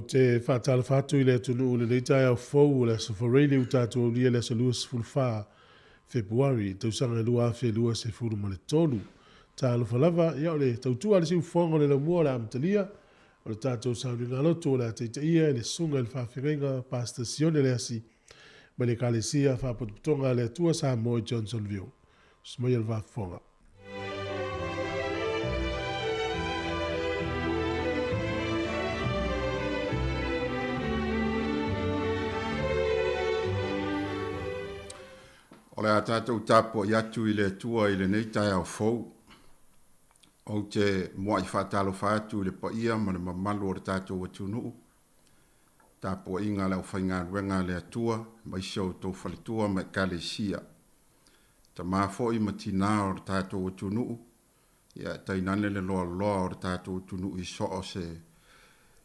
Ou te faatalofa atu i le atunuu i lenei taeao fou o le Aso Faraile ua tatou aulia le aso 24 Fepuari, tausaga 2023. Talofa lava, ia o le tautua a le siufofoga o le laumua o le amatalia o le tatou sauniga lotu o le a taitaia e le Susuga i le Faafeagaiga Pastor Sione Leasi mai le Ekalesia Faapotopotoga a le Atua Samoa i Johnsonville. Susu maia le faafofoga. O le a tatou tapuai atu i le Atua i lenei taeao fou. Ou te muai faatalofa atu i le paia ma le mamalu o le tatou atunuu, tapuaiga a le aufaigaluega a le Atua, aemaise o outou faletua ma ekalesia. Tama foi ma tinā o le tatou atunuu, ia tainane le loaloa o le tatou atunuu i so o se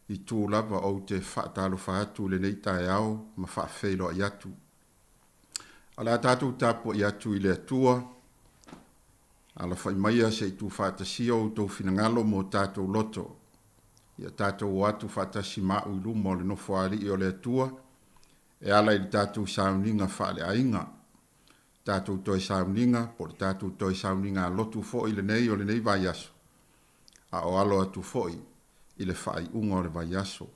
itu lava, ou te faatalofa atu i lenei taeao ma faafeiloai atu. O le a tatou tapuai atu i le Atua, alafai maia se i tuufaatasia outou finagalo ma o tatou loto. Ia tatou o atu faatasi ma au i luma o le Nofoalii o le Atua, e ala i le tatou sauniga faaleaiga, tatou toe sauniga po o le tatou toe sauniga lotu foi lenei o lenei vaiaso, a o alo atu foi i le faaiuga o le vaiaso.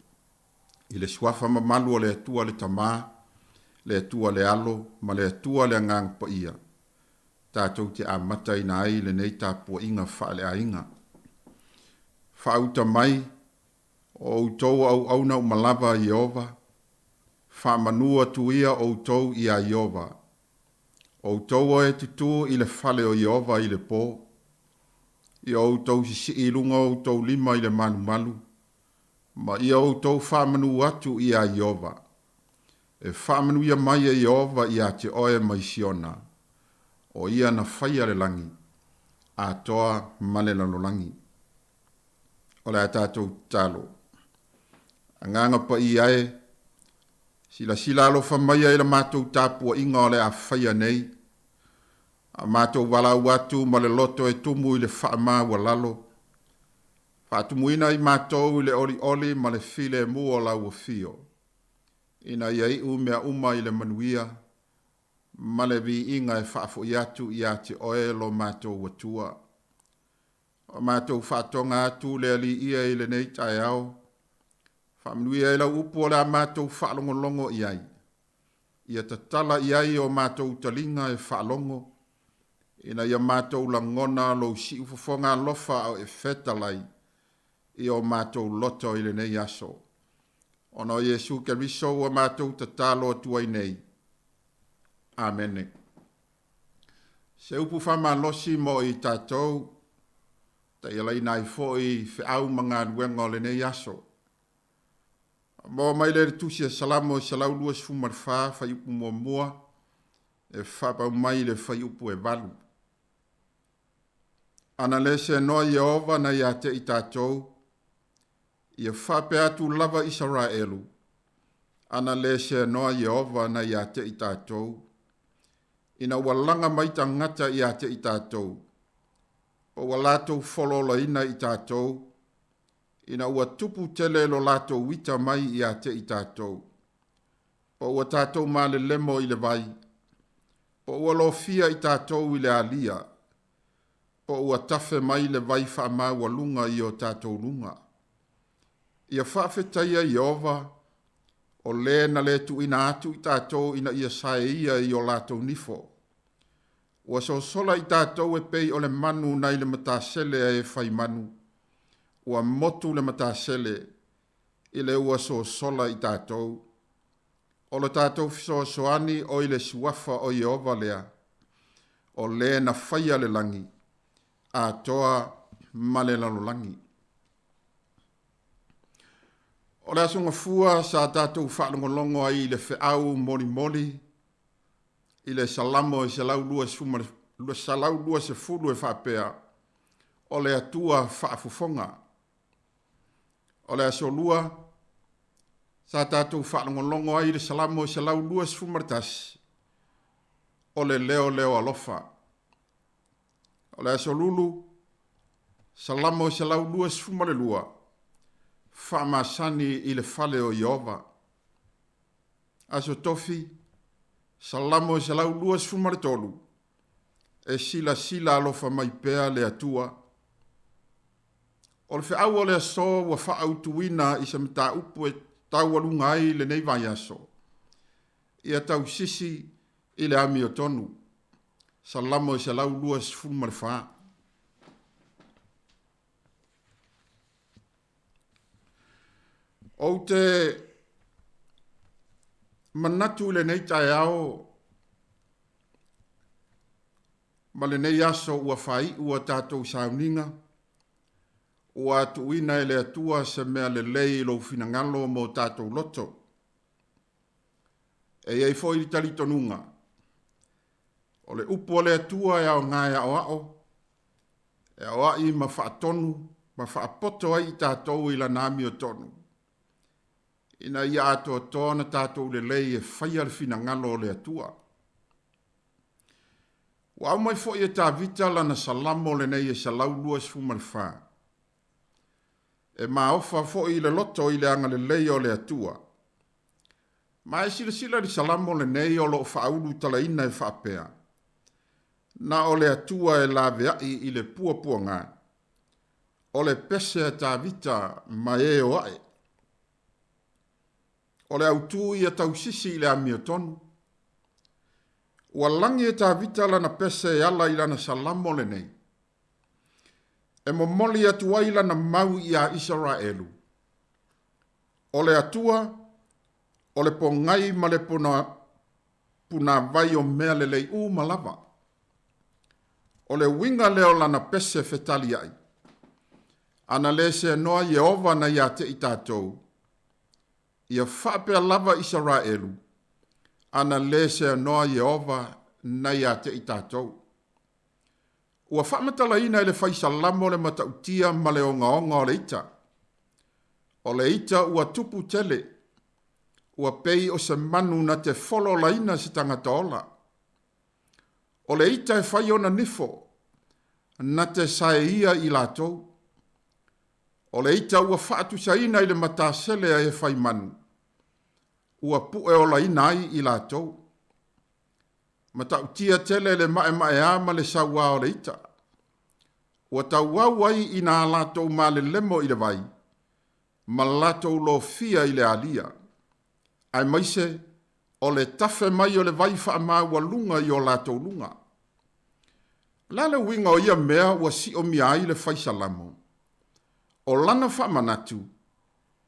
I le suafa mamalu o le Atua le Tama, le Atua le Alo ma le Atua le Agaga Paia, tatou te amataina ai lenei tapuaiga faaleaiga. Faauta mai, O outou auauna uma lava a Ieova, faamanu atu ia outou iā Ieova. Outou o e tutū i le fale o Ieova i le pō, ia outou sisii i luga o outou lima i le malumalu, ma ia outou faamanu atu iā Ieova. E faamanuia mai e Ieova iā te oe mai Siona, o ia na faia le lagi atoa ma le lalolagi. O le a tatou tatalo. Agaga Paia e, silasila alofa maia i la matou tapuaiga o le a faia nei, a matou valaau atu ma le loto e tumu i le faamaualalo, faatumuina i matou i le olioli ma le filemu o lau afio, ina ia iu mea uma i le manuia ma le viiga e faafoi atu ia te oe lo matou Atua. O matou faatoga atu le Alii ia i lenei taeao, faamanuia ai lau upu o le a matou faalogologo i ai. Ia tatala i ai o matou taliga e faalogo, ina ia matou lagona lou siufofoga alofa a o e fetalai i o matou loto i lenei aso. Ona o Iesu Keriso ua matou tatalo atu ai nei. Amene. Se upu faamalosi mo i tatou, taialaina ai foi feau ma galuega o lenei aso. Maua mai lea i le tusi a Salamo e 124, fuaiupu muamua, e faapau mai i le fuaiupu e 8. Ana le seanoa Ieova na ia te i tatou, ia faapea atu lava Isaraelu, ana le seanoa Ieova na ia te i tatou, ina ua laga mai tagata ia te i tatou, po ua latou fololaina i tatou, ina ua tupu tele lo latou ita mai ia te i tatou, po ua tatou malelemo i le vai, po ua lofia i tatou i le alia, po ua tafe mai le vai faamaualuga i o tatou luga. Ia faafetaia Ieova, o le na le tuuina atu i tatou ina ia saeia i o latou nifo. Ua sosola i tatou e pei o le manu nai le matasele a e fai manu. Ua motu le matasele i le ua sosola i tatou. O lo tatou fesoasoani o i le suafa o Ieova lea, o le na faia le lagi atoa ma le lalolagi. O le Aso Gafua sa tatou faalogologo ai i le feau molimoli i le Salamo e 120 e faapea, O le Atua faafofoga. O le Aso Lua sa tatou faalogologo ai i le Salamo e 121, o le leo leo alofa. O le Aso Lulu, Salamo e 122, faamasani i le fale o Ieova. Aso Tofi, Salamo 123, E silasila alofa mai pea le Atua. O le feau o le aso ua faaautuina i se mataupu e taualuga ai lenei vaiaso, ia tausisi i le amiotonu. Salamo 124. Ou te manatu i lenei taeao ma lenei aso ua faaiu a tatou sauniga, ua tuuina e le Atua se mea lelei i lou finagalo mo tatou loto. E i ai foi le talitonuga, o le upu a le Atua e aoga e aoao, e aoai ma faatonu ma faapoto ai i tatou i lana amiotonu, ina ia atoatoa ona tatou lelei e faia le finagalo o le Atua. Ua aumai foi e Tavita lana salamo lenei e 124. E maofa foi i le loto i le agalelei o le Atua. Ma e silasila i le salamo lenei o lo o faaulutalaina e faapea, Na o le Atua e laveai i le puapuaga, o le pese a Tavita ma e o ae. O le autū ia tausisi i le amiotonu. Ua lagi e Tavita lana pese e ala i lana salamo lenei, e momoli atu ai lana mau iā Isaraelu, O le Atua, o le pogai ma le punāwai o mea lelei uma lava. O le uiga lea o lana pese fetaliai, ana lē seanoa Ieova na iā te i tatou, ia faapea lava Isaraelu, ana lē seanoa Ieova na iā te i tatou. Ua faamatalaina e le Fai Salamo le matautia ma le ogaoga o le ita. O le ita ua tupu tele, ua pei o se manu na te fololaina se tagata ola. O le ita e fai ona nifo, na te saeia i latou. O le ita ua faatusaina i le matasele a e fai manu, ua pueolaina ai i latou. Matautia tele le maemaea ma le sauā o le ita. Ua tauau ai i nā latou malelemo i le vai, ma latou lofia i le alia, aemaise o le tafe mai o le vai faamaualuga i o latou luga. O le a le uiga o ia mea ua siomia ai le Fai Salamo? O lana faamanatu,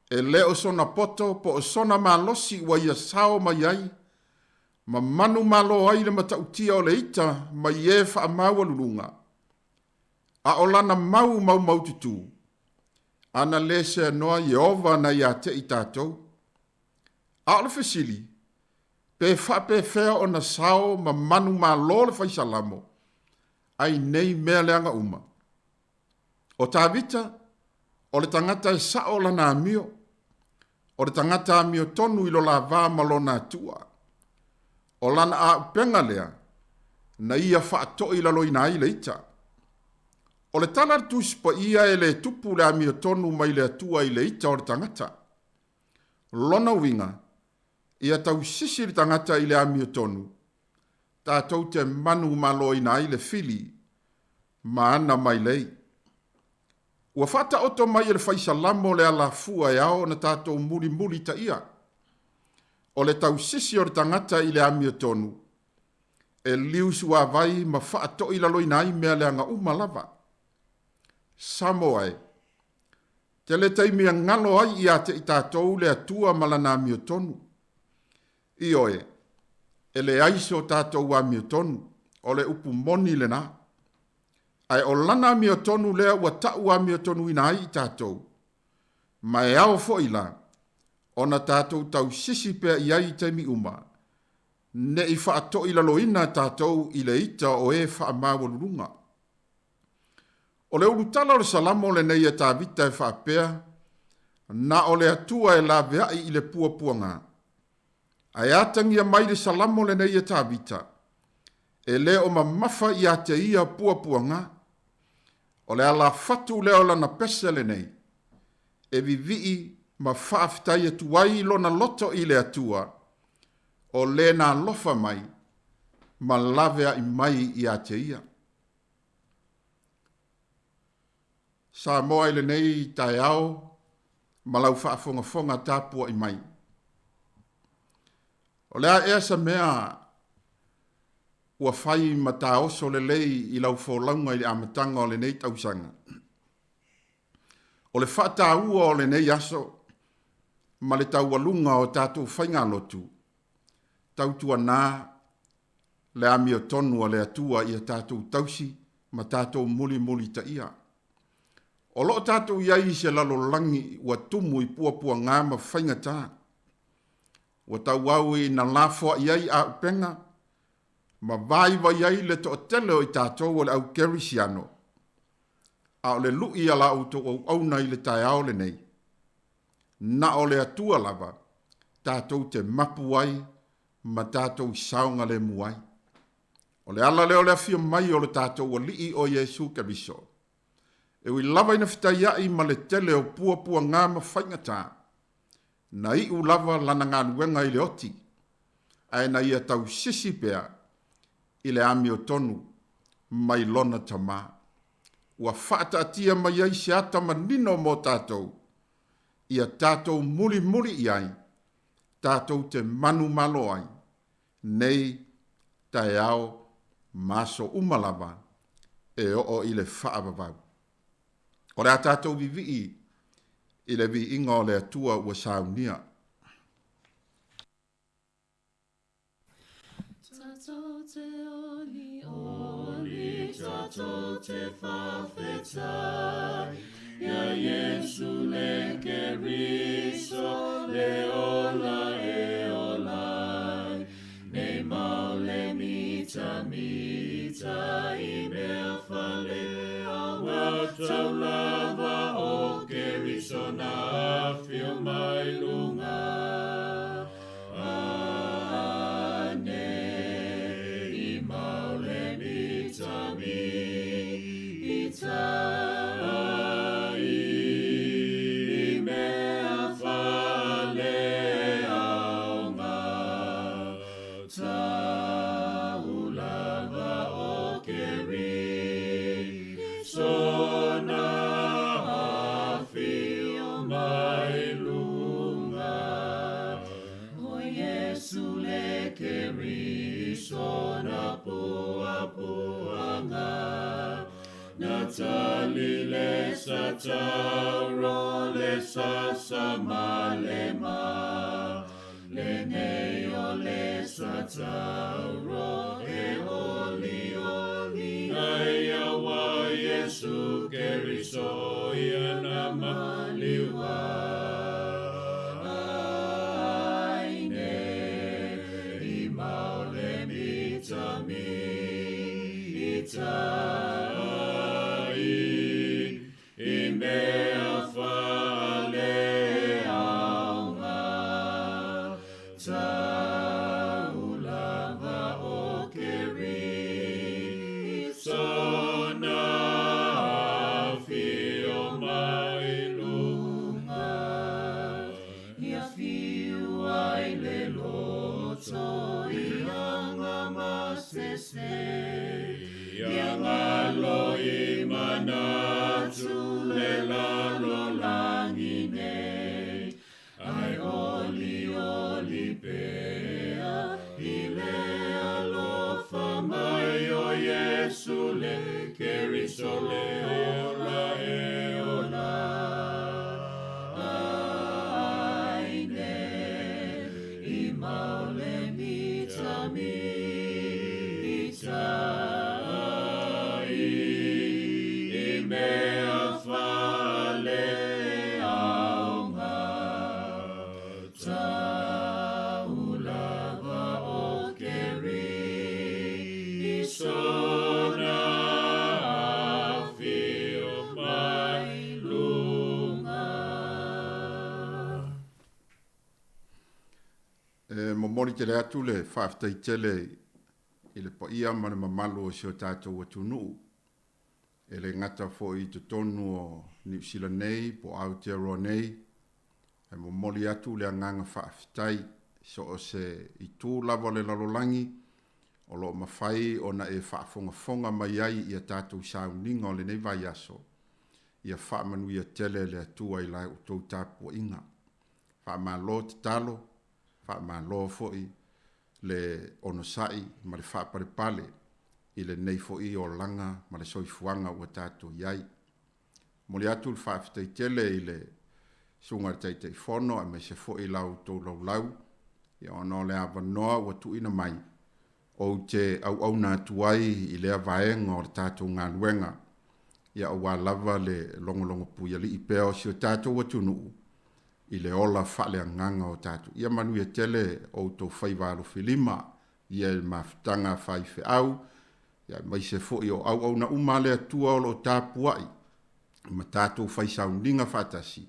e le o sona poto po o sona malosi ua ia sao mai ai ma manumalo ai le matautia o le ita mai e faamaualuluga, a o lana mau maumaututū, ana lē seanoa Ieova na iā te i tatou. A o le fesili, pe faapefea ona sao ma manumalo le Fai Salamo ai nei mea leaga uma? O Tavita, o le tagata e sa'o lana amio, o le tagata amiotonu i lo la va ma lona Atua. O lana aupega lea, na ia faatoilaloina ai le ita. O le tala a le Tusi Paia e lē tupu le amiotonu mai le Atua i le ita o le tagata. Lona uiga, ia tausisi le tagata i le amiotonu, tatou te manumaloina ai le fili ma ana mailei. Ua faataoto mai e le Fai Salamo le alafua e ao ona tatou mulimulitaia. O le tausisi o le tagata i le amiotonu, e liusuavai ma faatoilaloina ai mea leaga uma lava. Samoa e, tele taimi e galo ai iā te i tatou le Atua ma lana amiotonu. Ioe, e leai so tatou amiotonu, o le upu moni lenā. Ae o lana amiotonu lea ua taʻu amiotonuina ai i tatou, ma e ao foi la ona tatou tausisi pea i ai i taimi uma, ne i faatoilaloina tatou i le ita o e faamaualuluga. O le ulutala o le Salamo lenei a Tavita e faapea, Na o le Atua e laveai i le puapuaga. Ae atagia mai le Salamo lenei a Tavita, e le o mamafa iā te ia puapuaga. O le alafatu lea o lana pese lenei. e vivii ma faafetai atu ai lona loto i le Atua, o le na alofa mai ma laveai mai ia te ia. Samoa i lenei taeao ma lau faafogafoga tapuai mai. O le a ea se mea ua fai ma taoso lelei i lau folauga i le amataga o lenei tausaga? O le faataua o lenei aso ma le taualuga o tatou faigalotu, tautuana le amiotonu a le Atua ia tatou tausi ma tatou mulimulitaia. O lo o tatou i ai i se lalolagi ua tumu i puapuaga ma faigata, ua tauau ina lafoai ai auupega ma vaivai ai le toatele o i tatou o le au kerisiano, a o le lui a la outou auauna i le taeao lenei, na o le Atua lava tatou te mapu ai ma tatou saogalemu ai. O le ala lea o le afio mai o le tatou Alii o Iesu Keriso, e ui lava ina fetaiai ma le tele o puapuaga ma faigata, na iu lava lana galuega i le oti, ae na ia tausisi pea i le amiotonu mai lona Tama. Ua faataatia mai ai se ata manino mo tatou, ia tatou mulimuli i ai, tatou te manumalo ai, nei taeao ma aso uma lava e oo i le faavavau. O le a tatou vivii i le viiga o le Atua ua saunia. Tatou te oli oli, tatou te whawhetai, Ia Iesu le Keriso, le ola e olai, Nei mau le mita mita, i mea whale awa, Tau lava o Keriso na awhio mai lunga. Tauro le sasa ma le ma, le nei o le sa tauro e oli oli ai awa Yesu Keriso ia na maliua. Ai ne i maole mita mita i mea whale aonga, tau lava o Keriso na whio mai lunga. Ia whiu ai le loto i anga masese, ia ngalo i manatu le lalo langi nei, ai oli oli pea i le alofa mai o Iesu le Keriso le ola e ola. Ai ne i maole mita mita i mea whale aonga, tau lava o Keriso na whio mai lunga. E momoli tele atu le faafetai tele i le paia ma le mamalu o si o tatou atunuu. E le gata foi i totonu o Niu Sila nei po o Aotearoa nei, ae momoli atu le agaga faafetai i so o se itu lava o le lalolagi o lo o mafai ona e faafogafoga mai ai i a tatou sauniga o lenei vaiaso. Ia faamanuia tele le Atua i la outou tapuaiga. Faamalo tatalo, faamalo foi le onosai ma le faapalepale i lenei foi olaga ma le soifuaga ua tatou i ai. Momoli atu le faafetai tele i le Susuga i le Taitaifono aemaise foi la outou laulau ona o le avanoa ua tuuina mai ou te auauna atu ai i lea vaega o le tatou galuega, aua lava le logologo puialii pea o si o tatou atunuu i le ola faaleagaga o tatou. Ia manuia tele outou faiva alofilima ia i le mafutaga a faifeau, aemaise foi o auauna uma a le Atua o lo o tapuai ma tatou fai sauniga faatasi.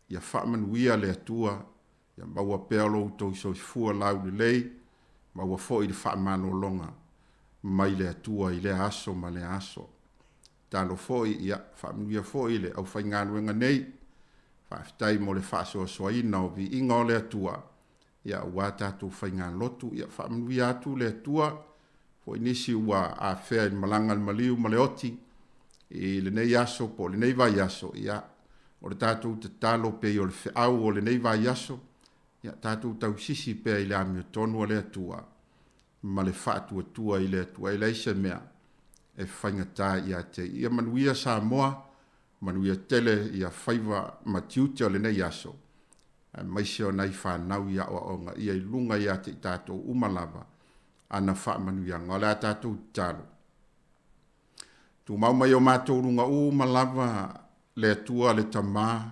Ia faamanuia le Atua, ia maua pea lo outou soifua laulelei, maua foi le faamalologa mai le Atua i lea aso ma lea aso. Talo foi, ia faamanuia foi le aufaigaluega nei. Faafetai mo le faasoasoaina o viiga o le Atua, ia aua tatou faigalotu. Ia faamanuia atu le Atua foi nisi ua afea i le malaga a le maliu ma le oti i lenei aso po o lenei vaiaso. Ia o le tatou tatalo pei o le feau o lenei vaiaso, ia tatou tausisi pea i le amiotonu a le Atua ma le faatuatua i le Atua, e leai se mea e faigata ia te ia. Ia manuia Samoa, manuia tele ia faiva ma tiute o lenei aso, aemaise o nai fanau i aoaoga ia i luga ia te i tatou uma lava ana faamanuiaga. O le a tatou tatalo. Tumau mai o matou luga uma lava le Atua le Tama,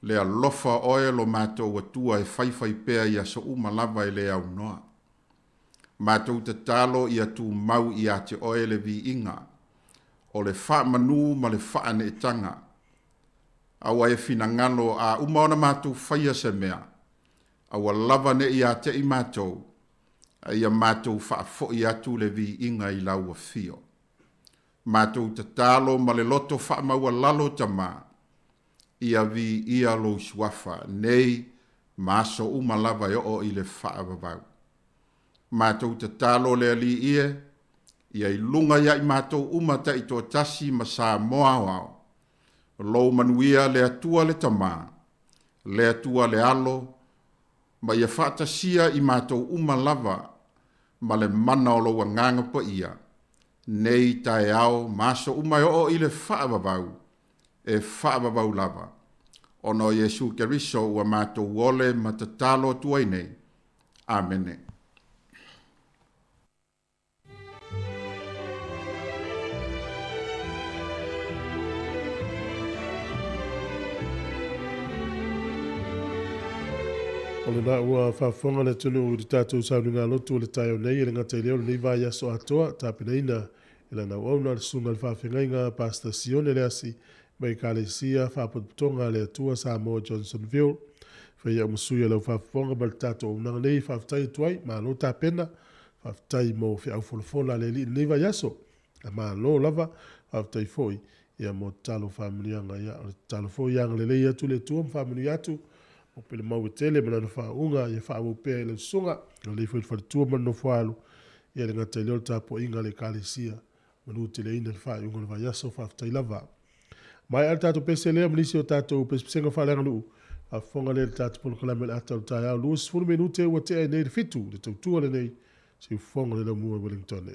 le alofa oe lo matou Atua e faifai pea i aso uma lava e le aunoa. Matou tatalo ia tumau ia te oe le viiga, o le faamanu ma le faaneetaga. Aua e finagalo a uma ona matou faia se mea, aua lava ne i ia te i matou, a ia matou faafoi atu le viiga i lau afio. Matou tatalo ma le loto faamaualalo Tama, ia viia lou suafa nei ma aso uma lava e oo i le faavavau. Matou tatalo le Alii e, ia i luga ia i matou uma taitoatasi ma Samoa aoao, lou manuia le Atua le Tama, le Atua le Alo, ma ia faatasia i matou uma lava ma le mana o lou agaga paia, nei taeao ma aso uma e oo i le faavavau, e faavavau lava, ona o Iesu Keriso ua matou ole ma tatalo atu ai nei. Amene. O lena ua faafofoga le atunuu i le tatou sauniga lotu o le taeao nei, e le gata i lea o lenei vaiaso atoa, tapenaina e lana auauna le susuga i le faafeagaiga Pastor Sione Leasi mai Ekalesia Faapotopotoga a le Atua Samoa Johnsonville. Fai au ma sui o lau faafofoga ma le tatou auaunaga nei e faafetai atu ai, malo tapena, faafetai mo feau folafola a le Alii i lenei vaiaso. A malo lava, faafetai foi ia mo tatalo faamanuiaga. Ia o le tatalo foi ia agalelei atu le Atua ma faamanuia atu mo pele mau e tele ma lana faauuga ia faaauau pea i lau susuga. Agalelei foi i le faletua ma le nofoalu, ia le gata i lea o le tapuaiga a le Ekalesia. Manuteleina le faaiuga o le vaiaso, faafetai lava. Maea le tatou pese lea ma nisi o tatou pesepesega faaleaganuu, faafofoga lea i le tatou polokalame o le ata o le taeao, 20 minute ua tea ai nei le 7, le tautua lenei, siufofoga le laumua i Wellington.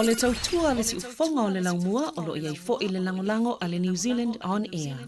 O le tautua a le siufofoga o le laumua o lo o i ai foi le lagolago a le New Zealand On Air.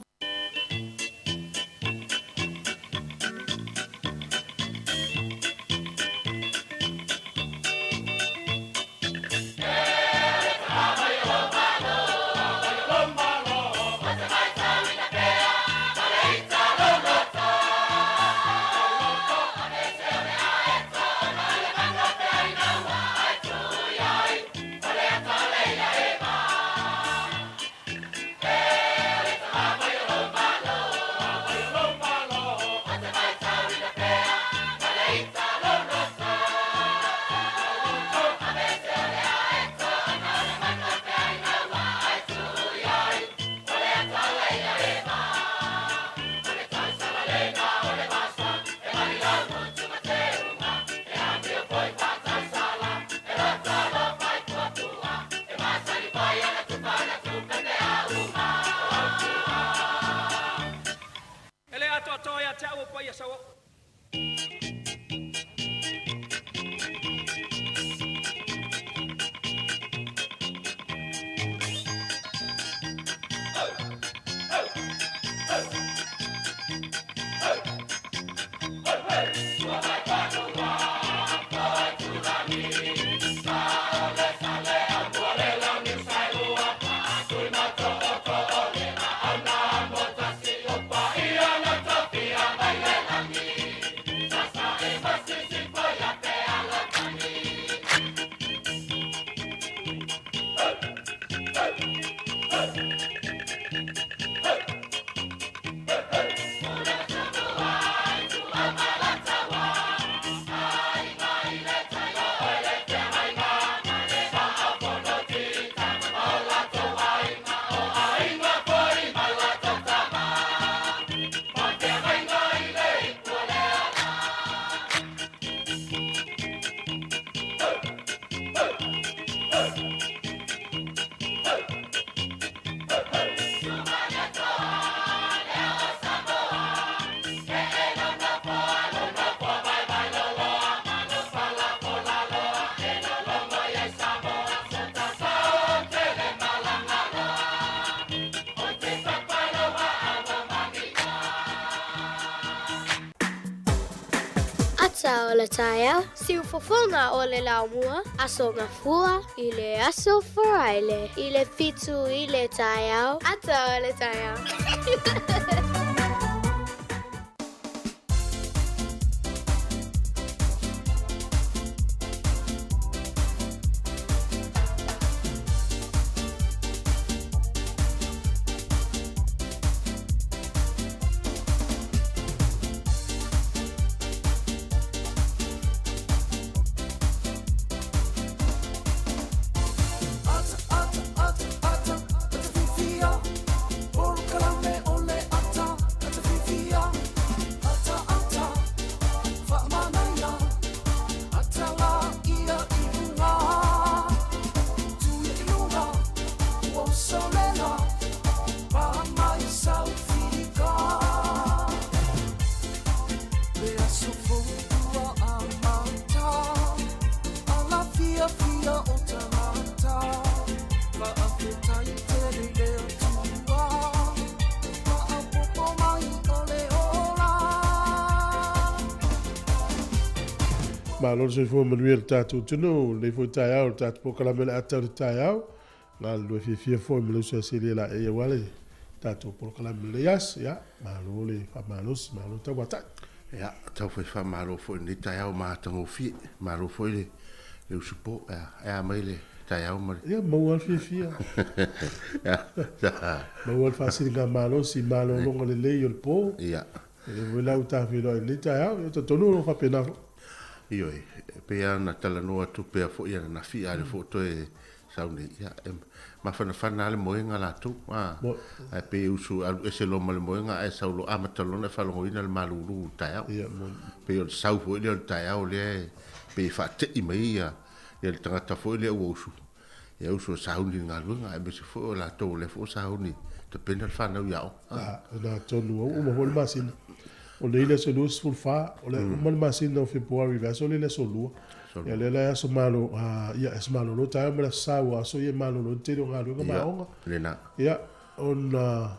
E le atoatoa ia te au o paia sauoo. Ata o le taeao, siufofoga o le laumua, Aso Gafua i le Aso Faraile i le 7 i le taeao, ata o le taeao. Malo le soifua manuia le tatou atunuu, lenei foi taeao le tatou polokalame le ata o le taeao. Galulue fiafia foi ma le uso a Selia Laei aua le tatou polokalame lenei aso. Ia, malo le faamalosi, malo tauatai. Ia, tau fai faamalo foi i lenei taeao matagofie. Malo foi le, le usupo. Ia, e a mai le taeao ma le... Ia, maua le fiafia. Ia, maua le faasiligamalosi i malologa lelei o le po. Ia. E le foi la ua tafeiloai i lenei taeao, ia talitonu o lo o faapena foi. Ioe, e pei lava ona talanoa atu pea foi ananafi, a o lea foi ua toe sau nei, ia, e mafanafana lava le moega latou, a, ae pei e usu e alu ese loa ma le moega ae sau loa amata loa ona e faalogoina le malulu i le taeao. Ia, moni. Pei o le sau foi lea o le taeao lea e pei e faatei mai ia le tagata foi lea ua usu, ia usu e sauni i le galuega, aemaise foi o latou o lea foi ua sauni e tapena le fanau i aoga. A, o lena tonu ua uma foi le masina. O nei le aso 24, o le a uma le masina o Fepuari i le aso lea i le aso 2. Ia lea la e aso malo, ia, aso malolo taeao ma le aso Sa ua aso ia e malolo ai le tele o galuega ma aoga. Lena. Ia, ona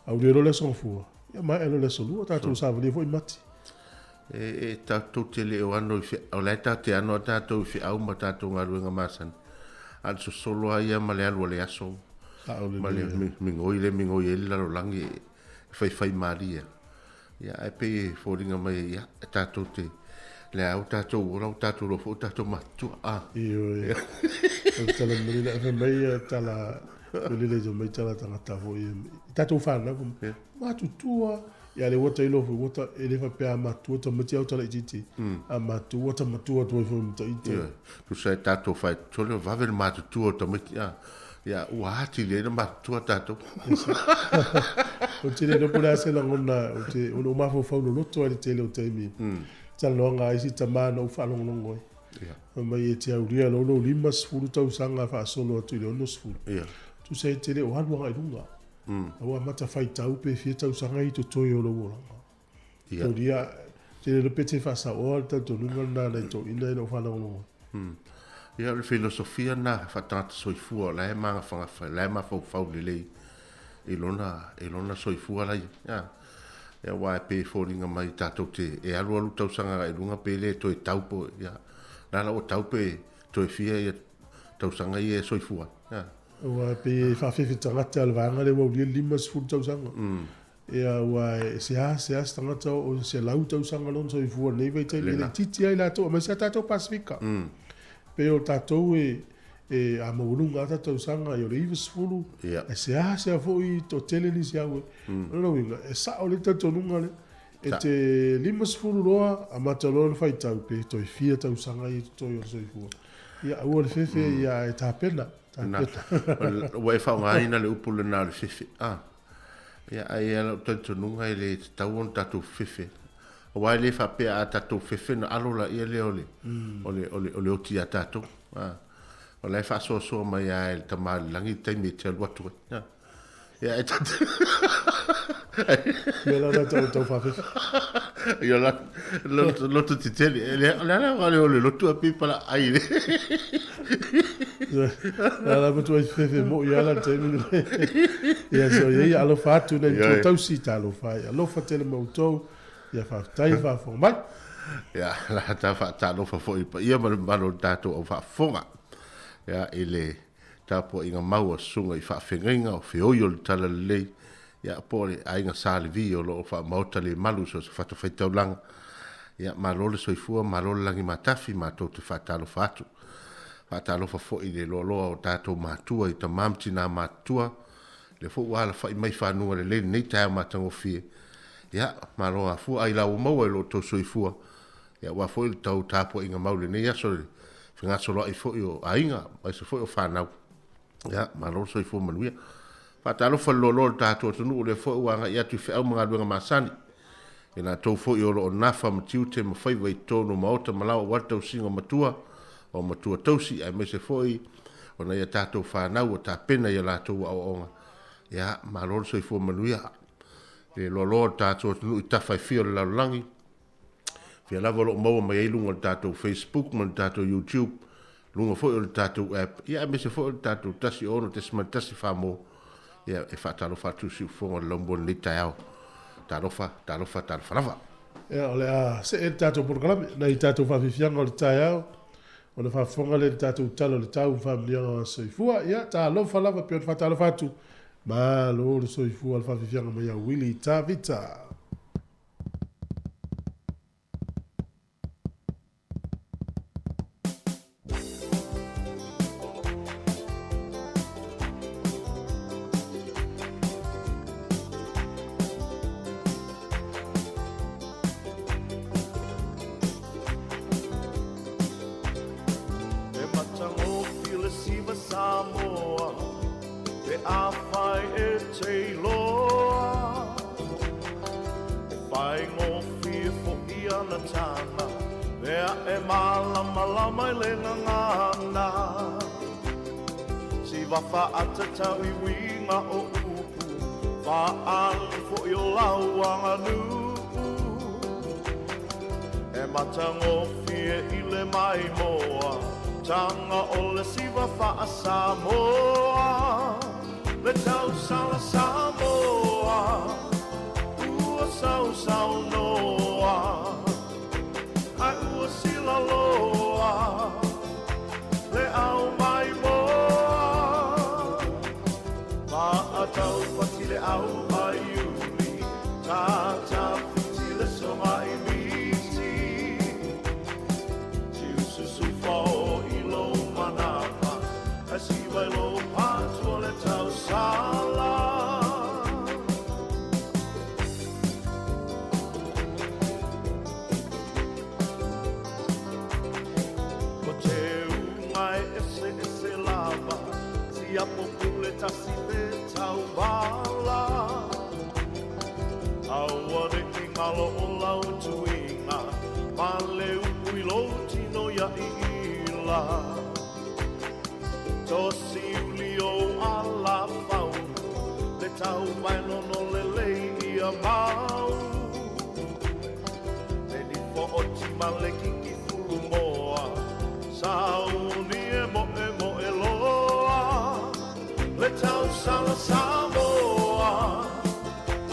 aulia loa le aso Gafua, ia maea loa le aso Lua, tatou savalia foi Mati. E, e tatou te le o ano i feau, o la e tatou te ano lava tatou i feau ma tatou galuega masani, a o le sosolo lava ia ma le alu a le aso, ma le migoi lea e migoi ai le lalolagi e faifaimalie lava. Ia, ae pei e foliga mai, ia, e tatou te, lea ua tatou ola, ua tatou iloa foi ua tatou matutua. A. Ioe. O le tala moni la, fai mai ia tala, foi lele fai mai tala tagata foi, i tatou fanau, matutua. Ia lea ua ta iloa foi, ua ta, e le faapea a matutua tamaiti a ua talaitiiti, a matutua ua ta matua atu ai foi ma ita. Ioe. Tusa e tatou faitole, vave le matutua o tamaiti, a. Ia, ua atili ai ona matutua tatou. Ou te le iloa po o le a se lagona, ou te, ona ou mafaufau loloto ai i le tele o taimi. Talanoaga a isi tama na ou faalogologo ai. Fai mai e te aulia loa lou 50 tausaga faasolo atu i le 60. Tusa e te le o alu agai i luga. A ua amata faitau pe fia tausaga i totoe o lou olaga. Aulia, te le iloa pe te faasaoa le talitonuga lena nai toeaiina i lau faalogologo ai. Ia, o le filosofia lena faatagata soifua o la e magafagafa, o la e mafaufau lelei i lona, i lona soifua la ia. Ia, aua e pei e foliga mai tatou te, e alualu tausaga agai i luga pe le toe tau po, ia, la la ua tau pe toe fia ia tausaga ia e soifua ai. Aua e pei e faafefe tagata le vaega lea ua aulia le 50 tausaga. Ia, aua e seasea se tagata o 100 tausaga lona soifua i lenei vaitaimi, e laitiiti lava i latou, aemaise lava tatou Pasefika. Pei o tatou e, e a maualuga lava tatou tausaga, ia o le 90, e seasea foi toatele nisi au e. O lona uiga, e sao lelei le talitonuga lea. E te 50 loa, amata loa ona faitau pe toe fia tausaga ia i totoe o le soifua. Ia, aua le fefe, ia ae tapena, tapena. Ua e faaaogaina le upu lena o le fefe. A. Ia, ae i ai lou talitonuga e le tatau ona tatou fefe, aua e le faapea a tatou fefe ona alo laia lea o le, o le, o le, o le oti ia tatou. A, o la e faasoasoa mai lava e le Tama i le Lagi le taimi e te alu atu ai. A, ia, e tatou Mea la na tau tau faafefe. Ia, la, loto, loto tetele. E le, o le ala o le o le lotu a pei pala ai le. La la matua i fefe mo i ala le taimi lenei. Ia so ia ia alofa atu nei matua tausi talofa ai. Alofa tele ma outou. Ia faafetai le faafofoga mai. Ia, la ta faatalofa foi i le paia ma le mamalu o le tatou au faafofoga. Ia, i le tapuaiga mau a Susuga i Faafeagaiga o Feoi o le Talalelei, ia, po o le Aiga Sa Levi o lo o faamaota le malu i so o se fatafaitaulaga. Ia, malo le soifua, malo le lagi matafi, matou te faatalofa atu. Faatalofa foi i le loaloa o tatou matua i tama ma tina matutua, lea foi ua alafai mai fanuga lelei lenei taeao matagofie. Ia, malo afua ai la ua maua i lo outou soifua, ia aua foi le tau tapuaiga mau i lenei aso le fegasoloai foi o aiga, aemaise foi o fanau. Ia, malo le soifua manuia. Faatalofa i le loaloa o le tatou atunuu, lea foi ua agai atu i feau ma galuega masani. I latou foi o lo o nafa ma tiute ma faiva i totonu o maota ma laoa aua le tausiga o matua, o matua tausi, aemaise foi o nai a tatou fanau ua tapena i a latou aoaoga. Ia, malo le soifua manuia. Le loaloa o le tatou atunuu i tafa e fia o le lalolagi, fia lava o lo o maua mai ai luga o le tatou Facebook ma le tatou YouTube, luga foi o le tatou app, ia aemaise foi o le tatou 106.1 Samoa. Ia, e faatalofa atu i siufofoga o le laumua i lenei taeao. Talofa, talofa, talofa lava. Ia, o le a see le tatou polokalame nai tatou faafiafiaga o le taeao, ona faafofoga lea i le tatou Tala o le Tau ma Faamanuiaga o Aso Soifua. Ia, talofa lava, pei ona faatalofa atu, malo le soifua le faafiafiaga mai ia Willie Tavita. E matagofie le siva Samoa Pe afai e te iloa E faigofie foi ana tana Mea e malamalama i le gagana Siva faatatau i uiga o upu Faaali foi o lau aganuu E matagofie i le maimoa Taga o le siva faa-Samoa Le tausala Samoa Ua sausaunoa Ae ua silaloa Le au maimoa Maataupati le au a Iuli Tatafiti le sogaimiti Tiususu fao i lou manapa Ae siva i lou patu o le tausala Ko te unga e ese ese lava Siapo pule tasi pe tauvala Aua ne i ngalo o lau tuiga Ma le upu i lou tino ia iila Tosi uli o ala faunu Le tau mai nono lelei ia mau Le nifo o tima le kiki fulu moa Sauni e moe moe loa Le tausala Samoa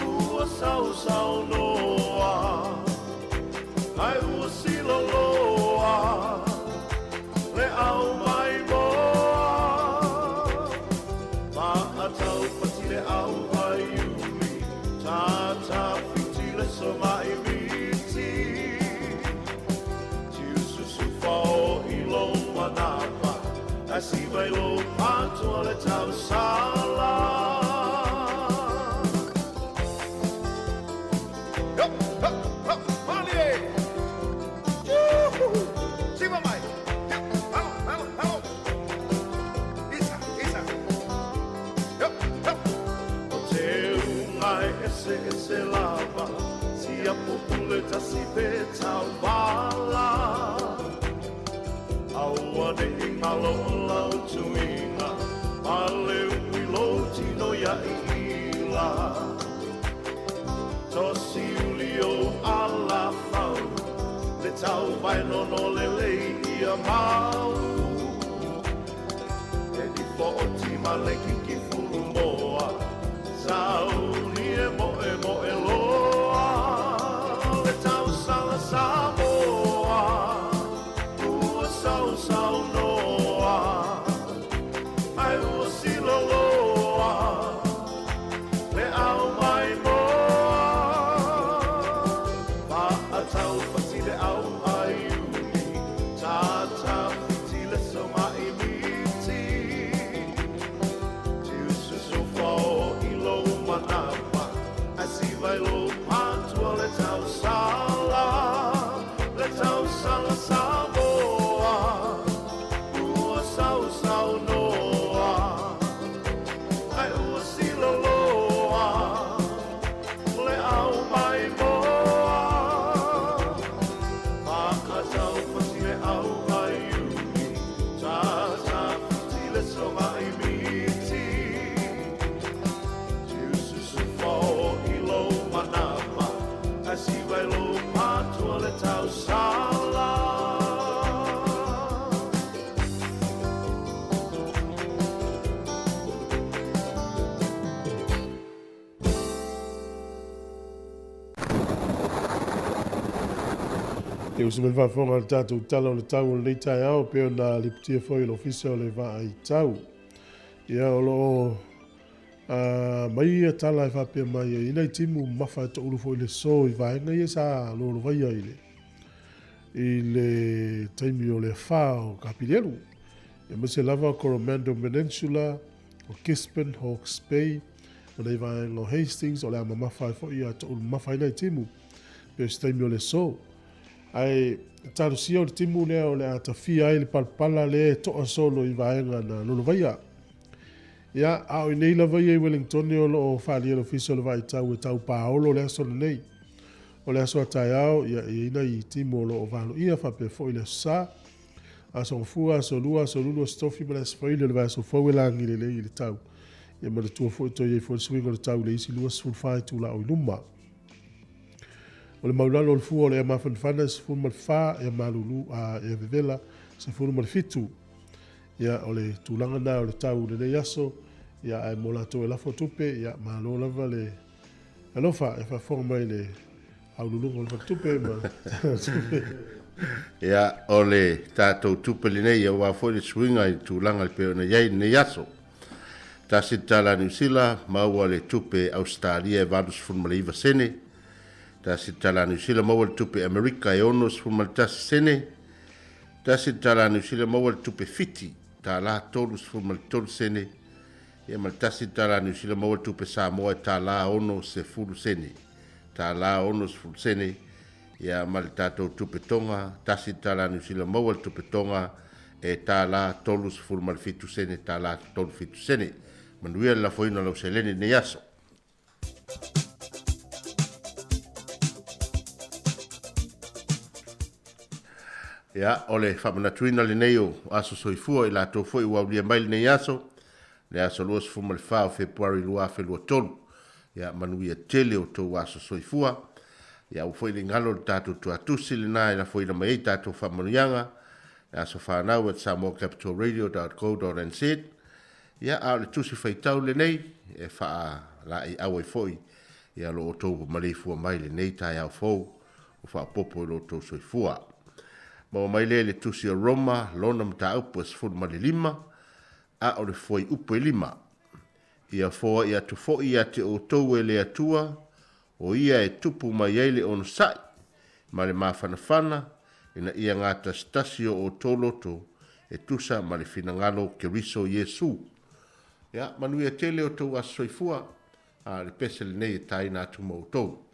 Ua sausaunoa Ae ua siloloa Le au maimoa Maataupati le au a Iuli Tatafiti le sogaimiti Tiususu fao i lou manapa Ae siva i lou patu o le tausala Yo, ho, ho, malie! Juhu! Siva mai! Yo, alo, alo, alo! Isa, isa! Yo, ho! O te unga e ese ese lava Siapo pule tasi pe tauvala Aua ne i ngalo o lau tuiga Ma le upu i lou tino ia iila Tosi uli o ala fau Le tau vai nono lelei ia mau E nifo o tima le kiki fulu moa Sauni e moe moe loa Le tausala Samoa Ua sausaunoa Ae ua siloloa Le au maimoa Maataupati le au a Iuli Tatafiti le sogaimiti Tiususu fao i lou manapa Ae siva i lou patu o le tausala Le tausala Samoa Ua sausaunoa Ae ua siloloa Le au maimoa Maataupati le au a Iuli Tatafiti le sogaimiti Tiususu fao i lou manapa Ae siva i lou patu o le tausala E uso mai le faafofoga a le tatou Tala o le Tau o lenei taeao e pei ona lipotia foi e le Ofisa o le Vaai Tau. Ia, o lo o mai ia tala e faapea mai ai nai timu mamafa e toulu foi le so i vaega ia sa lolovaia i le i le taimi o le afa o Kapilelu. Aemaise lava Coromandel Peninsula, o Gisborne, Hawke's Bay, ma nai vaega o Hastings, o le a mamafa ai foi ia toulu mamafa ai nai timu pei o se taimi o le aso. Ae talosia o le timu lea o le a tafia ai le palapala lea e toa solo i vaega na lolovaia. Ia, a o inei lava ia i Wellingtone o lo o faaalia le Ofisa o le Vaitau e tau paolo le aso lenei. O le aso a taeao, ia, e i ai nai timu o lo o valoia faapea foi le Aso Sa, Aso Gafua, Aso Lua, Aso Lulu, Aso Tofi ma le Aso Faile o le vaiaso fou e lagi lelei i le tau. Ia manatua foi toe i ai foi le suiga o le tau i le isi 24 itula o i luma. O le maulalo o le fua o le ea mafanafana e 14, ea malulu a ea vevela 17. Ia, o le tulaga na o le tau i lenei aso, ia, ae mo latou e lafo tupe, ia, malo lava le alofa e faafofoga mai i le aululuga o le faletupe ma tupe. Ia, o le tatou tupe lenei, aua foi le suiga i le tulaga e pei ona i ai lenei aso. Tasi le tala a Niu Sila, maua le tupe Ausetalia e 89 sene. Tasi le tala a Niu Sila, maua le tupe Amerika e 61 sene. Tasi le tala a Niu Sila, maua le tupe Fiti, tala 33 sene. Ia ma le tasi le tala a Niu Sila, maua le tupe Samoa e tala 60 sene. Tala 60 sene. Ia ma le tatou tupe Toga, tasi le tala a Niu Sila, maua le tupe Toga e tala 37 sene, tala 37 sene. Manuia le lafoina o lau seleni i lenei aso. Ia, o le faamanatuina lenei o aso soifua i latou foi ua aulia mai lenei aso, le aso 24 o Fepuari 2023. Ia, manuia tele o tou aso soifua. Ia, aua foi le galo le tatou tuatusi lena e lafoina mai ai tatou faamanuiaga, le aso fanau at samoacapitalradio.co.nz. Ia, a o le tusi faitau lenei e faalaeiau ai foi ia lo outou maleifua mai lenei taeao fou ua faaopoopo i lo outou soifua. Maua mai lea i le tusi a Roma, lona mataupu e 15, a o le fuaiupu e 5. Ia foai atu foi ia te outou e le Atua, o ia e tupu mai ai le onosai ma le mafanafana, ina ia gatasitasi o outou loto e tusa ma le finagalo o Keriso Iesu. Ia, manuia tele outou aso soifua, a o le pese lenei e taina atu ma outou.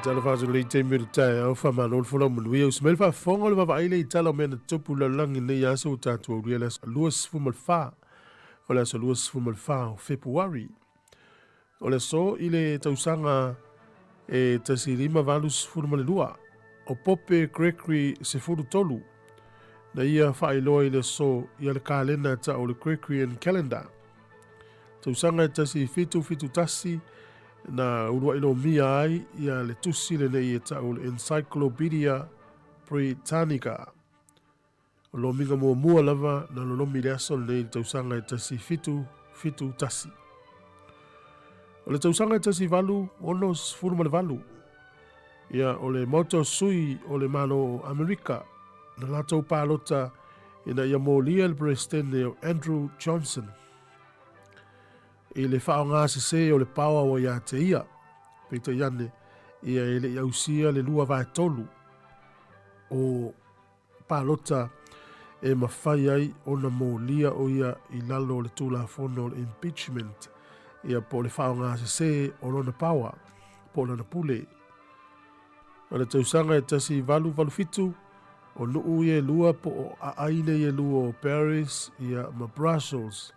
Faatalofa atu i lenei taimi o le taeao, faamalo le folau manuia. Usi mai le faafofoga o le vaavaai lea i tala o mea na tutupu i le lalolagi i lenei aso ua tatou aulia le aso 24 o le aso 24 o Fepuari. O le aso i le tausaga e 1582, o Pope Gregory 13 na ia faailoa i le aso ia le kalena ta'u o le Gregorian Calendar. Tausaga e 1771 na ulua'i lomia ai ia le tusi lenei e ta'u o le Encyclopedia Britannica. O lomiga muamua lava na lolomi i le aso lenei i le tausaga e 1771. O le tausaga e 1868, ia o le Maota o Sui o le Malo o Amerika na latou palota ina ia molia le Peresetene o Andrew Johnson i le faaaoga sesē o le paoa ua ia te ia. Peitai ane, ia e le i ausia le 2/3 o palota e mafai ai ona molia o ia i lalo o le Tulafono o le Impeachment, ia po o le faaaoga sesē o lona paoa, po o lana pule. O le tausaga e 1887, o nuu ia e lua po o aaina ia e lua o Paris ia ma Brussels.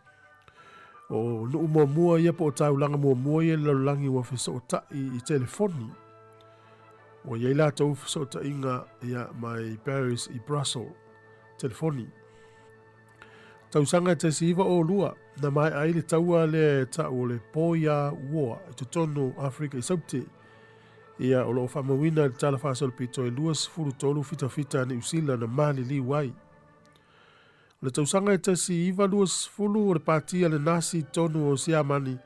O nuu muamua ia po o taulaga muamua ia i le lalolagi ua fesootai i telefoni. Ua i ai latou fesootaiga ia mai Paris i Brussels, telefoni. Tausaga e 1902, na maea ai le taua lea e ta'u o le Boer War i totonu o Afrika i Saute. Ia, o lo o faamauina i le Tala Faasolopito e 23 fitafita a Niu Sila na maliliu ai. O le tausaga e 1920 o le pati a le Nasi i totonu o Siamani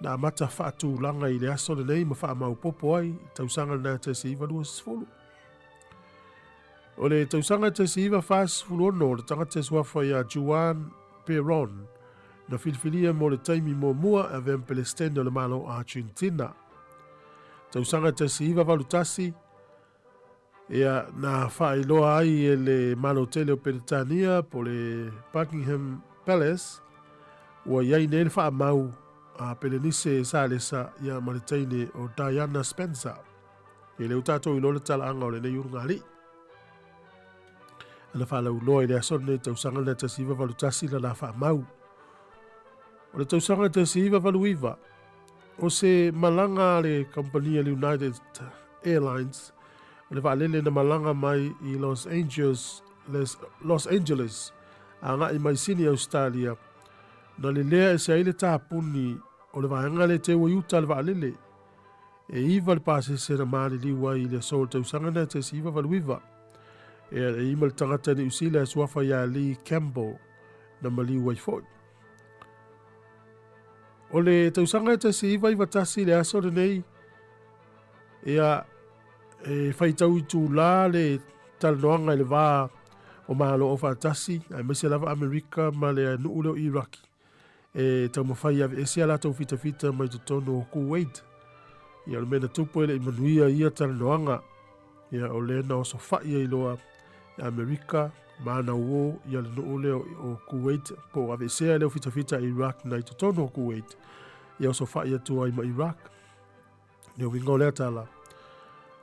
na amata faatulaga i le aso lenei ma faamaopoopo ai i le tausaga lena e 1920. O le tausaga e 1946 o le tagata e suafa ia Juan Perón na filifilia mo le taimi muamua e avea ma Pelestene o le Malo o Argentina. Tausaga e 1981, Ia, na faailoa ai e le Malo tele o Peretania po o le Buckingham Palace, ua i ai nei le faamau a Pelenise Salesa ia ma le teine o Diana Spencer. E le o tatou iloa le talaaga o lenei ulugalii. Na faalauiloa i le aso lenei tausaga lena 1981 lana faamau. O le tausaga 1989, O se malaga a le kamupani a le United Airlines, o le vaalele na malaga mai i Los Angeles, Los Angeles agai mai Sini, Ausetalia, na lelea ese ai le tapuni o le vaega lea e teu ai uta a le vaalele. E iva le pasese na maliliu ai i le aso o le tausaga na 1989. E e ima le tagata Niu Sila e suafa ia Lee Campbell na maliu ai foi. O le tausaga e 1991 le aso lenei, ia, e faitau itulā le talanoaga i le va o Malo Aufaatasi, aemaise lava Amerika ma le nuu lea o Iraki, e taumafai e aveese a latou fitafita mai totonu o Kuwait. Ia, o le mea na tupu e le i manuia ia talanoaga. Ia, o lea na osofai ai loa e Amerika ma ana uō ia le nuu lea o Kuwait, po o aveesea lea o fitafita Iraq na i totonu o Kuwait, ia osofai atu ai ma Iraq. Le uiga o lea tala,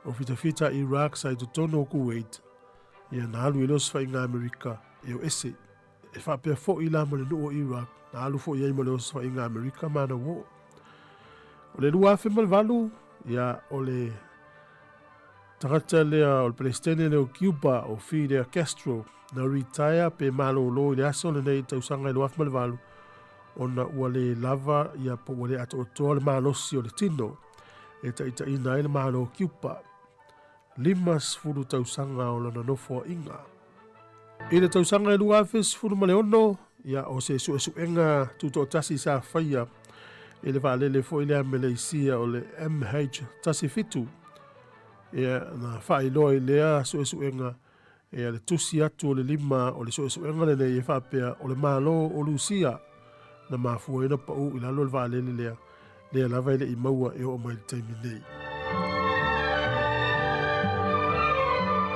o fitafita Iraq sa i totonu o Kuwait, ia na alu i le osofaiga Amerika e o ese. E faapea foi la ma le nuu o Iraq, na alu foi ai ma le osofaiga Amerika ma ana uō. O le 2008, ia o le Tagata lea o le Peresetene lea o Cuba o Fidel Castro na retire pe malolo i le aso lenei i le tausaga e 2008 ona ua le lava ia po ua le atoatoa le malosi o le tino e taitaiina ai le Malo o Cuba. 50 tausaga o lana nofoaiga. I le tausaga e 2016, ia, o se suesuega tutoatasi sa faia i le vaalele foi lea Meleisia o le MH17, ia, na faailoa i lea suesuega ia, le tusi atu o le lima o le suesuega lenei e faapea o le Malo o Lusia na mafua ai ona pau i lalo le vaalele lea, lea lava e le i maua e oo mai i le taimi nei.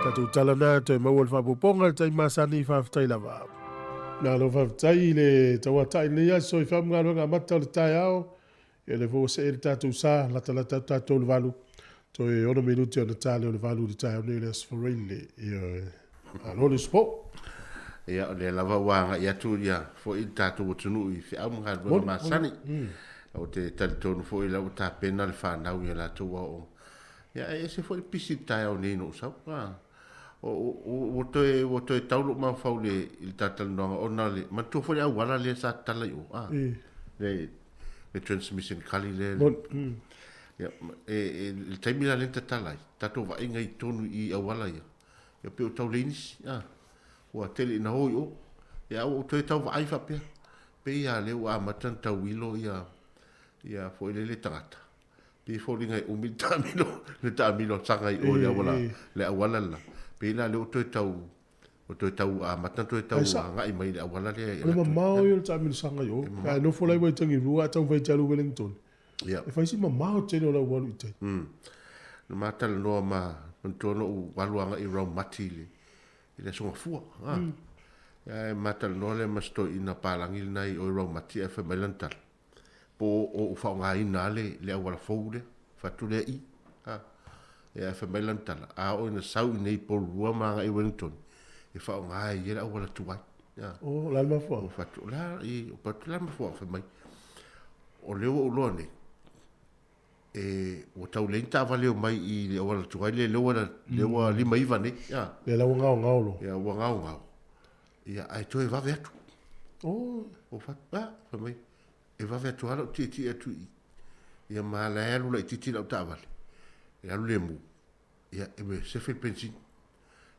Tatou tala na toe maua le faaopoopoga i le taimi masani, faafetai lava. Malo faafetai i le tauatai i lenei aso i faamgaluega amata o le taeao. Ia o lea foi ua see le tatou sa, latalata atu tatou i le 8. Toe 6 minute ona ta lea o le 8 i le taeao nei o le Aso Faraile. Ioe. Malo le usupo. Ia, o lea lava ua agai atu ia foi le tatou atunuu i feau ma galuega masani. Ou te talitonu foi la ua tapena le fanau i a latou aoaoga. Ia, e ese foi le pisi i le taeao nei ina ua sau. Ua toe, ua toe tau lou mafaufau i le, i le talatalanoaga ona le, manatua foi le auala lea sa tatala i o, a, le, le transmission gully lea. Ia, e, e, i le taimi la lea na tatala ai, tatou vaaiga i totonu i auala ia, ia pei ua tau leai nisi, a, ua tele ina o i o. Ia, a ua ou toe tau vaai faapea, pei lava lea ua amata ona tau ilo ia, ia foi lele tagata. Pei e foliga e umi le taamilo, le taamilo a saga i o i le auala, le auala le la. Pei la lea ua toe tau, ua toe tau amata ona toe tau agai mai i le auala lea e O le mamao ia o le taamilo saga i o. Pe a e nofo la i Waitangi-rua ae taumafai e te alu i Wellington. E fai si mamao tele o lau alu i tai. Na ma talanoa ma, manatua na ou alu agai i Raumati i le, i le Aso Gafua. Ae ma talanoa lea ma si toeaina palagi lena i o i Raumati ae fai mai lana tala. Po o ou faaaogaina lava le, le auala fou lea, fai atu lea i. A. Ia, ae fai mai lana tala, a oo ina sau i inei i Porirua ma agai i Wellington, e faaaoga ai ia le auala tuai. A. O, o le a le mafuaaga? Ou fai atu, o le a, i, ou fai atu, o le a le mafuaaga? Fai mai, o lea ua ou iloa nei, e, ua tau leai ni taavale e omai i le auala tuai lea, lea ua, lea ua 59 nei. A. Lea la ua gaogao loa. Ia, ua gaogao. Ia, ae toe vave atu. Oh. Ou fai atu, a, fai mai, e vave atu lava lau tietie atu i i. Ia ma la e alu laitiiti lau taavale, e alu lemu, ia e sefe le penisini.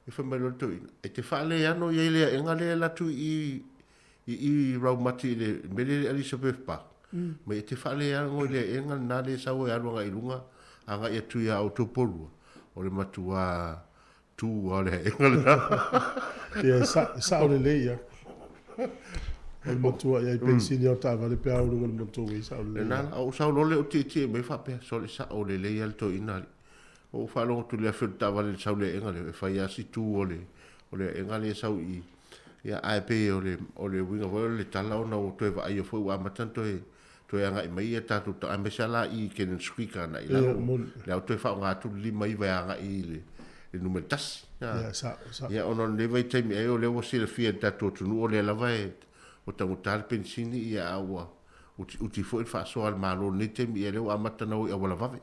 Ia fai mai loa le toeaina, e te faaleano i ai le aega lea e alu atu i i i Raumati i le mea lea i le Elizabeth Park. Mai e te faaleano i le aega lena lea e sau e alu agai i luga, agai atu ia outou Porirua, o le matua Tu lava le aega lena. Ia, sao lelei ia. O le matua i ai penisini o taavale pe a o luga o le motorway, sao lelei. Lena la, ou sau loa lea ou tietie mai faapea, sole sao lelei lava le toeaina alii. Ou faalogo atu i le afi o le taavale i le sau le aega lea, e fai lava si tu o le, o le aega lea e sau i i. Ia, ae pei o le, o le uiga foi o le tala ona ua toe vaaia foi ua amata ona toe, toe agai mai ia tatou ta, aemaise lava la i Cannons Creek agai i lalo, lea ua toe faaaoga atu le 59 e agai i le, le numera tasi. Ia, ona o lenei vaitaimi ai o lea ua silafia e le tatou atunuu o lea lava e ua taugata le penisini, ia a ua utiuti foi le faasoa a le Malo i lenei taimi, ia lea ua amata ona o i auala vave.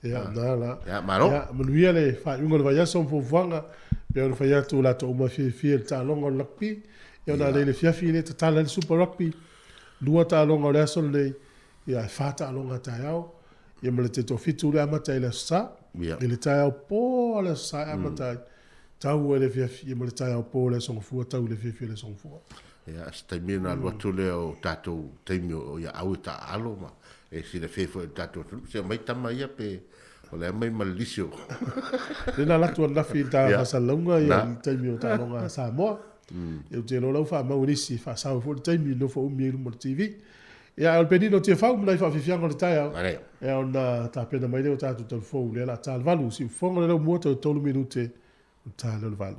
Ia, na la. Ia, malo. Ia, manuia le faaiuga o le vaiaso ma fuafuaga, pei ona fai atu o latou uma fiafia i le taaloga o le rugby. Ia, ona alei le fiafi lea tatala ai le Super Rugby. Lua taaloga o le aso lenei, ia e fa taaloga a taeao, ia ma le taitoafitu lea e amata ai i le Aso Sa. I le taeao po o le Aso Sa e amata ai, tau ai le afiafi, ia ma le taeao po o le Aso Gafua, tau i le afiafi o le Aso Gafua. Ia, se taimi ona alu atu lea o tatou taimi o ia au e taaalo ma e silafia foi e le tatou atunuu. Se aumai tama ia pe o le aumai ma le lisi o. Lea na alu atu ananafi i le ta faasalalauga ia i le taimi o taaloga a Samoa. Ia ou te iloa la ua faamau e nisi e faasao ai foi le taimi e nofo umi ai i luma o le TV. Ia ae o le penina o Tiafau ma nai faafiafiaga o le taeao, ia ona tapena mai lea o tatou talufou lea o le a ta le 8. Siufofoga le laumua toe 3 minute ona ta lea o le 8.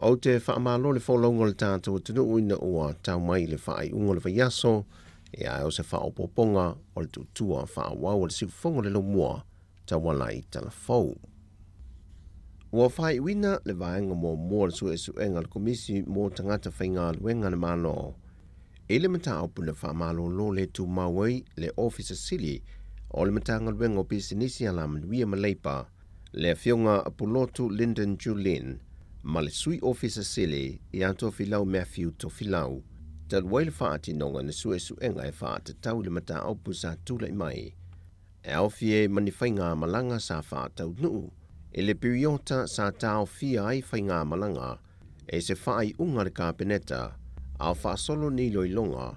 Ou te faamalo le folauga o le tatou atunuu ina ua tau mai le faaiuga o le vaiaso, ia ae o se faaopoopoga o le tuutua faaauau a le siufofoga o le laumua tauala i Talafou. Ua faaiuina le vaega muamua o le suesuega a le Komisi mo Tagata Faigaluega a le Malo i le mataupu na faamalolo le tumau ai le Ofisa Sili o le Matagaluega o Pisinisi Alamanuia ma Leipa, le Afioga Pulotu Lyndon Julin, ma le Sui Ofisa Sili ia Tofilau Matthew Tofilau, talu ai le faatinoga na suesuega e faatatau i le mataupu sa tulai mai e aofia ai ma ni faigamalaga sa faataunuu i le piriota sa taofia ai faigamalaga e se faaiuga a le Kapeneta a o faasolo ni iloiloga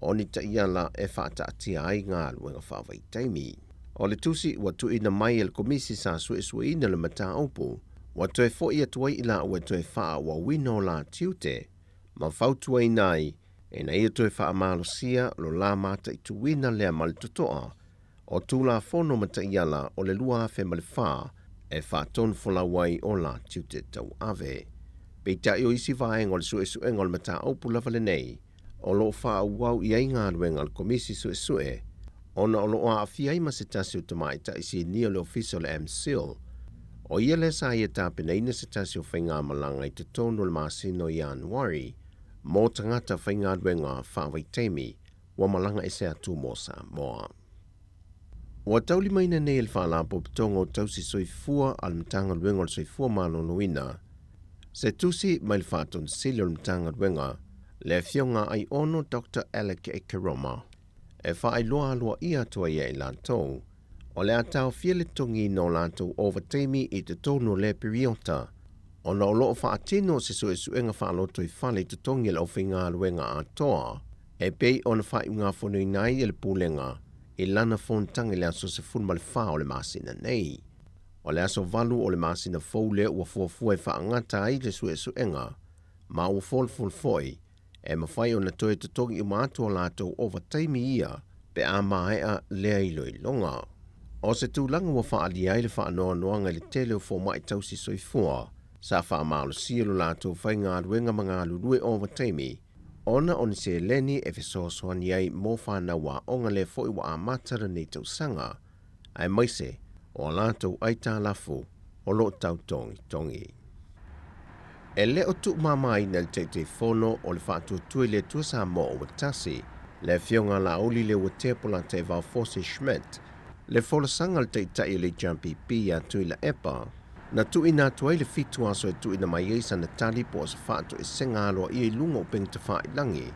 o ni taiala e faataatia ai galuega faavaitaimi. O le tusi ua tuuina mai e le Komisi sa suesueina le mataupu, ua toe foi atu ai i laua e toe faaauauina o la tiute ma fautuaina ai ina ia toe faamalosia lo la mataituina lea ma le totoa o Tulafono ma taiala o le 2004 e faatonufolau ai o la tiute tauave. Peitai o isi vaega o le suesuega o le mataupu lava lenei o lo o faaauau i ai galuega a le Komisi Suesue ona o lo o aafia ai ma se tasi o tamaitai sinia o le Ofisa o le MCIL. O ia lea sa ia tapenaina se tasi o faigamalaga i totonu o le masina o Ianuari mo tagata faigaluega faavaitaimi ua malaga ese atu mo Samoa. Ua taulimaina nei e le Faalapotopotoga o Tausi Soifua a le Matagaluega o le Soifua Maloloina se tusi mai le Faatonu Sili o le Matagaluega, le Afioga Aiono Doctor Alec Ekeroma, e faailoa aloaia atu ai ia i latou o le a taofia le totogiina o latou ovataimi i totonu o lea piriota ona o lo o faatino se suesuega faalotoifale i totogi a le aufaigaluega atoa e pei ona faaiugafonoina ai e le Pulega i lana fonotaga i le aso 14 o le masina nei. O le aso 8 o le masina fou lea ua fuafua e faagata ai le suesuega, ma ua folafol foi e mafai ona toe totogi uma atu a latou ovataimi ia pe a maea lea iloiloga. O se tulaga ua faaalia ai le faanoanoaga i le tele o fomai tausi soifua sa faamalosia lo latou faigaluega ma galulue ovataimi ona o ni seleni e fesoasoani ai mo fanau aoga lea foi ua amata lenei tausaga, aemaise o a latou aitalafu o lo o tautogitogi. E le o tuumamaina e le Taitaifono o le Faatuatua i le Atua Samoa ua tasi, le Afioga Laauli Leuatea Polataivao Fosi Schmidt, le folasaga a le Taitai o le HRPP ia Tuilaepa, na tuuina atu ai le 7 aso e tuuina mai ai sana tali po o se faatoesega aloaia i luga o upega tafailagi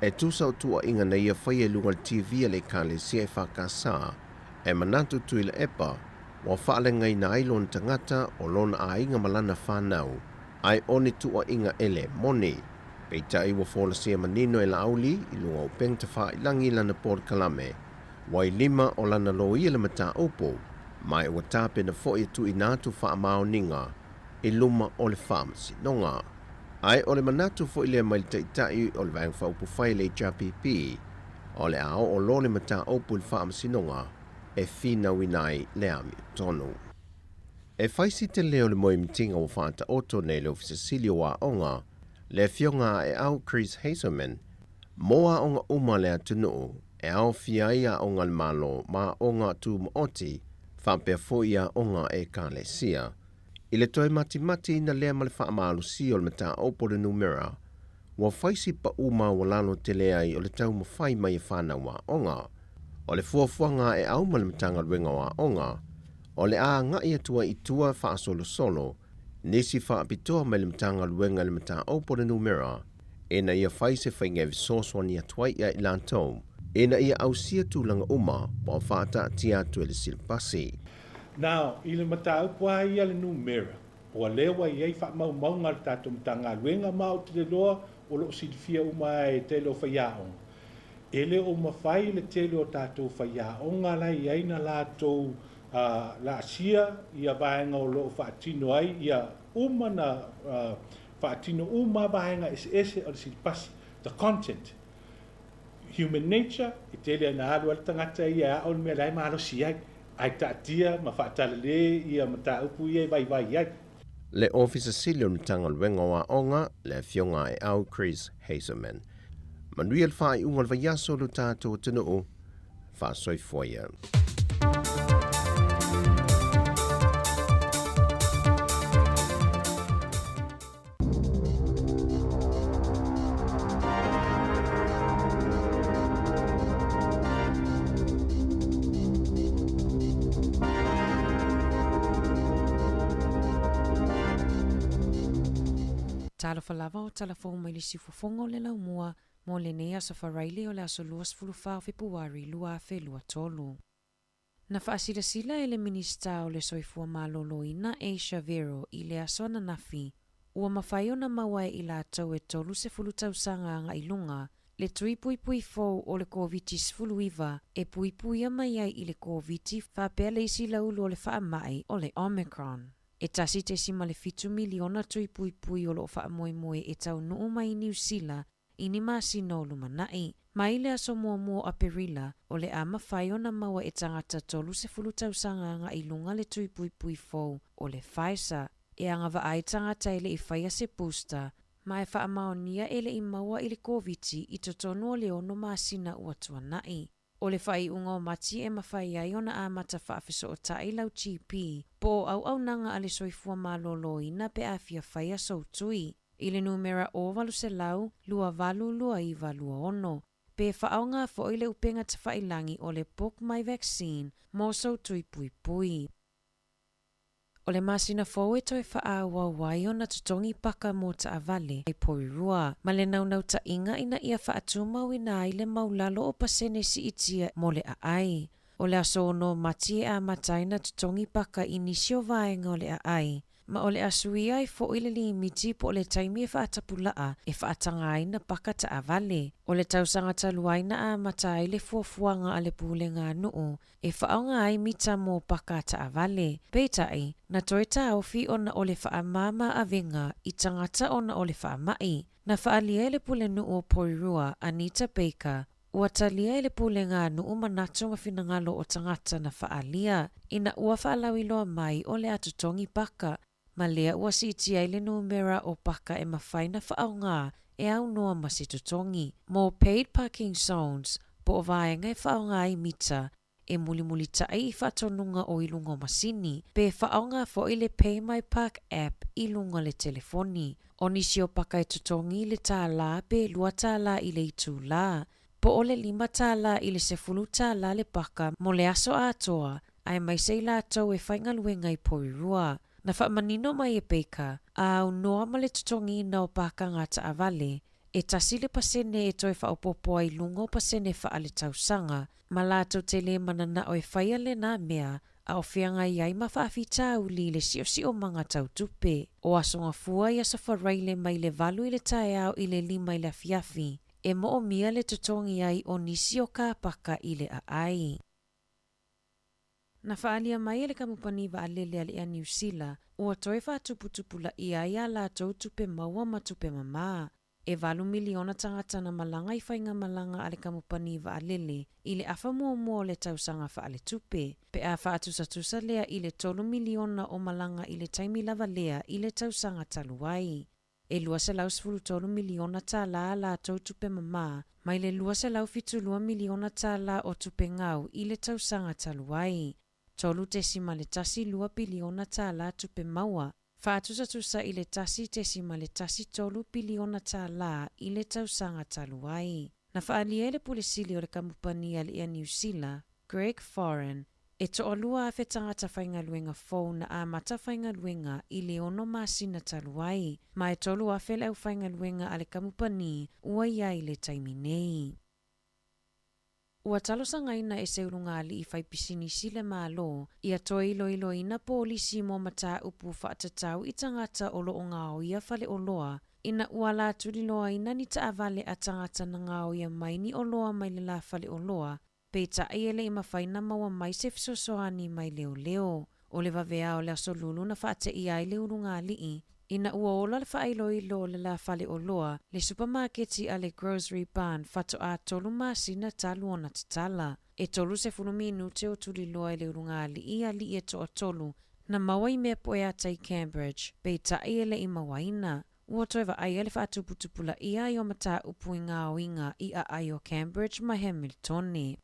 e tusa o tuuaiga na ia faia i luga o le TV a le Ekalesia EFKS e manatu Tuilaepa ua faalegaina ai lona tagata o lona aiga ma lana fanau ae o ni tuuaiga e le moni. Peitai ua folasia manino e Laauli i luga o upega tafailagi lana polokalame ua i lima o lana loia le mataupu, ma ua tapena foi e tuuina atu faamaoniga i luma o le Faamasinoga. Ae o le manatu foi lea mai le Taitai o le Vaega Faaupufai a le HRPP, o le a oo loa le mataupu i le Faamasinoga e finauina ai le amiotonu. E fai si tele o le moemitiga ua faataoto nei le Ofisa Sili o Aoga. Le Afioga a Aeau Chris Hazelman, mo aoga uma a le atunuu, e aofia ai aoga a le Malo ma aoga tumaoti, faapea foi aoga a Ekalesia. I le toe matimatiina lea ma le faamalosia o le mataupu o le numera, ua fai si paʻu maualalo tele ai o le taumafai mai e fanau aoga. O le fuafuaga a Aeau ma le Matagaluega o Aoga, o le a agai atu ai i tua faasolosolo nisi faapitoa mai le Matagaluega i le mataupu o le numera, ina ia fai se faiga e fesoasoani atu ai ia i latou ina ia ausia tulaga uma ua faataatia atu e le silapasi. Now, i le mataupu lava ia le numera, o lea ua i ai faamaumauga a le tatou Matagaluega ma ou te iloa o lo o silafia uma lava e tele o faiaoga, e le o mafai le tele o tatou faiaoga la e i ai na latou laasia ia vaega o lo o faatino ai ia uma na faatino uma vaega eseese o le silapasi, the content. Human nature, e tele ina alu lava le tagata ia e ao le mea la e malosi ai, ae taatia ma faatalale ia mataupu ia e vaivai ai. Le Ofisa Sili o le Matagaluega o Aoga, le Afioga Aeau Chris Hazelman. Manuia le faaiuga o le vaiaso lo tatou atunuu. Faasoifua ia. Talofa lava o tala fou mai le siufofoga o le laumua mo lenei aso Faraile o le aso 24 o Fepuari 2023. Na faasilasila e le Minisita o le Soifua Maloloina Asia Vero i le aso ananafi, ua mafai ona maua e i latou e 30 tausaga agai luga le tui puipui fou o le Koviti-19 e puipuia mai ai i le Koviti faapea le isi laulu o le faamai o le Omicron. E 1.7 miliona tui puipui o lo o faamoemoe e taunuu mai i Niu Sila i ni masina o lumanai. Mai le aso muamua o Aperila, o le a mafai ona maua e tagata 30 tausaga agai i luga le tui puipui fou o le Pfizer e agavaa ai tagata e le i faia se booster ma e faamaonia e le i maua i le Koviti i totonu o le ono masina ua tuanai. O le faaiuga o Mati e mafai ai ona amata faafesootai lau GP po o auaunaga a le soifua maloloina pe a fia faia sou tui i le numera 0800 28 29 26 pe faaaoga foi le upega tafailangi o le Book My Vaccine mo sou tui puipui. O le masina fou e toe faaauau ai ona totogi paka mo taavale i Porirua, ma le naunautaiga ina ia faatumauina ai le maulalo o pasene siitia mo le aai. O le aso 6 o Mati e amata ai ona totogi paka i nisi o vaega o le aai, ma o le a suia ai foi le limiti po o le taimi e faatapulaa e faataga ai na paka taavale. O le tausaga talu ai na amata ai le fuafuaga a le Pulega a Nuu e faaaoga ai mita mo paka taavale. Peitai, na toe taofi ona o le faamāmā avega i tagata ona o le faamai. Na faaalia e le Pulenuu o Porirua, Anita Baker, ua talia e le Pulega a Nuu manatu ma finagalo o tagata na faaalia ina ua faalauiloa mai o le a totogi paka ma lea ua siitia ai le numera o paka e mafai na faaaoga e aunoa ma se totogi. Mo paid parking zones, po o vaega e faaaoga ai mita e mulimulitaʻi i faatonuga o i luga o masini, pe faaaoga foi le Pay My Park app i luga o le telefoni. O nisi o paka e totogi i le tālā pe $2 i le itulā, po o le $5 i le $10 le paka mo le aso atoa, aemaise i latou e faigaluega i Porirua. Na faamanino mai e Baker, a aunoa ma le totogiina o pakaga taavale, e 1% e toe faaopoopo ai i luga o pasene faaletausaga, ma latou te le mananao e faia lena mea a o feagai ai ma faafitauli i le siosiomaga tau tupe. O Aso Gafua i Aso Faraile mai le 8 i le taeao i le 5 i le afiafi, e moomia le totogi ai o nisi o kāpaka i le aai. Na faaalia mai e le kamupani vaalele a le Air Niu Sila, ua toe faatuputupulaia ai ā latou tupe maua ma tupe mamā. E 8 miliona tagata na malaga i faigamalaga a le kamupani vaalele i le afa muamua o le tausaga faaletupe, pe a faatusatusa lea i le 3 miliona o malaga i le taimi lava lea i le tausaga talu ai. E $213 miliona tālā a latou tupe mamā mai le $272 miliona tālā o tupe gau i le tausaga talu ai. $3.12 piliona tālā tupe maua, faatusatusa i le $1.13 piliona tālā i le tausaga talu ai. Na faaalia e le Pule Sili o le Kamupani a le Ea Niu Sila, Greg Foran, e toa-2,000 tagata faigaluega fou na amata faigaluega i le ono masina talu ai, ma e 3,000 le aufaigaluega a le kamupani ua i ai i le taimi nei. Ua talosagaina e se ulugalii faipisinisi le Malo ia toe iloiloina polisi mo mataupu faatatau i tagata o lo o gaoia faleoloa ina ua ala tuliloaina ni taavale a tagata na gaoia mai ni oloa mai le la faleoloa Peitai e le i mafai na maua mai se fesoasoani mai leoleo. O le vaveao o le Aso Lulu na faateia ai le ulugalii, ina ua ola le faailoilo o le la faleoloa, le supamaketi a le Grocery Barn faatoa tolu masina talu ona tatala. E 30 minute o tuliloa i le ulugalii alii e toatolu na maua i mea poeata i Cambridge, peitai e le i mauaina. Ua toe vaaia le faatuputupulaia ai o mataupu i gaoiga i aai o Cambridge ma Hamiltone.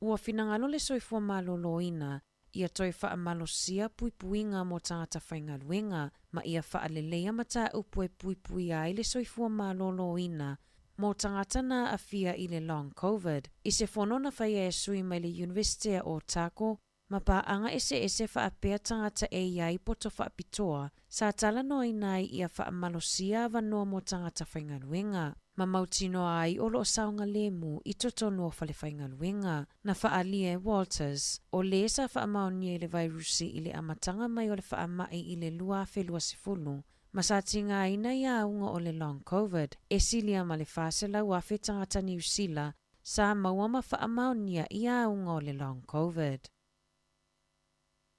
Ua finagalo le soifua malōlōina ia toe faamalosia puipuiga mo tagata faigaluega ma ia faaleleia mataupu e puipuia ai le soifua malōlōina mo tagata na aafia i le Long Covid. I se fono na faia e sui mai le Iunivesitea o Otago ma paaga eseese faapea tagata e i ai poto faapitoa sa talanoaina ai ia faamalosia avanoa mo tagata faigaluega, ma mautinoa ai o lo o saogalemu i totonu o falefaigaluega. Na faaalia e Walters, o lē sa faamaonia i le vairusi i le amataga mai o le faamai i le 2020, ma sa tigaina i auga o le Long Covid, e silia ma le 400,000 tagata Niu Sila sa maua ma faamaonia i auga o le Long Covid.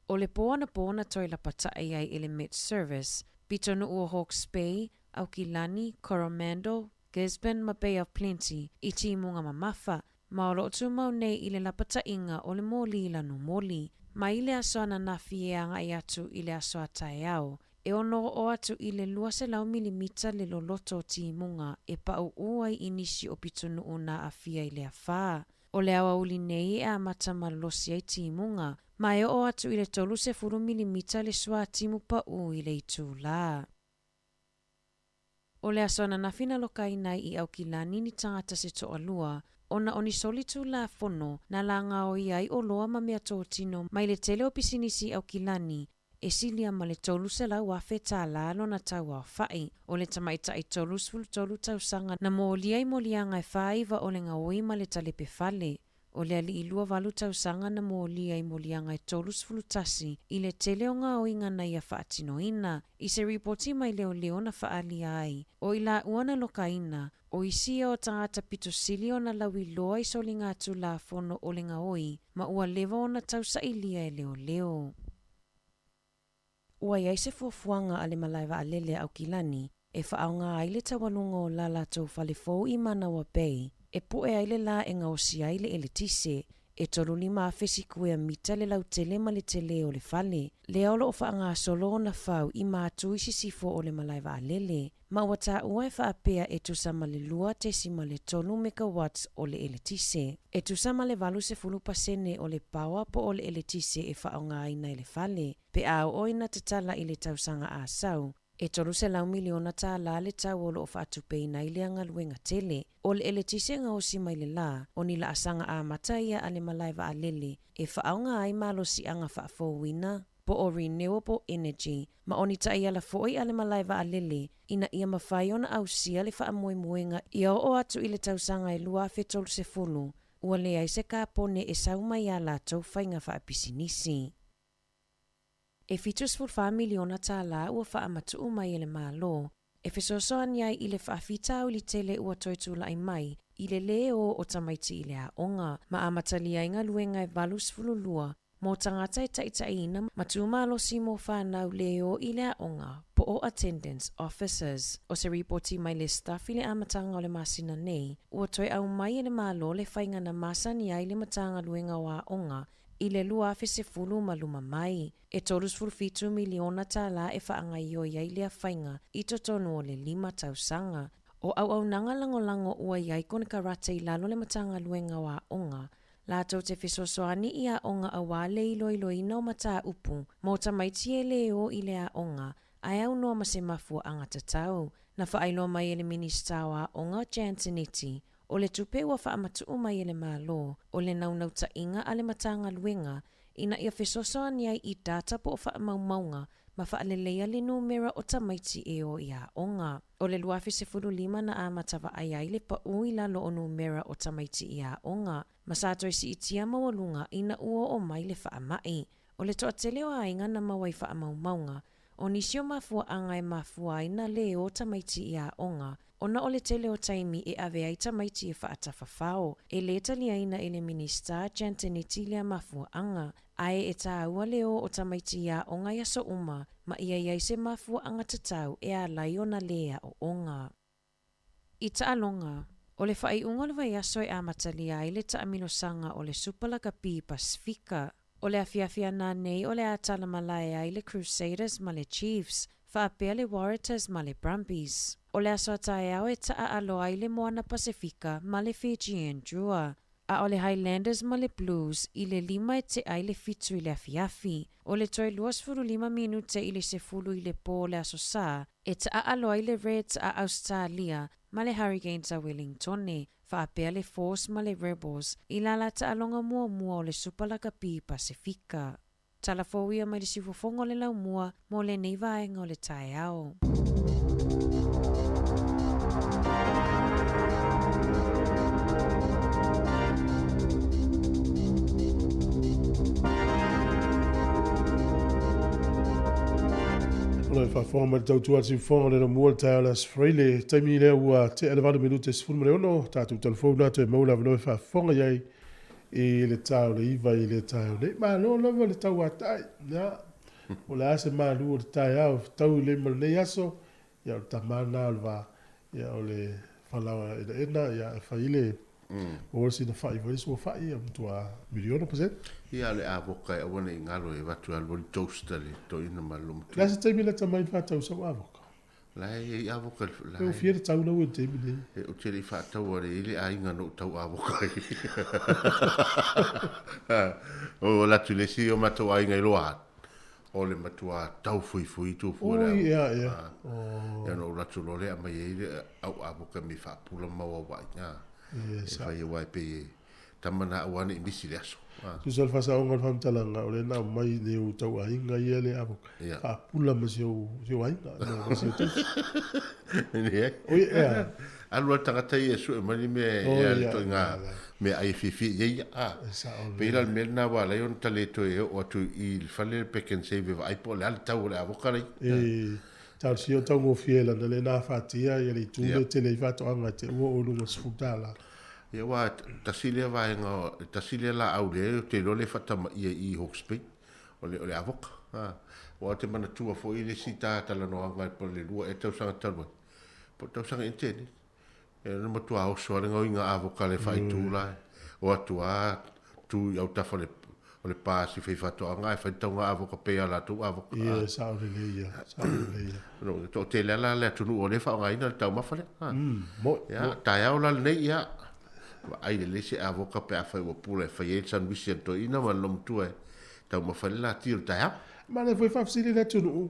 O le pō anapō na toe lapataʻi ai i le Met Service, pitonuu o Hawke's Bay, Aukilani, Coromandel, Gisborne ma Bay of Plenty i timuga mamafa, ma o lo o tumau nei i le lapataʻiga o le mōlī lanumoli. Mai le aso ananafi e agai atu i le aso a taeao, e ono oo atu i le 200 milimita le loloto o timuga e paʻuʻu ai i nisi o pitonuu na aafia i le afā. O le aoauli nei e amata malolosi ai timuga, ma e oo atu i le 30 milimita le suātimu paʻu i le itulā. O le aso ananafi na lokaina ai i Aukilani ni tagata se toalua, ona o ni soli tulafono na lagaoia ai oloa ma meatotino mai le tele o pisinisi i Aukilani e silia ma le 300,000 tālā lona tau aofaʻi. O le tamaitai 33 tausaga na molia i moliaga e 49 o le gaoi ma le talepe fale. O le alii 28 tausaga na molia i moliaga e 31 i le tele o gaoiga na ia faatinoina. I se ripoti mai leoleo na faaalia ai, o i laua na lokaina, o isi ia o tagata pito sili ona lauiloa i soligatulafono o le gaoi ma ua leva ona tausailia e leoleo. Ua i ai se fuafuaga a le malae vaalele a Aukilani e faaaoga ai le taualuga o la latou fale fou i Manawa Bay e poe ai le lā e gaosi ai le eletise. E 35,000 sikuea mita le lautele ma le telē o le fale, lea o lo o faagasolo ona fau i matu i sisifo o le malae vaalele, ma ua taua e faapea e tusa ma le 2.3 megawatts o le eletise. E tusa ma le 80% o le paoa po o le eletise e faaaogaina e le fale, pe a oo ina tatala i le tausaga a sau, E $300 miliona tālā le tau o lo o faatupeina ai lea galuega tele. O le eletise gaosi mai le lā, o ni laasaga amata ia a le malae vaalele e faaaoga ai malosiaga faafouina, po o renewable energy, ma o ni taiala foi a le malae vaalele ina ia mafai ona ausia le faamoemoega ia oo atu i le tausaga e 2030, ua leai se kapone e sau mai iā latou faiga faapisinisi. E 74 miliona tālā ua faamatuu mai e le Malo e fesoasoani ai i le faafitauli tele ua toe tulai mai i le lē ō o tamaiti i le aoga ma amatalia ai galuega e 82 mō tagata e taitaiina ma tūmalosi mō whānau lē ō i le aoga po o attendance officers. O se ripoti mai le Staff i le amataga o le masina nei, ua toe aumai e le Malo le faiga na masani ai le Matagaluega o Aoga. i le 2010 ma luma mai. E $37 miliona tālā e faagaioi ai lea faiga i totonu o le lima tausaga. O auaunaga lagolago ua i ai konekarate i lalo le Matagaluega o Aoga, latou te fesoasoani i aoga auā le iloiloina o mataupu mo tamaiti e lē o i le aoga ae aunoa ma se mafuaaga tatau. Na faailoa mai e le Minisita o Aoga Jan Tinetti, o le tupe ua faamatuu mai e le Malo, o le naunautaiga a le Matagaluega ina ia fesoasoani ai i data po o faamaumauga ma faaleleia le numera o tamaiti e o i aoga. O le 2015 na amata vaai ai le paū i lalo o numera o tamaiti i aoga, ma sa toe siitia maualuga ina ua oo mai le faamai. O le toatele o aiga na maua i faamaumauga, o nisi o mafuaaga e mafua ai na lē o tamaiti i aoga, ona o le tele o taimi e ave ai tamaiti e faatafafao, e lē taliaina e le Minisita Giantinetti lea mafuaaga, ae e tāua le o o tamaiti i aoga i aso uma ma ia i ai se mafuaaga tatau e alai ona lē aooga. I taaloga, o le faaiuga o le vaiaso e amatalia ai le taamilosaga o le Supa Lakapi Pasifika. O le afiafi ana nei o le a tala malae ai le Crusaders ma le Chiefs, faapea le Waratahs ma le Brumbies. O le aso a taeao e taaalo ai le Moana Pasifika ma le Fijian Drua. A o le Highlanders ma le Blues i le 5 e tea ai le 7 i le afiafi. O le toe 25 minute i le 10 i le pō o le Aso Sa, e taaalo ai le Reds a Ausetalia ma le Hurricanes a Wellingtone, faapea le Force ma le Rebels i la la taaloga muamua o le Supa Lakapi Pasefika. Tala fou ia mai le siufofoga o le laumua mo lenei vaega o le taeao. O lo o faafofoga mai le tautua a le siufofoga o le laumua le taeao o le Aso Faraile. Taimi lea ua tea le 8 minute 16, tatou talafou na toe maua le avanoa e faafofoga i ai i le ta o le 9 i le taeao nei. Malo lava le tauatai. Ia, o le a se malu o le taeao fetau i le ma lenei aso, ia o le tama lena o le va, ia o le falaoa enaena, ia e fai le o sina fai foi sua fai ia matua miliona pasene. Ia o le avoka e aua ne i galo e avatu e alu ai le toast a le toeaina ma le matua. Le a se taimi lata mai faatau sau avoka? La e i ai avoka la. E fia le tau lau i le taimi nei. E ou te le i faataua le i le aiga na ou tau avoka ai. O alu atu i le isi o matou aiga i Loa, o le matua tau fuifui tu fua le avoka. Oi, ea, ea. Ia na ou alu atu loa lea aumai ai le au avoka me faapula ma auauai. E fai aua e pei e Tama na aua ne i misi le aso. Tusa o le faasaoga o le faamatalaga, o lea na aumai nei ou tauaiga ia le avoka, faapula ma si ou aiga, ma si ou tausi. Leai. Oi, ea. Alu lava le tagata ia e sue mai le mea e a le ituaiga meaai e fiafia i ai ia. E sao Pei la o le mea lena ua ala ai ona ta le toe oo atu i le fale le Pack and Save e vaai po o le a le tau o le avoka la i ai. E talosia o taugofie lana lea na afatia ia le itu lea e tele ai faatoaga e te ua oo i luga o le $10. Ia aua tasi lea vaega, tasi lea laau lea ou te iloa lea e faatamaia i i Hawke's Bay, o le, o le avoka. Ha. Aua ou te manatua foi le isi ta talanoaga po o le lua ea tausaga talu ai, po o le tausaga ea na tea nei, ia na matua oso lava le gaoiga avoka a le faaitu la, o atu lava tu i autafa o le, o le pa a si faifaatoaga ae fai le tauga avoka pei a latou avoka. Ia, e sao lelei ia, sao lelei ia. No, toatele lava la le atunuu o lea e faaaogaina le taumafa lea. Ha. Moi, Ia, taeao la lenei, ia, vaai lelei se avoka pe afai ua pula e fai ai le sandwich a le toeaina ma le loomatua e taumafa ai le lati o le taeao. Ma lea foi faafesili le atunuu,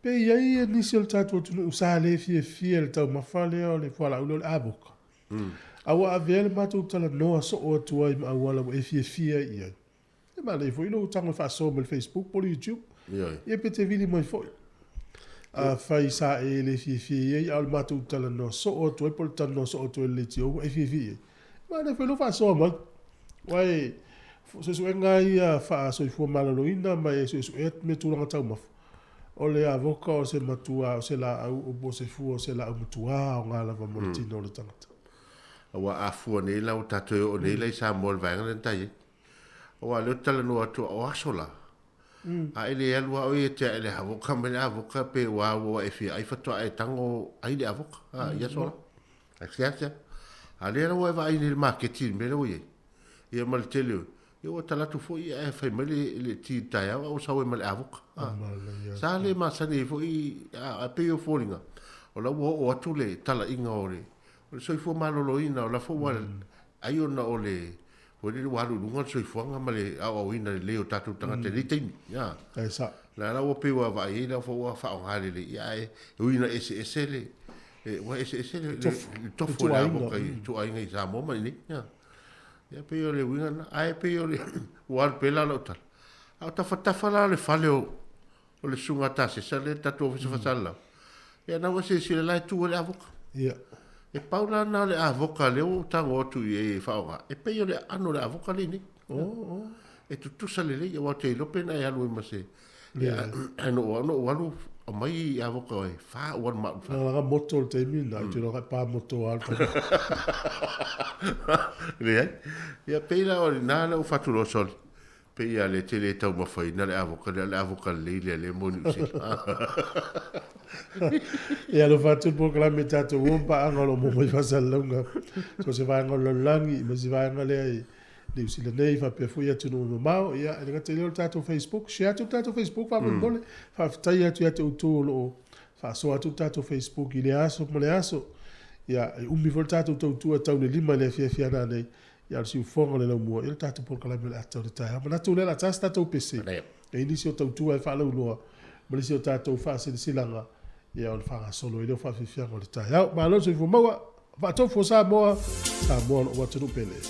pe i ai nisi o le tatou atunuu sa le fiafia i le taumafa lea o le fualaau lea o le avoka. A ua avea le matou talanoa soo atu ai ma auala ua e fiafia ai i ai. E manaia foi lou tago e faasoa mai le Facebook po o le YouTube. Ia pe te vili mai foi. Afai sa e le fiafia i ai, a o le matou talanoa soo atu ai po o le talanoa soo atu ai o le leitio ua e fiafia i ai. E manaia foi lou faasoa mai. Aua e suesuega lava ia faa-soifua maloloina ma e suesuea mea tulaga taumafa, o le avoka o se matua, o se laau po o se fua o se laau matua aoga lava mo le tino o le tagata. Aua a fua nei la ua tatou e oo nei la i Samoa i le vaega lea na tai ai. Aua o lea ou te talanoa atu o aso la, a e le alu lava oe e tea i le avoka mai le avoka pe ua ua e fia ai faatoa e tago ai le avoka a i aso la. Ae sea sea. A lea la ua e vaai nei i le maketi i le mea lea ua i ai. Ia ma le tele o Ia ua tala atu foi ae fai mai le le ti i le taeao ae ua sau ai ma le avoka. A, sa le masani ai foi a, ae pei o foliga o la ua oo atu le talaiga o le o le soifua maloloina o la foi ua ai ona o le foi lele ua alu i luga le soifuaga ma le aoaoina lelei o tatou tagata i lenei taimi. A, E sao. La la ua pei ua vaai ai la foi ua faaaoga lelei ia ae e ui ina eseese le ua eseese le le tofu o le avoka i ituaiga i Samoa ma i inei. Ia. Ia pei o le uiga lena. Ae pei o le ua alu pea la lau tala. A o tafatafa la le fale o o le susuga a Tasesa lea i le tatou ofisa faasalalau. Ia na ua silasila la e tu ai le avoka. Ia. E pau la lena o le avoka lea ua ou tago atu i ai e faaaoga, e pei o le aano o le avoka lea i inei. Oh, oh. E tutusa lelei, aua ou te iloa pe na e alu ai ma se Ae no ou alu aumai avoka e fa ou alu ma au i le fale. Lalaga moto le taimi lena, ou te iloa pa moto lava le taimi. Leai. Ia pei la o lena la ua faatuloa sole. Pei a le tele e taumafaina le avoka lea, o le avoka lelei lea lea mo Niu Sila. Ia alofa atu le polokalame i tatou ua ma paaga o lo o maua mai faasalalauga so o se vaega o le lalolagi ma isi vaega lea i Niu Sila nei faapea foi atunuu mamao. Ia, e le gata i lea o le tatou Facebook, share atu le tatou Facebook faamolemole. Faafetai atu ia te outou o lo o faasoa atu le tatou Facebook i lea aso ma lea aso. Ia, e umi foi le tatou tautua e tau i le 5 i le afiafi a nanei. Ia, o le siufofoga o le laumua, ia le tatou polokalame o le ata o le taeao. Manatu lea o le a ta se tatou pese. E i ai nisi o tautua e faalauiloa ma nisi o tatou faasilasilaga, ia ona faagasolo ai lea o faafiafiaga o le taeao. Malo le soifua maua! Faatofo Samoa, Samoa lou atunuu pele.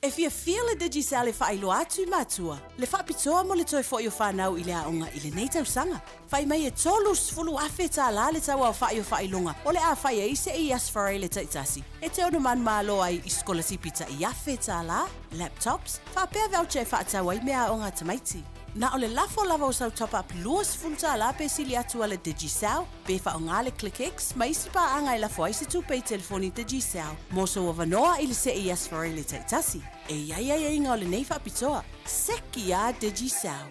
E fiafia le Digicel e faailoa atu i matua le faapitoa mo le toe foi o fanau i le aoga i lenei tausaga. Fai mai e $30,000 le tau aofai o faailoga o le a fai ai se i Aso Faraile taitasi e te ono manumalo ai i sikolasipi tai $1,000, laptops, faapea voucher e faatau ai meaaoga a tamaiti. Na o le lafo lava o sau top-up $20 pe sili atu a le Digicel, pe faaaoga le ClickX ma isi paaga e lafo ai se tupe i telefoni Digicel mo sou avanoa i le see i Aso Faraile taitasi. E i ai aiaiga o lenei faapitoa. Seki a Digicel!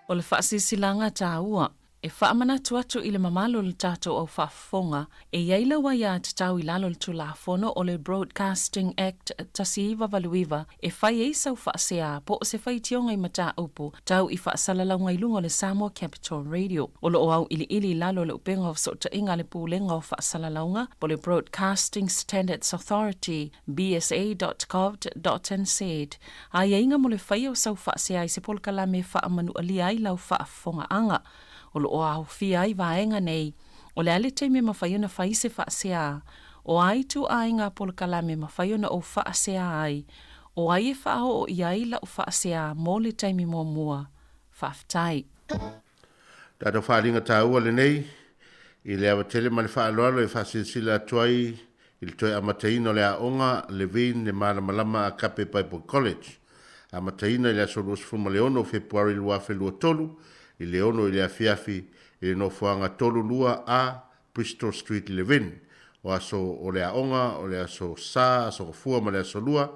O le faasilasilaga taua, e faamanatu atu i le mamalu o le tatou au faafofoga, e i ai lau aiatatau i lalo o le Tulafono o le Broadcasting Act 1989 e fai ai sau faasea po o se faitioga i mataupu tau i faasalalauga i luga o le Samoa Capital Radio. O lo o auiliili i lalo o le upega o fesootaiga a le Pulega o Faasalalauga po o le Broadcasting Standards Authority, bsa.govt.nz, Aiaiga mo le faia o sau faasea i se polokalame e faamanualia ai lau faafofogaaga. O lo o aofia ai vaega nei, o le a le taimi e mafai ona fai se faasea, o a ituaiga polokalame e mafai ona ou faasea ai, o ai e faaoo i ai lau faasea mo le taimi muamua. Faafetai. Tatou faaaliga taua lenei i le ava tele ma le faaaloalo e faasilasila atu ai i le toe amataina o le aoga Levine le Malamalama Agape Bible College, amataina i le aso 26 o Fepuari 2023 i le 6 i le afiafi i le nofoaga 32 A Bristol Street, Levin. O aso o le aoga o le aso Sa, aso Gafua ma le aso Lua,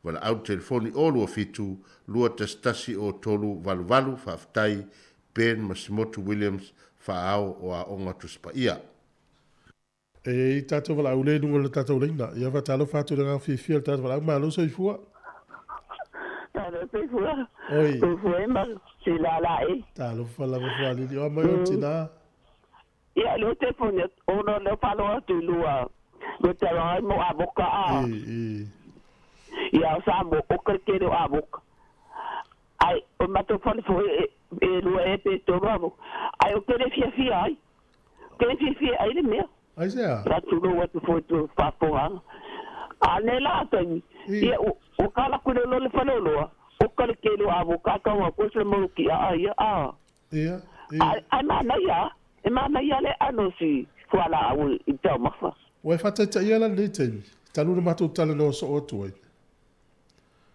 valaau le telefoni o 27 211 o 388. Faafetai Ben Masimotu Williams, Faaao o Aoga Tusi Paia. E i ai tatou valaau le i luga o le tatou laina. Ia faatalofa atu i le agaga fiafia o le tatou valaau. Malo soifua. Malo soifua. Oi. Soifua e ma sila la e. Talofa lava Fualili. O a mai o tina. Ia le te fone o no le falo atu i lua. Le te ai mo avoka a. E, e. Ia o sa mo o kere o avoka. Ai o matou fale fo e e lua e pe tolu avoka. Ai o kere fiafia ai. Kei fiafia ai le mea. Aisea? Sa tulou atu foi tu faafofogaga. A nei la taimi, ia ua kala ku le lo le faleoloa, o ka le kelo a vo ka ka wa ko se mo ki a ia a. Ia, ia. Ai manaia, e manaia le ano si fualaau i taumafa. Ua e faataitaia la lenei taimi, talu na matou talanoa soo atu ai.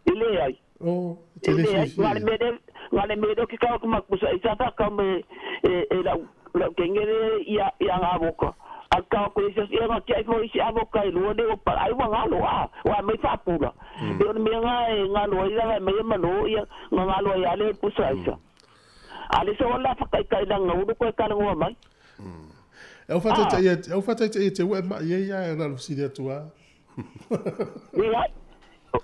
E leai. Oh, e te le fiafia. Nga le mea lea, nga le mea lea o ke kau aku makusa i sa kau me e, e lau, lau kengere ia, ia ngā voka. A kau aku i ia ngā kia ifo isi avoka e lua le o pa, ai ua ngalo a, ua mai whaapura. E o le mea ngā e ngalo ai ranga e mai e malo ia, ngā ngalo ai ale e pusa aisa. A le so la whakaikai la ngā uru koe karangoa mai. E au whataitaia, e au whataitaia te ua e mai e ia e nalo siri atu a. Leai.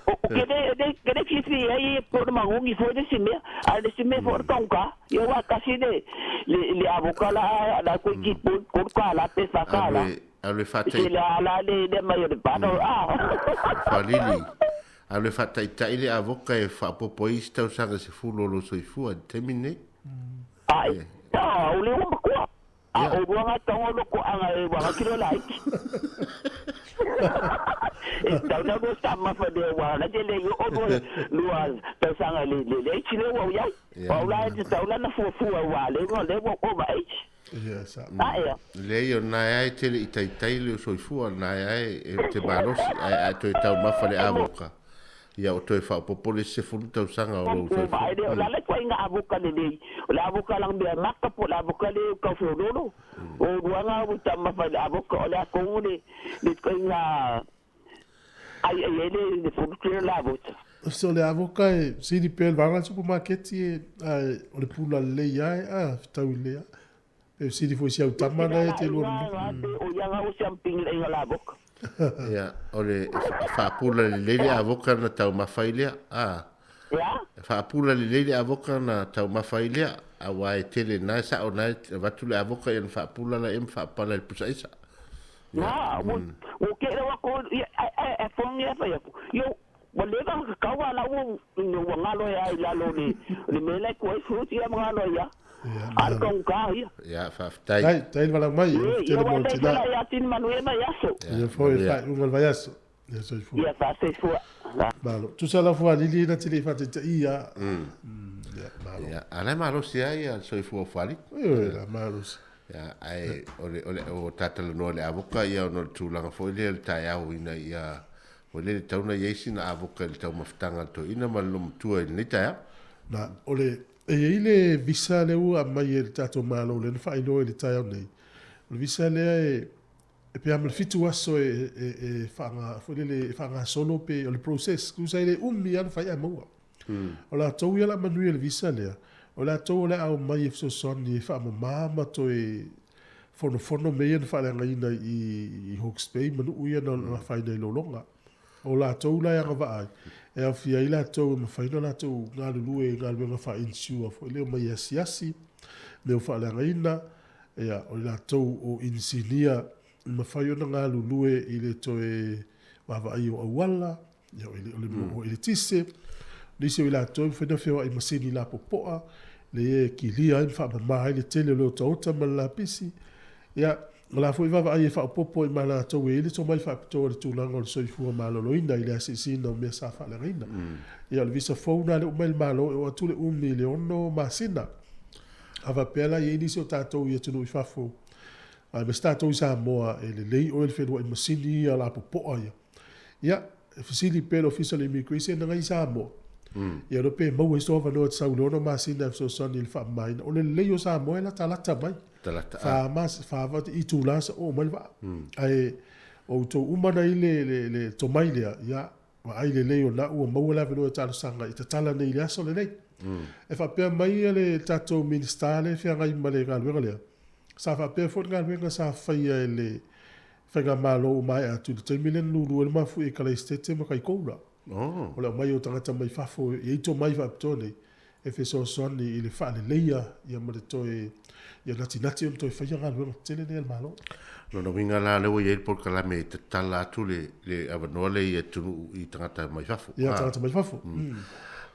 O ke le, ke le fiafia ai e po le magogi foi le isi mea, a le isi mea foi o le taugata. Ia aua tasi le, le, le avoka la, la koe ki po kolu kālā pe wha kālā. Alu e whātai. Se la la le, le mai o le bano, a. Whalili. Alu e whātaitai le avoka e whaapopo ai isi tausaga 10 o lou soifua i le taimi lenei. Ai, a, o le ua matua. A o rua nga taonga loko anga e wanga kilo laiti. E tau na lua sa mafa le wa la te le yo o lua lua tausaga le le le iti le ua iai. Wa ula e te tau lana fua fua wa le nga le ua over age. Ia sa. A ea. Leai o na e ae tele i taitai le o soifua na e ae e te malosi ae ae toe taumafa le avoka. Ia o toe faaopoopo le isi 10 tausaga o lou soifua. Vaai lea, o le ala koe nga avoka lelei. O le avoka lang mea maka po o le avoka le kau feololo. O luanga o taumafa i le avoka o le akongo le le koe nga ai ai ai le le fulu le avoka. So le avoka e sili pea le vaega le supamaketi e ae o le pula lelei ae a fetau i lea. Pe sili foi si au tama na e te lua O ia nga o siamping le inga la avoka. Ia, o le faapula lelei le avoka na taumafa ai lea. A. Ia? Faapula lelei le avoka na taumafa ai lea, aua e tele na e sao na e avatu le avoka ia na faapula la e ma faapala i le pusa aisa. Ia, ua ke lau aku, ia, e fong ia fai aku. Ia, ua leva na kakau a lau ua, ua ngalo ia i lalo le, le mea lai kua i fruit ia ma ngalo ia. A le kaunga ia. Ia, faafetai. Tai, tai le valaau mai, Ia, tele ua mo le lei tina. fela ia tini manuia mai aso. Ia foi le faaiuga o le vaiaso. Ia soifua. Ia, faasoifua. la. Malo. Tusa la fualili na te le i faataitaia. Ia, malo. Ia, a la e malosi lava ia le soifua o Fualii. Ioe, la malosi. Ia, ae o le, o le, o tatalanoa i le avoka, ia, ona o le tulaga foi lea o le taeao ina ia, foi lele, e tatau ona i ai sina avoka i le taumafataga a le toeaina ma le loomatua i lenei taeao. Na, o le, e i ai le visa lea ua aumai e le tatou Malo lea na faailoa i le taeao nei. O le visa lea e, e pe a ma le 7 aso e, e, e faaga, foi lele, e faagasolo pe o le process, tusa e le umi lava ona fai ae maua. O latou ia o le a manuia i le visa lea, o latou o le a omai e fesoasoani e faamama ma toe fonofono mea ia na faaleagaina i Hawke's Bay ma nuu ia na afaina i lologa. O latou la e agavaa ai, e aofia ai latou e mafai ona latou galulue i galuega faa-insure foi lea, omai e asiasi mea ua faaleagaina, ia, o i latou o inisinia e mafai ona galulue i le toe vaavaai o auala, ia, o le o eletise, nisi o i latou e mafai ona feoai i masini lapopoa, lea e kilia ai ma faamama ai le tele o le otaota ma le lapisi. Ia, o la foi vaavaai e faaopoopo i ma latou e i ai le tomai faapitoa i le tulaga o le soifua maloloina i le asiasiina o mea sa faaleagaina. Ia, o le visa fou lena lea ua mai le Malo e oo atu le umi i le 6 masina. A faapea la e i ai nisi o tatou i atunuu i fafo, aemaise tatou i Samoa e lelei oe i le feluai masini ia lapopoa ia, Ia, e fesili pea le Ofisa o le Immigration na i Samoa. Ia lo pe maua ai so avanoa te sau i le 6 masina e fesoasoani i le faamamaina. O le lelei o Samoa e latalata mai. Talata, Fa mas, fa va itula sa oo mai le vaa. Ae o outou uma na i le, le, le tomai lea, ia, vaai lelei o na ua maua le avanoa e talosaga i tatala nei i le aso lenei. E faapea mai le tatou Minisita lea e feagai ma le galuega lea, sa faapea foi le galuega sa faia e le Faigamalo ua maea atu i le taimi lea na lulu ai le mafuie i Kalaisitete ma Kaikoura. O le aumai o tagata mai fafo e i ai tomai faapitoa nei e fesoasoani i le faaleleia ia ma le toe ia natinati ona toe faia galuega tetele nei a le Malo. Lona uiga la lea ua i ai le polokalame e tatala atu le le avanoa lea i atunuu i tagata mai fafo. Ia, tagata mai fafo.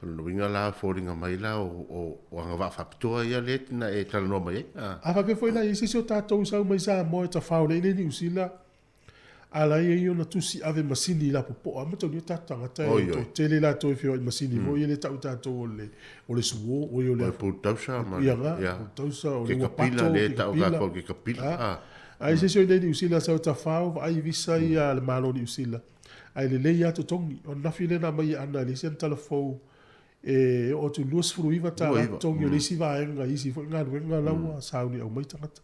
Lona uiga la foliga mai la o o agavaa faapitoa ia lea na e talanoa mai ai. A faapea foi la i ai se isi o tatou i sau mai Samoa e tafao lea i Niu Sila, a la e i ai ona tusi ave masini lapopoa, a mataulia tatou tagata e toatele latou e feoai masini foi ia lea e tau e tatou o le o le suo, oi o le bulldozer ma ia nga, bulldozer o le ua pato, ke kapila. Ke kapila. A i se isi o i nei Niu Sila sau e tafao vaai visa ia a le Malo o Niu Sila, ae lelei lava totogi. O le nafi lea na aumai e Ana e leai se ana talafou E oo atu i le 29 tala totogi o le isi vaega i isi foi galuega la ua sauni aumai tagata.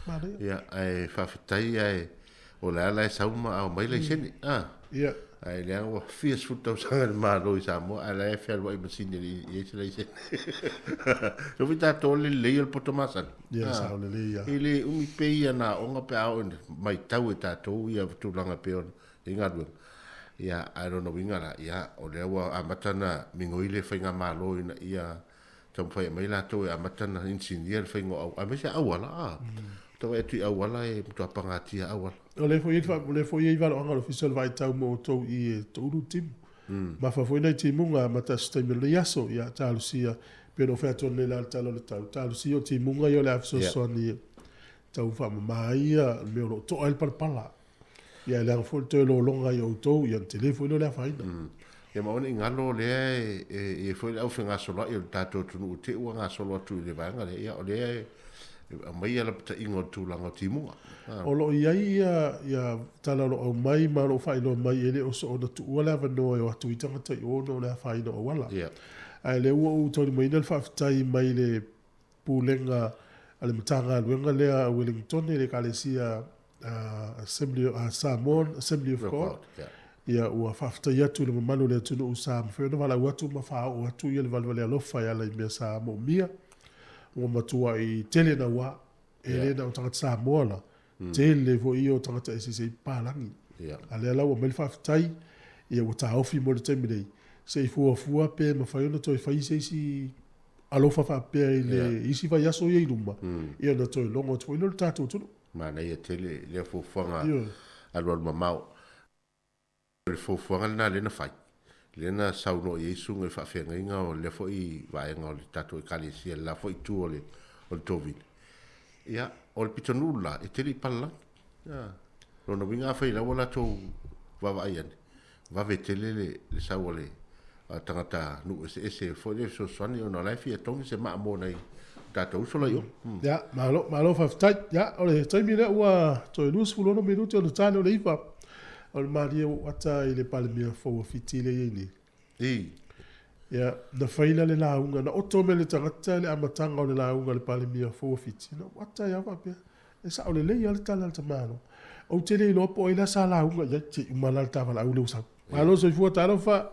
Manaia. Ia, ae faafetai ae o le a la e sau ma aumai laisene. A. Ia. Ae leaga ua fia sefulu tausaga le Malo i Samoa ae la e fealuai masini e le i ai se laisene. So foi tatou o le lelei o le poto masani. Ia, sao lelei ia. E le umi pea ia na aoga pe a oo ina maitau e tatou ia tulaga e pei ona i galuega. Ia, ae lona uiga la, ia, o lea ua amata ona migoi le faigamalo ina ia taumafai mai latou e amata ona inisinia le faiga o auala, aemaise auala, a. Tau vaai atu i auala e matua pagatia auala. O lea foi o lea foi e i ai valoaga o le Ofisa o le Vaitau mo outou i e toulu timu. Mafa foi nai timuga amata aso taimi o lenei aso, ia, talosia, pei ona ou fai atu ananei la i le Tala o le Tau, talosia o timuga ia o le a fesoasoani e tau faamama ai ia le mea o lo o toa ai le palapala. Ia e leaga foi le toe lologa i outou, ia ona tele foi lea o le afaina. Ia ma aua ne i galo lea e i ai foi le aufegasoloai o le tatou atunuu te i ua gasolo atu i le vaega lea, ia o lea e aumai ia lapataiga o le tulaga o timuga. O lo o i ai ia ia tala o lo o aumai ma o lo o faailoa mai e le o soona tuua le avanoa e o atu ai tagata i o ona o le afaina o auala. Ae o lea ua ou taulimaina le faafetai mai le Pulega a le Matagaluega lea a Wellingtone, le Ekalesia Assembly, Samoan Assembly of God, ia ua faafetai atu i le mamalu o le atunuu sa mafai ona valaau atu ma faaoo atu ia le valevale alofa e ala i mea sa moomia. Ua matuai tele naua, e le na o tagata Samoa la, tele foi ia o tagata eseese i papalagi. A lea la ua aumai le faafetai, ia ua taofi mo le taimi nei, se i fuafua pe mafai ona toe fai se isi alofa faapea i le isi vaiaso ia i luma, ia ona toe logo atu foi lea o le tatou atunuu. Manaia tele lea fuafuaga alualu mamao. O le fuafuaga lena lea na fai, lea na saunoa i ai susuga i faafeagaiga o lea foi vaega o le tatou Ekalesia, le la foi itu o le tovine. Ia, o le pitonuu le la, e tele i palalagi. Lona uiga afai la ua latou vaavaai ane, vave tele le le sau a le a tagata nuu eseese foi lea e fesoasoani ona o la e fia togi se maa mo nai tatou uso la i o. Ia, malo, malo faafetai. Ia, o le taimi lea ua toe 26 minute ona ta lea o le 9. O le malie ua ou ata i le Palemia fou a Fiti lea e i ai nei. I. Ia, na fai la le lauga, na oto mai le tagata i le amataga o le lauga a le Palemia fou a Fiti, na ou ata ai lava faapea, e sao lelei lava le tala a le tamaloa. Ou te le iloa po o ai la sa lauga i ai, se i uma la le ta valaau lea ua sau. Malo soifua, talofa!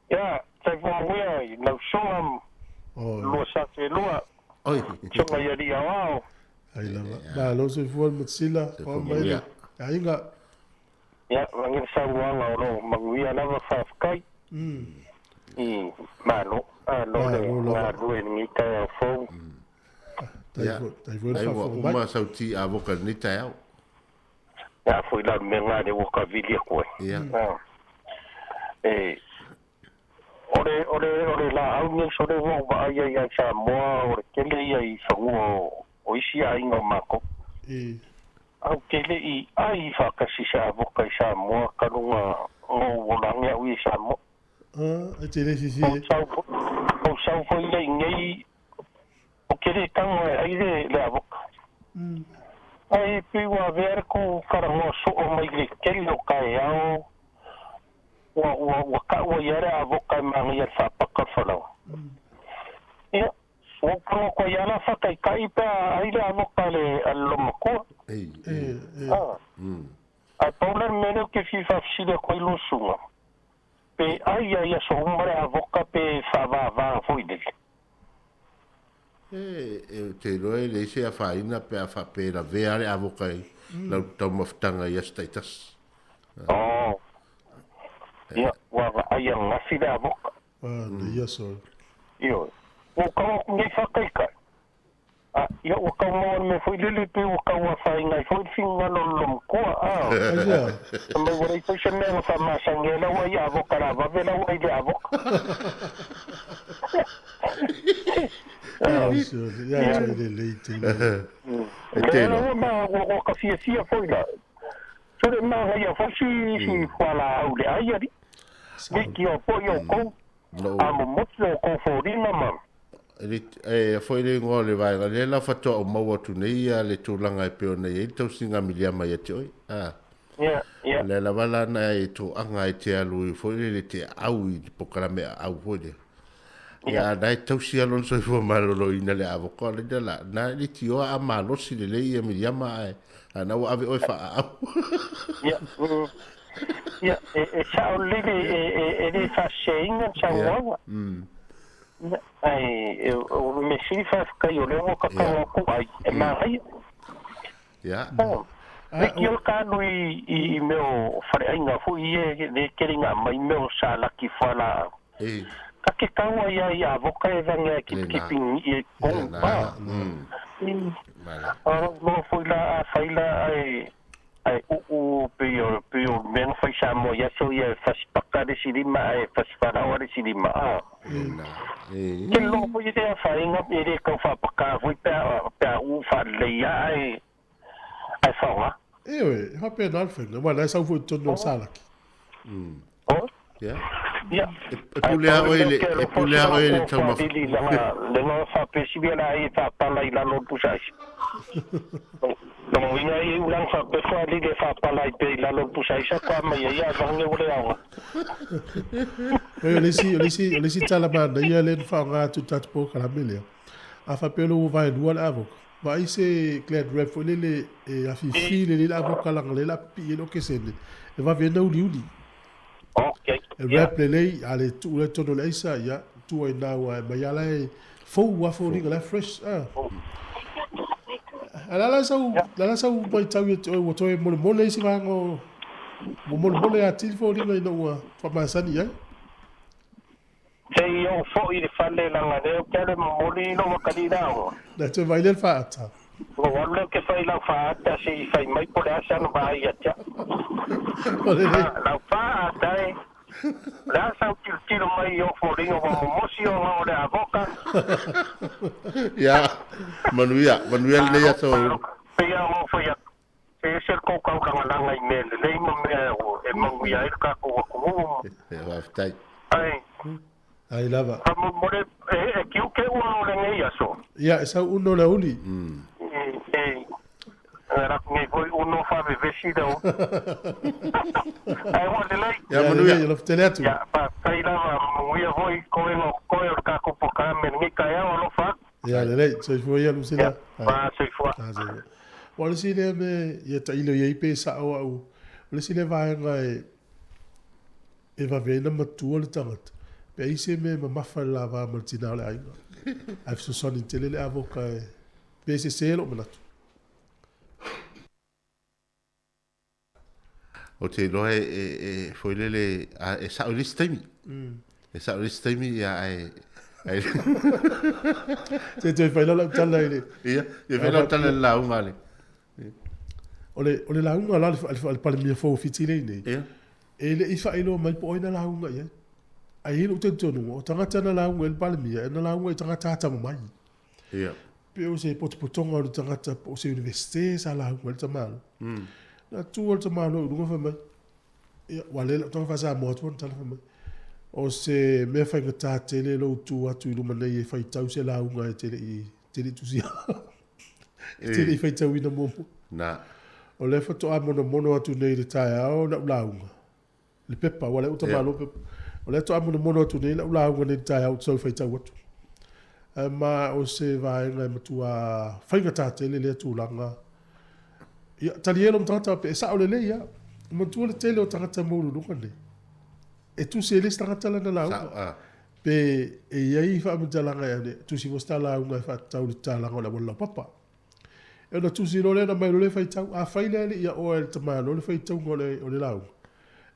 Ia, soifua manuia i lau susuga 272, susuga i Alii Aoao. Ai lava. Malo soifua le Matasila, oa mai le aiga. Ia, manuia le saunoaga o lo o manuia lava, faafetai. I, malo, malo le galulue i lenei taeao fou. Ia, ai ua uma sau ti avoka i lenei taeao. Ia foi la le mea lena lea ua tavili atu ai. Ia. E, o le, o le, o le laau lenei sole ua ou vaai ai ia i Samoa, o le tele ia i fanua o, o isi aiga o matou. I. Ae ou te le i ai faatasi se avoka i Samoa talu na ou ola ane au ia i Samoa. A, e te le fifi e. Ou sau foi lea i nei, ou te le tago e ai le, le avoka. Ae pei ua avea le kou talanoa soo mai le tele o taeao, ua, ua, ua tau ai lava le avoka e manaia i le faapaka o le falaoa. Ia, ua ou tago atu ai lava la faataitai pe a ai le avoka a le, a le loomatua. Ah. Ae pau la le mea lea ou te fia faafesili atu ai lou susuga, pe ai lava i aso uma le avoka pe faavava foi lele. E, ou te iloa e leai se afaina pe a faapea e lavea le avoka i lau taumafataga i aso taitasi. Oh. Ia, ua vaai ananafi le avoka. Ah, nei aso. Ioe. Ua ou tau atu nei faataitai. A, ia ua tau maua le mea foi lele pei ua tau afaina ai foi le finagalo o le loomatua, a. Aisea? Fai mai ua leai foi se mea na faamasani ai lau ai avoka la vave lau ai le avoka. Ia, toe lelei tele. Lea ua ma ua ka fiafia foi la. Sole manaia foi si si fualaau le ai alii. Leitioa foi outou, a momotu outou foliga ma. E foi le igoa o le vaega lea la faatoa ou maua atu nei ia le tulaga e pei ona i ai le tausiga miliama ia te oe. A. O lea lava la na e toaga ai te alu i foi lele te aau i le polokalame aau foi lea. Ia a na e tausi lava lona soifua maloloina le avoka o lena la na e leitioa a malosi lelei ia miliama ae a na ua ave oe faaaau. Ia, ia, e sao lelei le e le faaseseina le saunoaga. Ia, ae o le mea sili faafetai o lea ua tatalo atu ai e manaia. Ia. Leitioa le ta alu i mea o faleaiga foi ia e tele ina aumai mea o salaki fualaau. Ka te tau ai a i avoka e rangi ai kipikipi ni'i e tonu pa. A loa foi la a fai la ae ae uu pei o pei o mea na fai Samoa i aso ia e fasi paka le isi lima ae fasi falaoa le isi lima a. Ke loa foi e le afaina e le tau faapaka foi pe a pe a uu faalelei a ae ae faoga. Ioe, e faapena le faiga, aua o la e sau foi i totonu o le salaki. Ia. Ia. E pule a oe le e pule a oe le taumafa. Le nga faapesi la ai e faapala i lalo o le pusa aisa. Lona uiga e i ai ulang faapefo a lili e faapala ai pea i lalo o le pusa aisa toa mai ai a vange ua le aoga. Oi, o le isi, o le isi, o le isi tala manaia lea na faaaoga atu i le tatou polokalame lea, a faapea loa ua vaelua le avoka, vaai se glad wrap foi lele e afifi lelei le avoka leaga o lea o le a pipii ai le okesene, e vave ai ona uliuli. Okay. E wrap lelei, a le tuu la i totonu o le aisa, ia, tuu ai i ina ua aumai lava la e fou lava foliga, la e fresh. A. A o le a la sau, le a la sau matau ia te oe ua toe molemole isi vaega o, ua molemole atili foliga ina ua faamasani i ai? Se i ou foi i le fale leaga lea ou te alu e momoli i lou atalii i le aoga. Na toe vaai lea i le faaata. Ona ou alu lea ou te fai i lau faaata se i fai mai po o le a se ana vaai ia te au. O lelei. A, lau faaata e, o le a sau tilotilo mai i ou foliga ua momosi ona o le avoka. Ia, manuia, manuia lenei aso. Pei lava ona ou fai atu, e ese le tou taulagalaga i mea lelei ma mea e maua. faamanuia ai le tatou atunuu. Ia, faafetai. Ai. Ai lava. Faamolemole, e tiute uno o lenei aso. Ia, e sau uno le aoauli. E, e laku nei foi uno faavevesi le aoauli. Ae ua lelei. Ia, manuia. Alofa tele atu. Ia, faafetai lava, manuia foi toega o totoe o le tatou polokalame i lenei taeao, alofa atu. Ia, lelei. Soifua ia, Lusila. Ia, fa soifua. Soifua. Ua o le isi lea mea ia tailo i ai pe sao au, o le isi lea vaega e e vave ai ona matua le tagata, pe ai se mea e mamafa i le lava ma le tina o le aiga. Ae fesoasoani tele le avoka e pe sese lou manatu. Ou te iloa e, e, e foi lele, a, e sao i le isi taimi. E sao i le isi taimi, ia, ae, ae Se toe fai lau tala i le... Ia, ia fai lau tala i le lauga a le... O le, o le lauga la a le Palemia fou o Fiti lea i nei, Ia. e le i faailoa mai po o ai na lauga i ai. Ae i ai lou talitonuga, o tagata na lauga i le Palemia, e na lauga i tagata atamamai. Ia. Pe o se potopotoga o le tagata po o se Universite sa lauga ai le tamaloa. Na tu le tamaloa i luga fai mai, ia, ua le lau taga faa-Samoa atu ana tala fai mai, o se mea faigata tele lou tu atu i luma nei e faitau se lauga e te le i, te le i tusia. E te le i faitauina muamua. Na. O lea faatoa monomono atu nei i le taeao lau lauga. Le pepa, ua le uta malo pepa. O lea faatoa monomono atu nei lau lauga nei i le taeao ou te sau e faitau atu. Ae ma o se vaega e matua faigata tele lea tulaga. Ia, talie lou tagata pe e sao lelei lava. Manatua le tele o tagata maualuluga nei, e tusi ai le isi tagata lana lauga. Pe e i ai faamatalaga e ane, tusi foi se ta lauga e faatatau i le tatalaga o le auala laupapa. E ona tusi loa lea ona aumai loa lea faitau. Afai lea e le i aoa e le tamaloa le faitauga o le, o le lauga,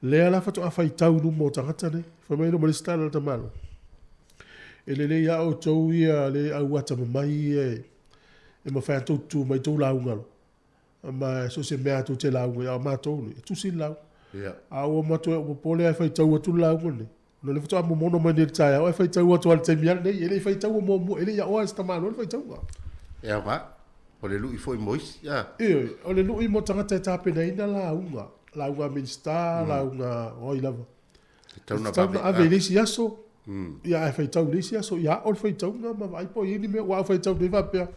lea la faatoa faitau i luma o tagata nei. Fai mai loa ma le isi tala a le tamaloa, E lelei lava outou ia le au atamamai ia e mafai ona tou tutu mai tou lauga loa. Ma so o se mea lava tou te lauga ai, a o matou nei, e tusi le lauga. A ua matou e popole lava e faitau atu le lauga lenei, ona o lea faatoa momono mai nei i le taeao ae faitau atu lava i le taimi lava lenei. E le i faitaua muamua, e le i aoa e se tamaloa le faitauga. E aoga, o le lui foi mo isi, a. Ioe, o le lui mo tagata e tapenaina lauga, lauga a Minisita, lauga o ai lava. E tatau ona Tatau ona ave i le isi aso, ia ae faitau i le isi aso, ia ao le faitauga ma vaai po o i ai ni mea, aua a faitau nei faapea,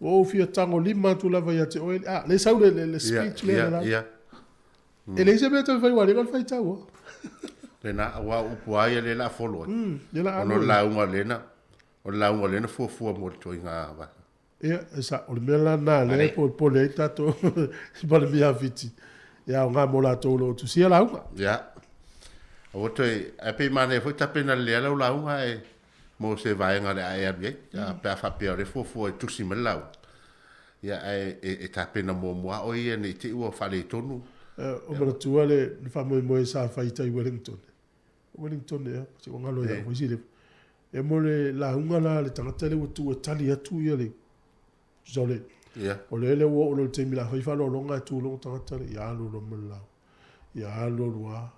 ua ou fia tagolima atu lava ia te oe, a, lea e sau le, le, le speech lea le la. E leai se mea e toe fai aua o lea na faitau a. Lena, aua o upu lava ia lea o le a follow ai. Lea o le a Ona o le lauga lea na, o le lauga lea na fuafua mo le ituaiga vaega. Ia, e sao, o le mea la lena lea e polepole ai tatou i Palemia Fiti, e aoga mo latou o lo o tusia lauga. Ia, aua toe, ae pei manaia foi tapena lelei lava lau lauga ae mo se vaega o le a e alu i ai, pe a faapea o lea e fuafua e tusi mai le lauga. Ia, ae e tapena muamua lava oe ia ne i te i ua faaletonu. O manatua le faamoemoe sa fai i tai Wellington. Wellington ea, se ua galo ia foi sile. E mo le lauga la le tagata lea ua tu e tali atu ia le tusa o le o le lea ua oo loa i le taimi o le a fai faaaloaloga e tu loa tagata lea, ia alu loa ma le lauga. Ia alu alu lava,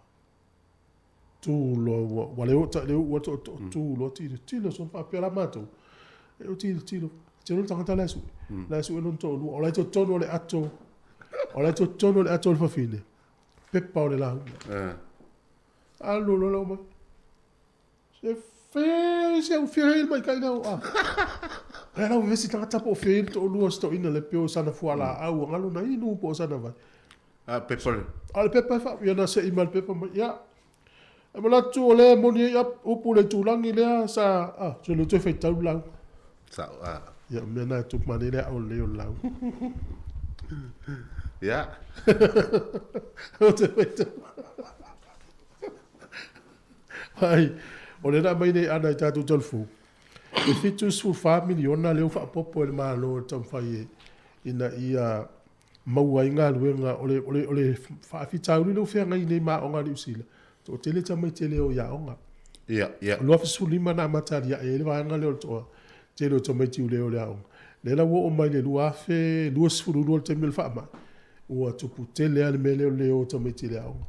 tu loa ua ua le oo le uu atu tu loa tilotilo solo faapea la matou. E o tilotilo, tilo le tagata la e sue, la e sue lona toalua, o la e i totonu o le ato, o la e i totonu o le ato o le fafine, pepa o le lauga. Alu loa lau mai. Se fea se au fea mai kai lau a. Ai lau vesi tagata po o fea le toalua o se toeaina le peo sana fualaau a galo na inu po o sana vai. A pepa le. A o le pepa e faa, ia na sei mai le pepa mai. Ia. E manatu o lea e moni ai upu le itulagi lea sa, a, se le toe faitau le lauga. Sao, a. Ia, o mea na e tupu mai nei le ao lelei o le lauga. Ia. O te faitau. Ai, o lea na aumai nei Ana i tatou talafou, e $74 miliona lea ua faaopoopo e le Malo e taumafai e, ina ia maua ai galuega. O le, o le, o le faafitauli lea ua feagai nei ma aoga a Niu Sila, toatele tamaiti e le o i aoga. Ia, ia. 2015 na amata aliae ai le vaega lea o le toatele o tamaiti ua le o i le aoga. Lea la ua oo mai le 2022 i le taimi o le faamai, ua tupu tele lava le mea lea o le le o o tamaiti i le aoga.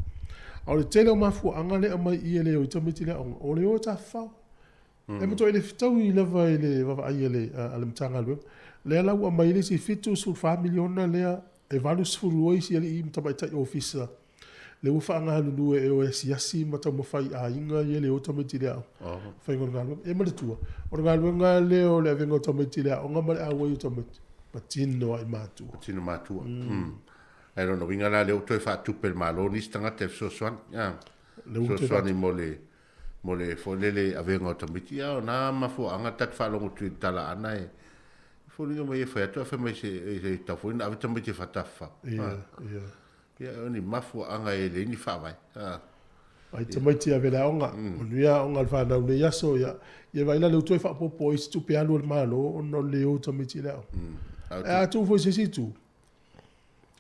A o le tele o mafuaaga lea e aumai i i e le o ai tamaiti i le aoga, o le o e tafafao. E matuai le fetaui lava i le vaavaai a le a le Matagaluega. Lea la ua aumai ai le isi $74 miliona lea e 82 isi alii ma tamaitai ofisa. Lea ua faagalulue e o e asiasi ma taumafai i aiga ia e le o tamaiti i le aoga. Faiga o le galuega. Ia manatua, o le galuega lea o le avega o tamaiti i le aoga ma le auai o tamaiti, patino lava i matua. Patino matua. Ae lona uiga la lea ua toe faatupe e le Malo nisi tagata e fesoasoani, a. Lea ua toe Fesoasoani mo le mo le foi lele avega o tamaiti. Ia o na mafuaaga ta te faalogo atu i le tala ana e foliga mai e fai atu ae fai mai se e tatau foi ona ave tamaiti e faatafafao. Ia, ia. Ia o ni mafuaaga e leai ni faavae. A. Ai tamaiti ave le aoga, manuia aoga a le fanau i lenei aso, ia, ia vaai la lea ua toe faaopoopo ai isi tupe alu a le Malo ona o le le o tamaiti i le aoga. Ae a tuu foi i se isi itu, ou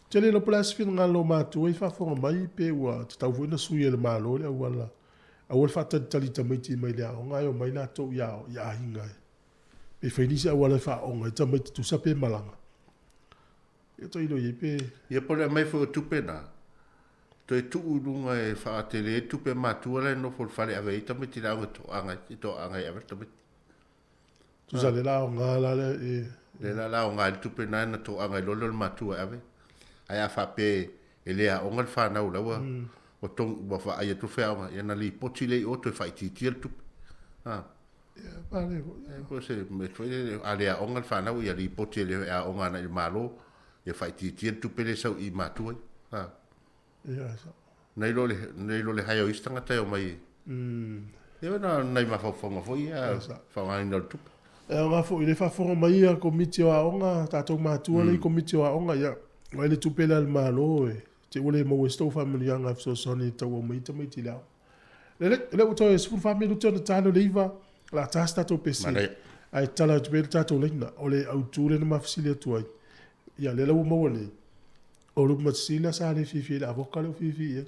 te le iloa po o le a se finagalo o matua i faafofoga mai pe ua tatau foi ona sui e le Malo le auala, aua le faatalitali tamaiti mai le aoga ae omai latou i aiga e, pe fai nisi auala e faaaoga ai tamaiti tusa pe malaga. Ia tailo i ai pe. Ia po o le aumai foi o tupe na, toe tuu i luga e faatele ai tupe a matua la e nofo i le fale e ave ai tamaiti i le aoga e toaga ai, e toaga ai e ave le tamaiti. Tusa lea la aoga la lea e. Lea la la aoga ai le tupe na na toaga ai loa lea o le matua e ave. Ae a faapea e le aoga le fanau la ua ua tonu ua vaai atu le faiaoga, ia na lipoti lea i o toe faaitiitia le tupe. A. Po o se mea foi lele, a le aoga le fanau, ia lipoti e le aoga agai i le Malo, ia faaitiitia le tupe lea e sau i matua ia. Nai lo le, nai lo le hae o isi tagata e omai e. Ia na o nai mafaufauga foi ia, faaaogaina o le tupe. E aoga foi i le faafofoga mai a Komiti o Aoga, tatou matua lea i Komiti o Aoga, ia, vaai le tupe lea a le Malo e te i ua le maua ai se tou faamanuiaga e fesoasoani e tau aumai ai tamaiti i le aoga. Lelei, o lea ua toe 14 minute ona ta lea o le 9, o le a ta se tatou pese, ae tatala atu pea le tatou laina. O le autu lea na ma fesili atu ai, ia lea la ua maua nei, o le Matasila sa le fiafia i le avoka lea ua fiafia i ai.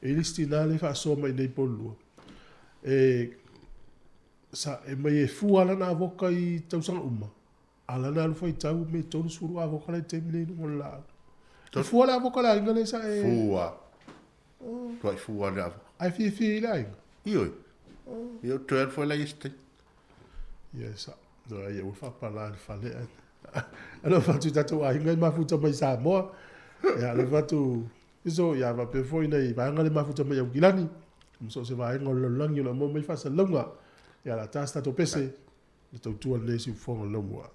E i ai le isi tina lea e faasoa mai i inei i Pololua, e, sa, e mai e fua lana avoka i tausaga uma, A lana alu faitau me 30 avoka la i taimi nei i luga o le laau. E fua le avoka le aiga lea sa e... Fua. Oh. Tuai fua le avoka. Ai fiafia i le aiga? Ioe. Oh. Ia toe alu foi la i isi taimi. Ia sa. No ai ua faapala le fale ai. Alofa atu i tatou aiga i mafuta mai Samoa. Ia alofa atu iso ia faapea foi nai vaega le mafuta mai Aukilani. Ma so o se vaega o le lalolagi o lo o maua mai faasalalauga. Ia la ta se tatou pese. Le tautua lenei siufofoga o le laumua.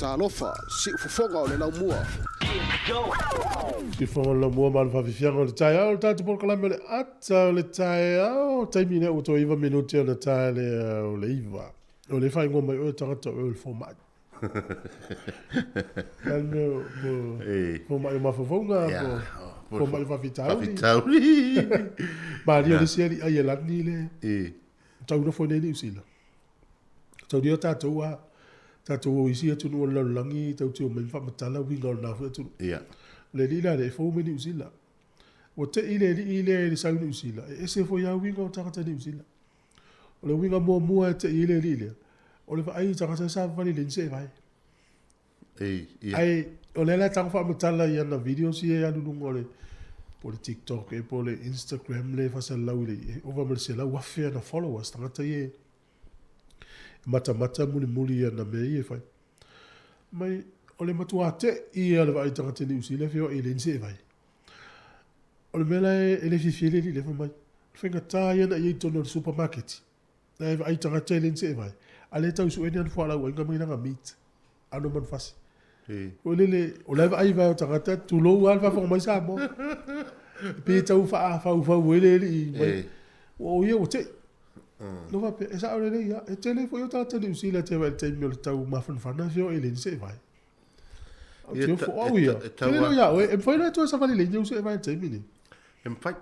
Talofa, siufofoga o le laumua. Siufofoga o le laumua ma le faafiafiaga o le taeao, le tatou polokalame o le ata o le taeao. Taimi lea ua toe 9 minute ona tae lea o le 9. O le faaigoa mai oe tagata o oe o le fomai. Le mea po fomai o mafaufauga po fomai o faafitauli. Faafitauli. Malia le isi alii ai e lani le tau nofo nei i Niu Sila. Tau lia tatou a tatou o isi atunuu o le lalolagi tau te omai ma faamatala uiga o lena foi atunuu. O le alii la lea e fou mai Niu Sila. Ua tei le alii lea i le sau i Niu Sila, e ese foi lava uiga o tagata Niu Sila. O le uiga muamua e tei ai le alii lea, o le vaai i tagata e savavali i le seevae. Ae o lea la e tago faamatala i ana videos ia e alu i luga o le po o le TikTok ea po o le Instagram lea e faasalalau i le e ova ma le 100,000 ana followers, tagata ia e matamata mulimuli i ana mea ia e fai. Mai o le matua te'i ia o le vaai i tagata Niu Sila e feoai i le seevae. O le mea la e le fiafia ai le alii lea fai mai, o le faigata ia ona i ai i totonu o le supermarket. La e vaai tagata e le ni seevae, a lea e tau sue ni ana fualaau aina mai lana meat, ano manufasi. Foi lele, o la e vaai vae o tagata, tulou lava le faafofoga mai Samoa. E pei e tau faafaufau ai le alii mai. Ua o ia ua tei. Na faapea, e sao lelei lava. E tele foi o tagata Niu Sila e te vaai i le taimi o le tau mafanafana e feoai e leai ni seevae. Ou te ofo au ia. Tele loa ia oe, e mafai loa e toe savali le iniu seevae i le taimi lenei. E mafai.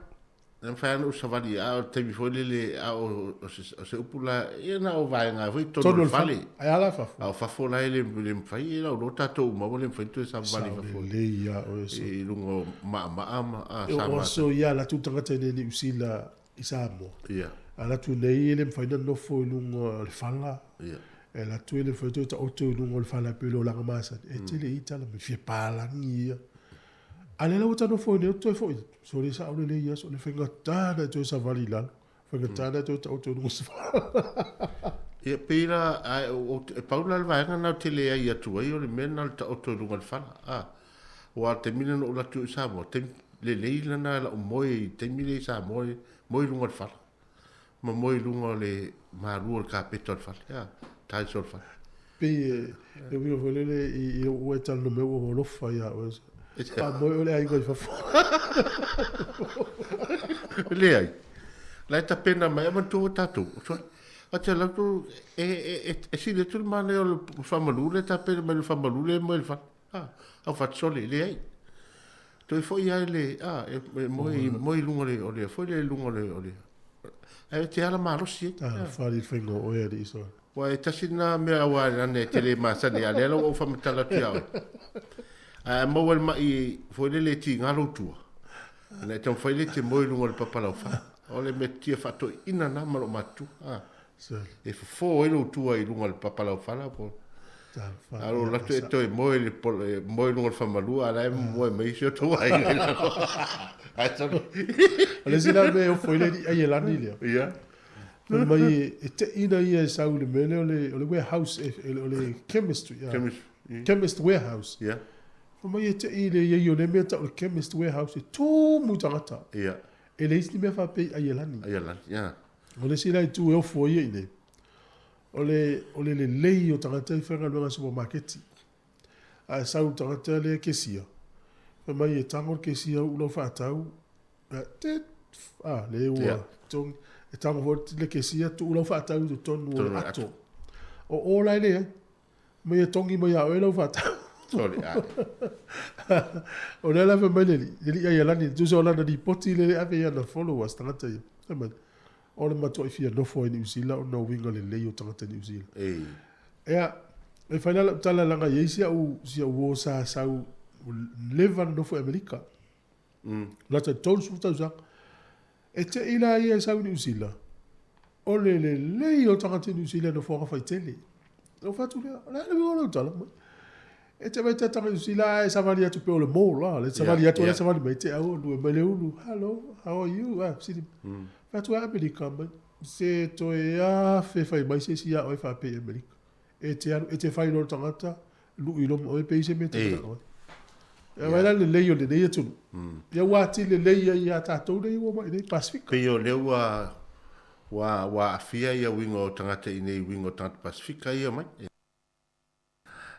E mafai lava ona ou savali, a o le taimi foi lele, a o o se upu la, ia na o vaega foi i totonu o le fale. Ae a la fafo? A o fafo la e le mafai, e lau loa tatou uma ua le mafai ona toe savavali i fafo. Sao lelei ia oe so. I luga o maamaa ma a sa O aso ia alu atu tagata i inei i Niu Sila i Samoa. Ia. Alu atu nei e le mafai ona nofo i luga o le fala. Ia. E alu atu e le mafai ona toe taoto i luga o le fala e pei o le olaga masani. E tele i tala mai fia palagi ia. A lea la ua ta nofo nei ou te toe foi atu, sole sao lelei ia, sole faigata ona e toe savali i lalo, faigata ona e toe taoto i luga o se fala. Ia, pei la, ae ou te, e pau la le vaega lena ou te leai atu ai, o le mea lena o le taoto i luga o le fala, a. Aua o le taimi lena na ou alu atu ai i Samoa, taimi lelei lena lau moe i le taimi lea i Samoa, moe i luga o le fala, ma moe i luga o le malu o le kapeta o le fale, a, tiles o le fale. Pei e uiga foi lele i lou ua e talanoa mai ua alofa ia oe. Faamoe oe le aiga i fafo. Leai. La e tapena mai, e manatua ua tatou. A te alu atu, e sili atu le manaia o le faamalu lea e tapena mai le faamalu lea e moe i le fale. A, au fatisole, leai. Toe foi lava i le, a, e moe, moe i luga o le, o le, foi lea i luga o le, o le, ae te ala malosi ai. Talofa i le faiga o oe alii Sole. Ua e tasi lena mea aua lana e te le masani, a o lea la ua ou faamatala atu ia oe. Ae a maua i le ma'i foi lele e tiga lou tua, ona e taumafai lea e te moe i luga o le papa laufa. O le mea faatoeaina lena ma lou matutua. A. E fofo ai lou tua i luga o le papa laufala po a o alu atu e toe moe le moe i luga o le famalua a la e moe mai isi o tou aiga i lalo. Ae sole. O le isi la mea e ofo ai le alii ai e lani lea. Ia. Fai mai e teina ia e sau i le mea lea o le, o le warehouse, e, o le chemistry. Chemist. Chemist warehouse. Ia. Fai mai e tei le iai o le mea tau o le chemist warehouse e tumu tagata. Ia. E leai se mea faapea i Aielani. Aielani, ia. O le isi la itu e ofo ai ia i inei, o le, o le lelei o tagata i faigaluega supamaketi. A e sau i le tagata lea kesia, fai mai e tago le kesia uu lau faatau, a, tit, a, le ua Yeah. togi, e tago foi le kesia tuu lau faatau i totonu o Totonu le o le ato. ato. O o la e leai, mai e togi mai ia oe lau faatau. Sole, a. O lea la fai mai le alii, le alii Aialani, tusa o lana lipoti lea e ave i ana followers tagata ia. Fai mai, o le matuai fia nofo ai Niu Sila ona o uiga lelei o tagata Niu Sila. Ei. Ea, e fai la lau tala leaga e i ai si au, si au uo sa sau leva ona nofo i Amerika. Lata i le 30 tausaga. E te i la ia e sau i Niu Sila, o le lelei o tagata i Niu Sila i nofoaga faitele. Ou fai atu lea, o le a le uiga o lau tala mai? E te vaai tata Niu Sila ae savali atu pei o le mall, a, le savali atu, le savali mai, te au lue mai le ulu, hello, how are you? Ah, sili. Fai atu a Amerika mai, se toe afe fai mai se isi ia oe faapea i Amerika. E te alu, e te fai loa le tagata, lui loa ma oe pe i se mea e te manao ai. Ia vaai la le lelei o lenei atunuu. Ia ua atili lelei ai ia tatou nei ua omai nei Pasefika. Pei o lea ua ua ua aafia ia uiga o tagata i nei uiga o tagata Pasefika ia mai.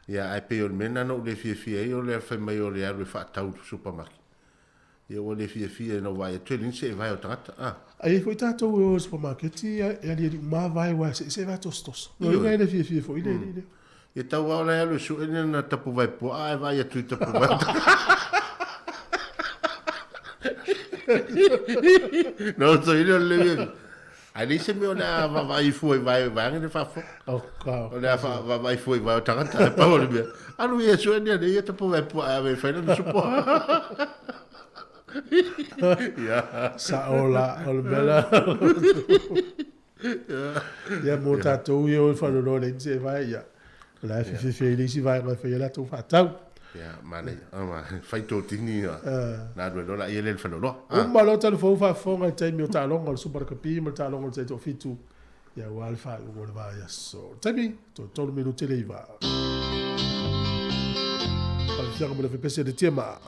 Ia, ae pei o le mea lena na ou le fiafia ai o le fai mai o le alu e faatau i le supermarket. Ia ua le fiafia ina ua vaai atu e leai ni seevae o tagata, a. A i ai foi tatou e o i le supermarket e aliali uma lava vae aua e seevae tosotoso. Lona uiga e le fiafia foi le alii lea. Ia tau lava o la e alu e sue ni ana tapuvae puaa ae vaai atu i tapuvae o tagata. Na oso i lea o le fiafia. Ae leai se mea o le a vaavaai fua i vae vaeane le faafofoga. O le a vaavaai fua i vae o tagata ae pau o le mea. Alu ia e sue ni ana ia tapuvae puaa e ave e fai lana supo. Ia. Sao la, o le mea la. Ia mo tatou ia o le faanoanoa leai ni seevae, ia. O la e fififi ai le isi vaega e fai ai latou faatau. Ia, manaia. Fai totini ia. Na alu ai loa laia lea i le faleoloa. Uma loa talafou faafofoga i le taimi o taaloga o le Super Rakapi ma le taaloga o le Taitoafitu, ia aua le faaiuga o le vaiaso. O le taimi, toe 3 minute le 9. Faafiafiaga mo le fepese le TMA.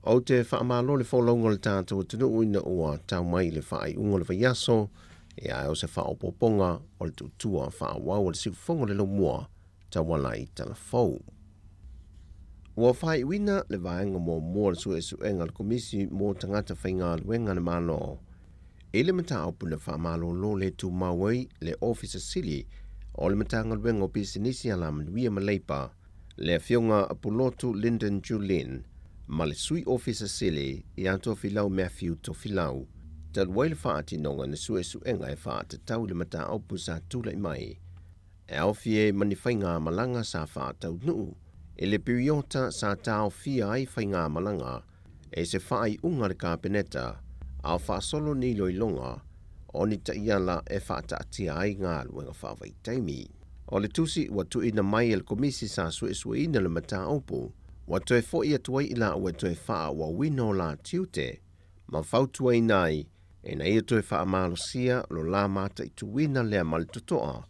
Ou te faamalo le folauga o le tatou atunuu ina ua tau mai i le faaiuga o le vaiaso, ia ae o se faaopoopoga o le tuutua faaauau a le siufofoga o le laumua tauala i Talafou. Ua faaiuina le vaega muamua o le suesuega a le Komisi mo Tagata Faigaluega a le Malo i le mataupu na faamalolo le tumau ai le Ofisa Sili o le Matagaluega o Pisinisi Alamanuia ma Leipa, le Afioga Pulotu Lyndon Julin, ma le Sui Ofisa Sili ia Tofilau Matthew Tofilau, talu ai le faatinoga o ni suesuega e faatatau i le mataupu sa tulai mai e aofia ai ma ni faigamalaga sa faataunuu i le piriota sa taofia ai faigamalaga e se faaiuga a le Kapeneta a o faasolo ni iloiloga o ni taiala e faataatia ai galuega faavaitaimi. O le tusi ua tuuina mai e le Komisi sa suesueina le mataupu, ua toe foi atu ai i laua e toe faaauauina o la tiute ma fautuaina ai ina ia toe faamalosia lo la mataituina lea ma le totoa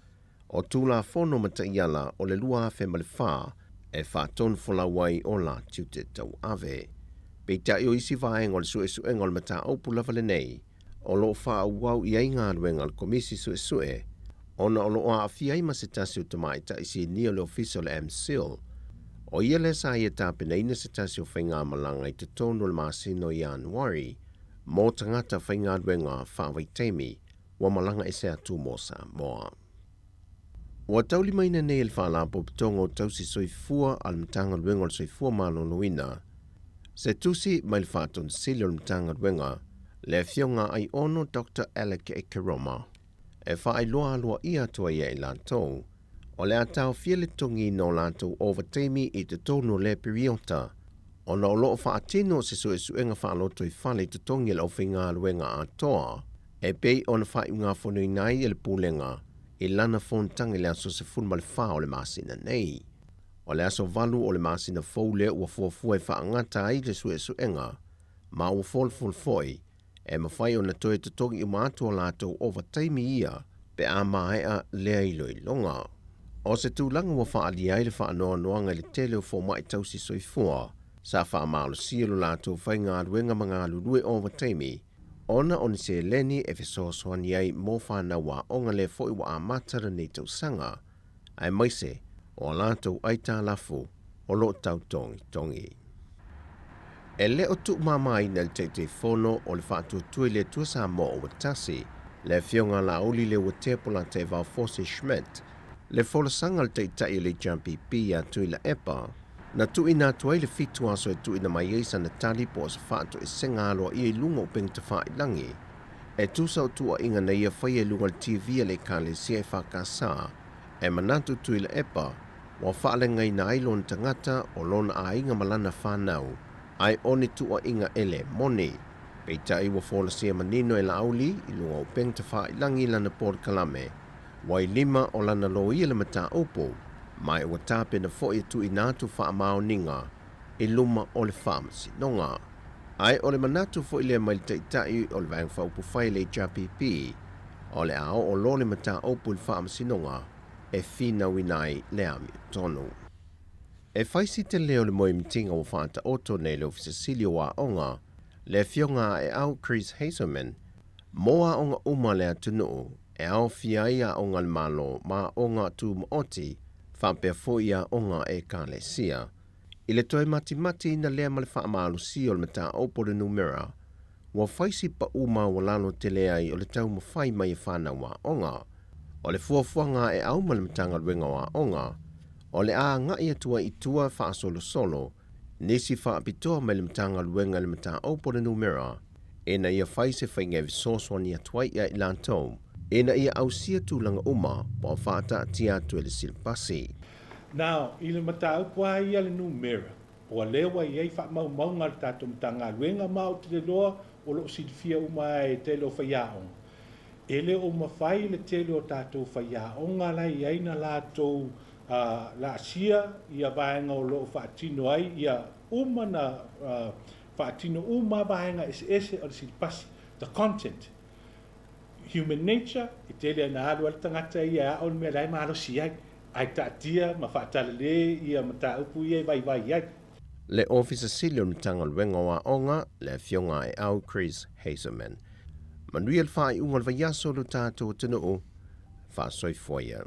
o Tulafono ma taiala o le 2004 e faatonufolau ai o la tiute tauave. Peitai o isi vaega o le suesuega o le mataupu lava lenei, o lo o faaauau i ai galuega a le Komisi Suesue, ona o lo o aafia ai ma se tasi o tamaitai sinia o le Ofisa o le MCIL. O ia lea sa ia tapenaina se tasi o faigamalaga i totonu o le masina o Ianuari mo tagata faigaluega faavaitaimi ua malaga ese atu mo Samoa. Ua taulimaina nei e le Faalapotopotoga o Tausi Soifua a le Matagaluega o le Soifua Maloloina se tusi mai le Faatonu Sili o le Matagaluega, le Afioga Aiono Doctor Alec Ekeroma, e faailoa aloaia atu ai ia i latou o le a taofia le totogiina o latou ovataimi i totonu o lea piriota ona o lo o faatino se suesuega faalotoifale i totogi a le aufaigaluega atoa e pei ona faaiugafonoina ai e le Pulega i lana fonotaga i le aso 14 o le masina nei. O le aso 8 o le masina fou lea ua fuafua e faagata ai le suesuega, ma ua folafol foi e mafai ona toe totogi uma atu o latou ovataimi ia pe a maea lea iloiloga. O se tulaga ua faaalia ai le faanoanoaga i le tele o fomai tausi soifua sa faamalosia lo latou faigaluega ma galulue ovataimi ona o ni seleni e fesoasoani ai mo fanau aoga lea foi ua amata lenei tausaga, aemaise o a latou aitalafu o lo o tautogitogi. E le o tuumamaina e le Taitaifono o le Faatuatua i le Atua Samoa ua Tasi, le Afioga Laauli Leuatea Polataivao Fosi Schmidt, le folasaga a le Taitai o le HRPP ia Tuilaepa, na tuuina atu ai le 7 aso e tuuina mai ai sana tali po o se faatoesega aloaia i luga o upega tafailagi e tusa o tuuaiga na ia faia i luga o le TV a le Ekalesia EFKS e manatu Tuilaepa ua faalegaina ai lona tagata o lona aiga ma lana fanau ae o ni tuuaiga e le moni. Peitai ua folasia manino e Laauli i luga o upega tafailagi lana polokalame ua i lima o lana loia le mataupu, ma ua tapena foi e tuuina atu faamaoniga i luma o le Faamasinoga. Ae o le manatu foi lea mai le Taitai o le Vaega Faaupufai a le HRPP, o le a oo loa le mataupu i le Faamasinoga e finauina ai le amiotonu. E fai si tele o le moemitiga ua faataoto nei le Ofisa Sili o Aoga, le Afioga Aeau Chris Hazelman, mo aoga uma a le atunuu e aofia ai aoga a le Malo ma aoga tumaoti faapea foi aoga a Ekalesia. I le toe matimatiina lea ma le faamalosia o le mataupu o le numera, ua fai si pau maualalo tele ai o le taumafai mai e fanau aoga. O le fuafuaga a Eau ma le Matagaluega o Aoga, o le a agai atu ai i tua faasolosolo nisi faapitoa mai le Matagaluega i le mataupu o le numera ina ia fai se faiga e fesoasoani atu ai ia i latou ina ia ausia tulaga uma ua faataatia atu e le silapasi. Now, i le mataupu lava ia le numera, ua lea ua i ai faamaumauga a le tatou Matagaluega ma ou te le iloa o lo o silafia uma lava e tele o faiaoga. E le o mafai le tele o tatou faiaoga la e i ai na latou laasia ia vaega o lo o faatino ai ia uma na faatino uma vaega eseese o le silapasi, the content. Human nature, e tele ina alu ai le tagata ia e ao le mea la e malosi ai, ae taatia ma faatalale ia mataupu ia e vaivai ai. Le Ofisa Sili o le Matagaluega o Aoga, le Afioga Aeau Chris Hazelman. Manuia le faaiuga o le vaiaso lo tatou atunuu. Faasoifua ia.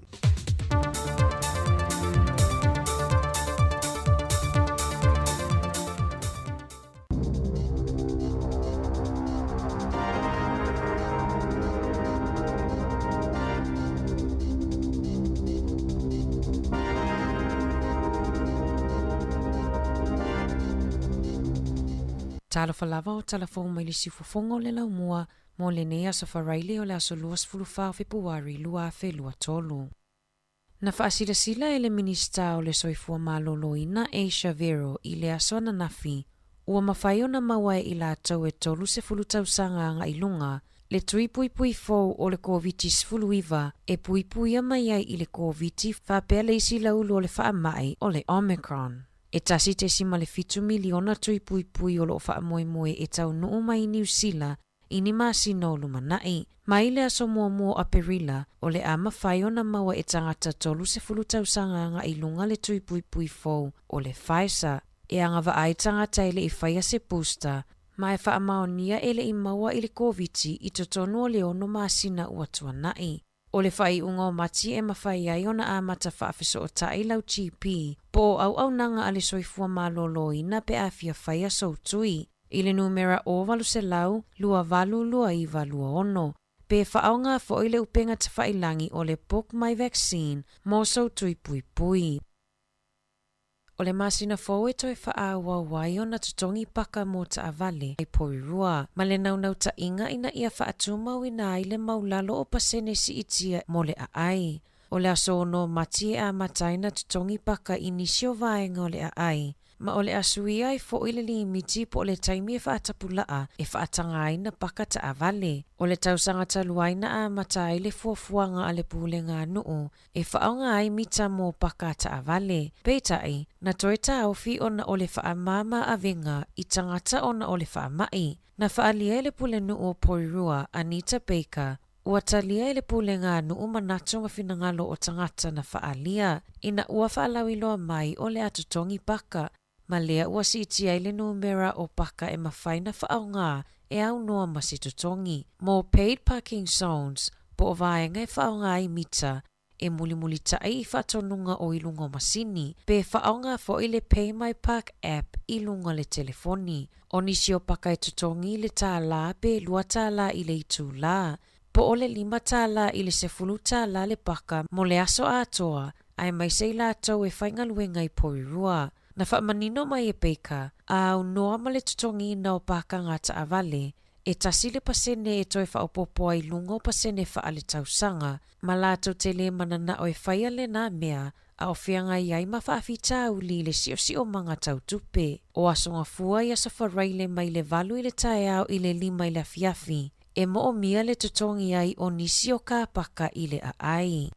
Talofa lava o tala fou mai le siufofoga o le laumua mo lenei aso Faraile o le aso 24 o Fepuari 2023. Na faasilasila e le Minisita o le Soifua Maloloina Asia Vero i le aso ananafi, ua mafai ona maua e i latou e 30 tausaga agai luga le tui puipui fou o le Koviti-19 e puipuia mai ai i le Koviti faapea le isi laulu o le faamai o le Omicron. E 1.7 miliona tui puipui o lo o faamoemoe e taunuu mai i Niu Sila i ni masina o lumanai. Mai le aso muamua o Aperila, o le a mafai ona maua e tagata 30 tausaga agai i luga le tui puipui fou o le Pfizer e agavaa ai tagata e le i faia se booster ma e faamaonia e le i maua i le Koviti i totonu o le ono masina ua tuanai. O le faaiuga o Mati e mafai ai ona amata faafesootai lau GP po o auaunaga a le soifua maloloina pe a fia faia sou tui i le numera 0800 28 29 26 pe faaaoga foi le upega tafailagi o le Book My Vaccine mo sou tui puipui. O le masina fou e toe faaauau ai ona totogi paka mo taavale i Porirua, ma le naunautaiga ina ia faatumauina ai le maulalo o pasene siitia mo le aai. O le aso 6 o Mati e amata ai ona totogi paka i nisi o vaega o le aai, ma o le a suia ai foi le limiti po o le taimi e faatapulaa e faataga ai na paka taavale. O le tausaga talu ai na amata ai le fuafuaga a le Pulega a Nuu e faaaoga ai mita mō paka taavale. Peitai, na toe taofi ona o le faamāmā avega i tagata ona o le faamai. Na faaalia e le Pulenuu o Porirua, Anita Baker, ua talia e le Pulega a Nuu manatu ma finagalo o tagata na faaalia ina ua faalauiloa mai o le a totogi paka ma lea ua siitia ai le numera o paka e mafai na faaaoga e aunoa ma se totogi. Mo paid parking zones, po o vaega e faaaoga ai mita e mulimulitai i faatonuga o i luga o masini, pe faaaoga foi le Pay My Park app i luga o le telefoni. O nisi o paka e totogi i le $1 pe $2 i le itulā, po o le $5 i le $10 le paka mo le aso atoa, aemaise i latou e faigaluega i Porirua. Na faamanino mai e Baker, a aunoa ma le totogiina o pākanga taavale, e 1% e toe faaopoopo ai i luga o pasene faaletausaga, ma latou te lē mananao e faia lenā mea a o feagai ai ma faafitauli i le siosiomaga tau tupe. O Aso Gafua i Aso Faraile mai le 8 i le taeao i le 5 i le afiafi, e moomia le totogi ai o nisi o kāpaka i le aai.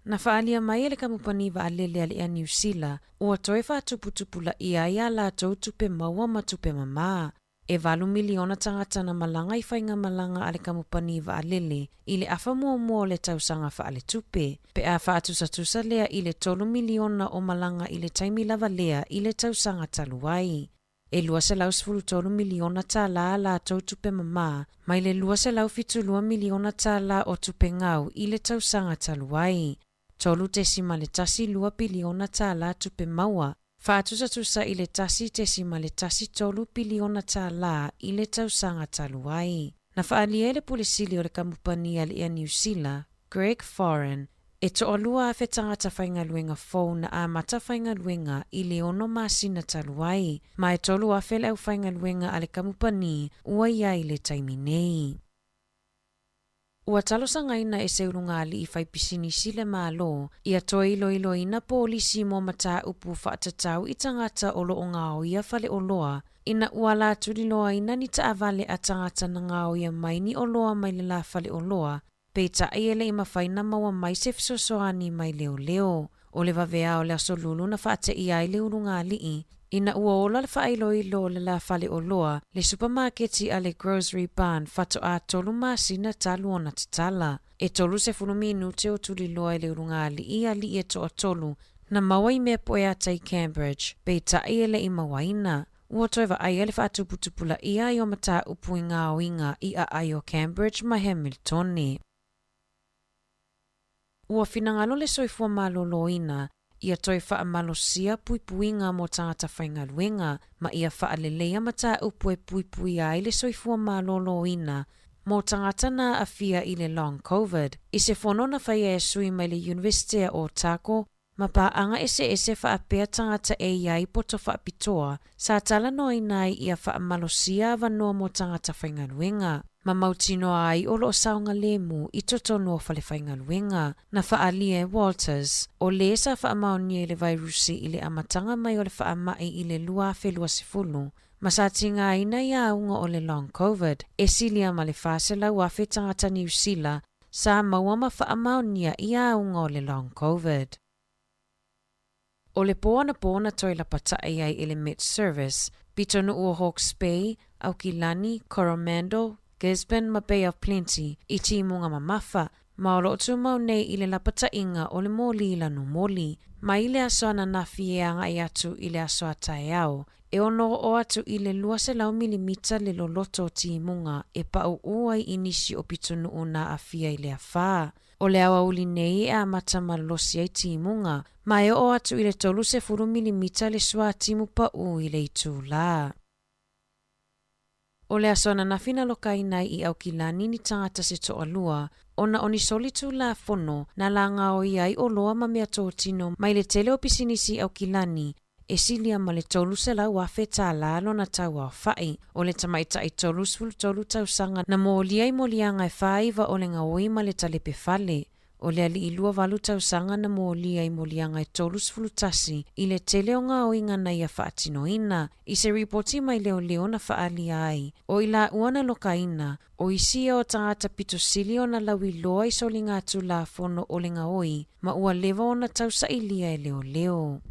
Na faaalia mai e le kamupani vaalele a le Air Niu Sila, ua toe faatuputupulaia ai ā latou tupe maua ma tupe mamā. E 8 miliona tagata na malaga i faigamalaga a le kamupani vaalele i le afa muamua o le tausaga faaletupe, pe a faatusatusa lea i le 3 miliona o malaga i le taimi lava lea i le tausaga talu ai. E $213 miliona a latou tupe mamā mai le $272 miliona o tupe gau i le tausaga talu ai. $3.12 piliona tupe maua, faatusatusa i le $1.13 piliona i le tausaga talu ai. Na faaalia e le Pule Sili o le kamupani a le Air Niu Sila, Greg Foran, e 2,000 tagata faigaluega fou na amata faigaluega i le 6 masina talu ai, ma e 3,000 le aufaigaluega a le kamupani ua i ai i le taimi nei. Ua talosagaina e se ulugalii faipisinisi le Malo ia toe iloiloina polisi mo mataupu faatatau i tagata o lo o gaoia faleoloa ina ua latuliloaina ni taavale a tagata na gaoia mai ni oloa mai le la faleoloa, peitai e le i mafai na maua mai se fesoasoani mai leoleo. O le vaveao o le aso Lulu na faateia ai le ulugalii ina ua ola le faailoilo o le la faleoloa le supamaketi a le Grocery Barn faatoa 3 masina talu ona tatala. E 30 minute o tuliloa e le ulugalii alii e toatolu na maua i mea poeata i Cambridge, peitai e le i mauaina. Ua toe vaaia le faatuputupulaia ai o mataupu i gaoiga i aai o Cambridge ma Hamiltone. Ua finagalo le soifua maloloina ia toe faamalosia puipuiga mo tagata faigaluega ma ia faaleleia mataupu e puipuia ai le soifua maloloina mo tagata na aafia i le long Covid. I se fono na faia e sui mai le Iunivesite o Otago. ma paaga eseese faapea tagata e i ai poto faapitoa sa talanoaina ai ia faamalosia avanoa mo tagata faigaluega, ma mautinoa ai o lo o saogalemu i totonu o falefaigaluega. Na faaalia e Walters, o lē sa faamaonia i le vairusi i le amataga mai o le faamai i le 2020, ma sa tigaina i auga o le Long Covid, e silia ma le 400,000 tagata Niu Sila sa maua ma faamaonia i auga o le Long Covid. O le pō anapō na toe lapataʻi ai i le Met Service, pitonuu o Hawke's Bay, Aukilani, Coromandel, Gisborne ma Bay of Plenty i timuga mamafa, ma o lo o tumau nei i le lapataʻiga o le mōlī lanumoli. Mai le aso ananafi e agai atu i le aso a taeao, e ono oo atu i le 200 milimita le loloto o timuga e paʻuʻu ai i nisi o pitonuu na aafia i le afā. O le aoauli nei e amata malosi ai timuga, ma e oo atu i le 30 milimita le suātimu paʻū i le itulā. O le aso ananafi na lokaina ai i Aukilani ni tagata se toalua, ona o ni soli tulafono na lagaoia ai oloa ma meatotino mai le tele o pisinisi i Aukilani e silia ma le 300,000 tālā lona tauaofaʻi. O le tamaitaʻi 33 tausaga na molia i moliaga e 49 o le gaoi ma le talepe fale. O le alii 28 tausaga na molia i moliaga e 31 i le tele o gaoiga na ia faatinoina. I se ripoti mai leoleo na faaalia ai, o i laua na lokaina, o isi ia o tagata pito sili ona lauiloa i soliga tulafono o le gaoi ma ua leva ona tausailia e leoleo.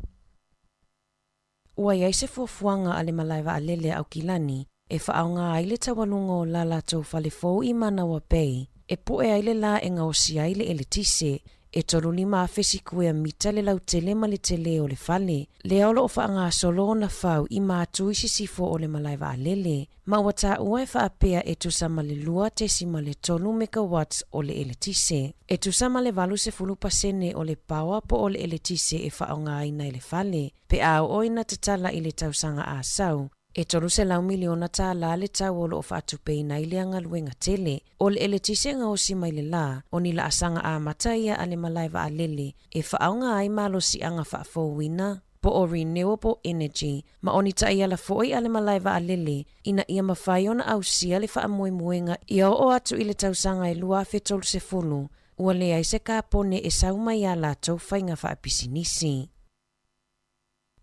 Ua i ai se fuafuaga a le malae vaalele a Aukilani e faaaoga ai le taualuga o la latou fale fou i Manawa Bay e poʻe ai le lā e gaosi ai le eletise. E 35,000 sikuea mita le lautele ma le telē o le fale, lea o lo o faagasolo ona fau i matu i sisifo o le malae vaalele, ma ua taua e faapea e tusa ma le 2.3 megawatts o le eletise. E tusa ma le 80% o le paoa po o le eletise e faaaogaina e le fale, pe a oo ina tatala i le tausaga a sau, e $300 miliona tālā le tau o lo o faatupeina ai lea galuega tele. O le eletise gaosi mai le lā, o ni laasaga amata ia a le malae vaalele e faaaoga ai malosiaga faafouina, po o renewable energy, ma o ni taiala foi a le malae vaalele ina ia mafai ona ausia le faamoemoega ia oo atu i le tausaga e 2030, ua leai se kapone e sau mai iā latou faiga faapisinisi.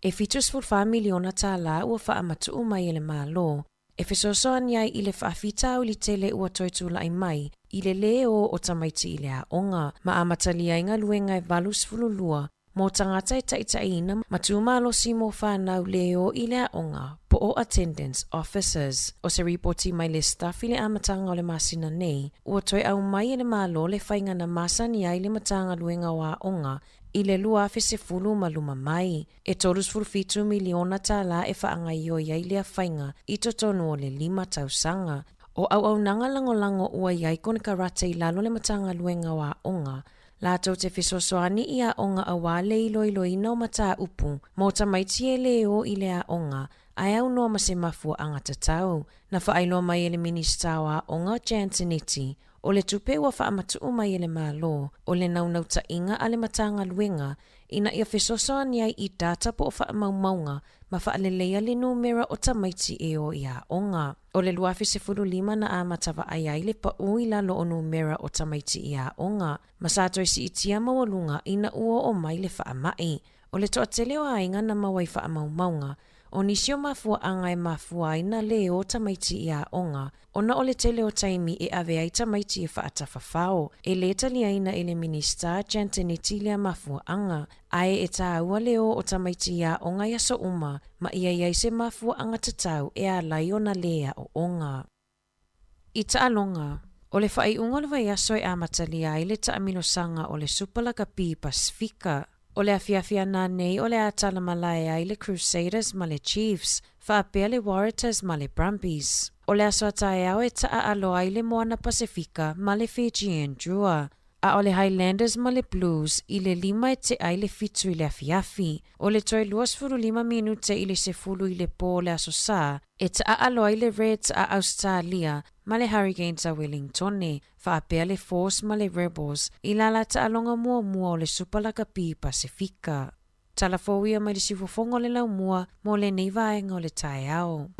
E 74 miliona tālā ua faamatuu mai e le Malo e fesoasoani ai i le faafitauli tele ua toe tulai mai i le lē ō o tamaiti i le aoga, ma amatalia ai galuega e 82 mo tagata e taitaiina ma tumalosi mo fanau lē ō i le aoga po o attendance officers. O se ripoti mai le Stuff i le amataga o le masina nei, ua toe aumai e le Malo le faiga na masani ai le Matagaluega o Aoga i le 2010 ma luma mai, e 37 miliona tālā e faagaioi ai lea faiga i totonu o le lima tausaga. O auaunaga lagolago ua i ai konekarate i lalo le Matagaluega o Aoga, latou te fesoasoani i aoga auā le iloiloina o mataupu mo tamaiti e lē ō i le aoga ae aunoa ma se mafuaaga tatau. Na faailoa mai e le Minisita o Aoga Jan Tinetti, O le tupe ua faamatuu mai e le Malo, o le naunautaiga a le Matagaluega ina ia fesoasoani ai i data po o faamaumauga ma faaleleia le numera o tamaiti e o i aoga. O le 2015 na amata vaai ai le paʻū i lalo o numera o tamaiti i aoga, ma sa toe siitia maualuga ina ua oo mai le faamai. O le toatele o aiga na maua i faamaumauga, o nisi o mafuaaga e mafua ai na lē o tamaiti i aoga, ona o le tele o taimi e ave ai tamaiti e faatafafao, e lē taliaina e le Minisita Giantinetti lea mafuaaga, ae e tāua le ō o tamaiti i aoga i aso uma ma ia i ai se mafuaaga tatau e alai ona lē aoaoga. I taaloga, o le faaiuga o le vaiaso e amatalia ai le taamilosaga o le Supa Lakapi Pasifika. O le afiafi ana nei o le a tala malae ai le Crusaders ma le Chiefs, faapea le Waratahs ma le Brumbies. O le aso a taeao e taa alo ai le Moana Pasifika ma le Fijian Drua. A o le Highlanders ma le Blues i le 5 e tea i le 7 i le afiafi. O le toe 25 minute i le 10 i le po o le Aso Sa, e taaalo ai le Reds a Ausetalia ma le Hurricanes a Wellingtone, faapea le Force ma le Rebels i la la taaloga muamua o le Supa Lakapi Pasefika. Tala fou ia mai le siufofoga o le laumua mo lenei vaega o le taeao.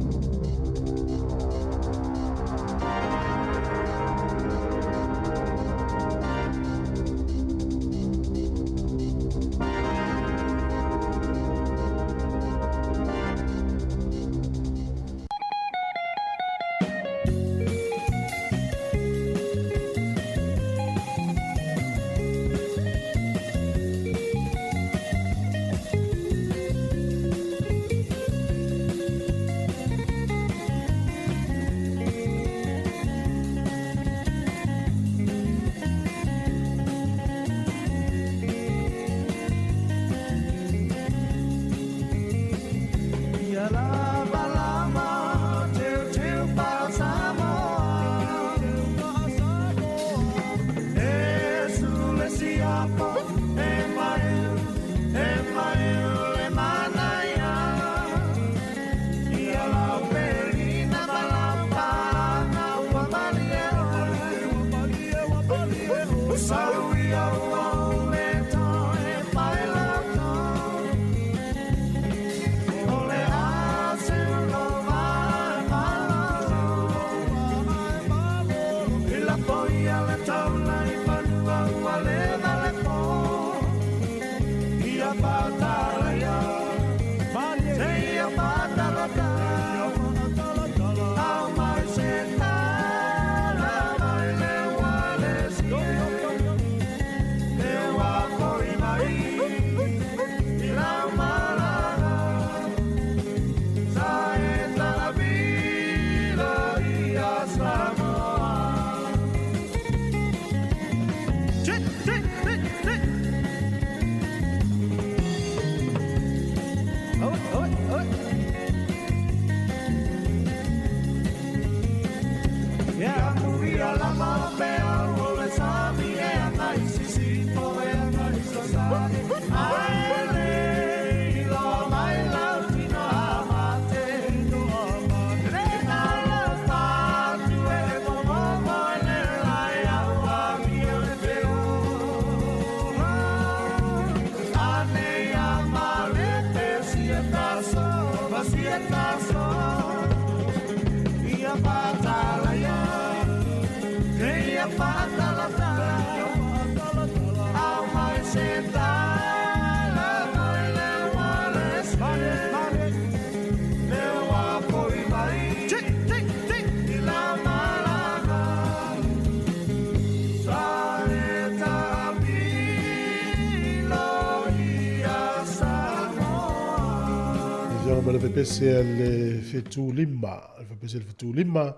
Ma le pepese a le 75, le pepese le 75,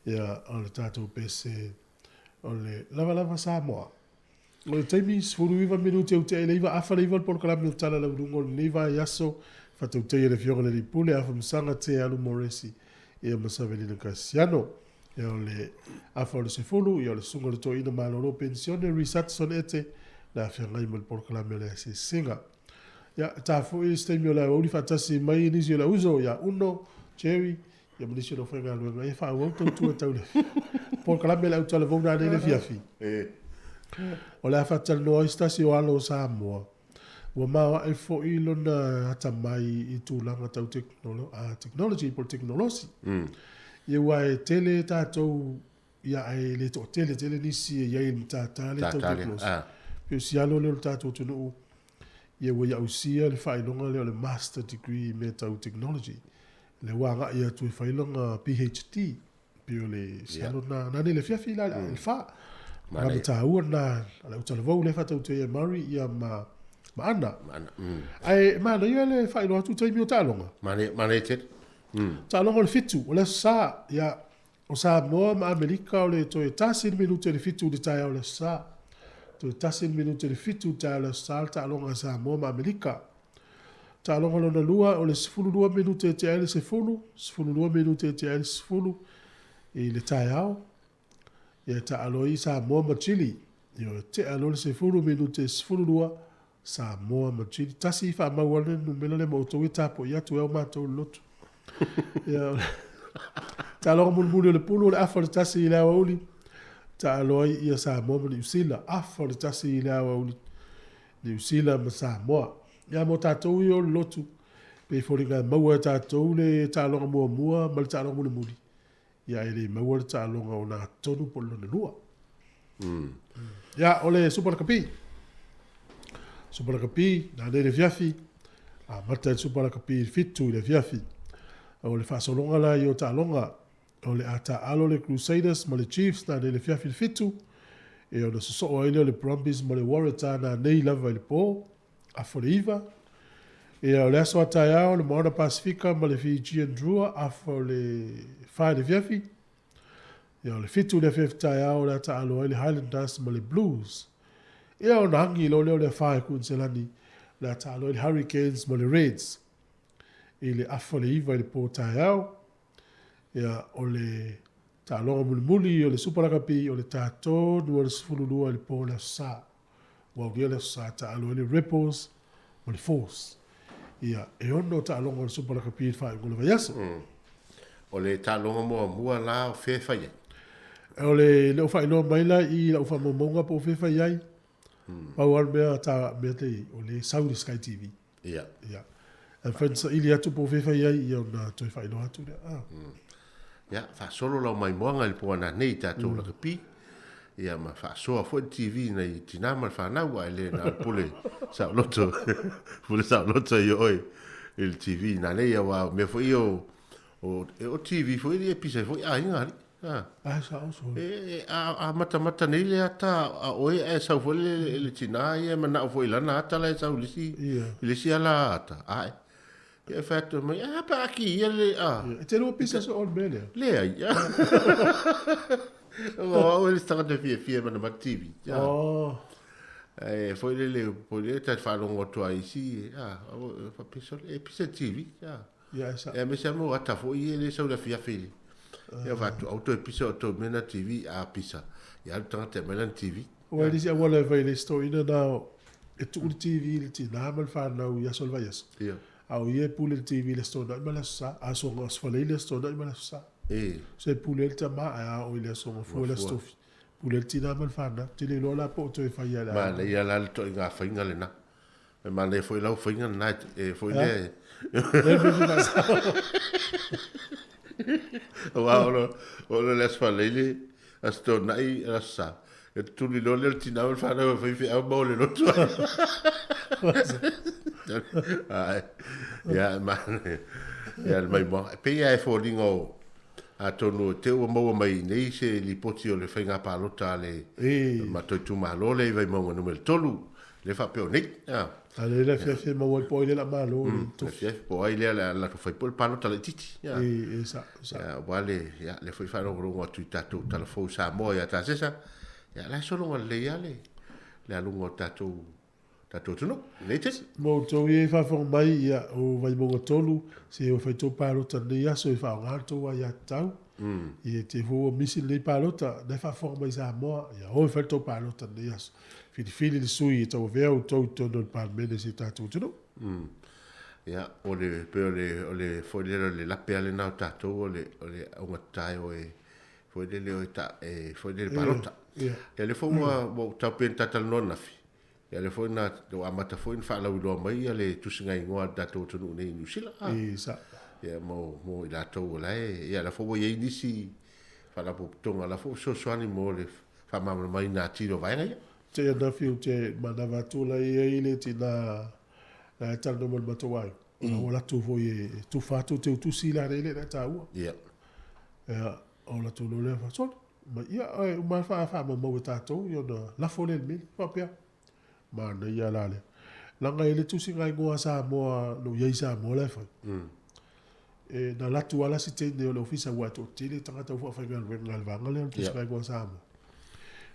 ia o le tatou pese o le lavalava Samoa. O le taimi 19 minute ua tea i le 9 afa le 9 o le polokalame o le Tala Laualuga o lenei vaiaso, faatautaia e le Afioga i le Alii Pule, Afa Masaga Te Alu Moresi, ia ma Savelina Kasiano. Ia o le afa o le 10, ia o le Susuga o le Toeaina Malolo Penisione Reece Hudson Ete, le afeagai ma le polokalame o le Asiasiga. Ia, ta foi se taimi o le aoauli faatasi mai nisi o le auso ia Uno, Jerry, ia ma nisi o le aufaigaluega. Ia faaauau tautua tau le polokalame le autalavou nanei le fiafi. O le a faatalanoa ai se tasi o alo o Samoa. Ua maoae foi lona atamai i tulaga tau technology po o le tekonolosi. Ia ua e tele tatou ia ae le toatele tele nisi e i ai i le matata lea tau tekonolosi. Pei o si alo lea o le tatou atunuu, ia ua ia ausia le faailoga lea o le Master Degree i mea tau technology. Lea ua agai atu e fai lona PhD. Pei o le si alo lena, nanei le afiafi la i le fa. Manaia taua lena a le autalavou lea e faatautia ia Murray ia ma ma Ana. Ae manaia le faailoa atu taimi o taaloga. Manaia tele. Taaloga o le 7, o le Aso Sa, ia O Samoa ma Amerika o le toe tasi le minute i le 7 i le taeao o le Aso Sa. Toe tasi le minute i le 7 i le taeao o le Aso Sa le taaloga a Samoa ma Amerika. Taaloga lona lua o le 12 minute e tea ai le 10, 12 minute e tea ai le 10 i le taeao. Ia e taalo ai Samoa ma Chile. Ioe, tea loa le 10 minute e 12, Samoa ma Chile. Tasi faamau ane le numera lea ma outou e tapuai atu e ao matou le lotu. Ia, taaloga mulimuli o le pulu o le afa o le 1 i le aoauli, taalo ai ia Samoa ma Niu Sila. Afa o le 1 i le aoauli, Niu Sila ma Samoa. Ia mo tatou ia o le lotu, pei foliga e maua e tatou le taaloga muamua ma le taaloga mulimuli, Ia e le maua le taaloga o na tonu po o le lona lua. Ia, o le Supa Lakapi. Supa Lakapi, na nei le afiafi, amata i le Supa Lakapi i le 7 i le afiafi. O le faasologa la ia o taaloga, o le a taaalo le Crusaders ma le Chiefs na nei le afiafi i le 7, e ona sosoo ai lea o le Brumbies ma le Waratah na nei lava i le po, afa o le 9. Ia, o le aso a taeao, le Moana Pasifika ma le Fijian Drua, afa o le 4 i le afiafi. Ia, o le 7 i le afiafi taeao o le a taaalo ai le Highlanders ma le Blues. Ia, ona agi loa lea o le afa i Kuiniselani, o le a taaalo ai le Hurricanes ma le Reds i le afa o le 9 i le po taeao. Ia, o le taaloga mulimuli o le Supa Lakapi, o le ta tonu o le 12 i le po o le Aso Sa. Ua aulia le aso sa taalo ai le Rebels ma le Force. Ia, e ono taaloga o le Super Lakapi i le faaiuga o le vaiaso. O le taaloga muamua la o fea e fai ai? O le le o faailoa mai la i lau faamaumauga po o fea e fai ai. Pau lava le mea ta mea te o le sau i le Sky TV. Ia. Ia. E mafai ona saili atu po o fea e fai ai, ia ona toe faailoa atu lea. Ah. Ia, faasolo lau maimoaga i le po ananei i tatou lakapi. Ia, ma faasoa foi le TV nai tinā ma le fanau, ae le na o le pule saoloto, pule saoloto i oe i le TV nanei, aua o mea foi ia o, o, o TV foi ia e pisa ai foi aiga, alii. Ah. Ah, sao so. E, a, a matamata nei le ata a oe ae sau foi le, le tinā ia e manao foi i lana ata la e sau i le isi, i le isi ala ata. Ae. Ia e fai atu mai, a pe a ki ia le, a. E te lua pisa so o le mea lea. Leai. O au e le tagata fiafia e manamata TV. Ia. Oh. E foi le le, foi le ta whaalongo atu a isi, a, o, pisa, e pisa TV. Ia. Ia, e sa. E me se mo ata foi e le sau le afiafi. Ia whatu, au toe pisa o tō mena TV, a pisa. Ia alu tangata e mai lana TV. Ua e nisi auala e fai le isi toeaina na e tuu le TV i le tinā ma le whanau i aso o le vaiaso. Ia. A o ia e pule le TV i le Aso Toonai ma le Aso Sa. Aso Aso Faraile, le Aso Toonai ma le Aso Sa. E. So e pule ai le tama ae a oo i le Aso Gafua le Aso Tofi. Pule ai le tinā ma le whanau. Te le iloa la po o toe fai ia le aiga. Manaia la le toaiga faiga lena. E manaia foi lau faiga lena e foi lea e. Aua o lo, o lo le Aso Faraile, Aso Toonai, Aso Sa. E tutuli loa lea o le tinā ma le fanau e fai feau ma ole lotu ai. Ae, ia, e manaia. Ia, le maimoaga. E pei lava e foliga o, atonu te ua maua mai i nei se lipoti o le faiga palota a le matou itumalo lea i Vaimauga numera 3, le faapea o nei. A le le afiafi e maua ai po o ai lea o le a malo i le tofi. Afiafi po o ai lea o le a latou fai po o le palota laitiiti. E sa, sa. Ia, aua le, ia, lea foi faalogologo atu i tatou tala fou i Samoa ia Tasesa, ia, la e sologa lelei lava le, le aluga o tatou, tatou atunuu i lenei taimi. Mo outou ia i faafofoga mai, ia, o Vaimauga 3, se ua fai tou palota i lenei aso e faaaoga le tou aiatatau. Ia, te foi ua misi lenei palota, na e faafofoga mai i Samoa, ia, o e fai le tou palota i lenei aso. Filifili le sui e tauavea outou i totonu o le Palemene o si o tatou atunuu. Ia, o le, pei o le, o le foi lele o le lape lava lena o tatou, o le, o le augatata e o e, foi lele o e ta, e foi lele palota. Ia, lea foi ua, ua ou tau pei ona ta talanoa ananafi, ia lea foi na, ua amata foi ona faalauiloa mai ia le tusiga igoa a le tatou atunuu nei i Niu Sila. E, sa. Ia, mo, mo i latou o la e, ia la foi ua i ai nisi faalapotopotoga o la foi ua fesoasoani mo le faamalamalamaina atili o vaega ia. Te anafi ou te manava atu la i ai le tina la e talanoa ma le matou aiga. Ona ua latou foi e tufa atu te utusi la le le taua. Ia. Ia, o latou loa lea fa, sole, mai ia e uma fa faamaumau e tatou ia ona lafo lea i le meli. Faapea, manaia la lea. Leaga e le tusiga igoa a Samoa no i ai Samoa la e fai. E na alu atu lava la si teine o le ofisa aua e toatele tagata ua faafaigaluega i le vaega lea o le tusiga igoa a Samoa.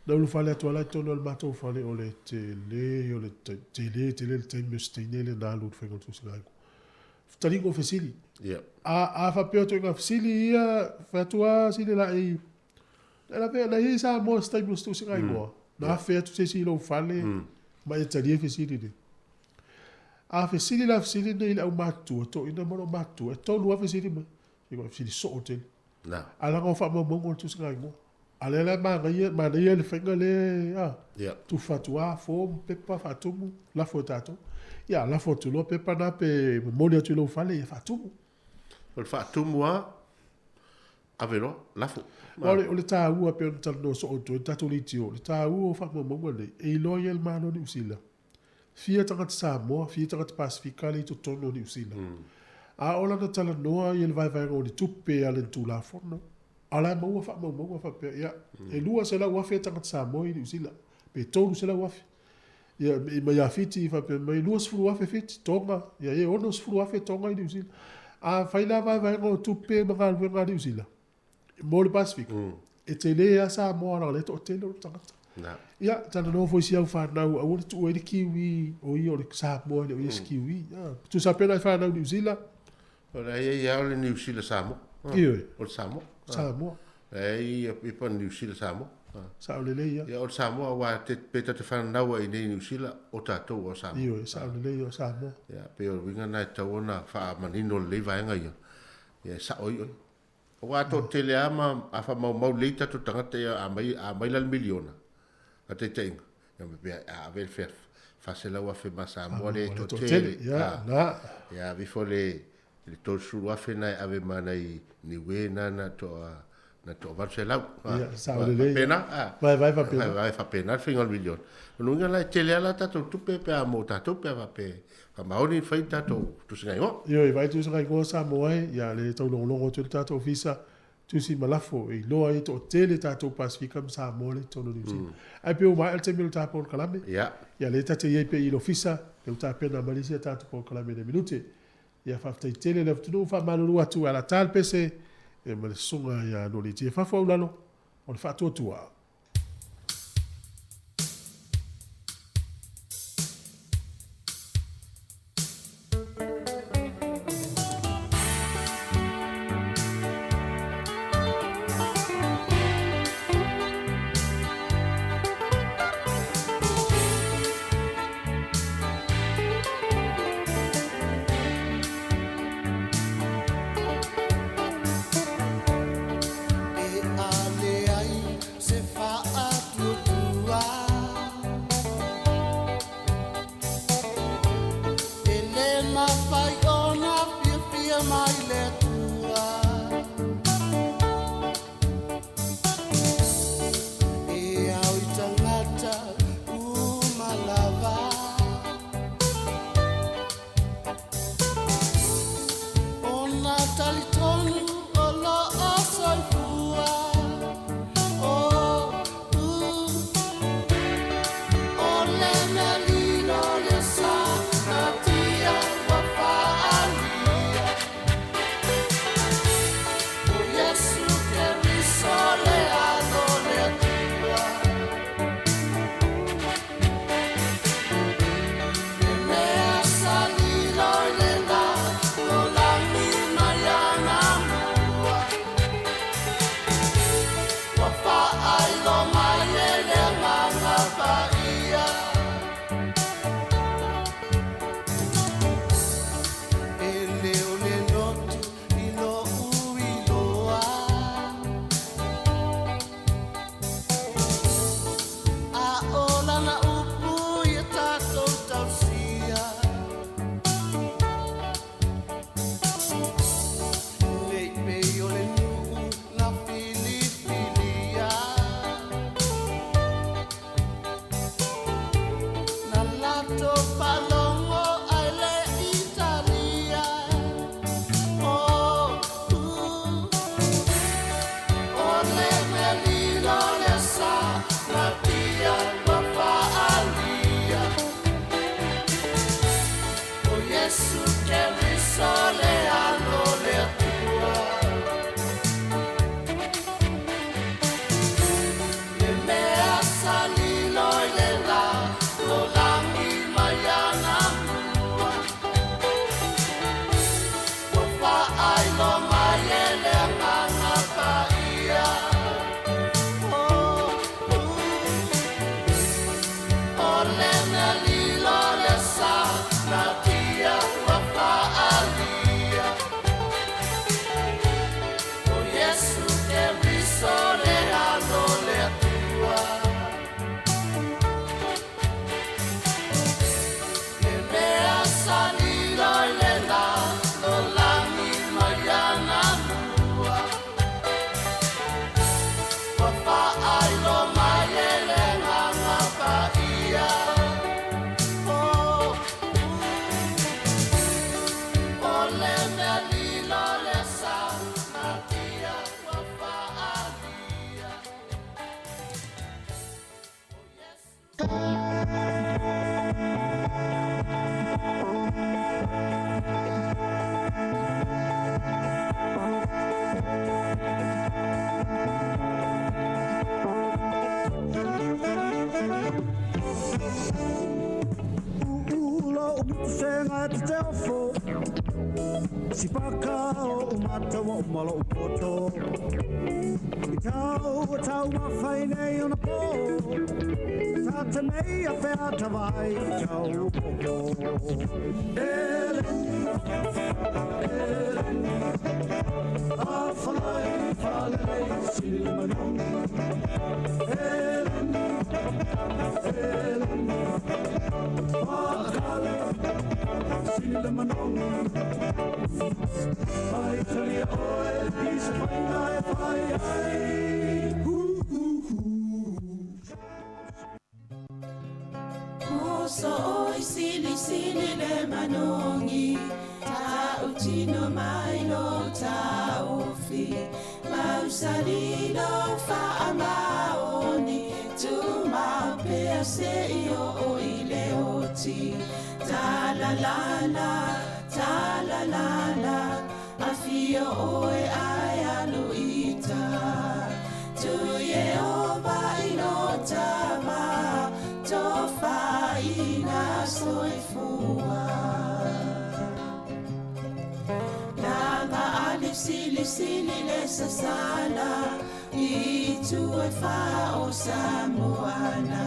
Na ulufale atu lava la i totonu o le matou fale o le tele o le tele tele le taimi o si teine lea na alu i le faiga o le tusiga igoa. Taliga o fesili. A a faapea o ituaiga fesili ia, fai atu lava sili la i, na lavea, na i ai Samoa i se taimi o se tusiga igoa. Na afe atu se isi i lou fale ma e talia fesili nei. A fesili la fesili nei i le aumatutua, toeaiina ma olomatutua, e tolu lava fesili mai. Se ua fesili soo tele. Na. A leaga o faamaumauga o le tusigaigoa. A lea la e manaia, manaia le faiga lea, a, Ia. tufa atu lava form, pepa, faatumu, lafo e tatou. Ia, lafo atu loa pepa na pe momoli atu i lou fale, ia faatumu. O le faatumu lava, ave loa, lafo. Aua o le taua e pei ona talanoa soo atu ai le tatou leitio, o le taua o faamaumauga nei, e iloa ai e le Malo o Niu Sila, fia tagata Samoa, fia tagata Pasefika lea i totonu o Niu Sila. A oo la ina talanoa ia le vaevaega o le tupe a le Tulafono, a o la e maua faamaumauga faapea, ia, e 200,000 tagata Samoa i Niu Sila, pe 300,000. Ia, mai ia Fiti faapea mai, 20,000 Fiti, Tonga, ia e 60,000 Tonga i Niu Sila. A fai la vaevaega o tupe ma galuega a Niu Sila, mo le Pasefika, e tele lava Samoa leaga o lea e toatele ona tagata. Ia, talanoa foi i si au fanau, aua le tuua ai le Kiwi, o ia o le Samoa e le o ia se Kiwi. Tusa pea na e fanau i Niu Sila. O la e i ai lava o le Niu Sila Samoa. Ioe. O le Samoa. Samoa. La e i ai pa Niu Sila Samoa. Sao lelei ia. Ia, o le Samoa, aua te, pe ta te fanau ai i nei Niu Sila, o tatou o Samoa. Ioe, sao lelei ia o Samoa. Ia, pei o le uiga na e tatau ona faamanino lelei vaega ia, ia e sao ai oe. Aua a toatele lava ma a faamaumau lelei tatou tagata ia a mai, a mai la le miliona, a taitaiga, ia ma pea a ave le 400,000 ma Samoa lea e toatele. Ia ave ifo le 30,000 na e ave ma nai Niue na na toa na toa 800. Ia, sao lelei. Faapena, Vaevae faapena. Vaevae faapena le faiga o le miliona. O lona uiga la e tele lava la tatou tupe pe a mo tatou pe a faapea faamaoni ona fai tatou tusigaigoa. Ioe, vaai tusigaigoa Samoa e, ia le taulogologo atu ai le tatou ofisa, tusi ma lafo e iloa ai e toatele tatou Pasefika ma Samoa lea i totonu o Niu Sila. Ae pei ua maea le taimi o le ta polokalame. Ia. Ia lea ta te i ai pea i le ofisa, lea ua tapena mai le isi a tatou polokalame i le minute. Ia faafetai tele le atunuu faamalulu atu a la ta le pese ia ma le susuga ia Noliti e fafo au lalo o le faatuatua. E ale ai se ofo Sipaka o umata wa umalo upoto I tau tau mawhai nei ona pō Tā te mei a whea tawai i tau popo Ele, ele A whalai whalelei sili manongi Ele, ele Whakale sili manongi Mai talia oe pisa whainga e whai ai Hu hu hu Moso oi sili sili le manongi Ta utino mai lo taofi Mausali lo faamaoni Tu maupea se i o i le oti Ta la la la, ta la la la Afio oe ai alu ita Tu Yehova i lo tama Tofaina soifua Langa ali sili sili le sasala I tu e wha o Samoana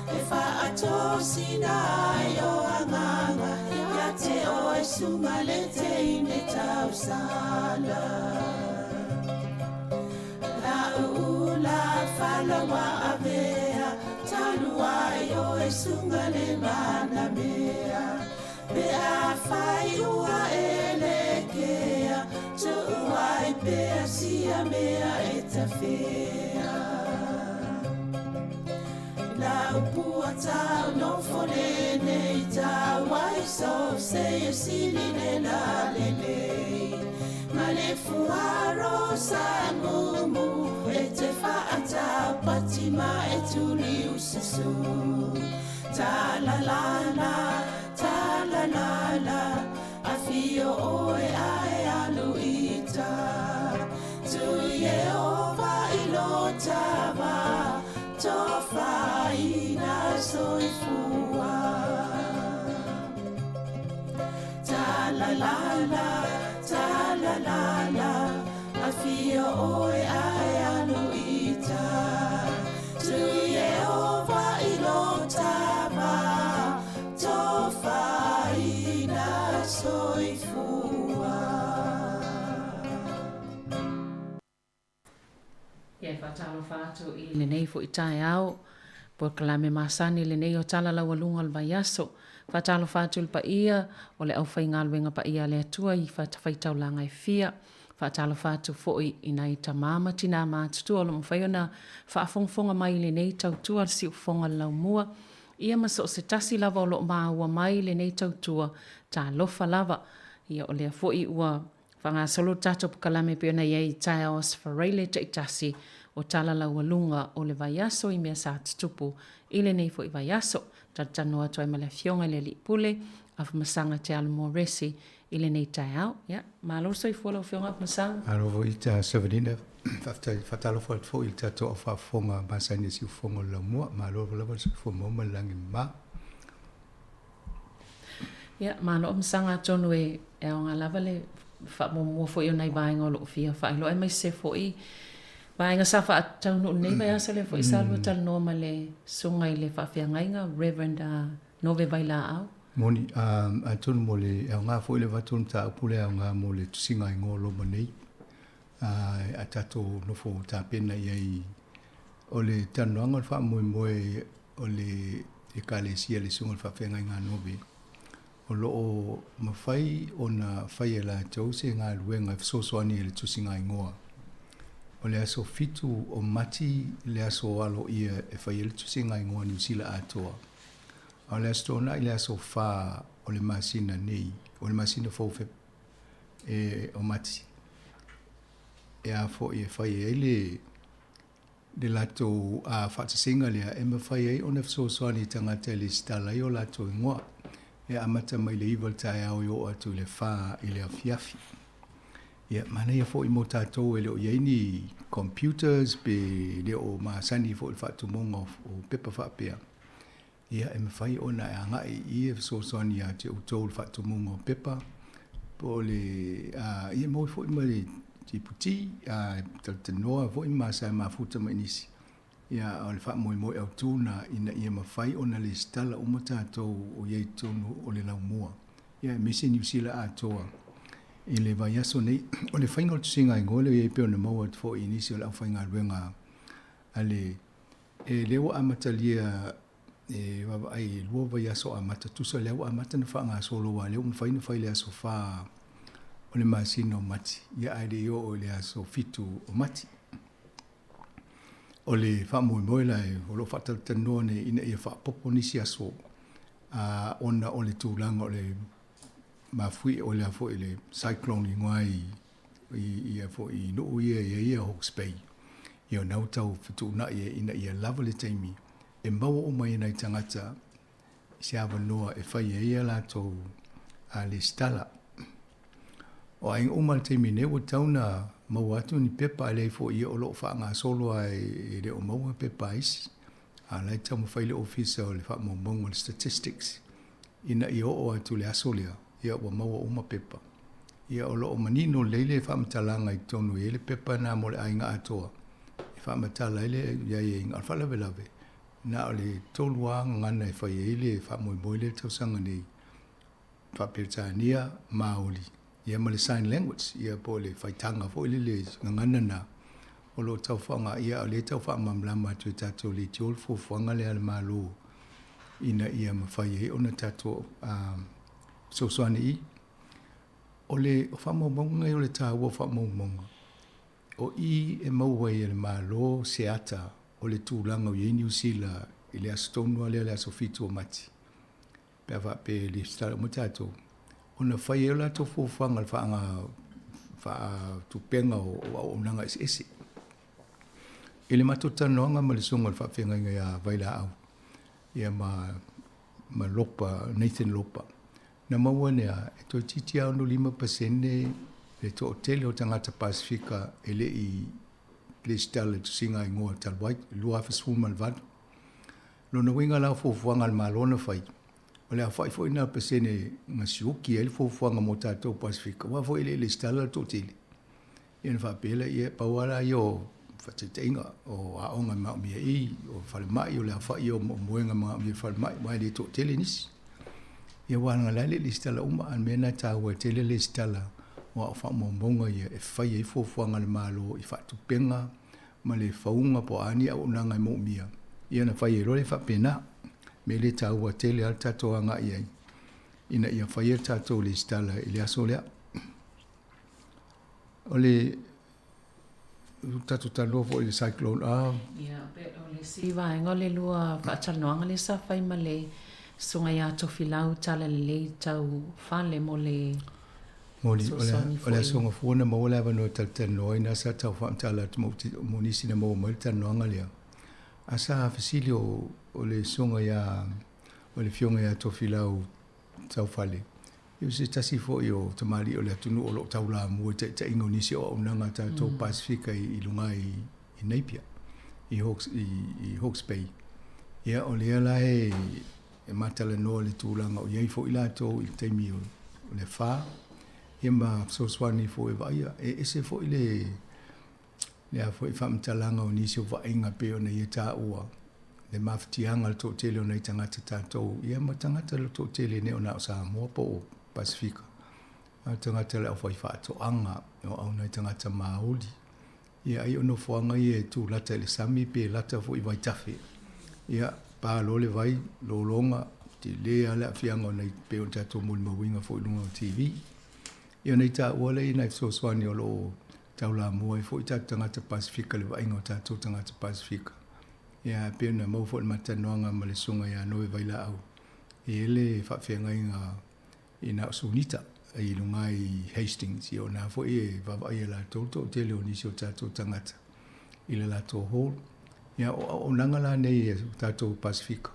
E wha atosina ai o anganga Ia te o e sunga le te ine tausala La uula falawa avea Taluai o e sunga le manamea Pe a whai ua e le kea Tuuai pea sia mea e tawhea La upua tau no fole nei tau ai so se e sili le la le le Ma le fuaro sa mumu e te whaatau patima e tuli ususu Ta la la la, ta la la la Afio oe ae alu ita Tu Yehova i lo tava Tofaina soifua Ta la la la, ta la la la Afio oe ae alu ita Tu Yehova i lo tava Tofaina soifua Ia e faatalofa atu i lenei foi taeao, polokalame masani lenei o Tala Laualuga o le Vaiaso. Faatalofa atu i le paia o le aufaigaluega paia a le Atua i fatafaitaulaga e fia. Faatalofa atu foi i nai tama ma tinā matutua o lo o mafai ona faafogafoga mai i lenei tautua a le Siufofoga o le Laumua, ia ma so o se tasi lava o lo o maua mai i lenei tautua, talofa lava. Ia o lea foi ua Faagasolo le tatou polokalame pei ona i ai i taeao Aso Faraile taitasi o Tala Laualuga o le vaiaso i mea sa tutupu i lenei foi vaiaso. Talatalanoa atu ai ma le Afioga i le Alii Pule, Afamasaga Te Alo Moresi i lenei taeao. Ia, malo le soifua lau Afioga Afamasaga. Malo foi ta Severina, faafetai, faatalofa atu foi i le tatou au faafofoga masani e siufofoga o le laumua. Malo lava le soifua maua ma le lagi mama. Ia, malo Afamasaga atonu e aoga lava le faamuamua foi o nai vaega o loo fia faailoa aemaise foi vaega sa faataunuu lenei vaiaso lea foi sa lua talanoa ma le susuga i le faafeagaiga Reverend Nove Vailaau. Moni, atonu mo le aoga foi le avatu o le mataupu lea aoga mo le tusiga igoa o Roma nei a tatou nofo tapena i ai o le talanoaga o le faamoemoe o le Ekalesia le Susuga i le Faafeagaiga a Nove. O lo o mafai ona fai e latou se galuega e fesoasoani i le tusiga igoa. O le aso 7 o Mati le aso aloaia e fai ai le tusiga igoa Niu Sila atoa. A o le Aso Toonai le aso 4 o le masina nei, o le masina fou e o Mati, e a foi e fai ai le le latou faatasiga lea e mafai ai ona fesoasoani i tagata e lesitala ai o latou igoa e amata mai le 9 i le taeao e oo atu i le 4 i le afiafi. Ia, manaia foi mo tatou e le o i ai ni computers pe le o masani foi i le faatumuga o pepa faapea. Ia, e mafai ona e agai i i e fesoasoani ia te outou i le faatumuga o pepa, po o le, a, ia maua foi ma le tiputi, a, e talatalanoa foi ma sa e mafuta mai nisi. Ia, o le faamoemoe autu lena ina ia mafai ona lesitala uma tatou o i ai i totonu o le laumua, ia aemaise Niu Sila atoa i le vaiaso nei. O le faiga o le tusiga igoa lea o i ai pei ona maua atu foi i nisi o le aufaigaluega a le E lea ua amatalia e vaavaai i lua vaiaso amata tusa lea ua amata ona faagasolo aua lea ua mafai ona fai i le aso 4 o le masina o Mati ia ae le i oo i le aso 7 o Mati. O le faamoemoe la o lo o faatalatalanoa nei ina ia faaopoopo nisi aso a ona o le tulaga o le mafuie o le a foi le cyclone i igoa i i ia foi i nuu ia i ai ia Hawke's Bay. Ia o na ua tau fetuunai ai ina ia lava le taimi e maua uma ai nai tagata i se avanoa e fai ai a latou lesitala. O aiga uma i le taimi nei ua tatau ona maua atu ni pepa a leai foi ia o lo o faagasolo lava e le o maua pepa a isi. A o la e taumafai le Ofisa o le Faamaumauga o le Statistics ina ia oo atu i le aso lea, ia ua maua uma pepa. Ia o lo o manino lelei le faamatalaga i totonu e i ai le pepa lena mo le aiga atoa e faamatala ai le aiaiga. O le faalavelave, na o le tolu lava gagana e fai ai le faamoemoe lea i le tausaga nei, Faa-Peretania, Māori, ia ma le sign language, ia po o le faitaga foi lele gagana lena o lo o tau faaaoga, ia a o lea e tau faamalamalama atu e tatou leitio le fuafuaga lea a le Malo ina ia mafai ai ona tatou fesoasoani i O le faamaumauga nei o le taua o faamaumauga, o i e maua ai e le Malo se ata o le tulaga o i ai Niu Sila i le aso tonu lava lea, le aso 7 o Mati, pe a faapea e lesitala uma tatou, ona fai ai o latou fuafuaga i le faatupega o auaunaga eseese. I le matou talanoaga ma le susuga i le faafeagaiga ia Vailaau ia ma Lopa, Nathan Lopa, Na maua nea, e toeitiiti 65% le toatele o tagata Pasefika e le i lesitala i le tusiga igoa talu ai, 2018. Lona uiga la o fuafuaga a le Malo na fai, o le aofai foi lena o pasene na siuki ai le fuafuaga mo tatou Pasefika, aua foi e le i lesitala le toatele. Ia ona faapea lea, ia pau lava la ia o faataitaiga, o aoga e manaomia i, o falemai, o le aofai o moega e manaomia i le falemai, aua e le toatele nisi. Ia aua leaga o la e le i lesitala uma, a o le mea lena e taua ai tele le lesitala aua o faamaumauga ia e fai ai fuafuaga a le Malo i faatupega ma le fauga po o a ni auaunaga e moomia, ia ona fai ai loa lea faapena. O le mea lea e taua tele lava le tatou agai i ai ina ia faia le tatou lesitala i le aso lea. O le tatou talanoa foi i le cyclone a. Ia, pe o le isi vaega o le lua faatalanoaga lea sa fai ma le Susuga ia Tofilau Talalelei tau fale mo le Moli, o le aso Gafua na maua le avanoa e talatalanoa ai na sa tau faamatala atu mo nisi na maua mai le talanoaga lea. A sa fesili o le susuga ia, o le Afioga ia Tofilau Taufale, O se tasi foi o tamalii o le atunuu o lo o taulamua i taitaiga o nisi o auaunaga a tatou Pasefika i luga i Napier, i Hawke's Bay. Ia, o lea la e matalanoa le tulaga o i ai foi latou i le taimi o le afa, ia ma fesoasoani foi e vaaia. E ese foi le a foi faamatalaga o nisi o vaaiga pei ona ia taua le mafatiaga o le toatele o nai tagata tatou, ia ma tagata le toatele ne o na o Samoa po o Pasefika, a o tagata le aufaifaatoaga, o au nai tagata Māori. Ia ai o nofoaga ia e tu lata i le sami pe lata foi i vaitafe. Ia, pa loa le vai, lologa, tele lava le aafiaga o nai pei ona tatou molimauina foi i luga o TV. Ia nai taua lea i nai fesoasoani o lo o taulamua ai foi tatou tagata Pasefika i le vaaiga o tatou tagata Pasefika. Ia, e pei ona maua foi i le matalanoaga ma le Susuga ia Noe Vailaau, e i ai le faafeagaiga i na o Sunita i luga i Hastings, ia o na foi e vaavaai e latou le toatele o nisi o tatou tagata i le latou hall. Ia, o auaunaga la nei a tatou Pasefika,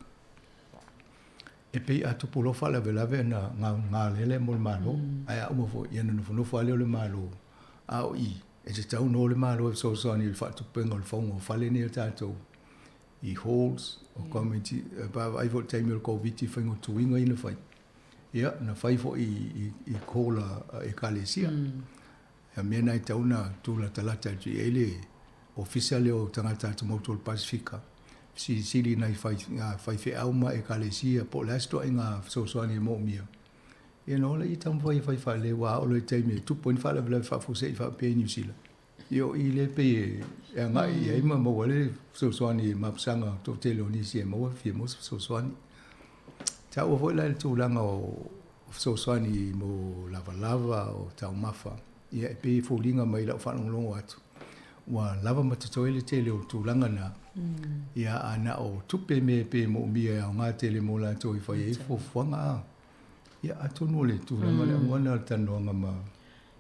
e pei a tupu loa faalavelave ona gaga lea mo le Malo, ae a uma foi, ia ona nofonofo lava lea o le Malo, a o i, E tatau nō le Malo e fesoasoani i le faatupega o le fauga o fale nei a tatou. i halls o community pe a vaai foi i le taimi o le Koviti i faiga o tuiga ia na fai. Ia, na fai foi i i hall a Ekalesia. Ia mea na e tatau ona tulatalata atu i ai le Ofisa lea o Tagata Atumotu o le Pasefika, fesilisili i nai faifeau ma Ekalesia po o le a se ituaiga fesoasoani e moomia. Ia ona o lea taumafai e fai faalelei aua a oo loa i le taimi e tupu ai ni faalavelave faafuasei faapea i Niu Sila, ia o i lea e pei e agai i ai ma maua ai le fesoasoani i mapusaga toatele o nisi e maua fia maua se fesoasoani. Taua foi la i le tulaga o fesoasoani mo lavalava o taumafa, ia e pei e foliga mai i lau faalogologo atu, ua lava ma totoe le tele o tulaga na, ia a na o tupe mea e pei e moomia e aoga tele mo latou e fai ai fuafuaga. Ia atonu o le tulaga lea aua na o le talanoaga ma.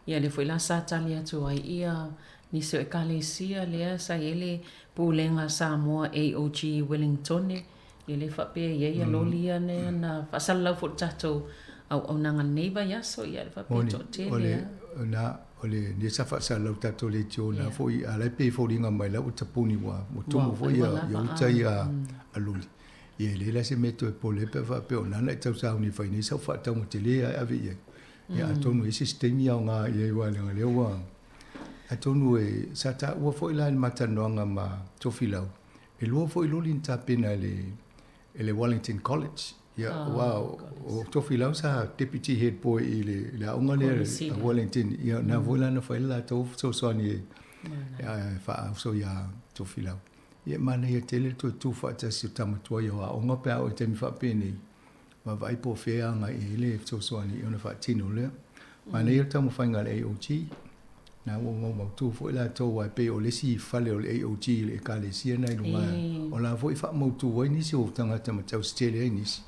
Ia lea foi la sa tali atu ai ia nisi o Ekalesia lea sa i ai le Pulega a Samoa AOG i Wellingtone, ia lea faapea e i ai ia loli ia lea na faasalalau foi i le tatou auaunaga i lenei vaiaso, ia le faapea e toatele a. Na, o le lea sa faasalalau i le tatou leitio na foi, a o la e pei e foliga mai la ua tapuni ua tumu foi ia uta ia a loli. Ia e leai la se mea e toe pole ai pe a faapea o lena na e tausauni e fai nei sau faatauga tele lava e ave i ai. Ia atonu e i ai se isi taimi aoga i ai aua leaga o lea ua atonu e sa taua foi la i le ma talanoaga ma Tofilau, e lua foi loli na tapena e le e le Wellington College. Ia aua o Tofilau sa deputy head boy i le le aoga lea a Wellington. Ia na foi la na fai ai le latou fesoasoani e faaauso ia Tofilau. Ia e manaia tele le toe tu faatasi o tama tuai o aoga pe a oo i taimi faapenei, vaavaai po o fea e agai i ai le fesoasoani ona faatino lea. Manaia le taumafaiga a le AOG, na ua maumautu foi latou aua e pei o le isi fale o le AOG i le Ekalesia na i luga, o la foi e faamautu ai nisi o tagata ma tausi tele ai nisi.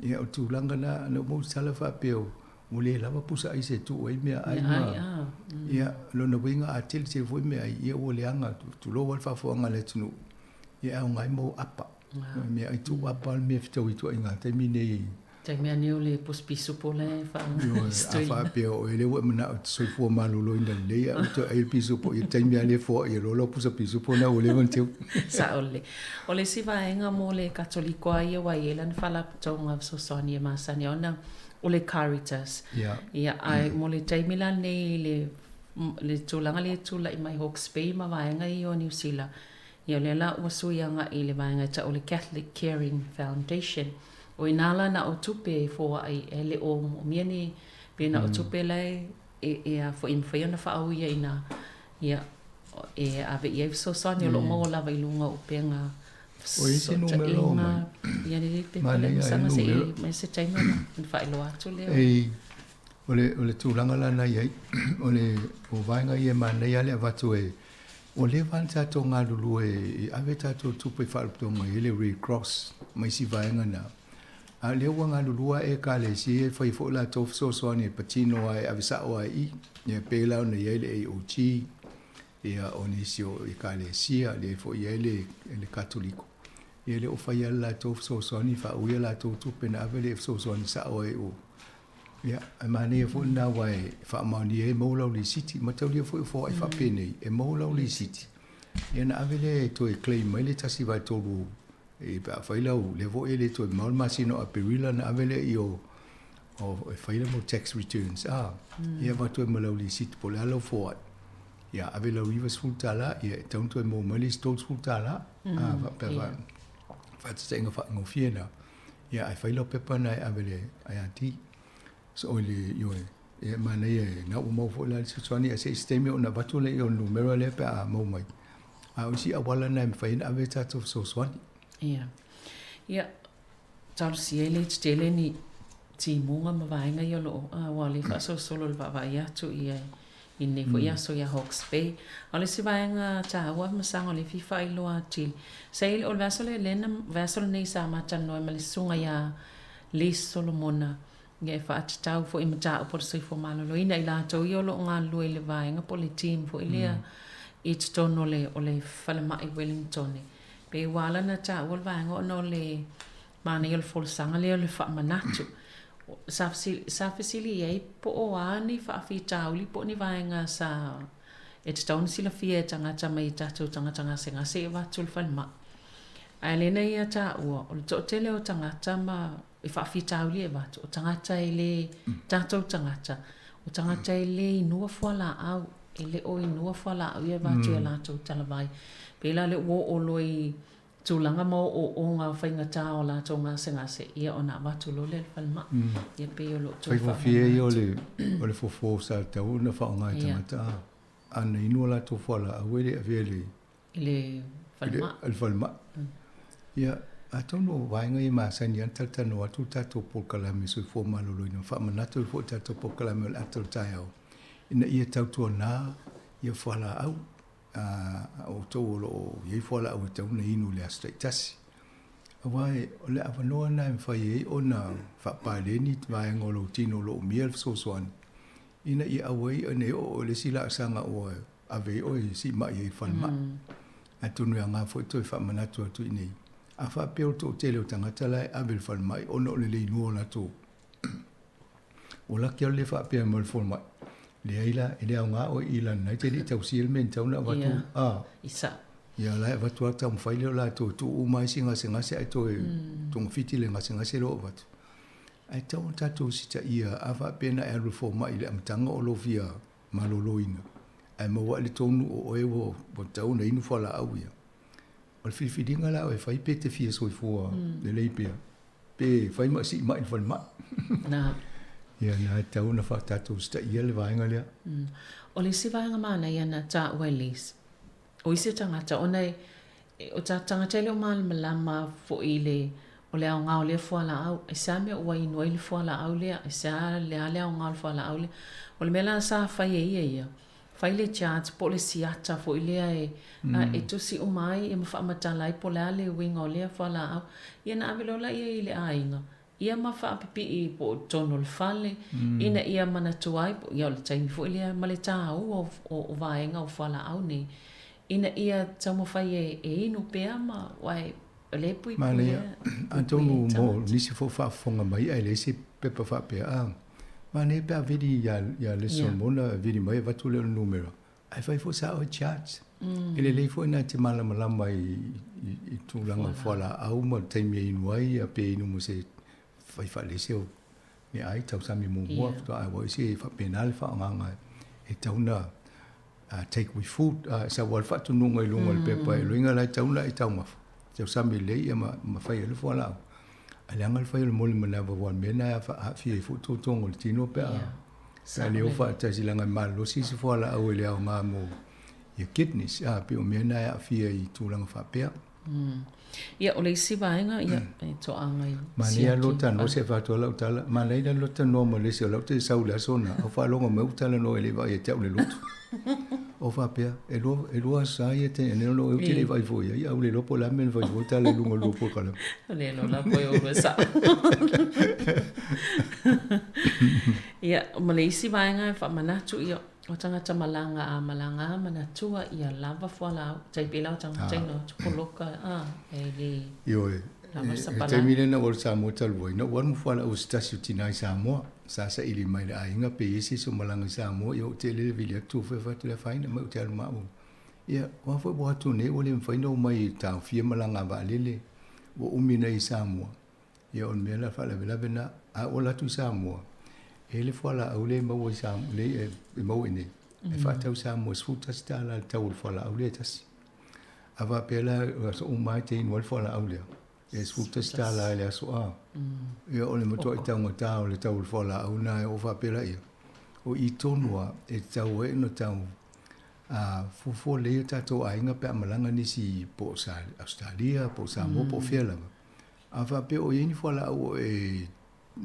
Ia o le tulaga na, na ou maua se tala faapea Ua le lava pusa aisa e tuu ai meaai ma, ia, lona uiga a tele tele foi meaai, ia ua leaga, tulou lava le faafofoga a le atunuu, ia e aoga ai mo apa. Meaai tuu apa le mea e fetaui ituaiga taimi nei. Taimi lava nei o le pusi pisupo la e Ioe, a faapea o oe lea ua e manao e te soifua maloloina lelei ae ua toe ai le pisupo, ia le taimi lava lea e foai ai loa lau pusa pisupo lena ua leva ona teu. Sao lelei. O le isi vaega mo le Katoliko lava ia ua i ai lana Faalapotopotoga Fesoasoani e masani ai ona o le Caritas. Ia, ae mo le taimi la lenei i le, le tulaga lea e tulai mai Hawke's Bay ma vaega ia o Niu Sila, ia o lea la ua sui agai i le vaega e tau o le Catholic Caring Foundation. O i ina la na o tupe e foai e le o moomia ni, pe na o tupe la e, e, e a foi e mafai ona faaui ai ina, ia, e ave i ai fesoasoani o lo o maua lava i luga o upega O isi numera o mai. Ia lelei pe pale masaga se i mai se taimi ona faailoa atu lea. Ei, o le, o le tulaga la na i ai, o le, o vaega ia e manaia lava le avatu e, ua leva lava ona tatou galulue e ave tatou tupe i faalapotopotoga e i ai le Red Cross ma isi vaega na. A o lea ua galulue lava Ekalesia ia e fai foi latou fesoasoani e patino lava e ave sao lava i i. Ia pei la ona i ai le AOG, Ia, o nisi o Ekalesia, lea foi i ai le, le Katoliko, ia e le o faia le latou fesoasoani, faaui a latou tupe na ave lea e fesoasoani sao ai o. Ia, ae manaia foi lena aua e faamaonia ai e maua lau lisiti. Mataulia foi o foai faapenei, e maua lau lisiti, ia ona ave lea e toe claim mai le 1/3 e pe a fai lau, lea foi e le toe mamao le masina o Aperila ona ave lea i o, o e fai le mau tax returns, a, ia avatu ai ma lau lisiti po o le a lau foai. Ia ave lau $90, ia e tatau ona toe maua mai le isi $30, a faapea fa faataitaiga faagofie na. Ia ae fai lau pepa na e ave i le IRD. So i le ioe, ia e manaia e na ua maua foi la le fesoasoani ae se i se taimi ona avatu lea o le numera lea pe a maua mai. A o isi auala na e mafai ai ona ave tatou fesoasoani. Ia. Ia, talosia e le tetele ni timuga ma vaega ia o lo o, aua o lea e faasolosolo i le vaavaai atu i ai i lenei foi aso ia Hawke's Bay. A o le isi vaega taua ma saga o lea e fia faailoa atili, sa i ai, o le vaiaso lea lea na, vaiaso lenei sa ma talanoa ai ma le susuga ia Liz Solomona, ia e faatatau foi i mataupu o le soifua maloloina, i latou ia o lo o galulue i le vaega po o le team foi lea i totonu o le, o le falemai Wellington. Pei ua ala ona taua le vaega ona o le manaia o le folasaga lea o le faamanatu. Sa sa fesili i ai po o a ni faafitauli po o ni vaega sa e tatau ona silafia e tagata mai i tatou tagata gasegase e avatu i le falemai. Ae lena ia taua, o le toatele o tagata ma e faafitauli e avatu, o tagata e le, tatou tagata, o tagata e le inua fualaau, e le o inua fualaau ia e avatu i a latou talavai. Pei la lea ua oo loa i tulaga ma ooooga faigata o latou gasegase, ia ona avatu loa lea i le falemai. Ia pei o lo o toe Faigofie ia o faamanatu. le, o le fofo sa tatau ona faaaoga e tagata a. Ana inu a latou fualaau e le avea i le I le falemai. I le falemai. Ia, atonu o vaega ia e masani lava ona talatalanoa atu le tatou polokalame Soifua Maloloina, faamanatu ai foi le tatou polokalame o le ata o le taeao, ina ia tautuana ia fualaau a outou o lo o i ai fualaau e tatau ona inu i le aso taitasi. Aua o le avanoa lena e mafai ai ona faapaleni vaega o lou tino o lo o umia le fesoasoani, ina ia aua ai ne i oo i le isi laasaga ua ave ai oe e siimai ai i le falemai. Atonu e aoga foi toe faamanatu atu i inei, a faapea o le toatele o tagata la e ave i le falemai ona o le le inua o latou ua laki lava le faapea mai o le falemai, leai la, e le aoga oe i lana e te le i tausia le mea e tatau ona avatu. A, i sao. Ia, la e avatu lava taumafai lea o latou e tuu uma ai si gasegase ae toe togafiti le gasegase lea ua avatu. Ae tatau ona tatou usitaia, a faapea na e alu i le fomai i le amataga o lou fia maloloina, ae maua ae le tonu o oe ua tatau ona inu fualaau ia. O le filifiliga la e fai pe te fia soifua lelei pea, pe fai ma sii mai i le falemai. Na. Ia, na e tatau ona tatou usitaia le vaega lea. O le isi vaega manaia na taua e Liz, O isi tagata, ona e, o tatou tagata e le o malamalama foi i le, o le aoga o lea fualaau. Aisea mea ua inu ai le fualaau lea? Aisea le a le aoga o le fualaau lea? O le mea la sa fai e ia ia, fai le chart po o le siata foi lea e, a, e tusi uma ai ma faamatala ai po o le a le uiga o lea fualaau. Ia ona ave loa lea i le aiga, ia ma faapipii po o totonu o le fale, ina ia manatua ai, ia o le taimi foi lea ma le taua o vaega o fualaau nei, ina ia taumafai e inu pea ma, aua o lea e puipui Manaia, atonu mo nisi foi o faafofoga mai ae leai se pepa faapea, a, manaia pe a vili ia Leson mo ona vili mai avatu lea o le numera, Ae fai foi sa oe charge. E lelei foi na te malamalama i tulaga o fualaau ma le taimi e inu ai, pe inu mo se fai faalese o meaai tausami muamua faatoa ae ua ese e faapena le faaaogaga e tatau ona take with food. Sau lava le faatonuga i luga o le pepa e loiga la e tatau ona e taumafa, tausami lelei ma fai ai le fualaau. Ae leaga le fai o le moli manava aua o le mea lena e aafia ai foi tautoga o le tino pe a Sa le o faatasi leaga e malolosi isi fualaau e le aoga mo ia kidneys, a pei o mea na e aafia i tulaga faapea. Ia, o le isi vaega, ia, e toaga i Manaia lo talanoa se faatua lau tala. Manaia lo talanoa ma le isi o lau te sau i le aso na. O faalogo mai ua talanoa e le vaai ia te au le lotu. O faapea, e lua, e lua aso sa ia te ane ono ou te le vaai foi ai, a ua le iloa po o le a le mea na fai foi tala i luga o le lua polokalame. O le lola po e oulua sao. Ia, ma le isi vaega e faamanatu, ia, o tagata malaga a malaga a manatua ia lava fualaau, tai pei la o tagata ina o poloka, a, e le Ioe, lava e sapalai. taimi lea na ou alu i Samoa talu ai, na ou alu ma fualaau se tasi o tina i Samoa. Sa saili mai le aiga pe i ai se isi o malaga i Samoa, ia ou te lele vili atu fai fai atu le afaina mai ou te alu ma au. Ia, o a foi ua atu nei ua le mafai ona omai e taofia malaga a vaalele, ua umi nei i Samoa. Ia o le mea la faalavelave na, a ou alu atu i Samoa, e i ai le fualaau lea e maua i Samoa, lea e maua i inei, e faatau i Samoa e $11 le tau o le fualaau lea e tasi. A faapea la, o aso uma lava e te inu ai le fualaau lea, E $11 i le aso a. Ia o le matuai taugata o le tau o le fualaau lena e oo faapea laia. O i tonu lava e tatau ai ona tau fuafua lelei o tatou aiga pe a malaga nisi po o Ausetalia po o Samoa po o fea lava. A faapea o i ai ni fualaau o e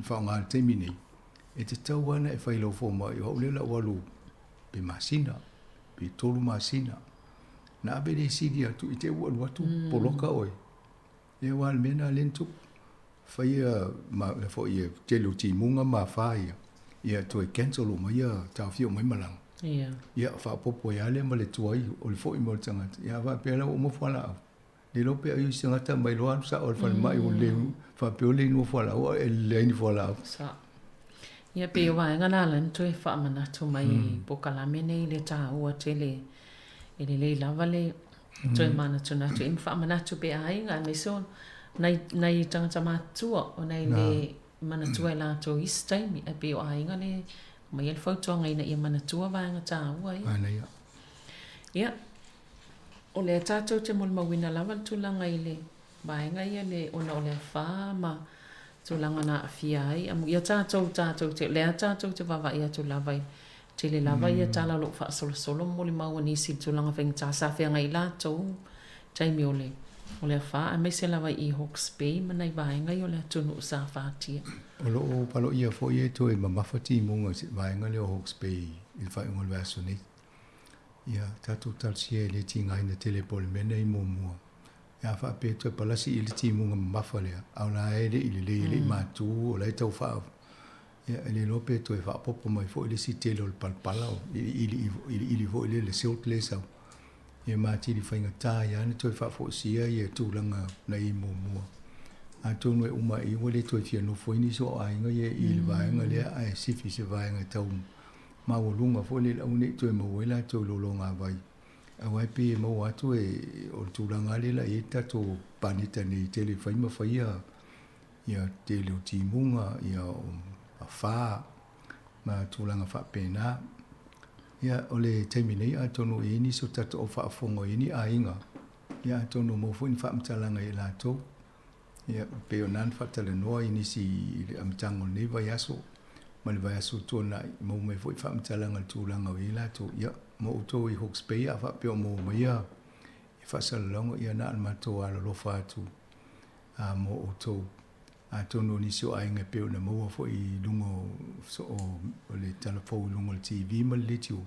faaaoga i le taimi nei, e tatau lava ona e fai i lau fomai, o au lea o le a ou alu pe masina, pe 3 masina. Na ave le sili atu i te i ua alu atu poloka oe. Ia aua o le mea lena lea na tupu. Faia ma le foi e tele o timuga ma afa ia, ia toe cancel uma ia taofia uma ai malaga. Ia. Ia faaopoopo ai lava lea ma le tuai o le foi mai o le tagata. Ia a faapea la ua uma fualaau, le iloa pe ai o isi tagata mai loa alu sao i le falemai ua le faapea ua le inua fualaau ae leai ni fualaau. Sao. Ia pei o vaega na ala ona toe faamanatu mai i polokalame nei i le taua tele e lelei lava le. Toe manatunatu i ma faamanatu pea aiga aemaise o nai nai tagata matutua ona e le manatua e latou i isi taimi ae pei o aiga le aumaia le fautuaga ina ia manatua vaega taua ia. Manaia. Ia, o lea tatou te molimauina lava le tulaga i le vaega ia le ona o le afa ma tulaga na aafia ai amuia tatou tatou te lea tatou te vaavaai atu lava i tele lava ia tala o lo o faasolosolo ma molimau a nisi i le tulaga faigata sa feagai latou taimi o le o le afa aemaise lava i Hawke's Bay ma nai vaega ia o le atunuu sa afatia. O lo o paloia foi e toe mamafa timuga i se vaega lea o Hawke's Bay i le faaiuga o le vaiaso nei. Ia tatou talosia e le tigaina tele po o le mea lenei muamua. E a faapea e toe palasi i le timuga mamafa lea, a o la e le i lelei e le i matu, o la e tau faa... Ia, e le iloa pe toe faaopoopo mai foi le isi tele o le palapala o iliili, iliili foi lea, le silt lea e sau. Ia ma atili faigata ai lava ona toe faafoisia ia tulaga na i ai muamua. Atonu e uma ai ua le toe fia nofo ai nisi o aiga ia i le vaega lea ae sifi i se vaega e tau maualuga foi lele aua ne i toe maua ai latou i lologavai. Aua e pei e maua atu e o le tulaga lava lea la i ai le tatou paneta nei tele i fai ma faia ia tele o timuga, ia o afa ma tulaga faapena. Ia o le taimi nei atonu e i ai nisi o tatou au faafofoga o i ai ni aiga, ia atonu o maua foi ni faamatalaga i latou. Ia, pei o na na faatalanoa i nisi i le amataga o lenei vaiaso ma le vaiaso ua tuanai, maua mai foi faamatalaga i le tulaga o i ai latou. Ia, mo outou i Hawke's Bay a faapea o maua mai ia faasalalauga, ia na o le matou alolofa atu a mo outou. Atonu o nisi o aiga e pei ona maua foi i luga o, o le talafou i luga o le TV ma le leitio,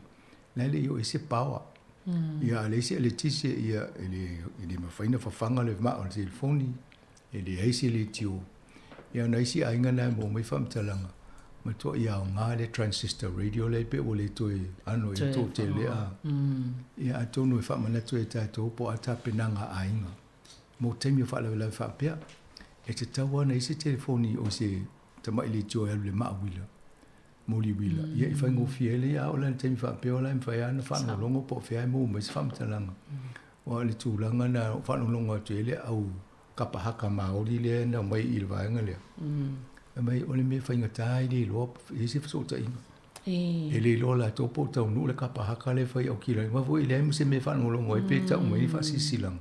la e le i oo i ai se power. Ia a leai se eletise, ia e le, e le mafai ona fafaga le maa o le telefoni, e leai se leitio. Ia o nai isi aiga na e maua mai faamatalaga, matuai aoga le transistor radio lea pe ua le toe ano i le toatele a. Ia atonu e faamanatu e tatou po o a tapenaga a aiga mo taimi o faalavelave faapea. E tatau lava ona i ai se telefoni o se tamai leitio e alu i le maa uila moli uila. Ia i faigofie ai lea, a oo la i le taimi faapea o la e mafai lava ona faalogologo po o fea e maua mai se faamatalaga. Aua o le tulaga lena o faalogologo atu ai le au kapa haka Māori lea na omai i le vaega lea. Fai mai o le mea faigata e le iloa e i ai se fesootaiga. E le iloa latou po o taunuu le kapa haka lea e fai au kilai. Aua foi e leai ma se mea e faalogologo ai pe tau mai ni faasilasilaga.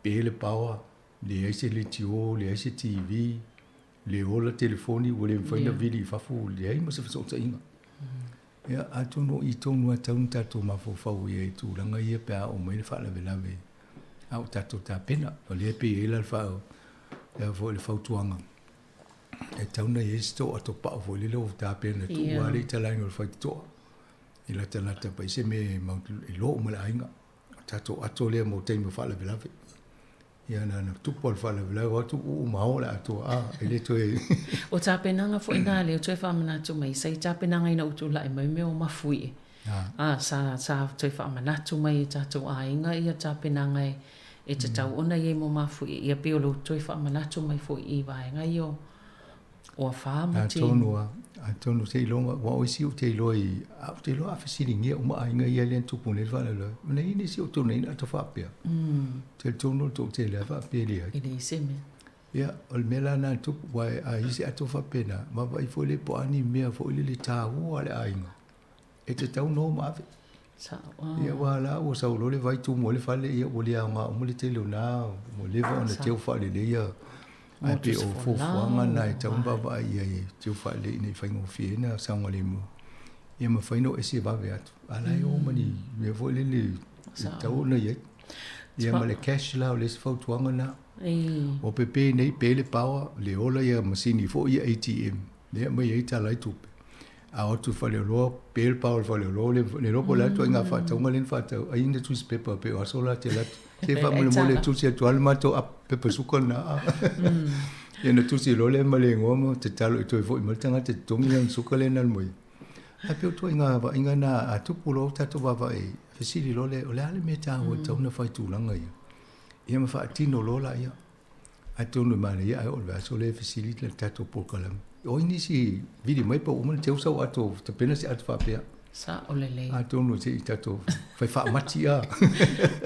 Pe le power, leai se leitio, leai se TV. Le ola telefoni ua le mafai ona vili i fafo, leai ma se fesootaiga. Ia, atonu o i tonu lava e tatau ona tatou mafaufau i ai i tulaga ia pe a oo mai le faalavelave a o tatou tapena. O lea e pei e i ai la le faa, le foi le fautuaga, e tatau ona i ai se tou ato pao foi lele ua tapena e tuu lava le italaina o le faitotoa e latalata pai se mea e mau e lo uma le aiga. O tatou ato lea mo taimi o faalavelave. Ia na na tupu le faalavelave o atu uu ma o le atoa a e le toe O tapenaga foi na lea toe faamanatu mai sa i tapenaga ina ua tulai mai mea o mafuie. A sa sa toe faamanatu mai e tatou aiga ia tapenaga e e tatau ona i ai mo mafuie. Ia pei o lou toe faamanatu mai foi i vaega ia o o afa ma ti. Atonu a, atonu seiloga, aua o isi ou te iloa i, a ou te iloa a fesiligia uma aiga ia lea na tupu nei le faalavelave, ona e i ai nisi o outou nei na ata faapea. Talitonu o le toatele lava faapea e leai. E leai se mea. Ia, o le mea la lena na tupu, aua a i ai se ato faapena, vaavaai foi lea po o a ni mea foi lele taua a le aiga e tatau ona o ma ave. Sao. Ia, aua la ua sau loa le vai tumu ai le fale, ia ua le aoga uma le tele o na, ua leva ona teu faaleleia. Ae pei o fuafuaga na e tatau ona vaavaai i ai e teu faalelei ina ia faigofie ai ona saogalemu. Ia mafai ona o ese vave atu, a la e o ma ni mea foi lele e tatau ona i ai. Ia ma le cash la, o le isi fautuaga lena. Ua pepe nei, pe le power, le ola ia masini foi ia ATM, lea e aumai ai tala ai tupe. A o atu i faleoloa, pe le power o le faleoloa, le le iloa po o le a le ituaiga faatauga lea na faatau, ai ina tusi pepa pei o aso la te alu atu. Se faamolemole e tusi atu lava le matou apu pepa suka lena. Ia ona tusi loa lea ma le igoa ma tatalo i toe foi mai le tagata e totogi lana suka lea na alu mai ai. Ae pei o ituaiga vaaiga na a tupu loa ua tatou vaavaai i ai, fesili loa lea, o le a le mea taua e tatau ona fai i tulaga ia? Ia ma faatino loa laia. Atonu e manaia ae oo i le vaiaso lea e fesili le tatou polokalame. O ai nisi vili mai pe ua uma ona teu sau ato, tapena se ato faapea. Sa'o lelei. Atonu se i tatou fai faamati a.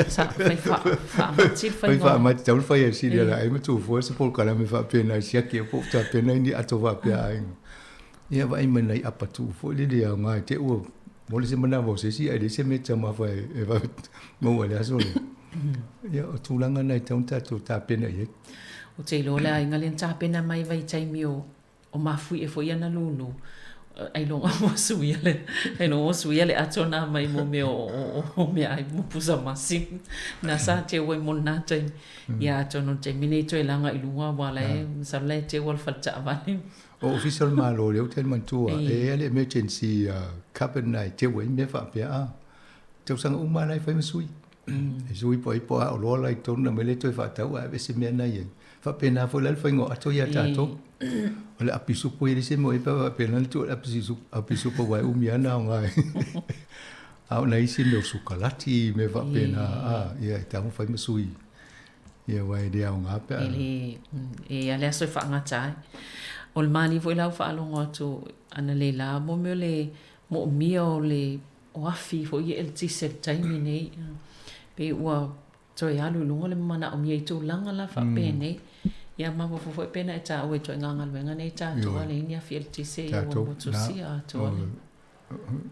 Sa'o, fai faamati le faiga. Fai faamati, tatau ona fai e sili ala ai ma tuufua se polokalame faapena e siaki ai po o tapena ni ato faapea a aiga. Ia vaai mai nai apa tuu foi lele aoga i te i ua mole se manawa o se isi ae leai se mea e taumafa e vave maua i le aso lea. Ia o tulaga na e tatau ona tatou tapena i ai. Ou te iloa le aiga lea na tapena mai vaitaimi o O mafuie foi ia na lūlū, ailoga ua suia le, ailoga ua suia le ato nā mai mo mea o meaai mo pusa masi. Na sa teu ai mo lena taimi. Ia atonu o le taimi nei toe laga i luga aua la e, masalo la e teu a le fale taavale. O Ofisa o le Malo lea ou te manatua, e i ai le emergency cupboard na e teu ai mea faapea a. Tausaga uma lava la e fai ma sui. E sui po ai po a oloa la i totonu na aumai lea toe faatau ae aveese mea na i ai. Faapena foi la le faiga o ato ia tatou. O le api supo ia le isi mea o i ai pe a faapena ona tuu le api supo aua e umi lava ona aoga A o nai isi mea o sukalati mea faapena a ia e tatau ona fai ma sui ia aua e le aoga pe a. E le, e i ai le aso e faagata ai. O le malie foi la ua faalogo atu analeila mo mea o le moomia o le o afi foi ia eletise i le taimi nei. Pei ua toe alu i luga le manaomia i tulaga la faapenei. Ia mafaufau foi pe na e taua i ituaiga galuega nei tatou a leai ni afi eletise ia ua motusia atoa le.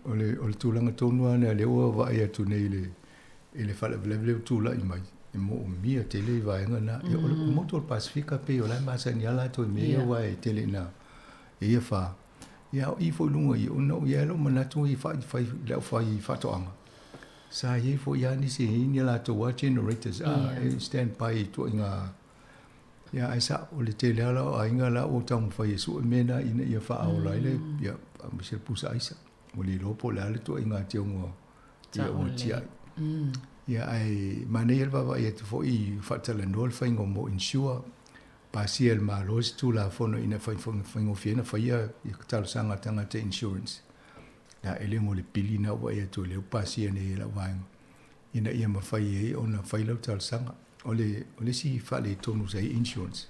O le o le tulaga tonu lava lea lea ua vaai atu nei i le i le faalavelave lea ua tulai mai, e moomia tele i vaega na. Ia o le motu o le Pasefika pei o la e masani lava latou i mea ia aua e tele ina e ia fa. Ia a o i foi i luga i ona o i ai lou manatu i fai fai le aufai faatoaga. Sa i ai foi lava nisi e i ai ni a latou lava generators a e stand by i ituaiga ia ae sa'o le tele lava la o aiga la ua taumafai e sue mea na ina ia faaola ai le ia aemaise le pusa aisa. Ua le iloa po o le a le ituaiga teuga ia ua tiai. Ia ae manaia le vaavaai atu foi i faatalanoa le faiga mo insure pasia e le Malo se Tulafono ina ia faigofie ona faia talosaga a tagata insurance. La e le mo le pili na ua vaai atu o lea ua pasia nei e lau vaega ina ia mafai ai ona fai lau talosaga. O le o le isi faaletonu sa i ai insurance,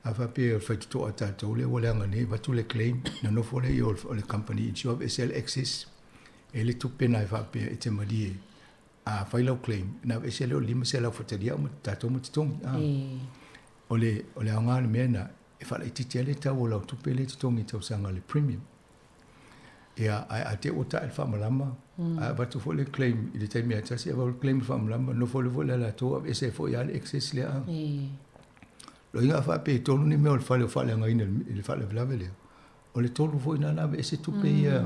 a faapea o le faitotoa a tatou lea ua leaga nei avatu le claim ona nofo lea o le company insure aveese ai le excess e le tupe na e faapea e te malie a fai lau claim ona aveese lea o le 500 faitalia uma tatou ma totogi. O le o le aoga o le mea lena e faalaitiiti ai le tau o lau tupe lea e totogi i le tausaga le premium. Ia, ae a te i ua tae le faamalama, ae avatu foi le claim i le taimi lava e tasi, avatu le claim i le faamalama, nofo loa foi le latou aveese ai foi lava le excess lea. Loiga a faapea e tolu ni mea o le fale o faaleagaina i le faalavelave lea, o le tolu foi lena na aveese tupe ia.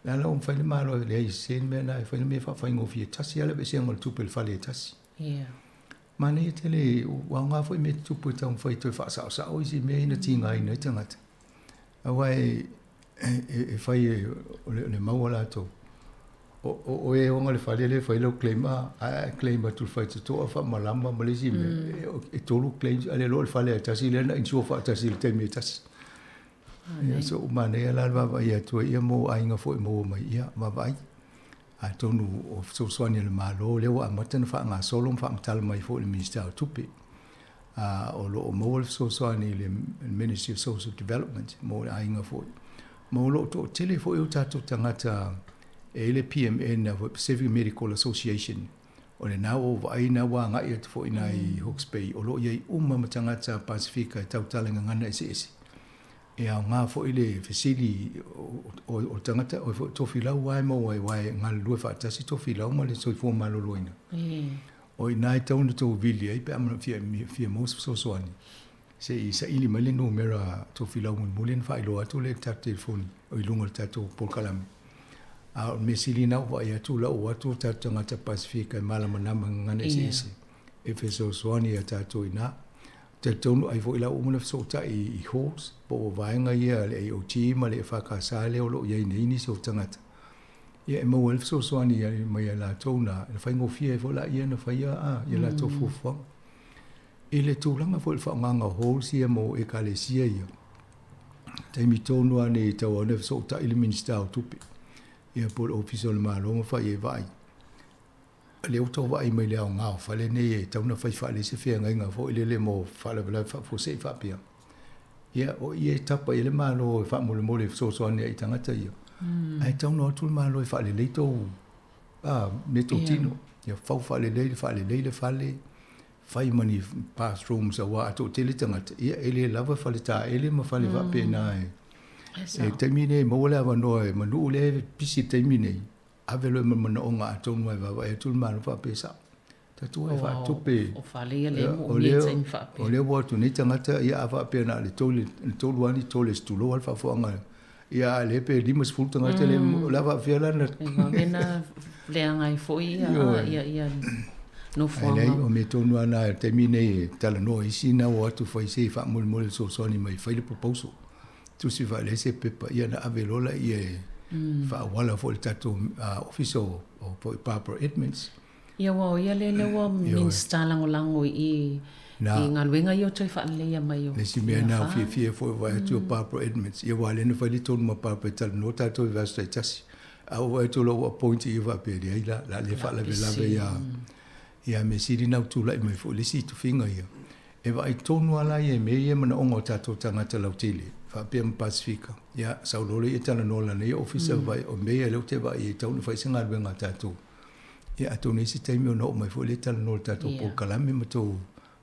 La la ua mafai le Malo e leai se mea lena e fai le mea e faafaigofie, tasi lava le aveeseina o le tupe i le fale e tasi. Manaia tele, ua aoga foi mea tutupu e taumafai e toe faasaosao isi mea ia na tigaina ai tagata. Aua e fai e o le mau a latou, o oe e ona le fale lea e fai lau claim a, ae a claim atu i le faitotoa, faamalama ma le isi mea, e tolu claims, ae le iloa o le fale lava e tasi lea na insure faatasi i le taimi e tasi. Ia so ua manaia la le vaavaai atu ai ia mo aiga foi e maua mai, ia vaavaai. Atonu o fesoasoani a le Malo lea ua amata ona faagasolo ma faamatala mai foi i le Minisita o Tupe, a o lo o maua le fesoasoani i le Ministry of Social Development mo aiga foi. Ma o lo o toatele foi o tatou tagata e i ai le PMN, Pacific Medical Association, o lena ua ou vaai na ua agai atu foi i ina i Hawke's Bay, o lo o i ai uma ma tagata Pasefika e tautala i gagana eseese. E aoga foi le fesili o le tagata, o foi Tofilau lava e maua ai, aua e galulue faatasi Tofilau ma le soifua maloloina. O i ina e tatau ona outou vili ai pe a fia maua se fesoasoani, se i saili mai le numera Tofilau mulimuli ona faailoa atu lea i le tatou telefoni o i luga o le tatou polokalame. A o le mea sili lena ua vaai atu, lau atu o tatou tagata Pasefika e malamalama i gagana eseese e fesoasoani ia tatou i ina. Talitonu ai foi la ua uma ona fesootai i halls po o vaega ia a le AOG ma le EFKS lea o lo o i ai nei nisi o tagata ia e maua ai le fesoasoani mai ia latou na e faigofie ai foi laia ona faia ia latou fuafuaga. I le tulaga foi o le faaaogaina o halls ia mo Ekalesia ia, taimi tonu lava nei e tatau lava ona fesootai le Minisita o Tupe ia po o le Ofisa o le Malo ma fai ai vaai. Lea ua tau vaai mai le aoga o fale nei e tatau ona fai faalelei se feagaiga foi lele mo faalavelave faafuasei faapea. Ia, o i e tapa i ai le Malo e faamolemole e fesoasoani ai i tagata ia. Ae tatau ona o atu le Malo e faalelei tou a mea tou tino. Ia fau faalelei, faalelei le fale, fai ma ni bathrooms aua a toatele tagata, ia e le lava fale taele ma fale faapena e. E taimi nei maua le avanoa e Manuu lea e pisi i le taimi nei, ave loa ma le manaoga atonu e vaavaai atu le Malo faapea sao. Tatou e faatupe. O fale ia lea e moomia i taimi faapea. O lea ua o atu nei tagata, ia a faapea na o le tolu lava ni toilets tulou lava le faafofoga, ia a o lea pe 50 tagata lea, o le a faapefea la ona... E vave ona leaga ai foi ia nofoaga. Ae leai, o mea tonu lava na i le taimi nei e talanoa isi na o atu fai se faamolemole fesoasoani mai fai le proposal. Tusi faalelei se pepa, ia ona ave loa lea e faaauala foi i le tatou Ofisa o Barbara Edmonds. Ia aua o ia lea lea ua Minisita Lagolago i i galuega ia o toe faaleleia mai o Le isi mea na fiafia foi vaai atu o Barbara Edmonds, ia aua lea na fai le tonu ma Barbara e talanoa tatou i vaiaso taitasi. A ua vaai atu loa ua appoint ia faapea leai la, o le a le faalavelave ia ia mea sili na ua tulai mai foi le isi tofiga ia. E vaai tonu lava la ia i mea ia e manaoga o tatou tagata lautele faapea ma Pasefika. Ia sau loa lea talanoa lana ia ofisa vaai o mea ia lea ou te vaai ai e tatau ona fai se galuega a tatou. Ia atonu e i ai se taimi ona oo mai foi lea talanoa i le tatou polokalame ma tou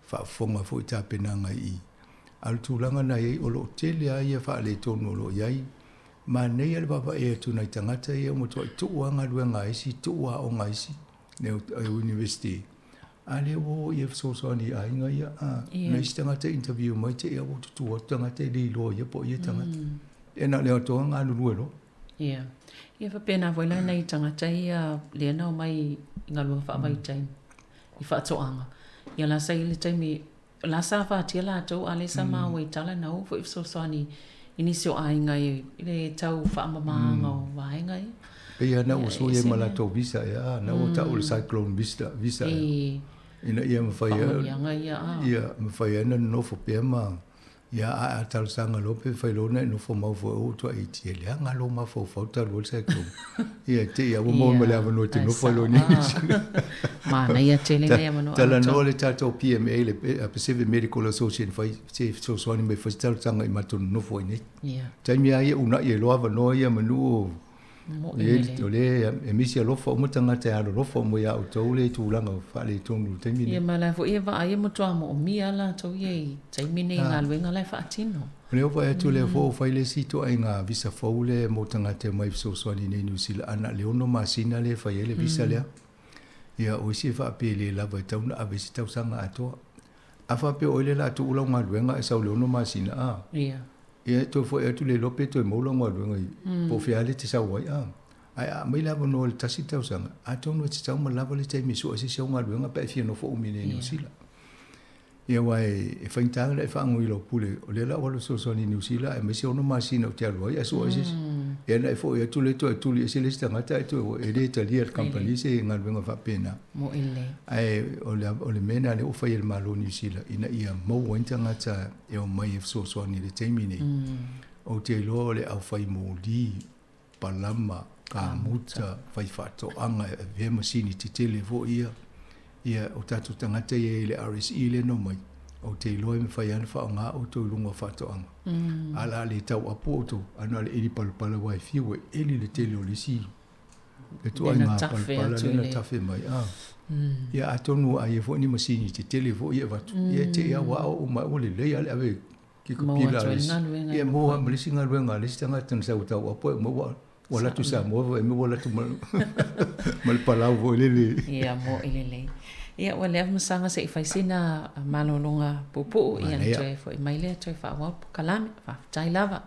faafofoga foi i tapenaga i i. A o le tulaga na i ai, o lo o tele lava ia faaletonu o lo o i ai. Manaia le vaavaai atu i nai tagata ia ua matuai tuu lava galuega a isi, tuu aoga a isi, le University, a lea ua o ia fesoasoani i aiga ia. A, na isi tagata e interview mai te i ua tutu atu tagata e le iloa ia po o ia tagata. Ia na o le atoa galulue loa. Ia. Ia faapena foi la nai tagata ia lea na omai i galuega faavaitaimi i faatoaga. Ia la sa i ai le taimi la sa afatia latou a lea sa maua i tala na o foi fesoasoani i nisi o aiga i le tau faamamaga o vaega ia. Pei lava na ua sui ai ma latou visa ea, na ua tau o le cyclone visa, visa ea. Ina ia mafai ai, ia mafai ai ona nonofo pea ma Ia, a a talosaga loa pe fai loa ona e nofo mau foi ua tuai iti e leaga lou mafaufau talu ai le cyclone. Ia, te i a ua maua ma le avanoa e te nofo ai loa nei. Manaia tele nei avanoa. Talanoa le tatou PMA, le Pacific Medical Association fai se fesoasoani mai fai se talosaga i matou nonofo ai nei. Taimi lava ia uunai ai loa avanoa ia manu o O lea e misi alofa uma tagata e alolofa uma ia outou le tulaga faaletonu i le taimi lenei. Ia ma la foi e vaai e matua moomia latou ia i taimi nei i galuega la e faatino. O lea ua vaai atu o lea foi ua fai le isi ituaiga visa fou lea mo tagata e omai e fesoasoani nei i Niu Sila a na o le 6 masina lea e fai ai le visa lea. Ia o isi e faapea e le lava e tatau ona ave i se tausaga atoa. A faapea o oe lea o le a tuu lau galuega ae sau i le 6 masina a? Ia. Ia e toe foi atu le iloa pe toe maua lau galuega i po o fea lava e te sau ai a. Ae a aumai le avanoa i le tasi tausaga, atonu e tatau ma lava le taimi e sue ai se isi au galuega pe a e fia nofo umi nei i Niu Sila. Ia aua e faigata ona e faagoi i lau pule, o lea la ua alu e fesoasoani i Niu Sila aemaise 6 masina ou te alu ai ae sue ai se isi. Ia ona e foi atu lea toe tuli ese le isi tagata ae toe e le talia e le kamupani se galuega faapena. Mo'i lelei. Ae o le o le mea lena lea ua fai e le Malo o Niu Sila ina ia maua ai ni tagata e omai e fesoasoani i le taimi nei. Ou te iloa o le aufai moli, palama, kamuta, faifaatoaga, e avea masini tetele foi ia. Ia, o tatou tagata ia i le RSE lea na omai, ou te iloa e mafai lava ona faaaoga outou i luga o faatoaga. A o le a le tauapu outou, ae na o le eli palapala aua e fiu e eli le tele o le isi le ituaiga palapala lea na tafe mai. A. Ia atonu a i ai foi ni masini tetele foi e avatu, ia e te i lava ua ao uma ua lelei lava le ave kikapila a le isi. Ia maua ma le isi galuega a le isi tagata na sau e tauapu ae uma ua ua alu atu i Samoa foi ua alu atu ma le palau foi lele. Ia mo'i lelei. Ia ua leva ma saga se i fai sina malologa puupuu ia ona toe foi mai lea toe faaauau le polokalame. Faafetai lava.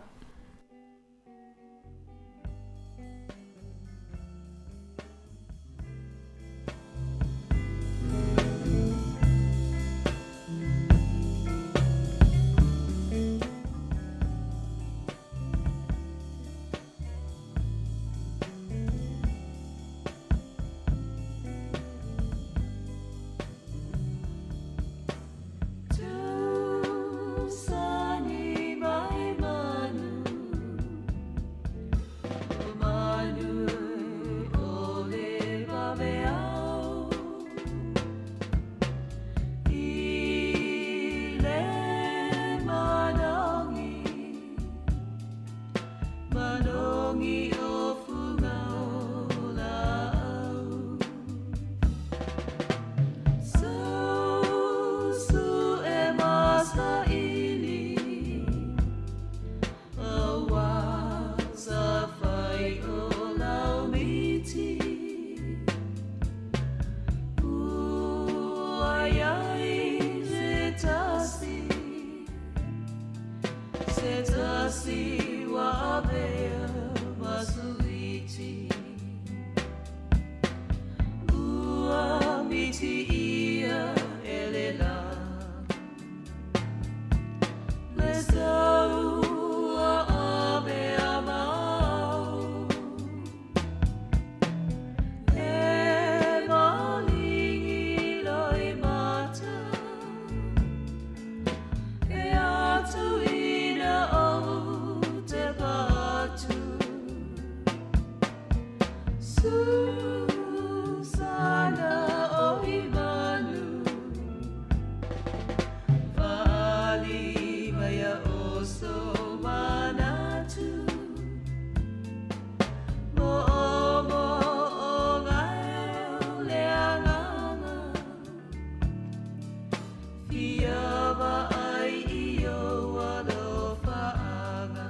Ia vaai i ou alofaaga.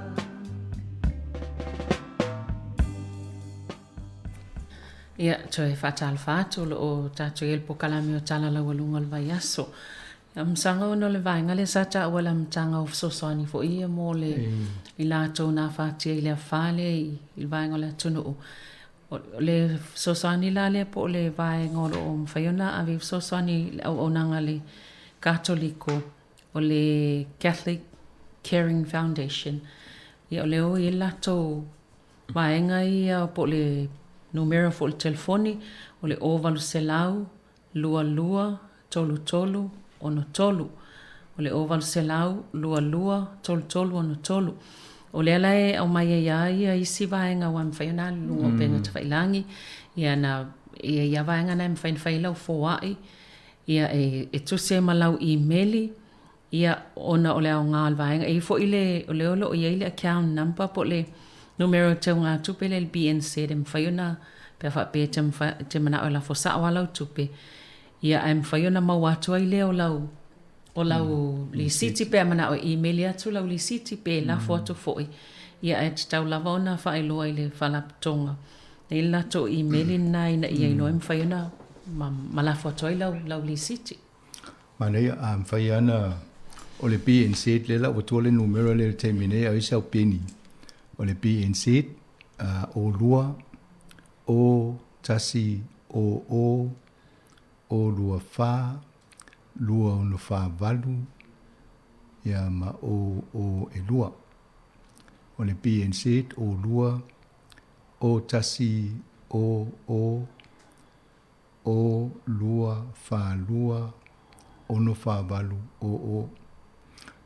Ia, toe faatalofa atu o lo o tatou i ai i le polokalame o Tala Laualuga o le Vaiaso. Ia, masaga ona o le vaega lea sa taua i le amataga o fesoasoani foi ia mo le i latou na afatia i le afa lea i le vaega o le atunuu. O le fesoasoani la lea po o le vaega o lo o mafai ona ave ai fesoasoani i le auaunaga a le Katoliko, o le Catholic Caring Foundation. Ia o lea ua i ai le latou vaega ia po o le numera foi o le telefoni, o le 0800 22 33 63. O le 0800 22 33 63. O lea la e aumai ai lava ia isi vaega aua e mafai ona alu i luga o upega tafailagi, ia na e i ai lava vaega na e mafai ona fai ai lau foai, ia e tusi ai ma lau imeli, Ia, ona o le aoga o le vaega, e i ai foi le, o lea o lo o i ai le account number po o le numera o teugatupe lea i le BNZ e mafai ona, pe a faapea e te mafai, e te manao e lafo sao lava lau tupe, ia ae mafai ona maua atu ai lea o lau, o lau lisiti pe a manao e imeli atu lau lisiti pe lafo atu foi, ia ae tatau lava ona faailoa i le faalapotopotoga e i ai le latou imeli lena ina ia iloa ai mafai ona ma lafo atu ai lau lisiti. Manaia, a mafai lava ona, o le BNZ lea la ua tua le numera lea i le taimi nei a o i ai sau peni. O le BNZ, o lua, o, tasi, o, o, o lua fa, lua ono fa valu, ia ma o, o e lua. O le BNZ, o lua, o tasi, o, o, o, lua, fa, lua, ono, fa, valu, o, o.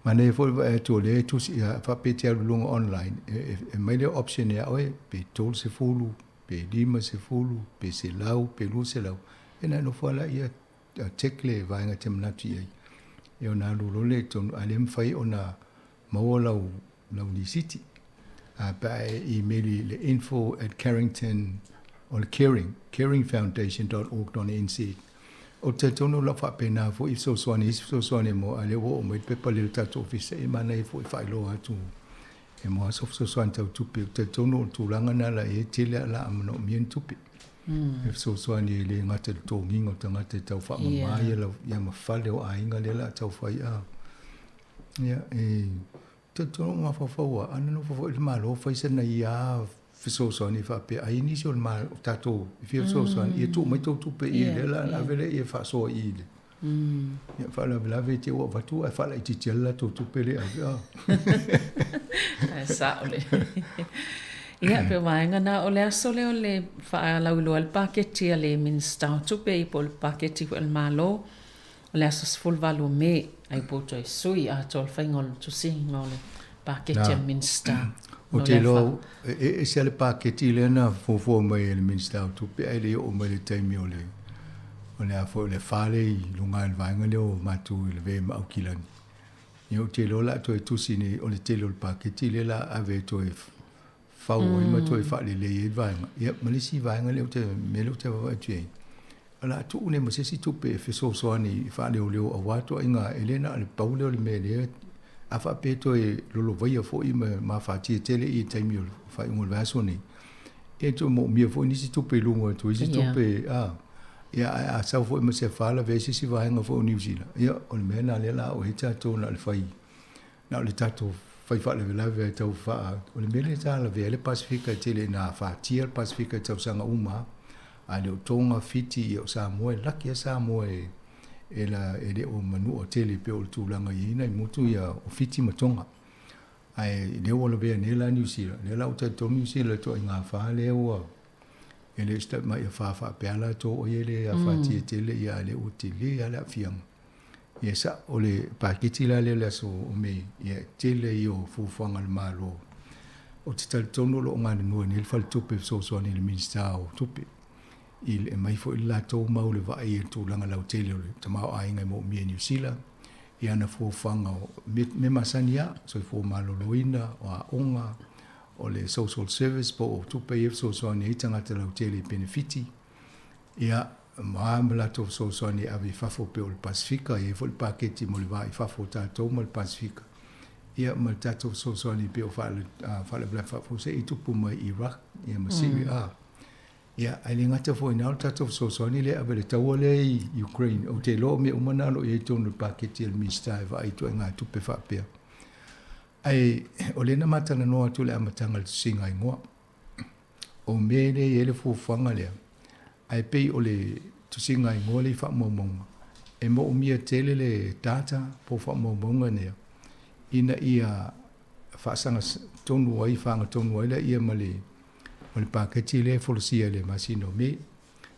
Manaia foi le vaai atu o lea e tusi, faapea e te alu i luga online, e, e mai le option ia oe, pe 30, pe 50, pe 100, pe 200, ia ona e nofo lava lea tick le vaega e te manatu i ai. Ia ona alu loa lea i totonu, ae le mafai ona maua lau, lau lisiti. A pe a e email i le info at carrington, o le caring, caringfoundation.org.nz. Ou te talitonu o lau faapena foi i fesoasoani, isi fesoasoani mo, a o lea ua oo mai le pepa lea i le tatou ofisa, e manaia foi e faailoa atu e mo aso fesoasoani tau tupe. Ou te talitonu o le tulaga lena la i ai, tele lava o le a manaomia ni tupe. E fesoasoani e le gata i le totogiina o tagata e tau faamama ia lau, ia ma fale o aiga lea o le a tau fai. A, ia, e talitonu o mafaufau lava, a na nofo foi le Malo fai sana ia fesoasoani faapea, ai nisi o le Malo, o tatou e fia fesoasoani, ia tuu mai tou tupe i lea o le a ave lea e faasoa i i le. Ia faalavelave te i ua avatu ae faalaitiiti ai le latou tupe lea e ave. A. Ae sao le. Ia, pei o vaega na o le aso lea o le faalauiloa ai le paketi a le Minisita o Tupe po o le paketi foi a le Malo o le aso 18 o Me, ai po o toe sui atoa le faiga o le tusiga o le paketi a le Minisita. Ou te iloa e ese lava le paketi lea na fuafua mai e le Minisita o Tupe ae le i oo mai i le taimi o le o le a foi o le afa lea i luga i le vaega lea o matou i Lavea ma Aukilani. Ia ou te iloa o le a toe tusi nei o le tele o le paketi lea o le a ave e toe fau ai ma toe faalelei ai le vaega. Ia ma le isi vaega lea ou te mea lea ou te vaavaai atu i ai, o le a tuu nei ma se isi tupe e fesoasoani i faaleoleo aua ituaiga e le na o le pau lea o le mea lea a faapea e toe lolovaia foi ma mafatia tele i taimi o le faaiuga o le vaiaso nei, e toe moomia foi nisi tupe i luga atu isi tupe a ia ae a sau foi ma se afa lavea ai se isi vaega foi o Niu Sila, ia o le mea lena lea o le a oo i ai tatou na o le fai na o le tatou fai faalavelave ai tau faa o le mea lea sa lavea ai le Pasefika e tele ina afatia le Pasefika i tausaga uma a le o Tonga, Fiti, ia o Samoa e laki a Samoa e e la e le o manua tele pei o le tulaga i ai nai motu ia o Fiti ma Tonga. Ae lea ua lavea nei la Niu Sila, lea la ua talitonu Niu Sila i le ituaiga afa lea ua e le o se mai afa faapea latou ai e le afatia tele ia ae lea ua tele lava le aafiaga. Ia sa, o le paketi la lea o le aso o Me, ia e tele ia o fuafuaga a le Malo. Ou te talitonu o lo o galulue nei le Faletupe Fesoasoani i le Minisita o Tupe i le aumai foi le latou mau i le vaai i le tulaga lautele o le tamaoaiga e moomia e Niu Sila, i ana fuafuaga o mea masani lava, soifua maloloina, o aoga, o le social service po o tupe ia e fesoasoani ai tagata lautele i penefiti. Ia. ma ma latou fesoasoani e ave i fafo pei o le Pasefika, e i ai foi le paketi mo le va i fafo o tatou ma le Pasefika, ia ma le tatou fesoasoani pei o faalavelave faafuasei i tupu mai i Iraq ia ma Syria. Ia, ae le gata foi i ina o le tatou fesoasoani lea e ave i le taua lea i Ukraine. Ou te iloa o mea uma na o lo o i ai i totonu o le paketi a le Minisita e vaai i ituaiga tupe faapea. Ae o lea na ma talanoa atu i le amataga i le tusiga igoa. O mea lea e i ai le fuafuaga lea, ae pei o le tusiga igoa lea i faamaumauga, e moomia tele le data po o faamaumauga nea, ina ia faasaga tonu ai, fagatonu ai laia ma le ma le paketi lea e folasia i le masina o Me.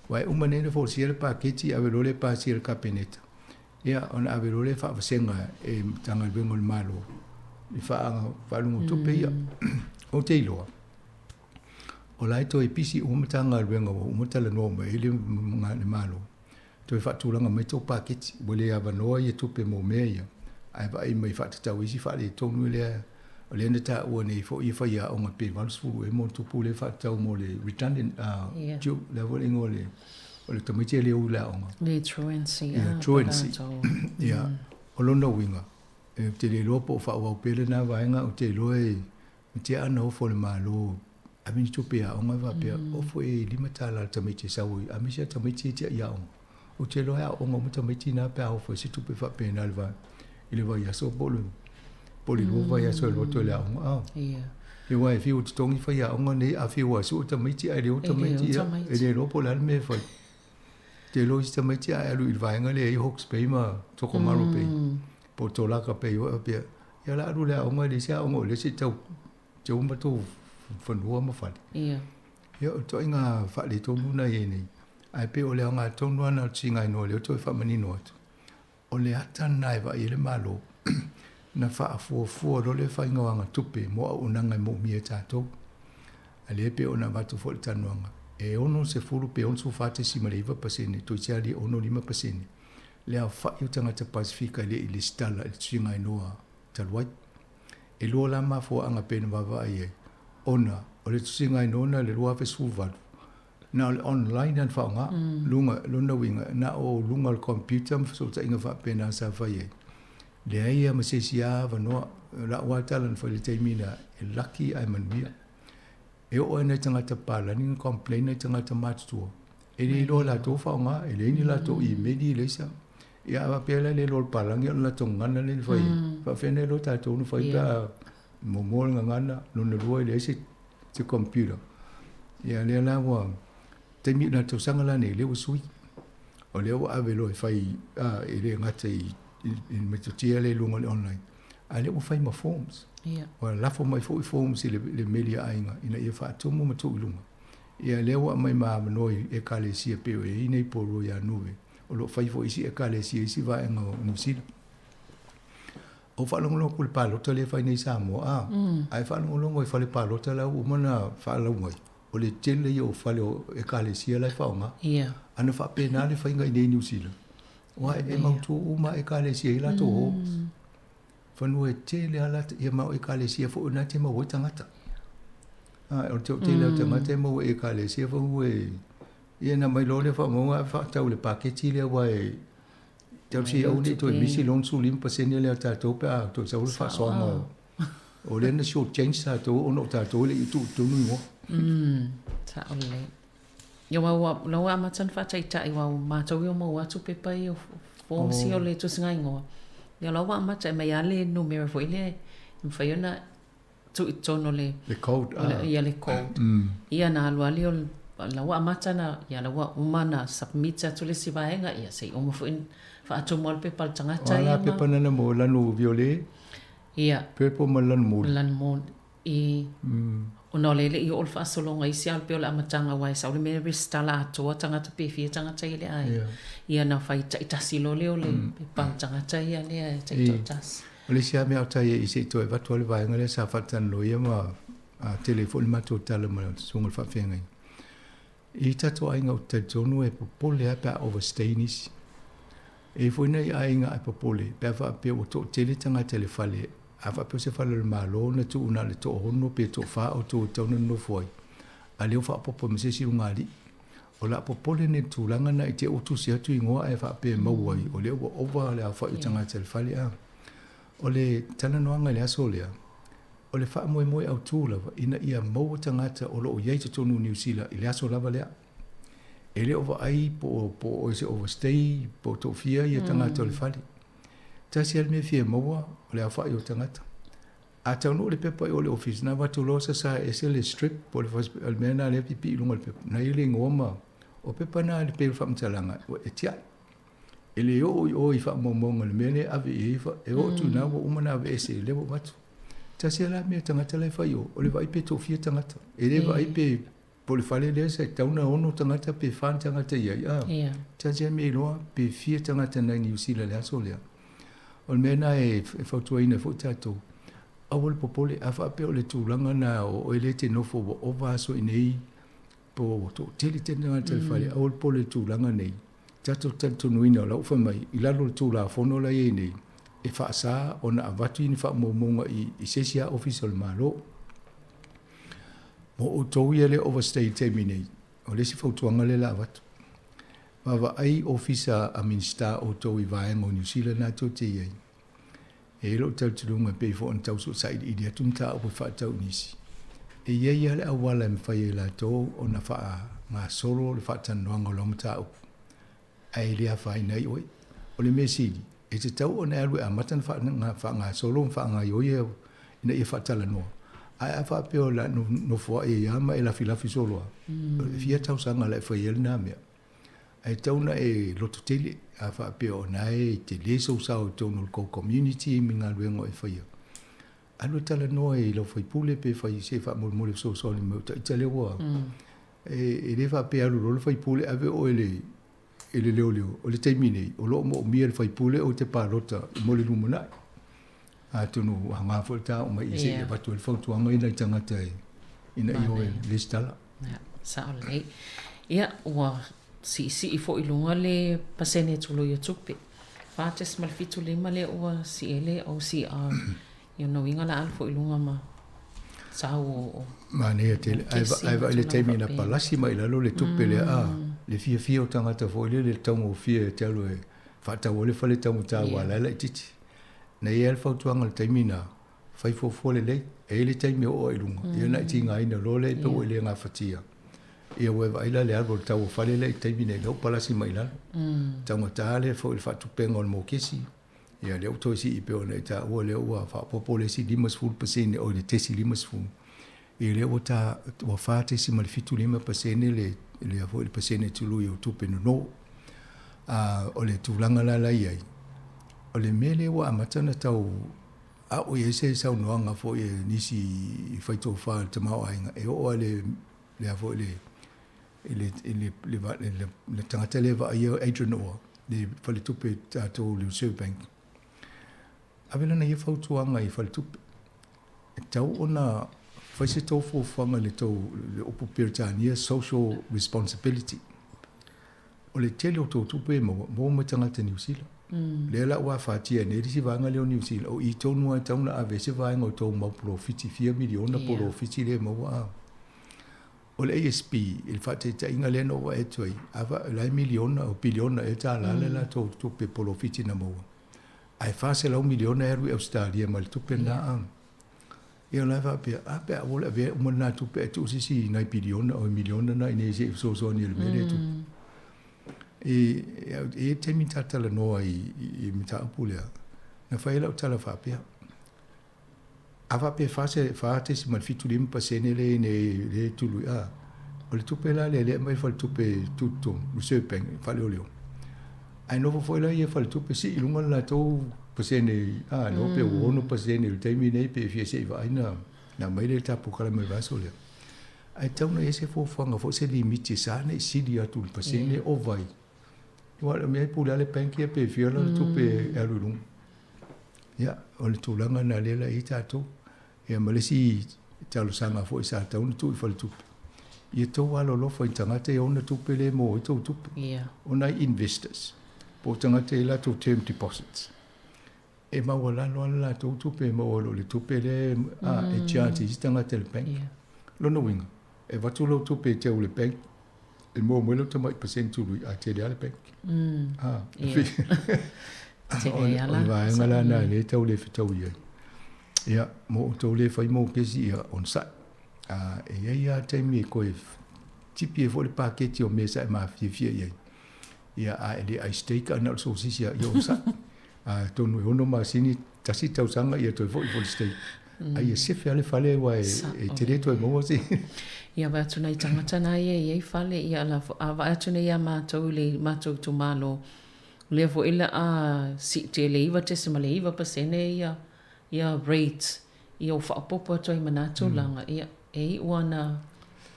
Aua e uma nei ona folasia le paketi, ave loa lea e pasia e le Kapeneta, ia ona ave loa lea e faavasega e Matagaluega o le Malo i faaluga o tupe ia. Ou te iloa, o la e toe pisi uma Matagaluega ua uma talanoa mai ai le Malo, toe faatulaga mai tou paketi, ua le avanoa ia tupe mo mea ia, ae vaai mai faatatau i isi faaletonu lea, o lea na taua nei foi ia faiaoga pe 80 ea ma ona tupu lea e faatatau mo le redundant, le a foi le igoa o le o le tamaiti e le o i le aoga. Le truancy. Yeah, truancy. Yeah. O lona uiga, ou te le iloa po o faaauau pea lena vaega, ou te iloa e tea ana ofo a le Malo, ave ni tupe i aoga e faapea, ofo e $5 le tamaiti e sau ai, aemaise lava tamaiti ia e tia i aoga. Ou te iloa e aooga uma tamaiti na pe a ofo ai se tupe faapena i le vaiaso po o le 2 vaiaso e alu atu ai i le aoga. Ia aua e fiu e totogi faiaoga nei, a fiu lava e sue tamaiti ae le o tamaiti, ia, e le iloa po o le a le mea e fai. Ou te iloa isi tamaiti a e alu i le vaega lea e i ai Hawke's Bay ma Tokomaru Bay, po o Tolaga Bay foi faapea, ia o le a alu i le aoga e leai se aoga o lea se i tau teu ma tou fanua ma fale. Ia. Ia o ituaiga faaletonu na i ai nei, ae pei o le aoga tonu lava na o le tusiga-igoa lea ua toe faamanino atu, o le ata lena e vaai ai le Malo, na faafuafua loa le faiga o agatupe mo auaunaga e moomia e tatou. A lea e pei ona avatu foi le talanoaga, e 60 pe 64.9% toeitiiti lava 65% le aofai o tagata Pasefika e le i lesitala i le tusiga-igoa talu ai. E lua la mafuaaga pei ona vaavaai ai, ona o le tusiga-igoa na i le 2018, na o le online lava na faaaoga, luga, lona uiga, na o luga o le computer ma fesootaiga faapena sa fai ai. Leai lava ma se isi lava avanoa. O lau lava tala na fai i le taimi lena, e laki ae manuia. E oo lava i nai tagata papalagi na complain nai tagata matutua, e le iloa e latou faaaoga, e leai ni latou email, e leai sa. Ia a faapea la e le iloa e le palagi ona latou gagana lea na fai ai, faapefea ona iloa tatou na fai pe a muamua le gagana, lona lua e leai se computer. Ia lea la ua taimi na tausaga la nei lea ua sui. O lea ua ave loa e fai e le gata i le metotia lea i luga o le online, a lea ua fai ma forms. Ua lafo mai foi forms i le meli a aiga ina ia faatumu ma tuu i luga. Ia lea ua aumai ma avanoa i Ekalesia pei o i ai nei Porirua ia Nuve, o lo o fai foi isi Ekalesia i isi vaega o Niu Sila. Ou faalogologo atu i le palota lea e fai nei i Samoa, a, ae faalogologo i fale palota la ua uma ona faalau mai, o le tele ia o fale o Ekalesia la e faaaoga. A na faapena le faiga i inei i Niu Sila, aua e mautu uma lava Ekalesia i latou halls. Fanua e tele lava latou, ia ma o Ekalesia foi o lena e te maua ai tagata. A, o le toatele o tagata e maua i Ekalesia fanua e, ia na aumai loa lea faamaumauga ae faatau i le paketi lea aua e tausi ai aua ne i toe misi le 65% lea o tatou pe a toe sau le faasoaga o lea na short change tatou ona o tatou e le i tuu i totonu igoa. Sao lelei. Ia aua ua la ua amata ona faataitai aua ua matou ia ua maua atu pepa ia o forms ia o le tusiga igoa. Ia la ua amata e aumai lava le numera foi lea e mafai ona tuu i totonu o le Le code, ah. Ia le code. Ia ona alu lava lea o le la ua amata ona ia la ua uma ona submit atu le isi vaega ia se i uma foi ona faatumu le pepa a le tagata ia. O a la pepa na na mo lanu violet? Ia. Purple ma le lanu moli. Lanu moli. I. Ona o lea e le i oo le faasologa i isi a pei o le amataga aua e sao le mea e resitala atoa tagata pe fia tagata i le aiga. Ia ona fai taitasi loa lea o le pepa a le tagata ia lea e taitoatasi. O le isi lava mea o tai e i se i toe avatu lava le vaega lea sa faatalanoaina ma tele ai foi le matou tala ma le susuga i le faafeagaiga. I tatou aiga ou te talitonu e popole lava pe a overstay nisi. E i ai foi nai aiga e popole pe a faapea ua toatele tagata i le fale, a faapea o se fale o le Malo na tuu na o le toaono pe toafa outou e tatau ona nonofo ai, a o lea ua faaopoopo ma se isi ulugalii. O le a popole nei i le tulaga lena i te i ua tusi atu igoa ae faapea e maua ai o lea ua ova le aofai o tagata i le fale a. O le talanoaga i le aso lea, o le faamoemoe autu lava ina ia maua tagata o lo o i ai i totonu o Niu Sila i le aso lava lea. E le o vaai po o po o oe se overstay po o toafia ia tagata o le fale. Tasi lava le mea e fia maua o le aofai o tagata. A taunuu le pepa i o i le ofisa, na avatu loa sasa e ese le strip po o le o le mea lena lea e piipii i luga o le pepa, na i ai le igoa ma o pepa na e pei o le faamatalaga e tiai. E le oo i o i faamaumauga i le mea lea e ave i ai, e oo atu i ina ua uma ona aveese, lea ua avatu. Tasi lava la mea tagata la e fai i o, o le vaai pe toafia tagata. E le vaai pe po o le fale lea sa tatau ona ono tagata pe fa ni tagata i ai, a. Tasi lava mea iloa pe fia tagata nai Niu Sila i le aso lea. O le mea lena e fautuaina ai foi tatou, aua le popole, a faapea o le tulaga lena o oe lea e te nofo ua ova aso i inei po ua toatele tele tagata i le fale, aua le popole i le tulaga nei. Tatou talitonuina o la ua fai mai i lalo o le Tulafono la e i ai nei, e faasa ona avatu ni faamaumauga i se isi lava ofisa o le Malo. Mo outou ia lea overstay i le taimi nei, o le isi fautuaga lea o le a avatu, vaavaai ofisa a Minisita outou i vaega o Niu Sila lena tou te i ai. E i ai lou talitonuga e pei foi ona tau sailiili atu mataupu e faatatau i nisi, e i ai lava le auala e mafai ai e latou ona faagasolo le faatalanoaga o lau mataupu, ae le afaina ai oe. O le mea sili, e tatau ona e alu e amata ona faagasolo ma faagaoioi ina ia faatalanoa. Ae a faapea o le a nofoai ai lava ma e lafilafi solo lava, e fia tausaga o le a e fai ai lena mea. Ae tatau ona e lototele, a faapea o na e tele sou sao i totonu o le tou community ma galuega o e faia, alu e talanoa i lau faipule pe fai se faamolemole fesoasoani mai o ita lea ua e le faapea alu loa le faipule ave oe le i le leoleo. O le taimi nei, o lo o moomia e le faipule oe te palota mo le lumanai. Atonu ua aoga foi le ta oo mai i se i avatu ai le fautuaga i nai tagata ina ia o e lesitala. Ia, sao lelei. Ia, ua siisii foi i luga le pasene e tului o tupe. 4.75 lea ua sii ai le OCR. Ia lona uiga o le a alu foi i luga ma sau o Manaia tele. Ae vaai i le taimi na palasi mai i lalo le tupe lea, a, le fiafia o tagata foi lele, le taugofie e te alu e faatau ai le fale taugata aua o la e laitiiti. Na i ai lava le fautuaga i le taimi na, fai fuafua lelei, e i ai le taimi e oo ai i luga, ia ona e tigaina loa lea pe ua e le gafatia. Ia ua e vaai la i le alu o le tau o fale lea i le taimi nei, lea ua palasi mai i lalo. Taugata lea foi le faatupega o le mokesi, ia lea ua toe sii pei ona e taua lea ua faaopoopo le isi 50% oi le tesi 50. Ia lea ua ta ua 4.75% le lea foi le pasene tului o tupe nono. A o le tulaga la la i ai, o le mea lea ua amata ona tau a'o i ai se saunoaga foi a nisi i faitofa i le tamaoaiga e oo lava i le lea foi le i le i le le le le tagata lea e vaaia Adrian Orr le faletupe tatou le Reserve Bank. Ave lana ia fautuaga i faletupe e tatau ona fai se tou fuafuaga i le tou le upu Peretania social responsibility. O le tele o tou tupe e maua, maua mai tagata Niu Sila. Lea la ua afatia ai nei le isi vaega lea o Niu Sila, o i tonu lava e tatau ona ave ai se vaega o tou mau polofiti, fia miliona polofiti lea e maua a. O le ASB, i le faataitaiga lea na ou vaai atu ai, a o la e miliona, o piliona ea tala le latou tupe polofiti na maua, ae $400 miliona e alu i Ausetalia mai le tupe lena a. Ia o la e faapea, a pe a ua le avea uma lena tupe ae tuu se isi nai piliona oi miliona na i inei se i fesoasoani i le mea lea e tupu. E i ai le taimi ta talanoa i mataupu lea, na fai ai lau tala faapea, A faapea e 4.75% lea nei lea e tului a, o le tupe la lea lea e aumai e le faletupe tutotonu, Reserve Bank, faaleoleo. Ae nofo foi la ia faletupe sii i luga le latou pasene, a, iloa pe ua 6% i le taimi nei pe fia se i vaai na aumai lea i le ta polokalame i le vaiaso lea. Ae tatau ona i ai se fuafuaga foi, se limiti e sa nei sili atu i le pasene ova ai. Aua o le mea e pule lava le bank ia pe fia lana tupe e alu i luga. Ia, o le tulaga lena lea la e i ai tatou. Ia ma le isi talosaga foi sa tatau ona tuu i faletupe, ia tou alolofa i tagata ia ona tupe lea e maua ai tou tupe. O nai investors, po o tagata e i ai latou term deposits, e maualalo lava le latou tupe e maua i lo le tupe lea e charge e isi tagata i le bank. Lona uiga, e avatu lau tupe e teu i le bank, E maua mai lau tamai pasene tului a tele lava le bank. A, Tele o le vaega la lena e le tau le fetaui ai. Ia, mo outou le fai mokesi, ia onosai. A, e i ai lava taimi e toe tipi ai foi le paketi o mea sa e mafiafia i ai. Ia, a e le ai steak ae na o le sosisi lava, ia onosai. Atonu e 6 masini, tasi tausaga ia toe foi foi le steak. Ai ia sefe lava le fale aua e tele toe maua se. Ia vaai atu nai tagata na ia e i ai fale, ia la a vaai atu nei ia matou i le matou itumalo, o lea foi la a siitia i le 9.9% ia ia rates, ia ua faaopoopo atu ai ma na tulaga, ia e iu lava na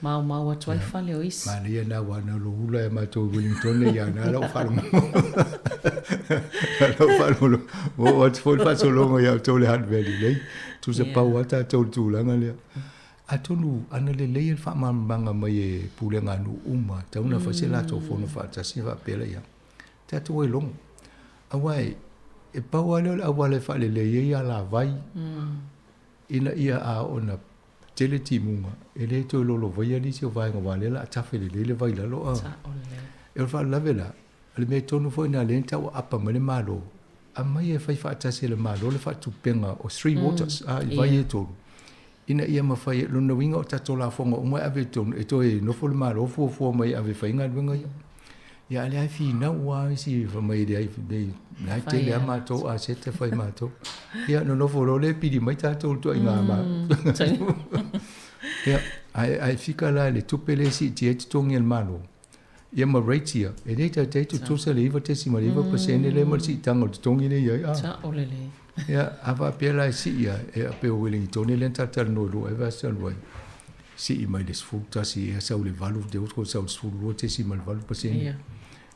maomao atu ai fale o isi. Manaia na aua na lou ula ia matou i Wellington ia na lau faalogologo. Lau faalogologo. Ua oo atu foi le faasologa ia outou i le Hutt Valley lei. Tusa pau lava tatou i le tulaga lea. Atonu ana lelei le faamalamalamaga mai e pulega a nuu uma, tatau ona fai se latou fono faatasi ona faapea lea, tatou e logo. Aua e pau lava lea o le auala e faalelei ai alavai ina ia a oo ina tele timuga, e le toe lolovaia nisi o vaega aua o lea o le a tafe lelei le vai i lalo. A o le faalavelave la, o le mea tonu foi lena lea na tau aapa mai le Malo, aumai e fai faatasi e le Malo le faatupega o three waters, a, i vai e tolu, ina ia mafai, lona uiga o tatou lafoga uma e ave i totonu, e toe nofo le Malo fuafua mai e ave e fai galuega ia. Ia, a o lea e finau lava isi fai mai e leai, la e tele lava matou aseta e fai matou. Ia, nonofo loa lea pili mai tatou i le ituaiga ma. Ia, ae fika la i le tupe lea e siitia ai totogi a le Malo, ia ma rates ia, e le taitai tutusa le 9.9% lea ma le siitaga o le totogi lea e i ai. Sao lelei. Ia, a faapea la e sii lava, e pei o Ueligitone lea na talatalanoa i lua vaiaso talu ai, sii mai le 11 ea sau i le 8, te utu sau i le 12.8%. Ia.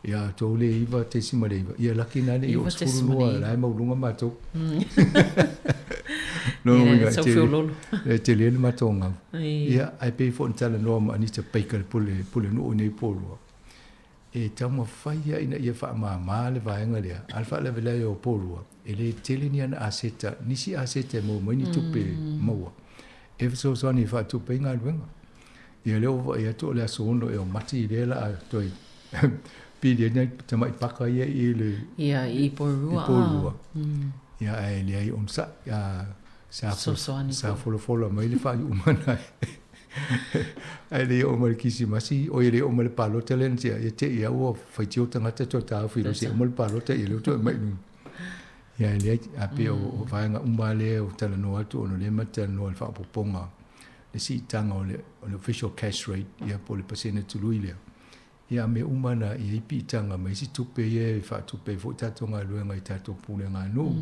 Ia, a outou le 9.9, ia laki na le i oo 12 la e maualuga matou. Lona uiga, e tele, e tele le matou gau. Ia, ae pei foi ona talanoa ma Anita Baker le pule, pulenuu i nei po lua, e taumafai lava ina ia faamama le vaega lea, a o le faalavelave o Pourua, e le tele ni ana aseta, nisi aseta e maua mai ni tupe maua e fesoasoani e faatupe ai galuega. Ia lea ua vaai atu o le aso 6 ea o Mati lea la a toe pili ai nai tamai paka ia i le Ia, i Pourua. I Pourua. Ia ae leai onosai, a sa Fesoasoani sa folafola mai le faaiuga na ae le i oo mai le Kerisimasi, oi e le i oo mai le palota lea na tea, ia te i lava ua faitio tagata toe taofi loa se i uma le palota ia lea ua toe aumai i luga. Ia e leai, a pei o vaega uma lava lea ua talanoa atu ona o lea ma te talanoa i le faaopoopoga le siitaga o le official cash rate ia po o le pasene tului lea. Ia a mea uma na e i ai piitaga ma isi tupe ia e faatupe ai foi tatou galuega i tatou pulega a nuu.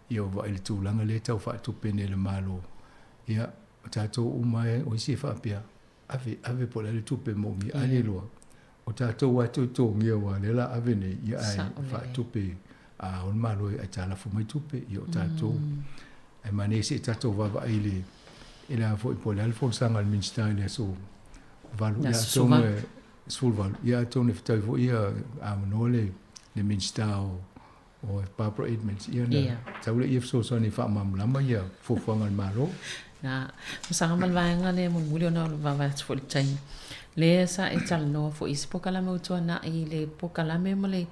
Ia ua vaai i le tulaga lea e tau faatupe nei e le Malo. Ia, o tatou uma o isi e faapea, ave, ave po o le a le tupe e moomia, ae le iloa. O tatou lava e totogia aua o lea o le a ave nei, ia ae faatupe a o le Malo e aitalafu mai tupe, ia o tatou. Ae manaia se i tatou vaavaai i le, i le a foi po o le a le folasaga a le Minisita i le aso 8, ia atonu e 18, ia atonu e fetaui foi ia avanoa le, le Minisita o o Barbara Edmonds, ia na tau lea ia fesoasoani e faamalamalama ia fuafuaga a le Malo. Na, masaga ma le vaega lea mulimuli ona o le vaavaai atu foi i le taimi. Lea sa e talanoa foi i se polokalame ua tuanai i le polokalame ma le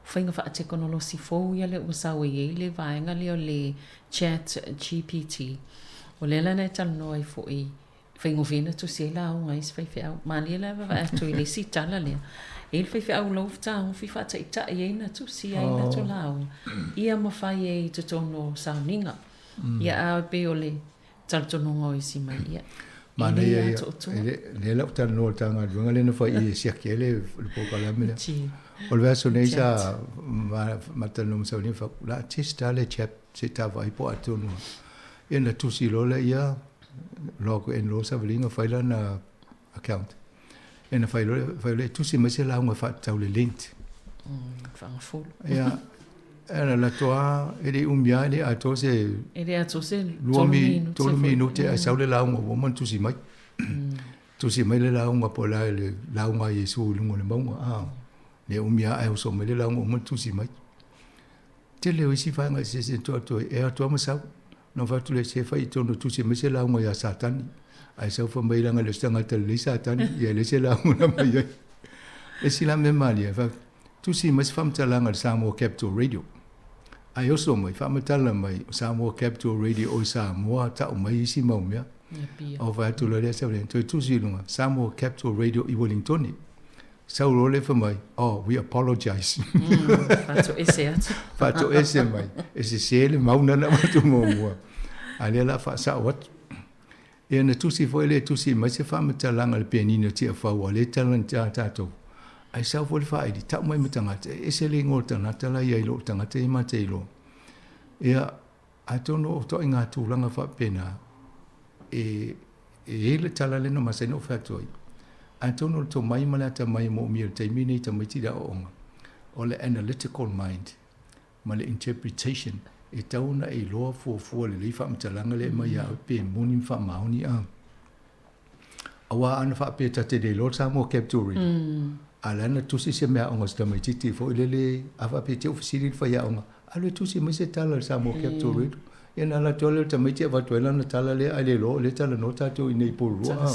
faiga faatekonolosi fou ia lea ua sau ai ai le vaega lea o le chat GPT. O lea la na e talanoa ai foi faigofie na tusi ai lauga a isi faifeau. Malie la e vaavaai atu i le isi tala lea. E i ai le faifeau lau fetagofi faataitai ai na tusi ai latou lauga, ia ma fai ai i totonu o sauniga. Ia a pei o le talitonuga o isi mai, ia, e le atoatoa. Lea la ou talanoa i le ta galuega lea na fai i e siaki ai le polokalame lea. O le vaiaso nei sa ma talanoa ma Sauniga fai atu, o le a test lava le chat se i ta vaai po o atonu lava. Ia na tusi loa lea ia, log in loa savaliga fai lana account. Ia na fai loa fai loa e tusi mai se lauga e faatatau i le Lent. Faagafulu. Ia, na alu atu lava, e le i umi lava, e le i atoa se E le atoa se 3 minute. 3 minute ae sau le lauga ua uma ona tusi mai. Tusi mai le lauga po o le a le lauga a Iesu i luga o le mauga, a. Le umi lava ae oso mai le lauga ua uma ona tusi mai. Tele o isi vaega eseese na tuu atu ai, e atu lava ma sau. Na ou fai atu lea, se fai i totonu o tusi mai se lauga ia Satani. Ae sau fai mai leaga e le o se tagata lelei Satani, ia e leai se lauga na aumai ai. Le isi la mea malie, fai atu, tusi mai se faamatalaga i le Samoa Capital Radio. Ae oso mai, faamatala mai, o Samoa Capital Radio o i Samoa, tau mai isi mau mea. Ou fai atu loa lea sau lea, toe tusi i luga, Samoa Capital Radio i Wellingtone. Sau loa lea fai mai, oh, we apologize. Faatoese atu. Faatoese mai, e sese le mau na na avatu muamua. A lea la faasao atu. Ia na tusi foi lea tusi mai se faamatalaga i le penina o Tiafau a lea tala na tatou. Ae sau foi le faaili, tau mai ma tagata, e ese le igoa o le tagata la ia i lou tagata ia ma te iloa. Ia, atonu o ituaiga tulaga faapena, e e i ai le tala lea na masani ona ou fai atu ai, atonu o le tomai ma le atamai e moomia i le taimi lenei i tamaiti i le aoaoga, o le analytical mind ma le interpretation e tatau ona e iloa fuafua lelei faamatalaga lea e aumai ia oe pe moni ma faamaoni a. Aua ana faapea ta te le iloa le Samoa Capital Radio, a o le a na tusi se meaaoga a si tamaitiiti foi lele, a faapea te i ua fesili le faiaoga, alu e tusi mai se tala i le Samoa Capital Radio. Ia na alu atu lava lea o le tamaiti avatu ai lana tala lea ae le iloa o lea e talanoa tatou i inei i Porirua.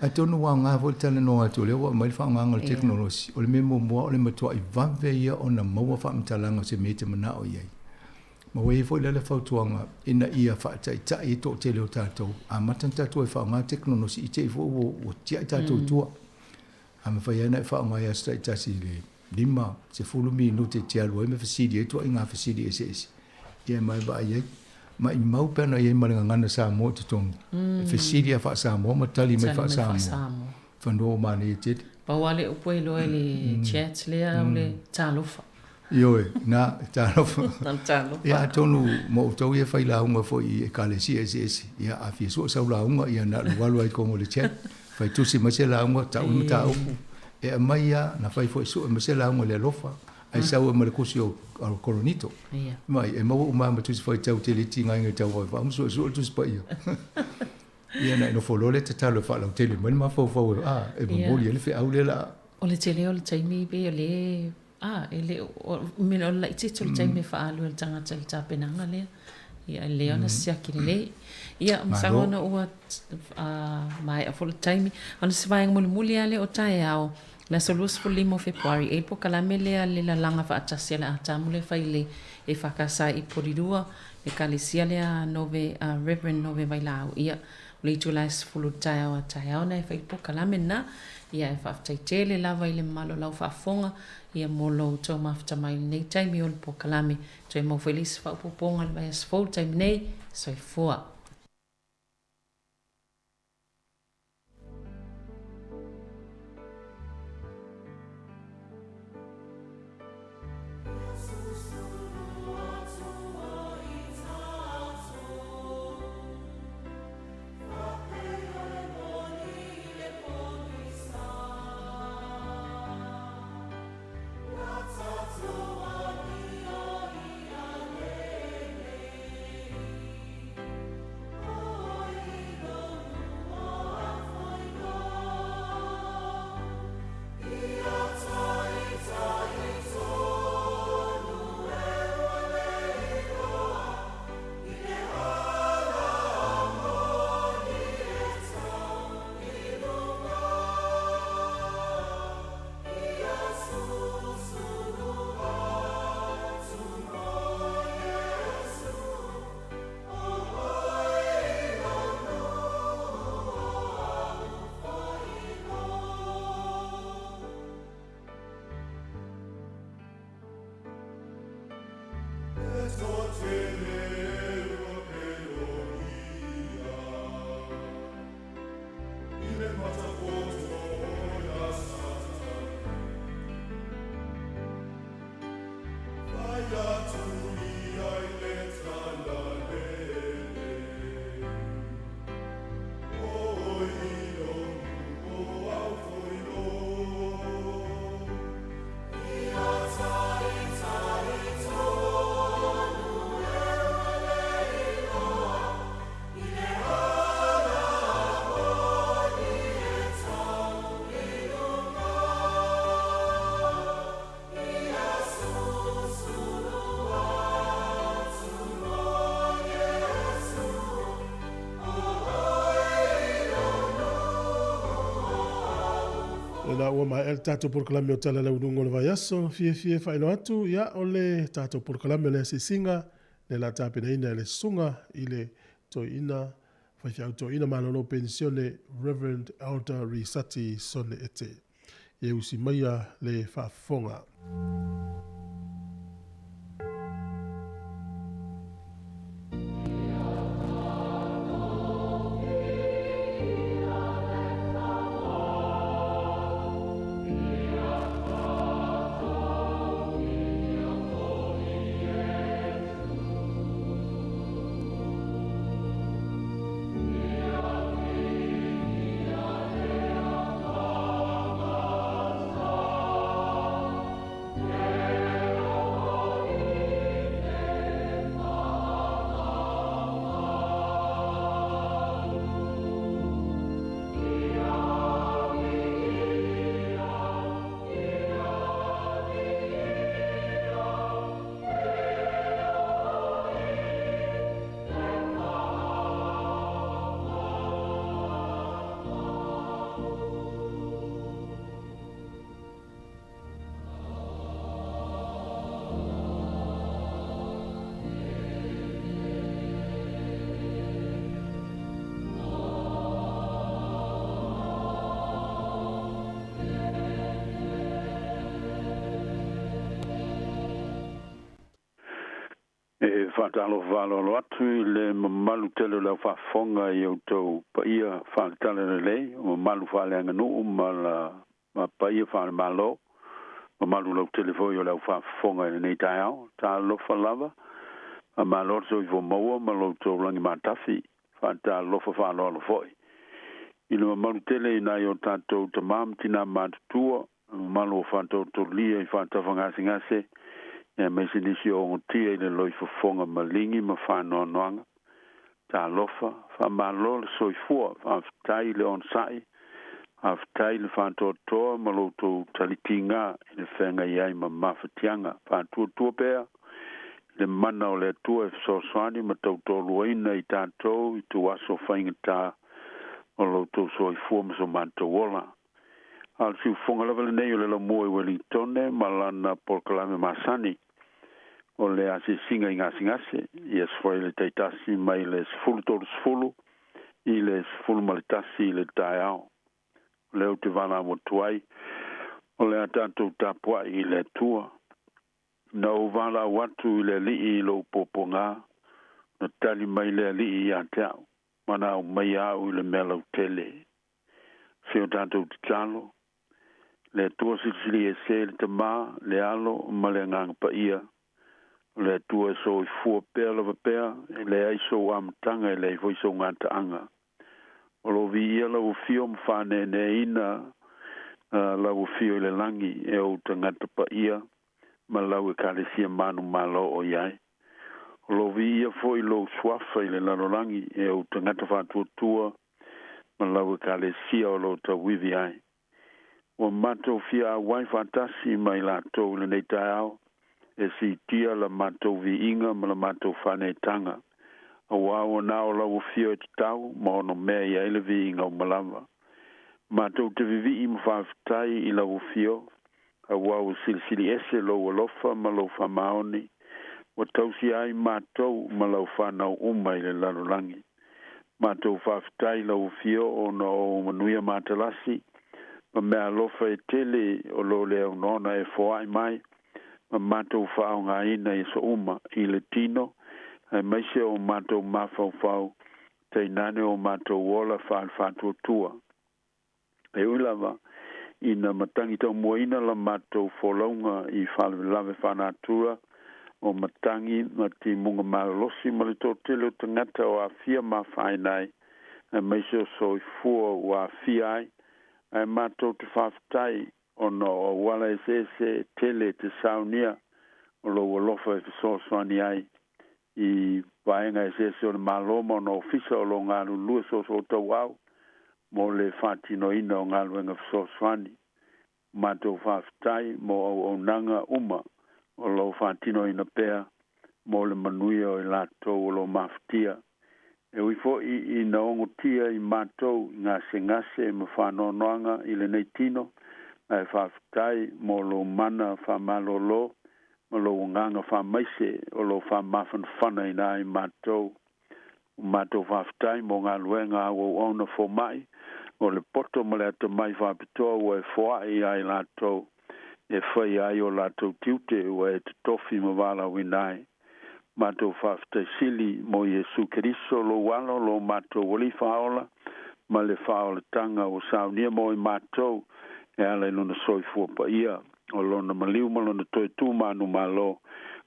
Atonu ua aoga foi le talanoa atu o lea ua aumai le faaaogaina o le tekonolosi. O le mea muamua o le matuai vave ia ona maua faamatalaga o se mea e te manao i ai. Ma ua i ai foi la le fautuaga ina ia faataitai ai toatele o tatou, amata ona tatou e faaaoga tekonolosi i te i foi ua tiai tatou i tua. A mafai lava ona e faaaoga i aso taitasi i le 5, 10 minute e te alu ai ma fesili ai ituaiga fesili eseese, ia ma e vaai ai. Maimau pe ana i ai ma le gagana Samoa i totonu, e fesili lava faa-Samoa ma tali mai faa-Samoa. Fanua ua manaia tele. Pau lava le upu e iloa i le chat lea o le talofa. Ioe, na, talofa. Na le talofa. Ia atonu mo outou ia fai lauga foi i ekalesia eseese, ia a fia sue sau lauga, ia na alu alu lava i totonu o le chat, fai tusi mai se lauga, tau le mataupu, e aumai lava, na fai foi sue mai se lauga i le alofa, ae sau ai ma le kusi o Koronito. Mai, e maua uma lava ma tusi faitau tele i tigaina i tau vaevae ma suesue le tusi paia. Ia na e nofo loa lea tatalo e faalautele mai le mafaufau a, e momoli ai le feau lea la. O le tele o le taimi pei o le A, e le o, o le laitiiti o le taimi e faaalu ai le tagata i le tapenaga lea. Ia, e lelei ona siaki lelei. Ia, masalo ona ua maea foi le taimi. Ona se vaega mulimuli lava lea o taeao, le aso 25 o Fepuari, e i ai le polokalame lea le lalaga faatasi a le Atamu lea e fai i le EFKS i Porirua, le ekalesia lea Nove, Reverend Nove Vailaau. Ia, O le itula e 10 i le taeao a taeao na e fai polokalame lena. Ia e faafetai tele lava i le mamalu o lau faafofoga ia mo lo outou mafuta mai i lenei taimi o le polokalame. Toe maua foi le isi faaopoopoga i le vaiaso fou i le taimi nei. Soifua. Lena ua maea le tatou polokalame o Tala Launuga o le Vaiaso. Fiafia e faailoa atu, ia, o le tatou polokalame o le asiasiga, lea la tapenaina e le Susuga i le Toeaina, Faifeau Toeaina Malolo Penisione, Reverend Elder Risati Sone Ete. Ia usi maia le faafofoga. E faatalofa faaaloalo atu i le mamalu tele o le aufaafofoga i outou paia faale-talalelei, o mamalu faaleaganuu ma la ma paia faale-Malo, mamalu lautele foi o le aufaafofoga i lenei taeao. Talofa lava, faamalo le soifua maua ma lo outou lagi matafi. Faatalofa faaaloalo foi i le mamalu tele i nai o tatou tamā ma tinā matutua, mamalu o faatotolia i faatafagasegase, aemaise nisi o ogotia i le loifofoga maligi ma faanoanoaga. Talofa, faamalo le soifua, faafetai le onosai, faafetai le faatoatoa ma lo outou talitiga i le feagai ai ma mafatiaga. Faatuatua pea i le mana o le Atua e fesoasoani ma tautoaluaina i tatou i tuaso faigata o lo outou soifua ma so matou ola. A o le siufofoga lava lenei o le Laumua i Welingtone ma lana polokalame masani o le asiasiga i gasegase i Aso Faraile taitasi mai le 10:30 i le 11 i le taeao. O lea ou te valaau atu ai, o le a tatou tapuai i le Atua. Na ou valaau atu i le Alii i lou puapuaga, na tali mai le Alii ia te au, ma na aumaia au i le mea lautele. Se o tatou tatalo, le Atua silisili ese le Tamā, le Alo ma le Agaga Paia, o le Atua e soifua pea lava pea, e leai sou amataga e leai foi sou gataaga. O lo o viia lau afio ma faaneeneeina lau afio i le lagi e ou tagata paia ma lau Ekalesia manumalo o i ai. O lo o viia foi lou suafa i le lalolagi e ou tagata faatuatua ma lau Ekalesia o lo o tauivi ai. Ua matou fia auai faatasi ma i latou i lenei taeao e siitia la matou viiga ma la matou faaneetaga, auā ua na o lau afio e tatau ma ono mea i ai le viiga uma lava. Matou te vivii ma faafetai i lau afio, auā ua silisili ese lou alofa ma lou faamaoni, ua tausia ai matou ma lau fanau uma i le lalolagi. Matou faafetai i lau afio ona o ou manuia matalasi ma meaalofa e tele o lo le aunoona e foai mai ma matou faaaogaina i aso uma i le tino, aemaise o matou mafaufau, tainane o matou ola faale-faatuatua. E ui lava ina matagi taumuaina la matou folauga i faalavelave faanatura o matagi ma timuga malolosi ma le toatele o tagata o aafia ma afaina ai, aemaise o soifua ua aafia ai, ae matou te faafetai ona o auala eseese e tele e te saunia o lou alofa e fesoasoani ai i vaega eseese o le Malo ma ona ofisa o lo o galulue soosootauau mo le faatinoina o galuega fesoasoani. Matou faafetai mo auaunaga uma o lo o faatinoina pea mo le manuia o i latou o lo o mafatia. E ui foi ina ogotia i matou i gasegase ma faanoanoaga i lenei tino, Ae faafetai mo lou mana faamalōlō ma lou agaga faamaise o lo o faamafanafanaina ai matou. Ua matou faafetai mo galuega a au auauna fomaʻi, o le poto ma le atamai faapitoa ua e foaʻi iā i latou e faia ai o latou tiute ua e totofi ma valaauina ai. Matou faafetai sili mo Iesu Keriso lou Alo, lo matou Alii Faaola, ma le faaolataga ua saunia mo i matou e ala i lona soifua paia, o lona maliu ma lona toe tu manumalo,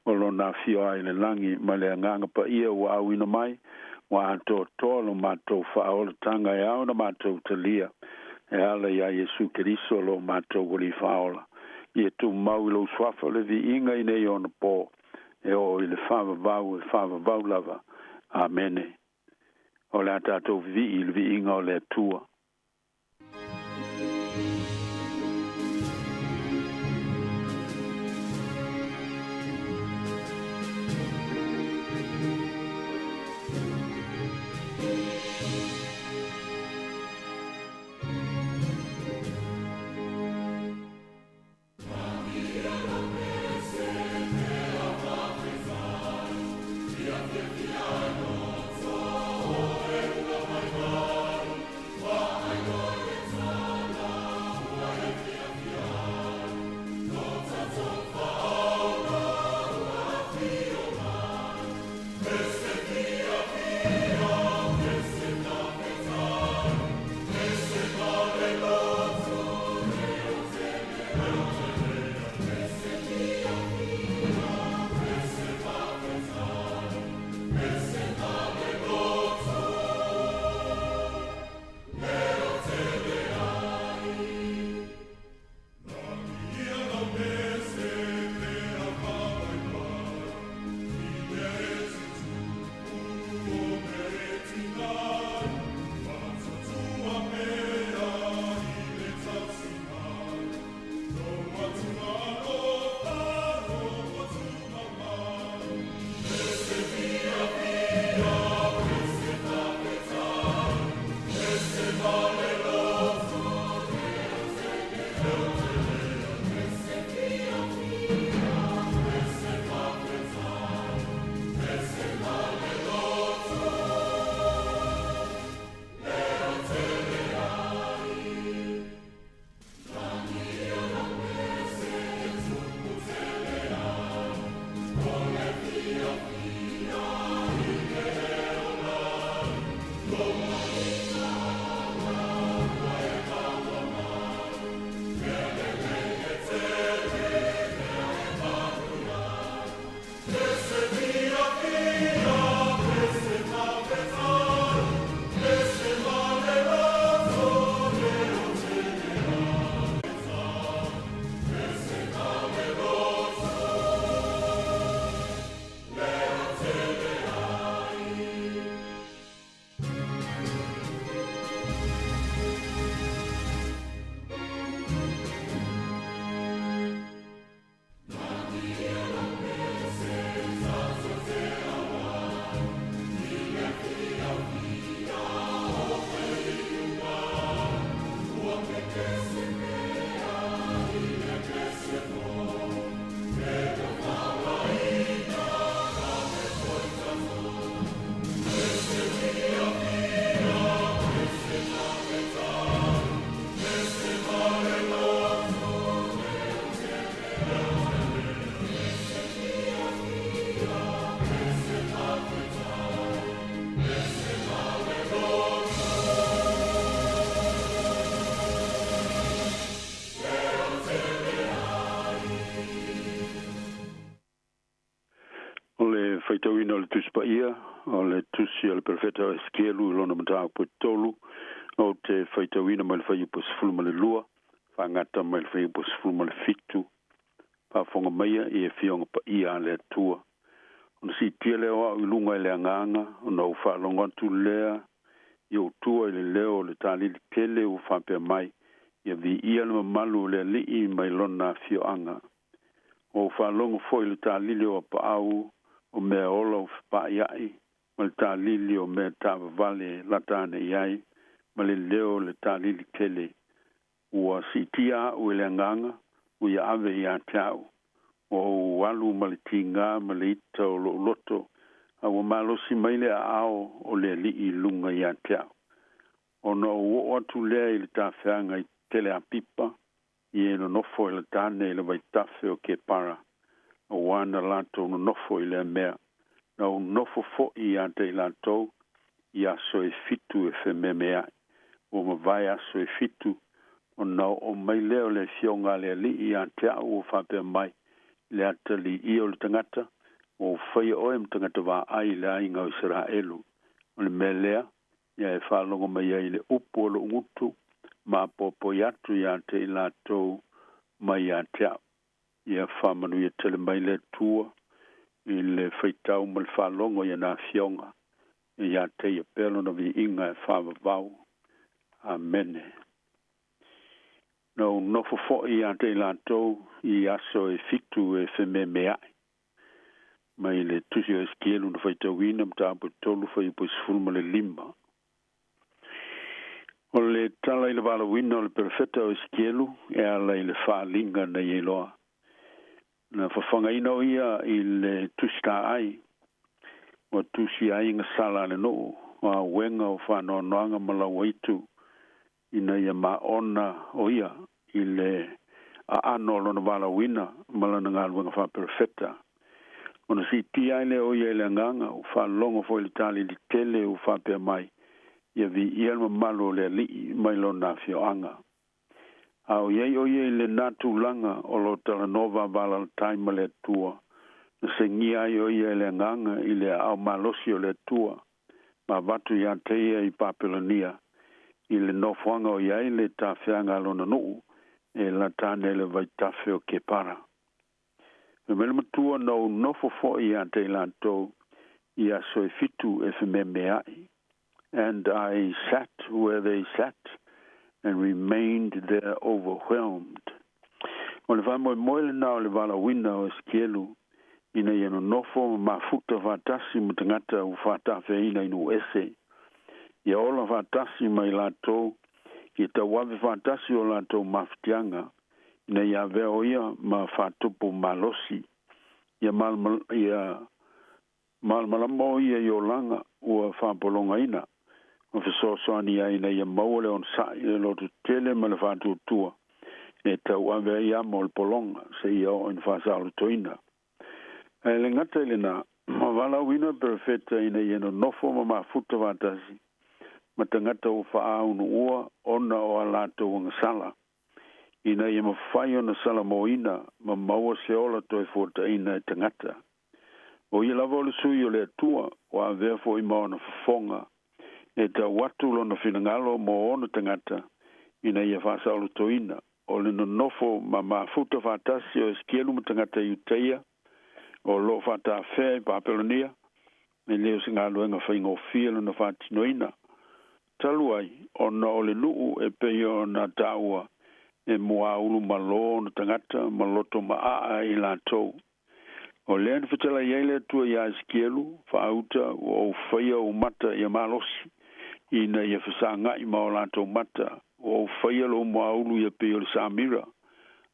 o lona afio ai i le lagi ma le Agaga Paia ua auina mai, ua atoatoa lo matou faaolataga e ao ona matou talia e ala iā Iesu Keriso lo matou Alii Faaola. Ia tumau i lou suafa le viiga i nei ona pō e oo i le faavavau e faavavau lava. Amene. O le a tatou vivii i le viiga o le Atua. O le faitauina o le Tusi Paia, o le tusi a le Perofeta o Esekielu i lona mataupu e tolu, ou te faitauina mai le fuaiupu 12, faagata mai le fuaiupu 17. Faafofoga maia i afioga paia a le Atua. Ona siitia lea o au i luga i le agaga, ona ou faalogo atu lea i ou tua i le leo o le talili tele ua faapea mai, Ia viia le mamalu o le Alii mai lona afioaga. Ua ou faalogo foi i le talili o apaau o mea ola o fepaaiaʻi, ma le talili o mea taavavale e lata ane i ai, ma le leo o le talili tele. Ua siitia a'u e le Agaga, ua ia ave iā te a'u. Ua ou alu ma le tigā ma le ita o lo'u loto, a ua malosi mai le aao o le Alii i luga iā te a'u. Ona ou oo atu lea i le tafeaga i Teleapipa, i e nonofo e latane i le vaitafe o Kepara, auā na latou nonofo i lea mea, na ou nofo foʻi iā te i latou i aso e fitu e fememeaʻi. Ua mavae aso e fitu, ona oo mai lea o le Afioga a le Alii iā te a'u ua faapea mai, Le ataliia o le tagata, ua ou faia oe ma tagata vaai i le aiga o Isaraelu. O le mea lea, ia e faalogo mai ai i le upu a loʻu gutu, ma apoapoi atu iā te i latou mai iā te a'u. Ia faamanuia tele mai le Atua i le faitau ma le faalogo i ana Afioga, ia iā te ia pea lona viiga e faavavau. Amene. Na ou nofo foʻi iā te i latou i aso e fitu e fememeaʻi. Mai le Tusi o Esekielu na faitauina, mataupu e 3, fuaiupu e 15. O le tala i le valaauina o le perofeta o Esekielu e ala i le faaaliga na ia iloa. Na fafagaina o ia i le tusi taai, ua tusia ai gasala a le nuu, o auega o faanoanoaga ma lauaitu, ina ia maona o ia i le aano o lona valaauina ma lana galuega faaperofeta. Ona siitia ai lea o ia i le Agaga, ua faalogo foi i le talili tele ua faapea mai, Ia viia le mamalu o le Alii mai lona afioaga. A o i ai o ia i lenā tulaga o lo o talanoa vavalalataai ma le Atua, na segia ai o ia e le Agaga i le aao malosi o le Atua, ma avatu iā te ia i Papelonia, i le nofoaga o i ai le tafeaga a lona nuu, e lata ane i le vaitafe o Kepara. Fai mai le matua, Na ou nofo foʻi iā te i latou i aso e fitu e fememeaʻi. And I sat where they sat and remained there overwhelmed. O le faamoemoe lenā o le valaauina o Esekielu ina ia nonofo ma mafuta faatasi ma tagata ua faatafeaina i nuu ese, ia ola faatasi ma i latou, ia tauave faatasi o latou mafatiaga, ina ia avea o ia ma faatupu malosi, ia ia malamalama o ia i olaga ua faapologaina, ma fesoasoani ai ina ia maua le onosai, le lototele ma le faatuatua e tauave ai amo o le pologa seia oo ina faasaolotoina. Ae le gata i lenā, ma valaauina le perofeta ina ia nonofo ma mafuta faatasi ma tagata ua faaunuua ona o a latou agasala, ina ia mafai ona salamoina ma maua se ola toe fuataina e tagata. O ia lava o le sui o le Atua, ua avea foi ma ona fofoga e tau atu lona finagalo mo ona tagata ina ia faasaolotoina. O le nonofo ma mafuta faatasi o Esekielu ma tagata Iutaia o lo o faatafea i Papelonia, e le o se galuega faigofie lona faatinoina. Talu ai, ona o le nuu e pei ona taua e muaulu malo ona tagata ma loto maaa i latou. O lea na fetalai ai le Atua iā Esekielu, Faauta, ua ou faia ou mata ia malosi, ina ia fesagai ma o latou mata, ua ou faia lou muaulu ia pei o le samira.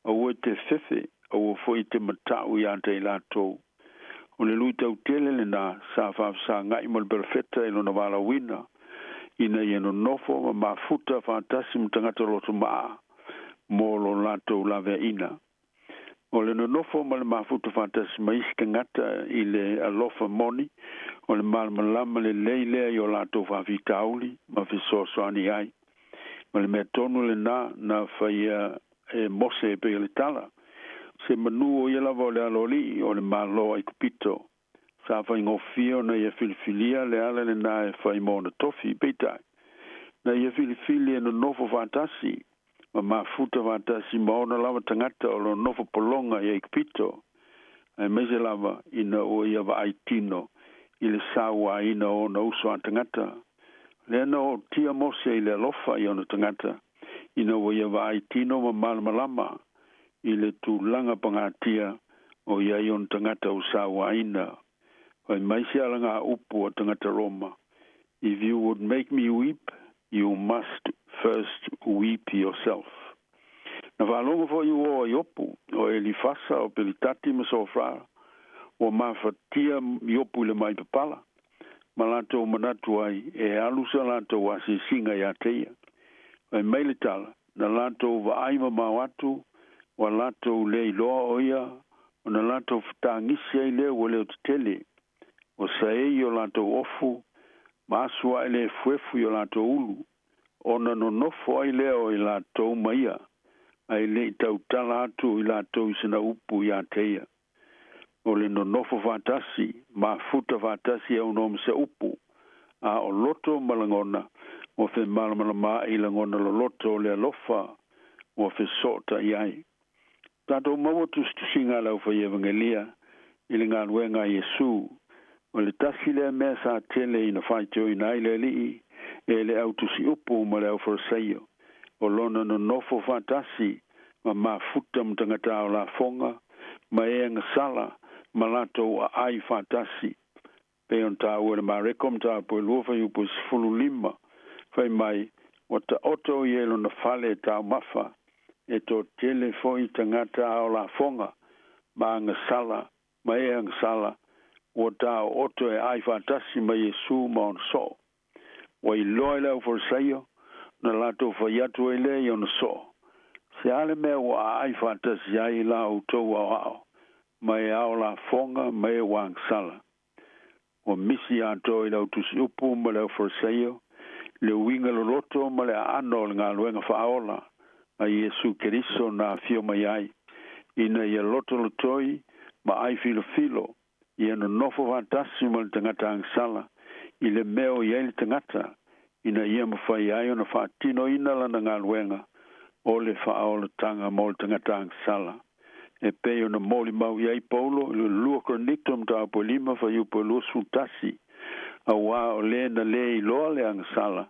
Aua e te fefe, aua foi e te matau iā te i latou. O le luitau tele lenā sa faafesagai ma le perofeta i lona valaauina, ina ia nonofo ma mafuta faatasi ma tagata loto maa mo lo latou laveaiina. O le nonofo ma le mafuta faatasi ma isi tagata i le alofa moni, o le malamalama lelei lea i o latou faafitauli ma fesoasoani ai. O le mea tonu lenā na faia e Mose e pei o le tala, Se manu o ia lava o le aloalii o le Malo o Aikupito. Sa faigofie ona ia filifilia le ala lenā e fai mo ona tofi, peitai, na ia filifili e nonofo faatasi ma mafuta faatasi ma ona lava tagata o lo o nofo pologa i Aikupito, aemaise lava ina ua ia vaai tino i le sauaina o ona uso a tagata. Lea na ootia Mose i le alofa i ona tagata, ina ua ia vaai tino ma malamalama i le tulaga pagatia o i ai ona tagata ua sauaina. Fai mai se alagaupu a tagata Roma, If you would make me weep, you must first weep yourself. Na faalogo foi i uō a Iopu, o Elifasa, o Pelitati ma Sofara, ua mafatia Iopu i le ma'i papala, ma latou manatu ai e alu sa latou asiasiga iā te ia. Fai mai le tala, na latou vaai mamao atu, ua latou le iloa o ia, ona latou fetagisi ai lea ua leo tetele, ua saei i o latou ofu, ma asu ae le efuefu i o latou ulu, ona nonofo ai lea o i latou ma ia, ae le i tautala atu i latou i sina upu iā te ia. O le nonofo faatasi, mafuta faatasi e aunoa ma se upu, a o loto ma lagona, ua femalamalamaai lagona loloto o le alofa ua fesootai ai. Tatou maua tusitusiga a le Aufai-Evagelia i le galuega a Iesu. O le tasi lea mea sa tele ina faitioina ai le Alii e le au tusiupu ma le au Farisaio, o lona nonofo faatasi ma mafuta ma tagata ao lafoga ma e agasala ma latou aai faatasi. Pei ona taua e le Mareko mataupu e 2 fuaiupu e 15, fai mai, Ua taoto ia i lona fale e taumafa, e toatele foi tagata ao lafoga ma agasala ma e agasala, ua taooto e ai faatasi ma Iesu ma ona soo. Ua iloa e le Aufarisaio, na latou fai atu ai lea i ona soo, Se a le mea ua aai faatasi ai la outou aoao ma e ao lafoga ma e ua agasala? Ua misi atoa i le autusiupu ma le Aufarisaio le uiga loloto ma le aano o le galuega faaola a Iesu Keriso na afio mai ai, ina ia lotolotoi ma ai filofilo, ia nonofo faatasi ma le tagata agasala i le mea o i ai le tagata, ina ia mafai ai ona faatinoina lana galuega o le faaolataga mo le tagata agasala. E pei ona molimau i ai Paulo i le 2 Korinito mataupu e 5 fuaiupu e 21, auā o le na lē iloa le agasala,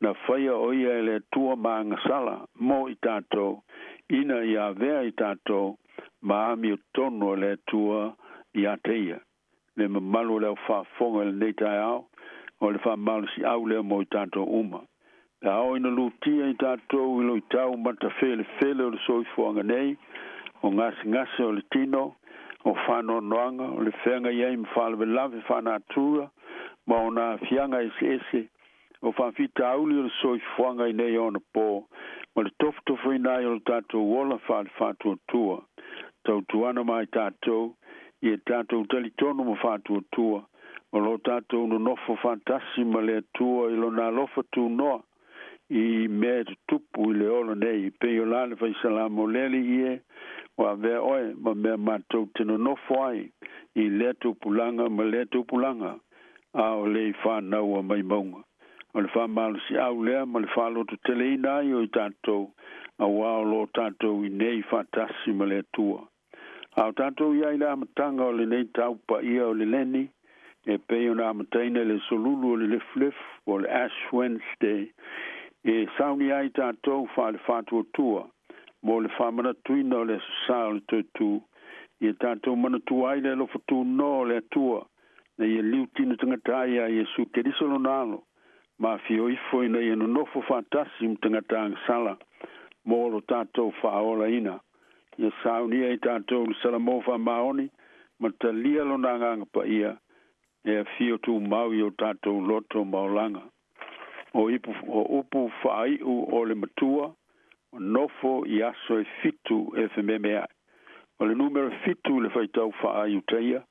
na faia o ia e le Atua ma agasala mo i tatou, ina ia avea i tatou ma amiotonu a le Atua iā te ia. Le mamalu o le au faafofoga i lenei taeao, o le faamalosiau lea mo i tatou uma. Pe a oo ina lutia i tatou i luitau matafelefele o le soifuaga nei, o gasegase o le tino, o faanoanoaga, o le feagai ai ma faalavelave faanatura ma ona aafiaga eseese, o faafitauli o le soifuaga i nei ona po, ma le tofotofoina ai o lo tatou ola faale-faatuatua, tautuana ma i tatou, ia tatou talitonu ma faatuatua, o lo tatou nonofo faatasi ma le Atua i Lona alofa tunoa i mea e tutupu i le ola nei, pei o la le Faisalamo, Le Alii e, ua avea oe ma mea matou te nonofo ai i lea tupulaga ma lea tupulaga, a o le i fānaua mai mauga. O le faamalosiau lea ma le faalototeleina ai o i tatou, auā o lo tatou i nei faatasi ma le Atua. A o tatou i ai i le amataga o lenei tau paia o le Leni, e pei ona amataina i le solulu o le lefulefu o le Ash Wednesday, e sauni ai tatou faale-faatuatua mo le faamanatuina o le Aso Sa o le Toetū, ia tatou manatua ai le alofa tunoa o le Atua, na ia liutino tagata ai iā Iesu Keriso lona Alo, ma afio ifo ina ia nonofo faatasi ma tagata agasala mo lo tatou faaolaina. Ia saunia i tatou le Salamo faamaoni ma talia lona Agaga Paia e afio tumau i o tatou loto ma olaga. O ipu, o upu faaiu o le Matua, o nofo i aso e fitu e fememeai. O le numera fitu i le faitau faa-Iutaia,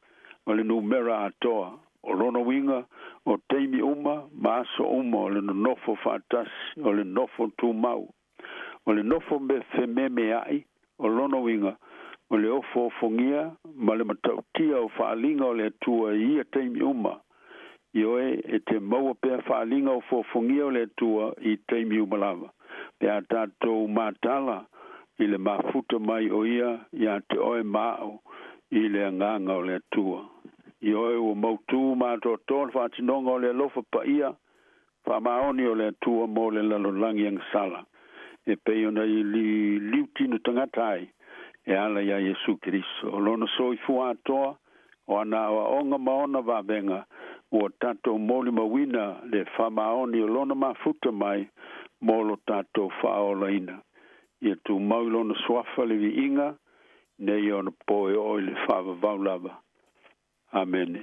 o le numera atoa. O lona uiga, o taimi uma ma aso uma o le nonofo faatasi, o le nofo tumau. O le nofo me fememeai, o lona uiga, o le ofoofogia ma le matautia o faaaliga o le Atua i ia taimi uma. Ioe, e te maua pea faaaliga ofoofogia o le Atua i taimi uma lava, pe a tatou matala i le mafuta mai o Ia iā te oe ma a'u i le Agaga o le Atua. Ioe, ua mautū ma atoatoa le faatinoga o le alofa paia faamaoni o le Atua mo le lalolagi agasala, e pei ona i liutino tagata ai e ala iā Iesu Keriso. O lona soifua atoa, o ana aoaoga ma ona vavega, ua tatou molimauina le faamaoni o lona mafuta mai mo lo tatou faaolaina. Ia tumau i Lona Suafa le viiga, nei ona po e oo i le faavavau lava. Amene.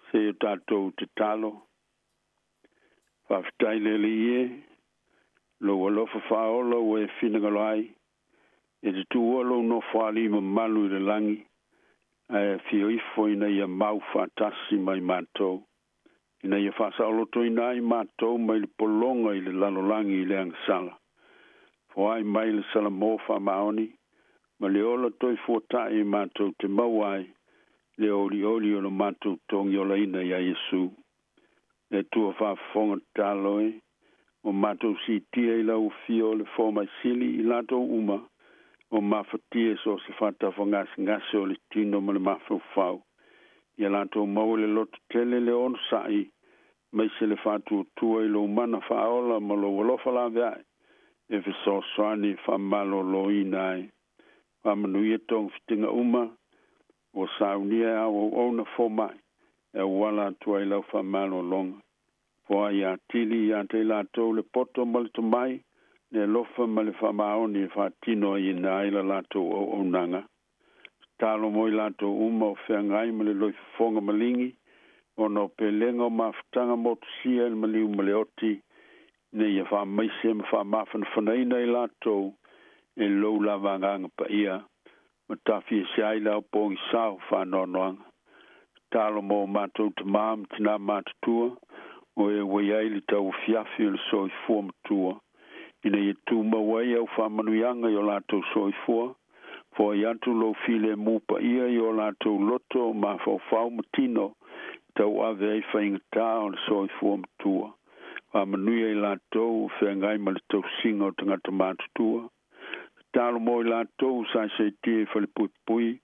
Se i o tatou tatalo. Faafetai le Alii e, Lou alofa faaola ua e finagalo ai, e te tuua Lou nofoalii mamalu i le lagi, ae afio ifo ina ia mau faatasi mai matou, ina ia faasaolotoina ai matou mai le pologa i le lalolagi i le agasala. Foai mai le salamo faamaoni ma le ola toe fuata'i matou te maua ai le olioli o lo matou togiolaina iā Iesu. Le Atua faafofoga tatalo e, ua matou siitia i lau afio o le Fomai Sili i latou uma o mafatia i so o se faatafagasegase o le tino ma le mafaufau, ia latou maua le loto tele le onosai maise le faatuatua i lou mana faaola ma lou alofa laveai e fesoasoani faamaloloina ai. Faamanuia togafitiga uma ua saunia e au auauna fomai e auala atu ai lau faamalologa. Foai atili ia te i latou le poto ma le tomai, le alofa ma le faamaoni e faatino aiina ai la latou auaunaga. Tatalo mo i latou uma o feagai ma le loifofoga maligi, ona o pelega o mafutaga motusia i le maliu ma le oti, ina ia faamaise ma faamafanafanaina i latou e lou lava Agaga Paia, ma tafiese ai le aopogisā o faanoanoaga. Tatalo mo o matou tamā ma tinā matutua, o e ua i ai le tauafiafi o le soifua matua, ina ia tumau ai au faamanuiaga i o latou soifua, foai atu lou filemu paia i o latou loto, mafaufau ma tino, e tauave ai faigata o le soifua matua. Faamanuia i latou o feagai ma le tausiga o tagata matutua. Tatalo mo i latou sa seitia i falepuipui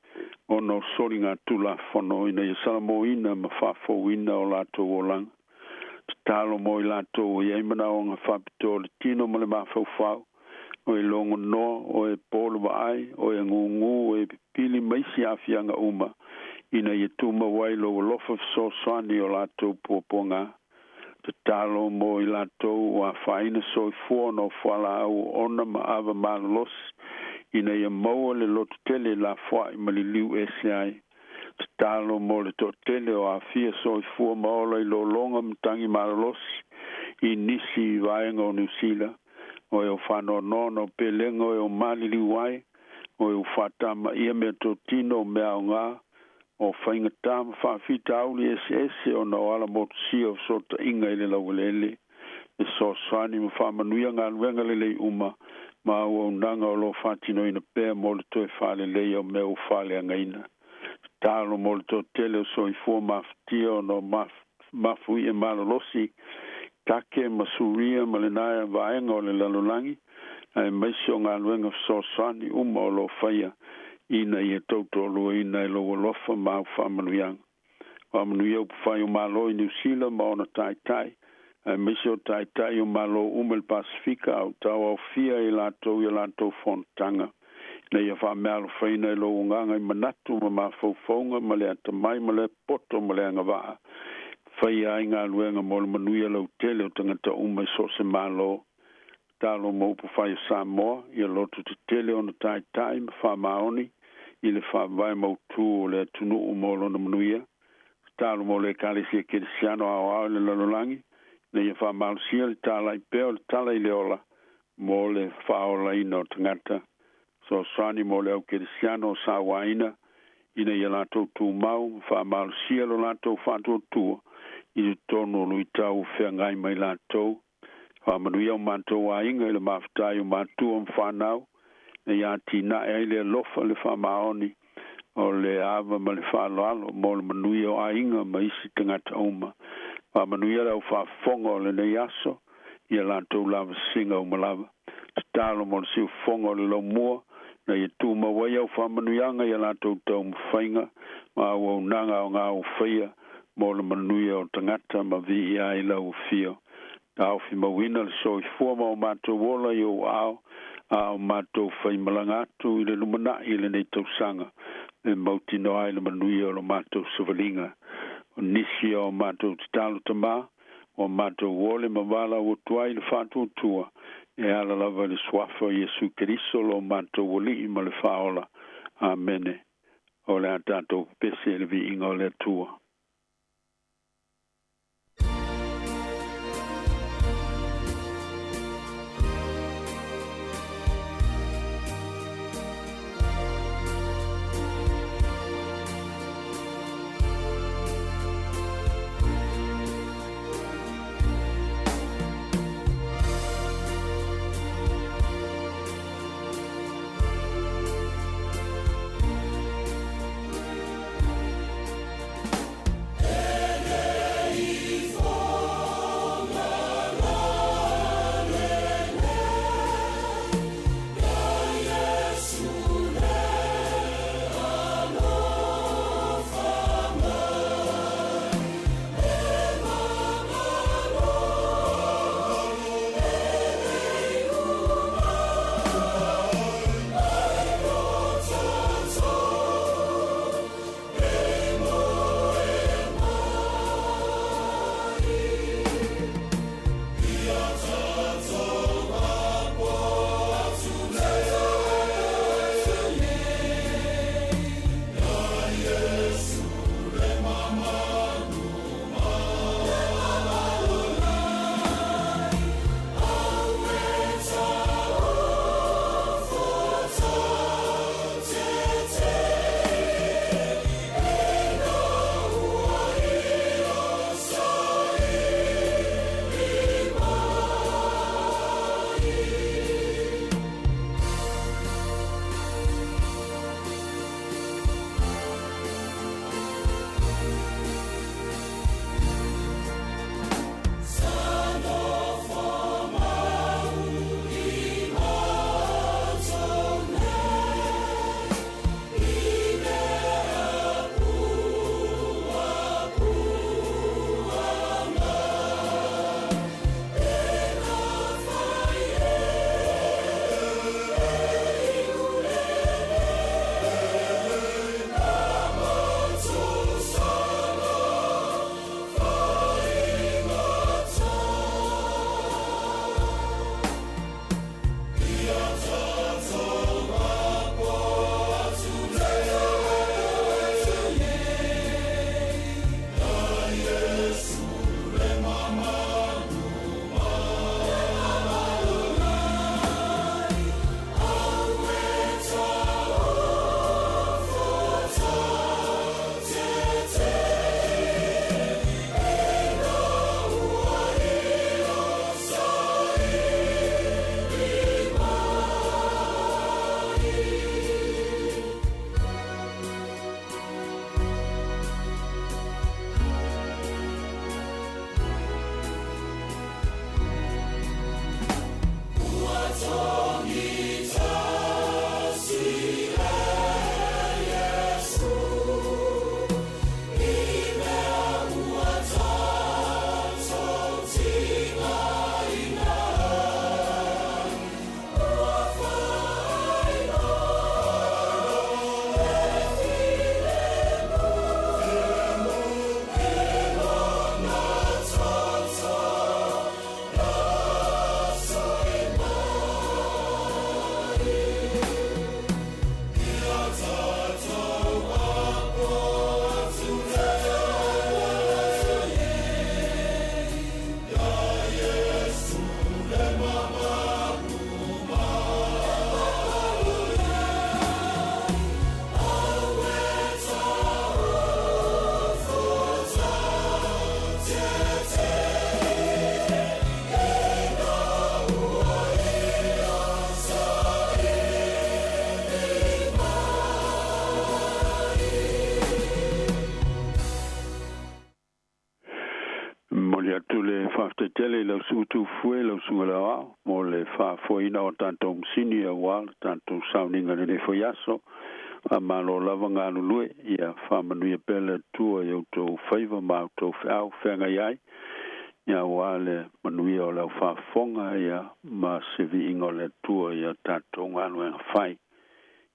ona o soligatulafono ina ia salamoina ma faafouina o latou olaga. Tatalo mo i latou o i ai manaoga faapitoa o le tino ma le mafaufau, o e logonoa, o e po le vaai, o e gūgū, o e pipili ma isi aafiaga uma, ina ia tumau ai lou alofa fesoasoani i o latou puapuaga. Tatalo mo i latou ua afaina soifua ona o fualaau oona ma ava malolosi, ina ia maua le lototele lafoai ma liliu ese ai. Tatalo mo le toatele o aafia soifua ma ola i lologa ma tagi malolosi i nisi vaega o Niu Sila, o e o faanoanoa ona o pelega o e o maliliu ai, o e ua faatamaia meatotino o mea aoga, o faigata ma faafitauli eseese ona o ala motusia o fesootaiga i le laueleele, fesoasoani ma faamanuia galuega lelei uma ma auaunaga o lo o faatinoina pea mo le toe faaleleia o mea ua faaleagaina. Tatalo mo le toatele o soifua mafatia ona o mafuie malolosi, Take ma Suria ma lena vaega o le lalolagi, aemaise o galuega fesoasoani uma o lo o faia ina ia tautoaluaina e lou alofa ma au faamanuiaga. Faamanuia upufai o Malo i Niu Sila ma ona taitai, aemaise o taitai o Malo uma i le Pasefika a o tauaofia i latou i a latou fonotaga, ina ia faameaalofaina e lou agaga i manatu ma mafaufauga ma le atamai ma le poto ma le agavaa, faia ai galuega mo le manuia lautele o tagata uma i so o se Malo. Tatalo mo upufai o Samoa, ia loto tetele ona taitai ma faamaoni i le faavae mautu o le atunuu mo lona manuia. Tatalo mo le Ekalesia Kerisiano aoao i le lalolagi, ina ia faamalosia le talai pea o le tala i le ola mo le faaolaina o tagata. Fesoasoani mo le au Kerisiano o sauaina, ina ia latou tumau ma faamalosia lo latou faatuatua i totonu o luitau o feagai mai latou. Faamanuia o matou aiga i le mafutai o matua ma fanau, ina ia atinae ai le alofa, le faamaoni, o le ava ma le faaaloalo mo le manuia o aiga ma isi tagata uma. Faamanuia le au faafofoga o lenei aso ia latou lavasiga uma lava. Tatalo mo le siufofoga o le laumua, ina ia tumau ai au faamanuiaga ia latou taumafaiga ma auaunaga aoga ua faia mo le manuia o tagata ma viia ai lau afio. Taofimauina le soifua ma o matou ola i ou aao, a o matou faimalaga atu i le lumanai i lenei tausaga, e mautinoa ai le manuia o lo matou savaliga. O nisi o matou tatalo Tamā, ua matou ole ma valaau atu ai i le faatuatua E ala lava i le Suafa o Iesu Keriso lo matou Alii ma le Faaola. Amene. O le a tatou pepese i le viiga o le Atua. Momoli atu le faafetai tele i lau susuga Tufue, lau susuga le Aoao, mo le faafoeina o tatou masini aua le tatou sauniga i lenei foi aso. Faamalo lava galulue, ia faamanuia pea le Atua i outou faiva ma outou feau feagai ai, ia aua le manuia o le aufaafofoga ia ma se viiga o le Atua i a tatou galuega fai.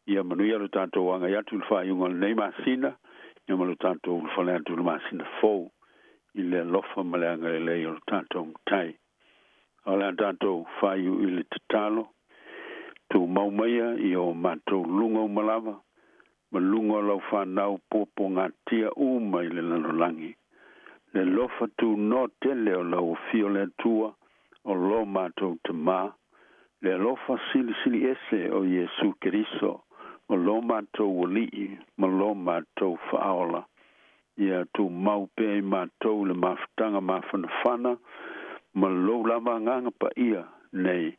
Ia manuia lo tatou agai atu i le faaiuga o lenei masina, ia ma lo tatou ulufale atu i le masina fou i le alofa ma le agalelei o lo tatou Matai. O le a tatou faaiu i le tatalo, tumau maia i o matou luga uma lava, ma luga o lau fanau puapuagatia uma i le lalolagi. Le alofa tunoa tele o lau Afio le Atua, o lo matou Tamā, le alofa silisili ese o Iesu Keriso, o lo matou Alii ma lo matou Faaola, ia tumau pea i matou le mafutaga mafanafana ma lou lava Agaga Paia nei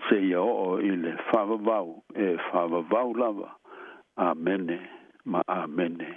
seia oo i le faavavau e faavavau lava. Amene ma Amene.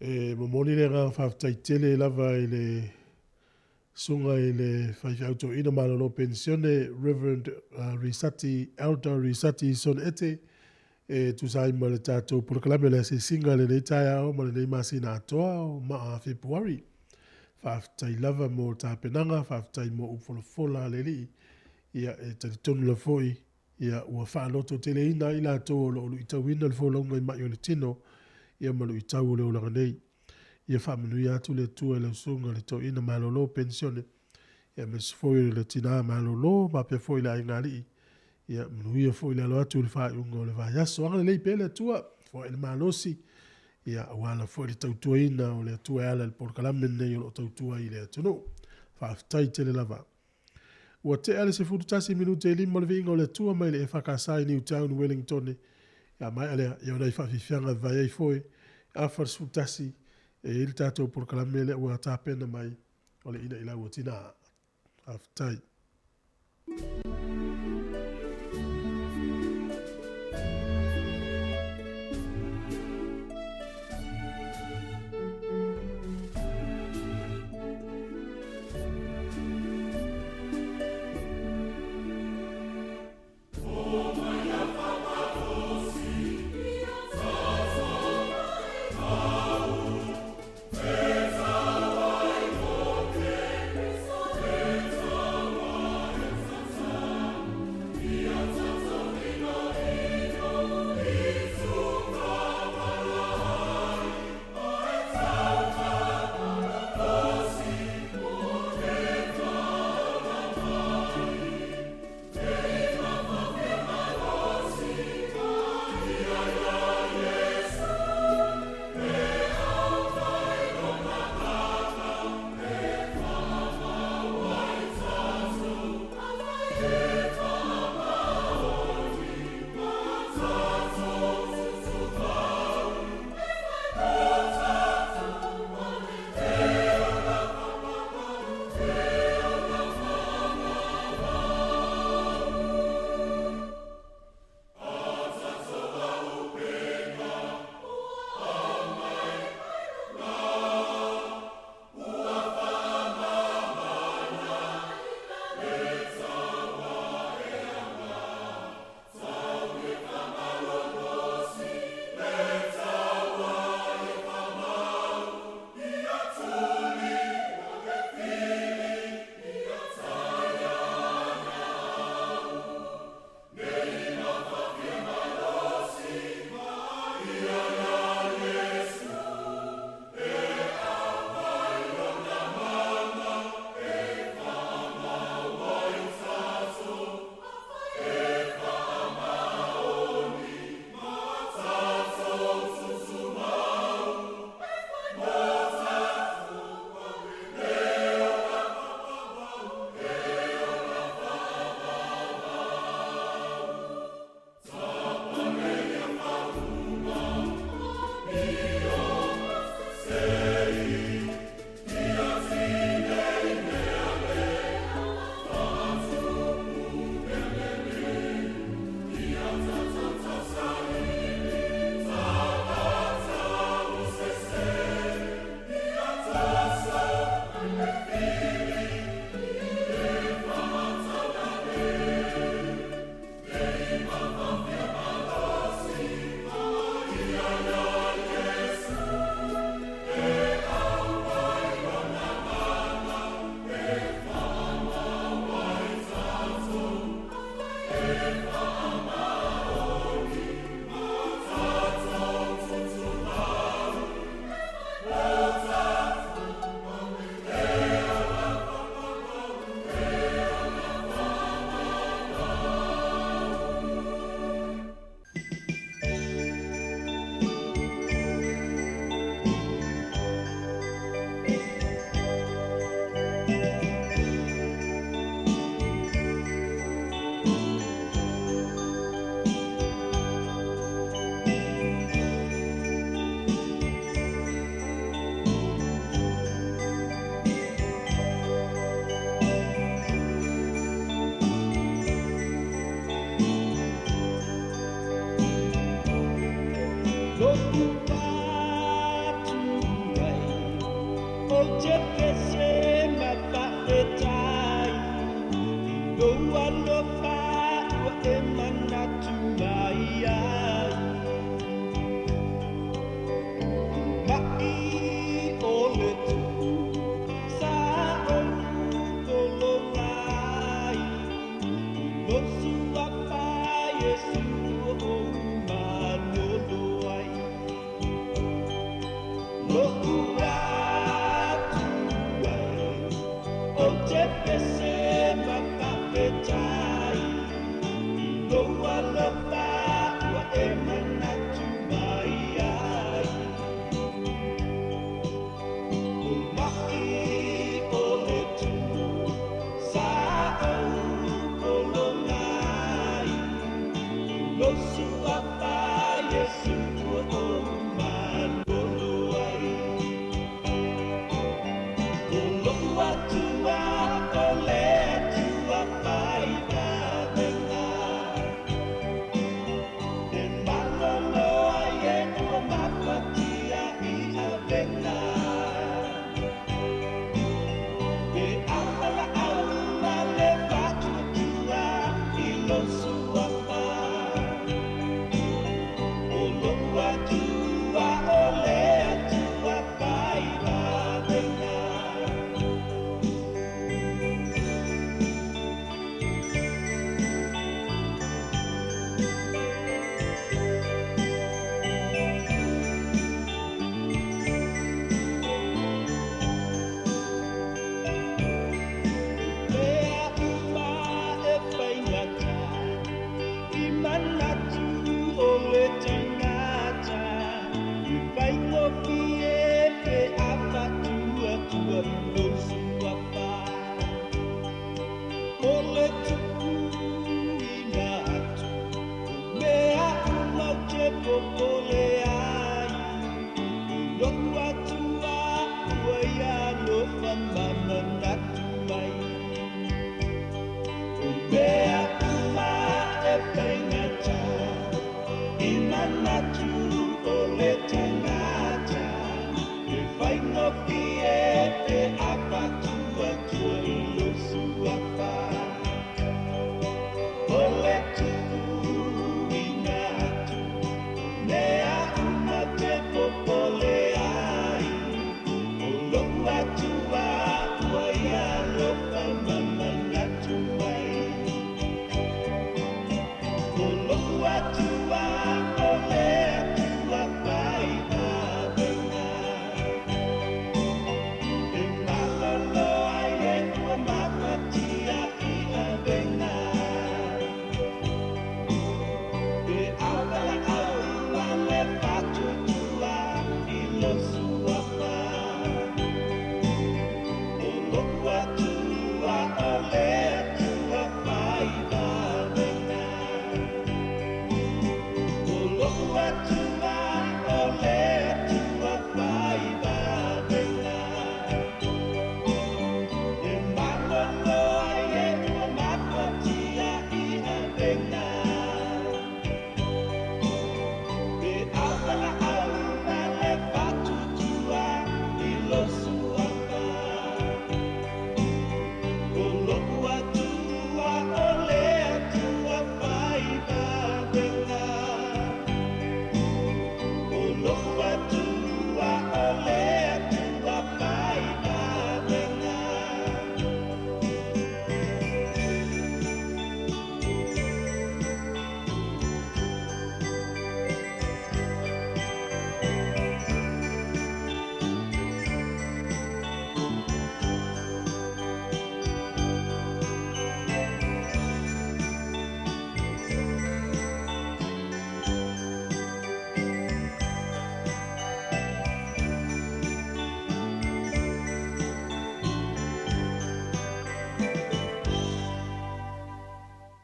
E momoli le agaga faafetai tele lava i le susuga i le faifeau toeaina malolo penisione Reverend Risati Elder Risati Son Ete e tusa ai ma le tatou polokalame o le asiasiga i lenei taeao ma lenei masina atoa o maa Fepuari. Faafetai lava mo tapenaga, faafetai mo upu folafola a le Alii. Ia, e talitonu lava foi, ia, ua faalototeleina ai latou o lo o luitauina le folauga i mai o le tino, ia ma luitau o le olaga nei. Ia faamanuia atu le Atua i lau susuga le toeaina malolo penisione, ia aemaise foi o le tina malolo faapea foi le aigaalii. Ia manuia foi le alo atu i le faaiuga o le vaiaso. Agalelei pea le Atua, foai le malosi, ia aua lava foi le tautuaina o le Atua e ala i le polokalame lenei o lo o tautua ai i le atunuu. Faafetai tele lava. Ua tea le 11 minute e 5 le viiga o le Atua mai le EFKS i Newtown, Wellingtone. Ia maea lea, ia o nai faafiafiaga e vavae ai foi, afa le 11, e i ai le tatou polokalame lea ua tapena mai o le ina i lau o tina. Faafetai.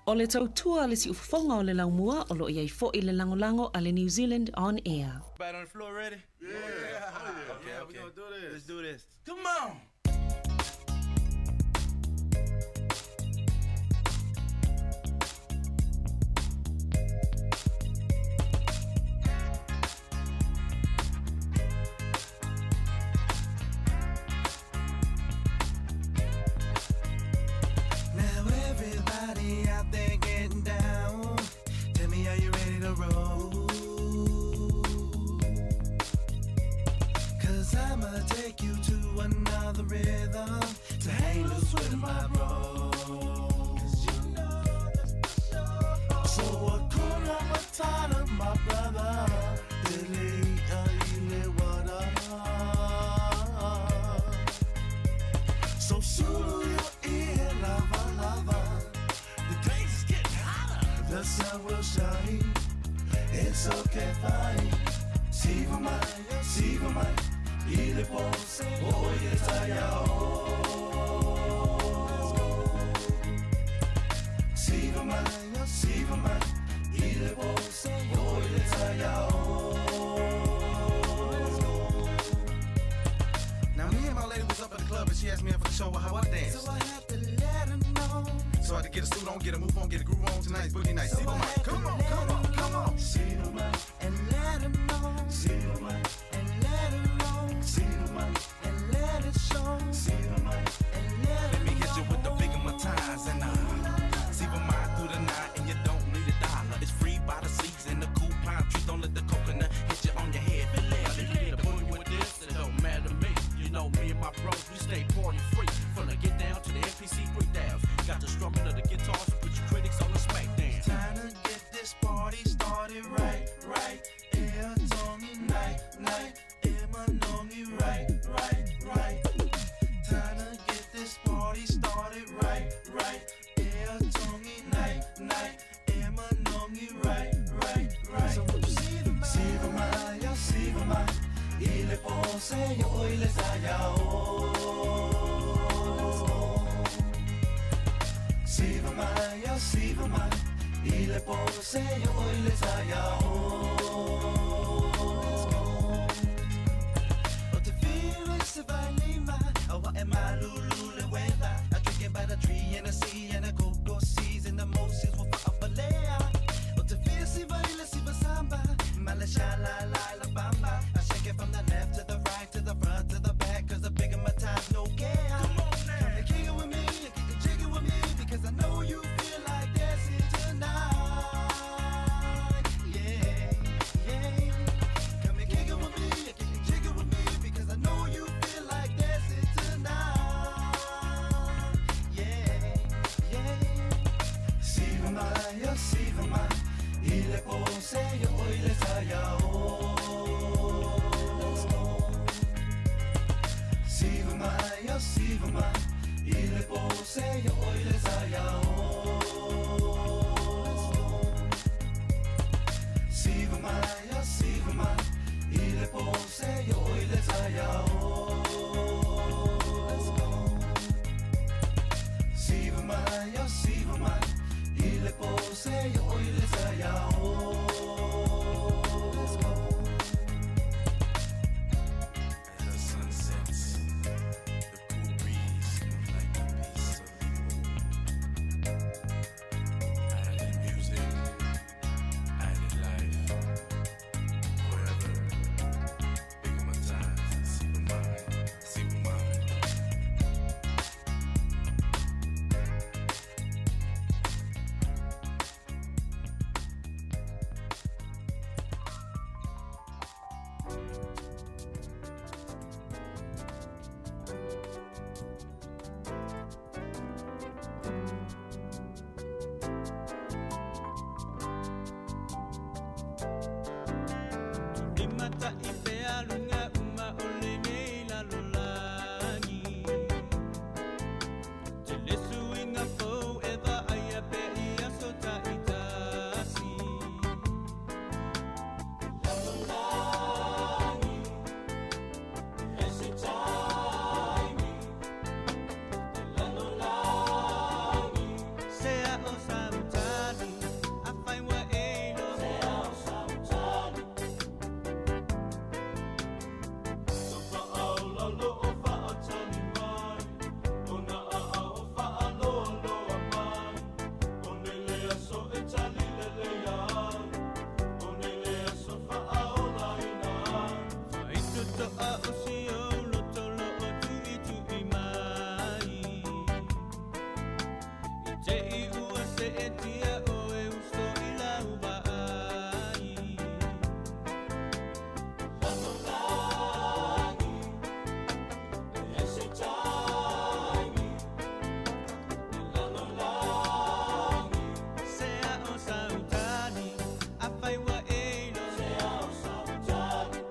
O le tautua a le siufofoga o le laumua o lo o i ai foi le lagolago a le New Zealand On Air. Everybody on the floor ready? Yeah. Okay, okay. We gonna do this. Let's do this. Come on. Now everybody out there getting down. Tell me, are you ready to roll? te fai. Siva mai, siva mai, i le po o i le taeao. Siva mai, siva mai, i le po o i le taeao. Now me and my lady was up at the club and she asked me if I could show her how I dance. So I had to let her know. So I had to get a suit on, get a move on, get a groove on. Tonight's boogie night. So Siva I mai, had to come on, let come her on, come on. Siva mai, and let her know. Siva mai, and let her roll. Siva mai, and let it show. Siva mai, and let Let me hit you with the big of my ties and Siva mai through the night and you don't need a dollar. It's free by the season, the cool pine tree. Don't let the coconut hit you on your head. If you get a boogie with this, it don't matter to me. You know me and my bros, we stay party free. From the get down to the NPC breakdowns. Got the strumming of the guitars to put your critics on the smackdown. Time to get this party started right, right. Ea tongi night, night. Ea manongi right, right, right. Time to get this party started right, right. Ea tongi night, night. Ea manongi right, right, right. So won't you see the mai, see the mai, yeah, see the mai. I le po se yo i le taeao. Siva mai, yeah, siva mai. I le po se yo i le taeao. O te whira i se vai lima, aua e malulu le weather. I drinking by the tree and the sea and the cocoa seas and the Moses wa fa'afalea. O te whira siva i le siva samba, ma le sha la la la bamba. I shake it from the left to the right to the front to the back, 'cause the bigger my times no care. Come on now. Come and kick it with me, and kick it, jig it with me, because I know you feel like dancing tonight. Yeah, yeah. Come and kick it with me, and kick it, jig it with me, because I know you feel like dancing tonight. Yeah, yeah. Siva mai, oh, siva mai, i le po se yo i le taeao. Let's go. Siva mai, oh, siva mai, i le po se yo i le taeao. Let's go. Siva mai, oh, siva mai, i le po se yo i le taeao. Let's go. Siva mai, oh, siva mai, i le po se yo i le taeao. Let's go. As the sun sets, the cool breeze move like a piece of Island music, island life, forever. Big my ties, siva mai, siva mai. Limata i pea lunga uma o lenei lalolagi. Te lesu i ngā fou e vaai a pe i aso ta'itasi. Lalolagi, e se taimi. Te lalolagi. Sea o sautali, a fai ua e lo. Sea o sautali. Faitotoa o si ou loto lo o tu'itu'i mai. I te i ua se'etia oe uso i lau va'ai. Lalolagi, e se taimi. Lalolagi. Sea o sautali, a fai ua e lo. Sea o sautali.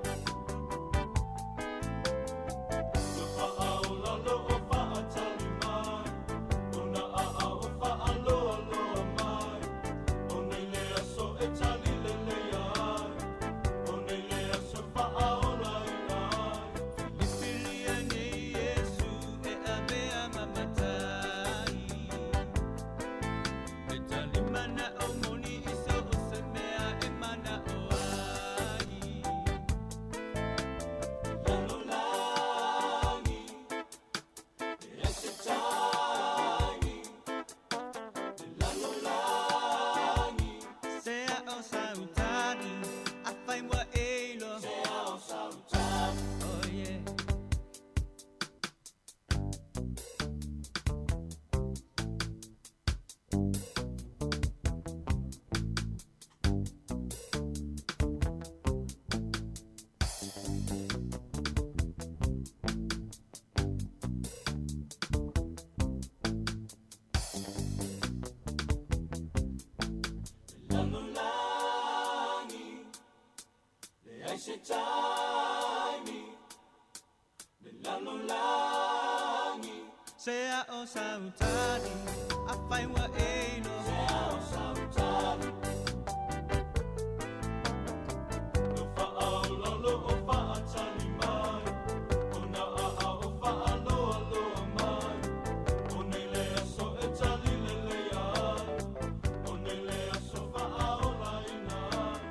sautani Afai wa eilo Se ao sautani Lo fa'aololo o fa'atali mai O na a'a o fa'aloaloa mai O nei le aso e tali lelei ai O nei le aso fa'aolaina ai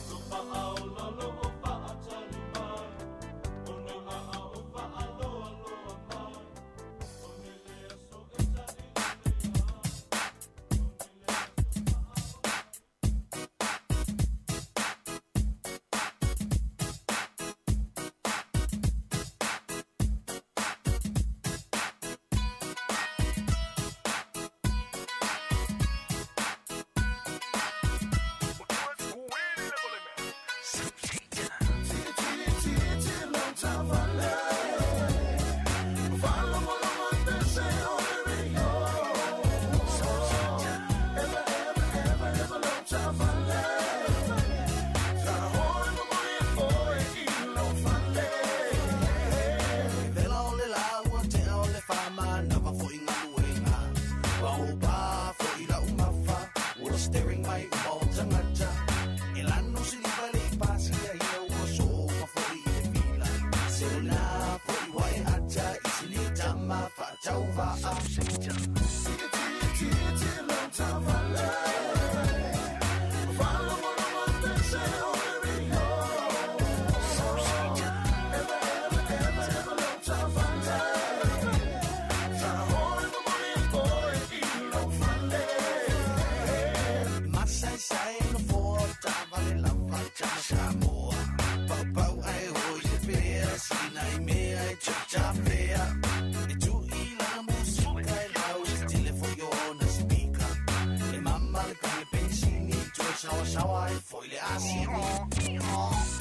Lo fa'aololo o fa'atali mai O na a'a o fa'aloaloa mai O nei le aso e tali lelei ai Vela o le laua, tea o le whama, nawa fo i ngaluenga. Wa o pā fo i la umafa, ua staring mai uma o tangata. E lano si liva le i pasi a ia ua so ma fo i le fila. Se o nā fo i wa e ata, i si li tama wha tau va'a. Masai sai no fo ta vale la va ta Samoa. Pau pau ai hoi te pea, sina i mea e cha cha pea. E tu i lana musika e lau se telefo yo na sipika. E mama le kange pensini, tu e sawa sawa e foi le asini.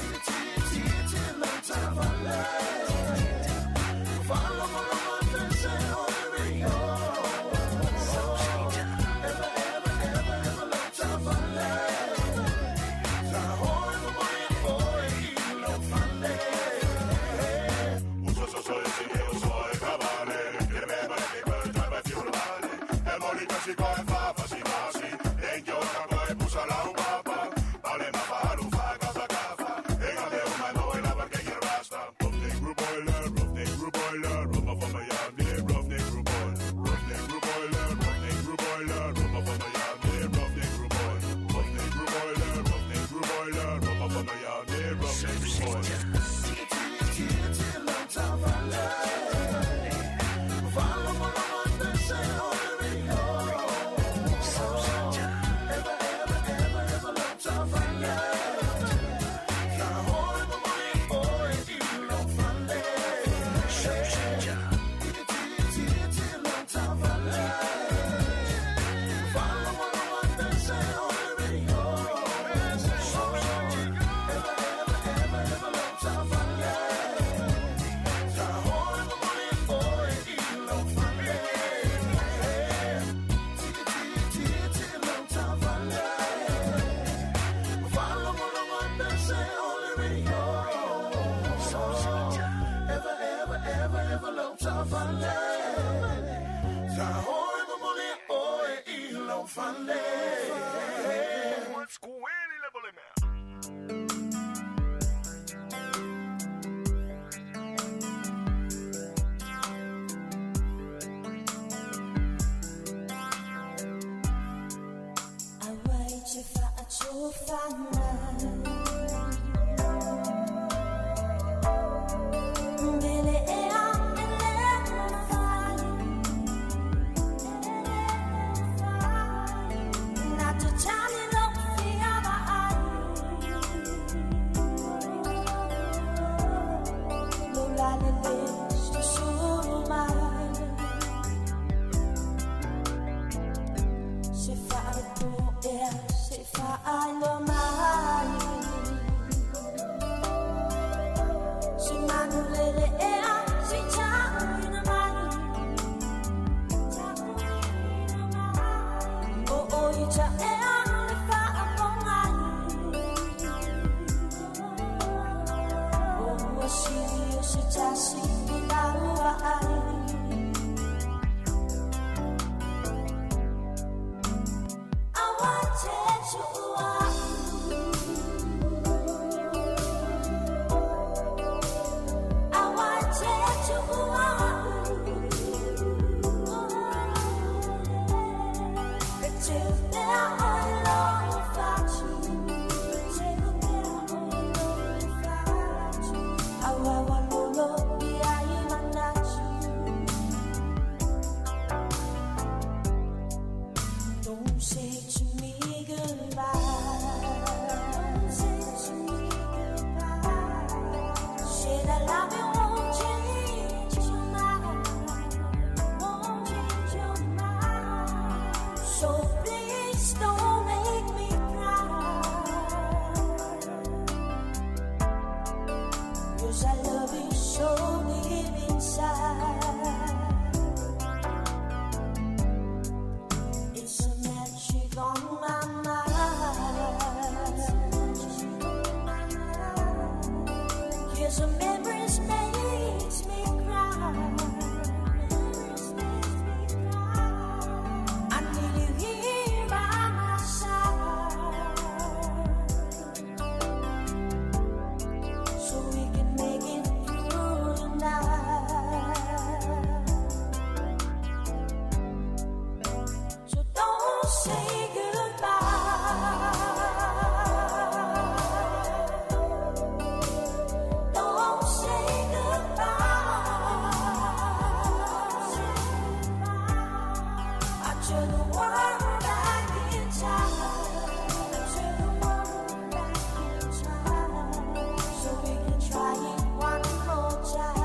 So please don't make me cry. 'Cause I love you so deep inside. It's a magic on my mind. Here's the memories makes me cry. I need you here by my side, so we can make it through the night. So don't say goodbye. Don't say goodbye. I turn the world back in time. Turn the world back in time, so we can try it one more time.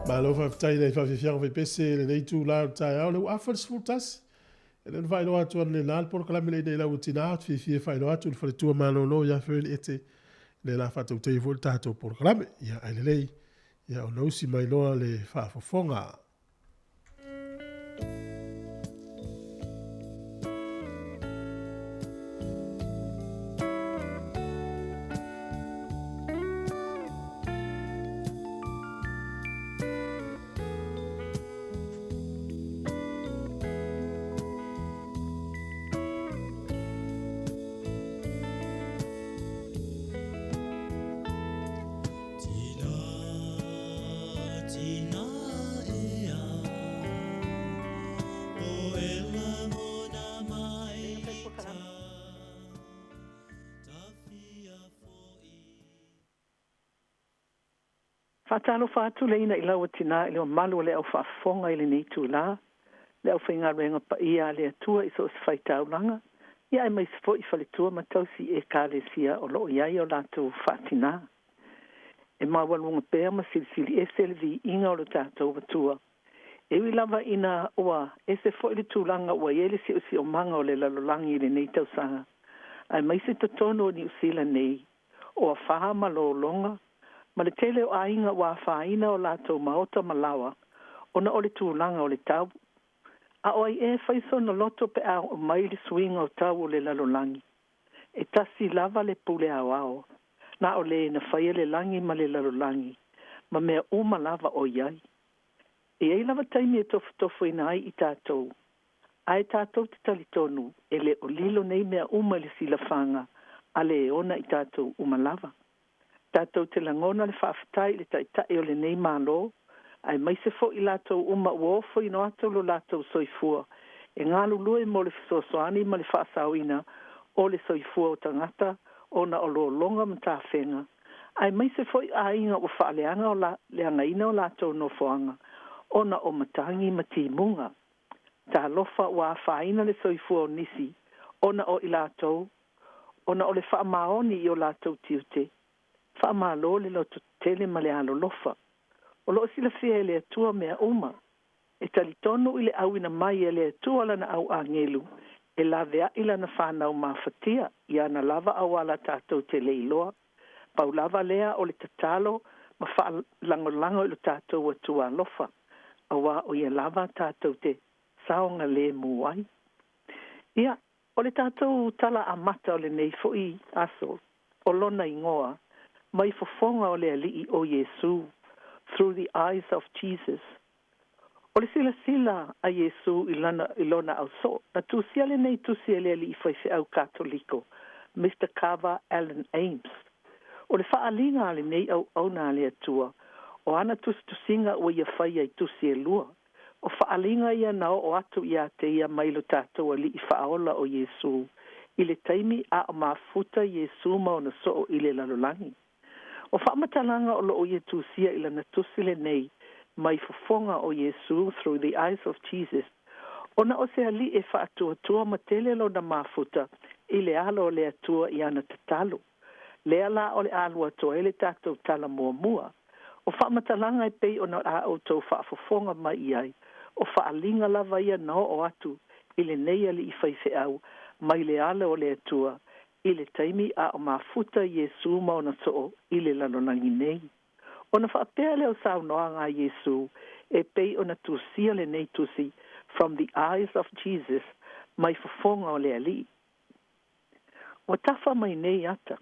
Malo faafetai le faafiafiaga faipese lenei itulā o le taeao le ua afa le 11. E le ona faailoa atu analeila le polokalame le ina i lau tinā ou te fiafia e faailoa atu le faletua malōlō ia Fern Ete le la faatautaia foi le tatou polokalame. Ia ae lelei ia ona usi mai loa le faafofoga. Faatalofa atu le ina i lau tinā i le mamalu o le au faafofoga i lenei itulā, le aufaigaluega paia a le Atua i so o se faitaulaga, ia aemaise foi i faletua ma tausi ekalesia o loo i ai o latou faatinā. E maualuga pea ma silisili ese le viiga o lo tatou Atua. E ui lava ina ua ese foi le tulaga ua i ai le siosiomaga o le lalolagi i lenei tausaga, aemaise totonu o Niusila nei, o afa ma lologa, ma le tele o aiga ua afaina o latou maota ma laoa, ona o le tulaga o le tau. A o ai ea e fai sona loto pe a oo mai le suiga o tau o le lalolagi? E tasi lava le pule aoao, Na o Lē na faia le lagi ma le lalolagi, ma mea uma lava o i ai. E i ai lava taimi e tofotofoina ai i tatou, ae tatou te talitonu e le o lilo nei mea uma i le silafaga a le e ona i tatou uma lava. Tatou te lagona le faafetai i le Taitai o lenei Malo, aemaise foi i latou uma ua ofoina atu lo latou soifua e galulue mo le fesoasoani ma le faasaoina o le soifua o tagata ona o lologa ma tafega, aemaise foi aiga ua faaleaga o la, leagaina o latou nofoaga ona o matagi ma timuga. Talofa ua afaina le soifua o nisi ona o i latou, ona o le faamaoni i o latou tiute. Faamalo le lototetele ma le alolofa. O loo silafia e le Atua mea uma. E talitonu i le auina mai e le Atua lana au agelu e laveai lana fanau mafatia i ana lava auala tatou te le iloa. Pau lava lea o le tatalo ma faalagolago i lo tatou Atua alofa, auā o ia lava tatou te saogalemu ai. Ia, o le tatou tala amata o lenei foi aso, o lona igoa, Mai Fofoga o le Alii o Iesu, Through the Eyes of Jesus. O le silasila a Iesu i lana i lona ausoo, na tusia lenei tusi e le alii faifeau Katoliko, Mister Carver Allen Ames. O le faaaliga a lenei auauna a le Atua, o ana tusitusiga ua ia faia i tusi e lua. O faaaliga ia na oo atu iā te ia mai lo tatou Alii Faaola o Iesu, i le taimi a o mafuta Iesu ma ona soo i le lalolagi. O faamatalaga o loo ia tusia i lana tusi lenei, Mai Fofoga o Iesu, Through the Eyes of Jesus, ona o se alii e faatuatua ma tele lona mafuta i le alo o le Atua i ana tatalo. Lea la o le a alu atu ai le tatou tala muamua. O faamatalaga e pei ona a outou faafofoga mai i ai, o faaaliga lava ia na oo atu i lenei alii faifeau mai le alo o le Atua i le taimi a o mafuta Iesu ma ona soo i le lalolagi nei. Ona faapea lea o saunoaga a Iesu e pei ona tusia lenei tusi From the Eyes of Jesus, Mai Fofoga o le Alii. Ua tafa mai nei ata.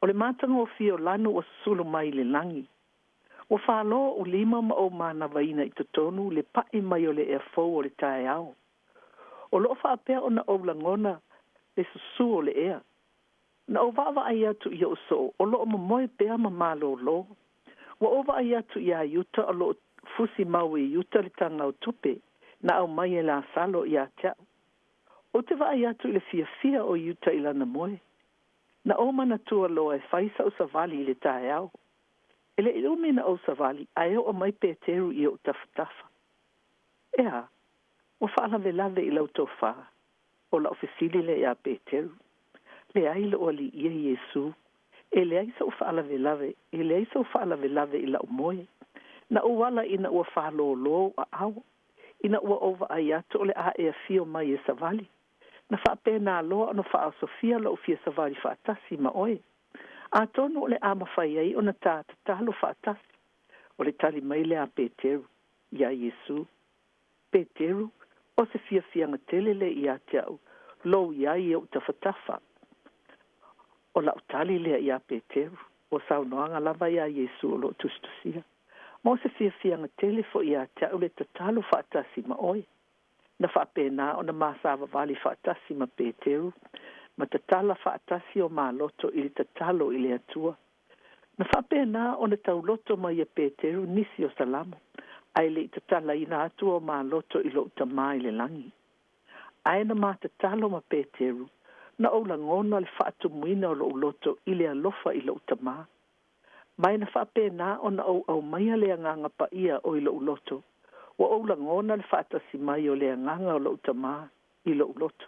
O le matagofie o lanu ua susulu mai i le lagi. Ua falo ou lima ma ou manavaina i totonu le pa'i mai o le ea fou o le taeao. O loo faapea ona ou lagona le susū o le ea. Na ou vaavaai atu i o'u soo o loo momoe pea ma malōlō. Ua ou vaai atu iā Iuta o loo fusi mau e Iuta le taga o tupe na aumai e Lasalo iā te a'u. Ou te vaai atu i le fiafia o Iuta i lana moe. Na ou manatua loa e fai sa'u savali i le taeao. E le'i umi na ou savali ae oo mai Peteru i o'u tafatafa. E a? Ua faalavelave i lau tofā? O la'u fesili lea iā Peteru. Leai lo'u Alii e Iesū. E leai so'u faalavelave, e leai sou faalavelave i la'u moe. Na ou ala ina ua fālōlō ou aao, ina ua ou vaai atu o le a e afio mai e savali. Na faapēnā loa ona faaosofia lo'u fia savali faatasi ma oe. Atonu o le a mafai ai ona tā tatalo faatasi. O le tali mai lea a Peteru iā Iesū. Peteru, o se fiafiaga tele lea iā te a'u, lou i ai i o'u tafatafa. O la'u tali lea iā Peteru, o saunoaga lava iā Iesu o loo tusitusia. Ma o se fiafiaga tele fo'i iā te a'u le tatalo faatasi ma oe. Na faapēnā ona ma savavali faatasi ma Peteru, ma tatala faatasi o maloto i le tatalo i le Atua. Na faapēnā ona tauloto mai e Peteru nisi o Salamo, ae le'i tatalaina atu o maloto i lo'u Tamā i le lagi. Ae na ma tatalo ma Peteru, na ou lagona le faatumuina o lo'u loto i le alofa i lo'u Tamā. Ma e na faapēnā ona ou aumaia le Agaga Paia o i lo'u loto, ua ou lagona le faatasi mai o le Agaga o lo'u Tamā i lo'u loto.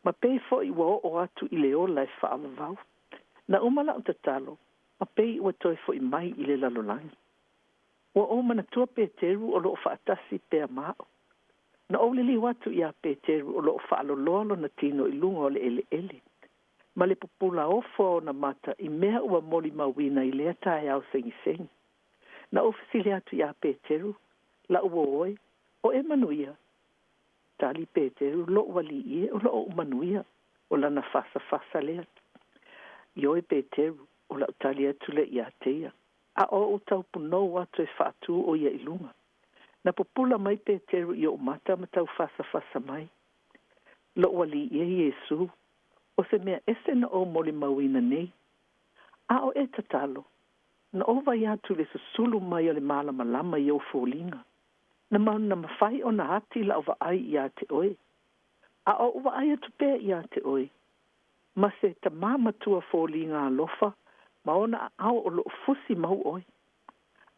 Ma pei fo'i ua oo atu i le ola e faavavau. Na uma la'u tatalo, ma pei ua toe fo'i mai i le lalolagi. Ua ou manatua Peteru o loo faatasi pea ma a'u. Na ou liliu atu iā Peteru o loo faaloloa lona tino i luga o le eleele, ma le pupula ofo a ona mata i mea ua molimauina i lea taeao segisegi. Na ou fesili atu iā Peteru, La'u uo oe, o e manuia? Tali Peteru, Lo'u Alii e, o loo ou manuia. O lana fasafasa lea. Ioe Peteru, o la'u tali atu lea iā te ia, a o ou taupunou atu e faatū o ia i luga. Na pupula mai Peteru i o'u mata ma taufasafasa mai. Lo'u Alii e Iesū, o se mea ese na ou molimauina nei. A o e tatalo, na ou vaai atu i le susulu mai o le malamalama i ou foliga. Na ma na mafai ona ati la'u vaai iā te oe. A o ou vaai atu pea iā te oe, ma se tamā matua foliga alofa ma ona aao o lo'o fusi mau oe.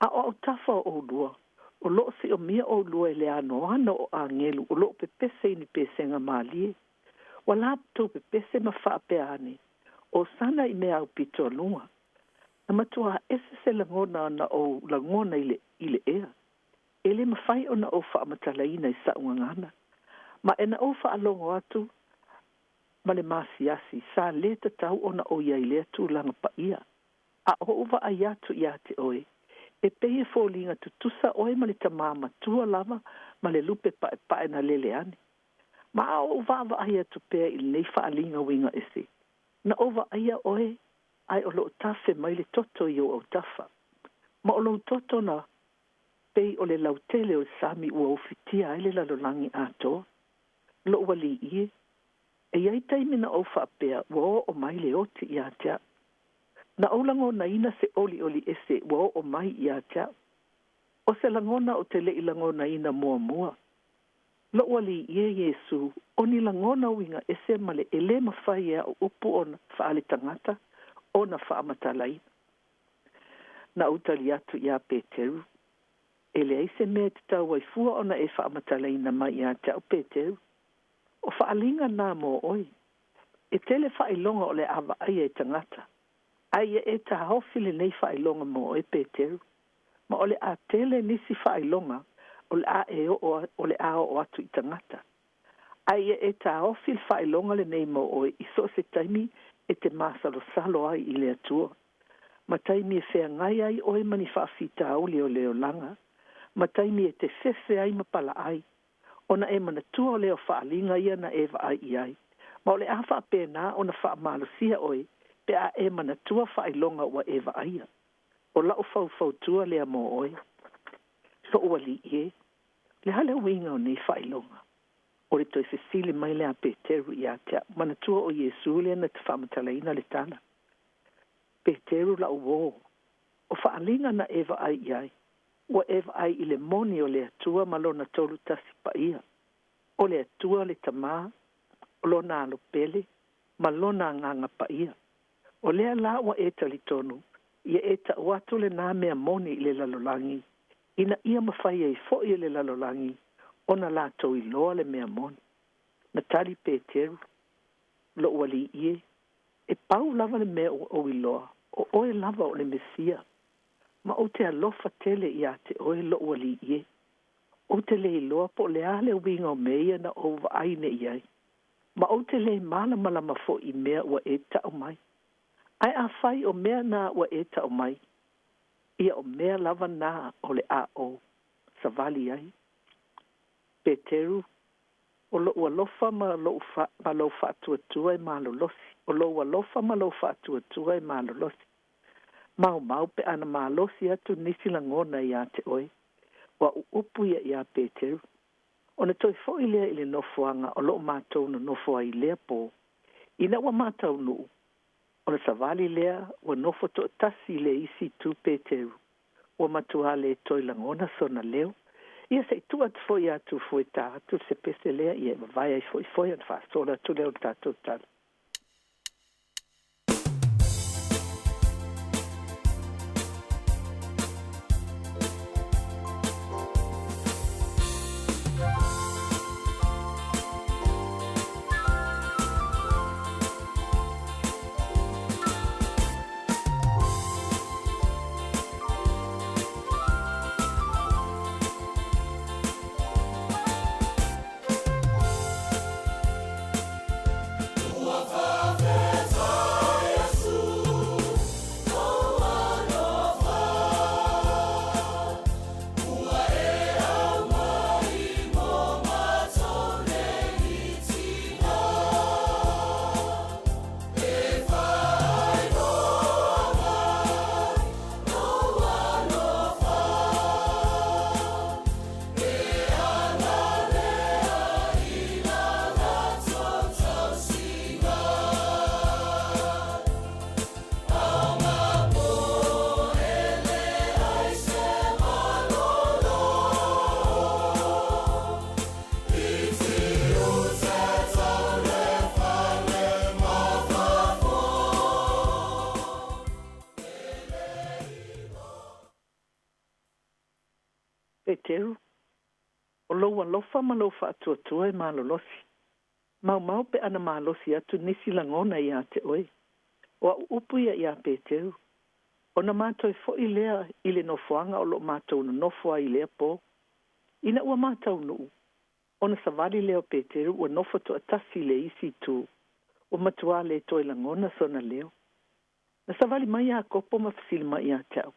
A o autafa o ʻolua, o lo'o siʻomia ʻolua i le anoano o agelu o lo'o pepese i ni pesega mālie. Ua latou pepese ma faapea ane, Osana i mea aupito a luga. Na matuā ese se lagona na ou lagona i le i le ea. E lē mafai ona ou faamatalaina i sa'u gagana. Ma e na ou faalogo atu ma le masiasi, sa lē tatau ona ou i ai i lea tulaga paia. A o ou vaai atu iā te oe, e pei e foliga tutusa oe ma le tamā matua lava ma le lupe paepae na lele ane. Ma a o ou vaavaai atu pea i lenei faaaliga uiga ese, na ou vaaia oe ae o loo tafe mai le toto i ou autafa. Ma o lou toto na pei o le lautele o le sami ua ofitia ai le lalolagi atoa. Lo'u Alii e, e i ai taimi na ou faapea ua oo mai le oti iā te a'u. Na ou lagonaina se olioli ese ua oo mai iā te a'u. O se lagona ou te le'i lagonaina muamua. Lo'u Alii e Iesū, o ni lagona uiga ese ma le e lē mafai e a'u upu ona faaletagata ona faamatalaina. Na ou tali atu iā Peteru, E leai se mea e tatau ai fua ona e faamatalaina mai iā te a'u Peteru. O faaaliga nā mo oe. E tele faailoga o le a vaaia e tagata, ae ia e taofi lenei faailoga mo oe Peteru. Ma o le a tele nisi faailoga o le a e oo o le a oo atu i tagata. Ae ia e taofi le faailoga lenei mo oe i so o se taimi e te masalosalo ai i le Atua. Ma taimi e feagai ai oe ma ni faafitauli o le olaga, ma taimi e te fefe ai ma palaai, ona e manatua lea o faaaliga ia na e vaai i ai, ma o le a faapena ona faamalosia oe pe a e manatua faailoga ua e vaaia. O la'u faufautua lea mo oe. Lo'u Alii e, le a le uiga o nei faailoga? O le toe fesili mai lea a Peteru iā te a'u, manatua o Iesū lea na te faamatalaina le tala. Peteru la'u uō, o faaaliga na e vaai i ai, ua e vaai i le moni o le Atua ma Lona Tolu Tasi Paia, o le Atua le Tamā, o Lona Alo Pele, ma Lona Agaga Paia. O lea la ua e talitonu, ia e ta'u atu lenā mea moni i le lalolagi, ina ia mafai ai fo'i e le lalolagi ona latou iloa le mea moni. Na tali Peteru, Lo'u Alii e, e pau lava le mea ua ou iloa, o oe lava o le Mesia. Ma ou te alofa tele iā te oe, lo'u Alii e. Ou te le iloa po o le a le uiga o mea ia na ou vaai nei i ai, ma ou te le malamalama fo'i i mea ua e ta'u mai. Ae afai o mea na ua e ta'u mai, ia o mea lava na o le a ou savali ai. Peteru, O lo'u alofa ma lo'u ma lou faatuatua e malolosi, o lou alofa ma lou faatuatua e malolosi. Maumau pe a na malosi atu nisi lagona iā te oe, o a'u upu ia iā Peteru. Ona toe fo'i lea i le nofoaga o lo'o matou nonofo ai i lea pō, ina ua mataunuu, ona savali lea ua nofo to'atasi i le isi itu Peteru. Ua matuā lē toe lagona sona leo. Ia se i tuu atu foi iā Tufue e tā atu le sepese lea, ia e vavae ai foi foe ona faasola atu lea o le tatou tala. Ua Peteru, o lou alofa ma lou faatuatua e malolosi. Maumau pe ana malosi atu nisi lagona iā te oe. O a'u upu ia iā Peteru. Ona mātou fo'i lea i le nofoaga o lo'o matou nonofo ai i lea pō. Ina ua ma taunuu, ona savali lea o Peteru ua nofo to'atasi i le isi itu, ua matuā lē toe lagona sona leo. Na savali mai Iakopo ma fesili mai iā te a'u,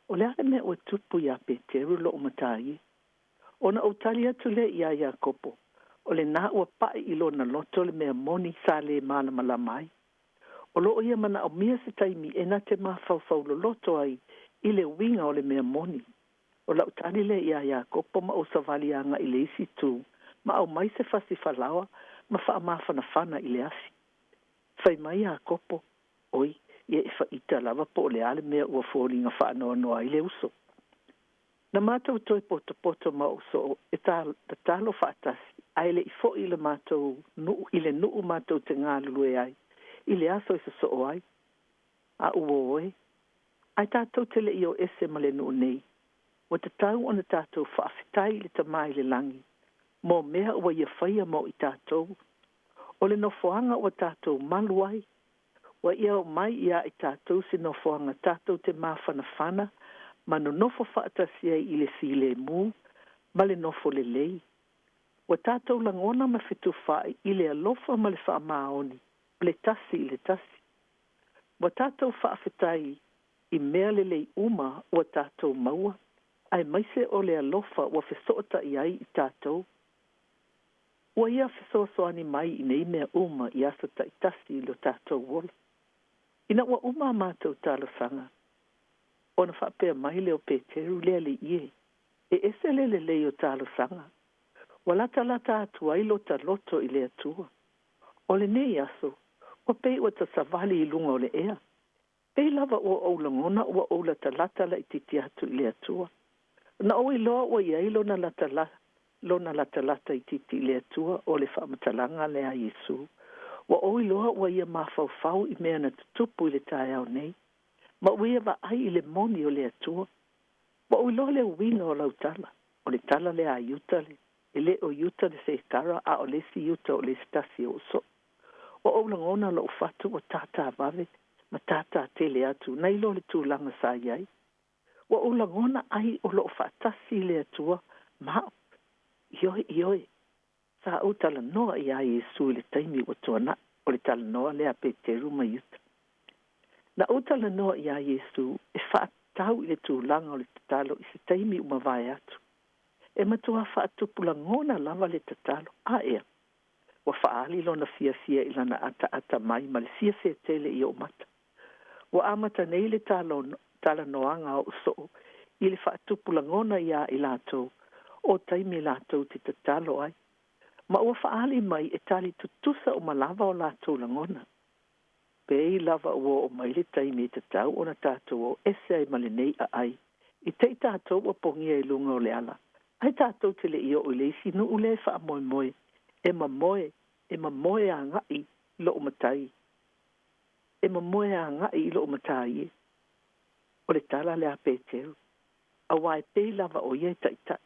O le a le mea ua tupu iā Peteru lo'u matā e? Ona ou tali atu lea iā Iakopo, o lenā ua pa'i i lona loto le mea moni sa lē malamalama ai. O loo ia manaomia se taimi e na te mafaufau loloto ai i le uiga o le mea moni. O la'u tali lea iā Iakopo ma ou savali aga'i le isi itu ma aumai se fasi falaoa ma fa'amafanafana i le afi. Fai mai Iakopo, Oi, ia e fa'ita lava po o le a le mea ua foliga fa'anoanoa ai le uso. Na matou toe potopoto ma o'u so'o e tatalo fa'atasi ae le'i fo'i i le matou nu'u i le nu'u matou te galulue ai i le aso e soso'o ai. A'u ō e, ae tatou te le'i o ese ma le nu'u nei, ua tatau ona tatou fa'afetai i le Tamā i le lagi mo mea ua ia faia mo i tatou. O le nofoaga ua tatou malu ai, ua ia oo mai iā i tatou se nofoaga tatou te mafanafana ma nonofo fa'atasi ai i le filemu ma le nofo lelei. Ua tatou lagona ma fetufa'i i le alofa ma le fa'amaoni o le tasi i le tasi. Ua tatou fa'afetai i mea lelei uma ua tatou maua, aemaise o le alofa ua feso'ota'i ai i tatou. Ua ia fesoasoani mai i nei mea uma i aso ta'itasi i lo tatou ola. Ina ua uma a matou talosaga, ona fa'apea mai lea o Peteru, Le Ali'i e, e ese le lelei o talosaga, ua latalata atu ai lota loto i le Atua. O lenei aso, ua pei ua ta savali i luga o le ea. Pei lava ua ou lagona ua ou latalata laitiiti atu i le Atua. Na ou iloa ua i ai lona lona latalata itiiti i le Atua o le faamatalaga lea a Iesū. Ua ou iloa ua ia mafaufau i mea na tutupu i le taeao nei, ma ua ia vaai i le moni o le Atua. Ua ou iloa le uiga o lau tala, o le tala lea a Iuta le, e le o Iuta le Sekara a o le isi Iuta o le isi tasi o o'u so'o. Ua ou lagona lo'u fatu ua tātā vave ma tātā tele atu nai lo le tulaga sa i ai. Ua ou lagona ai o lo'o fa'atasi le Atua ma a'u. Ioe, ioe, sa ou talanoa iā Iesū i le taimi ua tuana'i, o le talanoa lea a Peteru ma Iuta. Na ou talanoa iā Iesū e fa'atatau i le tulaga o le tatalo i se taimi ua mavae atu. E matuā fa'atupu lagona lava le tatalo, a ea, ua fa'aali lona fiafia i lana ataata mai ma le fiafia tele i o'u mata. Ua amata nei le talanoaga a o'u so'o i le fa'atupu lagona iā i latou o taimi latou te tatalo ai, ma ua fa'aali mai e tali tutusa uma lava o latou lagona. Pei lava ua oo mai le taimi e tatau ona tatou o ese ai ma lenei aai, i te'i tatou ua pogia i luga o le ala, ae tatou te le'i oo i le isi nu'u lea e fa'amoemoe e mamoe e mamoe aga'i lo'u matai e mamoe aga'i i lo'u matā e. O le tala lea a Peteru, auā e pei lava o ia e ta'ita'i.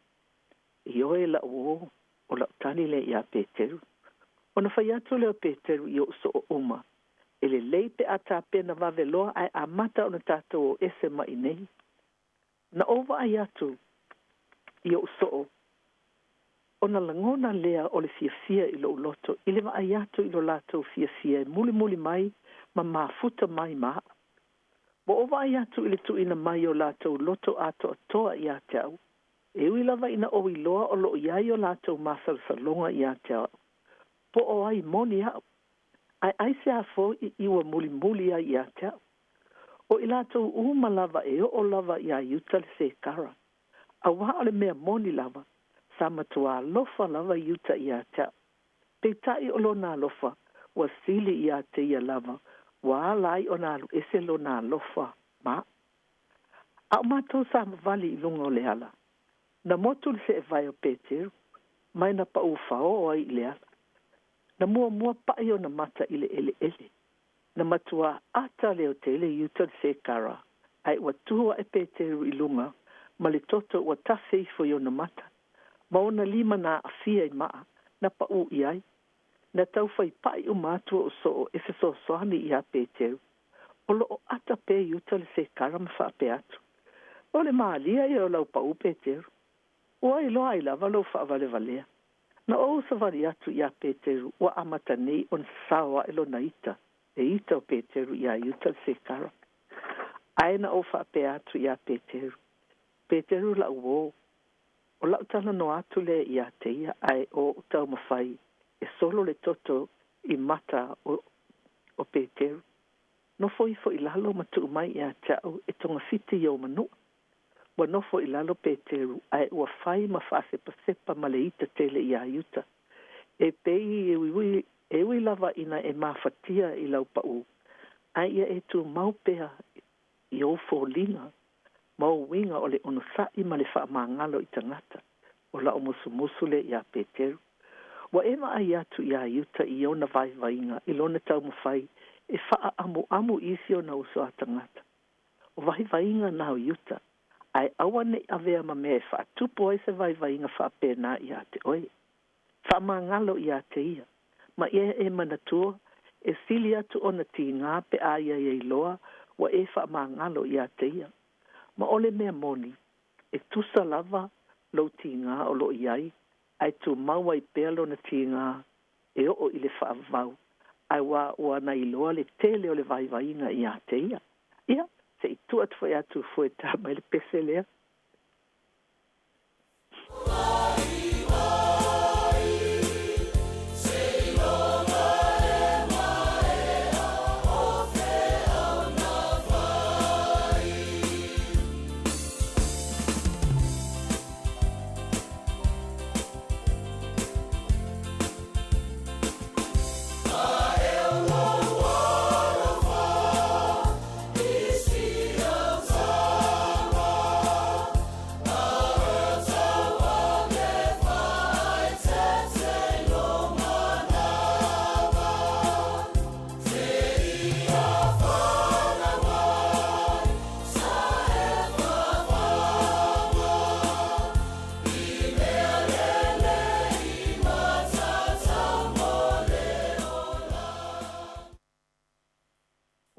Ioe la'u ō, o la'u tali lea iā Peteru. Ona fai atu lea o Peteru i o'u so'o uma, E lelei pe a tapena vave loa ae amata ona tatou o ese ma i nei. Na ou vaai atu i o'u so'o, ona lagona lea o le fiafia i lo'u loto i le vaai atu i lo latou fiafia e mulimuli mai ma mafuta mai ma a'u. Ua ou vaai atu i le tuuina mai o latou loto atoatoa iā te a'u, e ui lava ina ou iloa o lo'o i ai o latou masalosaloga iā te a'u, po o ai moni a'u, ae aisea fo'i i ua mulimuli ai iā te a'u. O i latou uma lava e oo lava iā Iuta le Sekara, auā o le mea moni lava, sa matuā alofa lava Iuta iā te a'u. Peita'i o lona alofa ua sili iā te ia lava, ua ala ai ona alu ese lona alofa ma a'u. A o matou sa mavali i luga o le ala, na motu le se'evae o Peteru, ma e na pa'ū fao'o ai i le ala. Na muamua pa'i ona mata i le ele'ele. Na matuā ata leotele Iuta le Sekara, ae ua tu a'e Peteru i luga ma le toto ua tafe ifo i ona mata, ma ona lima na aafia i maa na paʻū i ai. Na taufaipaʻi uma atu oʻu soo e fesoasoani iā Peteru. O loo ata pea Iuta le sekara ma faapea atu, O le malia ia o lau paʻū Peteru. Ua iloa ai lava lou faavalevalea. Na ou savali atu iā Peteru ua amata nei ona sasao aʻe lona ita, le ita o Peteru iā Iuta le sekara. Ae na ou faapea atu iā Peteru, Peteru laʻu uō, o laʻu talanoa atu lea iā te ia ae o oʻu taumafai e solo le toto i mata o o Peteru. Nofo ifo i lalo ma tuu mai iā te aʻu e togafiti i ou manuʻa. Ua nofo i lalo Peteru ae ua fai ma faasepasepa ma le ita tele iā Iuta. E pei e uiui e ui lava ina e mafatia i lau paʻū, ae ia e tumau pea i ou foliga ma ou uiga o le onosaʻi ma le faamagalo i tagata. O laʻu musumusu lea iā Peteru. Ua e vaai atu iā Iuta i ona vaivaiga i lona taumafai e faaamuamu i isi ona uso a tagata. O vaivaiga na o Iuta, ae aua neʻi avea ma mea e faatupu ai se vaivaiga faapena iā te oe. Faamagalo iā te ia, ma ia e manatua, e sili atu ona tigā pe a ia e iloa ua e faamagalo iā te ia. Ma o le mea moni, e tusa lava lou tigā o loo i ai, ae tumau ai pea lona tigā e oo i le faavavau, ae ua ua na iloa le tele o le vaivaiga iā te ia. Ia, seʻi tuu atu foi ia Tufua e tā mai le pese lea.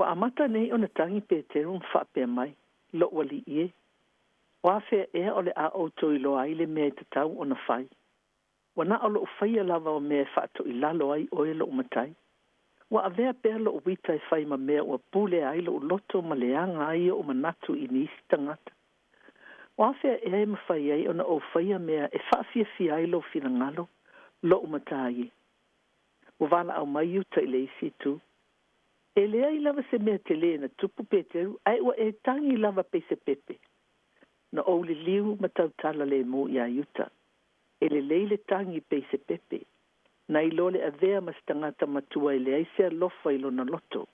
Ua amata nei ona tagi Peteru ma faapea mai, Loʻu Alii e, o afea ea o le a outou iloa ai le mea e tatau ona fai? Ua na o loʻu faia lava o mea e faatoʻilalo ai oe loʻu Matai. Ua avea pea loʻu ita e fai ma mea ua pulea ai loʻu loto ma leaga ai oʻu manatu i nisi tagata. O afea ea e mafai ai ona ou faia mea e faafiafia ai lou finagalo, loʻu Matai e? Ua valaau mai Iuta i le isi itu. E leai lava se mea telē na tupu Peteru, ae ua e tagi lava pei se pepe. Na ou liliu ma tautala lemu iā Iuta. E lelei le tagi pei se pepe, nai lo le avea ma se tagata matua e leai se alofa i lona loto.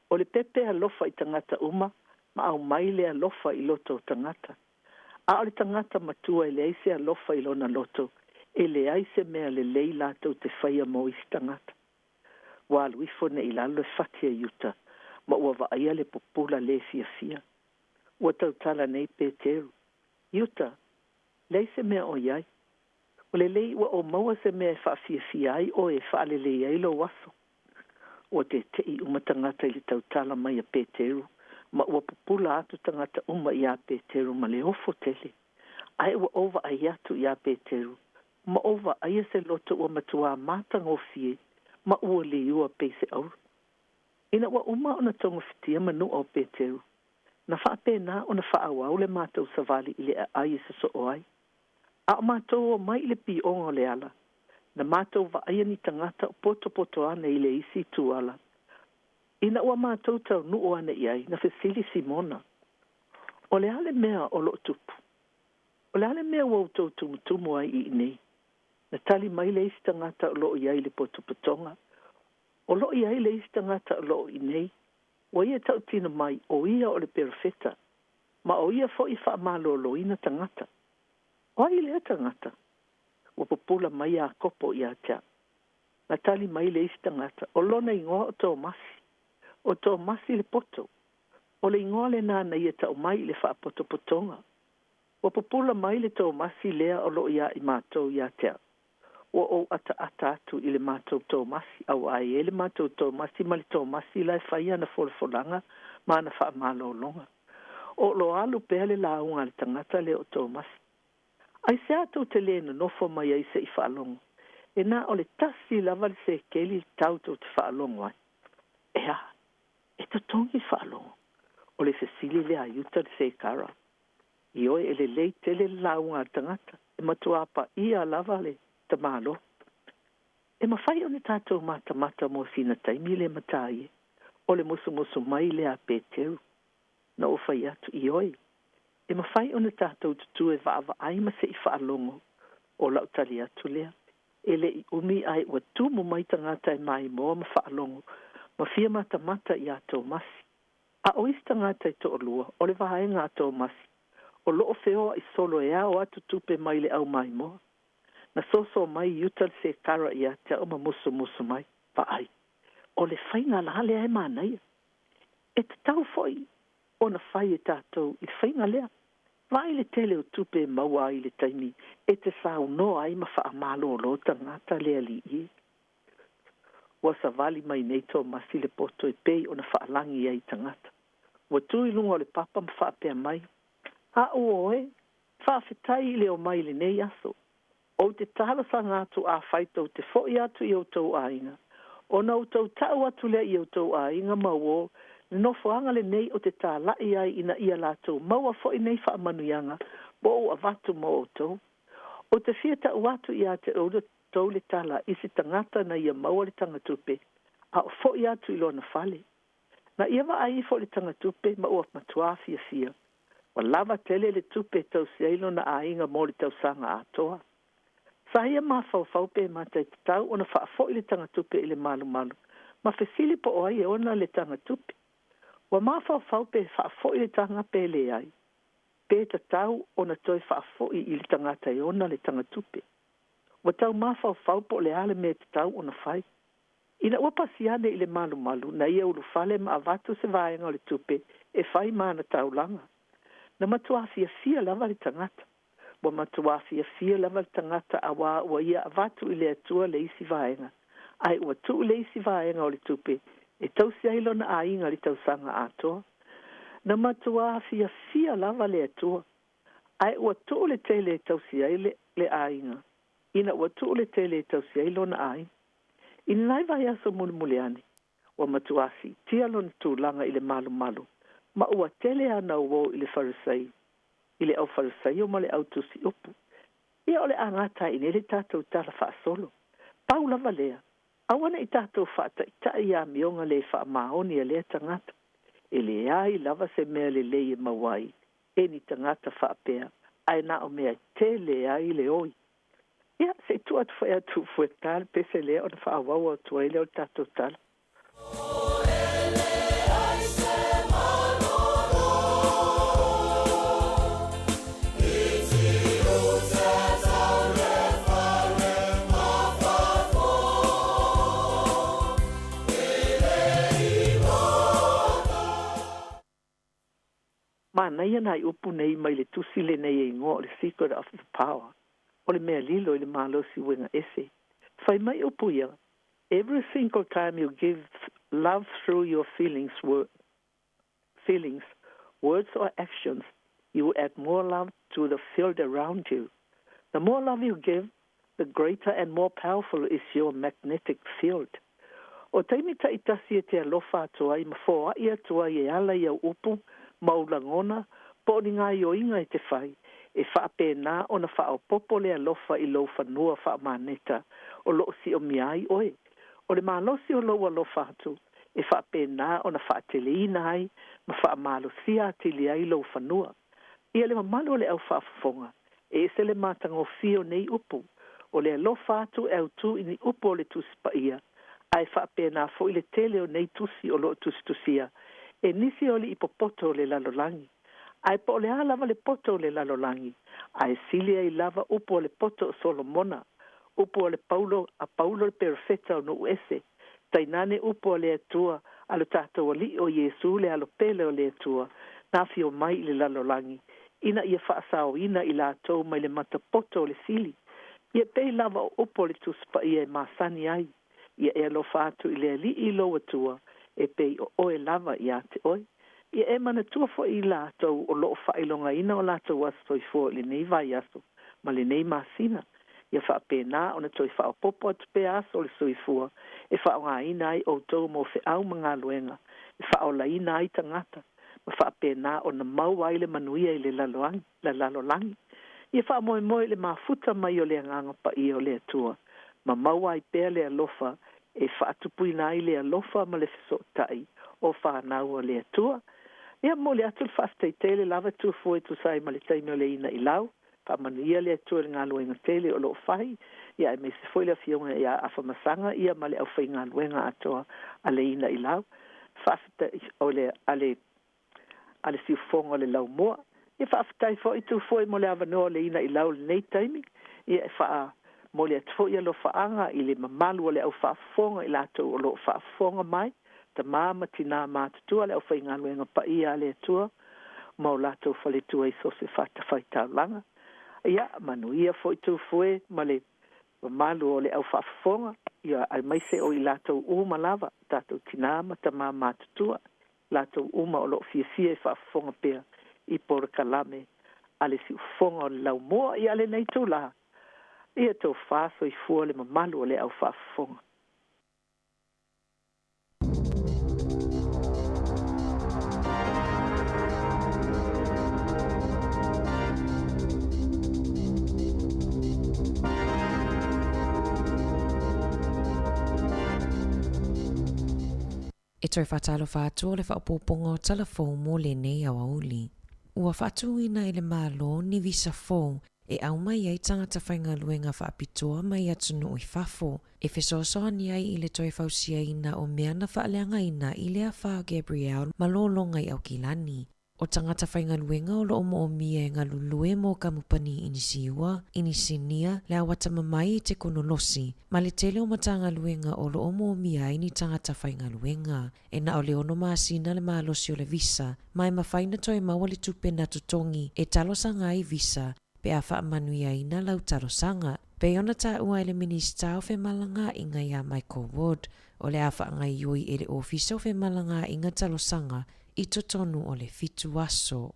O le pepe e alofa i tagata uma ma aumai le alofa i loto o tagata. A o le tagata matua e leai se alofa i lona loto, e leai se mea lelei latou te faia mo isi tagata. Ua alu ifo nei i lalo le fati a Iuta, ma ua vaaia le pupula lē fiafia. Ua tautala nei Peteru, Iuta, leai se mea o i ai. Ua lelei ua ou maua se mea e faafiafia ai oe e faalelei ai lou aso. Ua teteʻi uma tagata i le tautala mai a Peteru, ma ua pupula atu tagata uma iā Peteru ma le ofo tele. Ae ua ou vaai atu iā Peteru, ma ou vaaia se loto ua matuā matagofie ma ua liua pei se auro. Ina ua uma ona togafitia manuʻa o Peteru, na faapena ona faaauau le matou savali i le aai e sosoo ai. A o matou omai i le pioga o le ala, na matou vaaia ni tagata o potopoto ana i le isi itu ala. Ina ua matou taunuu ane i ai, na fesili Simona, O le a le mea o loo tupu? O le a le mea ua outou tumutumu ai i inei? Na tali mai le isi tagata o loo i ai i le potopotoga, O loo i ai le isi tagata o loo i inei, ua ia tautino mai o ia o le perofeta, ma o ia foi e faamalōlōina tagata. O ai lea tagata? Ua pupula mai Iakopo iā te aʻu. Na tali mai le isi tagata, o lona igoa o Tomasi. O Tomasi le poto. O le igoa lenā na ia tau mai i le faapotopotoga. Ua pupula mai le Tomasi lea o loo ia i matou ia te au. Ua ou ataata atu i le matou Tomasi, auā e i ai le matou Tomasi ma le Tomasi la e fai ana folafolaga ma ana faamalologa. O lo alu pea le lauga a le tagata lea o Tomasi. Aisea tou te lē nonofo mai ai se i faalogo? E na o le tasi lava le sekeli le tau tou te faalogo ai. E a? E totogi le faalogo? O le fesili lea a Iuta le Sekara. Ioe, e lelei tele le lauga a le tagata, e matuā paia lava le tamaloa. E mafai ona tatou matamata mo sina taimi le Matai e? O le musumusu mai lea a Peteru. Na ou fai atu, Ioe, e mafai ona tatou tutū e vaavaai ma se i faalogo. O lau tali atu lea, e le i umi ae ua tumu mai tagata e maimoa ma faalogo ma fia matamata iā Tomasi. A o isi tagata e toalua o le vaega a Tomasi, o loo feoai solo e ao atu tupe mai le au maimoa. Na soso mai Iuta le Sekara ia te au ma musumusu mai, Vaai, o le faiga la lea e manaia. E tatau foi ona fai e tatou i le faiga lea. Vaai le tele o tupe e maua ai i le taimi e te saunoa ai ma faamalōlō tagata le Alii e. Ua savali mai nei Tomasi le poto e pei ona faalagi ai i tagata. Ua tu i luga o le papa ma faapea mai, A'u oe, faafetai i le omai i lenei aso. Ou te talosaga atu afai tou te foʻi atu i outou aiga, ona outou ta'u atu lea i outou aiga ma uō le nofoaga lenei ou te tālaʻi ai ina ia latou maua foʻi nei faamanuiaga ua ou avatu mo outou. Ou te fia ta'u atu iā te outou le tala i se tagata na ia maua le tagatupe a o foʻi atu i lona fale. Na ia vaai ifo i le tagatupe ma ua matuā fiafia. Ua lava tele le tupe e tausi ai lona aiga mo le tausaga atoa. Sa ia mafaufau pe mata e tatau ona faafoʻi le tagatupe i le malumalu ma fesili po o ai e ona le tagatupe. Ua mafaufau pe faafoʻi le taga pe leai, pe tatau ona toe faafoʻi i le tagata e ona le tagatupe. Ua tau mafaufau po o le a le mea e tatau ona fai. Ina ua pasi ane i le malumalu, na ia ulufale ma avatu se vaega o le tupe e fai ma ana taulaga. Na matuā fiafia lava le tagata. Ua matuā fiafia lava le tagata auā ua ia avatu i le Atua le isi vaega, ae ua tuu le isi vaega o le tupe e tausi ai lona aiga i le tausaga atoa. Na matuā fiafia lava le Atua, ae ua tuu le tele e tausi ai le, le aiga, ina ua tuu le tele e tausi ai lona aiga. I lenei vaiaso mulimuli ane, ua matuā siitia lona tulaga i le malumalu, ma ua tele ana uō i le Farisai, i le au Farisaio ma le au tusi upu. Ia o le a gata ai nei le tatou tala faasolo. Pau lava lea, aua ne i tatou faataitaʻi i amioga le faamaoni a lea tagata. E leai lava se mea lelei e maua ai e ni tagata faapea, ae na o mea e tele ai le oi. Ia, se i tuu atu foi atu Fueta le pese lea ona faaauau atu ai lea o le tatou tala. Manaia nai upu nei mai le tusi lenei e igoa o le Secret of the Power, o le mea lilo i le malosi uiga ese. Fai mai upu ia, Every single time you give love through your feelings, feelings, words or actions, you add more love to the field around you. The more love you give, the greater and more powerful is your magnetic field. O taimi taitasi e te alofa atu ai ma foaʻi atu ai e ala i au upu ma ou lagona po o ni gaoioiga e te fai, e faapena ona faaopoopo le alofa i lou fanua faamaneta o lo o siomia ai oe. O le malosi o lou alofa atu e faapena ona faateleina ai ma faamalosia atili ai lou fanua. Ia le mamalu o le au faafofoga, e ese le matagofie o nei upu. O le alofa atu e autū i ni upu o le Tusi Paia, a e faapena foi le tele o nei tusi o lo o tusitusia e nisi o alii popoto o le lalolagi. Ae po o le a lava le poto o le lalolagi, ae sili ai lava upu a le poto o Solomona, upu a le Paulo, a Paulo le perofeta o nuu ese, tainane upu a le Atua a lo tatou Alii o Iesu le Alo pele o le Atua, na afio mai i le lalolagi, ina ia faasaoina i latou mai le matapoto o le fili. Ia pei lava o upu o le Tusi Paia e masani ai, Ia e alofa atu i le Alii lou Atua, e pei o oe lava ia te oe. Ia e manatua foi i latou o lo o faailogaina o latou aso soifua i lenei vaiaso ma lenei masina, ia faapena ona toe faaopoopo atu pea aso o le soifua e faaaogaina ai outou mo feau ma galuega e faaolaina ai tagata ma faapena ona maua ai le manuia i le lalolagi. Ia faamoemoe i le mafuta mai o le Agaga Paia o le Atua ma maua ai pea le alofa e faatupuina ai le alofa ma le fesootai o fanau a le Atua. Ia momoli atu le faafetai tele lava Tufua e tusa ai ma le taimi o le ina i lau. Faamanuia le Atua i le galuega tele o lo o fai, ia aemaise foi le Afioga ia Afamasaga ia ma le aufaigaluega atoa a le ina i lau. Faafetai o le a le a le siufofoga o le laumua. Ia faafetai foi Tufue mo le avanoa o le ina i lau i lenei taimi. Ia e faamoli atu foi alofaaga i le mamalu o le au faafofoga i latou o lo o faafofoga mai, tama ma tinā matutua le aufaigaluega paia a le Atua ma o latou faletua i so o se fatafaitaulaga. Ia manuia foi Tufue ma le mamalu o le au faafofoga, ia aemaise o i latou uma lava, tatou tinā ma tamā matutua, latou uma o lo o fiafia e faafofoga pea i polokalame a le siufofoga o le laumua ia lenei itulā. Ia tofa soifua le mamalu o le au faafofoga. E toe faatalofa atu o le faaopoopoga o tala fou mo lenei aoauli. Ua faatuina e le Malo ni visa fou e aumai ai tagata faigaluega faapitoa mai atunuu i fafo e fesoasoani ai i le toe fausiaina o mea na faaleagaina i le afa o Gabrielle ma lologa i Aukilani. O tagata faigaluega o lo o moomia e galulue mo kamupani inisiua, inisinia, le ao atamamai i tekonolosi, ma le tele o Matagaluega o lo o moomia ai ni tagata faigaluega. E na o le ono masina le malosi o le visa, ma e mafai ona toe maua le tupe na totogi e talosaga ai visa pe a faamanuiaina lau talosaga. Pei ona taua e le Minisita o Femalagaaiga iā Michael Wood, o le a faagaoioi e le Ofisa o Femalagaaiga talosaga i totonu o le fitu aso.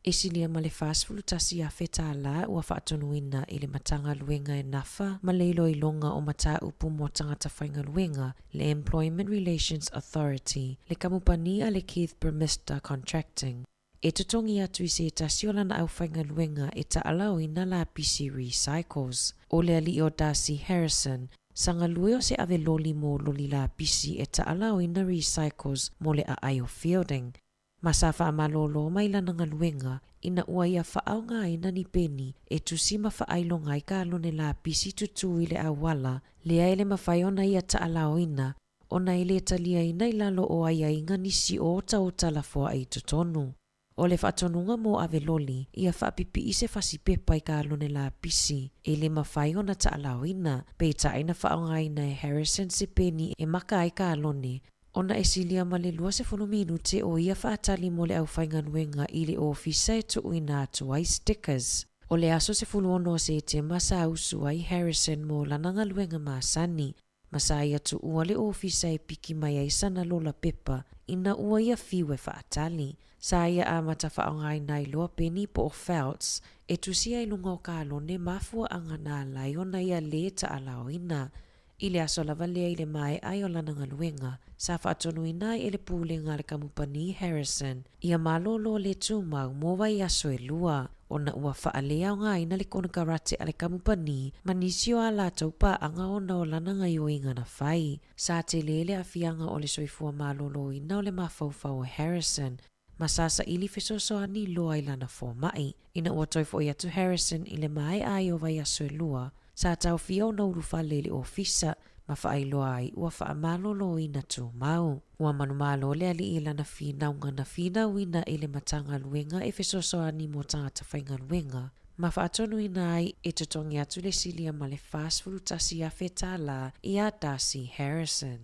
E silia ma le $41,000 tālā ua faatonuina i le Matagaluega e nafa ma le iloiloga o mataupu mo tagata faigaluega, le Employment Relations Authority, le kamupani a le Keith Burmister Contracting, e totogi atu i se tasi o lana aufaigaluega e taalaoina lapisi recycles. O le alii o Darcy Harrison, sa galue o se ave loli mo loli lapisi e taalaoina recycles mo le aai o Feilding, ma sa faamalōlō mai lana galuega ina ua ia faaaogaina ni peni e tusi ma faailoga ai kalone lapisi tutū i le auala lea e le mafai ona ia taalaoina ona e le taliaina i lalo o aiaiga nisi o otaota lafoai i totonu. O le faatonuga mo ave loli, ia faapipii se fasi pepa i kalone lapisi e le mafai ona taalaoina, peitai na faaaogaina e Harrison se peni e maka ai kalone, ona e silia ma le 20 minute o ia faatali mo le aufaigaluega i le ofisa e tuuina atu ai stickers. O le aso 16 o Setema sa usu ai Harrison mo lana galuega masani, ma sa ia tuua le ofisa e piki mai ai sana lola pepa ina ua ia fiu e faatali. Sa ia amata faaaogaina ai loa peni po o felts e tusia i luga o kalone mafuaaga na ala ai ona ia lē taalaoina. I le aso lava lea i le maea ai o lana galuega, sa faatonuina ai e le pulega a le kamupani Harrison ia malōlō lē tumau mo vaiaso e lua, ona ua faaleaogaina le konekarate a le kamupani ma nisi o a latou paaga ona o lana gaoioiga na fai. Sa tele le aafiaga o le soifua malōlōina o le mafaufau o Harrison, ma sa saili fesoasoani loa i lana fomai. Ina ua toe foʻi atu Harrison i le maea ai o vaiaso e lua, sa taofia ona ulufale i le ofisa ma faailoa ai ua faamalōlōina tumau. Ua manumalo le alii i lana finauga na finauina i le Matagaluega e fesoasoani mo tagata faigaluega, ma faatonuina ai e totogi atu le silia ma le $41,000 iā Darcy Harrison.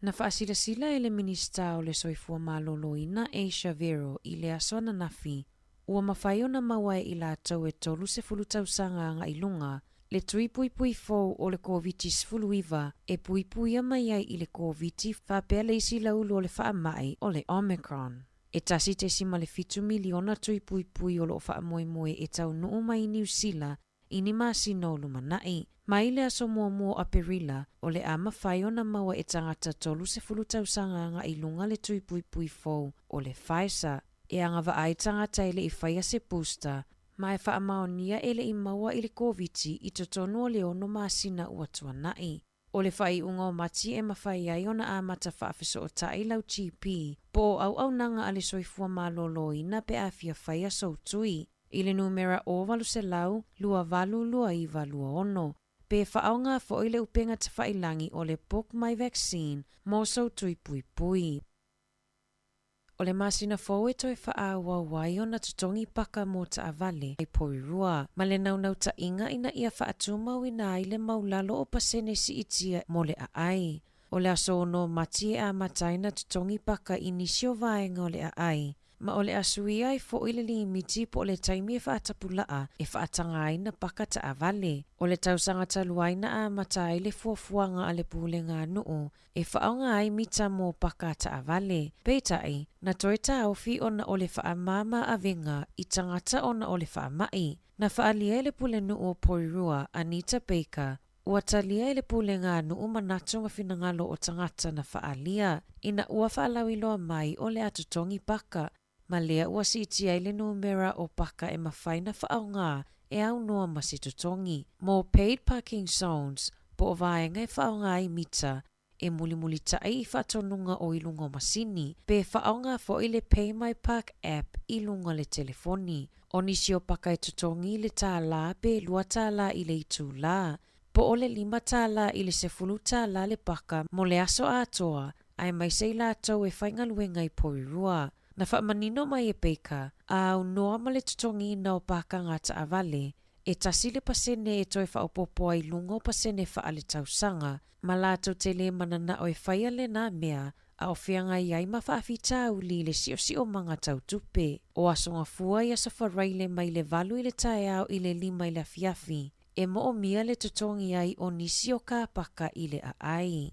Na faasilasila e le Minisita o le Soifua Maloloina Asia Vero i le aso ananafi, ua mafai ona maua e i latou e 30 tausaga agai luga le tui puipui fou o le Koviti-19 e puipuia mai ai i le Koviti faapea le isi laulu o le faamai o le Omicron. E 1.7 miliona tui puipui o lo o faamoemoe e taunuu mai i Niu Sila i ni masina o lumanai. Mai le aso muamua o Aperila, o le a mafai ona maua e tagata 30 tausaga agai i luga le tui puipui fou o le Pfizer e agavaa ai tagata e le i faia se booster ma e faamaonia e le i maua i le Koviti i totonu o le ono masina ua tuanai. O le faaiuga o Mati e mafai ai ona amata faafesootai lau GP po o auaunaga a le soifua maloloina pe a fia faia sou tui i le numera 0800 28 29 26 pe faaaoga foi le upega tafailagi o le Book My Vaccine mo sou tui puipui. O le masina fou e toe faaauau ai ona totogi paka mo taavale i Porirua, ma le naunautaiga ina ia faatumauina ai le maulalo o pasene siitia mo le aai. O le aso 6 o Mati e amata ai ona totogi paka i nisi o vaega o le aai, ma o le a suia ai foi le limiti po o le taimi e faatapulaa e faataga ai na paka taavale. O le tausaga talu ai na amata ai le fuafuaga a le Pulega a Nuu e faaaoga ai mita mo paka taavale. Peitai, na toe taofi ona o le faamama avega i tagata ona o le faamai. Na faaalia e le Pulenuu o Porirua, Anita Baker, ua talia e le Pulega a Nuu manatu ma finagalo o tagata na faaalia ina ua faalauiloa mai o le a totogi paka, ma lea ua siitia ai le numera o paka e mafai ona faaaoga e aunoa ma se totogi. Mo paid parking zones, po o vaega e faaaoga ai mita, e mulimulitai i faatonuga o i luga o masini, pe faaaoga foi le Pay My Park app i luga o le telefoni. O nisi o paka e totogi i le $1 pe $2 i le itulā, po o le $5 i le $10 le paka mo le aso atoa, aemaise i latou e faigaluega i Porirua. Na faamanino mai e Baker, a aunoa ma le totogiina o pakaga taavale, e 1% e toe faaopoopo ai i luga o pasene faaletausaga, ma latou te le mananao e faia lena mea a o feagai ai ma faafitauli i le siosiomaga tau tupe. O Aso Gafua i Aso Faraile mai le 8 i le taeao i le 5 i le afiafi, e moomia le totogi ai o nisi o kapaka i le aai.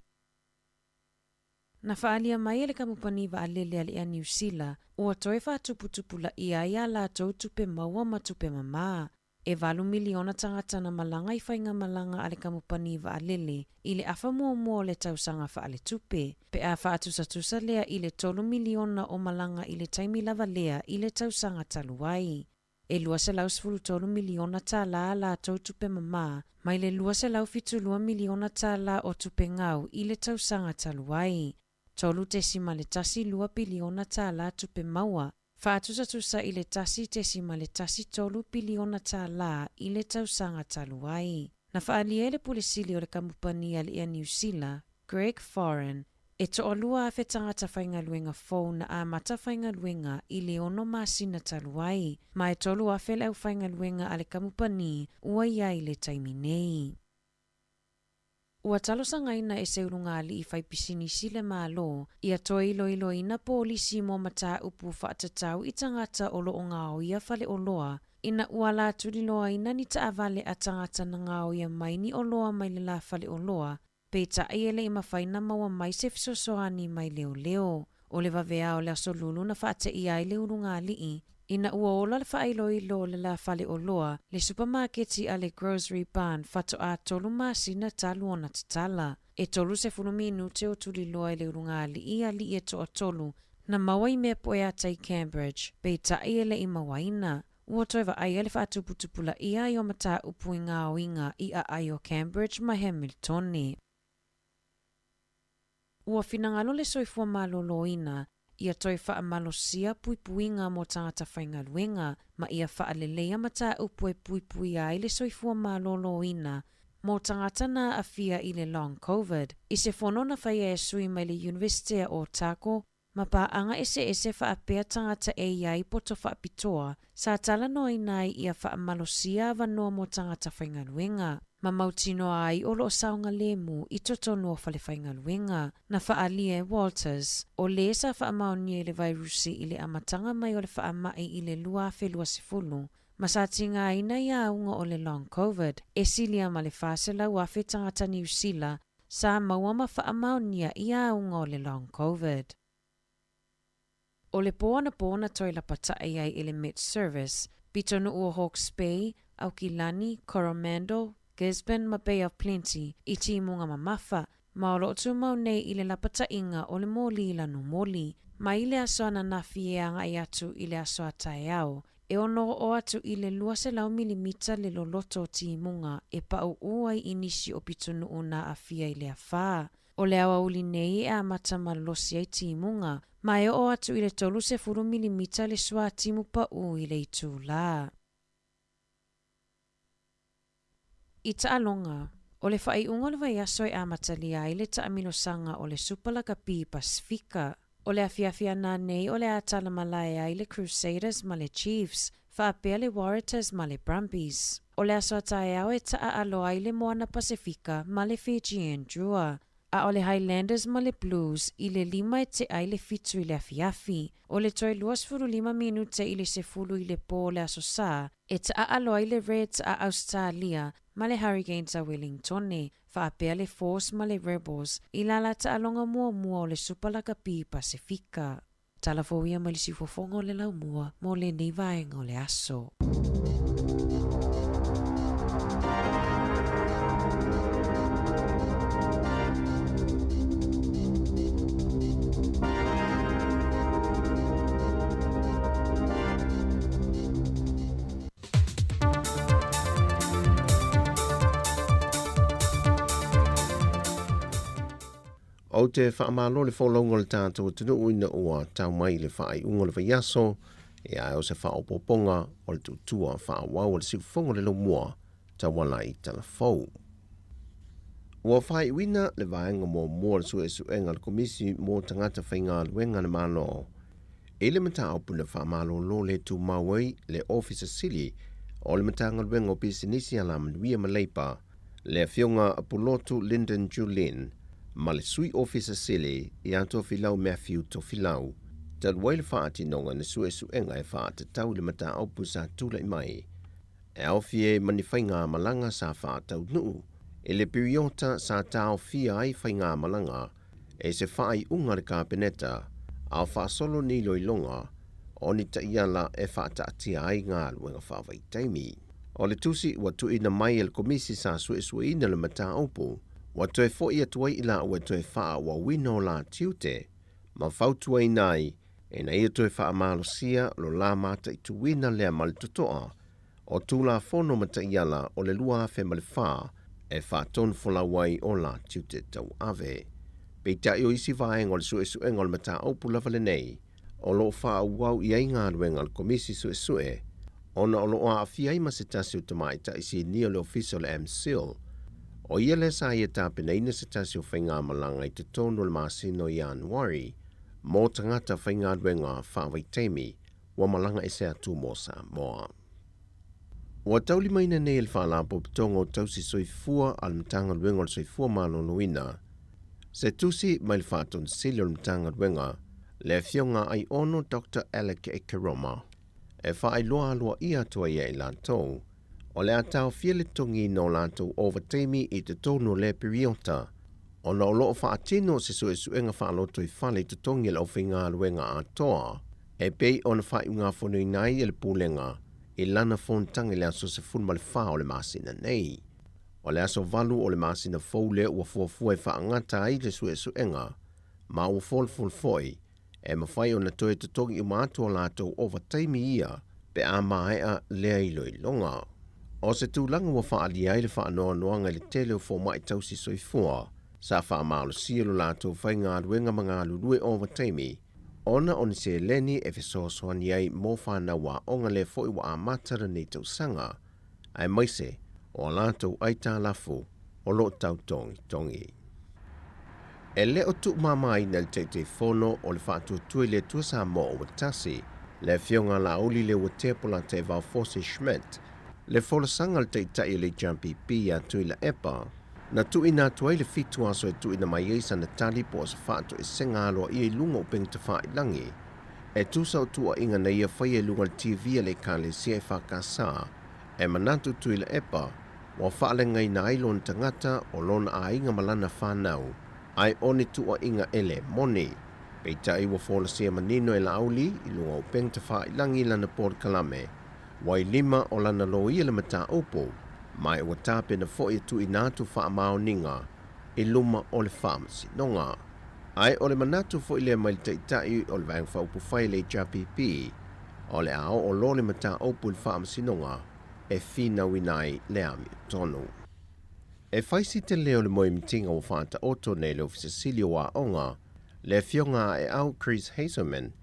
Na faaalia mai e le kamupani vaalele a le Air Niu Sila, ua toe faatuputupulaia ai a latou tupe maua ma tupe mamā. E 8 miliona tagata na malaga i faigamalaga a le kamupani vaalele i le afa muamua o le tausaga faaletupe, pe a faatusatusa lea i le 3 miliona o malaga i le taimi lava lea i le tausaga talu ai. E $213 miliona tala a latou tupe mamā mai le $272 miliona tala o tupe gau i le tausaga talu ai. $3.12 piliona tala tupe maua, faatusatusa i le $1.13 piliona tala i le tausaga talu ai. Na faaalia e le Pule Sili o le Kamupani a le Air Niu Sila, Greg Foran, e 2,000 tagata faigaluega fou na amata faigaluega i le 6 masina talu ai, ma e 3,000 le aufaigaluega a le kamupani ua i ai i le taimi nei. Ua talosagaina e se ulugalii faipisinisi le Malo ia toe iloiloina polisi mo mataupu faatatau i tagata o lo o gaoia faleoloa ina ua ala tuliloaina ni taavale a tagata na gaoia mai ni oloa mai le la faleoloa Peitai e le i mafai ona maua mai se fesoasoani mai leoleo. O le vaveao o le aso Lulu na faateia ai le ulugalii, ina ua ola le faailoilo o le la faleoloa, le supamaketi a le Grocery Barn faatoa 3 masina talu ona tatala. E 30 minute o tuliloa i le ulugalii alii e toatolu na maua i mea poeata i Cambridge, peitai e le i mauaina. Ua toe vaaia le faatuputupulaia ai o mataupu i gaoiga i aai o Cambridge ma Hamiltone. Ua finagalo le soifua maloloina ia toe faamalosia puipuiga mo tagata faigaluega ma ia faaleleia mataupu e puipuia ai le soifua maloloina mo tagata na aafia i le long Covid. I se fono na faia e sui mai le Iunivesite o Otago, ma paaga eseese faapea tagata e i ai poto faapitoa sa talanoaina ai ia faamalosia avanoa mo tagata faigaluega ma mautinoa ai o loo saogalemu i totonu o fale faigaluega. Na faaalia e Walters, o lē sa faamaonia i le vairusi i le amataga mai o le faamai i le 2020, ma sa tigaina i auga o le long Covid, e silia ma le 400,000 tagata Niu Sila sa maua ma faamaonia i auga o le long Covid. O le pō anapō na toe lapataʻi ai i le Met Service, pitonuu o Hawke's Bay, Aukilani, Coromandel, Gisborne ma Bay of Plenty i timuga mamafa, ma o loo tumau nei i le lapataʻiga o le mōlī lanumoli. Mai le aso ananafi e agaʻi atu i le aso a taeao, e ono oo atu i le 200 milimita le loloto o timuga e paʻuʻū ai i nisi o pitonuu na aafia i le afā. O le aoauli nei e amata malosi ai timuga, ma e oo atu i le 30 milimita le suātimu paʻū i le itulā. I taaloga, o le faaiuga o le vaiaso e amatalia ai le taamilosaga o le Supa Lakapi Pasifika. O le afiafi ananei o le a talamalae ai le Crusaders ma le Chiefs, faapea le Waratahs ma le Brumbies. O le aso a taeao e taaalo ai le Moana Pasifika ma le Fijian Drua. A o le Highlanders ma le Blues i le 5 e tea i le 7 i le afiafi. O le toe 25 minute i le 10 i le pō o le Aso Sā, e taaalo ai le Reds a Ausetalia ma le Hurricanes a Wellingtone, faapea le Force ma le Rebels i la la taaloga muamua o le Supa Lakapi Pasifika. Tala fou ia mai le siufofoga o le laumua mo lenei vaega o le aso. Ou te faamalo le folauga o le tatou atunuu ina ua tau mai i le faaiuga o le vaiaso, ia ae o se faaopoopoga o le tuutua faaauau a le siufofoga o le laumua tauala i Talafou. Ua faaiuina le vaega muamua o le suesuega a le Komisi mo Tagata Faigaluega a le Malo i le mataupu na faamalolo le tumau ai le Ofisa Sili o le Matagaluega o Pisinisi Alamanuia ma Leipa, le Afioga Pulotu Lyndon Julin, ma le Sui Ofisa Sili ia Tofilau Matthew Tofilau, talu ai le faatinoga na suesuega e faatatau i le mataupu sa tulai mai e aofia ai ma ni faigamalaga sa faataunuu i le piriota sa taofia ai faigamalaga e se faaiuga a le Kapeneta a o faasolo ni iloiloga o ni taiala e faataatia ai galuega faavaitaimi. O le tusi ua tuuina mai e le Komisi sa suesueina le mataupu, ua toe foi atu ai i laua e toe faaauauina o la tiute ma fautuaina ai ina ia toe faamalosia lo la mataituina lea ma le totoa o Tulafono ma taiala o le 2004 e faatonufolau ai o la tiute tauave. Peitai o isi vaega o le suesuega o le mataupu lava lenei o lo o faaauau i ai galuega a le Komisi Suesue ona o lo o aafia ai ma se tasi o tamaitai sinia o le Ofisa o le MCIL. O ia lea sa ia tapenaina se tasi o faigamalaga i totonu o le masina o Ianuari mo tagata faigaluega faavaitaimi ua malaga ese atu mo Samoa. Ua taulimaina nei e le Faalapotopotoga o Tausi Soifua a le Matagaluega o le Soifua Maloloina se tusi mai le Faatonisili o le Matagaluega, le Afioga Aiono Doctor Alec Ekeroma, e faailoa aloaia atu ai ia i latou o le a taofia le totogiina o latou ovataimi i totonu o lea piriota ona o lo o faatino se suesuega faalotoifale i totogi a le aufaigaluega atoa e pei ona faaiugafonoina ai e le Pulega i lana fonotaga i le aso 14 o le masina nei. O le aso 8 o le masina fou lea ua fuafua e faagata ai le suesuega ma ua folafol foi e mafai ona toe totogi uma atu o latou ovataimi ia pe a maea lea iloiloga. O se tulaga ua faaalia ai le faanoanoaga i le tele o fomai tausi soifua sa faamalosia lo latou faigaluega ma galulue ovataimi ona o ni seleni e fesoasoani ai mo fanau aoga lea foi ua amata lenei tausaga, aemaise o a latou aitalafu o lo o tau togitogi. E le o tuumamaina e le Taitaifono o le Faatuatua i le Atua Samoa ua Tasi, le Afioga Laauli Leuatea Polataivao Fosi Schmidt, le folasaga a le Taitai o le HRPP ia Tuilaepa, na tuuina atu ai le 7 aso e tuuina mai ai sana tali po o se faatoesega aloaia i luga o upega tafailagi e tusa o tuuaiga na ia faia i luga o le TV a le Ekalesia EFKS. E manatu Tuilaepa ua faalegaina ai lona tagata o lona aiga ma lana fanau, ae o ni tuuaiga e le moni. Peitai ua folasia manino e Laauli i luga o upega tafailagi lana polokalame, ua i lima o lana loia le mataupu, ma ua tapena foi e tuuina atu faamaoniga i luma o le Faamasinoga. Ae o le manatu foi lea mai le Taitai o le Vaega Faaupufai a le HRPP, o le a oo loa le mataupu i le Faamasinoga e finauina ai le amiotonu. E fai si tele o le moemitiga ua faataoto nei le Ofisa Sili o Aoga, le Afioga a Eau Chris Hazelman,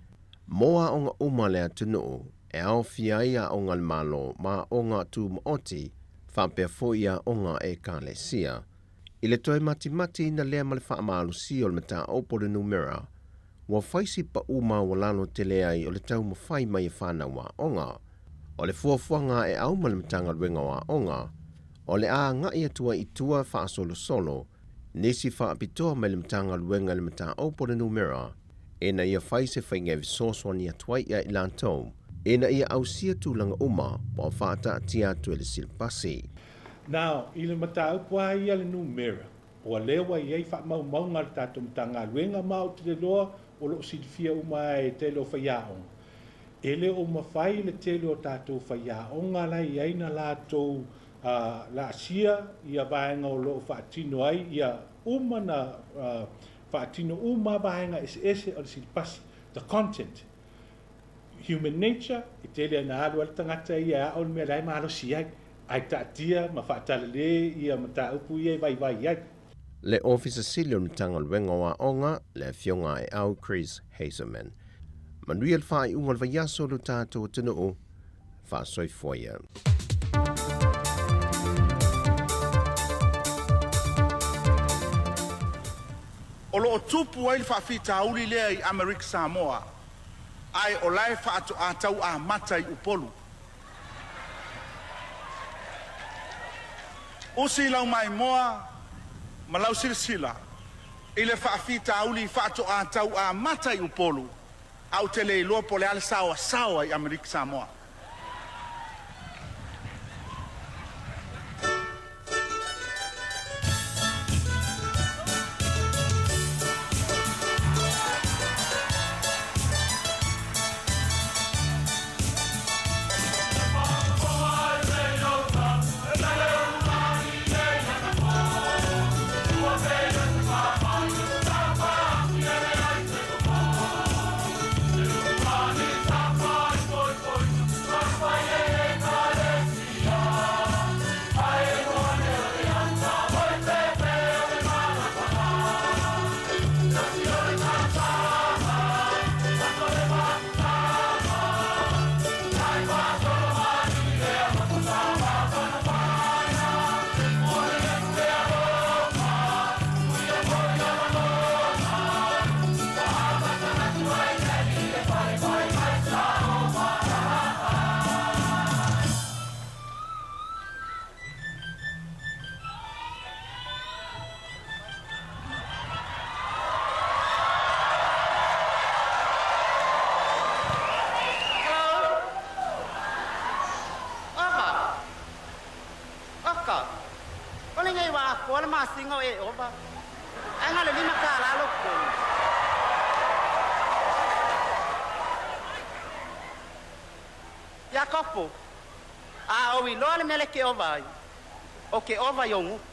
mo aoga uma a le atunuu e aofia ai aoga a le Malo ma aoga tumaoti faapea foi aoga a Ekalesia. I le toe matimatiina lea ma le faamalosia o le mataupu o le numera, ua fai si paʻū maualalo tele ai o le taumafai mai e fanau aoga. O le fuafuaga a Eau ma le Matagaluega o Aoga, o le a agai atu ai i tua faasolosolo nisi faapitoa mai le Matagaluega i le mataupu o le numera ina ia fai se faiga e fesoasoani atu ai ia i latou ina ia ausia tulaga uma ua faataatia atu e le silapasi. Now, i le mataupu lava ia le numera, ua lea ua i ai faamaumauga a le tatou Matagaluega ma ou te le iloa o lo o silafia uma lava e tele o faiaoga. E le o mafai le tele o tatou faiaoga la e i ai na latou laasia ia vaega o lo o faatino ai ia uma na faatino uma vaega eseese o le silapasi, the content. Human nature, e tele ana alu ai le tagata ia e ao le mea la e malosi ai, ae taatia ma faatalale ia mataupu ia e vaivai ai. Le Ofisa Sili o le Matagaluega o Aoga, le Afioga a Eau Chris Hazelman. Manuia le faaiuga o le vaiaso lo tatou atunuu. Faasoifua ia. O lo o tupu ai le faafitauli lea i Amerika Samoa, ae o la e faatoa tau amata i Upolu. Usi lau maimoa ma lau silasila i le faafitauli faatoa tau amata i Upolu, a ou te le iloa po o le a le saoasaoa i Amerika Samoa. O lenei ua afoa le masina o e ova, ae na o le $5 lou totogi. Iakopo, A ou iloa le mea le ke ova ai, o ke ova i ou gutu.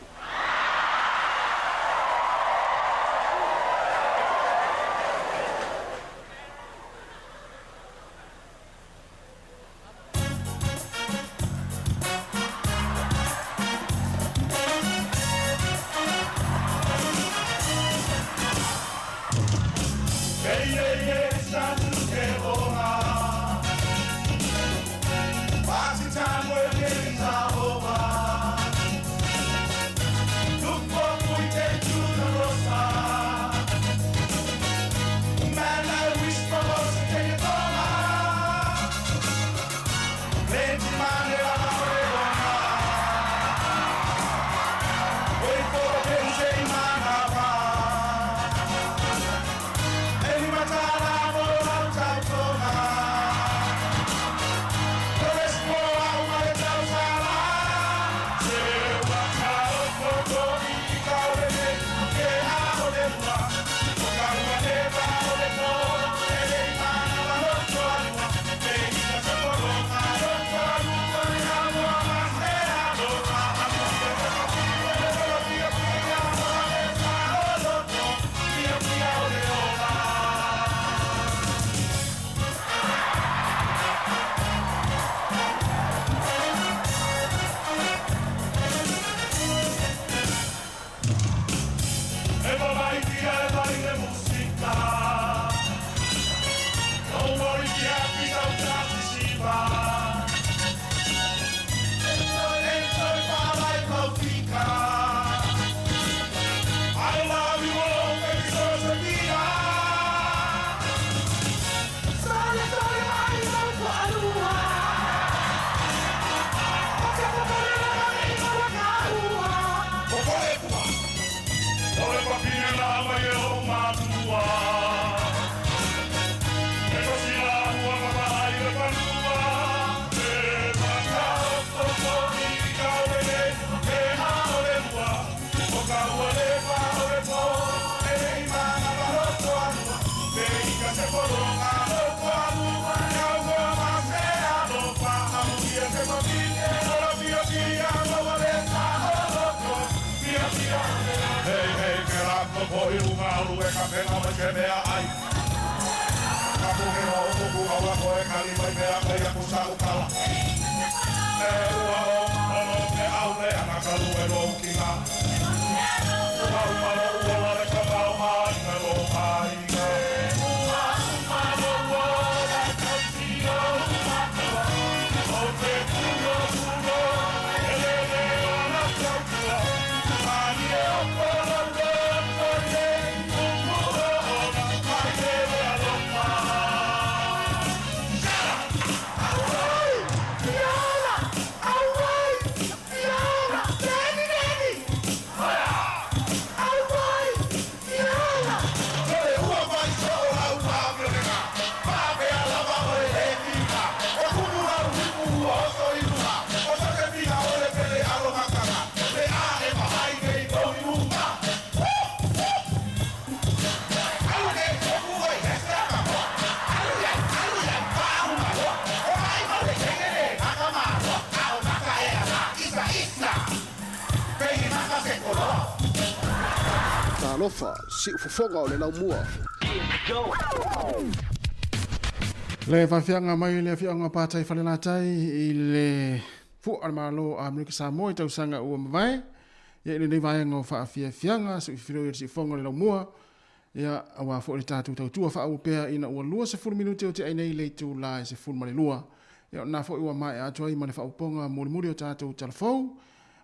ka pena mai ke mea ai. Ka puke o kuku aua koe kali mai mea kai aku sa ukala. E ua o ono ke au le ana ka lue lo kinga. Ua uma lo ua le ka pau mai ka lo ai ka. Ua uma lo ua la ka tio uma tua. O te kulo kulo e le le ana tautua. Mani e o kolo lo kole kuku o ona mai le le alofa. Talofa, siufofoga o le laumua. Le faafiaga mai le afioaga o Patai Falelatai i le fua o le Malo a Amerika Samoa i tausaga ua mavae. Ia i lenei vaega o faafiafiaga, suifiloi o le siufofoga o le laumua, ia aua foi le tatou tautua faauu pea ina ua 20 minute o te ai nei le itula e 12. Ia o lena foi ua maea atu ai ma le faaopoopoga mulimuli o tatou talafou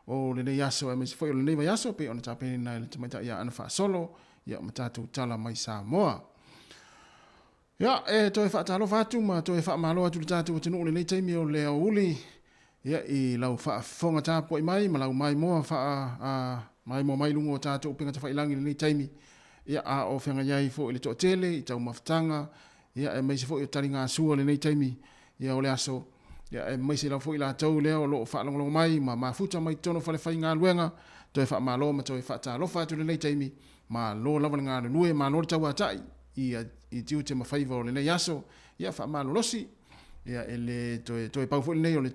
o lenei aso aemaise foi o lenei vaiaso pei ona tapenaina e le tamaitai ia Ana Faasolo ia ma tatou tala mai Samoa. Ia, e toe faatalofa atu ma toe faamalo atu i le tatou atunuu i lenei taimi o le aoauli, ia, i lau faafofoga tapuai mai ma lau maimoa faa, a, maimoa mai i luga o tatou upega tafailagi i lenei taimi, ia, a o feagai ai foi le toatele i taumafataga, ia, aemaise foi o taligasua i lenei taimi, ia, o le aso, ia, aemaise lava foi latou lea o lo o faalogologo mai ma mafuta mai totonu o falefaigaluega, toe faamalo ma toe faatalofa atu i lenei taimi, Malo lava le galulue, malo le tauatai i i tiute ma faiva o lenei aso. Ia faamalolosi, ia e le toe toe pau foi lenei o le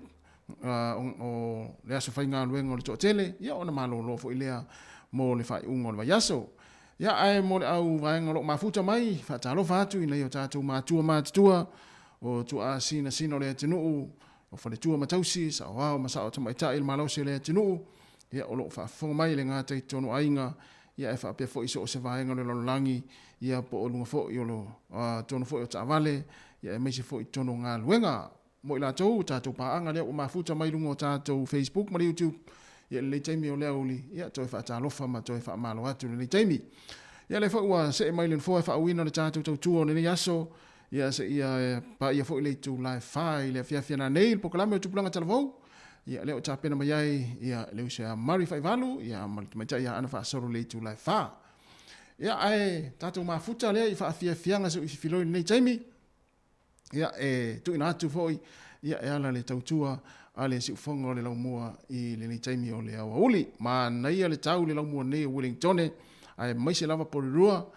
o, o le aso faigaluega o le toatele, ia ona malolo foi lea mo le faaiuga o le vaiaso. Ia ae mo le au vaega o lo o mafuta mai, faatalofa atu i nai o tatou matua matutua, o tuaa sinasina o le atunuu, o faletua ma tausi, saoao ma sao tamaitai le malosi o le atunuu, ia o lo o faafofoga mai e le gata i totonu o aiga, ia ae faapea foi i so o se vaega o le lalolagi, ia po o luga foi o lo, totonu foi o taavale, ia aemaise foi i totonu o galuega. Mo i latou, o tatou paaga lea ua mafuta mai luga o tatou Facebook ma le YouTube, ia i lenei taimi o le aoauli, ia toe faatalofa ma toe faamalo atu i lenei taimi. Ia lea foi ua see mai le nofoa e faauuina le tatou tautua o lenei aso, ia seia paia foi le itula e fa i le afiafi ananei i le polokalame o Tupulaga Talavou. Ia lea ua tapena mai ai ia le uso ia Mary Faivalu ia ma le tamaitai ia Ana Faasolo i le itula e fa. Ia ae tatou mafuta lea i faafiafiaga se i filoi i lenei taimi. Ia e tuuina atu foi ia e ala le tautua a le siufofoga o le laumua i lenei taimi o le aoauli. Manaia le tau i le laumua nei o Wellingtone aemaise lava Porirua.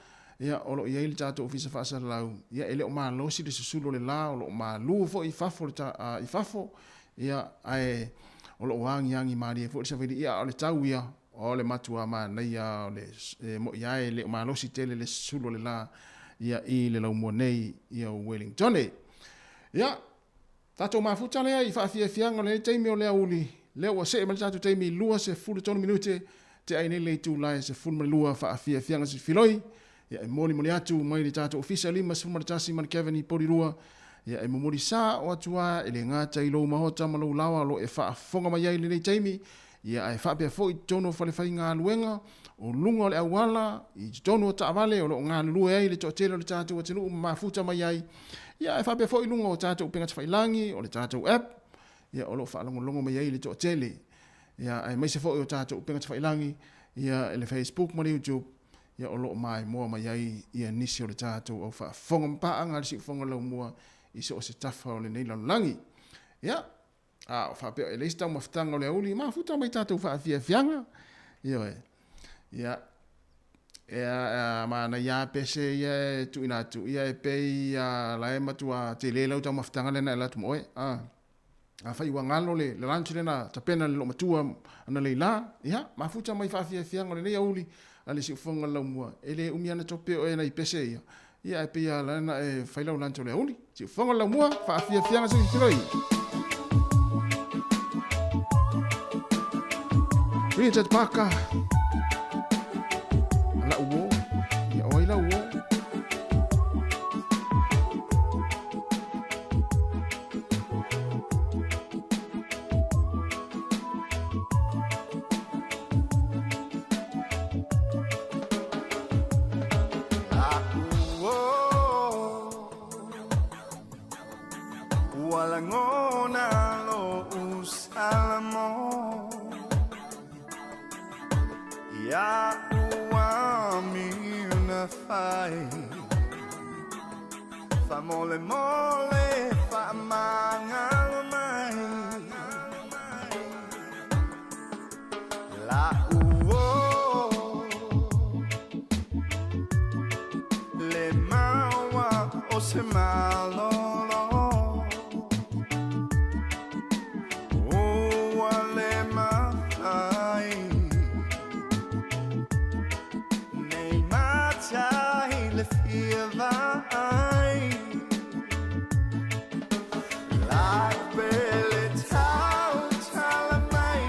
Ia, o lo o i ai le tatou Ofisa Faasalalau, ia, e le o malosi le susulu o le la, o lo o malu foi i fafo le ta, a, i fafo, ia, ae o lo o agiagi malie foi le savili, ia, a o le tau ia, o le matua manaia o le, e mo'i lava e le o malosi tele le susulu o le la, ia, i le laumua nei, ia, o Wellingtone. Ia, tatou mafuta lea i faafiafiaga o lenei taimi o le aoauli, lea ua see mai le tatou taimi i 23 minute te ai nei le itula e 12 faafiafiaga se filoi, ia e molimoli atu mai le tatou ofisa 51 Manukeveni i Porirua, ia e momoli sao atu lava e le gata i lou maota ma lou laoa o lo o e faafofoga mai ai i lenei taimi, ia ae faapea foi i totonu o falefaigaluega, o luga o le auala, i totonu o taavale o lo o galulue ai le toatele o le tatou atunuu ma mafuta mai ai, ia ae faapea foi i luga o tatou upega tafailagi, o le tatou app, ia o lo o faalogologo mai ai le toatele, ia aemaise foi o tatou upega tafailagi, ia le Facebook ma le YouTube, ia o lo o maimoa mai ai ia nisi o le tatou au faafofoga ma paaga a le Siufofoga Laumua i so o se tafa o lenei lalolagi. Ia, a o faapea e leai se taumafataga o le aoauli, mafuta mai tatou faafiafiaga. Ioe. Ia, e a, manaia lava pese ia e tuuina atu, ia e pei a la e matua tele lau taumafataga lea na e alu atu ma oe. A, afai ua galo le, le lunch lea na tapena e le loomatua analeila, ia, mafuta mai faafiafiaga o lenei aoauli. a le siufofoga o le laumua, e le umi ana tope o e nai pese ia, ia ae pei lava la na e fai lau lunch o le aoauli. Siufofoga o le laumua, faafiafiaga sui filoi. Richard Parker, lau uō, ia o ai lau uō? Mole mole fa mangalo mai La uo Le maua o se malolo Ua le mafai Nei matai le fia vai La pele tau tala mai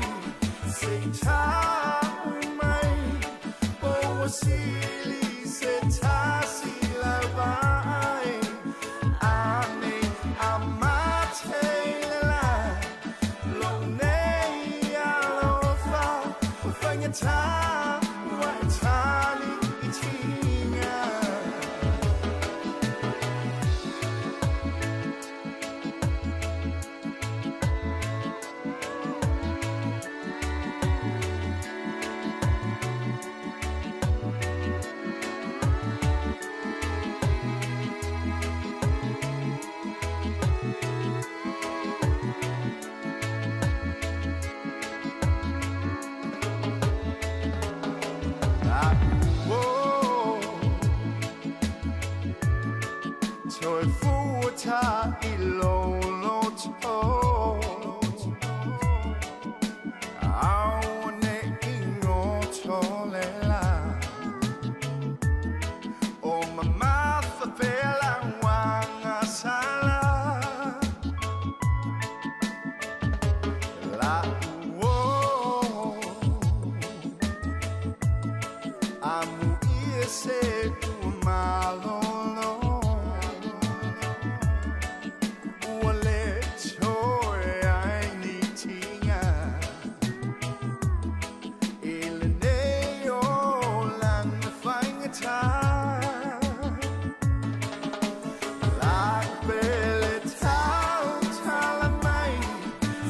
Se tau mai O sili se tasi la vai Ane amate la Lo nei alofa O fangata Wa tali i tinga. Toe fuata i lolo to Au ne ingo tole la O mamafa pela wanga sala La uo Amu ia se malolo Ua le toe ai ni tinga I lenei o lana faigata La pele tau tala mai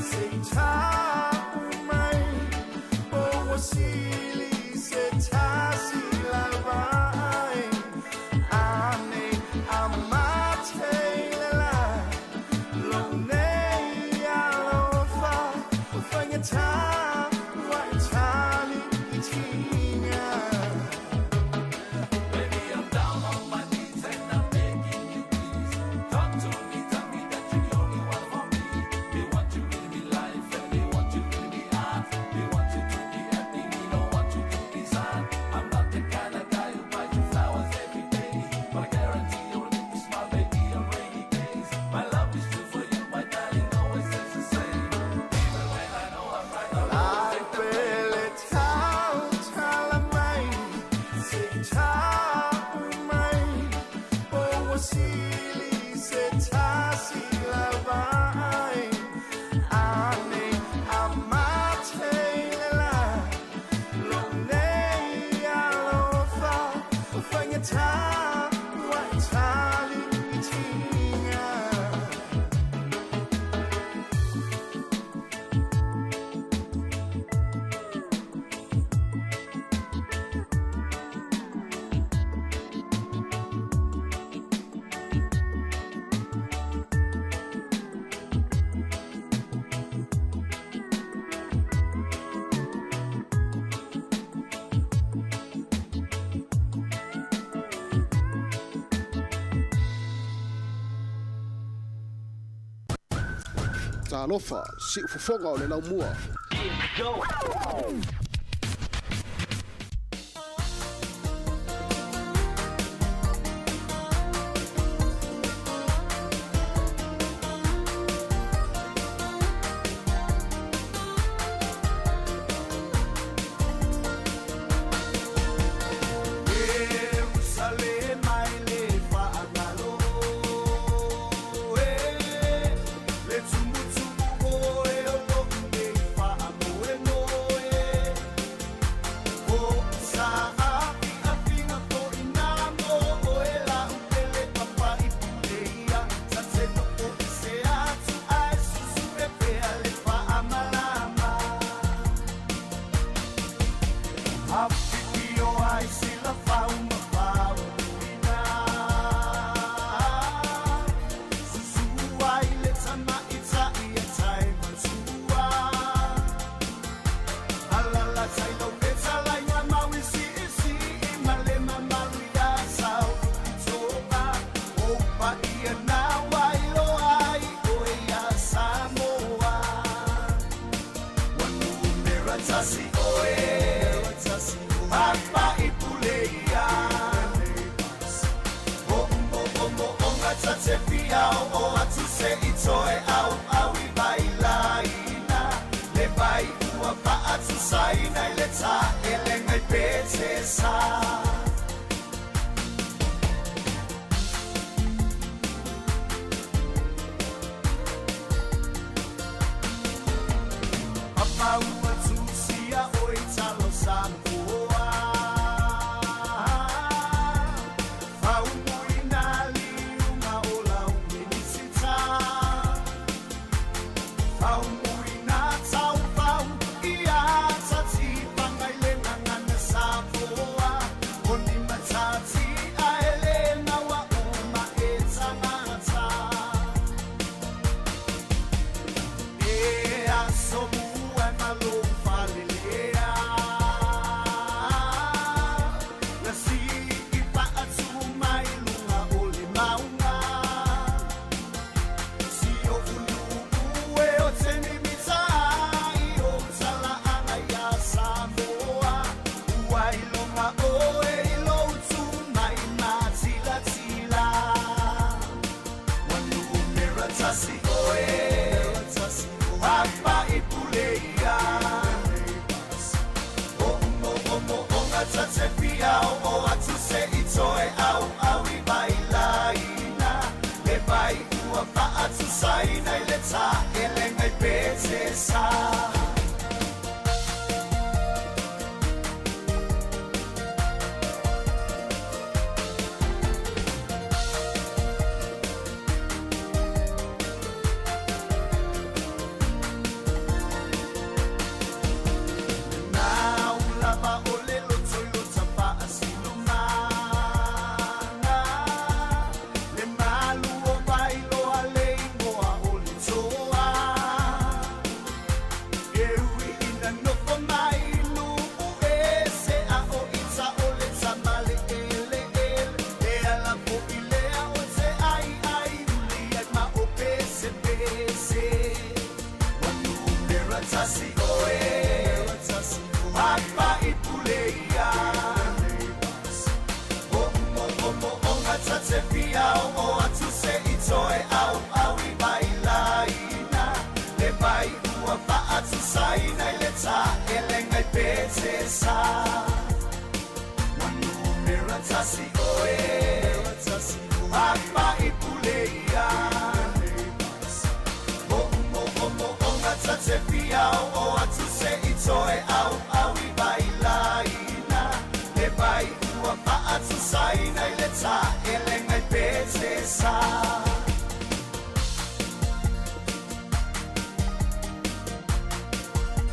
Se tau mai O ua sili se tasi la vai Ane amate le la Lo nei alofa O faigata Wa e tali i tinga. Baby, I'm down on my knees and I'm begging you, please. Talk to me, tell me that you're the only one for me. Me want you in me life and me want you in me heart. Me want you to be happy, me don't want you to be sad. I'm not the kind of guy who buys you flowers every day, but I guarantee you'll make you smile, baby, on rainy days. My love is true for you, my darling, always says the same. Even when I know I'm right, I'll always take the blame. Pele tau tala mai Se tau mai O ua sili se tasi la vai Ane amate le la Lo nei alofa O faigata Wa e tali i tinga. Talofa, siufofoga o le laumua.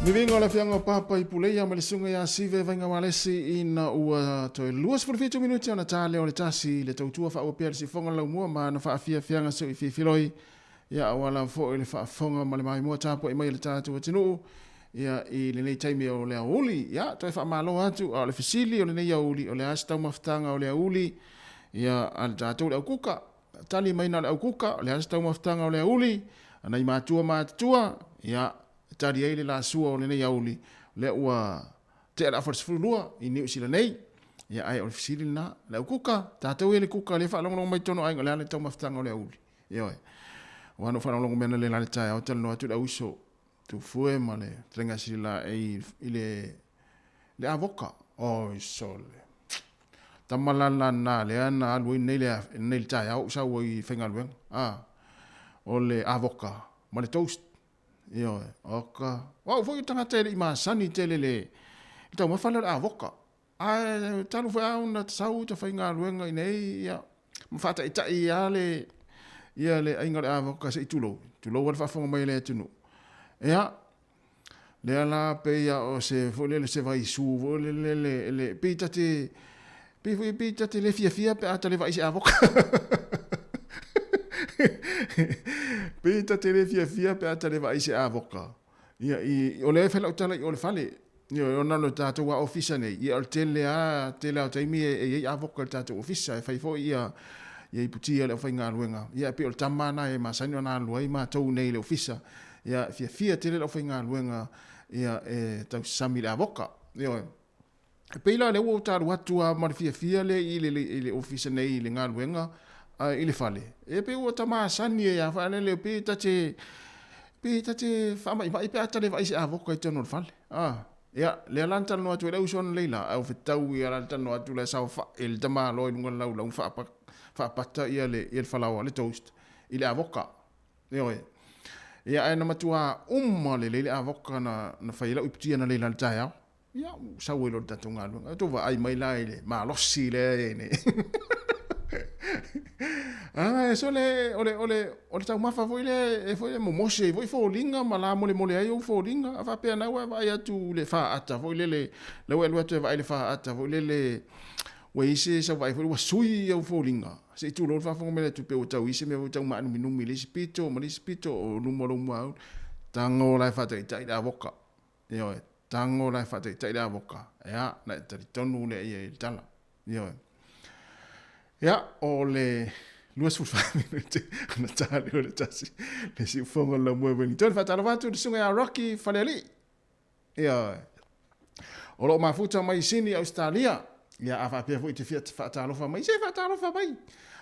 Vivinga o le fianga o papa i puleia ma le sunga ia sive vainga walesi ina ua toe 27 minuti ona tā leo le tasi le tautua wha pea le sifonga lau mua ma na whaafia fianga seu i fifiloi ia awala fo i le whaafonga ma le maimoa tāpo i mai le tātu atunuu ia i lenei taimi o le auli ia toe whaamalo atu o le fisili o lenei auli o le asa taumafataga o le auli ia a le tātou le aukuka tali mai na le aukuka o le asa taumafataga o le auli anai matua matutua ia tali ai le lasua o lenei auli lea ua tea le afa le 12 i Niu Sila nei ia ai o le fesili lena le aukuka tatou ia le kuka le faalogologo mai totonu o aiga o le a le taumafataga o le auli ioe ua na ou faalogologo mea na le la le taeao talanoa atu le auiso tufue ma le fetalaiga sili i le le avoka oi sole tama la la na lea na alu ai nei le nei le taeao ou sau ai i faigaluega a o le avoka ma le toast Ioe, oka. O au foi o tagata e le i masani tele le le taumafa lea o le avoka. Ae talu foi lava ona sau ta faigaluega i inei, ia, ma faataitai lava le ia le aiga o le avoka se i tulou, tulou lava le faafofoga mai a le atunuu. Ia, lea la pei lava o se foi lele se vaisu foi lele le le pei ta te pei foi pei ta te le fiafia pe a ta le vaai i se avoka. Pei ta te le fiafia pe a ta le vaai i se avoka. Ia, i, o lea e fai lau tala i o le fale. Ia, ona o le tatou a ofisa nei, ia o le tele a, tele a o taimi e, e i ai avoka i le tatou ofisa, e fai foi ia, ia iputi a le aufaigaluega. Ia, e pei o le tama na e masani ona alu ai matou nei i le ofisa. Ia, fiafia tele le aufaigaluega, ia, e tausami i le avoka. Ioe. E pei la lea ua ou talu atu lava ma le fiafia lea i le, i le ofisa nei i le galuega i le fale. E pei ua ta masani ai lava faalele, pei ta te, pei ta te faamaimai pe a ta le vaai i se avoka i totonu o le fale. Ah, ia, lea la na talanoa atu ai le uso analeila, ae ua fetau ia la le talanoa atu la e saofai le tamaloa i luga o le laulau ma faapata ia le, ia le falaoa, le toast, i le avoka. Ioe. Ia, ae na matua uma lelei le avoka na, na fai ai lau iputi analeila i le taeao. Ia, ua sau ai loa le tatou galuega. Tou vaai mai la i le malosi lea e nei. Ah, so le, o le, o le, o le taumafa foi lea e foi e momosi ai foi foliga ma la molemole ai ou foliga. A faapea na ua e vaai atu le faata foi lele, la ua e alu atu e vaai le faata foi lele, ua i ai se sau vaai foi ua sui au foliga. Se i tulou le faafofoga mai le atu pe ua tau i se mea foi tau maanuminumi i le isi pito ma le isi pito o luma o lou muaulu. Tago la e faataitai le avoka. Ioe, tago la e faataitai le avoka. Ia, na e talitonu lea ia i le tala. Ioe. Ia, o le 24 minute na tā leo le tasi le siufoga o le laumua i Wellington. Faatalofa atu i le susuga ia Rocky Falealii. Ioe. O lo o mafuta mai i Sini, Ausetalia. Ia, a faapea foi e te fia faatalofa mai, se faatalofa mai.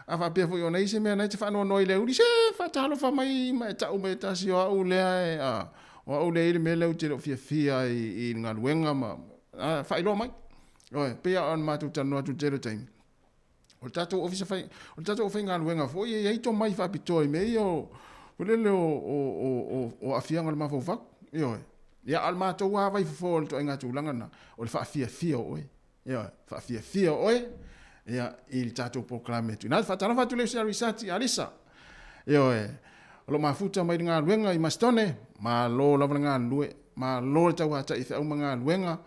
A faapea foi o nei se mea na e te faanoanoa i le auli, se faatalofa mai ma e tau mai e tasi o au lea e, a, o au lea i le mea lea ou te le o fiafia i, i le galuega ma, a, faailoa mai. Ioe, pei lava ona matou talanoa atu i le tele o taimi, o le tatou ofisa fai, o le tatou aufaigaluega foi e i ai tomai faapitoa i mea ia o, foi lele o, o, o, o, o aafiaga o le mafaufau. Ioe. Ia, a o le matou lava vaifofo o le ituaiga tulaga lena, o le faafiafia o oe. Ioe, faafiafia o oe, ia, i le tatou polokalame atu. Ina, faatalofa atu i le uso ia Risati Alisa. Ioe, o lo o mafuta mai le galuega i Masitone, malo lava le galulue, malo le tauatai i feau ma galuega,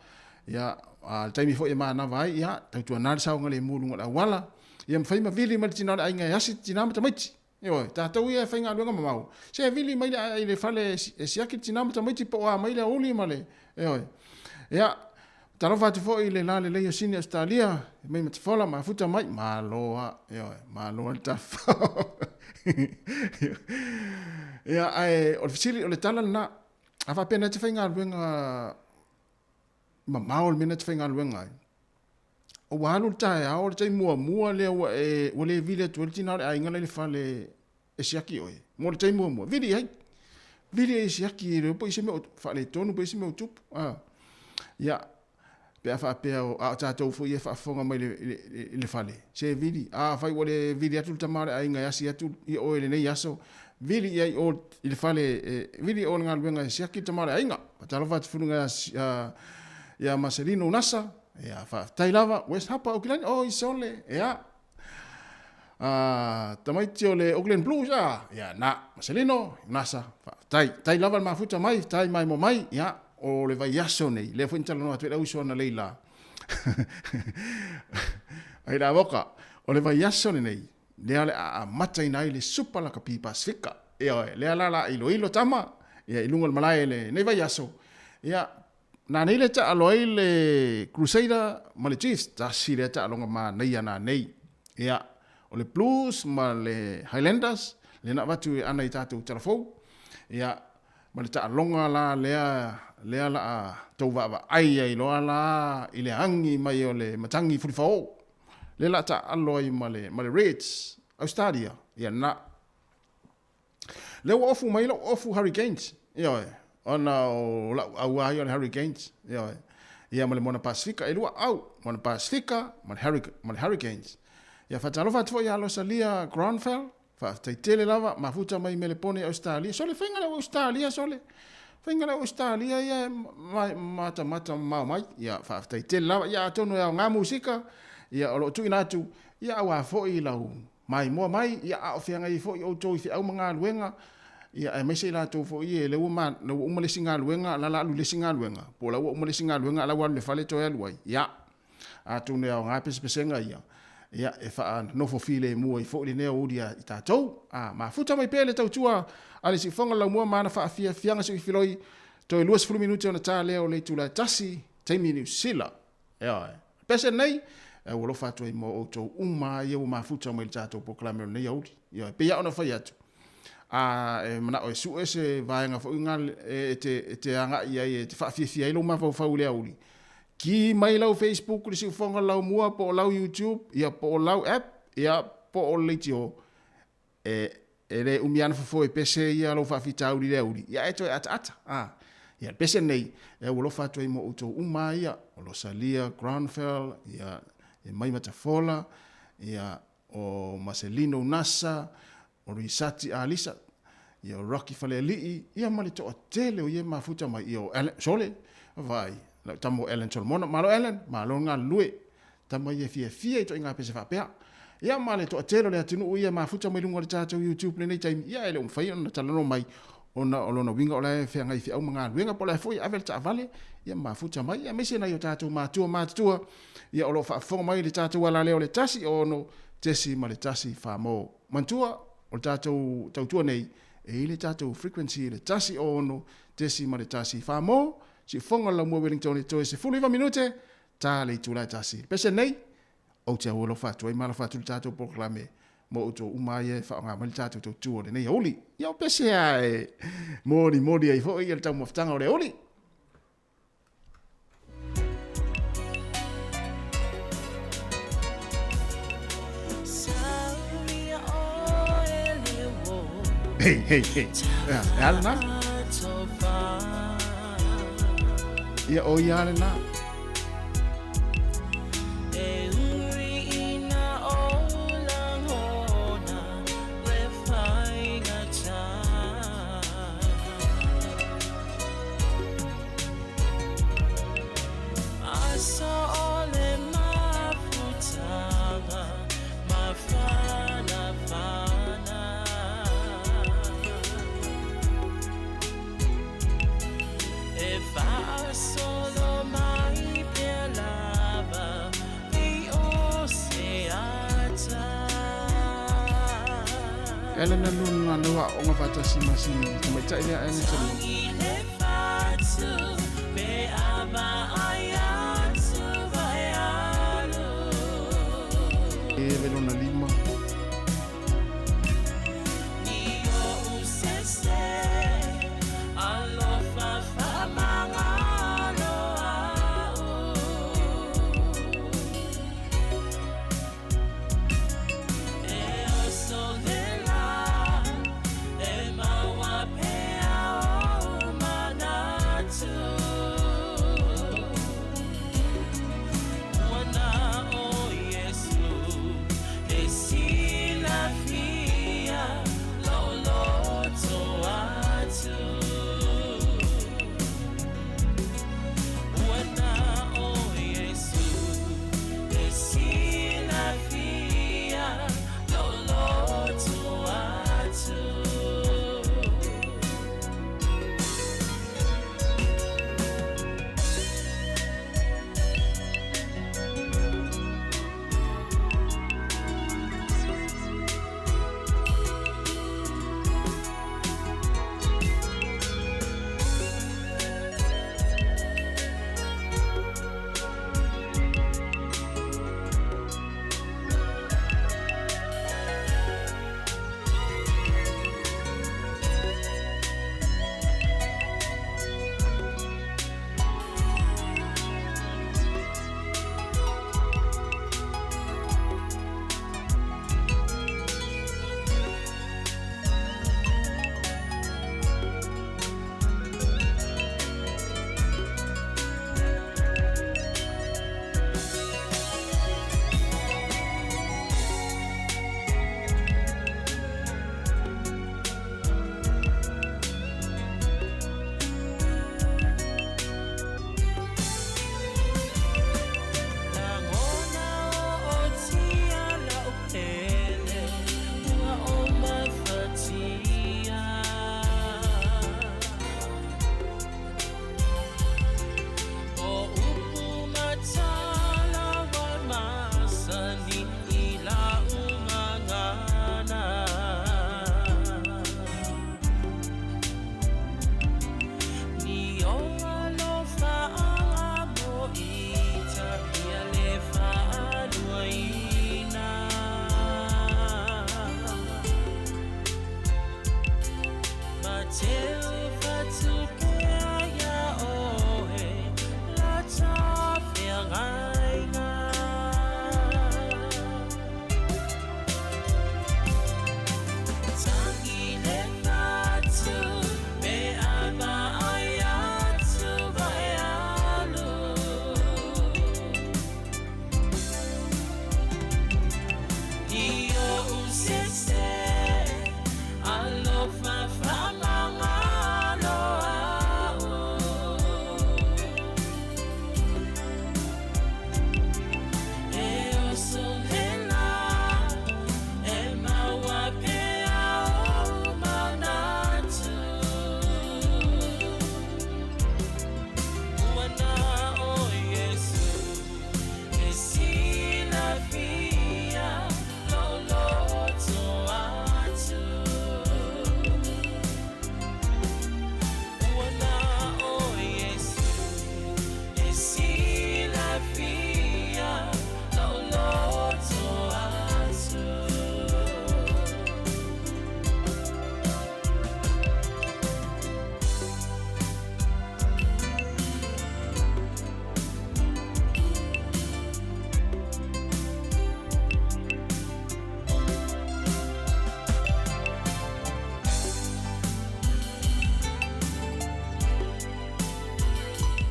Ia, a o le taimi foi e manava ai, ia, tautuana le saogalemu i luga o le auala, ia mafai ma vili mai le tina o le aiga e asi tina ma tamaiti. Ioe, tatou ia e faigaluega mamao, se vili mai le, i le fale e siaki le tina ma tamaiti po o a mai le aoauli ma le, ioe. Ia, talofa atu foi i le lalelei o Sini Ausetalia, mai Matafola, mafuta mai, malo lava, ioe, malo le tafafao. Ia, ae o le fesili, o le tala lena, a faapea na te faigaluega mamao le mea na te faigaluega ai, ua alu le taeao, o le taimi muamua lea ua e, ua le vili atu ai le tina o le aiga la i le fale e siaki oe, mo le taimi muamua, vili i ai. Vili ai e siaki, e le iloa po o i se mea o faaletonu po o i se mea o tupu. A. Ia, pe a faapea o, a o tatou foi e faafofoga mai i le, i le, i le fale, se vili. Afai ua le vili atu le tama o le aiga e asi atu i oe i lenei aso, Vili i ai o i le fale e vili o le galuega e siaki le tama o le aiga. Faatalofa atu fuluga ia ia Marcelino Unasa. Ia faafetai lava West Harbour Aukilani. Oh i sole. Ia. Ah tamaiti o le Auckland Blues ah. Ia na Marcelino Unasa. Faafetai. Tai lava le mafuta mai, tai mai mo mai. Ia o le vaiaso nei. Lea foi na talanoa atu ai le auiso ana Leila. Ai la voka. O le vaiaso lenei. Lea o le a amataina ai le Supa Lakapi Pasifika. Ioe, lea la la iloilo tama, ia i luga o le malae i lenei vaiaso. Ia, na nei le taalo ai le Crusader ma le Chiefs, tasi lea taaloga manaia na nei. Ia, o le Blues ma le Highlanders, lea na avatu e ana i tatou talafou. Ia, ma le taaloga la lea, lea la a tou vaavaai ai loa la i le agi mai o le matagi fulifao. Lea la taaalo ai ma le, ma le Reds, Australia, ia na. Lea ua ofu mai lau ofu Hurricanes, ioe, ona o lau au lava ia o le Hurricanes, ioe. Ia ma le Moana Pasifika, e lua au, Moana Pasifika ma le, ma le Hurricanes. Ia faatalofa atu foi ia Losalia Gronfeld, Faafetai tele lava, mafuta mai Melepone i Ausetalia. Sole, faiga le au Ausetalia, sole. Faiga le au Ausetalia ia e matamata mamao mai. Ia, faafetai tele lava. Ia, atonu e aoga musika, ia, o lo o tuuina atu, ia, aua foi lau maimoa mai, ia, a o feagai ai foi outou i feau ma galuega, ia, aemaise i latou foi e lea ua, ma, lea ua uma le isi galuega, la la alu i le isi galuega, po o la ua uma le isi galuega, a la ua alu i le fale toe alu ai. Ia, Atonu e aoga pesepesega ia, ia e faanofo filemu ai foi lenei aoauli ia i tatou. A mafuta mai pea le tautua a le Siufofoga o le Laumua ma ana faafiafiaga suifiloi, toe 20 minute ona ta lea o le itula e tasi, taimi i Niu Sila. Ioe. Pese nei, e ua alofa atu ai mo outou uma ia ua mafuta mai le tatou polokalame o lenei aoauli. Ioe. Pei lava ona fai atu, a e manao e sue se vaega foi e te, e te agai ai, e te faafiafia ai lou mafaufau i le aoauli, Ki mai lau Facebook i le siufofoga laumua po o lau YouTube, ia po o lau app, ia po o le leitio, e, e le umi lava ona fofo e pese ia lou faafitauli i le auli, ia e toe ataata. A, ia le pese lenei, e ua alofa atu ai mo outou uma ia, o Losalia Gronfeld, ia e mai Matafola, ia o Marcelino Unasa, o Risati Alisa, ia o Rocky Falealii, ia ma le toatele o ia e mafuta mai, ia o Alan, sole, vaai, lau tama o Alan Solomona, malo Alan, malo le galulue, tama ia e fiafia i ituaiga pese faapea. Ia ma le toatele o le atunuu ia e mafuta mai luga o le tatou YouTube lenei taimi, ia e le o mafai ona talanoa mai, ona o lona uiga o la e feagai i feau ma galuega, po o la e foi e ave le taavale, ia mafuta mai, ia aemaise nai o tatou matua matutua, ia o lo o faafofoga mai i le tatou alaleo o le 1 6 .1 4 Manatua, o le tatou tautua nei, E i le tatou frequency i le 106.1 Samoa, siufofoga o le Laumua Wellington e toe 19 minute ta le itula e tasi. Pese nei, ou te aualofa atu ai ma alofa atu i le tatou polokalame mo outou uma ia e faaaoga mai le tatou tautua o lenei aoauli. Ia o pese a e molimoli ai foi le taumafataga o le aoauli. Hey, hey, hey. Ea, e a lena? Ia, o ia lena. Ellen na luna na wa onga faatasi ma si tamaitai lea Ellen Solomon. E ve lona lima.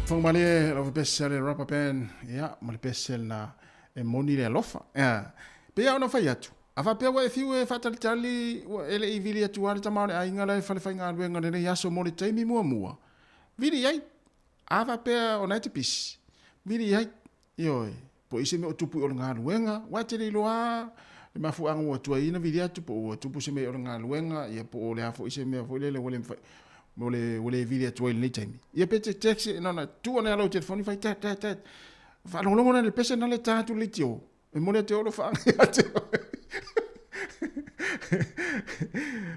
Whangamalie lau pese a le rubber band, ia, ma le pese na e moni le alofa. Ia, pei lava ona fai atu, a faapea ua e fiu e faatalitali ua e le i vili atu lava le tama o le aiga la e fale faigaluega lenei aso mo le taimi muamua, vili i ai. A faapea o na e te pisi, vili i ai. Ioe, po o i se mea o tupu i o le galuega, aua e te le iloa lava le mafuaaga ua tuai ona vili atu, po ua tupu se mea i o le galuega, ia po o le a foi se mea foi lele ua le mafai, ua le, ua le vili atu ai i lenei taimi. Ia pe te text, na ona tuu ane lava lau telefoni fai tat, tat, tat. Faalogologo na le pese na le ta atu le leitio. E momoli atu ai lou faaga ia te oe.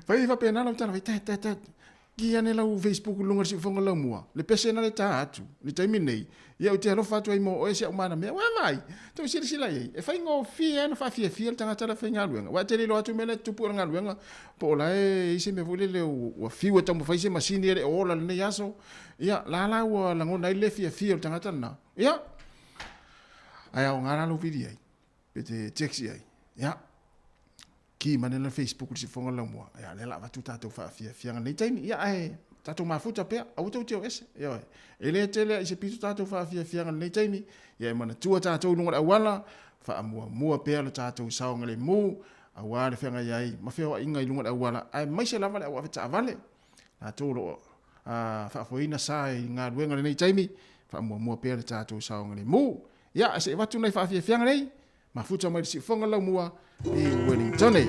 Fai faapena lau tala, fai tat, tat, tat. Ki ane lau Facebook i luga o le siufofoga laumua, le pese na le ta atu, i le taimi lenei, ia ou te alofa atu ai mo oe si au manamea. Ua vaai, tou silasila i ai, e faigofie lava ona faafiafia le tagata la e faigaluega. Aua e te le iloa atu mea la e tutupu i le galuega, po o la e i ai se mea foi lele ua fiu e taumafai se masini e le o ola i lenei aso. Ia, la la ua lagona ai le le fiafia o le tagata lena. Ia, ae aoga la lou vili ai, pe te text i ai. Ia, ki mai lena Facebook i le siufofoga laumua, ia lea la avatu tatou faafiafiaga i lenei taimi. Ia ae tatou mafuta pea, aua tou te o ese. Ioe. E le tele i se pito tatou faafiafiaga i lenei taimi. Ia e manatua tatou i luga o le auala, faamuamua pea lo tatou saogalemu, aua le feagai ai ma feoaiga i luga o le auala, aemaise lava le au avetaavale. Latou o lo o faafoeina sa i galuega i lenei taimi, faamuamua pea le tatou saogalemu. Ia, se i avatu nai faafiafiaga nei, Mafuta mai le siufofoga laumua i Wellingtone.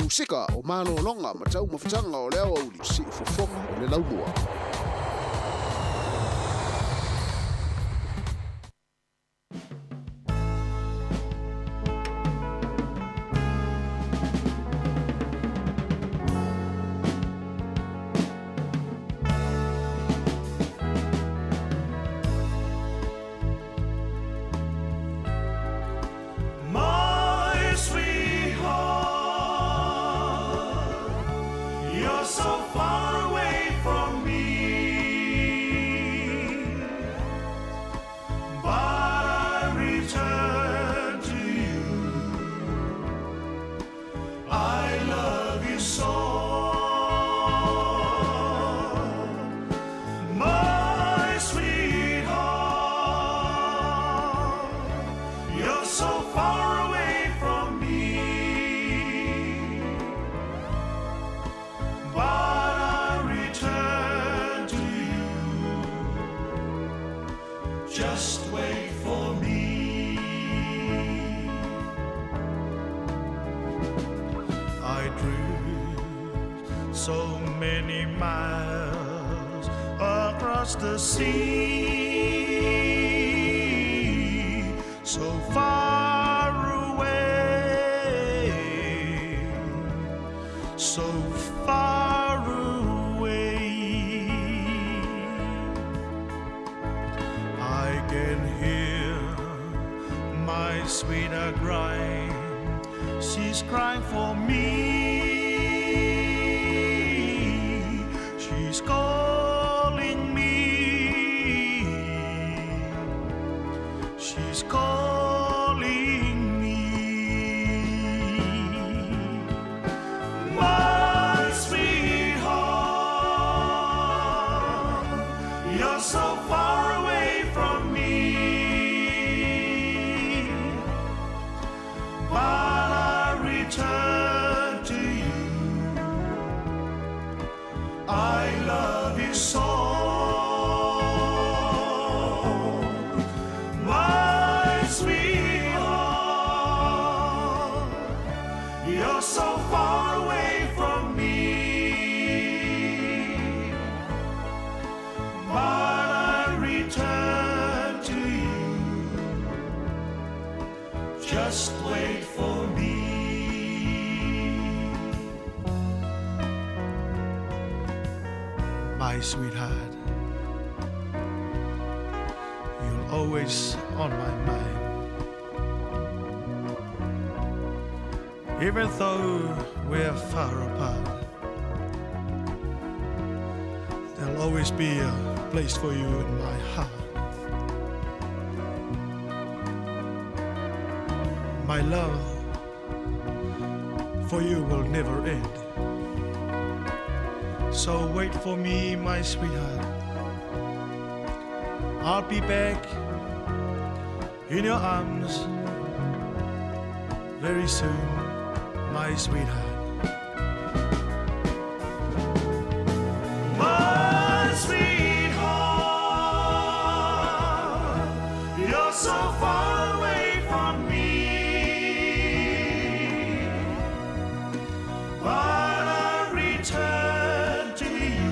Musika o malologa ma taumafataga o le aoauli siufofoga o le laumua. Just wait for me. I drew so many miles across the sea, so far away, so far away. I can hear my sweetheart crying. She's crying for me. She's calling me. She's calling me. My sweetheart, you're so far away from me. But I return to you. I love you so. My sweetheart, you're so far away from me. But I return to you. Just wait for me. My sweetheart, you're always on my mind. Even though we're far apart, there'll always be a place for you in my heart. My love for you will never end. So wait for me, my sweetheart. I'll be back in your arms very soon, my sweetheart. My sweetheart, you're so far away from me. But I return to you.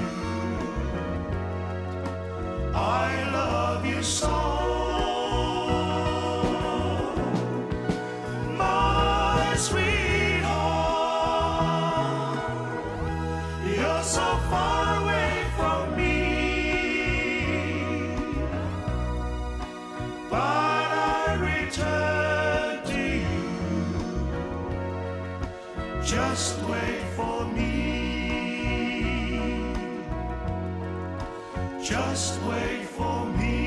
I love you so. My sweetheart, you're so far away from me. But I return to you. Just wait for me. Just wait for me.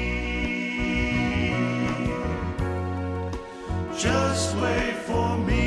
Just wait for me.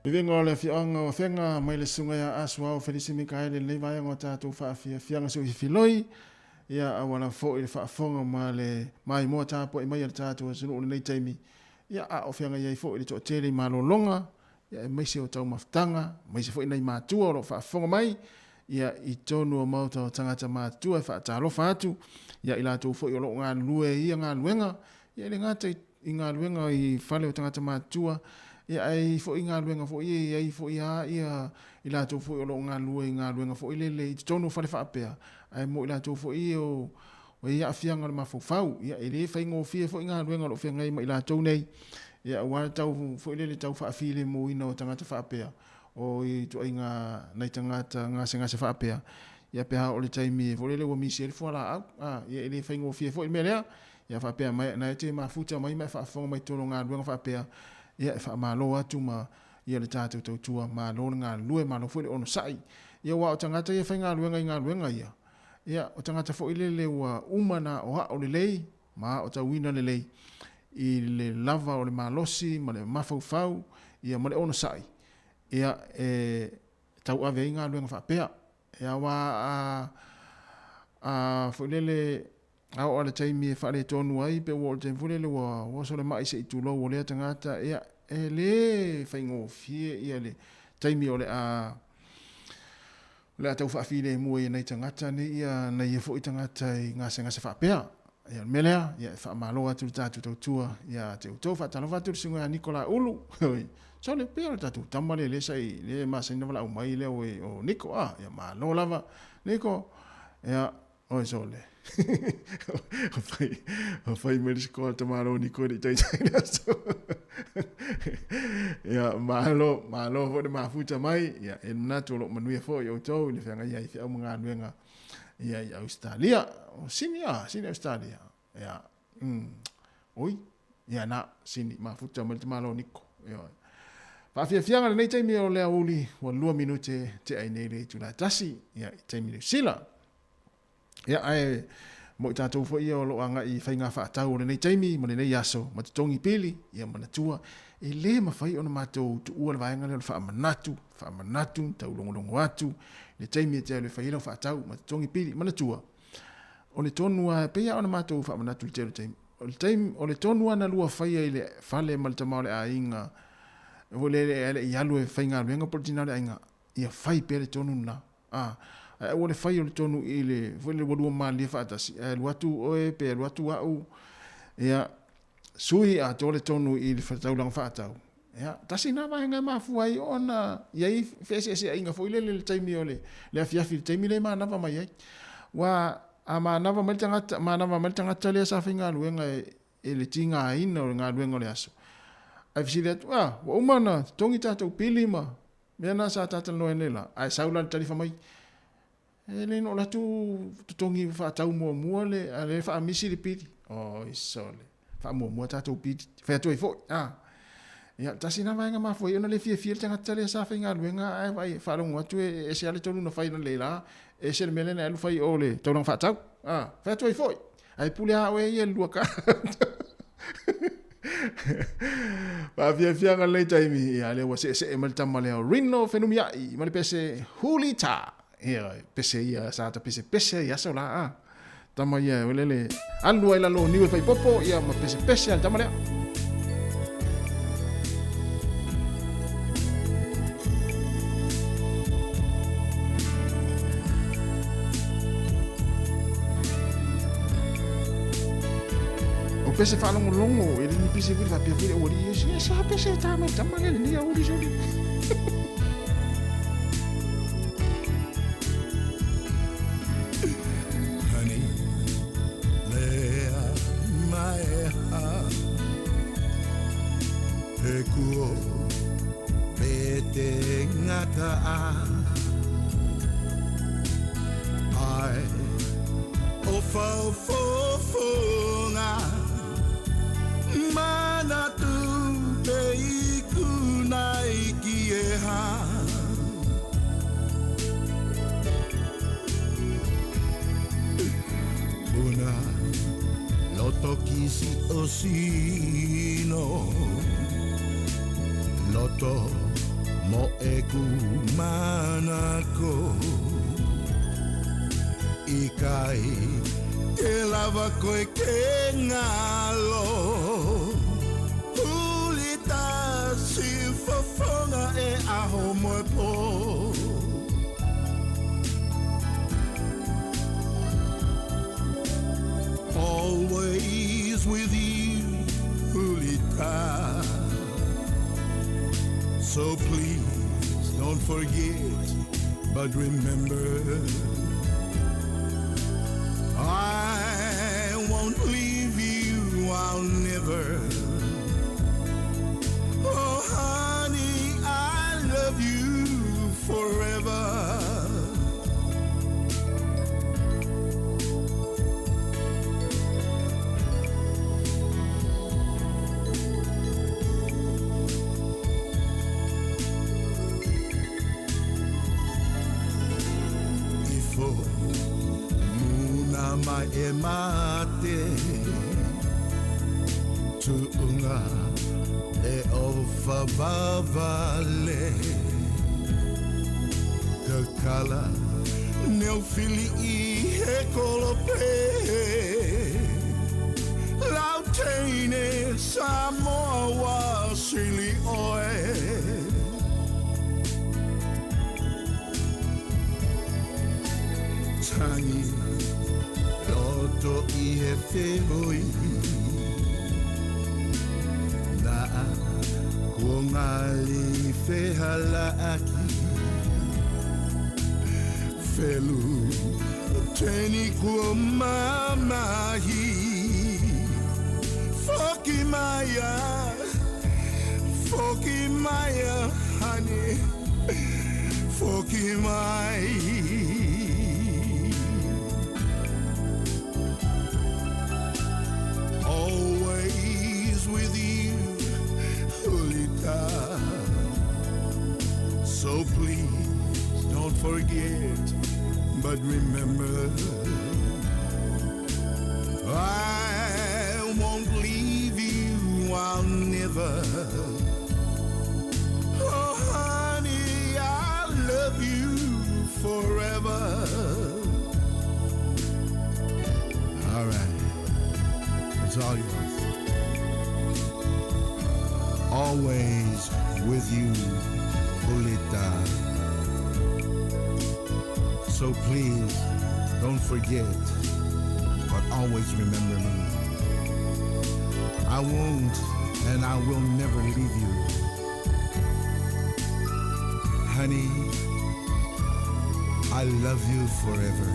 Viviga o le afioaga o Afega mai le susuga ia Asuao Felisi Mikaele i lenei vaega o tatou faafiafiaga suififiloi, ia auala foi le faafofoga ma le maimoa tapuai mai a le tatou atunuu i lenei taimi, ia a o feagai ai foi le toatele i malologa, ia aemaise o taumafataga, aemaise foi nai matua o lo o faafofoga mai, ia i totonu o maota o tagata matutua e faatalofa atu ia i latou foi o lo o galulue i ia galuega, ia e le gata i i galuega i fale o tagata matutua, ia ae i ai foi galuega foi ia e i ai foi lava ia i latou foi o lo o galulue i galuega foi lele i totonu o fale faapea, ae mo i latou foi ia o i ai aafiaga o le mafaufau. Ia e le faigofie foi galuega o lo o feagai ma i latou nei, ia aua le tau foi lele tau faafilemuina o tagata faapea, o ituaiga nai tagata gasegase faapea, ia pe a oo i le taimi foi lele ua misi ai le fualaau, a, ia e le faigofie foi le mea lea. Ia faapea mai, na e te mafuta mai ma e faafofoga mai totonu o galuega faapea, ia e faamalo atu ma ia le tatou tautua, malo le galulue, malo foi le onosai. Ia aua o tagata ia e faigaluega i galuega ia, ia o tagata foi lele ua uma ona aoao lelei ma aotauina lelei i le lava o le malosi ma le mafaufau ia ma le onosai, ia e tauave ai galuega faapea. Ia aua a, a foi lele A oo lava i le taimi e faaletonu ai, pe ua oo i le taimi foi lele ua oso le mai se i tulou o lea tagata, ia, e le faigofie ia le taimi o le a o le a tau faafilemu ai e nai tagata nei ia nai ia foi tagata i gasegase faapea. Ia, o le mea lea, ia, e faamalo atu le tatou tautua ia te outou. Faatalofa atu i le susuga ia Nikola Ulu. Sole, pei o le tatou tama lea lea sa i, lea e masani ona valaau mai lea o Niko, a, ia malo lava Niko. Ia, Oi sole. O fai mai le sikoa le tamalo ni koe le taitai le aso. Ia, malo, malo foi le mafuta mai. Ia, e manatu o loo manuia foi outou i le feagai ai feau ma galuega ia i Australia. O Sini, a, Sini Australia. Ia, oi, ia na, Sini, mafuta mai le tamalo Niko. Ia, faafiafiaga lenei taimi o le aoauli, ua 2 minute tea ai nei le itula e 1, ia, i taimi Niu Sila. Ia, ae mo i tatou foi ia o lo o agai i faiga faatau o lenei taimi ma lenei aso ma totogi pili, ia manatua, e le mafai ona matou tuua le vaega lea o le faamanatu, faamanatu, taulogologo atu, le taimi e te alu e fai ai lau faatau ma totogi pili, manatua, o le tonu lava, e pei lava ona matou faamanatu i le tele o taimi, o le taimi, o le tonu lava na lua faia i le fale ma le tama o le aiga, foi lele e le i alu e faigaluega po o le tina o le aiga, ia fai pea le tonu lena. A, ae aua le fai o le tonu i le, foi lele ua lua malilie faatasi, ae alu atu oe pe alu atu au, ia, sui atoa le tonu i le taulaga faatau. Ia, tasi lena vaega e mafua ai ona i ai feeseeseaiga foi lele i le taimi o le, le afiafi, le taimi lea e manava mai ai. Ua, a manava mai le tagata, manava mai le tagata lea sa faigaluega e, e le tigaina o le galuega o le aso. Ae fesili atu, a, ua uma ona totogi tatou pili ma mea na sa talanoa ai nei la, ae sau la le talifa mai, e le no alu atu totogi faatau muamua le, a le faamisi le pili. Oi sole, faamuamua tatou pili. Fai atu ai foi, a. Ia, tasi na vaega mafua ai ona le fiafia le tagata lea sa faigaluega ae vaai faalogo atu e ese lava le tonu na fai nei la, ese le mea lea na alu fai i o le taulaga faatau. A, fai atu ai foi. Ae pule lava oe ia i le lua ka. Faafiafiaga lenei taimi, ia lea ua seesee mai le tama lea o Rino Fenumiai ma le pese Hulita. Ia, pese ia sa ta pese pese i aso la a. Tama ia o lele alu ai lalo o niu e fai popo, ia ma pese pese a le tama lea. O pese faalogologo e le ni pese foi faapea foi le aualii e se a pese e tā mai tama le lenei aoauli soli. Honey, lea maeha He kuo me te ngata a Ai o whaufofonga Mana tu te ikuna i ki e ha Una loto kisi o sino Loto Mo e ku manako I kai Te lava koe ke ngalo Hulita si fofonga e aho moe po Always with you, Hulita. So please don't forget, but remember. I won't leave you, I'll never. Oh, honey, I love you forever. Ifo muna mai e mate Tuunga e o whawawale Kakala neo fili i he kolope Lau teine Samoa wa sili oe Tangi roto i he whenui Nā ko ngali whehala aki Whelu teni kua mamahi Foki maia, foki maia, honey Foki mai Always with you, Hulita. So please don't forget, but remember. I won't leave you, I'll never. Oh, honey, I love you forever. All right. It's all yours. Always with you, Hulita. So please don't forget, but always remember me. I won't and I will never leave you. Honey, I love you forever.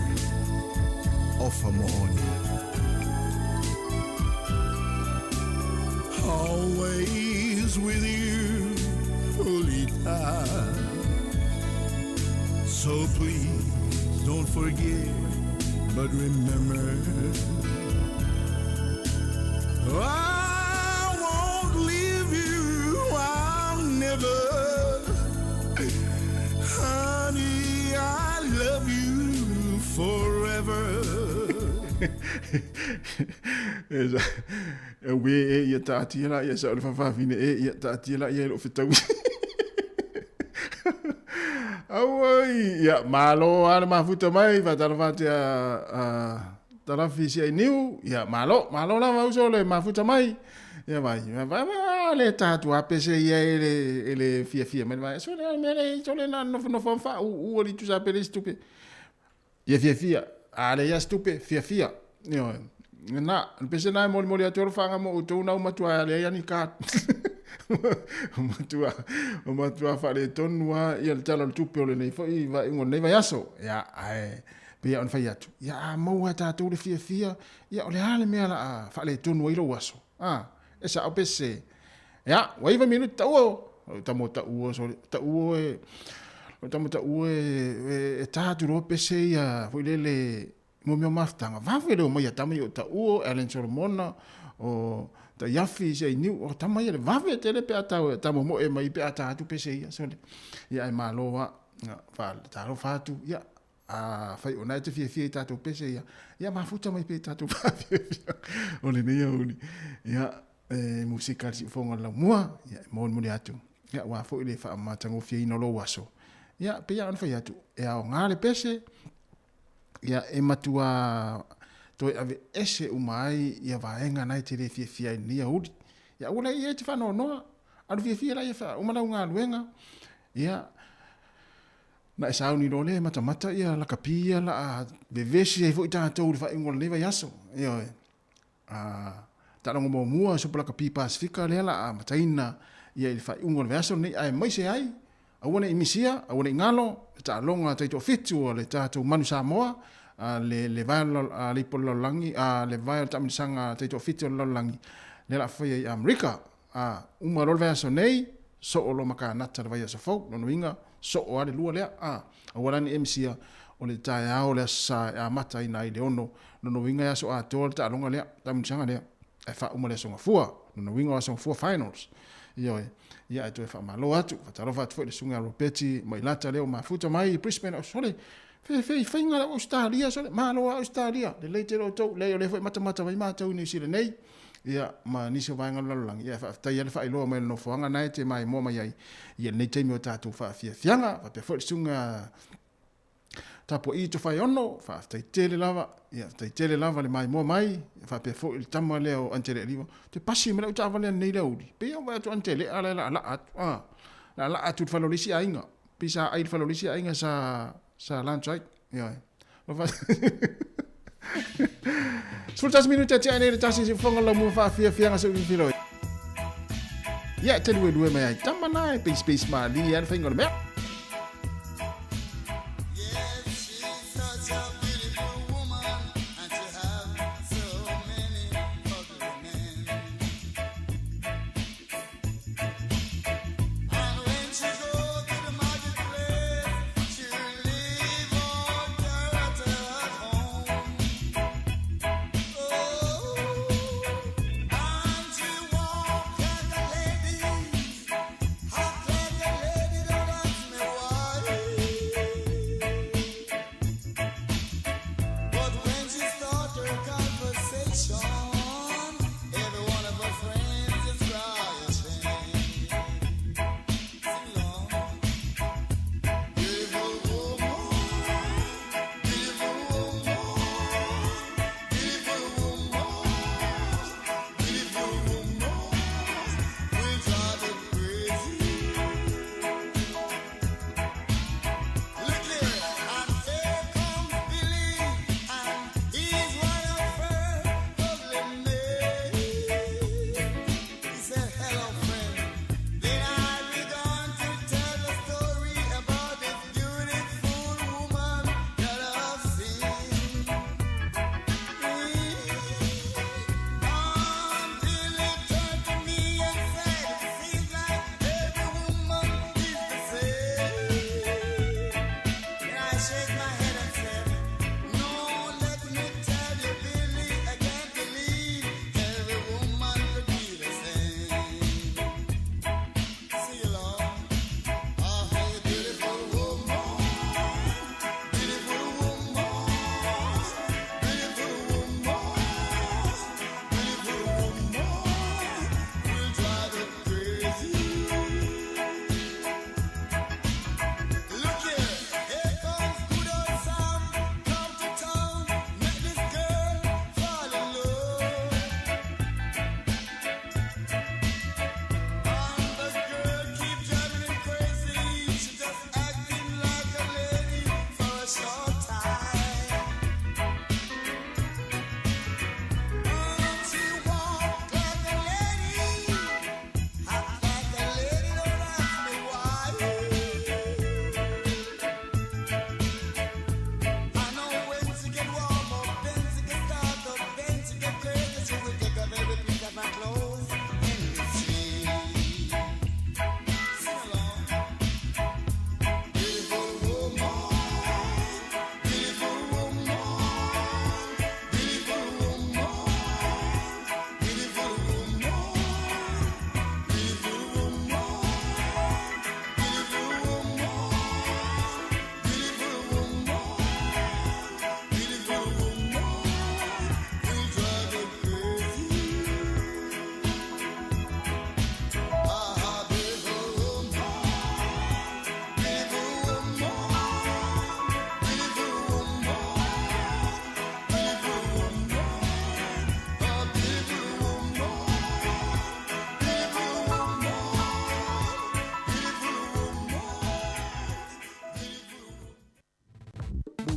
Ofa mo'oni. Always with you, Hulita. So please don't forget, but remember. I won't leave you, I'll never. Honey, I love you forever. E ue e ia taatia la ia sa o le faafafine e ia taatia la ia i lou fetaui. Auai, ia malo a le mafuta mai, faatalofa atu ia Talafi Siainiu, ia malo, malo lava uso le mafuta mai. Ia vai, vai, vai, le tatu a pese ia e le, e le fiafia mai, vai, so le mea le, so le na nofonofo fa u u ali tusa pele stupe. Ia fiafia, a le ia stupe, fiafia. Ioe. Na, le pese na e molimoli atu o le whanga mo outou na umatua a le ia ni ka. O matua, o matua whaale tonu a ia le tala o le tupe o lenei foi vaaiuga o lenei vaiaso. Ia, ae, pei ona fai atu, ia a maua e tatou le fiafia, ia o le a le mea la a faaletonu ai lou aso. A, e sao pe sese. Ia, ua iva minute taua o, tamo taua, sorry, taua e, o tamo taua e, e, e tā atu loa pese ia, foi lele, mo mea o mafutaga, vave le omai a tama ia o taua, Alan Solomona, o Taiafi, Seiniu, o tama ia le vave tele pe a tau, tamo moe mai pe a tā atu pese ia, sorry. Ia, e malo a, fa, talofa atu, ia, A fai o na e te fiafia i tatou pese ia, ia mafuta mai pe i tatou faafiafia o lenei aoauli. Ia, e musika le siufoga o le laumua, ia e molimoli atu. Ia, aua foi le faamatagofieina o lou aso. Ia, pei lava ona fai atu, e aoga le pese, ia, e matuā toe aveese uma ai ia vaega na e te le fiafia ai i lenei aoauli. Ia, aua laia e te faanoanoa, alu fiafia laia faauma lau galuega, ia, na e sauni loa lea e matamata ia lakapi ia la a vevesi ai foi tatou i le faaiuga o lenei vaiaso. Ioe. A taaloga muamua Super Lakapi Pasifika lea la a amataina ia i le faaiuga o le vaiaso lenei aemaise ai aua ne i misia, aua ne i galo le taaloga taitoafitu a le tatou Manu Samoa, le le vae a le ipu o le lalolagi, a le vae o le taamilosaga taitoafitu o le lalolagi lea la a faia i Amerika. A uma loa le vaiaso nei, soo loa ma Kanata le vaiaso fou. Lona uiga, soo lava le lua lea. A, aua la ne i e misia, o le taeao o le Aso Sa e amata ai i le 6. Lona uiga e aso atoa le taaloga lea, taamilosaga lea, ae faauma le Aso Gafua. Lona uiga o Aso Gafua finals. Ioe. Ia ae toe faamalo atu, faatalofa atu foi i le Susuga ia Ropeti Mailata lea ua mafuta mai i Brisbane, Ausetalia. Feifei faiga le Ausetalia sole, malo lava Ausetalia, lelei tele outou, leai o lea foi e matamata mai matou i Niu Sila nei, ia, ma nisi o vaega o le lalolagi, ia e faafetai lava le faailoa mai o le nofoaga na e te maimoa mai ai i lenei taimi o tatou faafiafiaga, faapea foi le susuga Tapua'i Tofaeono, faafetai tele lava, ia faafetai tele lava le maimoa mai, faapea foi le tama lea o Antelea Liva, ou te pasi ma lau taavale ananei i le aoauli, pei lava ua vaai atu Antelea la e laalaa atu, a, laalaa atu i le fale o le isi aiga, pei sa ai i le fale o le isi aiga sa sa lunch ai. Ioe. 11 minute tia nei le tasi si fonga lo mua faafiafiaga se ufifilo. Ia te lue lue mai ai tama na e peace peace ma li e le whainga o le mea.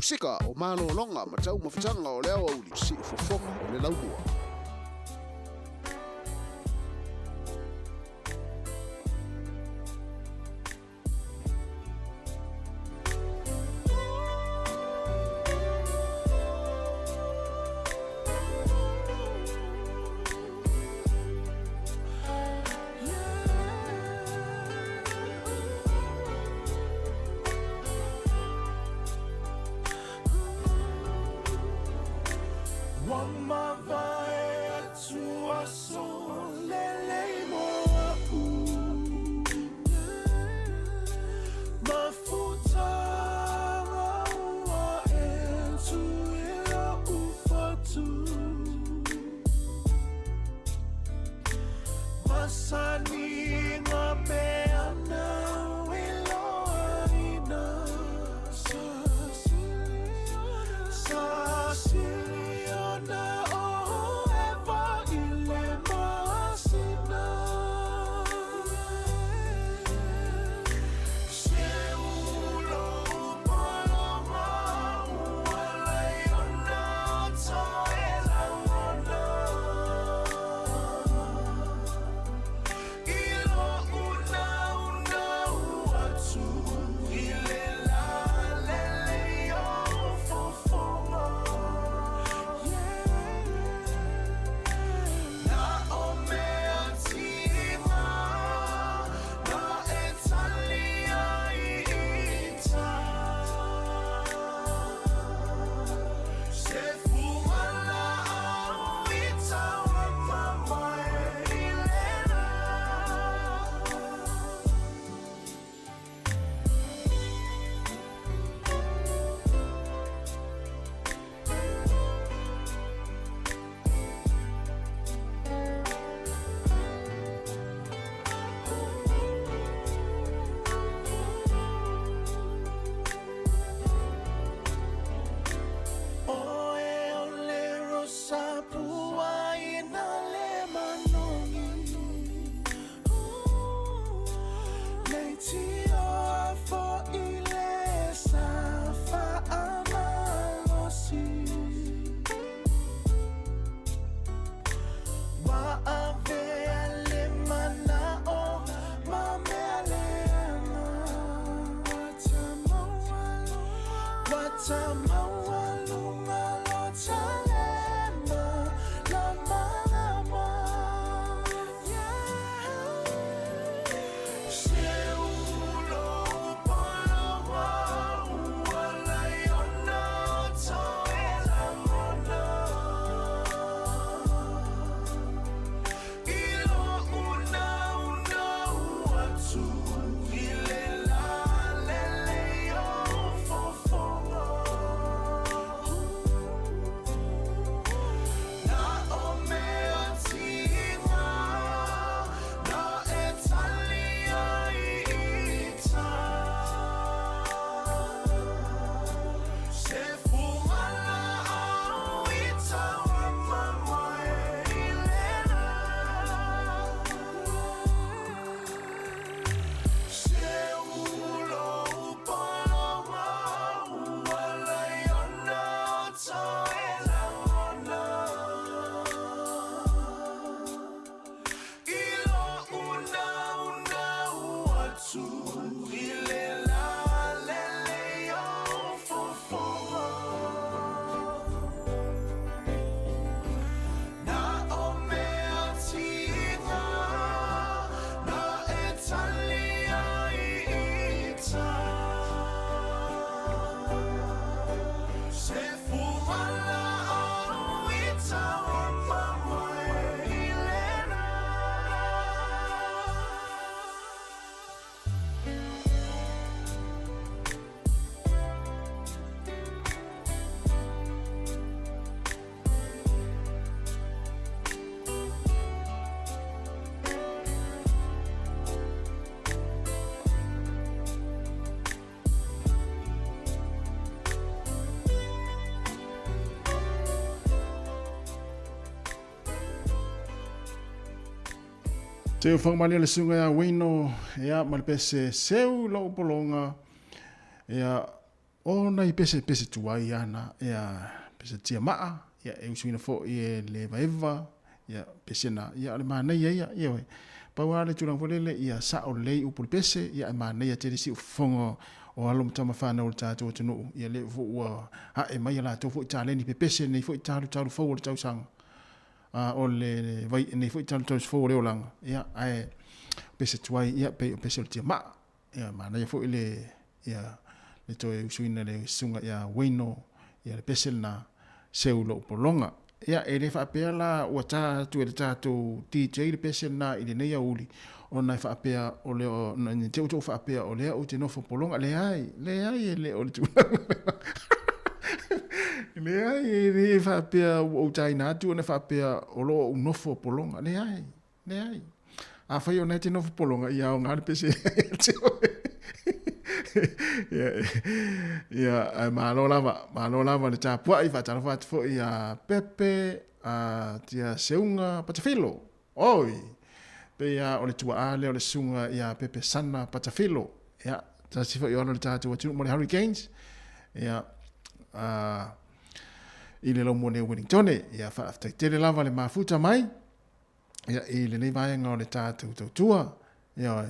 Musika o malologa ma taumafataga o le aoauli siufofoga o le laumua. Ua mavae atu aso lelei mo a'u Mafutaga ua e tu i lo'u fatu Masani ngā mea nāu i loaina Sa siliona o ʻEva i le masina Se ulo pologa ua laiona toe lagona I lo'u naunau atu i le lā lelei o fofoga Na o mea tiga na e tali ai i tai Se fugalaau i tauamamae i le la. Oe o le rosa pua i nā le manogi Leitioa fo'i le sa faamalosi Ua avea le mana'o ma mea leaga Ua tamaualuga lo talema lamalama Se ulo pologa ua laiona toe lagona I lo'u naunau atu i le lā lelei o fofoga Na o mea tiga na e tali ai i tai Se fugalaau i tauamamae i le la Se ulo pologa ua laiona toe lagona I lo'u naunau atu i le lā lelei o fofoga Na o mea tiga na e tali ai i tai Se fugalaau i tauamamae i le la. Te whangamalia le sunga ia Wino, ia ma le pese seu lou pologa, ia O nai pese pese tuai ana ia pese tiamaa ia e usuina foi e le evaeva ia pese na ia o le manaia ia ioe. Pau lava le tulaga foi lele ia sao lelei upu i le pese ia ae manaia tele siufofoga o alo ma tama fanau o le tatou atunuu ia lea foi ua ae mai a latou foi taleni pepese nei foi talutalu fou o le tausaga a o le vai nei foi talutalu fou o le olaga ia ae pese tuai ia pei o pese o le tiamaa Ia, manaia foi le, ia, le toe usuina le susuga ia Wayno, ia le pese lena, seu lou pologa. Ia, e le faapea la ua ta atu e le tatou DJ le pese lena i lenei aoauli, ona e faapea o le, ne i te i ua outou faapea o lea ou te nofo pologa. Leai, leai e le o le tulaga lena. Leai, e le faapea ua ou taina atu ona faapea o lo o ou nofo pologa. Leai. Leai. Afai o na e te nofo pologa, ia aoga le pese ia te oe. Ia, ia, ae malo lava, malo lava le tapuai, faatalofa atu foi ia Pepe, a tia Seuga Patafilo. Oi! Pei lava o le tuaa lea o le susuga ia Pepe Sana Patafilo. Ia, tasi foi o alo o le tatou atunuu mo le Hurricanes. Ia, a, i le laumua nei o Wellingtone. Ia, faafetai tele lava le mafuta mai. Ia, i lenei vaega o le tatou tautua, ioe,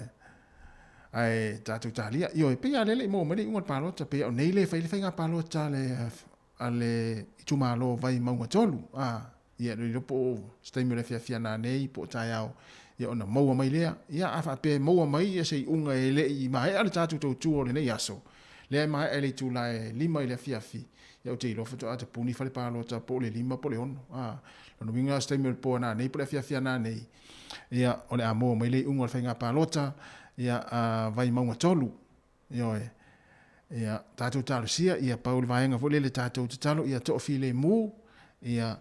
ae tatou talia, ioe, pei lava lea e le i maua mai le iuga o le palota, pei o nei lea e fai le faiga palota a le, a le itumalo o Vaimauga 3, a, ia, le iloa po o se taimi o le afiafi a nanei po o taeao, ia ona maua mai lea. Ia, a faapea e maua mai ia se iuga e le i maea le tatou tautua o lenei aso, lea e maea i le itula e 5 i le afiafi, Ia ou te iloa faatoa tapuni fale palota po o le 5 po o le 6. A, lona uiga o se taimi o le po nanei po o le afiafi a nanei, ia, o le a maua mai le iuga o le faiga palota, ia, a Vaimauga 3. Ioe. Ia, tatou talosia, ia pau le vaega foi lele tatou tatalo, ia toafilemu, ia,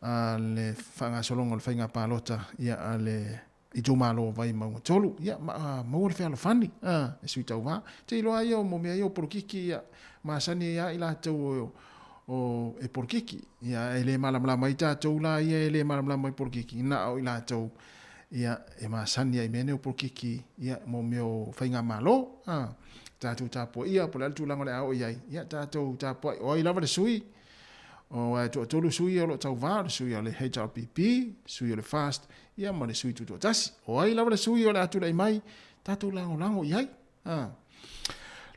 a le faagasologa o le faiga palota, ia, a le itumalo o Vaimauga 3, ia, ma maua le fealofani, a, e sui tauva. Te iloa ai o mo mea ia o polokiki, ia, masani ai lava i latou o, o, e polokiki. Ia, e le malamalama ai tatou la ia e le malamalama i polokiki, na o i latou, ia, e masani ai i mea nei o polokiki, ia, mo mea o faigamalo, a, tatou tapuaia, po o le a le tulaga o le a oo i ai, ia, tatou tapuai, o ai lava le sui, Aua e toatolu sui o lo o tauva, o le sui o le HRPP, sui o le FAST, ia ma le sui tutoatasi. O ai lava le sui o le a tulai mai, tatou lagolago i ai. A.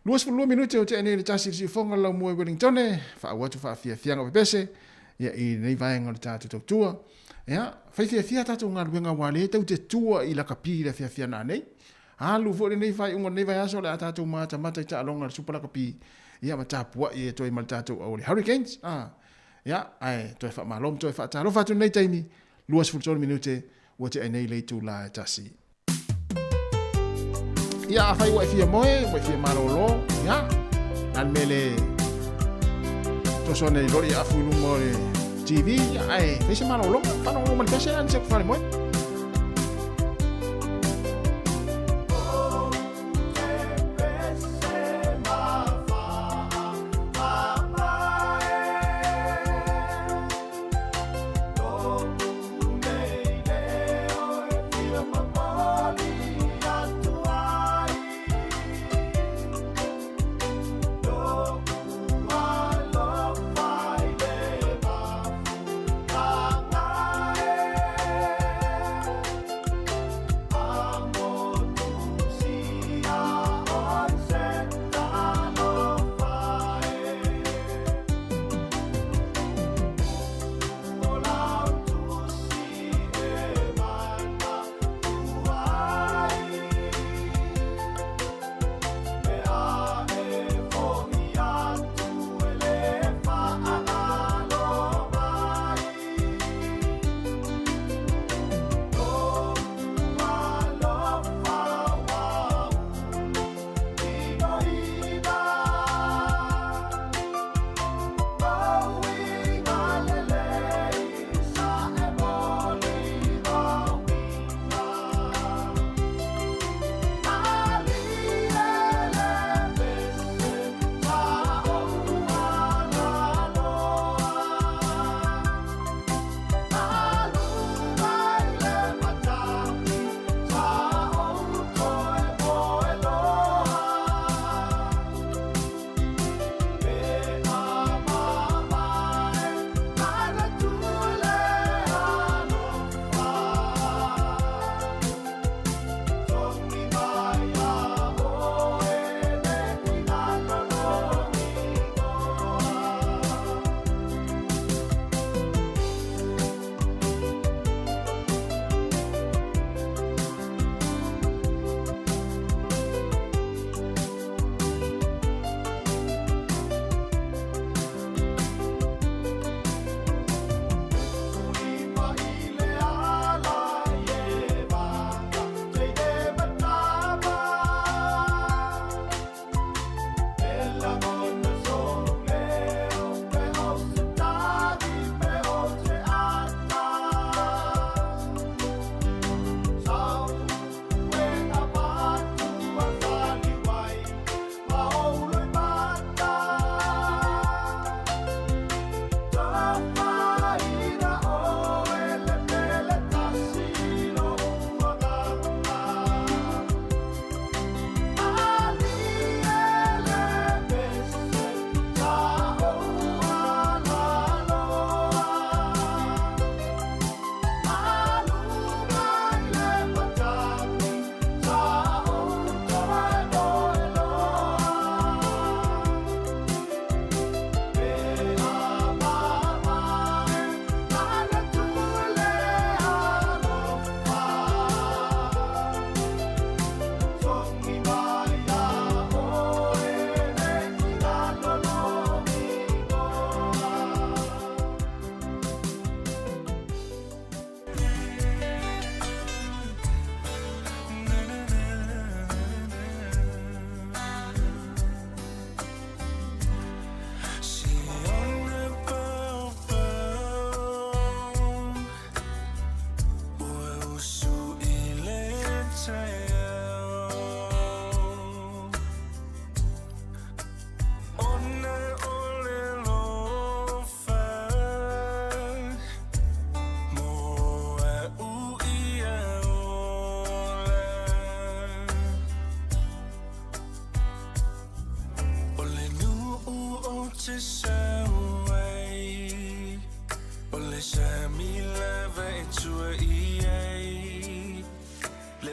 22 minute o tea nei le tasi i le siufoga le laumua i Wellingtone, faauu atu faafiafiaga o pepese, ia i lenei vaega o le tatou tautua. Ia, fai fiafia tatou galuega aua lea tou te tua i lakapi i le afiafi a nanei. Alu foi lenei faaiuga o lenei vaiaso o le a tatou matamata i taaloga a le Supa Lakapi, ia ma tapuai e toe ma le tatou au o le Hurricanes. A, ia, ae toe faamalo ma toe faatalofa atu i lenei taimi, 23 minute ua tea nei le itula e tasi. Ia, afai ua e fia moe, ua e fia malolo, ia, na le mea le toso ane i lori afu i luma o le TV, ia, ae fai se malologa, faalogologo ma le pese, ae se fale moe.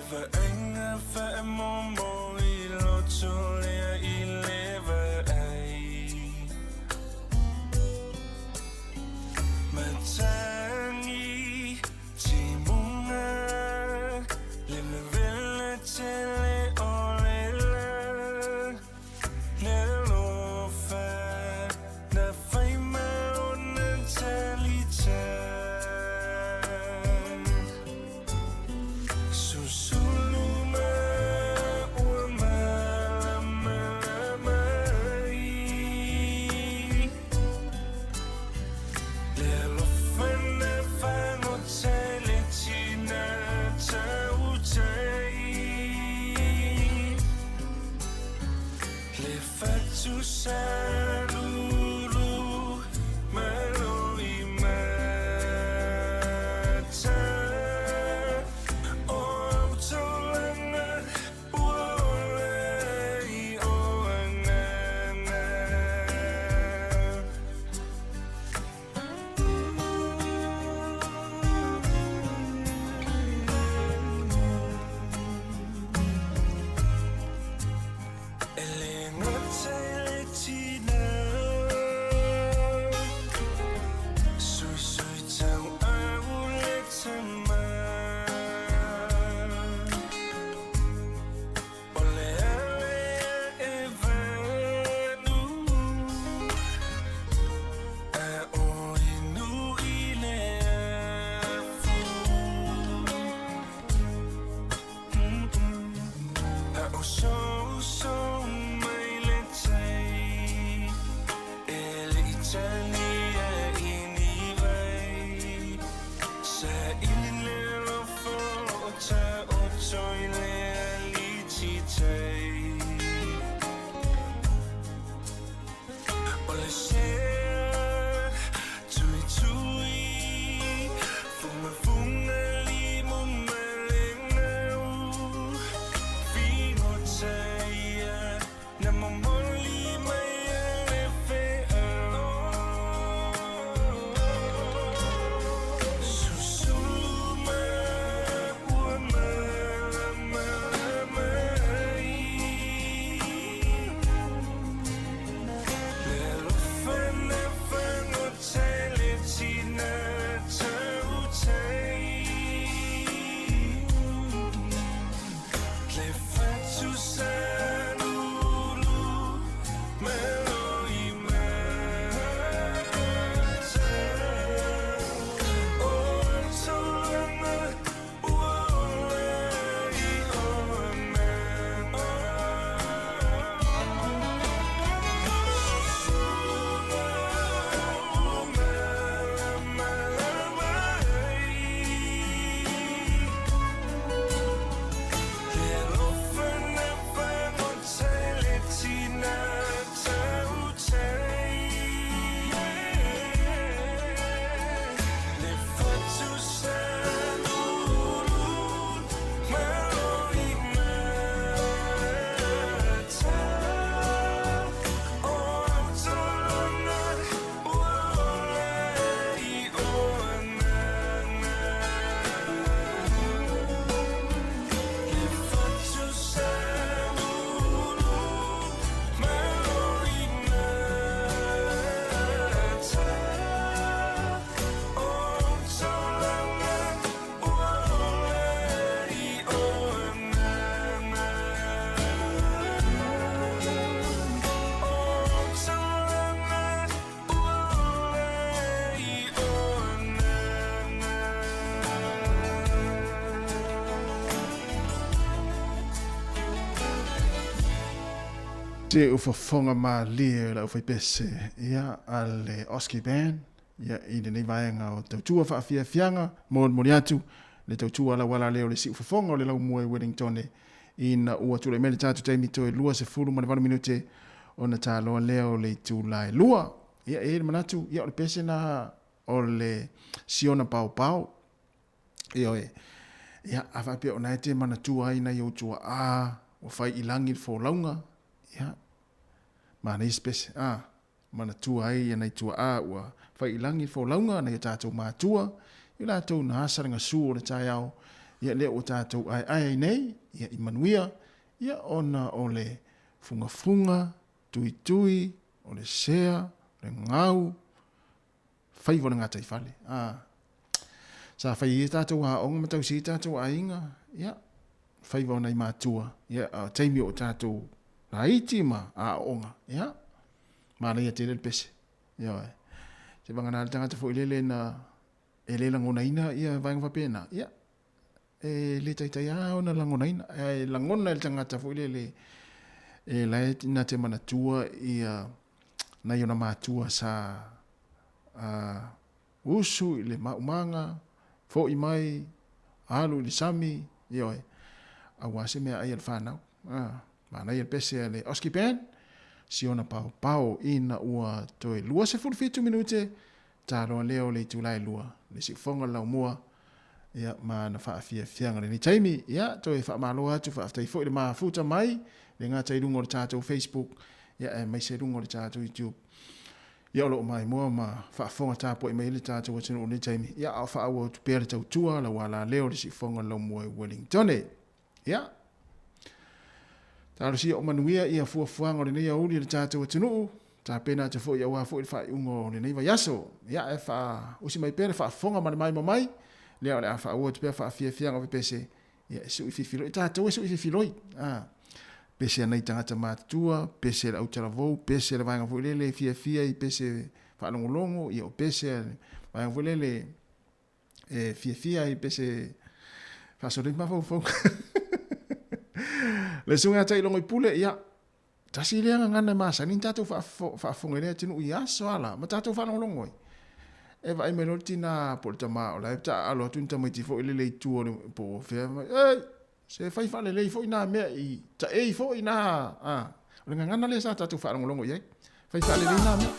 Vaaiga faamomo i loto lea i le vaai. Matagi timuga le vevela tele o le la. Le alofa na fai ma ona talita. Susulu ma ua malamalama ai. Le alofa na fagota i le tina tautai. Le fatu sa lulu malo i mata. O au taulaga ua ola i o agaga. E le gata i le tina. Suisui tauau le tama. O le ale e vanu. A o inu i le afu. A o so mai le tai. E le i tania i ni vai. Sa ili le alofa o ta o toi le aliti tai. O le sea tui tui. Funga funga limu ma le gau. Figota ia na momoli mai a le feau. Susulu ma ua malamalama ai. Le alofa na fagota i le tina tautai. Le fatu sa lulu malo i mata. O au taulaga ua ola i o agaga. Malamalama ai. Le alofa na fagota i le tina tautai. Le fatu sa lulu malo i mata. O au taulaga ua ola i o agaga. Le fatu sa lulu malo i mata. O au taulaga ua ola i o agaga. O au taulaga ua ola i o agaga. Se ufofoga malie o le aufaipese ia a le Oski Band ia i lenei vaega o tautua faafiafiaga molimoli atu le tautua lauala lea o le siufofoga o le laumua i Wellingtone ina ua tulai mai le tatou taimi toe 28 minute ona taloa lea o le itula e 2. Ia e i ai le manatu ia o le pese na o le Siona Paopao. Ioe. Ia, a faapea o na e te manatua ai nai ou tuaa ua fai i lagi le folauga, ia, manaia se pese, a, manatua ai ia nai tuaa ua fai i lagi le folauga, nai o tatou matua, i latou na asa le gasu o le taeao, Ia lea ua tatou aeae ai nei, ia i manuia, ia ona o le fugafuga, tuitui, o le sea, o le gau, faiva o le gataifale. A, sa fai ai tatou aoga ma tausi ai tatou aiga, ia, faiva o nai matua, ia, a taimi o tatou laiti ma aooga, ia, manaia tele le pese. Ioe. Se vagana le tagata foi lele na e le lagonaina ia vaega faapena, ia, e le taitai lava ona lagonaina. Ae lagona e le tagata foi lele e la e na te manatua ia nai ona matua sa usu i le maumaga, foi mai, alu i le sami, ioe, aua se meaai a le fanau. Manaia le pese a le Oski Band, si ona paopao ina ua toe 27 minute taloa lea o le itula e lua, le siufofoga o le laumua, ia, ma ana faafiafiaga i lenei taimi. Ia, toe faamalo atu, faafetai foi le mafuta mai, le gata i luga o le tatou Facebook, ia, aemaise i luga o le tatou YouTube. Ia, o lo o maimoa ma faafofoga tapuai mai ai le tatou atunuu i lenei taimi, ia, a o faaauau atu pea le tautua, lau alaleo i le siufofoga o le laumua i Wellingtone. Ia, talosia o manuia ia fuafuaga o lenei aoauli i le tatou atunuu, tapena atu foi aua foi le faaiuga o lenei vaiaso. Ia, e faausi mai pea le faafofoga ma le maimoa mai, lea o le a faaauau atu pea faafiafiaga o pepese, ia e sui fifiloi, tatou e sui fifiloi. A, pese a nai tagata matutua, pese a le autalavou, pese a le vaega foi lele e fiafia i pese faalogologo, ia o pese a le vaega foi lele e fiafia ai pe se faasolo ai mafaufauga. Le susuga ia Tailogo i Pule, ia, tasi lea gagana e masani ona tatou faafofoga i lea atunuu i aso a la, ma tatou faalogologo ai. E vaai mai loa le tina po o le tama o la e taaalo atu ni tamaiti foi lele i tua o le po o fea, mai, ei, se fai faalelei foi nā mea i taei foi nā, a, o le gagana lea sa tatou faalogologo i ai. Fai faalelei nā mea.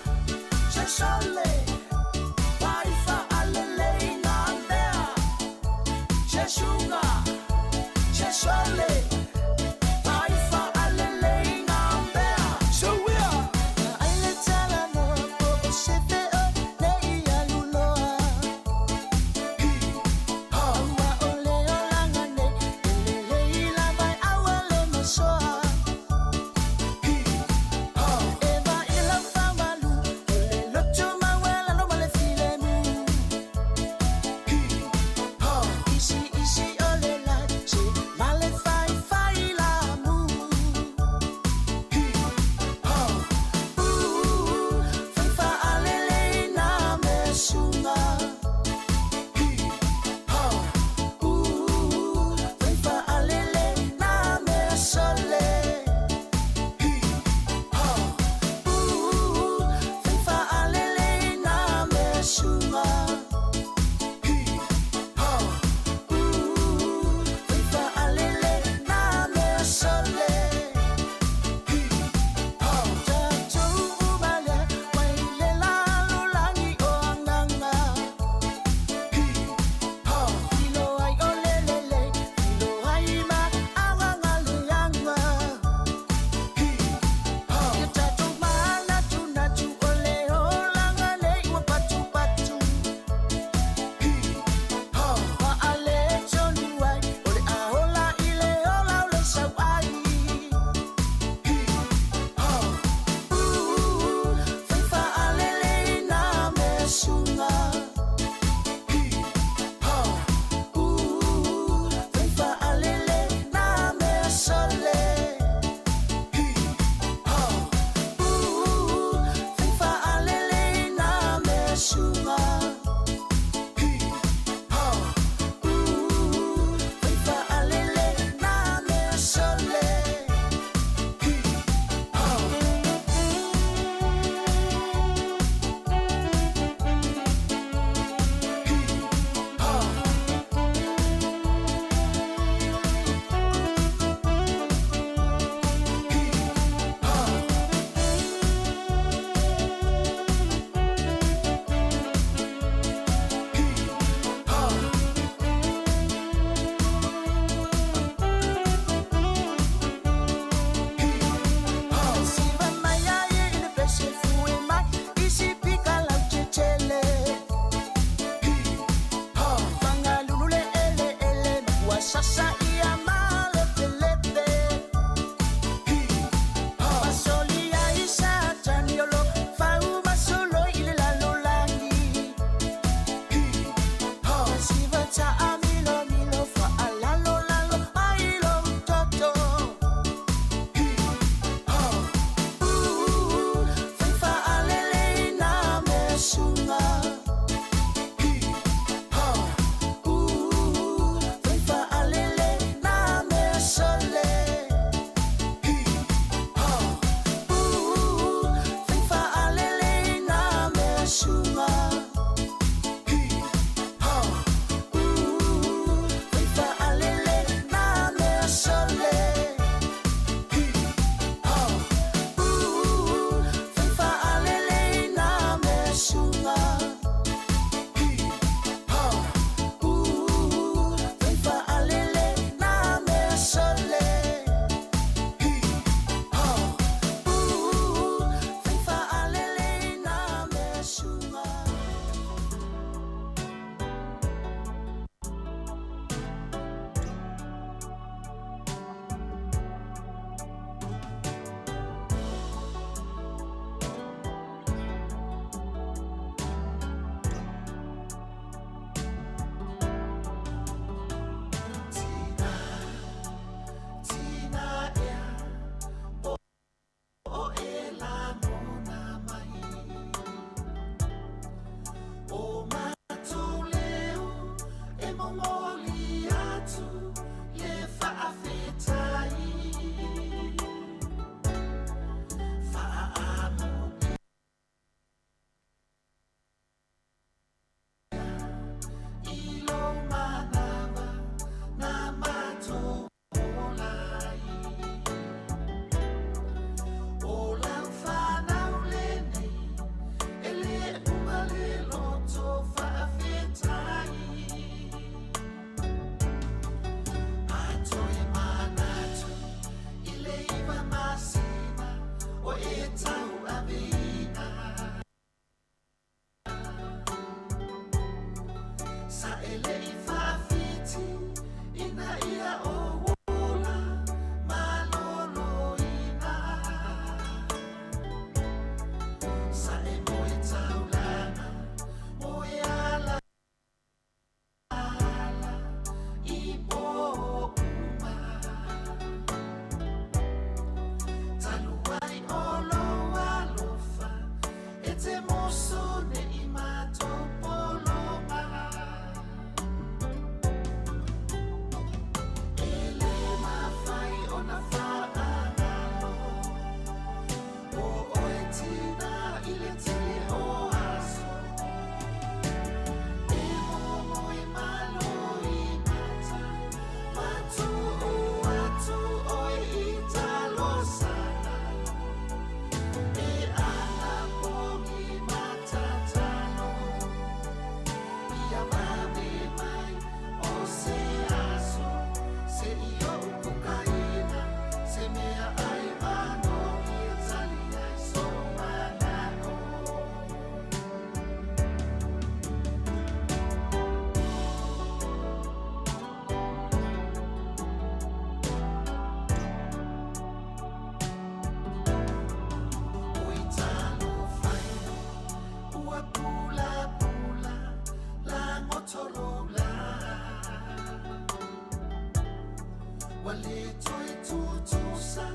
Ua lē toe tutusa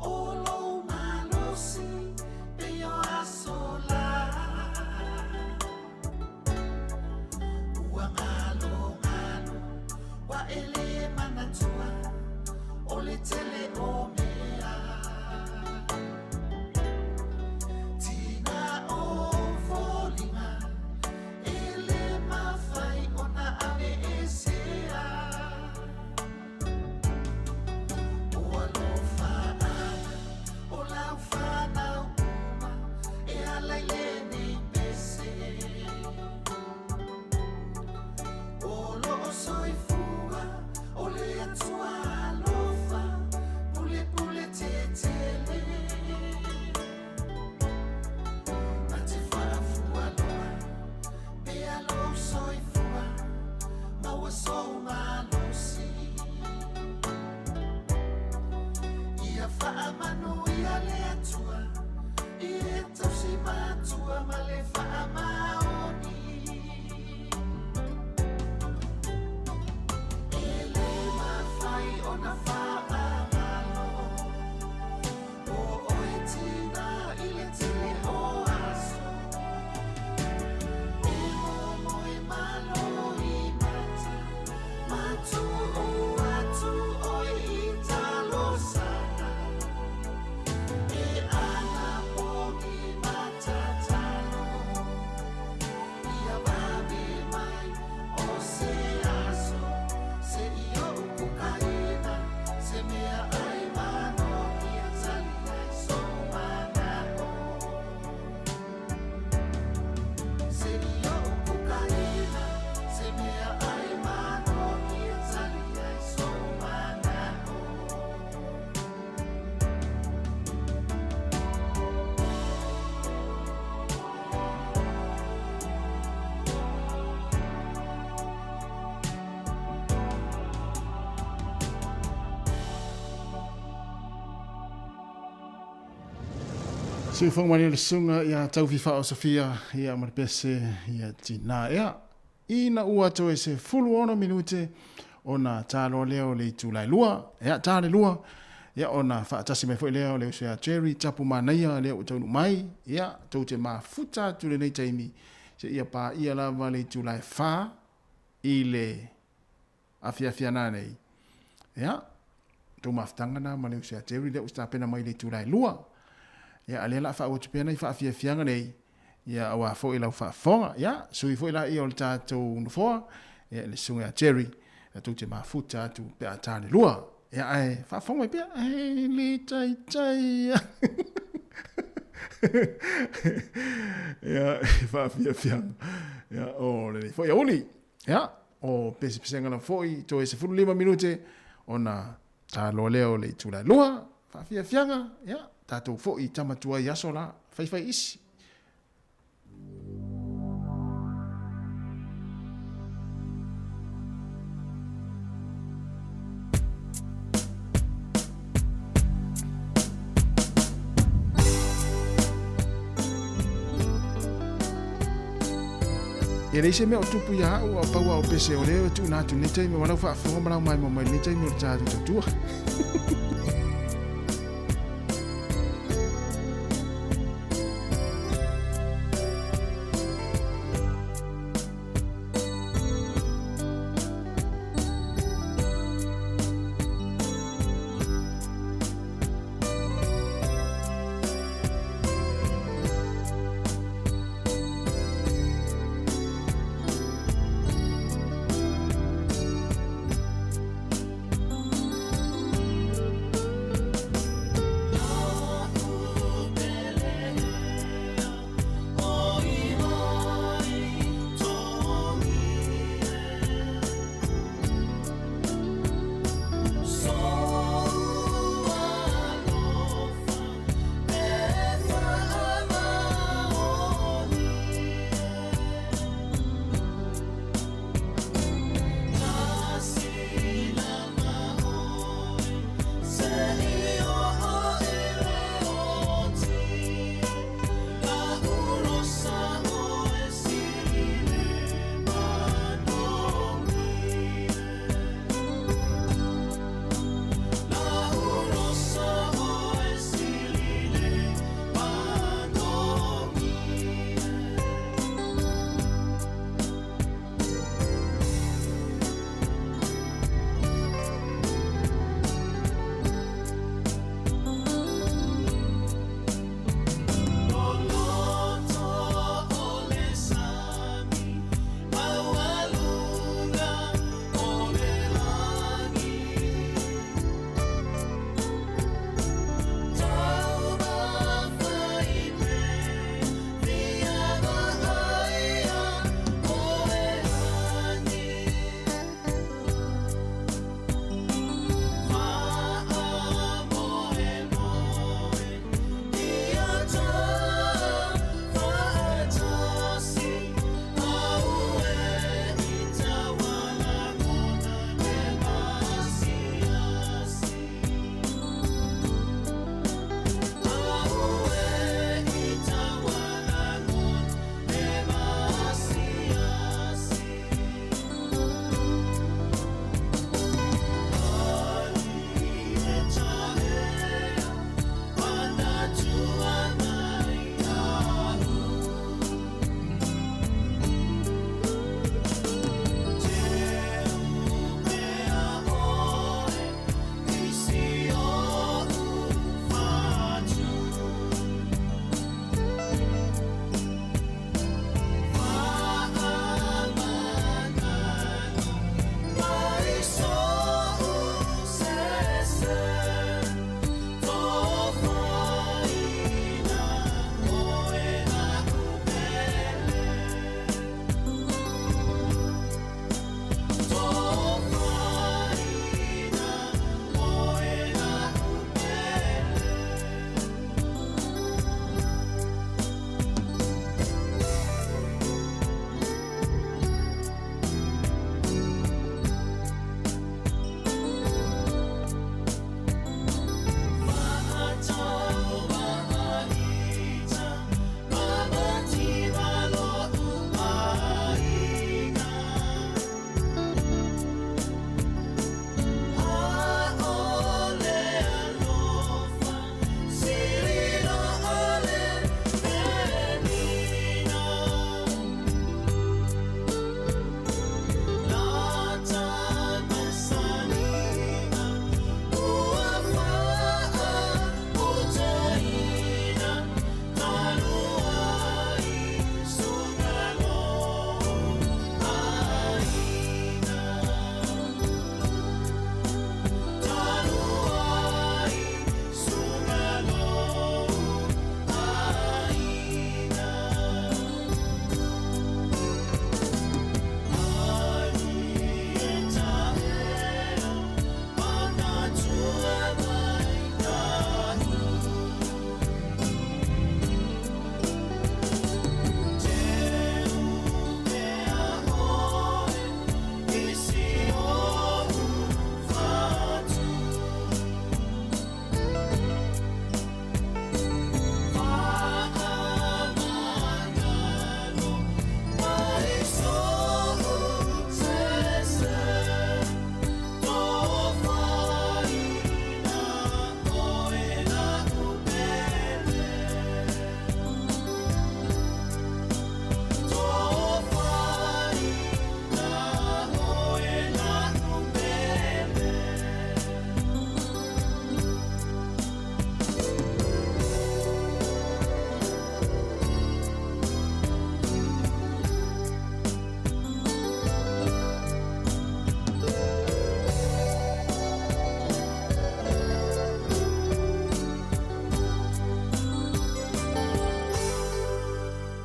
o lou malosi pei o aso lā. Ua galogalo ua e lē manatua o le tele o mea. Tina o foliga e lē mafai ona aveesea. O alofaaga o lau fanau uma e ala i lenei pese. O loo soifua o le Atua alofa pulepule tetele. Na te faafualoa pea lou soifua maua sou malosi. Ia faamanuia le Atua i e tausi matua ma le faamaoni. E lē mafai ona faagalo o oe tinā i le tele o aso. E momoe malo i mata ma tuu atu oe i talosaga. E anapogi ma tatalo ia vave mai o se aso seia ou kukaina se meaai manogi e tali ai sou manao. Seia ou kukaina se meaai manogi e tali ai sou manao. Siufoga malie le susuga ia Taufifao Sofia ia ma le pese ia tinā ea. Ina ua toe 16 minute ona taloa lea o le itula e lua, ia ta le lua, ia ona faatasi mai foi lea o le uso ia Jerry Tapu Manaia lea ua taunuu mai, ia tou te mafuta atu lenei taimi seia paia lava le itula e fa i le afiafi ana nei. Ia, tou mafutaga na ma le uso ia Jerry lea ua tapena mai le itula e lua. Ia, a lea la faaauau atu pea nai faafiafiaga nei, ia aua foi lau faafofoga. Ia, sui foi laia o le tatou nofoa, ia le susuga ia Jerry, ia tou te mafuta atu pe a ta le lua. Ia, ae faafofoga mai pea, e le taitai. Ia, faafiafiaga. Ia, o lenei foi aoauli. Ia, o pesepesega lava foi, toe 15 minute, ona taloa lea o le itula e lua, faafiafiaga, ia, tatou foi i tama tuai aso la, faifai isi. E leai se mea o tupu ia au, a pau a o pese o lea e tuuna atu nei taimi, ma lau faafofoga ma lau maimoa mai lenei taimi o le tatou tautua.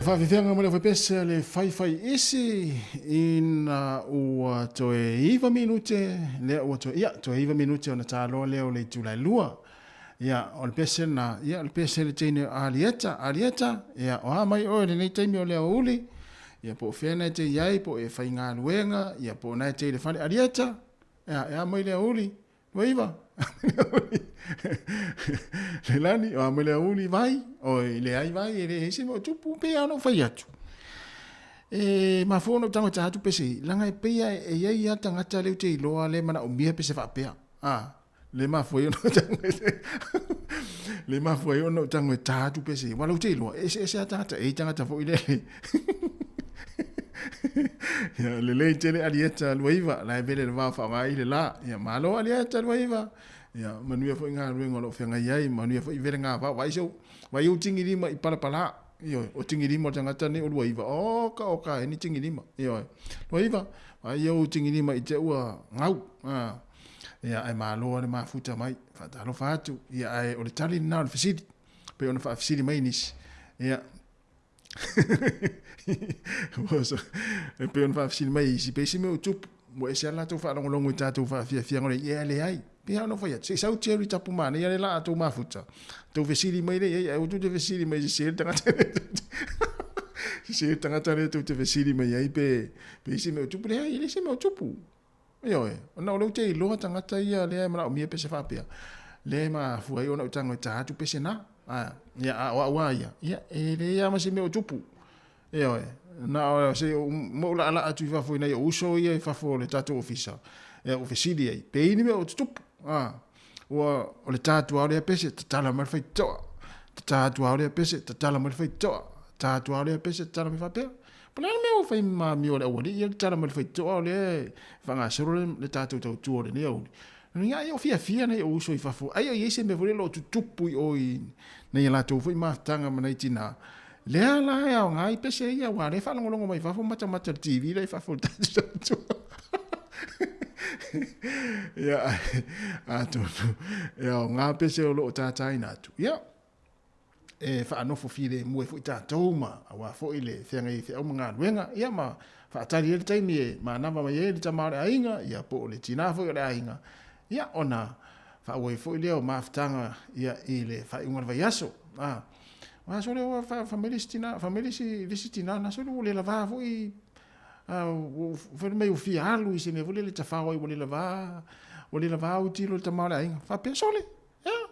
Faafiafiaga ma le aufaipese a le faifaiisi ina ua toe 9 minute lea ua toe ia toe 9 minute ona taloa lea o le itula e 2. Ia o le pese lena ia o le pese le teine o Alieta Alieta ia o a mai oe lenei taimi o le aoauli ia po o fea na e te i ai po o e faigaluega ia po o na e te i le fale Alieta ia e a mai le aoauli 29. Leilani, o a mai le aoauli vai, oi leai vai, e leai se mea o tupu, pei lava ona ou fai atu. E mafua ona ou tago e ta atu pese, leaga e pei lava e i ai lava tagata lea ou te iloa lea e manaomia pese faapea. A, le mafua ai ona ou tago e le mafua ai ona ou tago e ta atu pese, aua o lea ou te iloa, e eseese lava tagata, e i ai tagata foi lea Ia, lelei tele Alieta 29, la e vele le va o faaaoga ai le la. Ia, malo Alieta 29. Ia, manuia foi galuega o lo o feagai ai, manuia foi vele gavao. Vaai sau, vaai ou tigilima i palapala. Ioe, o tigilima o le tagata nei o 29. Oka, oka e ni tigilima. Ioe, 29, vaai ou tigilima i te ua gau. Ah. Ia, ae malo le mafuta mai. Faatalofa atu. Ia, ae o le tali lena o le fesili. Pei ona faafesili mai nisi. Ia, E pei ona faafesili mai isi, pe se mea o tupu, ua ese lava latou faalogologo i tatou faafiafiaga o le ia leai. Pei lava ona fai atu, se i sau Jerry tapu manaia le la a tou mafuta, tou fesili mai lea i ai, ae aua tou te fesili mai sese le tagata lea sese le tagata lea tou te fesili mai ai pe pe i se mea o tupu. Leai, e leai se mea o tupu. Ioe, ona o lea ou te iloa tagata ia lea e manaomia pese faapea, lea e mafua ai ona ou tago e ta atu pese na. A, ia, a o au lava ia, ia, e leai lava ma se mea o tupu. Ioe, na o se mo ou laalaa atu i fafo i nai ou uso ia i fafo o le tatou ofisa, ia ou fesili ai, pe i ai ni mea o tutupu. A, ua, o le ta atu lava o lea pese, tatala mai le faitotoa. Ta atu lava o lea pese, tatala mai le faitotoa. Ta atu lava o lea pese, tatala mai faapea. Po o le a le mea ua fai ma amio a le aualii ia le tala mai le faitotoa o lea e faagasolo le tatou tautua o lenei aoauli. Lona uiga ai o fiafia nai ou uso i fafo, ai o i ai se mea foi lele o tutupu i o i nai a latou foi mafutaga ma nai tina, lea la e aoga ai pese ia, aua o lea e faalogologo mai fafo matamata i le TV la i fafo i le tatou tautua. Ia, atonu e aoga pese o lo o tataina atu. Ia, e faanofo filemu ai foi tatou ma aua foi le feagai ai feau ma galuega, ia ma faatali ai le taimi e manava mai ai le tama o le aiga, ia po o le tina foi o le aiga, ia ona faaauau foi lea o mafutaga ia i le faaiuga o le vaiaso. A, o aso lea ua fai mai le isi tina, fai mai le isi tina, na soli ua le lavā foi, ua fai mai ua fia alu i se mea foi lele tafao ai ua le lavā, ua le lavā au tilo i le tama o le aiga. Faapea, sole, Ea,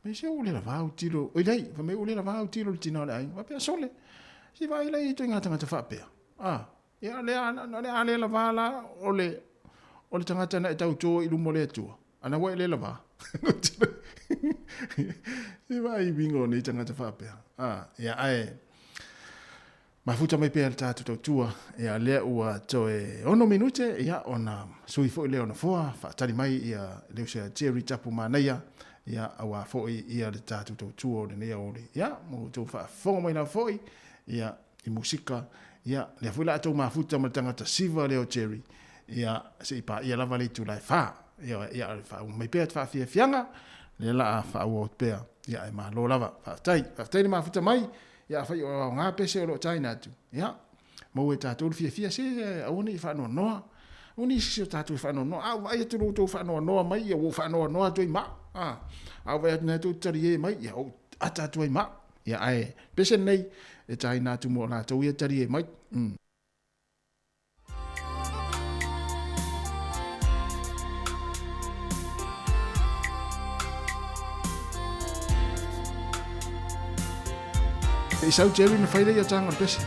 mai se ua le lavā au tilo, oi leai, fai mai ua le lavā au tilo i le tina o le aiga, faapea, sole, se i vaai la i ituaiga tagata faapea, a, ia, o le a, o le a le lavā la o le, o le tagata na e tauto i luma o le Atua, a na ua e le lavā. Se i vaai i uiga o nei tagata faapea, a, ia, ae, Mafuta mai pea le tatou tautua, ia lea ua toe 6 minute, ia ona sui foi lea o nofoa, faatali mai ia le uso ia Jerry Tapu Manaia, ia aua foi ia le tatou tautua o lenei aoauli. Ia, mo outou faafofoga mai lava foi, ia i musika, ia lea foi la a tou mafuta ma le tagata siva lea o Jerry, ia se i paia lava le itula e 4. Ia, ia faauma mai pea te faafiafiaga, lea la a faaauau atu pea, ia ae malo lava. Faafetai, faafetai le mafuta mai. Ia afai o aoga pese o lo o taina atu, ia, maua e tatou le fiafia, se aua ne i faanoanoa. Aua ne i sisi o tatou e faanoanoa. A ou vaai atu i lo outou faanoanoa mai, ia ua ou faanoanoa atu ai ma au. A, a ou vaai atu na tou talie mai, ia ou ata atu ai ma au. Ia ae pese lenei e taina atu mo latou ia talie mai. I sau Jerry na fai lea ia tānga o le pese.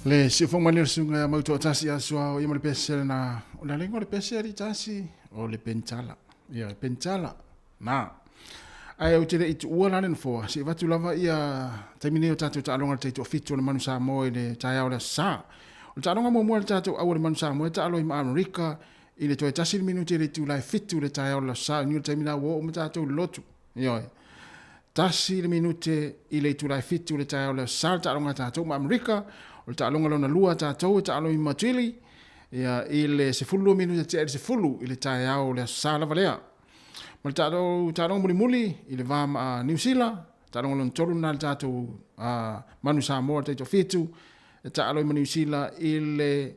Le siufoga mai lea o le susuga ia Mautoatasi ia Suao ia ma le pese lena. O le aleiga o le pese alii tasi o le penitala. Ia penitala. Na. Ae ou te le i tuua la le nofoa, se i avatu lava ia taimi nei o tatou taaloga i le taitoafitu o le Manu Samoa i le taeao o le Aso Sa. O le taaloga muamua a le tatou au o le Manu Samoa e taalo ai ma Amerika i le toe tasi le minute i le itula e fitu i le taeao o le Aso Sa, i le taimi la ua oo uma tatou i le lotu. Ioe. Tasi le minute i le itula e fitu i le taeao o le Aso Sa le taaloga a tatou ma Amerika. O le taaloga lona lua a tatou e taalo ai ma Chile ia, i le 12 minute tea i le 10 i le taeao o le Aso Sa lava lea. Ma le taaloga mulimuli i le va ma Niu Sila, taaloga lona tolu lena a le tatou Manu Samoa le taitoafitu, e taalo ai ma Niu Sila i le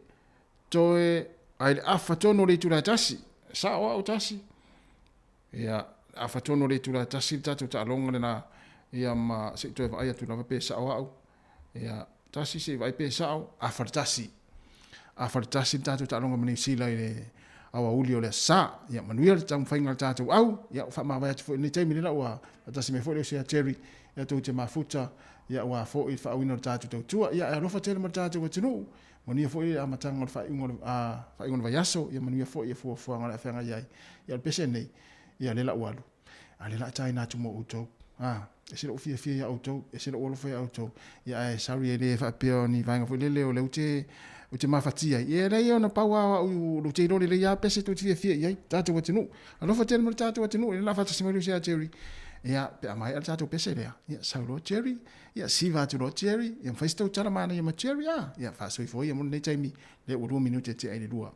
toe ai le afa tonu o le itula e tasi. Sao au tasi. Ia, afa tonu o le itula e tasi le tatou taaloga lena, ia ma se i toe vaai atu lava pe sao au. Ia, tasi se i vaai pe sao, afa le tasi. Afa le tasi le tatou taaloga ma Niu Sila i le aoauli o le Aso Sa. Ia, manuia le taumafaiga a le tatou au. Ia, ua faamavae atu foi i lenei taimi lena ua faatasi mai foi le uso ia Jerry, ia tou te mafuta, ia aua foi le faaauina o le tatou tautua. Ia, e alofa tele ma le tatou atunuu. Manuia foi le amataga o le faaiuga o le, faaiuga o le vaiaso, ia manuia foi fuafuaga o le a feagai ai. Ia, o le pese nei, ia, lea la ua alu. A lea la a taina atu mo outou. A, ese lou fiafia ia outou, ese lou alofa ia outou. Ia ae sorry e le faapea o ni vaega foi lele o lea ou te, ou te mafatia ai. Ia leai ona pau lava o au ou te iloa lelei lava pese tou te fiafia i ai, tatou atunuu. Alofa tele ma le tatou atunuu, lea la a faatasi mai le uso ia Jerry. Ia, pe a maea le tatou pese lea, ia sau loa Jerry, ia siva atu loa Jerry, ia ma fai se tou tala manaia ma Jerry, a, ia faasoifua ia mo lenei taimi, lea ua lua minute tea i le lua.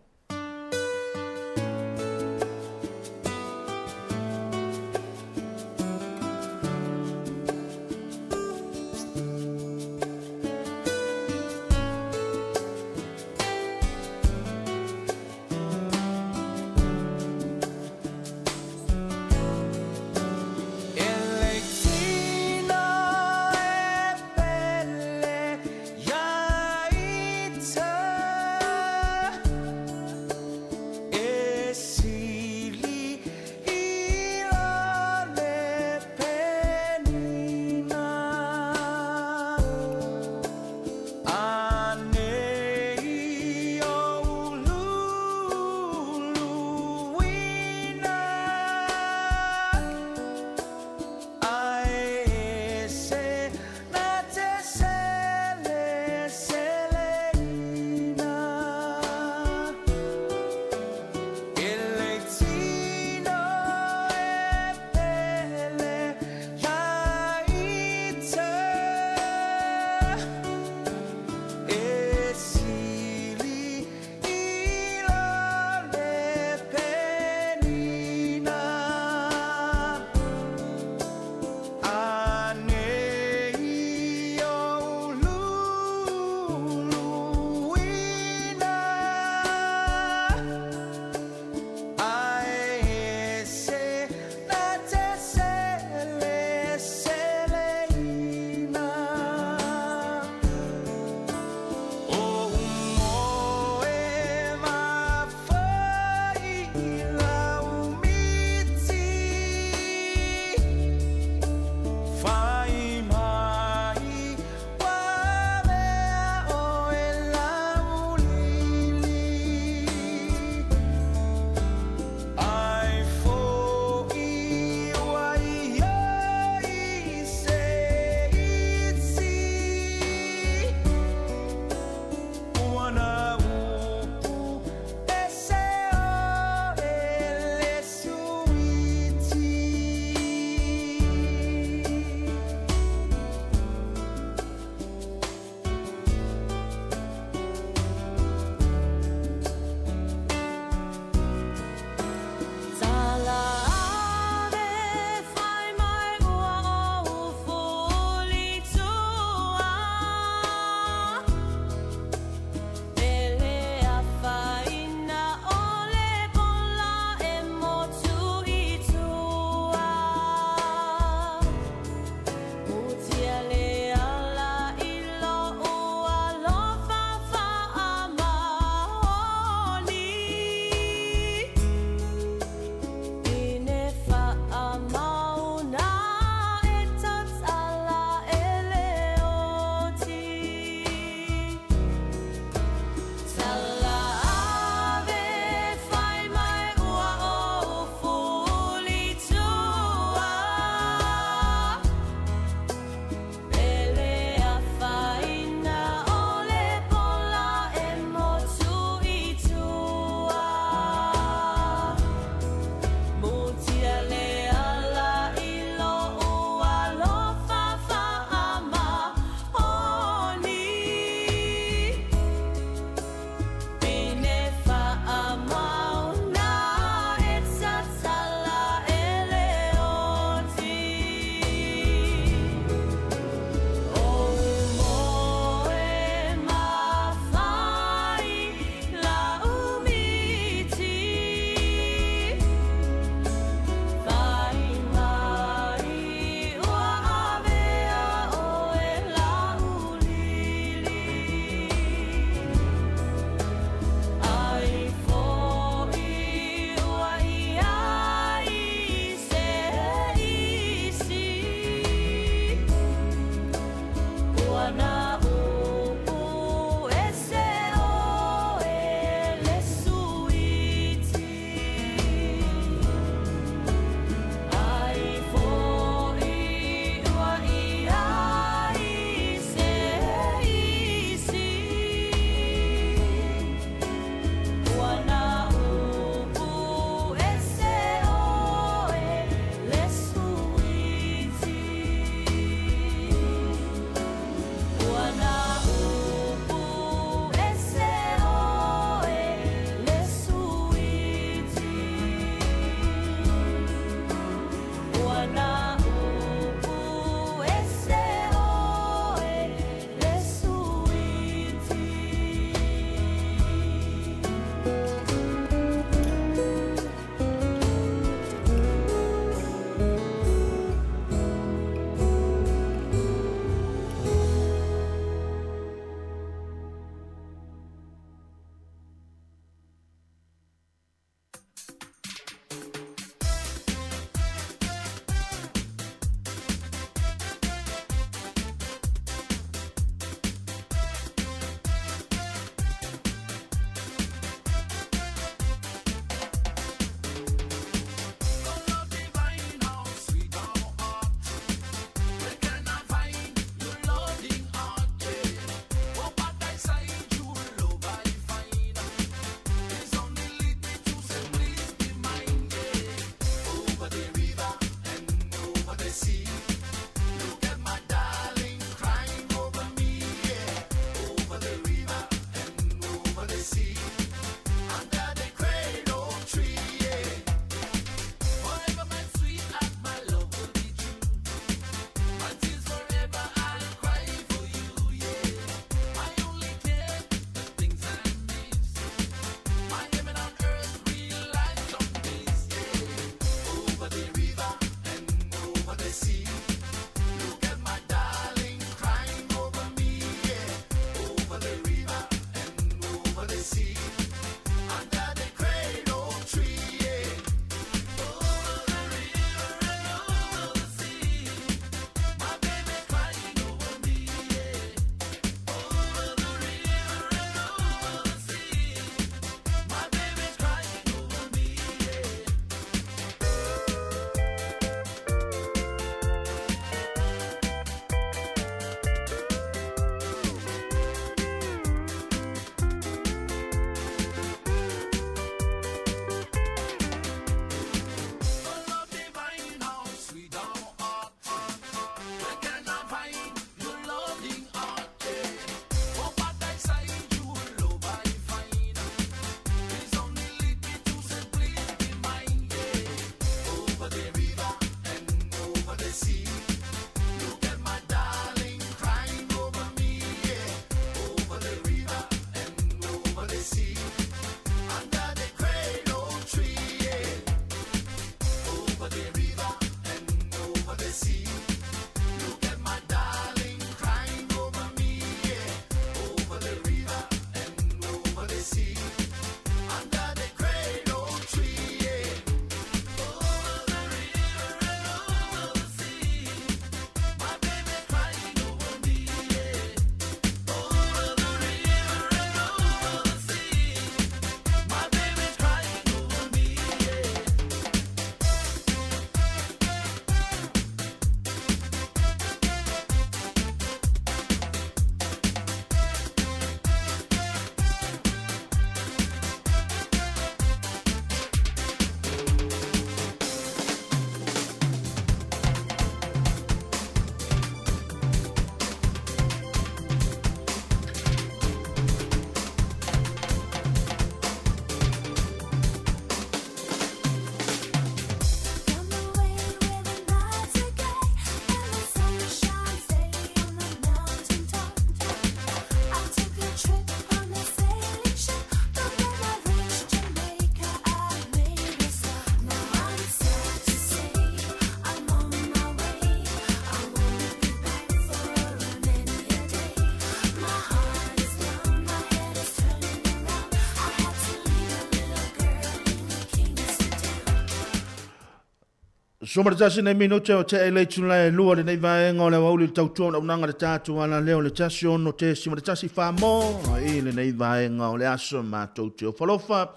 11 nei minute o tea i le itula e 2 lenei vaega o le aoauli le tautua o le auaunaga le tatou alaleo le 16.1 Samoa i lenei vaega o le aso matou te ofalofa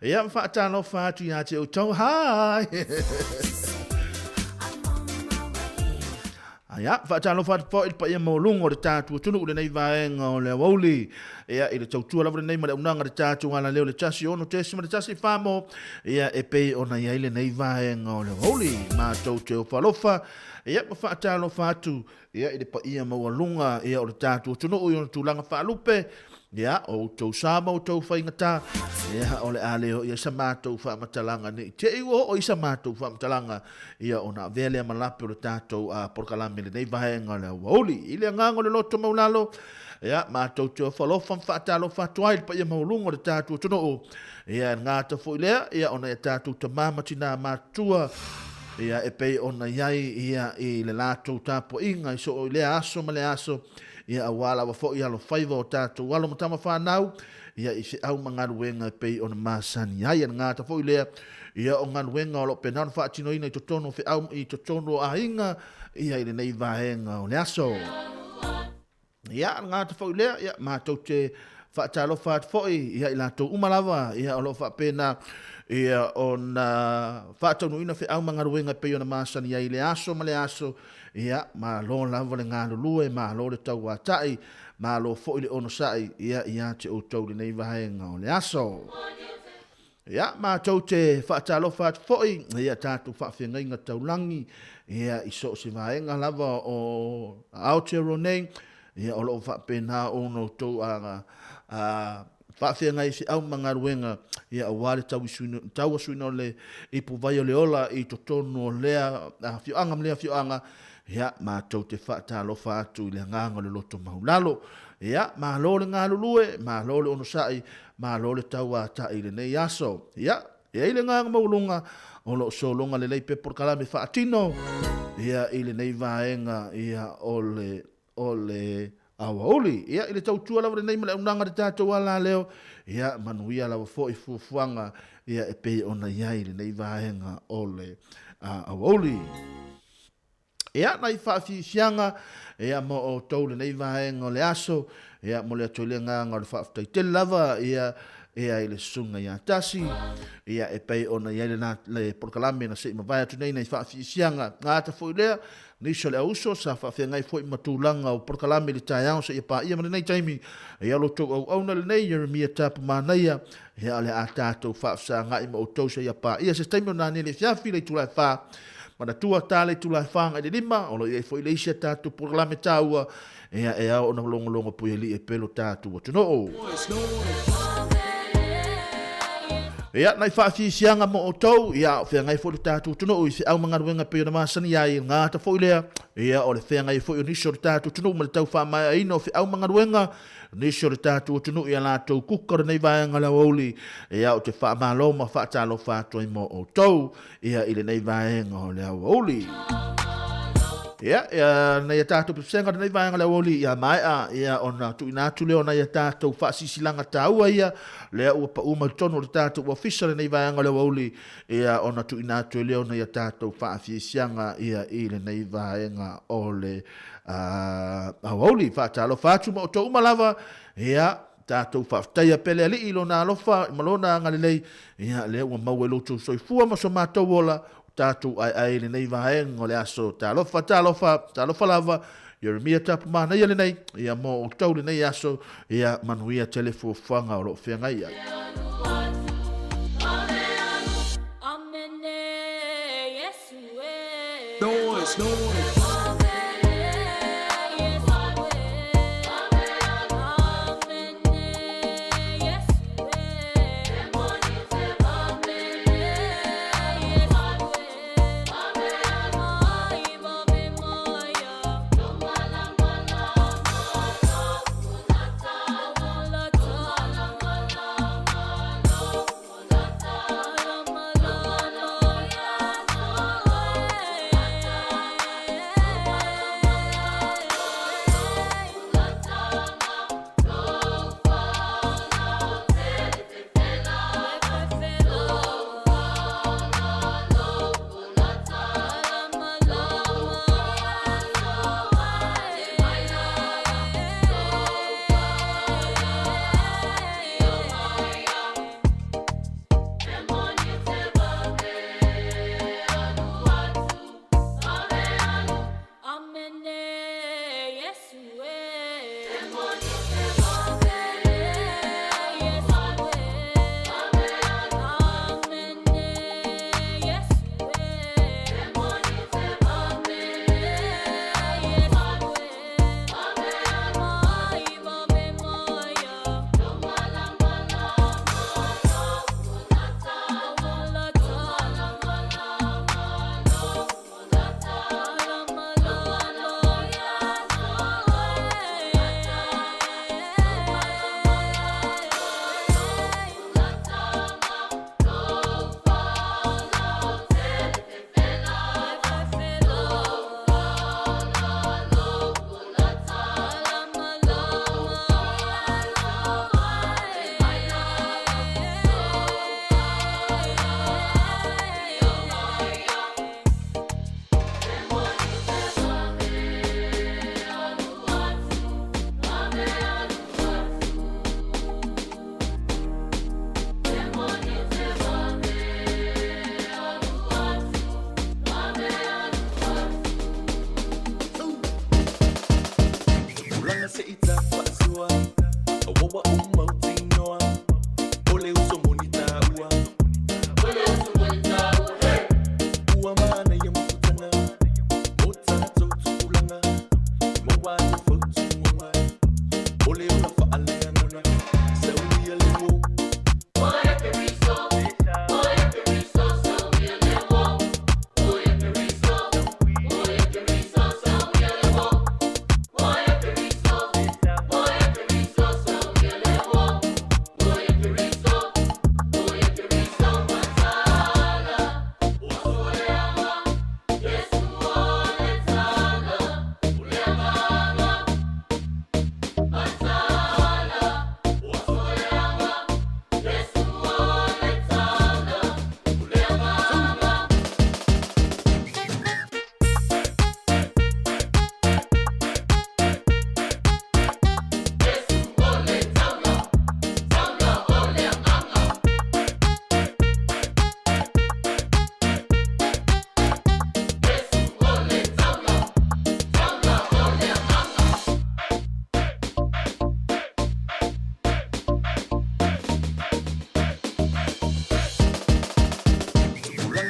ia ma faatalofa atu ia te outou. Hi! Ia, faatalofa atu foi i le paia maualuga o le tatou atunuu i lenei vaega o le aoauli. Ia, i le tautua lava lenei ma le auaunaga a le tatou alaleo le 16.1 Samoa, ia, e pei ona i ai lenei vaega o le aoauli. Matou te ofa alofa, ia, ma faatalofa atu, ia, i le paia maualuga, ia, o le tatou atunuu i ona tulaga faalupe, Ia, o outou sa ma outou faigata, ia, o le a le oo i ai sa matou faamatalaga ne i te i ua oo i sa matou faamatalaga, ia, ona avea lea ma lape o le tatou polokalame i lenei vaega o le aoauli. I le agaga o le loto maulalo, ia, matou te ofo alofa ma faatalofa atu ai i le paia maualuga o le tatou atunuu, ia, e le gata foi lea, ia, ona i a tatou tama ma tina matutua, ia, e pei ona i ai, ia, i le latou tapuaiga i soo i lea aso ma lea aso, ia aua lava foi alofaiva o tatou alo ma tama fanau, ia i feau ma galuega e pei ona masani ai. E le gata foi lea, ia o galuega o lo o pena ona faatinoina i totonu o feau i totonu o aiga, ia i lenei vaega o le aso. Ia, le gata foi lea, ia matou te faatalofa atu foi ia i latou uma lava ia o lo o faapena ia ona faataunuuina feau ma galuega e pei ona masani ai i le aso ma le aso. Ia, malo lava le galulue, malo le tauatai, malo foi le onosai, ia, ia te outou lenei vaega o le aso. Ia, matou te faatalofa atu foi ia tatou faafeagaiga taulagi, ia, i so o se vaega lava o Aotearoa nei, ia, o lo o faapena ona outou a, a, faafeagai feau ma galuega, ia, aua le tauasuina o le ipuvai o le ola i totonu o lea afioaga ma lea afioaga, ia, matou te faatalofa atu i le agaga o le loto maulalo. Ia, malo le galulue, malo le onosai, malo le tauatai i lenei aso. Ia, e ai le agaga maualuga o lo o sologa lelei pea polokalame faatino, ia, i lenei vaega, ia, o le o le aoauli. Ia, i le tautua lava lenei ma le auaunaga a le tatou alaleo, ia, manuia lava foi fuafuaga, ia, e pei ona i ai lenei vaega o le aoauli. Ia, nai faafiafiaga, ia, mo outou lenei vaega o le aso, ia, mo le atu ai le agaga o le faafetai tele lava, ia, ia i le susuga ia Tasi, ia, e pei ona i ai le, le polokalame na se i mavae atu nei nai faafiafiaga. Gata foi lea, Nisi o le auuso sa faafeagai foi ma tulaga o polokalame i le taeao seia paia ma lenei taimi. Ia lo outou auauna lenei Jeremia Tapu Manaia, ia o le a tatou faafesagai ma outou seia paia se taimi o nanei le afiafi le itula e 4. Manatua ta le itula e 4 agai le 5, o lo o i ai foi le isi a tatou polokalame taua, ia e ao ona logologo puialii e pelo tatou atunuu. Ia, nai faafiafiaga mo outou, ia, o feagai foi le tatou atunuu i feau ma galuega e pei ona masani ai, gata foi lea, ia, o le feagai foi o nisi o le tatou atunuu ma le tau faamaeaina o feau ma galuega, nisi o le tatou atunuu i a latou kuka o lenei vaega o le aoauli, ia, ou te faamalo ma faatalofa atu ai mo outou, ia, i lenei vaega o le aoauli. Ia, ia, nei a tatou pesega lenei vaega o le aoauli, ia maea, ia, ona tuuina atu lea o nai a tatou faasisilanga taua ia, lea ua pau mai totonu o le tatou ofisa lenei vaega o le aoauli, ia, ona tuuina atu ai lea o nai a tatou faafiasiaga, ia, i lenei vaega o le aoauli. Faatalofa atu ma outou uma lava, ia, tatou faafetaia pea le Alii i Lona alofa ma Lona agalelei, ia, lea ua maua i lo outou soifua ma so matou ola, o tatou aeae i lenei vaega o le aso. Talofa, talofa, talofa lava, Jeremia Tapu Manaia lenei, ia mo outou lenei aso, ia manuia tele fuafuaga o lo o feagai ai. Noise, noise.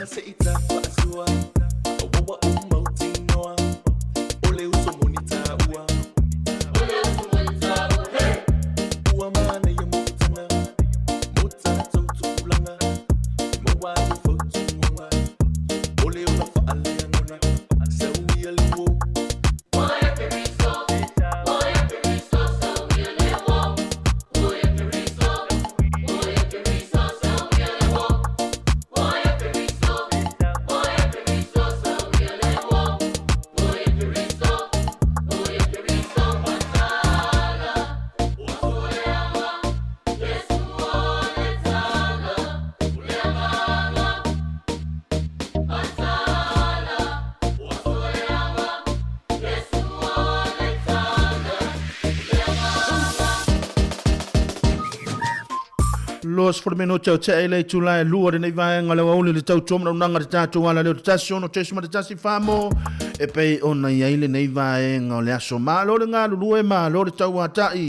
se i tafaasua Aua ua ou mautinoa O le uso moni taua O le uso moni taua Hey! Ua manaia mafutaga Mo tatou tupulaga E maua ai fautuaga O le ola faaleagaga Sauia le uō 20 minute o tea i le itula e lua lenei vaega o le aoauli le tautua manaunaga le tatou ala leo te 16.1 famo e pei ona i ai lenei vaega o le aso. Malo le galulue, malo le tauatai.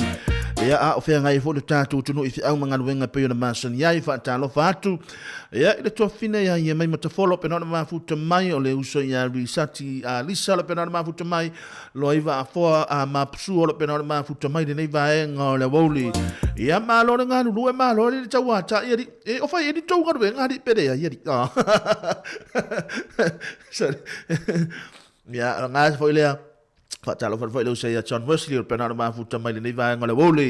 Ia, a o feagai foi le tatou atunuu i feau ma galuega e pei ona masani ai, faatalofa atu. Ia, i le tuafafine ia ia mai Matafolo, pena ona mafuta mai o le uso ia Risati a Lisa, le pena ona mafuta mai Loaiva Afoa a Mapusua, le pena ona mafuta mai lenei vaega o le aoauli. Ia, malo le galulue, malo le tauatai, ali. E, o fai e ni tou galuega, ali, pere ai, ali. Ah. Sorry. Ia, ngā foi lea. Faatalofa atu foi i le uso ia John Wesley o le pena ona mafuta mai lenei vaega o le aoauli.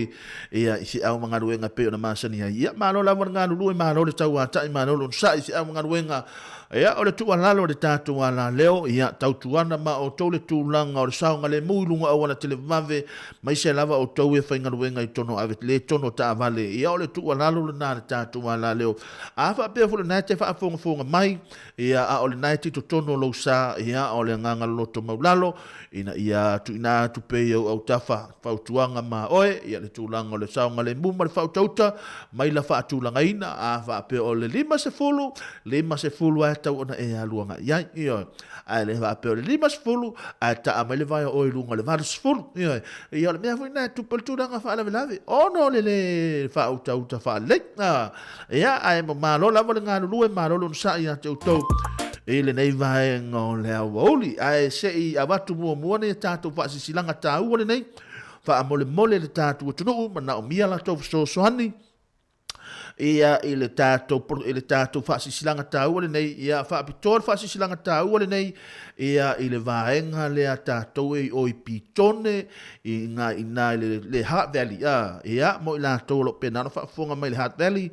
Ia, i feau ma galuega e pei ona masani ai. Ia, malo lava le galulue, malo le tauatai, malo le onosai i feau ma galuega. Ia, o le tuualalo a le tatou alaleo, ia, tautuana ma outou le tulaga o le saogalemu i luga auala televave, maise lava outou e faigaluega i totonu o ave le tonu o taavale. Ia, o le tuualalo lena a le tatou alaleo. A faapea foi o lena e te faafogafoga mai, ia, a o lena e te i totonu o lou sa, ia, o le agaga loloto maulalo, ina ia tuuina atu pea i ou autafa fautuaga ma oe, ia le tulaga o le saogalemu ma le faautauta mai la faatulagaina, a faapea o le 50, 50 lava e tatau ona e alu agai i ai, ioe. Ae le faapea o le 50 ae taa mai le vae o oe i luga o le 80, ioe. Ia o le mea foi lena e tupu ai le tulaga faalavelave, ona o le le faautauta faalelei. Ia, ae malo lava le galulue, malo le onosai ia te outou i lenei vaega o le aoauli. Ae se i avatu muamua nei tatou faasilasilaga taua lenei, faamolemole le tatou atunuu, manaomia latou fesoasoani ia i le tatou i le tatou faasilasilaga taua lenei, ia faapitoa le faasilasilaga taua lenei ia i le vaega lea tatou e i o i Pitone i ngā inā i le, le Heart Valley a ia mo i latou o lo o pēnā ona faafofoga mai le Heart Valley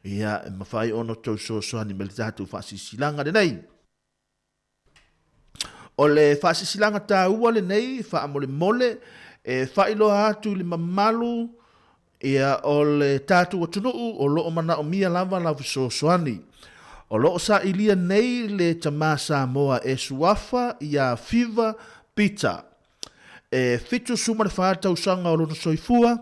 ia e mafai ona outou fesoasoani mai le tatou faasilasilaga lenei. O le faasilasilaga taua lenei faamolemole e faailoa atu i le mamalu ia o le tatou atunuu o lo o manaomia lava lau fesoasoani. O lo o sailia nei le tamā Samoa e suafa ia Fiva Peter. E 74 tausaga o lona soifua,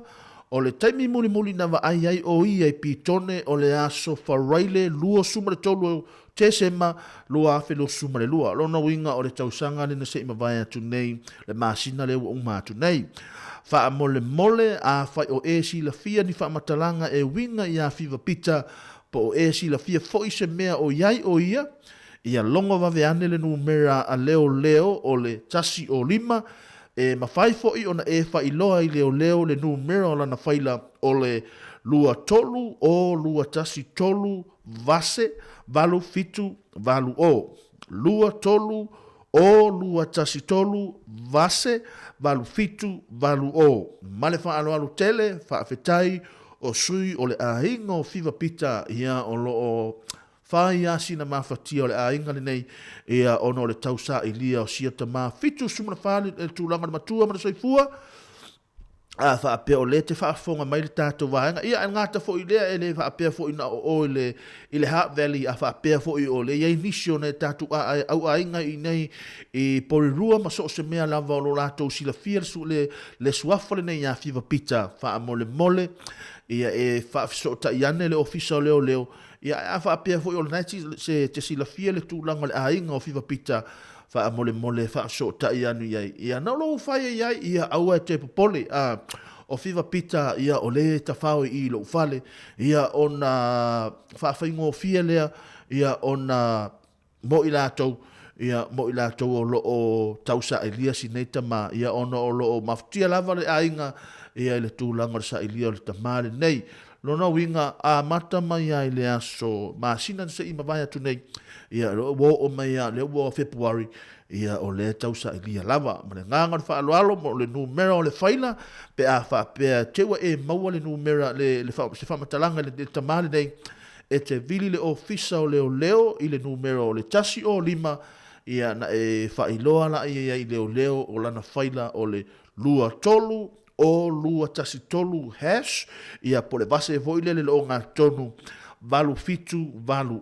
o le taimi mulimuli na vaai ai o ia i Pitone o le aso Faraile 23 Tesema 2022. Lona uiga o le tausaga lena se i mavae atu nei, le masina lea ua uma atu nei. Faamolemole, afai o e silafia ni faamatalaga e uiga iā Fiva Pita, po o e silafia foi se mea o i ai o ia, Ia logo vave ane le numera a leoleo o le 105, e mafai foi ona e faailoa i leoleo le numera o lana faila o le 23 o 213 vase 8 7 8 o. 23 o 213 vase 8 7 8 o. Ma le faaaloalo tele, faafetai o sui o le aiga o Fiva Pita ia o lo o Whai a sina mafatia o le aiga lenei, ia ona o le tausailia o sia tama 74 le tulaga o le matua ma le soifua, a faapea o lea te faafofoga mai le tatou vaega, ia ae gata foi lea e le faapea foi na o o i le, i le Heart Valley, a faapea foi o lea i ai nisi o nai tatou au aiga i nei i Porirua ma so o se mea lava o lo latou silafia le, le, le suafa lenei ia Fiva Pita faamolemole, ia e faafesootai ane le Ofisa o Leoleo Ia, ae a faapea foi o lena e te silafia le tulaga o le aiga o Fiva Pita, faamolemole e faafesootai anu i ai. Ia, na o lou fai ai ai, ia, aua e toe popole, a, o Fiva Pita, ia, o lea e tafao i i i lou fale, ia, ona faafaigofie lea, ia, ona. Mo i latou, ia, mo i latou o lo o tausailia si nei tama, ia, ona o lo o mafutia lava le aiga, ia, i le tulaga o le sailia o le tama lenei. Lona uiga, amata mai lava i le aso masina na se i mavae atu nei, ia, ua oo mai lava, lea ua Fepuari, ia, o lea e tausailia lava. Ma le agaga o le faaaloalo, mo le numera o le faila, pe a faapea te ua e maua le numera, le, le, se faamatalaga i le tama lenei, E te vili le Ofisa o Leoleo i le numera o le 105, ia na e faailoa laia i ai leoleo o lana faila o le 23 o 213 hash, ia po o le vase foi lele le ogatotonu 8780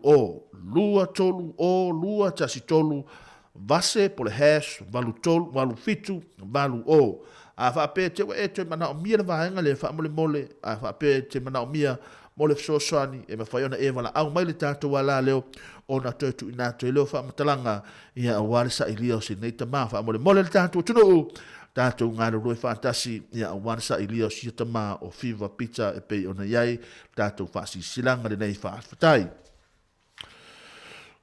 23 o 213 vase po o le hash 83 87 80. A faapea e te ua e toe manaomia le vaega lea faamolemole, a faapea e te manaomia mo le fesoasoani e mafai ona e valaau mai le tatou alaleo ona toe tuuina atu ai lea o faamatalaga ia aua le sailia o si nei tama. Faamolemole le tatou atunuu, tatou galulue faatasi ia aua le sailia o sia tama o Fiva Peter e pei ona i ai le tatou faasilasilaga lenei. Faafetai.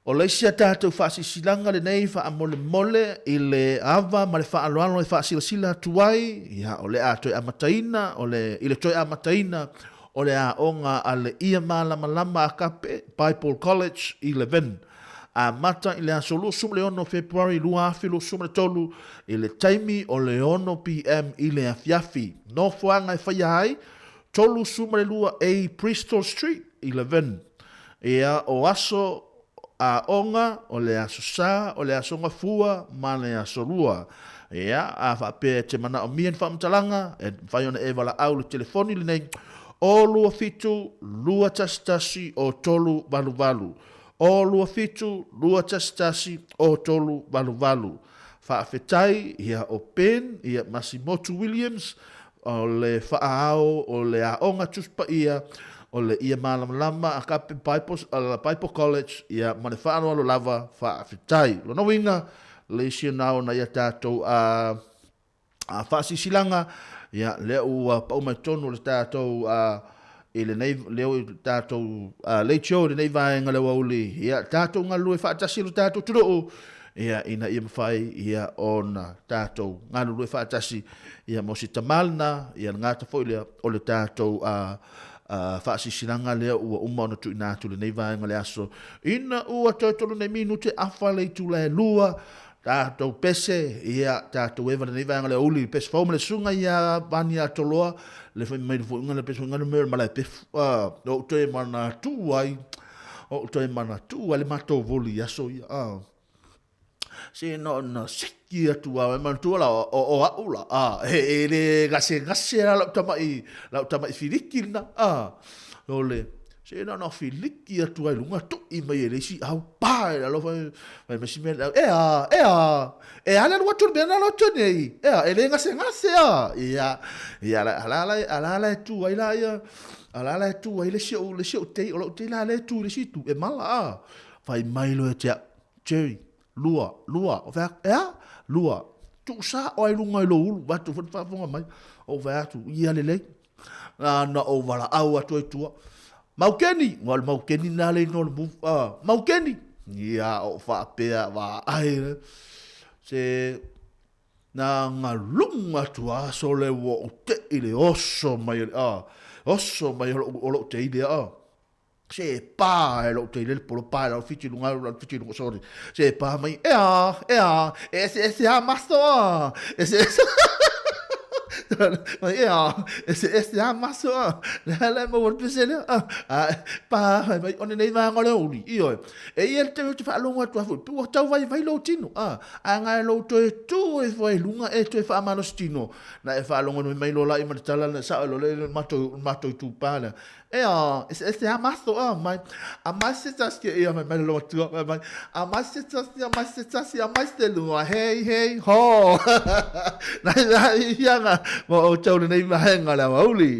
O le isi a tatou faasilasilaga lenei faamolemole i le ava ma le faaaloalo e faasilasila atu ai, ia, o le a toe amataina, o le, i le toe amataina o le aoga a le Ia Malamalama Agape Bible College i Levin. Amata i le aso 26 Fepuari 2023 i le taimi o le 6 PM i le afiafi. Nofoaga e faia ai, 32 A Bristol Street i Levin. Ia, o aso aoga, o le aso Sa, o le aso Gafua, ma le aso Lua. Ia, a faapea e te manaomia ni faamatalaga, e mafai ona e valaau i le telefoni lenei, o 27 211 o 388. O 27 211 o 388. Faafetai, ia, o Ben, ia, Masimotu Williams, O le faaao o le aoga Tusi Paia, o le Ia Malamalama Agape Bible, Bible College, ia, ma le faaaloalo lava, faafetai. Lona uiga, le isi na ona ia tatou a, a faasisilaga, ia, lea ua pau mai tonu le tatou a, i lenei leo i tatou leitio i lenei vaega le aoauli, ia, tatou galulue faatasi lo tatou atunuu, ia, ina ia mafai ia ona tatou galulue faatasi ia mo se tama lena, ia le gata foi lea o le tatou faasisilaga lea ua uma ona tuuina atu lenei vaega le aso ina ua toe tolu nei minute afa le itula e lua tatou pese ia tatou eva lenei vaega le aoauli pese fou ma le susuga ia Vani Atoloa le fai mai le foiga le pese foiga le mea o le malae pefu ou toe manatu ai ou toe manatu ai le matou voli i aso ia se na na siki atu a manatua la o o au la a e le gasegase la lau tama'i lau tama'i filiki lena a o le se na na filiki atu ai luga to'i mai e le isi au pa e lalo fai fai mai si mea e a e a e a le alu atu le mea na loto nei e a e le gasegase a ia ia ala ala ala ala e tu ai la ia ala ala e tu ai le si o le si o tei o lau tei la le tu le si tu e mala a fai mai lo e te Jerry, lua, lua, o fai atu, e a? Lua, tuusa oe i luga i lou ulu, vae atu foi le faafofoga mai, ou fai atu, ia lelei, na, na ou valaau atu ai tua, Maukeni, ua o le Maukeni lena le igoa o le move, Maukeni, ia, ou faapea, vaai, se, na galuga atu a sole ua ou tei le oso mai, oso mai o lou, o lou teile, Se pa e lou teile le polo pa e lau fiti lunga lau fiti lunga sorry se pa mai e a e a e se se a maso a e se se mai e a e se se a maso a le le mo wor pese le a pa mai mai one nei va ngole uli i oi e i el te te whaalongo atu afu pu tau vai vai lou tino a a ngai lou toe tu e foi lunga e toe whaamalo tino na e whaalongo nui mai lo lai ma te tala na sa lo le matou matou tu pa le E a, e se a maso a mai, a mai se tasi e ia mai mai lo matua mai mai, a mai se tasi, a mai se tasi, a mai se lua, hei, hei, ho! Nai nai hianga mo o tau lenei mahenga le awauli.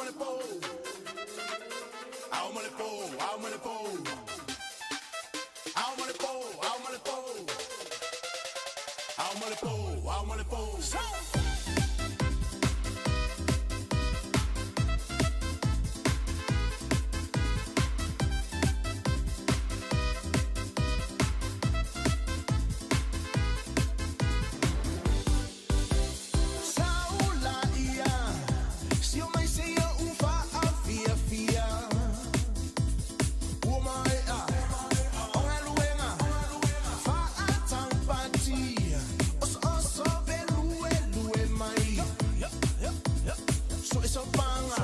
Ma le po. Ao ma le po, ao ma le po. Ao ma le po, ao ma le po. Ao ma le po, ao ma le po. Saula ia, si o mai se ia ufa a fia fia. Ua mai a, o galuega, fa a taupati, oso oso pe lue lue mai. So e so panga,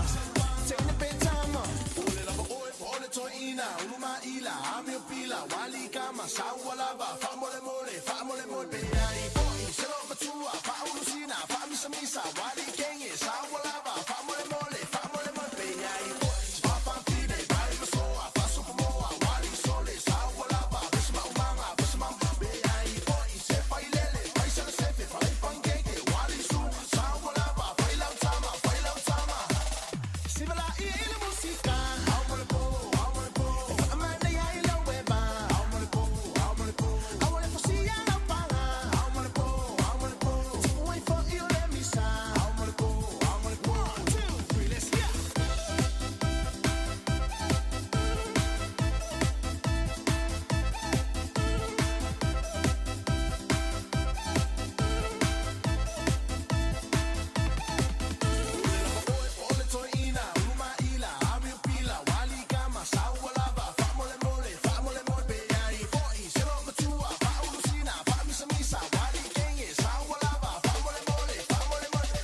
teine pe tama, ule lava oe po ole toina, uluma ila, amio pila, wali kama, saua lava, fa mole mole, fa mole mole, pe ai foi, se lo matua, fa ulusina, fa misa misa, wali kenge, saua lava, fa mole mole, fa mole mole, pe ai foi, fa fa fine, pai masoa, fa supamoa, wali sole, saua lava, besma umanga, besma, pe ai foi, se fai lele, fai sala sefe, fai pancake, wali su, saua lava, fai lau tama, fai lau tama. Sivala i ile musika, au mole po, au mole po. E whakamana ia i lau eva, au mole po, au mole po. Au mole po si ia lau panga, au mole po, au mole po. E tipu ai fo i o le misa, au mole po, au mole po. 1, 2, 3, let's go. Ole toina, uluma ila, amio pila, wali kama, saua lava, fa mole mole, fa mole mole, pe ai foi, se lo matua, fa ulusina, fa misa misa, wali kenge, saua lava, fa mole mole, fa mole mole.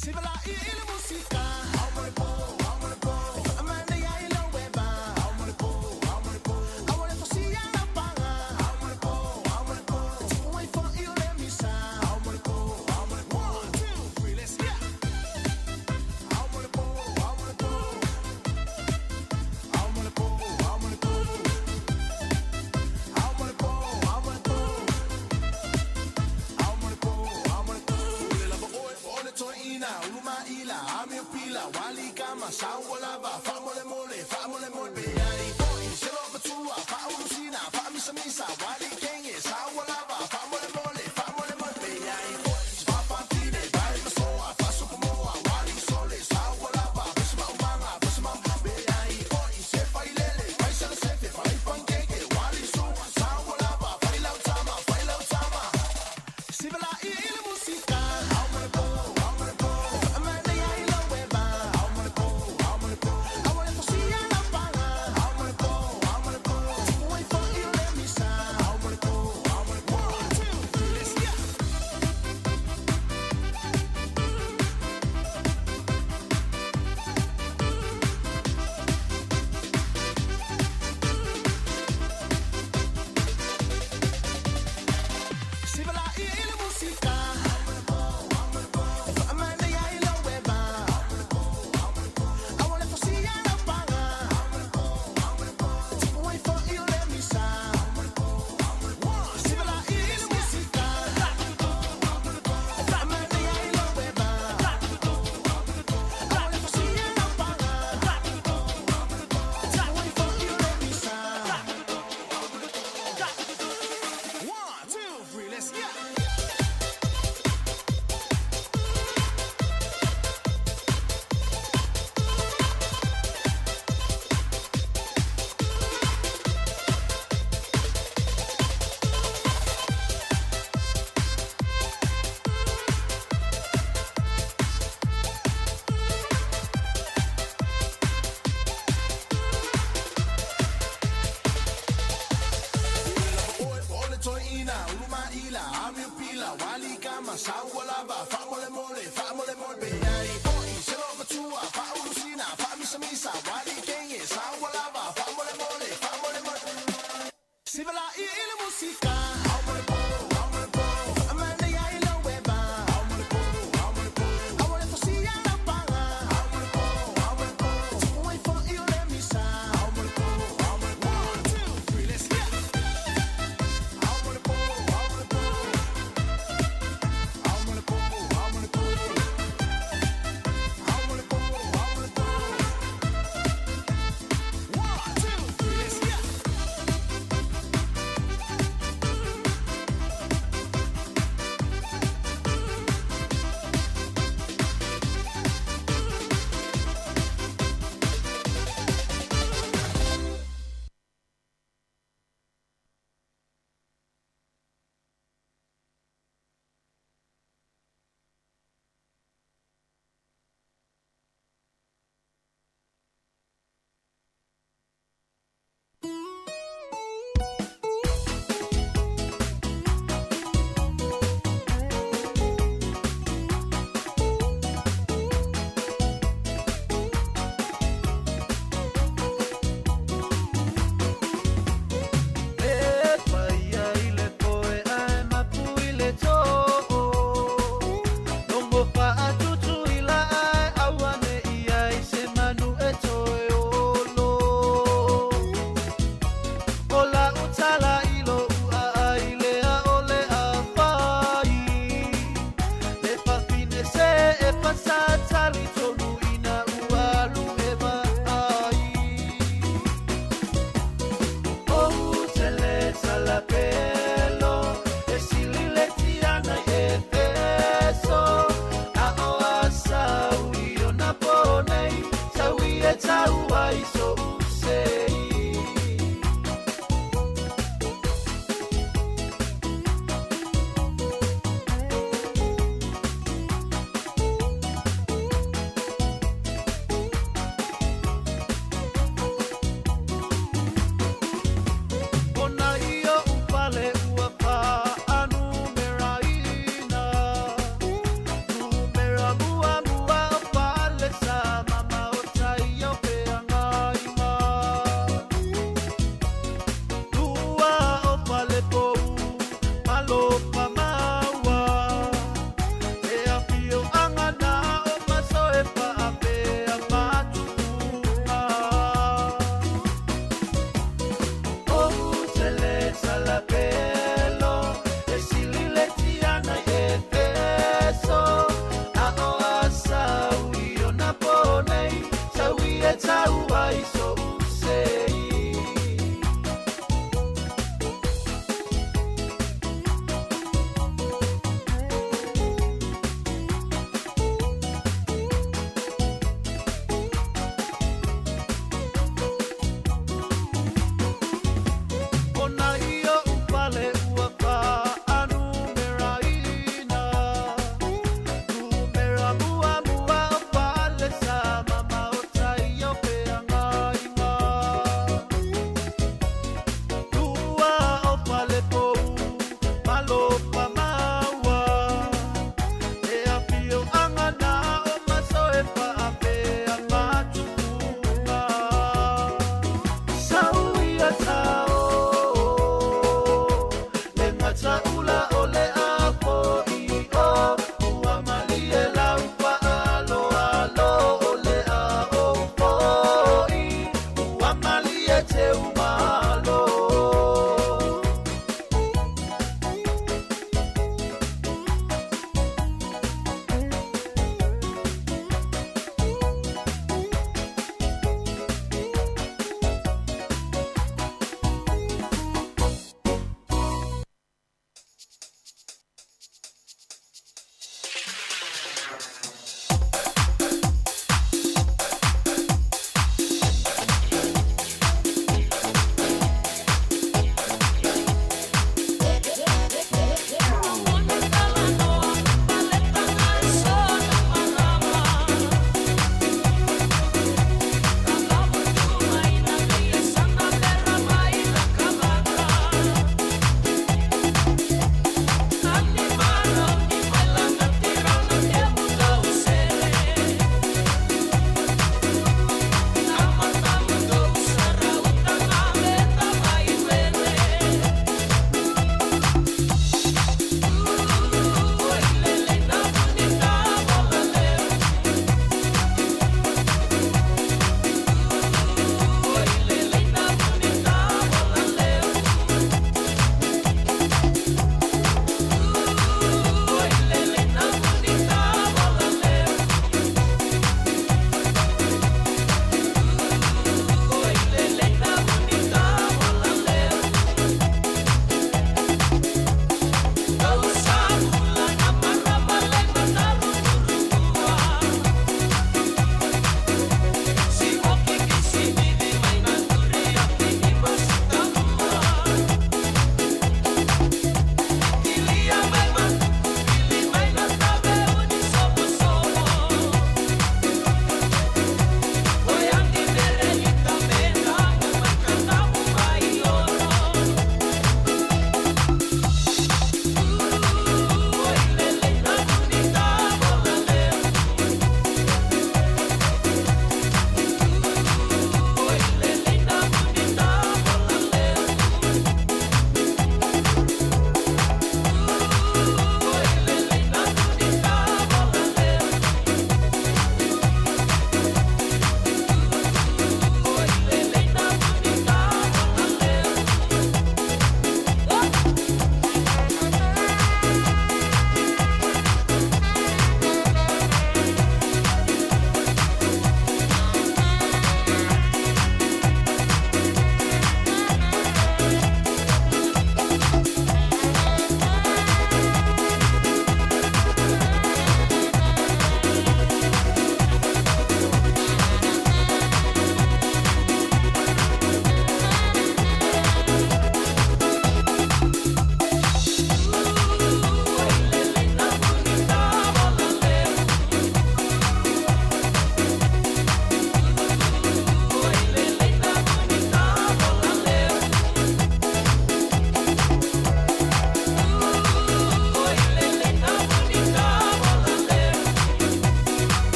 Sivala i ile musika, au mole po, au mole po. E whakamana ia i lau eva, au mole po, au mole po. Au mole po si ia lau panga, au mole po, au mole po. E tipu ai fo i o le misa, au mole po, au mole po. 1, 2, 3, let's go. Au mole po, au mole po. Au mole po, au mole po. Au mole po, au mole po. Au mole po, au mole po. Ule lava oe, ole toina, uluma ila, amio pila, wali kama, saua lava, fa mole mole, fa mole mole, pe ai foi, se lo matua, fa ulusina, fa misa misa, wali kenge, saua lava, fa mole mole, fa mole mole, pe ai foi, fa fa fine, pai masoa, fa supamoa, wali sole, saua lava, besma umanga, besma, pe ai foi, se fai lele, fai sala sefe, fai pancake, wali su, saua lava, fai lau tama, fai lau tama. Sivala i ile musika, au mole po, au mole po. E whakamana ia i lau eva, au mole po, au mole po. Au mole po si ia lau panga, au mole po, au mole po. E tipu ai fo i o le misa, au mole po, au mole po. 1, 2, 3, let's go. Sivala i ile musika, au mole po, au mole po. E whakamana ia i lau eva, au mole po, au mole po. Au mole po si ia lau panga, au mole po, au mole po. E tipu ai fo i o le misa, au mole po, au mole po. Sivala i ile musika, au mole po, au mole po. E whakamana ia i lau eva, au mole po, au mole po. Au mole po si ia lau panga, au mole po, au mole po. E tipu ai fo i o le misa, au mole po, au mole po. 1, 2, 3, let's go. Oe, ole toina, uluma ila, amio pila, wali kama, saua lava, fa mole mole, fa mole mole, pe ai foi, se lo matua, fa ulusina, fa misa misa, wali kenge, saua lava, fa mole mole, fa mole mole. Sivala i ile musika, au mole po, au mole po. E whakamana ia i lau eva, au mole po, au mole po. Au mole po si ia lau panga, au mole po, au mole po. E tipu ai fo i o le misa, au mole po, au mole po. 1, 2, 3, let's go. Au mole po, au mole po. Au mole po, au mole po. Au mole po, au mole po. tau ai so'u se'i. Ona i oʻu fale ua faanumeraina. Numera muamua o fale sa mamao tai o feagaiga. Lua o fale pou malofa maua. E afioaga na o maso e faapea matupuga. Ou te le talapelo, e silile tiana i Efeso. A o a sau i ona po nei, sau i e tau ai so'u se'i. Ona i oʻu fale ua faanumeraina. Numera muamua o fale sa mamao tai o feagaiga.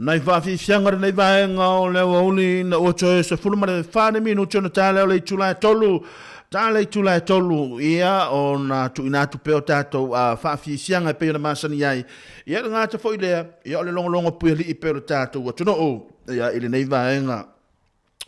Nai faafiafiaga o lenei vaega o le aoauli ina ua toe 14 ni minute ona ta lea o le itula e tolu, ta le itula e tolu, ia ona tuuina atu pea o tatou faafiafiaga e pei ona masani ai. Ia le gata foi lea, ia o le logologo puialii pea o le tatou atunuu, ia i lenei vaega.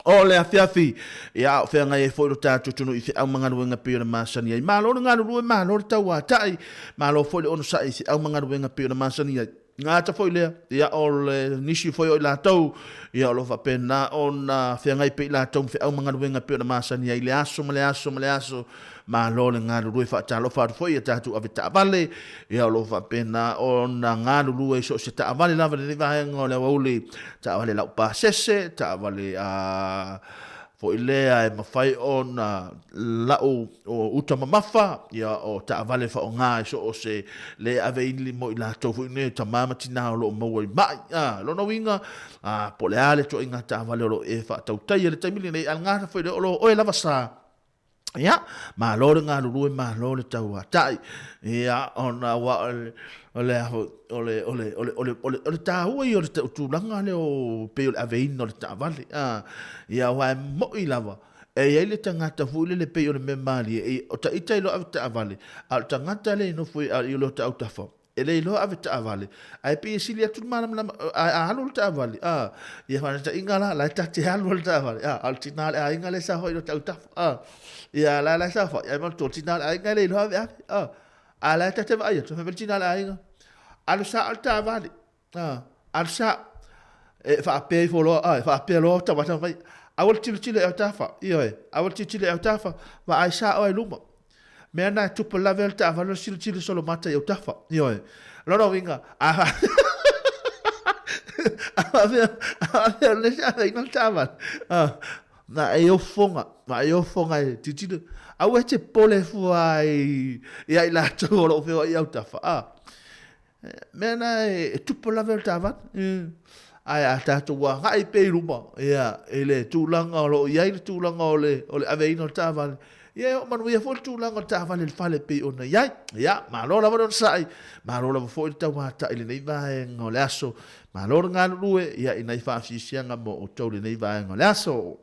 O le afiafi, ia a o feagai ai foi lo tatou atunuu i feau ma galuega e pei ona masani ai. Malo le galulue, malo le tauatai, malo foi le onosai i feau ma galuega e pei ona masani ai. Gata foi lea, ia o le nisi foi o i latou, ia o lo o faapena ona feagai pea i latou ma feau ma galuega e pei ona masani ai i le aso ma le aso ma le aso. Malo le galulue faatalofa atu foi i a tatou avetaavale, ia o lo o faapena ona galulue i so o se taavale lava i lenei vaega o le aoauli, taavale laupasese, taavale a foi lea e mafai ona lau uta mamafa, ia o taavale faaaoga i so o se le ave ili mo i latou foi nei tama ma tina o lo o maua i mai. A, lona uiga, a, po o le a le ituaiga taavale o lo o e faatautaia i le taimi lenei, a o le gata foi lea o lo o oe lava sa. Ia, malo le galulue, malo le tauatai. Ia, ona aua o le, o le, o le, o le, o le, o le, o le, o le taua ia o le tulaga lea o pei o le aveina o le taavale. A, ia, aua e moi lava, e i ai le tagata foi lele pei o le mea malie, e, o ta ita e iloa ave taavale, a o le tagata lea e nofo i lo ta autafa, E le iloa ave taavale, ae pei e sili atu le malamalama, a, a alu le taavale, a, ia faataitaiga la, la e ta te alu le taavale, a, a o le tina o le aiga lea e saofai i lo tautafa, a, ia, la la e saofai, ae manatua, o le tina o le aiga e le iloa ave ave, a, a la e ta te vaai atu, fai mai le tina o le aiga, alu sao le taavale, a, alu sao, e faapea ifo loa, a, e faapea loa tamata mai, aua le tilotilo i autafa, ioe, aua le tilotilo i autafa, vaai sao ai i luma. Mea na e tupu lave o le taavale o le tilotilo solo mata i autafa. Ioe. Lona uiga, a a faapea, a faapea o le isi aveinga le taavale, a, na e ofoga, na e ofoga e tilotilo, aua e te pole fua i, ia i latou o lo o feoai i autafa, a. Mea na e tupu lave o le taavale. Ae a tatou agai pea i luma, ia, i le tulaga o lo o i ai le tulaga o le, o le aveina o le taavale, ia e oo manuia foi le tulaga o le taavale i le fale e pei ona i ai. Ia, malo lava le onosai, malo lava foi le tauatai i lenei vaega o le aso. Malo le galulue, ia, i nai faasiasiaga mo outou i lenei vaega o le aso.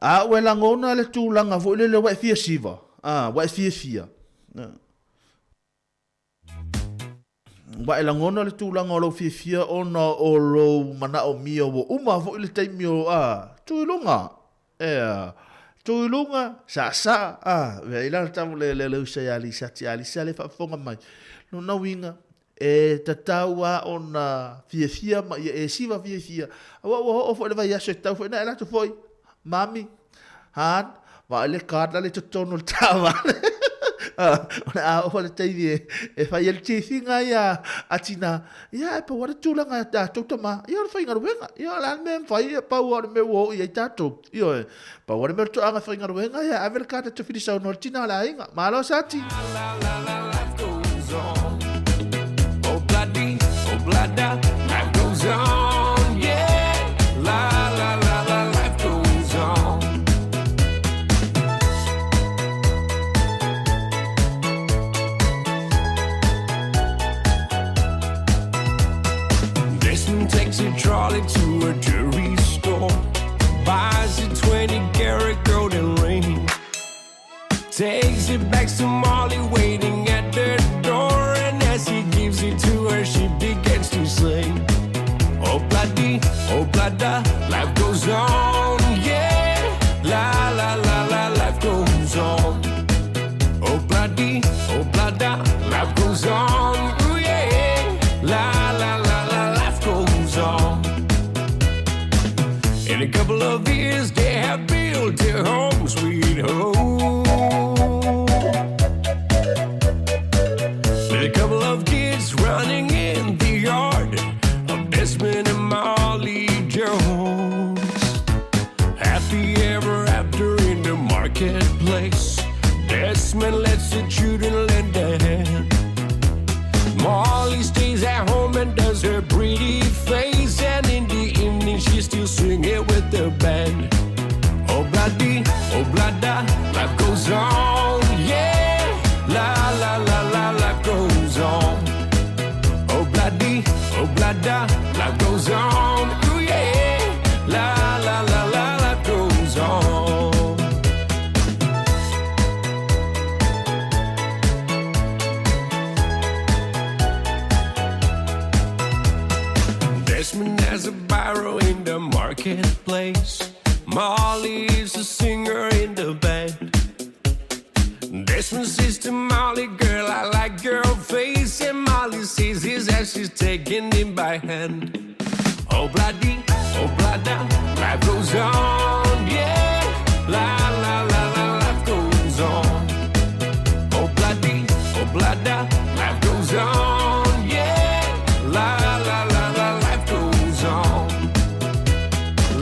A ua e lagona le tulaga foi lele ua e fia siva, a, ua e fiafia. Ua e lagona le tulaga o lou fiafia ona o lou manaomia ua uma foi le taimi o, a, tu i luga, ea, tu i luga, saasaa, a, mea i lalo tau le, le, le usa ia Lisa, tia Lisa le faafofoga mai. Lona uiga, E tatau lava ona fiafia ma ia e siva fiafia, aua ua oo foi le vaiaso e tatau foi ona e alu atu foi, Mami, Han, vaai le card lale i totonu o le taavale. O le a oo foi le taimi e fai ai le tifiga ia a tina, ia e pau lava le tulaga ia tatou tama, ia o le faigaluega, ia o le a le mea e mafai, ia pau lava o le mea ua oo i ai tatou. Ioe, pau lava le mea o le toaga faigaluega, ia ave le card e te filisaunoa i le tina o le aiga. Malo Sati! Desmond takes a trolley to a jewelry store, buys a 20 karat golden ring, takes it back to Molly waiting at the door, and as he gives it to her, she begins to sing. Oh bloody, oh blada, life goes on, yeah. La la la la, life goes on. Oh bloody, oh blada, life goes on, ooh yeah. La la la la, life goes on. In a couple of years, they have built a home, sweet home. With a couple of kids running in the yard of Desmond and Molly Jones. Happy ever after in the marketplace. Desmond lets the children lend a hand. Molly stays at home and does her pretty face. And in the evening, she's still singing with the band. Oh, bloody, oh, blada, life goes on, yeah. La, la, la, la, life goes on. Desmond has a barrow in the marketplace. Molly is a singer in the band. Desmond says to Molly, girl, I like your face. And Molly sees his as she's taking him by hand. Oh, bloody, oh, blada, life goes on, yeah. La, la, la, la, life goes on. Oh, bloody, oh, blada, life goes on, yeah. La, la, la, la, life goes on.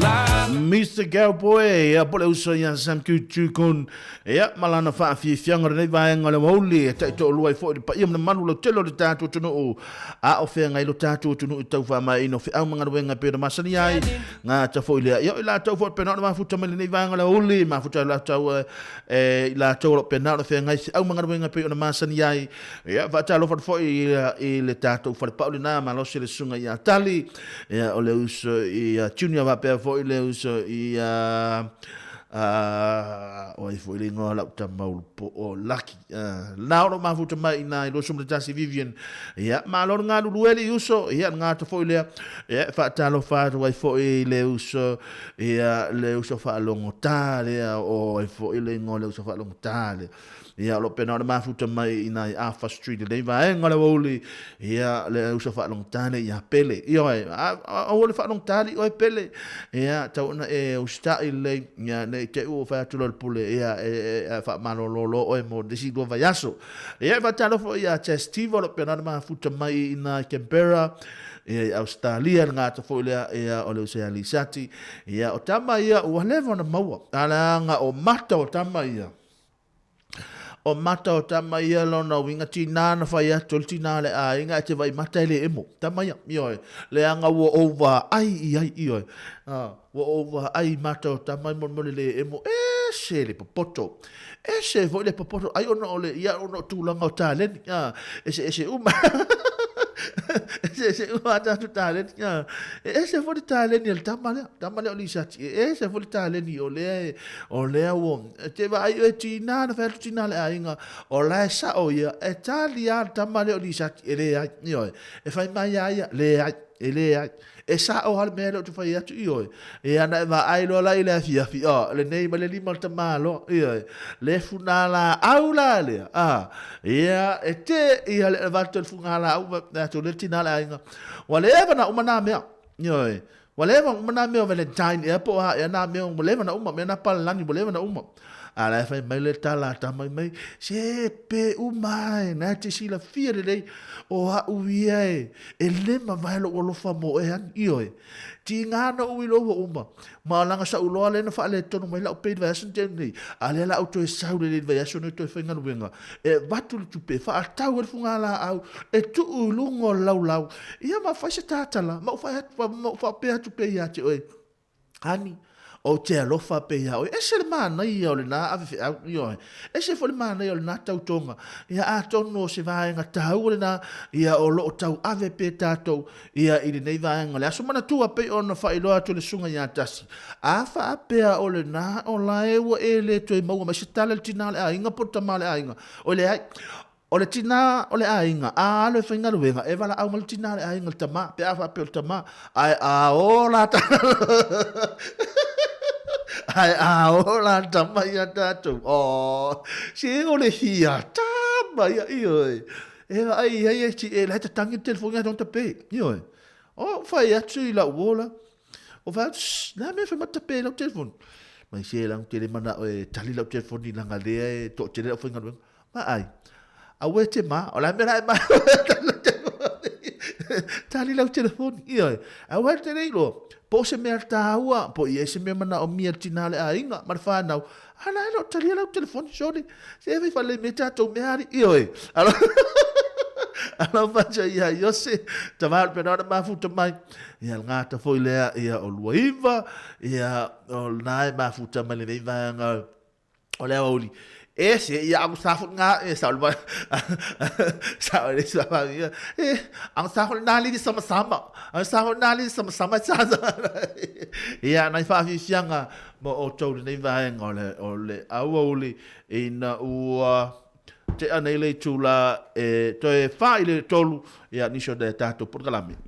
La, Mr. Cowboy, ia po le uso ia Sam Kutukun, ia ma lana faafiafiaga o lenei vaega o le aoauli e taitoalua ai foi i le paia ma le mamalu lautele o le tatou atunuu a o feagai lo tatou atunuu i tau faamaeaina o feau ma galuega e pei ona masani ai gata foi lea. Ia o i latou foi o pena ona mafuta mai lenei vaega o le aoauli, mafuta i latou e i latou o lo o pena ona feagai feau ma galuega e pei ona masani ai. Ia faatalofa atu foi i le tatou falepau lena malosi le susuga ia Tali, ia o le uso ia Junior faapea foi le uso ia o ai foi le ingoa lau tama po o Lucky. Na o lo mafuta mai ina i 21 Vivian. Ia, malo le galulue le uso, ia le gata foi lea. Ia, faatalofa atu ai foi le uso, ia le uso faalogotā lea o ai foi le ingoa le uso faalogotā lea. Ia, o lo o pena o le mafuta mai ina i Arthur Street i lenei vaega o le aoauli, ia, le uso faalogotā lea ia Pele. Ia, oe, aua le faalogotā li oe Pele. Ia, tau ona e usita'i lelei, ia, ne i te i ua fai atu loa le pule, ia, e faamalolo loa oe mo nisi lua vaiaso. Ia, e faatalofa ia Chas Tiva o lo o pena o le mafuta mai ina i Canberra, ia, i Ausetalia, le gata foi lea, ia, o le uso ia Lisati. Ia, o tama ia, ua leva ona maua, a leaga o mata o tama ia. O mata o tama ia lona uiga tinā na whai atu o le tinā le āinga e te vai mata e le emo. Tama ia, ioe. Leaga ua ou vaai i ai, ioe. Ua ou vaai i mata o tama i molemole le emo. Ese le popoto. Ese foi le popoto. Ai ona o le, ia ona o tulaga o taleni. Ese ese uma. Ese ese uma a tātou taleni. E ese foi le taleni a le tama lea. Tama lea o Lisati. E ese foi le taleni o lea e, o lea ua, E te vaai oe tinā na whai atu tinā le aiga, o lae sao ia, e tali a le tama lea o Lisati, e leai, ioe. E whai mai a ia, leai, e leai. E sao ha le mea lea o te whai atu, ioe. E ana e vaai loa la i le afiafi, o, lenei ma le lima o le tama loa, ioe. Le funa la au la lea, a, ia, e te ia le avatu le funa la au, le atu le tinā le aiga. Ua leva na uma nā mea, ioe. Ua leva uma nā mea o Valentine ea po o a ea nā mea ua leva na uma, mea nā palalani ua leva na uma. A la e fai mai le tala a tama mai, se pe uma e, nā te silafia lelei, o a'u ia e, e le mavae lo'u alofa mo oe ani, ioe. Tiga na ou i lou ua uma, ma o laga sa'u loa lea na faaletonu mai la'u pei i le vaiaso na tea nei, a lea la ou toe sau lelei i le vaiaso nei toe faigaluega, e avatu le tupe, e faatau ai le fugalaau, e tuu i luga o le laulau, Ia ma fai se tātala, ma ou fai atu, ma ou faapea atu pea ia te oe, Ani, ou te alofa pea iā oe. Ese le manaia o lenā ave feau, ioe. Ese foi le manaia o lenā tautoga. Ia atonu o se vaega tāua lenā, ia o loo tauave pea tātou, ia i lenei vaega o le aso manatua pei ona faailoa atu e le susuga ia Tasi. A faapea o lenā o lae ua e le toe maua mai se tala i le tinā o le aiga po o le tamā o le aiga, oi leai, O le tinā o le aiga, a alo e faigaluega, e valaau mai le tinā o le aiga i le tamā, pe a faapea o le tamā, ae a ola ta ae a ola tama ia tātou. Oh, se o le hia tama ia, ioe. E vaai i ai e ti e lai tatangi le telefoni ai tonta pe, ioe. O, whai atu i lau ola. O whai atu, shh, nā mea whai mata pe lau telefoni. Mai se langu tele mana o e tali lau telefoni langa lea e to tele lau whaingaluenga. Ma ai, aue te ma, o la mea la e ma, tali lau telefoni, ioe. Aue te nei loa, po o se mea tāua, po i e se mea mana o mia tinā le aiga, ma le whānau, ana e lo talia lau telefoni, sorry, se e whai whale me tātou mea ari, ioe. Alo, alo whacha ia Iose, ta wā pena ona mafuta mai, ia ngāta foi lea, ia o 29, ia o nā e mafuta mai lenei vaega, o le aoauli. E se ia aku sa fu nga e sa ba sa le sa ba ia e ang sa fu na li sama sama ang sa fu na li sama sama sa sa ia nai faafiafiaga mo outou lenei vaega o le o le auauli ina ua tea nei le itulā e toe 4 i le 3 ia nisi o tatou polokalame.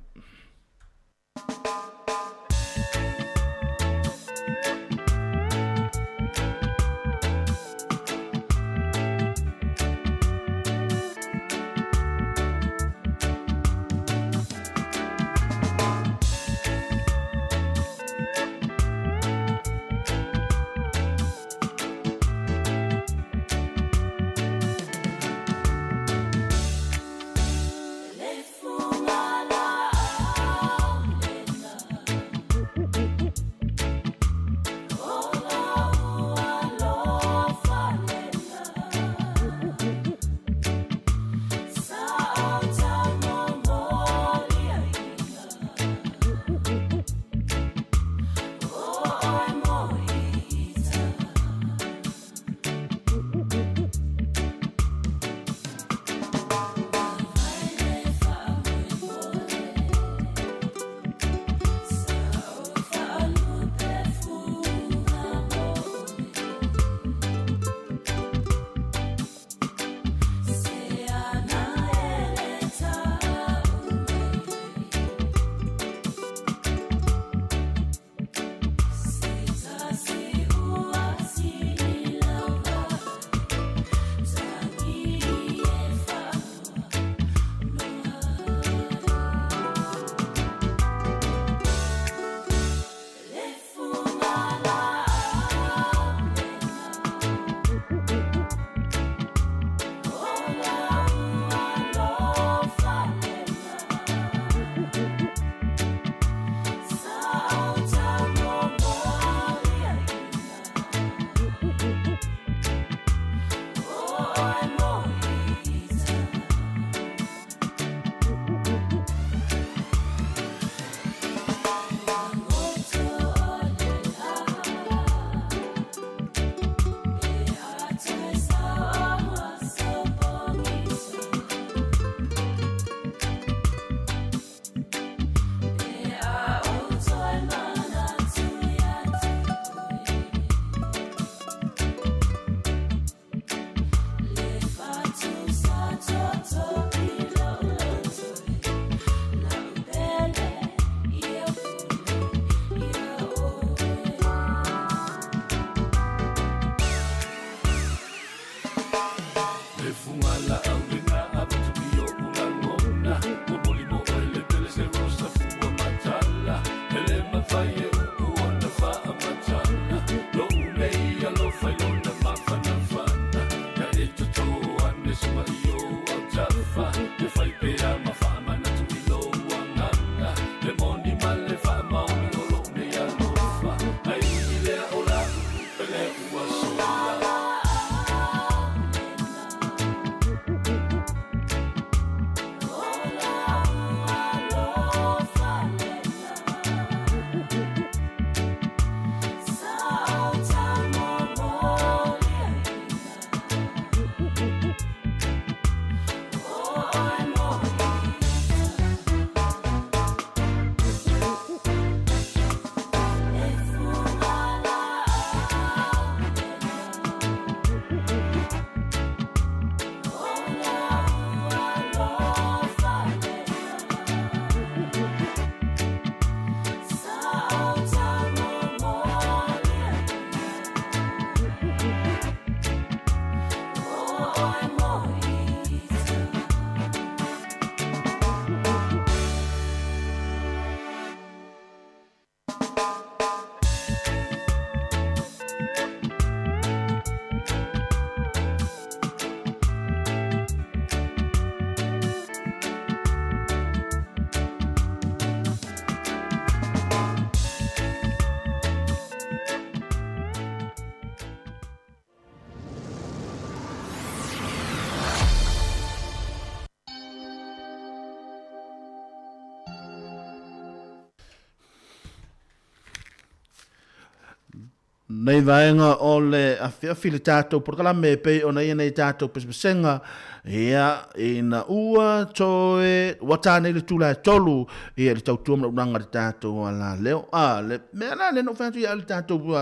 Nei vaega o le afiafi le tatou polokalame e pei ona ia nei tatou pesepesega ia ina ua toe ua ta nei le tula e tolu ia le tautua ma le le tatou alaleo. A le mea la le no fai atu ia le tatou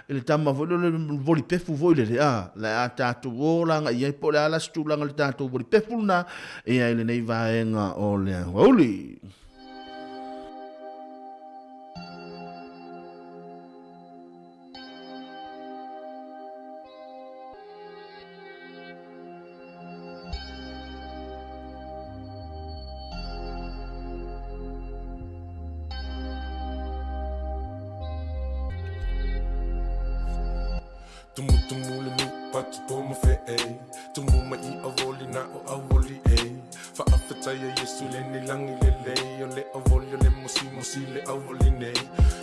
i le tama foi le voli pefu foi lele a le a tatou o laga i ai po o le a la se tulaga le tatou voli pefu lena ia i lenei vaega o le aoauli. Tumutumu le nu patu po ma fe e Tumu mai i awoli na o awoli e Faafetai a Yesu le ni langi le lei O le awoli o le mosi mosi le awoli nei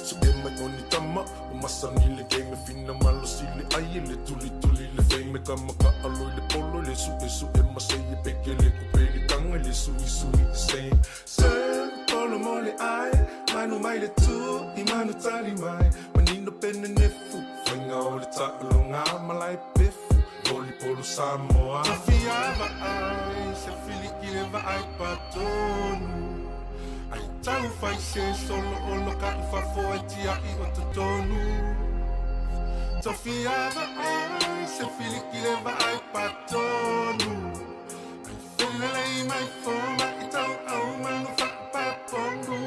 Su e mai o ni tama O masani le game fina malo si le ai le tuli tuli le fei Me ka maka alo i le polo le su e su e masei e peke le kupe le kanga le sui sui the same Same polo mo le ai Manu mai le tu i manu tali mai Manino pene nefu Fainga o le taaloga malae pefu Voli polo Samoa Tafia vaai se filiki le vaai patonu Ai tau fai se solo o lo ka i fafo e tiai o totonu Tafia vaai se filiki le vaai patonu Ai felelei mai foma i tau au manu whaapaponu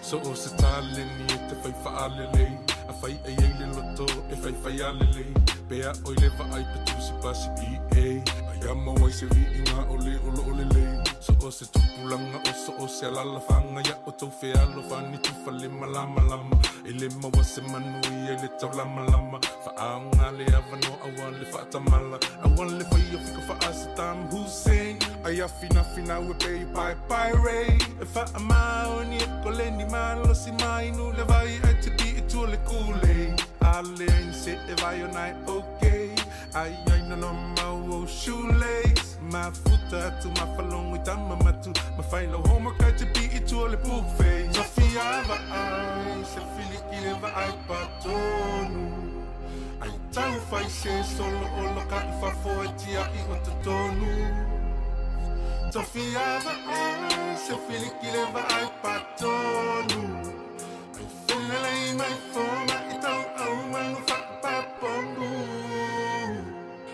So o se taleni e te fai whaalelei A fai e ei le loto e fai fai alelei Pea oi le vaai pe tusi pasi i e Ai a mawai se vi i ngā o le o lo o le lei So o se tupulanga o so o se alala whanga ia o tau whealo whani tufa le malama lama E le mawa se manu i e le tau lama lama Whaaonga le awano awa le whaatamala Awa le whai o fika wha Saddam Hussein Ai a fina fina ue pe pai pai rei E wha amao ni e kole ni malo si mai nu le vai ai te pi i tua le kule Ale ai ni se e vai o nai okay Ai ai no no mau o shoelace Ma futa atu ma falongo i tama matu Ma whai lau homework ai te pi i tua le buffet Tofia vaai se filiki le vaai patonu Ai tau fai se solo o lo ka i fafo e tiai o totonu Tofia vaai se filiki le vaai patonu Ai felelei mai foma i tau au manu whaapaponu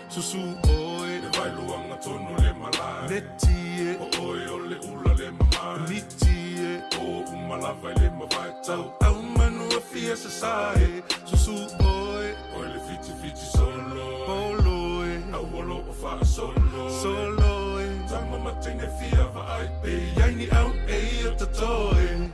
Susu oe Le vailuanga tonu le malae Neti e O oe o le ula le mamae Miti e O umalava i le mavae Tau au manu a fia sa sae Susu oe Oe le fiti fiti solo Polo e Au o wha solo Solo e Tama matine fia vaai Pe iai ni au e o tatoe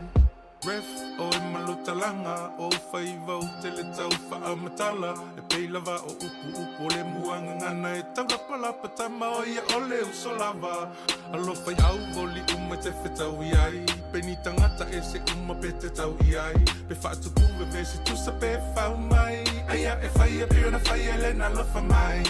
Ref o e malutalanga o faiva o tele tau whaamatala e peilava o upu upu o le muanga ngana e taurapalapa tama o ia o le uso lava alofa i au voli uma te whetau i ai pe ni tangata e se uma pe te tau i ai pe whaatupu ve ve se tusa pe whau mai aia e whaia pe ona whaia le na lofa mai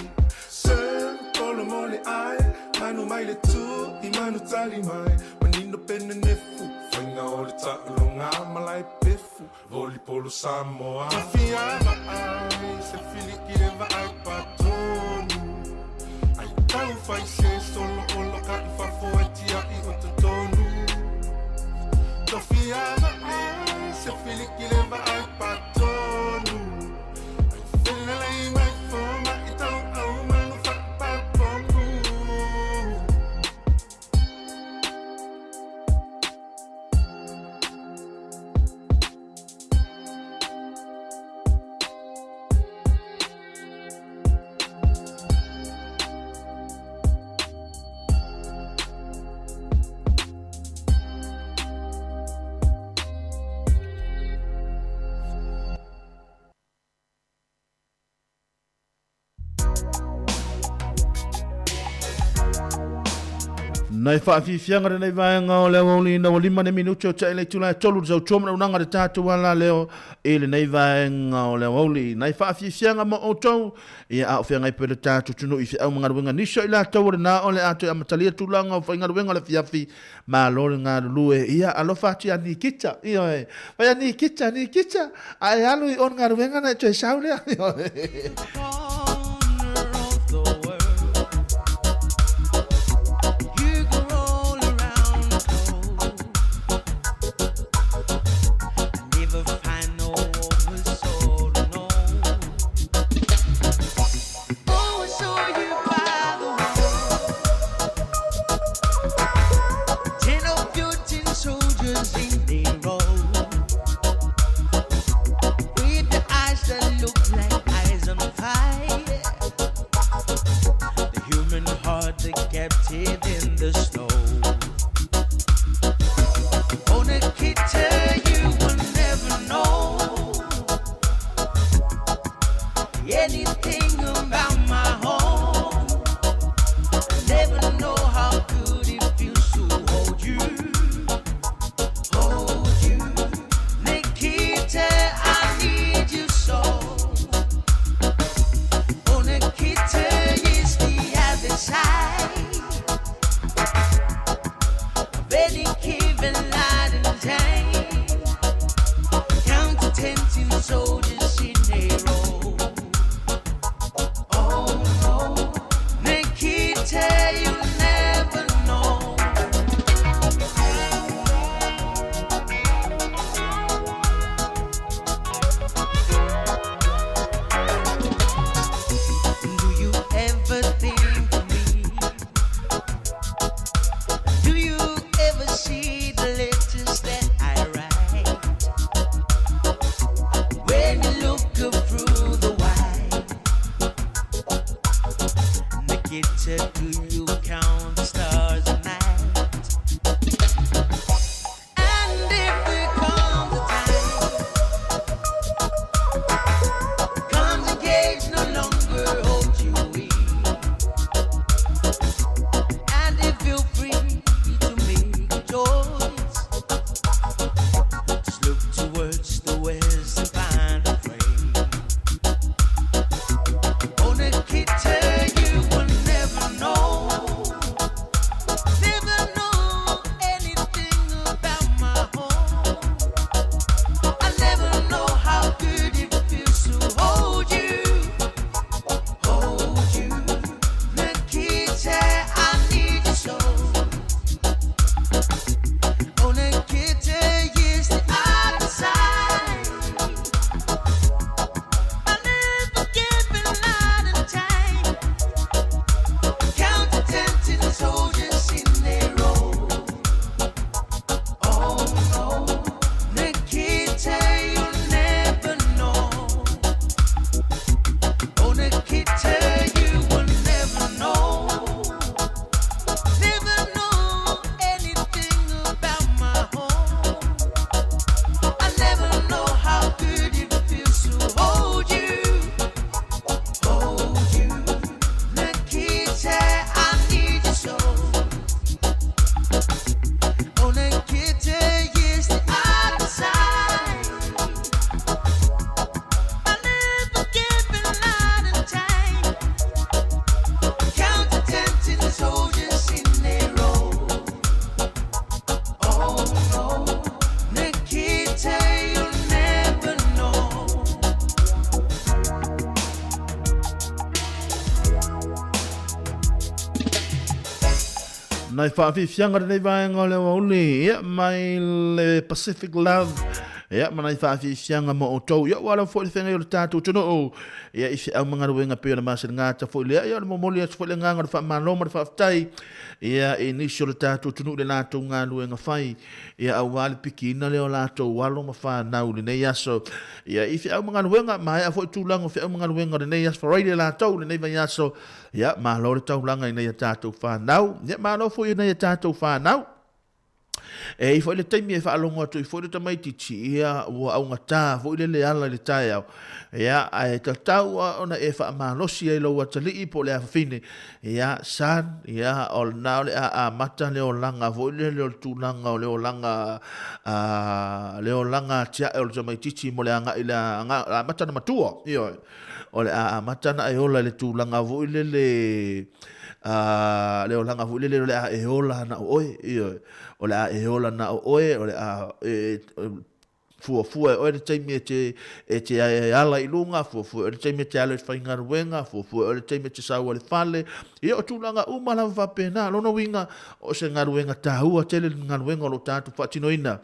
Sir, polo mo le ai Manu mai le tu i manu tali mai Manino pene nefu Fainga o le taaloga malae pefu Voli polo Samoa Tafia vaai se filiki le vaai patonu Ai tau fai se solo o lo ka i fafo e tiai o totonu Tafia vaai se filiki le vaai patonu Ai felelei mai foma i tau au manu whaapaponu Nai faafiafiaga lenei vaega o le aoauli ina ua 5 le minute o ta'i le itula e 3 le sautua ma le auaunaga a le tatou ala leo i lenei vaega o le aoauli. Nai faafiafiaga mo outou, ia a o feagai pea le tatou atunuu i feau ma galuega nisi o i latou o lena o le a toe amatalia tulaga o faigaluega o le afiafi. Malo le galulue, ia alofa atu ia Nikita, ioe. Fai a Nikita, Nikita, a e alu i o le galuega ona e toe sau lea, ioe. Nai faafiafiaga lenei vaega o le aoauli, ia, mai le Pacific Love, ia, ma nai faafiafiaga mo outou, ia, ua lava foi le feagai o le tatou atunuu, ia, i feau ma galuega pei ona masani foi lea, ia, o le momoli atu foi le agaga o le faamalo ma le faafetai, ia, i nisi o le tatou atunuu i le latou galuega fai, ia, aua le pikiina lea o latou alo ma fanau i lenei aso, ia, i feau ma galuega, maea foi tulaga o feau ma galuega o lenei aso Friday latou, lenei vaiaso, Ia, malo le taulaga i nai a tatou fanau. Ia, malo foi i nai a tatou fanau. E i ai foi le taimi e faalogo atu ai foi le tamaitiiti, ia, ua augata foi lele ala i le taeao, ia, ae tatau lava ona e faamalosi ai lou atalii po o le afafine, ia, son, ia, o lena o le a amata le olaga foi lele o le tulaga o le olaga, a, le olaga atiae o le tamaitiiti mo le agai i le amata ona matua, ioe, o le a amata ona e ola i le tulaga foi lele, a, le olaga foi lele o le a e ola na o oe, ioe, o le a e ola na o oe, o le a e, fuafua e oe le taimi e te, e te ala i luga, fuafua e oe le taimi e te ala i le faigaluega, fuafua e oe le taimi e te sau ai i le fale. Ia, o tulaga uma lava faapena. Lona uiga, o se galuega taua tele le galuega o lo o tatou faatinoina.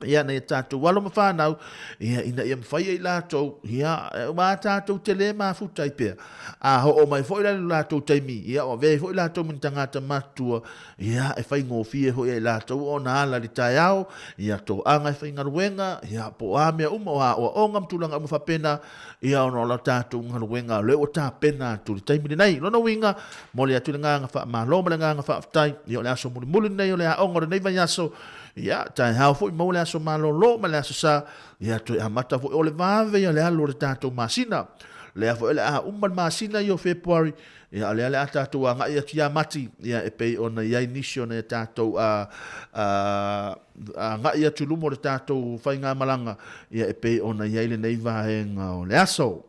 Ia, nai a tatou alo ma fanau, ia, ina ia mafai ai latou, ia, aua tatou te le mafuta ai pea. A oo mai foi la i lo latou taimi, ia, ua avea ai foi latou ma ni tagata matutua, Ia, e faigofie foi ia i latou ona ala i le taeao, ia toaga e faigaluega, ia po o a mea uma, o aoaoga ma tulaga uma faapena, ia ona o la tatou galuega o lea ua tapena atu i le taimi lenei. Lona uiga, momoli atu le agaga faamalo ma le agaga faafetai, ia o le aso mulimuli lenei o le aoga o lenei vaiaso, ia taeao foi maua le aso malolo ma le aso sa, ia toe amata foi o le vave ia le alu o le tatou masina. Lea foi o le a uma le masina ia o Fepuari, Ia, o lea o le a tatou agai atu ia Mati, ia, e pei ona i ai nisi o nai a tatou a, a, agai atu i luma o le tatou faigamalaga, ia, e pei ona i ai lenei vaega o le aso.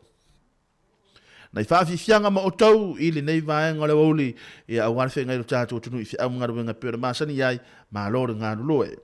Nai faafiafiaga ma outou i lenei vaega o le aoauli, ia, aua le feagai o le tatou atunuu i feau ma galuega e pei ona masani ai, Malo le galulue.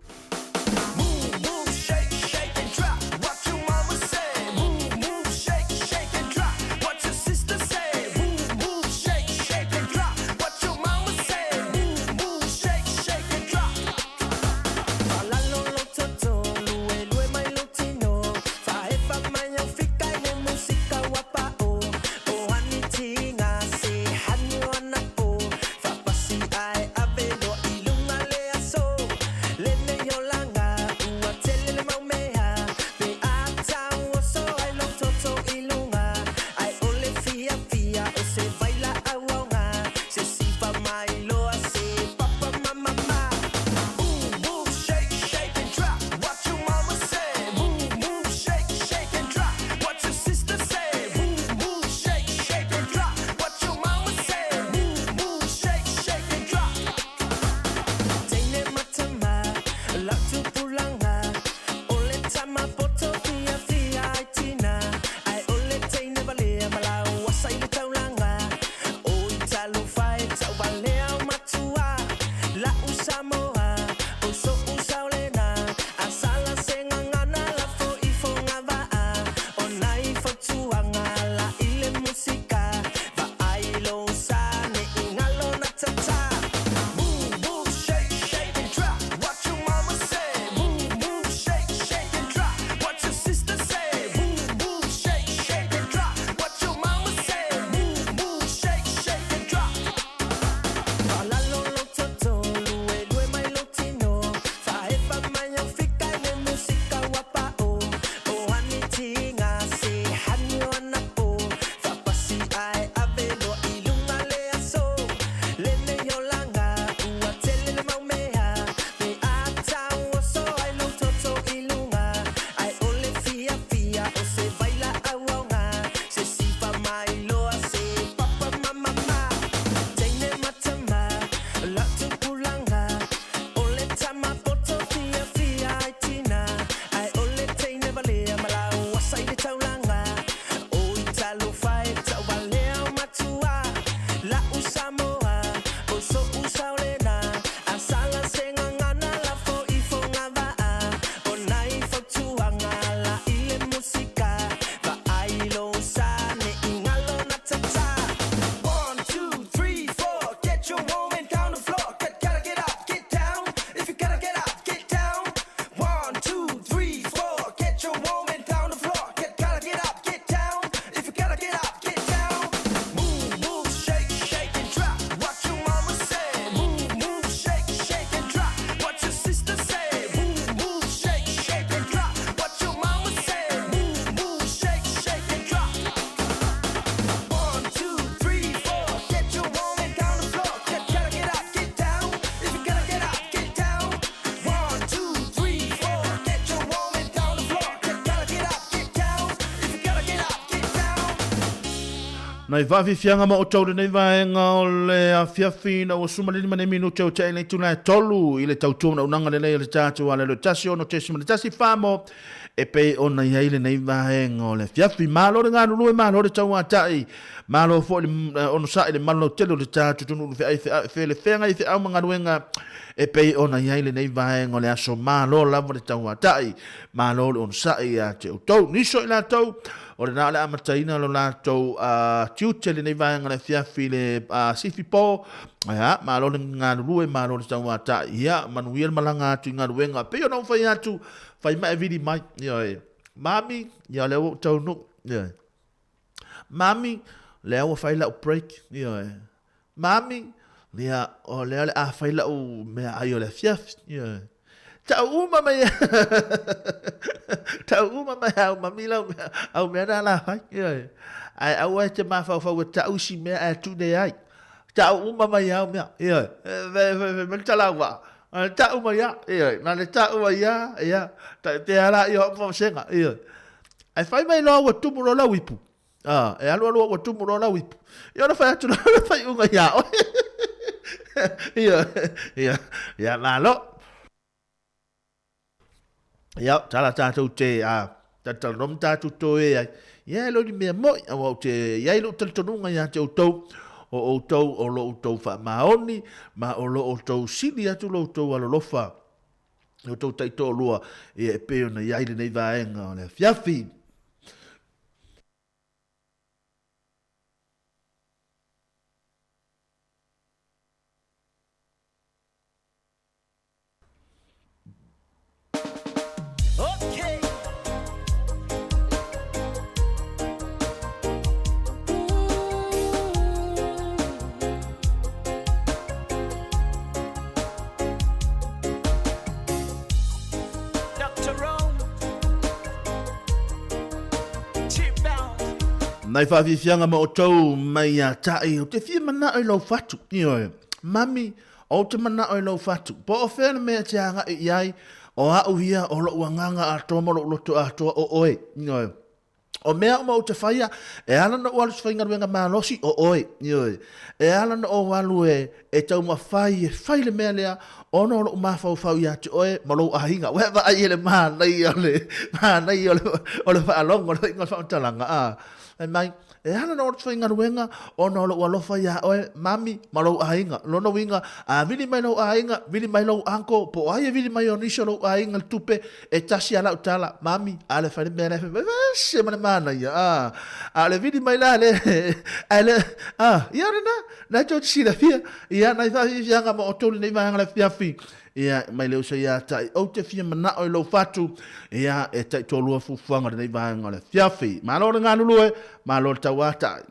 Nai faafiafiaga ma outou lenei vaega o le afiafi ina ua 15 ma minute o tea i le itula e 3 i le tautua manaunauga lelei o le tatou alelo 1 6.1 famo e pei ona i ai lenei vaega o le afiafi. Malo le galulue, malo le tauatai, malo foi le onosai le malu lautele o le tatou atunuu i le feai le feagai feau ma galuega e pei ona i ai lenei vaega o le aso. Malo lava le tauatai, malo le onosai ia te outou. Nisi o i latou o lena o le amataina lo latou tiute lenei vaega o le afiafi le sifi po, ia, malo le galulue, malo le tauatai, ia, manuia le malaga atu i galuega. Pei ona ou fai atu, fai mai e vili mai, ioe, mami, ia o lea ua ou taunuu, ioe, mami, lea ua fai lau break, ioe, mami, ia o lea o le a fai lau meaai o le afiafi, ioe. Tau uma mai tau uma mai au mami lau mea, au mea na la fai, ioe. Ae aua e te mafaufau e tau isi mea ae tuu nei ai. Tau uma mai au mea, ioe. Fai mai le tala ua, tau mai a, ioe. Na le tau mai a, ia, te ala i o vasega, ioe. Ae fai mai loa ua tumu loa lau ipu. Ah, e alu alu ua tumu loa lau ipu. Ia ona fai atu loa le faaiuga iā oe. Ia, ia, ia, malo. Ia, tala tātou te, a, talatalanoa ma tātou toe ai. Ia, e le o ni mea moi, aua ou te i ai lou talitonuga ia te outou, o outou o lo outou faamaoni, ma o lo outou sili atu lo outou alolofa, i outou taitoalua, ia e pei ona i ai lenei vaega o le afiafi. Nai faafiafiaga ma outou mai ia taʻi, ou te fia manao i lou fatu. Ioe, mami, ou te manao i lou fatu. Po o fea le mea e te agai i ai, o au ia, o lou agaga atoa ma lou loto atoa o oe. Ioe. O mea uma ou te faia, e ala ona ou alu i se faigaluega malosi, o oe, ioe. E ala ona ou alu e, e taumafai e fai le mea lea, ona o lou mafaufau ia te oe ma lou aiga. Ua e vaai i le manaia o le, manaia o le, o le faalogo, le faiga o le faamatalaga, a. Fai mai, e ala ona ou alu i se faigaluega, ona o lou alofa iā oe, mami, ma lou aiga. O lona uiga, a vili mai lou aiga, vili mai lou uncle, po o ai e vili mai o nisi o lou aiga i le tupe, e tasi lava lau tala, mami, a le fai le mea lea, fai mai, ese ma le manaia, a, a o le vili mai la le, ae le, a, ia o lena, na tou te silafia, ia, nai faafiafiaga ma outou lenei vaega o le afiafi, ia, mai le uso ia tai, ou te fia manao i lou fatu, ia, e taitoalua fuafuaga o lenei vaega o le afiafi. Malo le galulue, malo le tauatai.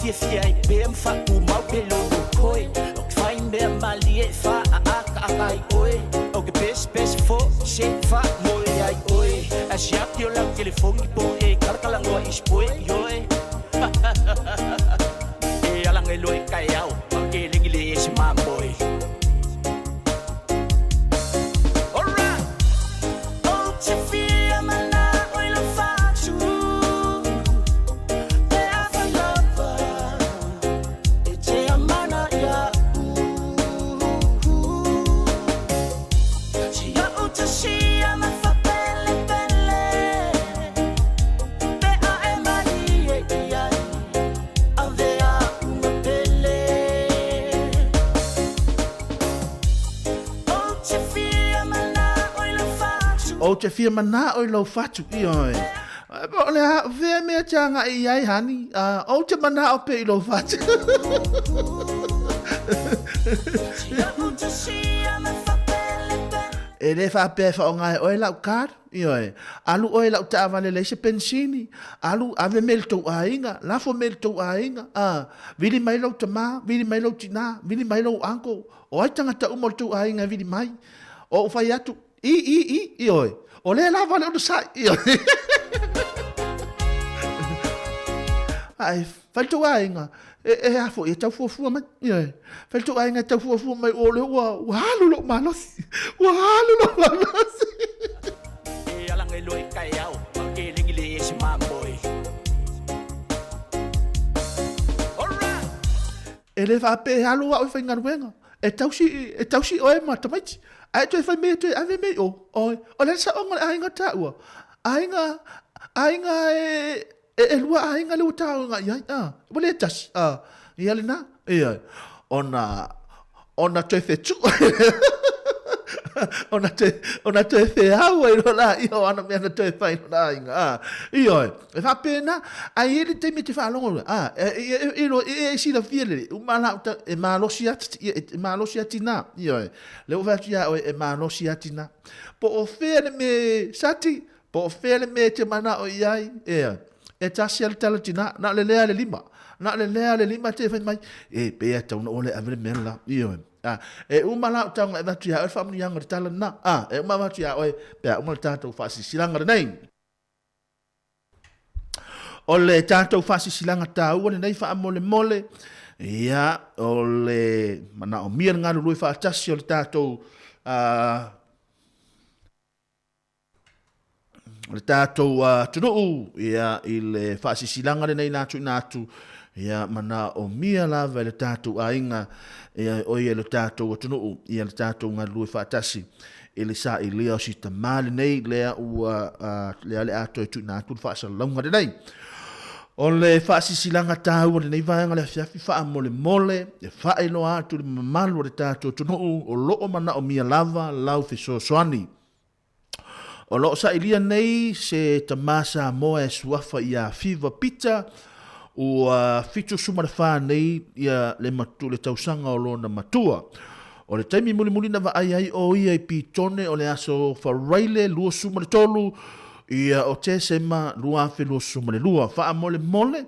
fiafia ai pea ma faatumau pe lou koi. O ke fai mea malie e faaakaaka ai oe. O ke pesepese foʻi se faamoe ai oe. Ae siaki o lau telefoni po o e kalakalanoa i se poe i oe. E alage loa i kaeao ma ke legi le e se mamoe. Alright! Ou te fia manao i lau fatu pe afai lava e te amana iaʻu. Si oʻu tasia ma faapelepele pe a e malie i ai avea aʻu ma pele. Ou te fia manao i lau fatu. Ou te fia manao i lou fatu, ioe. Po o le a fea mea te agai i ai, honey? Ou te manao pea i lou fatu. Si oʻu tasia ma faapelepele. E le faapea e faaaoga e oe lau card, ioe. Alu oe i lau taavale leai se penisini, alu ave mea i le tou aiga, lafo mea i le tou aiga, a, vili mai lou tama, vili mai lou tina, vili mai lou uncle, o ai tagata uma o le tou aiga e vili mai. O ou fai atu, i, i, i, ioe, o lea lava le onosai, ioe. Ae, fai le tou aiga, e, e a foi, e tau fuafua mai, ioe. Fai le tou aiga e tau fuafua mai, o lea ua, ua alu lou malosi, ua alu lou malosi. E alage loa i kaeao, ma ke legi le e se mamoe. Alright! E le faapea e alu au e faigaluega, e tausi, e tausi oe ma tamaiti, ae toe fai mea toe ave mea i o, oi, o le saoga o le aiga taua, aiga, aiga e, e, e lua aiga le ua taoga i ai, a, ua le tasi, a, ia lena, ia, ona, ona toe fetuʻu ona toe, ona toe feau ai loa laia o ana mea na toe fai i lona aiga, a, ioe. E faapena, ae i ai le taimi e te faalogo, a, e, e, e, e, e, e silafia lelei, uma la uta, e malosi ati, e, e malosi ati nā, ioe, le ua fai atu iā oe, e malosi ati nā. Po o fea le me, sati, po o fea le me e te manao i ai, ea, e tasi a le tala tinā, na o le lea le lima, na o le lea le lima te fai mai, e, pe e tau na ua le ave le mea la, ioe. A, e uma la o taunga e avatu iā oe le faamanuiaga o le tala lena, a, e uma avatu iā oe, pe a uma le tatou faasilasilaga lenei. O le tatou faasisilaga taua lenei faamolemole, ia, o le manaomia le galulue faatasi o le tatou le tatou atunuu, ia, i le faasisilaga lenei na tuuina atu, ia, manaomia lava e le tatou aiga, ia, o ia le tatou atunuu, ia le tatou galulue faatasi i le sailia o si tamā lenei lea ua lea le a toe tuuina atu le faasalalauga lenei. O le faasisilaga taua o lenei vaega o le afiafi faamolemole e faailoa atu i le mamalu o le tatou atunuu o lo o manaomia lava lau fesoasoani. O lo o sailia nei se tamā Samoa e suafa ia Fiva Pita ua 74 nei ia le matu, le tausaga o lona matua. O le taimi mulimuli na vaai ai o ia i Pitone o le aso Faraile 23 ia o Tesema 2022. Faamolemole,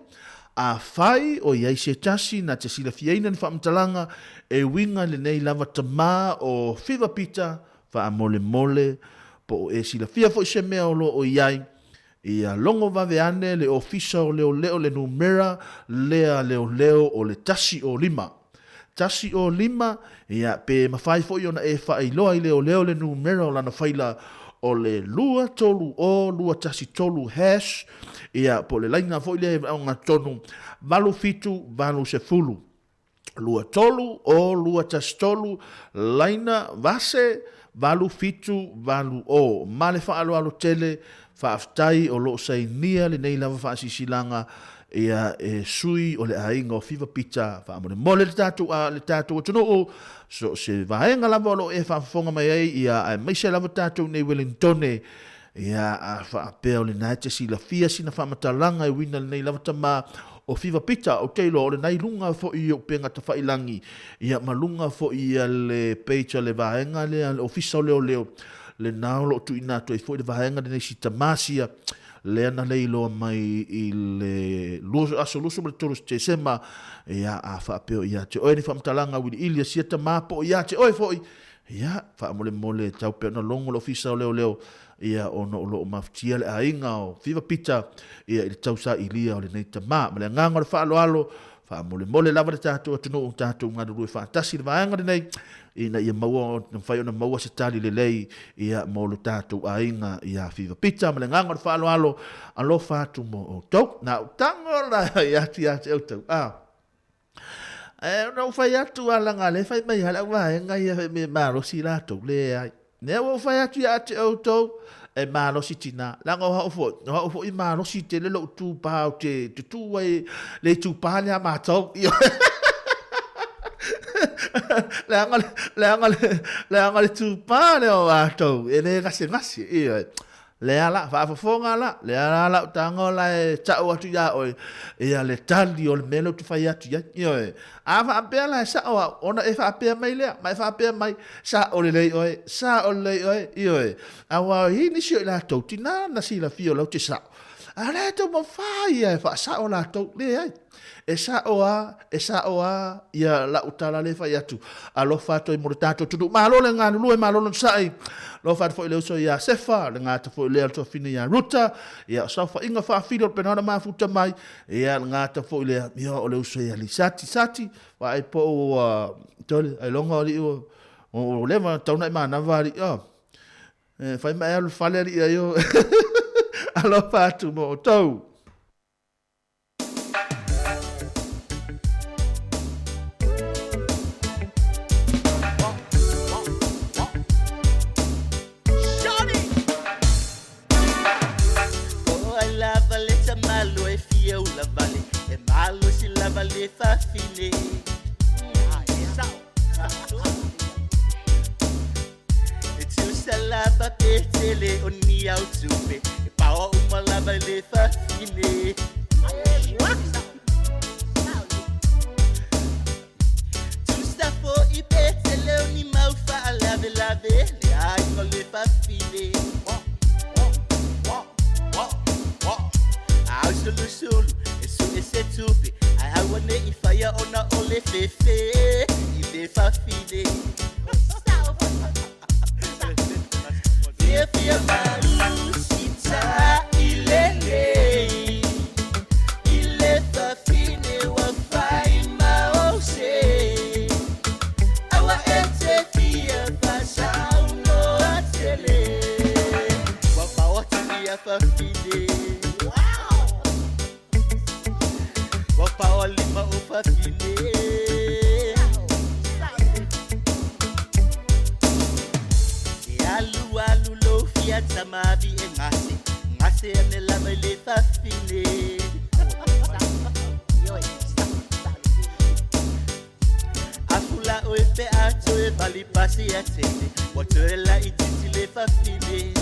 afai o i ai se tasi na te silafiaina ni faamatalaga e uiga i lenei lava tama o Fiva Pita, faamolemole, po o e silafia foi se mea o lo o i ai, ia logo vave ane le Ofisa o Leoleo le numera lea leoleo o le 105. 105, ia, pe mafai foi ona e faailoa i leoleo le numera o lana faila o le 230 213 hash, ia, po o le laina foi lea e ogatotonu 87 80. 23 o 213 laina vase 8 7 8 o. Ma le faaaloalo tele, faafetai o lo o sainia lenei lava faasisilaga ia e sui o le aiga o Fiva Pita. Faamolemole le tatou a le tatou atunuu, so o se vaega lava o lo o e faafofoga mai ai, ia aemaise lava tatou nei Welingtone, ia a faapea o lena e te silafia sina faamatalaga e uiga lenei lava tama o Fiva Pita, ou te iloa o lena i luga foi i upega tafailangi, ia ma luga foi ia le page a le vaega lea, le Ofisa o Leoleo, lena o lo o tuuina atu ai foi le vaega lenei si tama sia. lea na leiloa mai i le aso 23 Tesema, ia, a faapea o ia te oe ni faamatalaga auiliili a sia tamā po o ia te oe foi, ia, faamolemole tau pea ona logo le Ofisa o Leoleo, ia, ona o lo o mafutia le aiga o Fiva Pita, ia, i le tausailia o lenei tamā. Ma le agaga o le faaaloalo, faamolemole lava le tatou atunuu, tatou galulue faatasi i le vaega lenei, ina ia maua, mafai ona maua se tali lelei, ia, mo lo tatou aiga ia Fiva Pita. Ma le agaga o le faaaloalo, alofa atu mo outou. Na ou tago la ia te ia te outou, a. Ae ona ou fai atu a laga le fai mai le au vaega ia fai mai e malosi latou, leai. Lea ua ou fai atu ia te outou, e malosi tina. Leaga o au foi, o au foi malosi tele lou tupā ou te tu ai le itupā lea a matou. Leaga leaga leaga le tupā lea o matou, e le gasegase. Ioe. Lea la, faafofoga la, lea la lau tago la e tau atu iā oe, ia le tali o le mea lea ou te fai atu i ai. Ioe. A faapea la e sao au, ona e faapea mai lea, ma e faapea mai, sao lelei oe, sao lelei oe, ioe. Aua e i ai nisi o i latou, tinā na silafia o lau te sao, a o la e taumafai ia e faasao latou, leai. E sa'o a, e sa'o a ia la'u tala lea e fai atu. Alofa atu ai mo le tatou atunuu. Malo le galulue, malo le onosai. Alofa atu foi i le uso ia Sefa, le gata foi lea o le tuafafine ia Ruta, ia o saofaiga faafili o le penona mafuta mai, ia le gata foi lea, ia o le uso ia Lisati. Sati, vaai po o ua tole, ailoga o alii ua, ua leva tau na i manava alii, oh. E fai ma e alu fale alii ai o. Alofa atu mo outou. E tusa lava pe tele o ni au tupe E paoa uma lava i le fafine Tusa foi pe tele o ni mau faalavelave Le aiga o le fafine Au sulusulu e sue se tupe Ae aua ne i faia ona o le fefe I le fafine Fia fia malu sita i lenei I le fafine ua fai ma ou se Aua e te fia faasaunoa tele Ua paoa atu ia fafine Ua paoa lima o fafine E alu alu lou fia tamavi e gase Gase ane lava i le fafine Afula oe pe a toe vali pasi a tele Ua toe laitiiti le fafine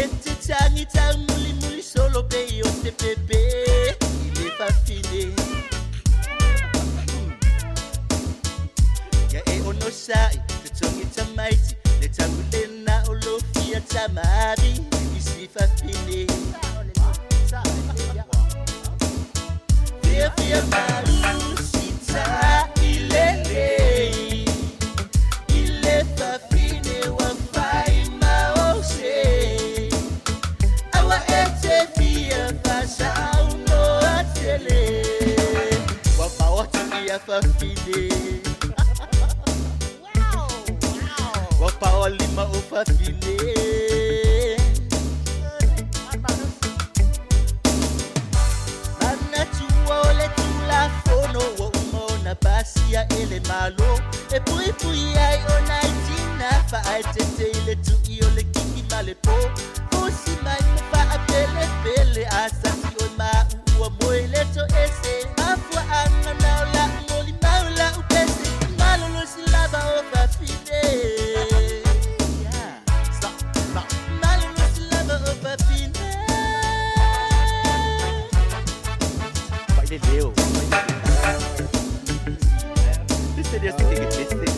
E te tagi taumulimuli solo pe i o te pepe i le fafine Ia e onosai totogi tamaiti Le tau lena o lou fia tamavi i si fafine Fia fia malu sita i lenei I le fafine ua fai ma ou se Aua e te fia faasaunoa tele Ua paoa atu ia fafine Ua paoa lima o fafine Manatua o le Tulafono ua uma ona pasia e le Malo E puipui ai ona i tina faaeteete i le tui o le kiki ma le po Fusi mai ma faapelepele a sasi oe ma ua moe le toese Mafuaaga na o lau molimau lau pese Malolosi lava o fafine Malolosi lava o fafine Vai le leo. Seria assim que que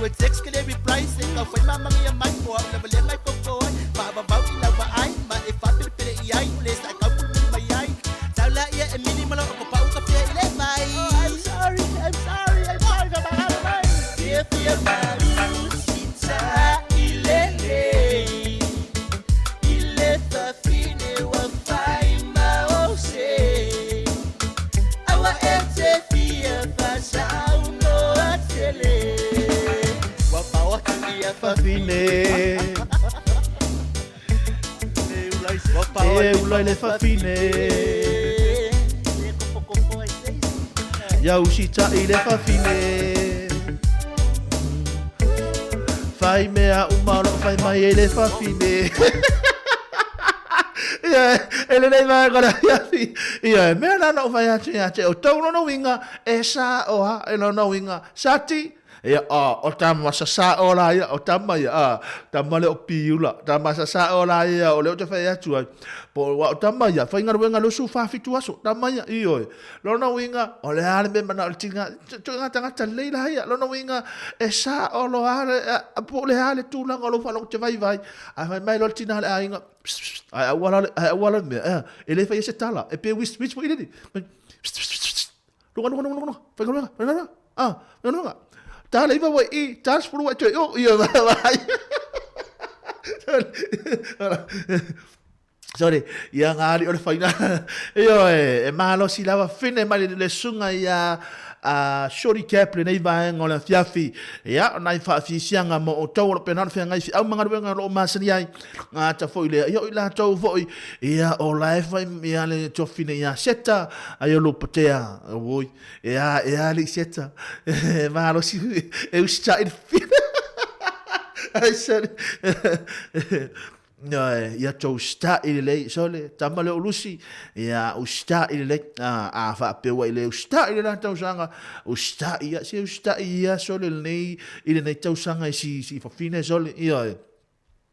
e text ke le reply se kau fai mamagia mai o au lava lea ngai koko ai faavavau i lau vaai ma e faapelepele i ai o le sa e kaupulimuli mai ai tau laia e mili ma loo kopa'u ka pea i le vai. Oh, I'm sorry, I'm sorry, I'm sorry faamagalo mai fiafia mausita'i lelei i le fafine ua fai ma ose aua e te fia fasaunoa tele ua paoa ia fafine. E ula i le fafine. Ia usita'i le fafine. Fai mea uma o loo fai mai ai le fafine. Ia, e lenei vaega o le afiafi. Ia, e mea la na ou fai atu ia te outou lona uiga, e sao lava i lona uiga. Sati, Ia, o, o tama sasao la ia, o tama ia, a, tama lea o Piula, tama sasao la ia, o lea ou te fai atu ai, po o au tama ia, faigaluega 27 aso, tama ia, ioe. Lona uiga, o le a le mea manao i le tiga, ituaiga tagata lelei la ia, lona uiga, e sao loa le, po o le a le tulaga o lou faalogo te vaivai, ae fai mai loa le tina o le aiga, ae auala le, ae auala le mea, ea, e le faia se tala, e pe wis, wis foi lele, Luga, luga, luga, luga, faigaluega, faigaluega, ah, faigaluega. Ta le iwa wai i, ta le sefulu wai toe o, ia, vai. Sorry, ia ngā ali o le whaina. Io e, e malosi lava whine mai le sunga ia a Shorty Cap lenei vaega o le afiafi. Ia, o nai whaafisianga mo o tau o lo pena o le whengai fi au mangaruenga o lo o masani ai. Ngā ata foi lea, ia o i latou foi, ia o la e whai ia le tuafine ia Seta, ai o Lupatea, oi, e a, e a le Seta, e malosi, e usita'i le whina. Ai sole, ia tou usita'i lelei, sole, tama lea o Lusi, ia usita'i lelei, a, a faapea ua i le usita'i le la tausaga, usita'i ia, se usita'i ia sole lenei, i lenei tausaga i si, si fafine sole, ia e.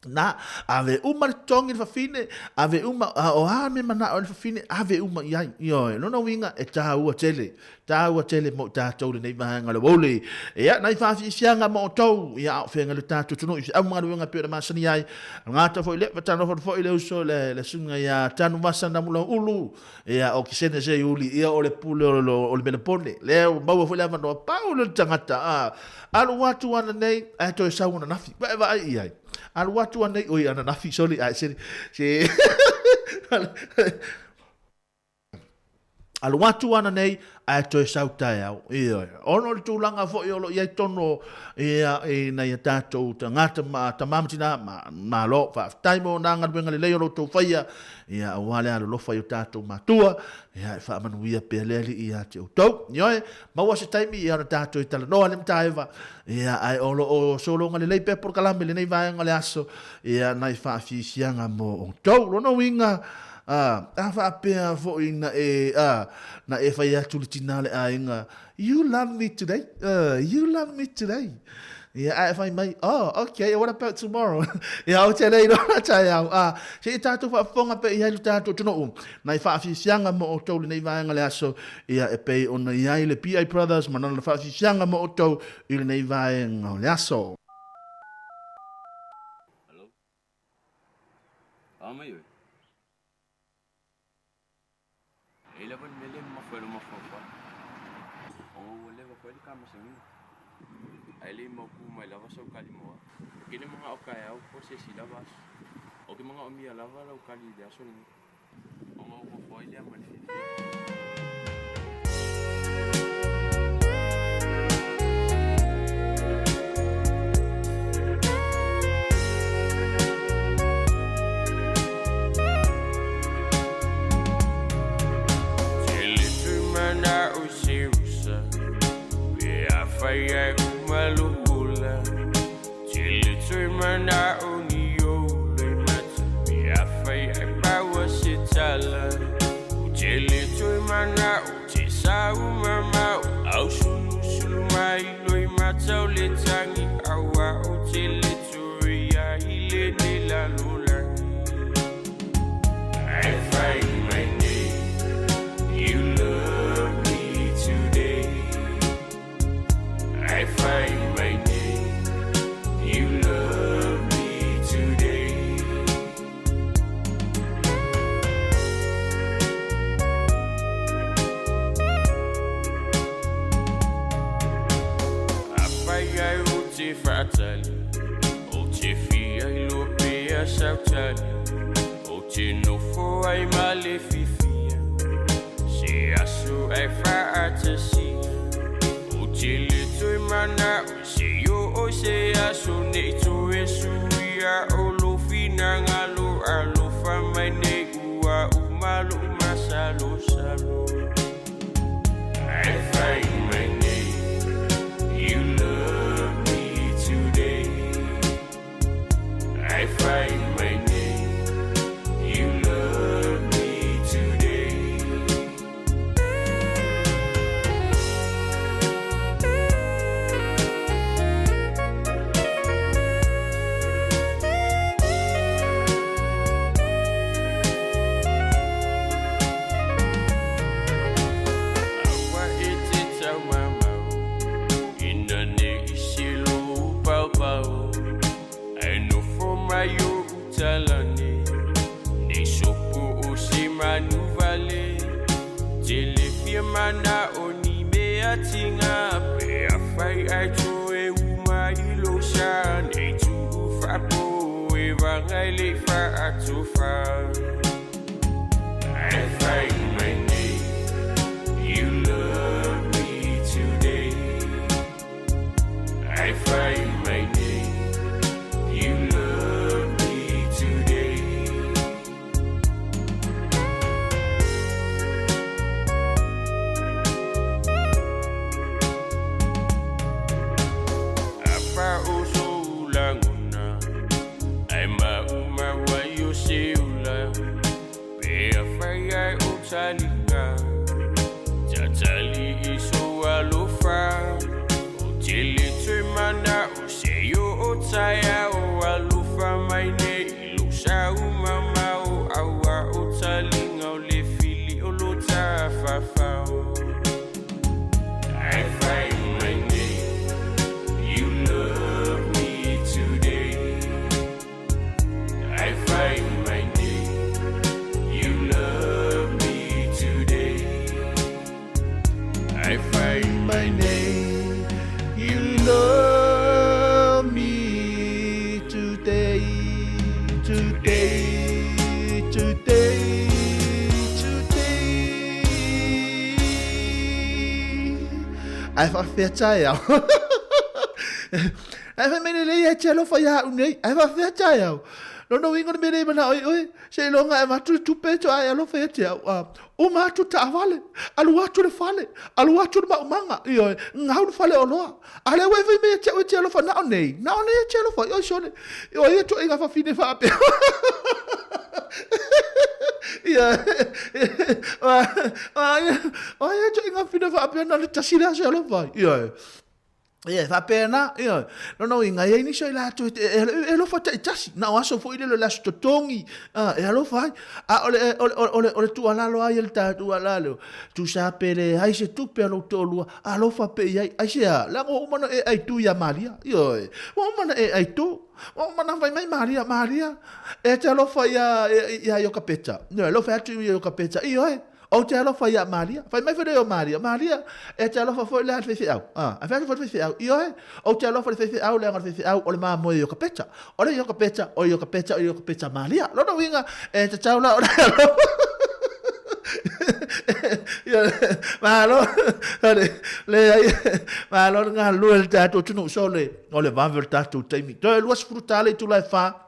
Na, ave uma le totogi i le fafine, ave uma, a o a mea manao ai le fafine, ave uma i ai. Ioe, lona uiga e tāua tele, tāua tele mo i tātou lenei vaega o le uauli. Ia, nai faafiafiaga mo outou, ia a o feagai le tatou atunuu i feau ma galuega e pei ona masani ai. Gata foi lea, faatalofa atu foi le uso le, le susuga ia Tanuvasa Namulauulu, ia o Kisene Seiuli, ia o le pule o, o, o le Melepone. Lea ua maua foi le avanoa, pau lea o le tagata, a, alu atu ananei, ae toe sau ananafi. Vaevaai i ai. Alu atu anei, oi ananafi, sorry, ae se, se, alu atu ananei, ae toe sau taeao. Ioe. Ona o le tulaga foi o lo o i ai tonu ia, i nai a tātou tagata ma tamā ma tinā, ma, malo, faafetai mo nā galuega lelei o lo outou faia, ia, aua le alolofa i o tātou matua, ia, e faamanuia pea le Alii ia te outou. Ioe, maua se taimi ia ona tātou e talanoa le Mataeva, ia, ae o lo o sologa lelei pea polokalame lenei vaega o le aso, ia, nai faafiafiaga mo outou. Lona uiga, a, a faapea foi na e, a, na e fai atu le tina le aiga, you love me today, you love me today. Ia, ae fai mai, oh, okay, what about tomorrow? Ia, ou te le iloa taeao. A, se i tātou faafofoga pea i ai lo tātou atunuu, nai faafiafiaga mo outou lenei vaega le aso, ia, e pei ona i ai le PI Brothers ma lana faafiafiaga mo outou i lenei vaega o le aso. Hello. A mai oe. E lava le mea lea e mamafa ai lou mafaufau. Ona ua leva foi le ta masaniga. Ae le i mautu mai lava sau tali mo au. Ou te le manao taeao po o se isi lava aso. Ou te manaomia lava lau tali i le aso lenei. Ona ou nofo ai lea ma le fiafia. fai ai ou te faatali Ou te fia iloa pea sau tali Ou te nofo ai ma le fiafia Se aso ae faatasia Ou te le toe manao e se i oo i se aso Nei toe suia o lou finagalo Alofa mai nei ua uma lou masalosalo Ae fai mai nei You love me today Ae fai mai nei You love me today. Aua e te taumamao Ina ne i se lou paopao Ae nofo mai o utalane Nei sopo o se manu vale Tele fia manao ni mea tiga Pe afai ae toe uma i lou sa Nei tuu faapo e vagai le faatofa Ae fai mai nei You love me today Ae fai mai nei You love me today. Afa o sou lagona Ae maumau ai o se ula Pe afai ae o taliga Tatali i sou alofa Ou te le toe manao se i oo taeao Alofa mai nei i lou sau mamao Aua o taliga o le fili o lo tafafao Ae fai mai nei You love me today Ae fai mai nei You love me today Ae fai mai nei You love me today Today Today Today Ae faafefea taeao. Ae fai mai lelei e te alofa ia au nei. Ae faafefea taeao. Lona uiga o le mea lea e manao ai oe, seiloga e avatu le tupe to ae alofa ia te au. Uma atu le taavale, alu atu le fale, alu atu le maumaga, ioe, gau le fale oloa. A lea ua e fai mai ia te au e te alofa, na o nei, na o nei e te alofa, oi sole, o ia ituaiga fafine faapea. Ia, o ia ituaiga fafine faapea na o le tasi le aso e alofa ai, ioe. Ia, e faapena, ioe. Lona uiga, e i ai nisi o i latou e, e, e alofa taitasi, na o aso foi lele o le aso totogi, e alofa ai. A o le, o le, o le, o le tuualalo lava ia le tatou ala leo, tusa pe leai se tupe a lou toalua, alofa pea i ai. Aisea? Leaga ua uma ona e aitu ia Maria, ioe. Ua uma ona e aitu. Ua uma ona fai mai Maria, Maria, e te alofa ia, ia Iokapeta. Ioe, alofa atu ia Iokapeta, ioe. Ou te alofa iā Maria. Fai mai foi lea o Maria, Maria, e te alofa foi lea i le faifeau. A, a fai atu foi le faifeau, ioe, ou te alofa i le faifeau leaga o le faifeau o le mamoe Iokapeta. O le Iokapeta, o Iokapeta, o Iokapeta Maria. Lona uiga, e tatau la ona e alofa. Ia, malo, le, leai, malo le galulue i le tatou atunuu, sole, o le vave o le tatou taimi. Toe 20 tala i tula e fa.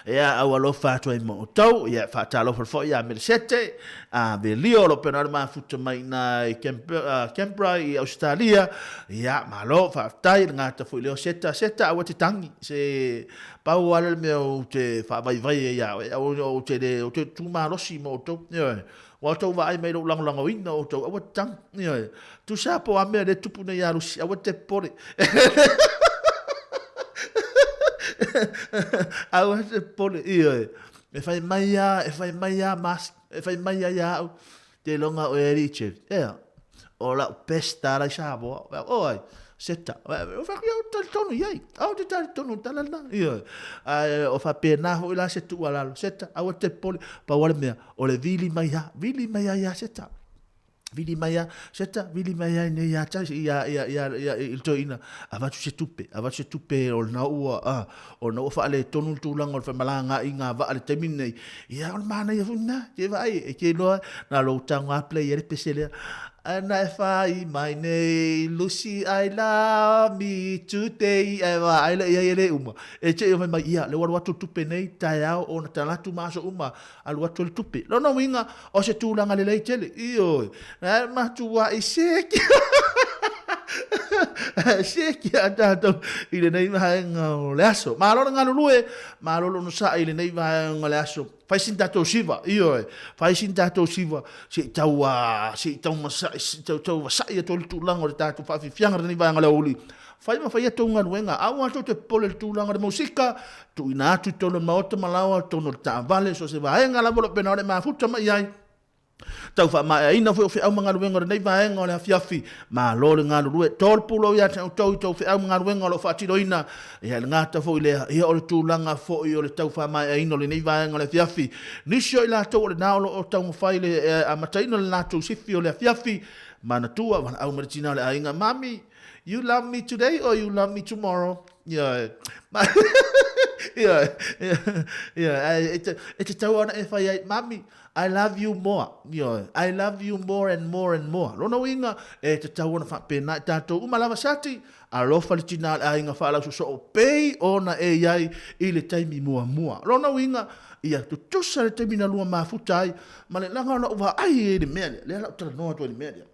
Ia, au alofa atu ai ma outou. Ia, faatalofa foi ia Melesete, a Velio, o lo pena le mafuta mai ina i Canberra i Australia. Ia, malo, faafetai, le gata foi leo seta, seta aua te tangi. Se pau lava le mea ou te faavaivai ai ia oe, ou te le, ou te tumalosi ma outou. Ioe, ua outou vaai mai i lou lagolagoina o outou, aua te tangi. Ioe, tusa po o a mea lea e tupu nei ia Lusi, aua te popole. Aua te popole, ioe. E fai mai a, e fai mai a Musk, e fai mai a ia au, te iloga oe e Richard. Ea, o lau best tala i Samoa. O ai, seta. O whai au talitonu i ai. Au te talitonu tala lena. Ioe. Ae o faapena foi la se tuualalo. Seta, aua te popole. Pau lava le mea, o le vili mai a, vili mai a ia Seta. Vili mai a, seta, vili mai ai nei ia tai, ia, ia, ia, ia, i le toeaina, avatu se tupe, avatu se tupe o lena ua, a, o lena ua faaletonu le tulaga o le femalagaaiga a vaa i le taimi lenei. Ia, o le manaia foi lena, te vaai, e te iloa, na lou tago lava play ai le pese lea. Ana e whai mai nei, Lucy, I love me today, ae vaai lea i ai e le uma. E te i o fai mai, ia, lea ua alu atu le tupe nei, taeao, ona talatu ma aso uma, alu atu le tupe. Lona uiga, o se tulaga lelei tele. Ioe, na e matuai seki. Seki a tātou i lenei vaega o le aso. Malo le galulue, malo le onosai i lenei vaega o le aso. Fai sina tātou siva, ioe, fai sina tātou siva, se i tau, se i tau masai, se i tau, tau vasai atu ai le tulaga o le tātou faafiafiaga i lenei vaega o le aoauli. Fai ma fai a tou galuega, aua tou te popole i le tulaga o le musika, tuuina atu i totonu o le maota ma laoa, totonu o le taavale, so o se vaega lava o lo o pena o le mafuta mai ai. Tau faamaeaina foi o feau ma galuega o lenei vaega o le afiafi. Malo le galulue, to le pulou ia te outou i tou feau ma galuega o lo o faatinoina. Ia, e le gata foi lea, ia o le tulaga foi o le tau faamaeaina o lenei vaega o le afiafi. Nisi o i latou o lena o lo o taumafai le amataina o le latou sifi o le afiafi, manatua, valaau mai le tina o le aiga, Mami, You love me today or you love me tomorrow? Ioe. Ioe. Ioe. E te tau ana e whai ai, Mami, I love you more. Ioe. I love you more and more and more. Lona uiga, e te tau ona whaapena i tātou uma lava sati, alofa le tina le aiga whaalausoso o pei ona e iai i le taimi muamua. Lona uiga, ia tutusa le taimi na lua mafuta ai, ma le laga o lau vaai e le mea lea, lea lau talanoa atu ai le mea lea.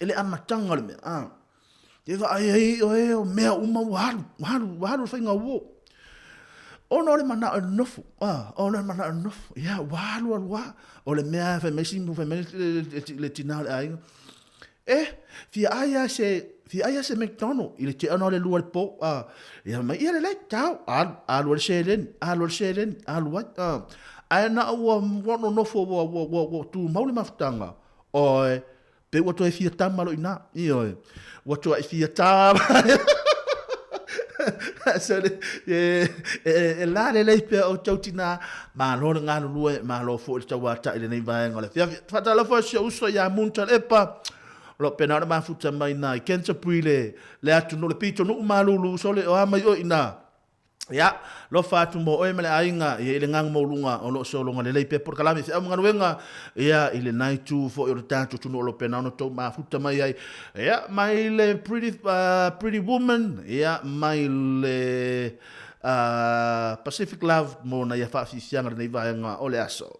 E le amataga o le mea, a. Te vaai ai oe o mea uma ua alu, ua alu, ua alu le faiga uo. Ona o le manao e nofo, a, ona o le manao e nofo, ia, ua alu alu a. O le mea fai mai si, fai mai le tina o le aiga. E, fia ai a se, fia ai a se McDonald, i le tea ona o le lua le po, a. Ia mai, ia lelei, tau, alu, alu ai le seleni, alu ai le seleni, alu ai, a. Ae na ua, ua nonofo, ua, ua, ua, ua tumau le mafutaga, Oe, pe ua toe fia tama lo ina. Ioe, ua tuai fia tama. So, e, e, e, e la lelei pea o tau tina, malo le galulue, malo foi le tauata'i i lenei vaega o le afiafi. Faatalofa si ou uso ia Muntal Epa, o lo o pena ona mafuta mai na i Canterbury le, le atunuu, le pitonuu malulu, sole o a mai oe i ina. Ia, lofa atu mo oe ma le aiga, ia i le gaga maualuga o lo o sologa lelei pea polokalame feau ma galuega, ia i lena itu foi o le tatou atunuu o lo o pena ona outou mafuta mai ai. Ia, mai le Pretty, Pretty Woman, ia, mai le Pacific Love mo na ia faafiafiaga lenei vaega o le aso.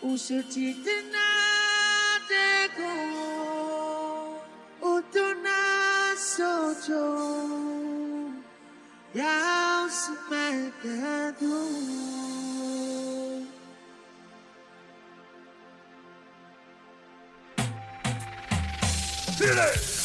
उस जितना देखो उतना सोचो या उसमें कह दूं Hit it!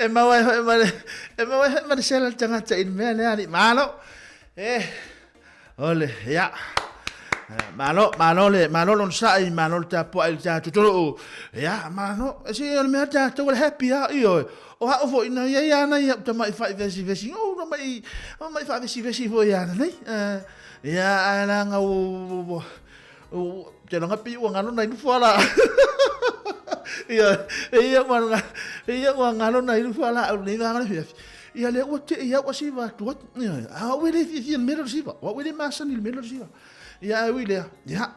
E mau ai hoi ma le, e mau ai hoi ma le sela le tagata i le mea lea alii malo. E, ole, ia. Malo, malo le, malo lona sa'i, malo le tapua'i i le tatou atunuu. Ia, malo, e se o le mea tatou o le happy lava, ioe. O a'u foi na iai lava nai a'u tama'i fa'ivesivesi, ou tama'i, tama'i fa'avesivesi foi ia nei. Ia, ae leaga ua, ua, te langa pi ua ngalo nai nufo ala. Ia, ia ua, ia ua ngalo nai nufo ala au nei vanga le fiafi. Ia le ua te ia ua siva atu atu. Ia, a ua le fiafia le mea le siva. Ua le masani le mea le siva. Ia ai ui lea. Ia,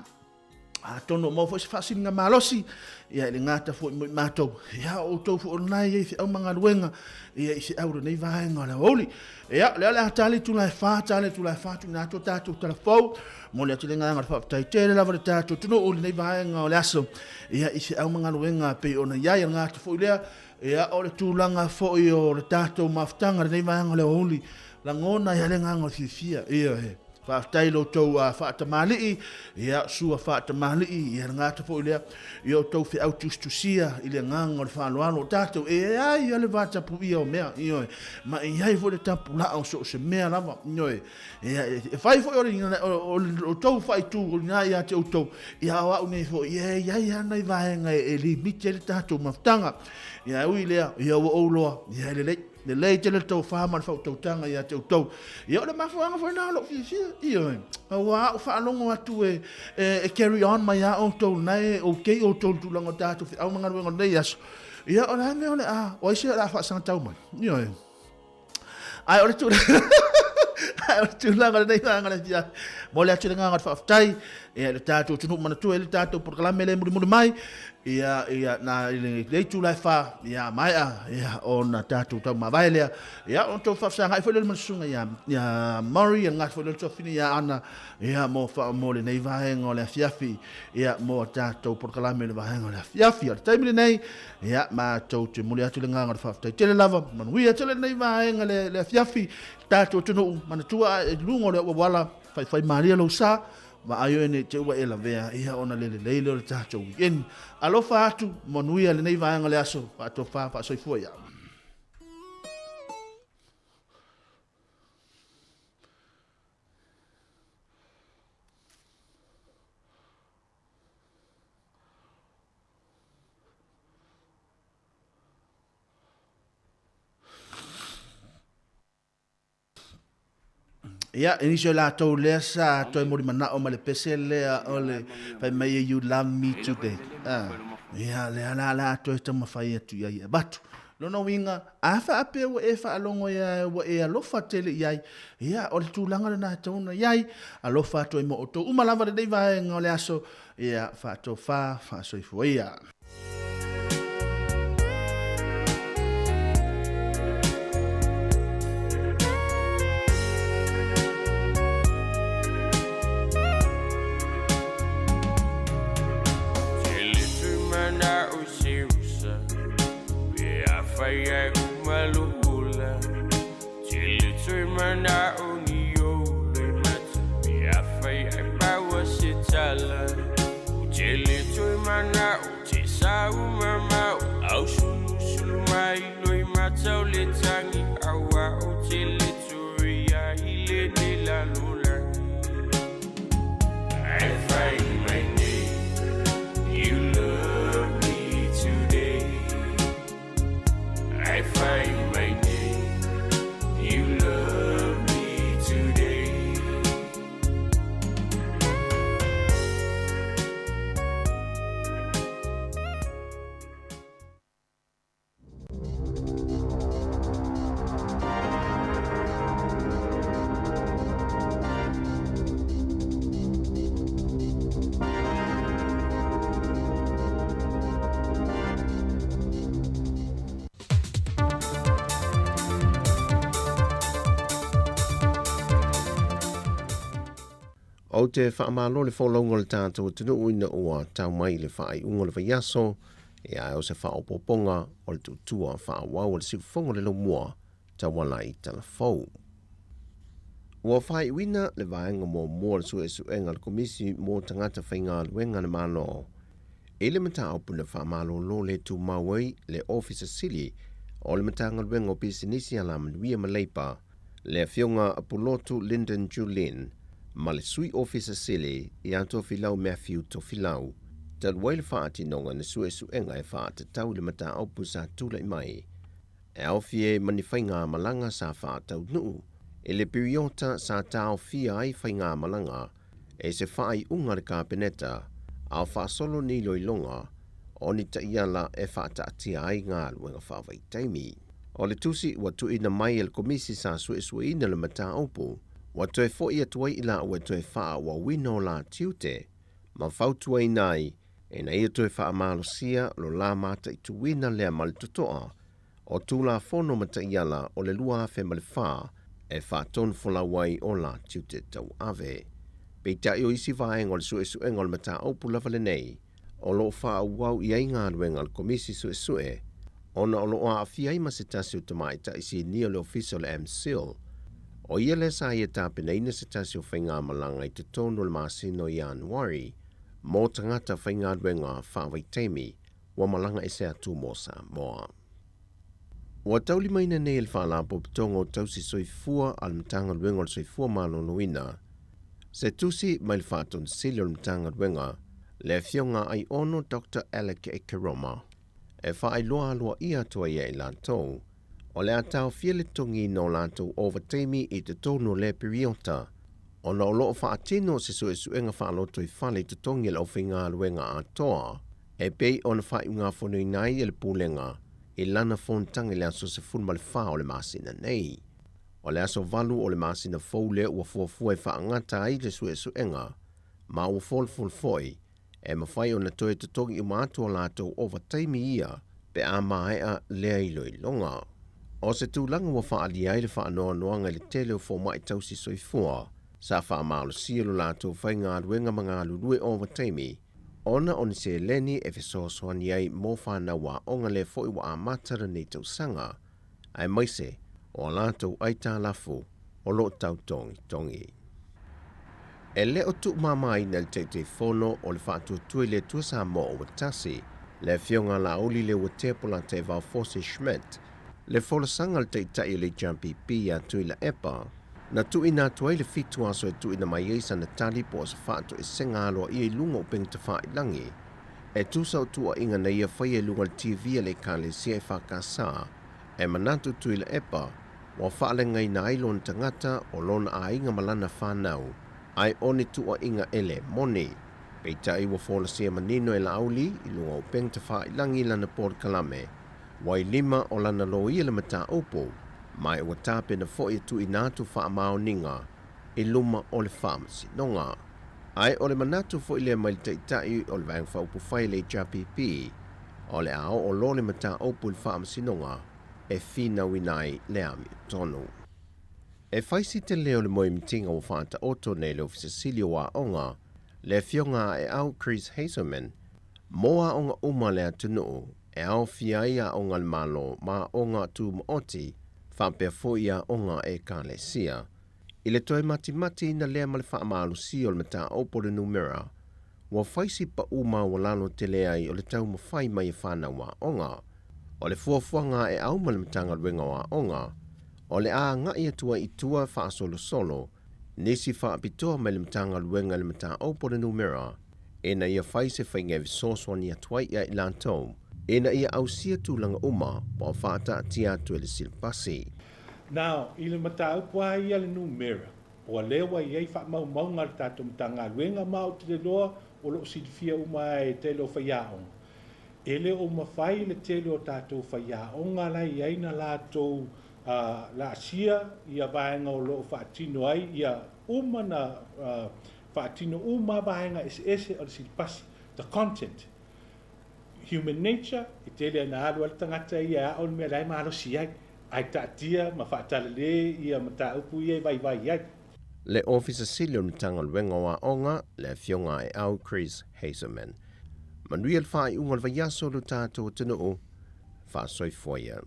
atonu o maua foi se faasiliga malosi ia i le gata foi mo i matou ia o outou foi o lena e i ai feau ma galuega ia i feau o lenei vaega o le aoauli. Ia o lea o le a tali itula e fa, tali itula e fa tuuina atu o tatou tala fou. Momoli atu le agaga o le faafetai tele lava i le tatou atunuu i lenei vaega o le aso ia i feau ma galuega e pei ona i ai. O le gata foi lea ia o le tulaga foi o le tatou mafutaga i lenei vaega o le aoauli, lagona ai lava le agaga o le fiafia. Ioe. Faafetai i lo outou faatamalii, ia, sua faatamalii, ia le gata foi lea, i o outou feau tusitusia i le agaga o le faaaloalo o tatou, e ai lava le vatapuia o mea, ioe, ma e i ai foi le tapulaa o so o se mea lava, ioe, ia, e fai foi o le, o le outou faaitu o lena ia te outou, ia o au nei foi, ia e i ai lava nai vaega e limiti ai le tatou mafutaga, ia e ui i lea, ia ua ou loa, ia e lelei. Lelei tele le tofa ma le faautautaga ia te outou. Ia o le mafuaaga foi lena o lou fiafia. Ioe. Aua a ou faalogo atu e, e, e carry on mai a outou lena e okay outou i le tulaga o tatou feau ma galuega o lenei aso. Ia o le a mea o le a, o ai se o le a faasagatau mai. Ioe. Ae o le tulaga, ae o le tulaga o lenei vaega o le afiafi, momoli atu le agaga o le faafetai ia i le tatou atunuu manatua i le tatou polokalame lea e mulimuli mai. Ia, ia, na, i le, le itula e fa, ia, maea, ia, ona tatou taumavae lea, ia, ona tou faafesagai foi lea ma le susuga ia, ia Murray, ia le gata foi lea o le tuafafine ia Ana, ia, mo, fa, mo lenei vaega o le afiafi, ia, mo a tatou polokalame o le vaega o le afiafi. O le taimi lenei, ia, matou te momoli atu le agaga o le faafetai tele lava, manuia tele lenei vaega le, le afiafi, le tatou atunuu, manatua i luga o le auauala, faifai malie lou sa, Vaai oe nei te ua e lavea ia ona le lelei lea o le tatou weekend. Alofa atu, manuia lenei vaega o le aso, faatofa, faasoifua ia. Ia, e nisi o latou lea sa toe molimanao ma le pese lea o le fai mai e you love me today. Ah, ia, lea la la toe taumafai atu i ai e avatu. Lona uiga, a faapea ua e faalogo ia ua e alofa tele i ai, ia, o le tulaga lena e tatau ona i ai, alofa atu ai ma outou uma lava lenei vaega o le aso, ia, faatofa, faasoifua ia. Ou te faamalo le folauga o le tatou atunuu ina ua tau mai i le faaiuga o le vaiaso, ia ae o se faaopoopoga o le tuutua faaauau o le siufofoga o le laumua tauala i Talafou. Ua faaiuina le vaega muamua o le suesuega a le Komisi mo Tagata Faigaluega a le Malo i le mataupu na faamalolo le tumau ai le Ofisa Sili o le Matagaluega o Pisinisi Alamanuia ma Leipa, le Afioga Pulotu Lyndon Julin, ma le Sui Ofisa Sili ia Tofilau Matthew Tofilau, talu ai le faatinoga na suesuega e faatatau i le mataupu sa tulai mai e aofia ai ma ni faigamalaga sa faataunuu i le piriota sa taofia ai faigamalaga e se faaiuga a le Kapeneta a o faasolo ni iloiloga o ni taiala e faataatia ai galuega faavaitaimi. O le tusi ua tuuina mai e le Komisi sa suesueina le mataupu, ua toe fo'i atu ai i laua e toe faaauauina o la tiute ma fautuaina ai ina ia toe faamalosia lo la mataituina lea ma le toto'a o Tulafono ma taiala o le 2004 e faatonufolau ai o la tiute tauave. Peitai o isi vaega o le suesuega o le mataupu lava lenei o lo o faaauau i ai galuega a le Komisi Suesue ona o lo o aafia ai ma se tasi o tamaitai sinia o le Ofisa o le MCIL. O ia lea sa ia tapenaina se tasi o faigamalaga i totonu o le masina o Ianuari mo tagata faigaluega faavaitaimi ua malaga ese atu mo Samoa. Ua taulimaina nei e le Faalapotopotoga o Tausi Soifua a le Matagaluega o le Soifua Maloloina se tusi mai le Faatonu Sili o le Matagaluega, le Afioga Aiono Doctor Alec Ekeroma, e faailoa aloaia atu ai ia i latou o le a taofia le totogiina o latou ovataimi i totonu o lea piriota ona o lo o faatino se suesuega faalotoifale i totogi a le aufaigaluega atoa e pei ona faaiugafonoina ai e le Pulega i lana fonotaga i le aso 14 o le masina nei. O le aso 8 o le masina fou lea ua fuafua e faagata ai le suesuega, ma ua folafol foi e mafai ona toe totogi uma atu a latou ovataimi ia pe a maea lea iloiloga. O se tulaga ua faaalia ai le faanoanoaga i le tele o fomai tausi soifua sa faamalosia lo latou faigaluega ma galulue ovataimi ona o ni seleni e fesoasoani ai mo fanau aoga lea foi ua amata lenei tausaga, aemaise o a latou aitalafu o lo o tautogitogi. E le o tuumamaina e le Taitaifono o le Faatuatua i le Atua Samoa ua Tasi, le Afioga a Laauli Leuatea Polataivao Fosi Schmidt, le folasaga a le Taitai o le HRPP ia Tuilaepa, na tuuina atu ai le 7 aso e tuuina mai ai sana tali po o se faatoesega aloaia i luga o upega tafailagi e tusa o tuuaiga na ia faia i luga o le TV a le Ekalesia EFKS e manatu Tuilaepa ua faalegaina ai lona tagata o lona aiga ma lana fanau ae o ni tuuaiga e le moni. Peitai ua folasia manino e Laauli i luga o upega tafailagi i lana polokalame. Ua i lima o lana loia le mataupu, ma ua tapena foi e tuuina atu faamaoniga i luma o le Faamasinoga. Ae o le manatu foi lea mai le Taitai o le Vaega Faaupufai a le HRPP, o le a oo loa le mataupu i le Faamasinoga e finauina ai le amiotonu. E fai si tele o le moemitiga ua faataoto nei le Ofisa Sili o Aoga, le Afioga a Aeau Chris Hazelman, mo aoga uma a le atunuu e aofia ai aoga a le Malo ma aoga tumaoti faapea foi aoga a Ekalesia. I le toe matimatiina lea ma le faamalosia o le mataupu o le numera, ua fai si paʻu maualalo tele ai o le taumafai mai e fanau aoga. O le fuafuaga a Eau ma le Matagaluega o Aoga, o le a agai atu ai i tua faasolosolo nisi faapitoa mai le Matagaluega i le mataupu o le numera ina ia fai se faiga e fesoasoani atu ai ia i latou ina ia ausia tulaga uma ua faataatia atu e le silapasi. Now, i le mataupu lava ia le numera, ua lea ua i ai faamaumauga a le tatou Matagaluega ma ou te le iloa o lo o silafia uma lava e tele o faiaoga. E le o mafai le tele o tatou faiaoga la e i ai na latou laasia ia vaega o lo o faatino ai ia uma na faatino uma vaega eseese o le silapasi, the content. Human nature, e tele ina alu ai le tagata ia e ao le mea la e malosi ai, ae taatia ma faatalale ia mataupu ia e vaivai ai. Le Ofisa Sili o le Matagaluega o Aoga, le Afioga a Eau Chris Hazelman. Manuia le faaiuga o le vaiaso lo tatou atunuu. Faasoifua ia.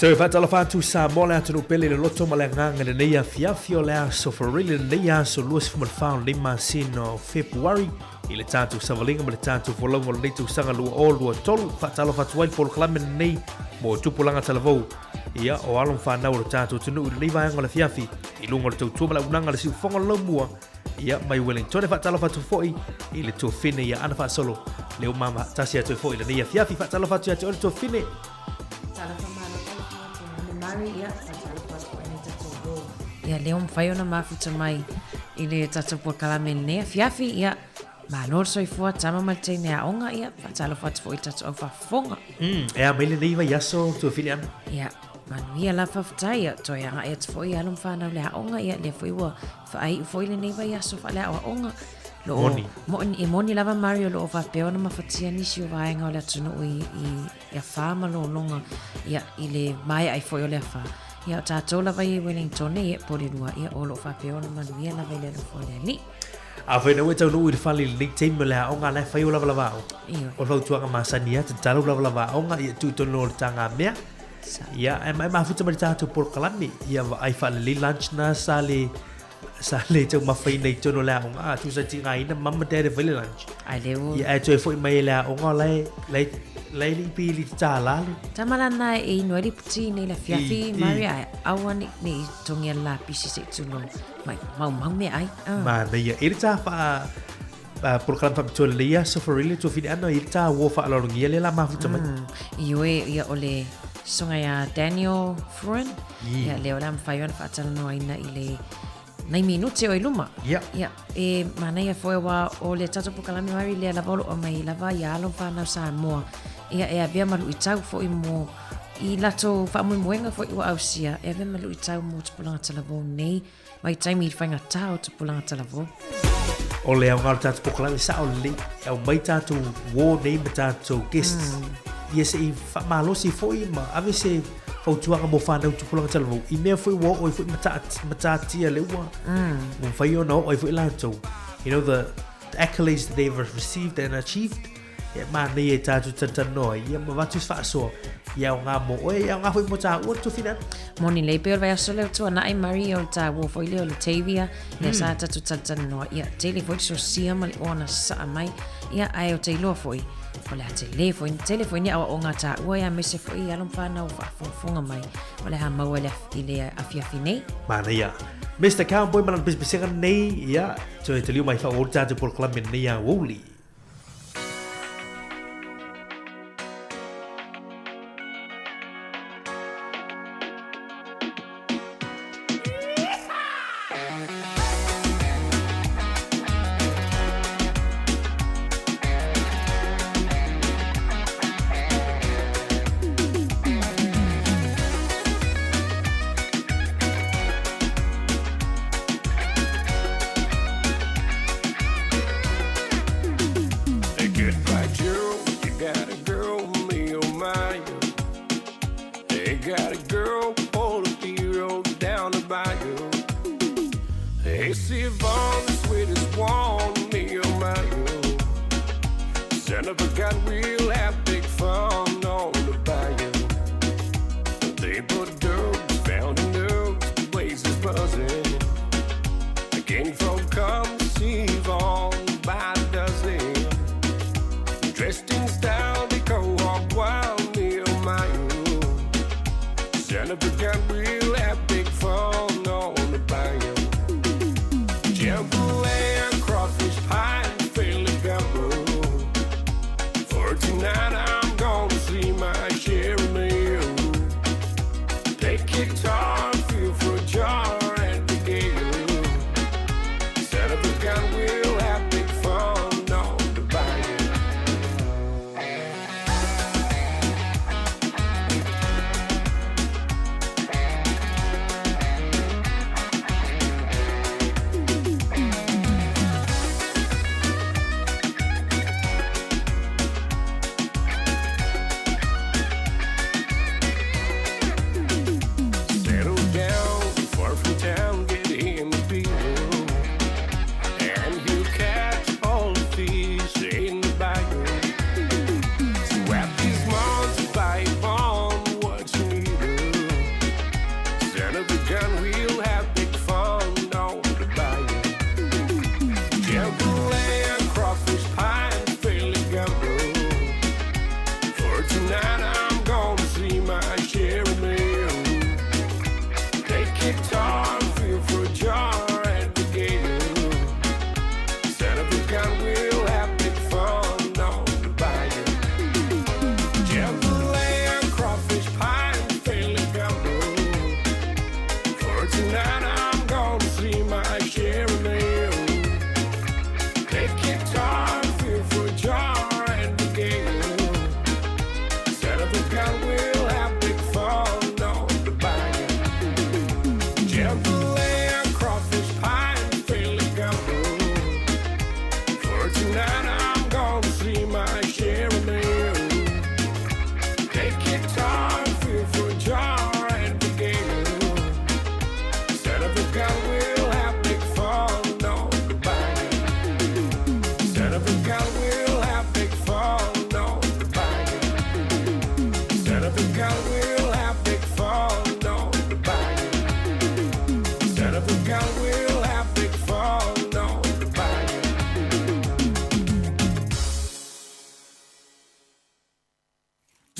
Toe faatalofa atu Samoa le atunuu pele i le loto ma le agaga i lenei afiafi o le aso Farile lenei aso 24 o lenei masina o Fepuari i le tatou savaliga ma le tatou folauga o lenei tausaga 2023. Faatalofa atu ai le polokalame lenei mo tupulaga talavou ia o alo ma fanau o le tatou atunuu i lenei vaega o le afiafi i luga o le tautua ma le auaunaga a le siufofoga o le laumua ia mai Wellington. E faatalofa atu foi i le tuafine ia Ana Faasolo le ua mamatasi atu ai foi i lenei afiafi. Faatalofa atu ia te oe le tuafine. Talofa malo, talofa atu Ana Mary, ia, faatalofa atu foi i tatou uo. Ia, lea ua mafai ona mafuta mai i le tatou polokalame i lenei afiafi, ia. Malo le soifua tama ma le teine aoga, ia, faatalofa atu foi i le tatou au faafofoga. E a mai lenei vaiaso Tuafili-ana? Ia, manuia lava faafetai, ia, toe agai atu foi i alo ma fanau i le aoga, ia, lea foi ua faaiu foi lenei vaiaso faaleaoaoga. Lo o, Moni. Moni, e moni lava Mario, o lo o faapea ona mafatia nisi o vaega o le atunuu i, i afa ma lologa, ia, i le maea ai foi o le afa. Ia, o tatou lava ia i Wellington, ia, Porirua, ia, o lo o faapea ona manuia lava i le alofa o le Alii. Afai na ua e taunuu i le fale i lenei taimi o le aoga, la e fai o lavalava aoga. Ioe. O le fautuaga masani lava, tatalo lavalava aoga, ia tuu i totonu o le tagamea. Ia, ae e mafuta mai le tatou polokalame, ia vaai faalelei lunch na sa le sa le taumafaina i totonu o le aoga, a tusa tigaina mama dad e fai le lunch. Ai le ua. Ia, ae toe foi mai i le aoga o la e la e la e le i pili tatala le. Tama lana e inu ai le iputi nei le afiafi, Maria, ae aua ne i togia le lapisi se i tulou. Mai, maumau meaai. Ah. Manaia. E le tā wha polokalame faapitoa lelei aso Farele Tuafine-ana i le tā uo faaaloalogia lea la mafuta mai. Ioe, ia o le susuga ia Daniel Fruin. Ia lea o le a mafai ona faatalanoaina i le nai minute o i luma. Ia. Ia, e manaia foi aua o le tatou polokalame Mari lea lava o lo o aumai lava ia alo ma fanau Samoa. Ia e avea ma luitau foi mo i latou faamoemoega foi ua ausia, e avea ma luitau mo tupulaga talavou nei vaitaimi i le faigata o tupulaga talavou. O le aoga o le tatou polokalame sao lelei, e aumai tatou uo nei ma tatou guests, ia se i faamalosi foi ma ave se fautuaga mo fanau tupulaga talavou i mea foi ua oo ai foi matatia lea ua mafai ona oo ai foi latou. You know, the accolades that they've received and achieved, E manaia i tātou talatalanoa ai, ia ma avatu se faasoa, ia aoga mo oe, ia aoga foi mo tāua le tofi nana. Moni lelei pei o le vaiaso lea ua tuanai Murray o le tāua foi lea o le Tavia, lea sa tatou talatalanoa, ia tele foi le sosia ma le oona sasaa mai, ia ae ou te iloa foi, o le a tele foi, tele foi ni aoaoga a tāua ia aemaise foi i alo ma fanau o faafogafoga mai, o le a maua i le, i le afiafi nei. Manaia. Mister Cowboy ma lana pesepesega nei, ia, toe taliu mai faaauau le tatou polokalame lenei aoauli. Hey, goodbye, Gerald. You got a girl, me, oh my. Hey, got a girl, pull a hero down the bayou. Hey, see Yvonne, the sweetest one, me, oh my. Son of a gun, we'll have big fun on the bayou. They put dogs, found in dogs, the place is buzzing. The king folk come see Yvonne by the dozen. Dressed in style, they go walk wild, me oh my oh. Son of a gun, we'll have big fun on the bayou. Jambalaya, crawfish pie, and Philly gumbo. For tonight I'm gonna see my share of meal. Take guitar, feel for a jar at the gale. Son of a gun, we'll have big fun on the bayou.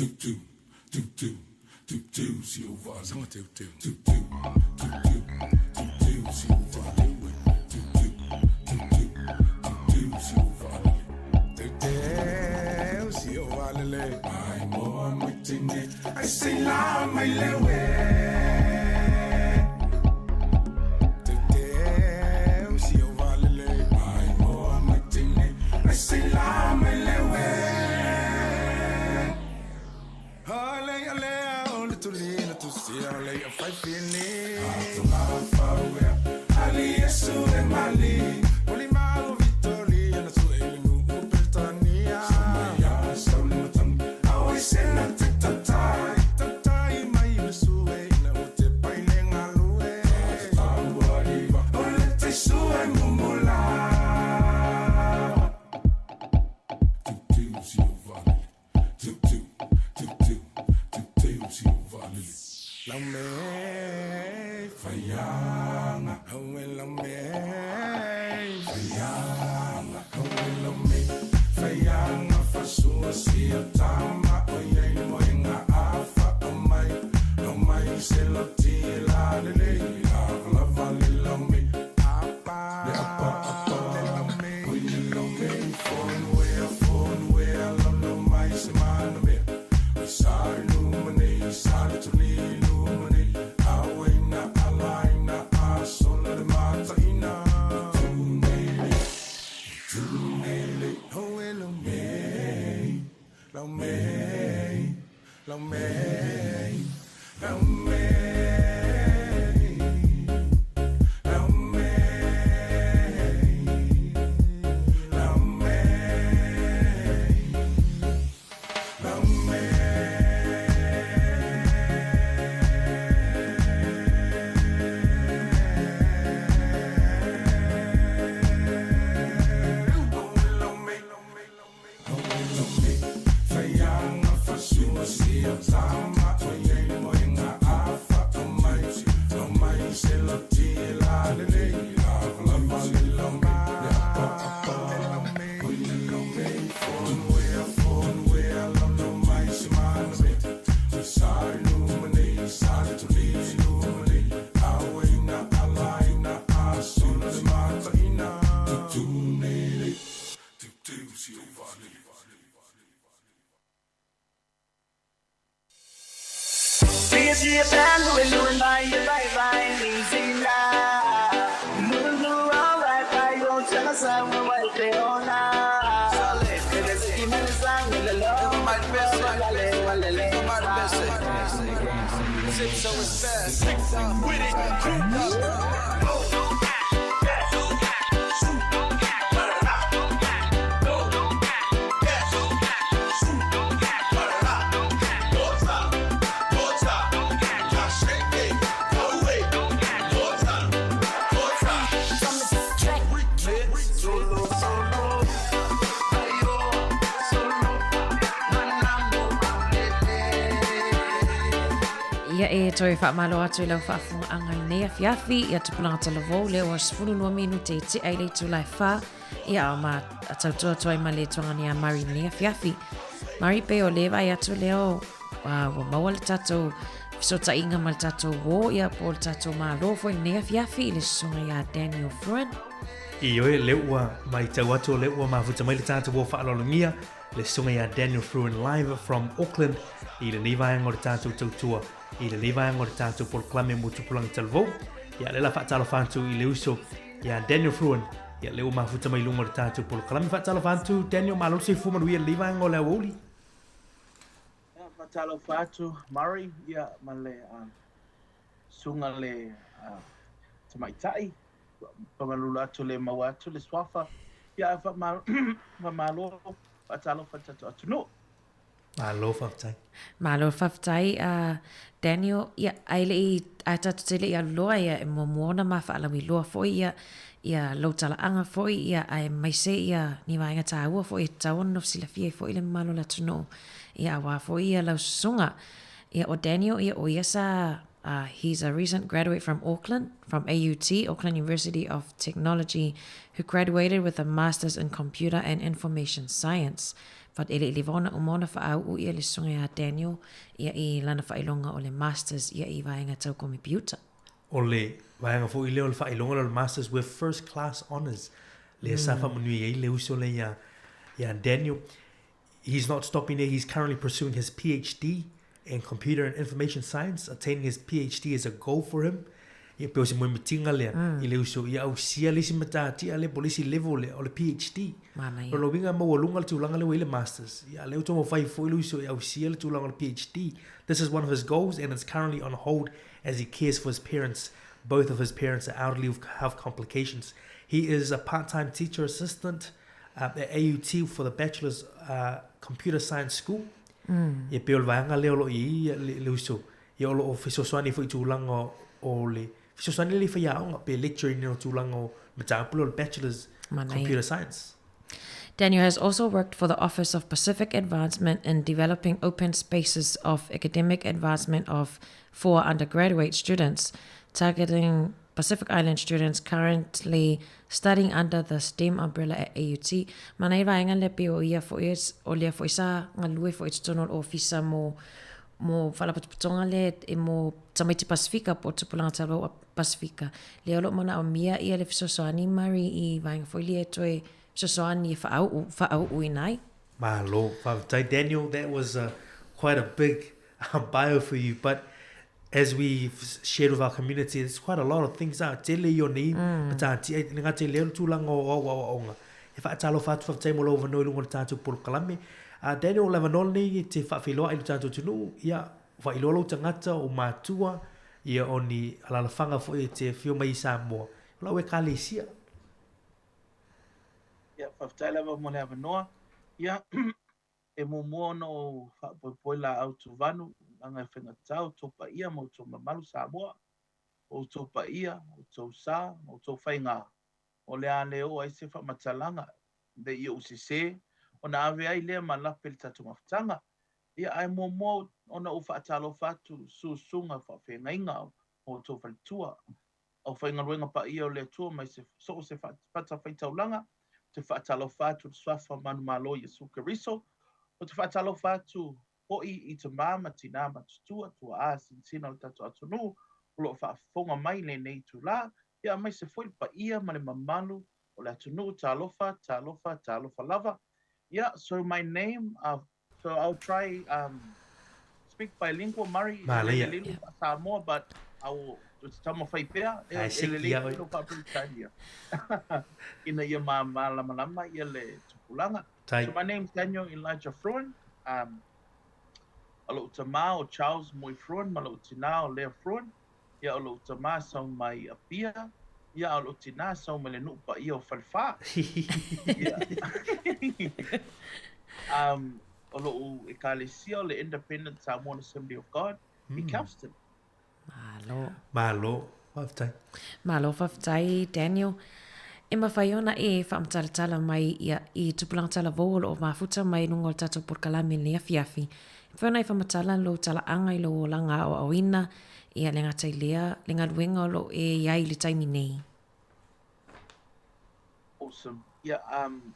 Tu tu tu tu tu si o va tu tu tu tu tu tu tu si o va tu tu tu tu tu si o va tu tu si o va le le ai mo mai tine ai se la mai le we tu tu si o va le le ai mo mai tine ai se la mai le we. Ia e toe faamalo atu i lau faafofogaaga i lenei afiafi, ia tupulaga talavou lea ua 12 minute i tea i le itula e 4, ia a ma tautua atu ai ma le tuagani a Mari i lenei afiafi. Mari pe o le vaai atu lea o ua maua le tatou fesootaiga ma le tatou uō ia po o le tatou Malo foi i lenei afiafi i le susuga ia Daniel Fruin. Ioe, lea ua matau atu o lea ua mafuta mai le tatou uō faaaloalogia le susuga ia Daniel Fruin live from Auckland i lenei vaega o le tatou tautua i lenei vaega o le tatou polokalame mo Tupulaga Talavou. Ia, lea la faatalofa atu i le uso ia Daniel Fruin, ia lea ua mafuta mai luga o le tatou polokalame. Faatalofa atu Daniel, malo le soifua manuia i lenei vaega o le aoauli. Ia, faatalofa atu Murray, ia, ma le susuga le tamaitai, famalulu atu le maua atu le suafa, ia, faamalo, faatalofa i le tatou atunuu. Malo faafetai. Malo faafetai Daniel, ia ae le i ae tatou te le i alu loa ia e muamua ona ma faalauiloa foi ia ia lou talaaga foi ia aemaise ia ni vaega taua foi e tatau ona nofo silafia ai foi le mamalu o le atunuu ia aua foi ia lau susuga. Ia o Daniel ia o ia sa. He's a recent graduate from Auckland, from AUT, Auckland University of Technology, who graduated with a Masters in Computer and Information Science. But e le i leva ona uma ona faauu ia le susuga ia Daniel ia i lana faailoga o le Masters ia i vaega tau komepiuta. O le vaega foi lea o le faailoga lea o le Masters with First Class Honours lea sa faamanuia ai le uso lea ia Daniel. He's not stopping there, he's currently pursuing his PhD in Computer and Information Science, attaining his PhD is a goal for him. Ia pei o se moemitiga lea i le uso ia ausia le isi matatia lea po o le isi level lea o le PhD. Manaia. O lona uiga e maualuga le tulaga lea ua i ai le Masters. Ia a o lea ua taumafai foi le uso e ausia le tulaga o le PhD. This is one of his goals and it's currently on hold as he cares for his parents. Both of his parents are elderly with health complications. He is a part-time teacher assistant at AUT for the Bachelor's Computer Science School. Ia pei o le vaega lea o lo o i ai le uso, ia o lo o fesoasoani foi i tulaga o le fesoasoani lea i faiaoga pe lecturing o tulaga o mataupu lea o le Bachelor's Computer Science. Daniel has also worked for the Office of Pacific Advancement in developing open spaces of academic advancement of for undergraduate students, targeting Pacific Island students currently studying under the STEM umbrella at AUT. Mana i vaega lea pei o ia foi, o lea foi sa galue foi i totonu o le ofisa mo mo faalapotopotoga lea e mo tamaiti Pasifika po o tupulaga talavou a Pasifika. Lea o lo o manaomia ia le fesoasoani Murray i vaega foi lea e toe fesoasoani e faauu, faaauuina ai. Malo, faafetai Daniel, that was a quite a big bio for you, but as we shared with our community, there's quite a lot of things a tele i o nei mataatia i le gata i lea o le tulaga o au aoaoga. E faatalofa atu faafetai mo lou avanoa i luga o le tatou polokalame. Daniel, o le avanoa lenei e te faafeiloai i lo tatou atunuu, ia, faailoa lou tagata, o matua, ia o ni alalafaga foi e te afio mai i Samoa, o lau ekalesia. Ia, faafetai lava mo le avanoa. Ia, E muamua ona ou faapoipoi laau tuvanu, leaga e faigata outou paia ma outou mamalu Samoa, o outou paia, outou sa ma outou faiga, o le a le oo ai se faamatalaga le i ou sese, ona ave ai lea ma lape le tatou mafutaga. Ia, ae muamua ona ou faatalofa atu susuga faafeagaiga o outou faletua, Aufaigaluega paia o le Atua mai se so o se fatafaitaulaga, ou te faatalofa atu i le Suafa manumalo Iesu Keriso, ou te faatalofa atu hoʻi i tamā ma tinā matutua, tuaā sinasina o le tatou atunuu o lo o faafofoga mai i lenei itulā, ia aemaise foi le paia ma le mamalu o le atunuu, talofa, talofa, talofa lava. Yeah, so my name, uh, So I'll try um, speak bilingual, Murray, e Manaia. lelelelu yeah. Samoa, but I will te taumawhai pea, e, Ai, e siki lelei ia oe. lo wha-Peretania. Ina ia ma malamalama ia le tupulaga. Tai. So my name's Daniel Elijah Fruin. Um, o lou tamā o Charles Moe Fruin ma lou tinā o Lea Fruin. Ia o lou tamā sau mai Apia. Ia o lou tinā sau mai le nuu paia o Falefā. Ia. um, o lou ekalesia o le Independent Samoan Assembly of God i Kelston. Malo. Malo. Faafetai. Malo faafetai Daniel. E mafai ona e faamatalatala mai ia i tupulaga talavou o lo o mafuta mai i luga o le tatou polokalame i lenei afiafi. E mafai ona e faamatala lou talaaga i lou olaga aoaoina, ia le gata i lea, le galuega o lo o e i ai i le taimi nei. Awesome. Yeah, um,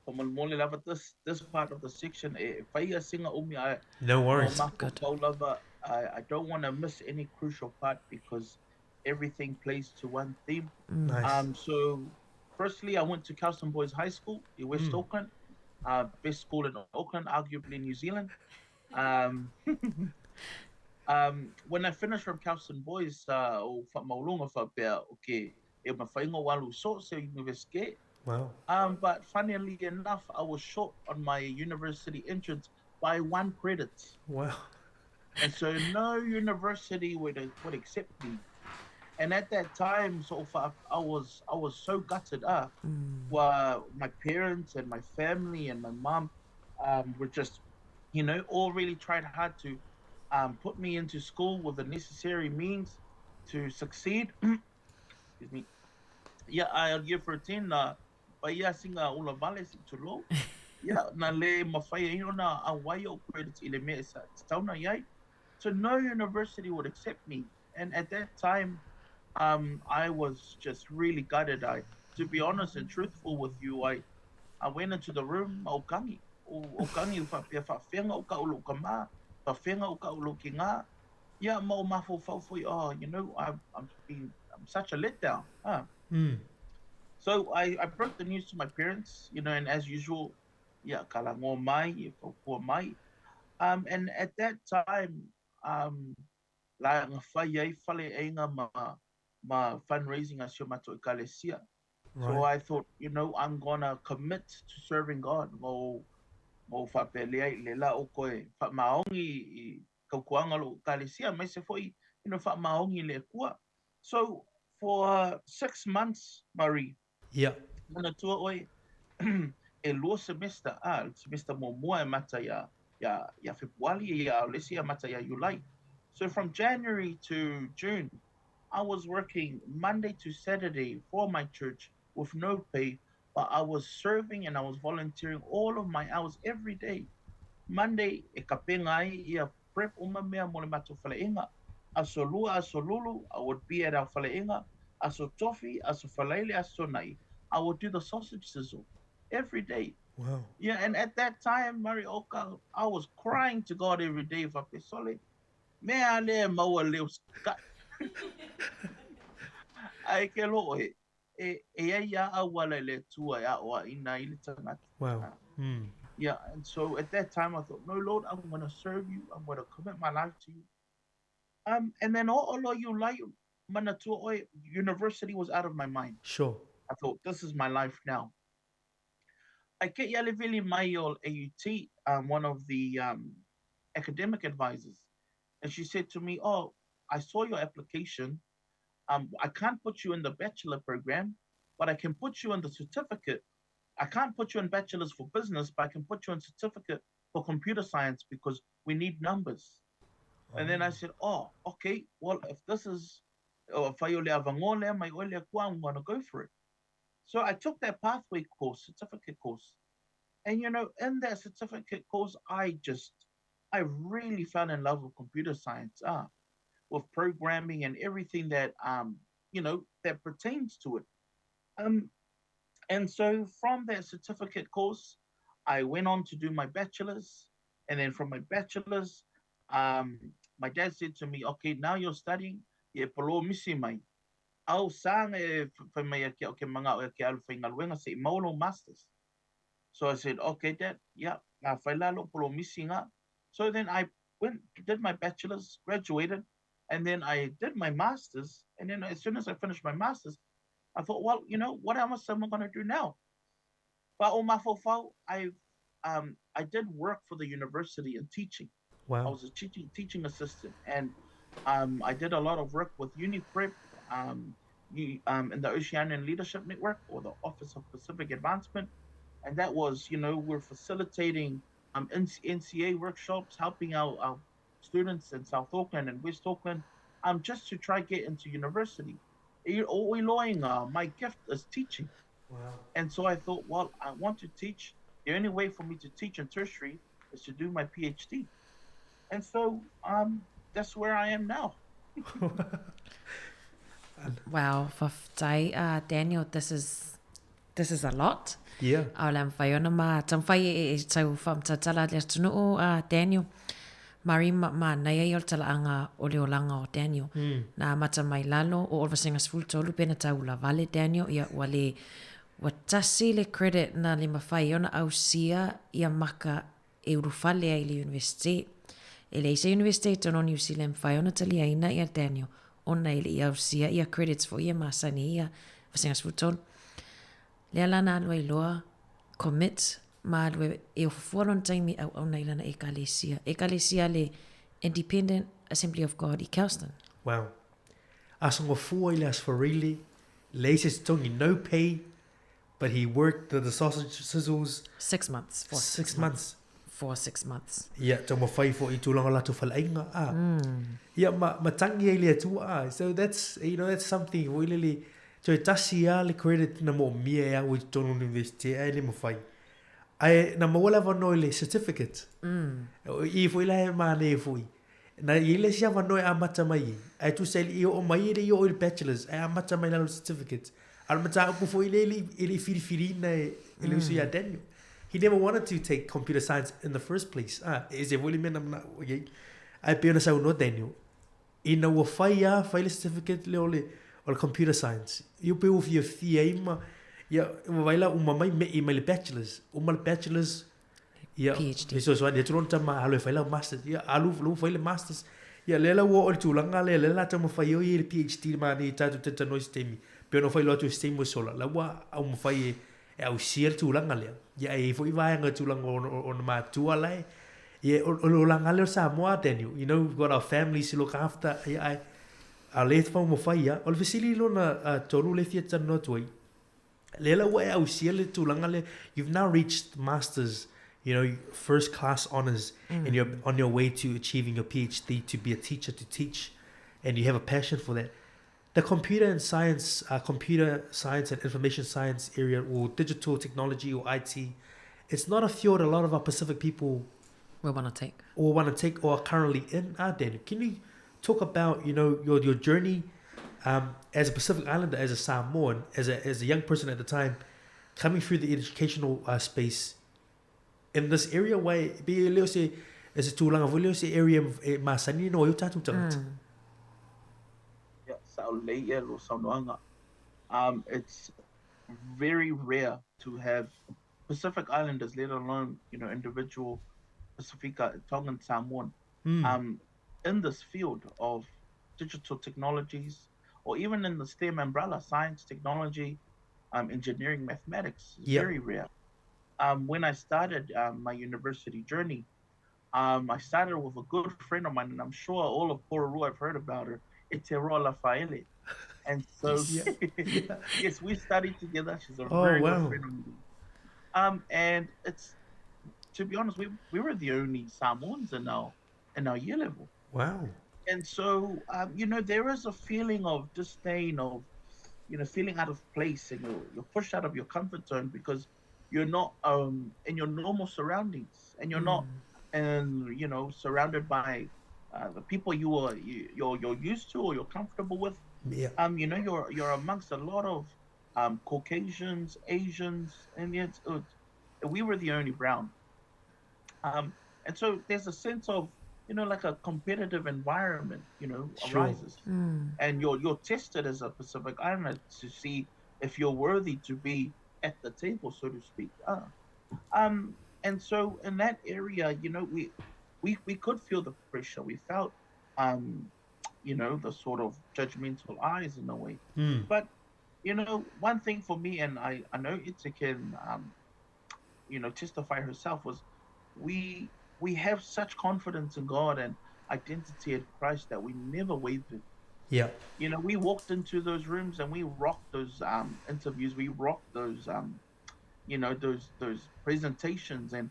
faamolemole lava this, this part of the section e fai ia singa umi a No worries. o mafaufau lava I, I don't want to miss any crucial part because everything plays to one theme. Nice. Um, so firstly, I went to Kelston Boys High School in West Auckland, best school in Auckland, arguably New Zealand. Um, um, when I finished from Kelston Boys, o whaamaulunga whapea, okay, e mawhainga walu so se university. Wow. But funnily enough, I was short on my university entrance by 1 credit. Wow. And so no university would accept me. And at that time, so far, I was so gutted up. Well, my parents and my family and my mom were just, you know, all really tried hard to put me into school with the necessary means to succeed. Excuse me. Yeah, I year 13, pa ia singa ula vale si tulo. Yeah, na le mawhai ai ona a wai o credits i le mea e sa tauna iai. So no university would accept me. And at that time, I was just really gutted. I, to be honest and truthful with you, I, I went into the room, o kangi, o, o kangi o whapea whawhenga o ka ulo ka mā, whawhenga o ka ulo ki ngā. Yeah, ma o mafo foi, oh, you know, I've, I'm being, I'm such a letdown. Huh? So I, I broke the news to my parents, you know, and as usual, yeah, kala ngō mai, e whaukua mai. And at that time, la nga whai ai whale einga ma fundraising a si o matou ekalesia. So I thought, you know, I'm gonna commit to serving God. Ngo ngo whapelea i le la o koe whamaongi i kaukuanga lo ekalesia, mai se foi, you know, whamaongi le kua. So for 6 months, Murray, Manatua oe, e lua semester, ah, semester muamua e mata ia, ia Fepuali, ia o le isi e mata ia Iulai. So from January to June, I was working Monday to Saturday for my church with no pay, but I was serving and I was volunteering all of my hours every day. Monday, e kapenga ai ia prep uma mea mo le matou faleaiga. Aso lua, aso lulu, I would be at our faleaiga. Aso tofi, aso falaele, aso nai. I would do the sausage sizzle every day. Yeah, and at that time, Murray Oka, I was crying to God every day. Whapesole, mea le maua leo ska. Ai ke lo e, e, e ai ia au ala le tua e a oa ina i le tangata. Yeah, and so at that time I thought, no, Lord, I'm going to serve you. I'm going to commit my life to you. And then o lo you like manatua oe, university was out of my mind. I thought, this is my life now. I get ia le vili mai o AUT, one of the academic advisors, and she said to me, oh, I saw your application. I can't put you in the bachelor program, but I can put you in the certificate. I can't put you in bachelor's for business, but I can put you in certificate for computer science because we need numbers. And then I said, oh, okay, well, if this is, oh, if I ole avangole, mai ole kua, I'm going to go for it. So I took that pathway course, certificate course. And, you know, in that certificate course, I just, I really fell in love with computer science, with programming and everything that, you know, that pertains to it. And so from that certificate course, I went on to do my bachelor's. And then from my bachelor's, my dad said to me, okay, now you're studying, ye polo misi mai. Au sanga e whai mai a ke o ke manga o ke alu whai ngaluenga se i maolo masters. So I said, okay, dad, yeah, ngā whai lalo polo misi ngā. So then I went, did my bachelor's, graduated, and then I did my master's. And then as soon as I finished my master's, I thought, well, you know, what else am I going to do now? But o mafofau, I did work for the university in teaching. I was a teaching assistant, and I did a lot of work with UniPrep, in the Oceanian Leadership Network or the Office of Pacific Advancement. And that was, you know, we're facilitating NCA workshops, helping our students in South Auckland and West Auckland, just to try get into university. My gift is teaching. And so I thought, well, I want to teach. The only way for me to teach in tertiary is to do my PhD. And so that's where I am now. Wow, fa'afetai, Daniel, this is a lot. A o le a mafai ona ma taumafai e tau fa'amatalatala le atunu'u, Daniel. Mari ma manaia ia o le tala'aga o le olaga o Daniel. Na amata mai lalo o o le vasega 13 pe na taulavale Daniel ia ua le ua tasi le credit na le mafai ona ausia ia maka e ulufale ai i le university. E leai se university i totonu o Niu Sila e mafai ona taliaina ia Daniel ona e le i ausia ia credits foi e masani ia vasega 13. Lea la na alu ai loa commit ma alu e ofofua lona taimi e auauna i lana ekalesia. Ekalesia le Independent Assembly of God i Kelston. Wow. Aso ngofua i le Aso Faraile, leai se totogi, no pay, but he worked the sausage sizzles. 6 months. For 6 six months. For 6 months. Ia, taumafai foi i tulaga o latou faleaiga, a. Ia, ma tagi ai le Atua, a. So that's, you know, that's something foi lele, toe tasi lava le credit na moomia e au i totonu o le university ae le mafai. Ae na maua le avanoa i le certificate. I foi la e manaia foi. Na i ai le isi avanoa e amata mai ai, ae tusa e le i oo mai e le i oo i le Bachelors, ae amata mai lalo i le Certificate. A o le mataupu foi lea e le i, e le i filifiliina e, e le uso ia Daniel. He never wanted to take computer science in the first place. Ah, e ese foi le mea na manao i ai. Ae pei ona saunoa Daniel, ina ua fai lava, fai le certificate lea o le, o le computer science, ia pei ua fiafia ai ma, ia, ua vaai la uma mai me'i mai le Bachelors. Uma le Bachelors, Ia, PhD. Fesoasoani atu lona tama, alu e fai lau masters. Ia, alu, lu fai le masters. Ia, lea la ua oo i le tulaga lea, lea la taumafai ai i le PhD le manaia i tatou talatalanoa i se taimi. Pei ona fai loa atu i se taimi ua sola, la ua aumafai e, e ausia le tulaga lea. Ia, e i ai foi vaega i tulaga o ona, o ona matua la e, ia, o, o le olaga lea o Samoa, Daniel. You know, we've got our families to look after. Ia, ae, a o lea e taumafai lava. O le fesili lona tolu lea e fia talanoa atu ai, Lea la ua e ausia le tulaga lea, you've now reached masters, you know, first class honours and you're on your way to achieving your PhD to be a teacher, to teach, and you have a passion for that. The computer and science, computer science and information science area or digital technology or IT, it's not a field a lot of our Pacific people will want to take. Or want to take or are currently in, ah, Daniel? Can you talk about, you know, your, your journey as a Pacific Islander, as a Samoan, as a, as a young person at the time, coming through the educational space in this area, wai, pe e leo se, e se tūlanga foi leo se area e masani no ai o tātou tangata. Yeah, sao lei ia lo saunoaga. It's very rare to have Pacific Islanders, let alone, you know, individual Pasifika, Tongan, Samoan, in this field of digital technologies, or even in the STEM umbrella, science, technology, engineering, mathematics, is very rare. When I started my university journey, I started with a good friend of mine, and I'm sure all of Porirua have heard about her, Eteroa Lafaele. And so, Yes. yes, we studied together. She's a Oh, very wow. good friend of mine. And it's, to be honest, we were the only Samoans in our year level. Wow. And so, you know, there is a feeling of disdain, of, you know, feeling out of place, and you're pushed out of your comfort zone because you're not in your normal surroundings, and you're not, and you know, surrounded by the people you're used to or you're comfortable with. You know, you're amongst a lot of Caucasians, Asians, and yet we were the only brown. And so there's a sense of, you know, like a competitive environment, you know, arises. And you're tested as a Pacific Islander to see if you're worthy to be at the table, so to speak. And so in that area, you know, we could feel the pressure. We felt, you know, the sort of judgmental eyes in a way. But, you know, one thing for me, and I know Ita can, you know, testify herself, was we have such confidence in God and identity in Christ that we never wavered. You know, we walked into those rooms and we rocked those interviews. We rocked those, you know, those presentations. And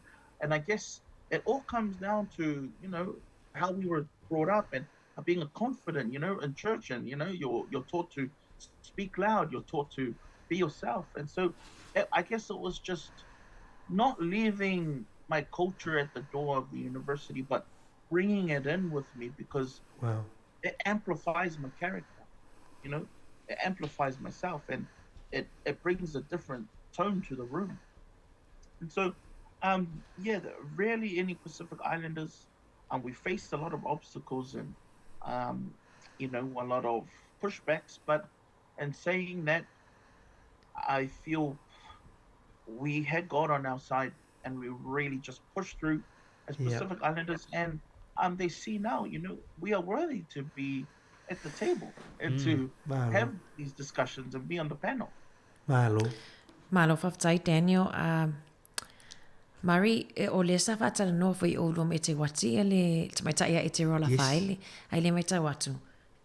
I guess it all comes down to, you know, how we were brought up and being a confident, you know, in church. And, you know, you're taught to speak loud. You're taught to be yourself. And so I guess it was just not leaving my culture at the door of the university, but bringing it in with me, because Wow. it amplifies my character, you know, it amplifies myself, and it brings a different tone to the room. And so, yeah, rarely any Pacific Islanders, we faced a lot of obstacles and you know, a lot of pushbacks, but in saying that, I feel we had God on our side, and we really just pushed through as Pacific Islanders, and they see now, you know, we are worthy to be at the table and to Malo. have these discussions and be on the panel. Malo. Malo, whawhtai, Daniel. Murray, e o lea sa whaatalanoa foi o lua me te wati, e le te maitai a e te rola whaele, ai le maitau atu.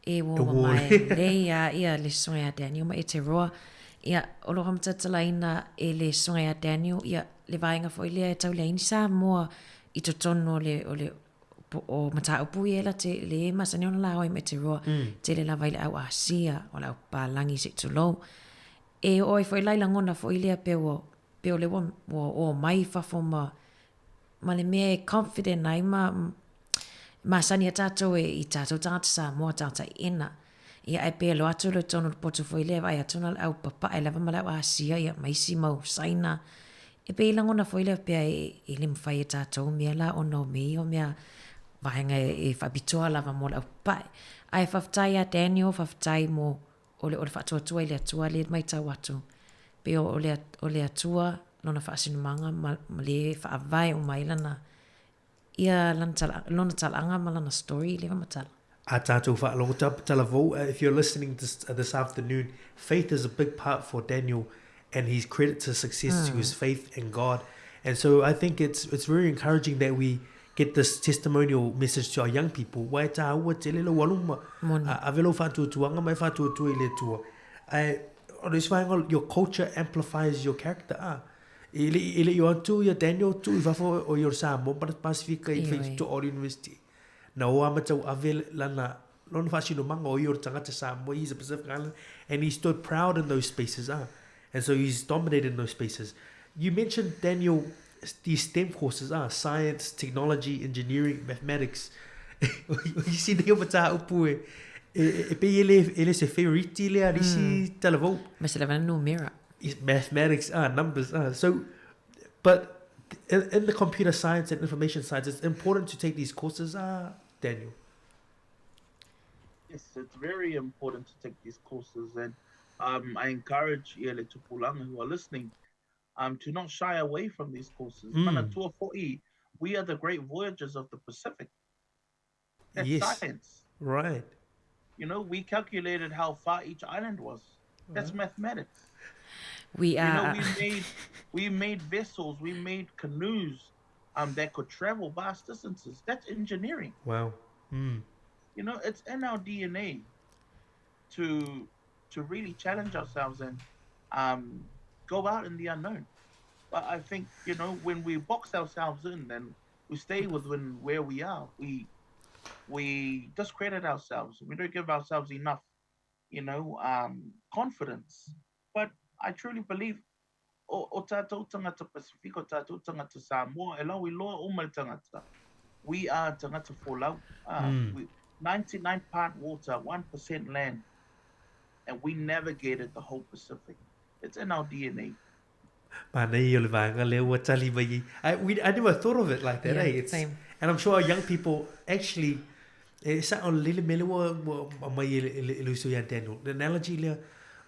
E wo E wo. mai le ia, ia le songa ia Daniel ma e te roa. Ia, o loha matatalaina e le songa ia Daniel, ia, le vaenga foi lea e tau lea ini Samoa i totonu o le, o le, po, o mataupu i e la te, le e masani ona la oi me te roa, te le lava i le au Asia, o le au Palangi se tulou. E oi foi lai langona foi lea pe ua, pe o le ua, ua o mai fafo ma, ma le mea e confident ai ma, Masani a tātou e i tātou tagata Samoa tagata ena. Ia ae pe alo atu loa i totonu o le potu foi lea e vaai atu na o le au papae lava ma le au Asia ia ma isi mau Saina. E pei e lagona foi lea pea e e le mafai e tātou mea la ona o mea ia o mea vaega e faapitoa lava mo le au papae. Ae faafetai ia Daniel, faafetai mo o le o le faatuatua i le Atua lea e matau atu. Pei o le o le Atua lona faasinomaga ma ma le faavae uma ai lana ia lana tala, lona talaaga ma lana story i lea faamatala. A tātou faalogo talavou, if you're listening this, this afternoon, faith is a big part for Daniel and he credits his success mm. to his faith in God. And so I think it's it's very encouraging that we get this testimonial message to our young people. Wai tāua te lelo waluma. Ave lou whātuatuanga mai whātuatua i le Atua. Ai, o le isi vaega, your culture amplifies your character. Ah. E le e le i o atu ia Daniel tu i fafo o i o Samoa ma le Pasifika i whai o university. Na o ama tau ave lana lona faasinomaga o ia o le tagata Samoa, he's a Pacific Islander, and he stood proud in those spaces, ah. And so he's dominated in those spaces. You mentioned, Daniel, these STEM courses, ah, science, technology, engineering, mathematics. Isi nei o mataupu e, e, e pei e le, e le se favorite lea a isi mm. talavou. Ma se lava numera. Mathematics, ah, numbers, ah. So, but in, in the computer science and information science, it's important to take these courses, ah, Daniel. Yes, it's very important to take these courses, and um, I encourage ia tupulanga who are listening um, to not shy away from these courses. Mm. we are the great voyagers of the Pacific. That's yes. science. Right. You know, we calculated how far each island was. That's right. mathematics. We are. You know, we made we made vessels, we made canoes, um, that could travel vast distances. That's engineering. Wow. Mm. You know, it's in our DNA to to really challenge ourselves and um, go out in the unknown. But I think you know when we box ourselves in and we stay within where we are, we we discredit ourselves. We don't give ourselves enough, you know, um, confidence. But I truly believe o, o tātou tangata Pasifika, o tātou tangata Samoa, e lau i loa uma le tangata. We are tangata folau. Uh, mm. we, 99 part water, 1% land. And we navigated the whole Pacific. It's in our DNA. Mānei o le vaega lea ua tali mai ai. I, we, I never thought of it like that, yeah, eh? It's, same. And I'm sure our young people actually, e sa o lele mele ua, ua mai e, e, e le uso ia Daniel. The analogy lea,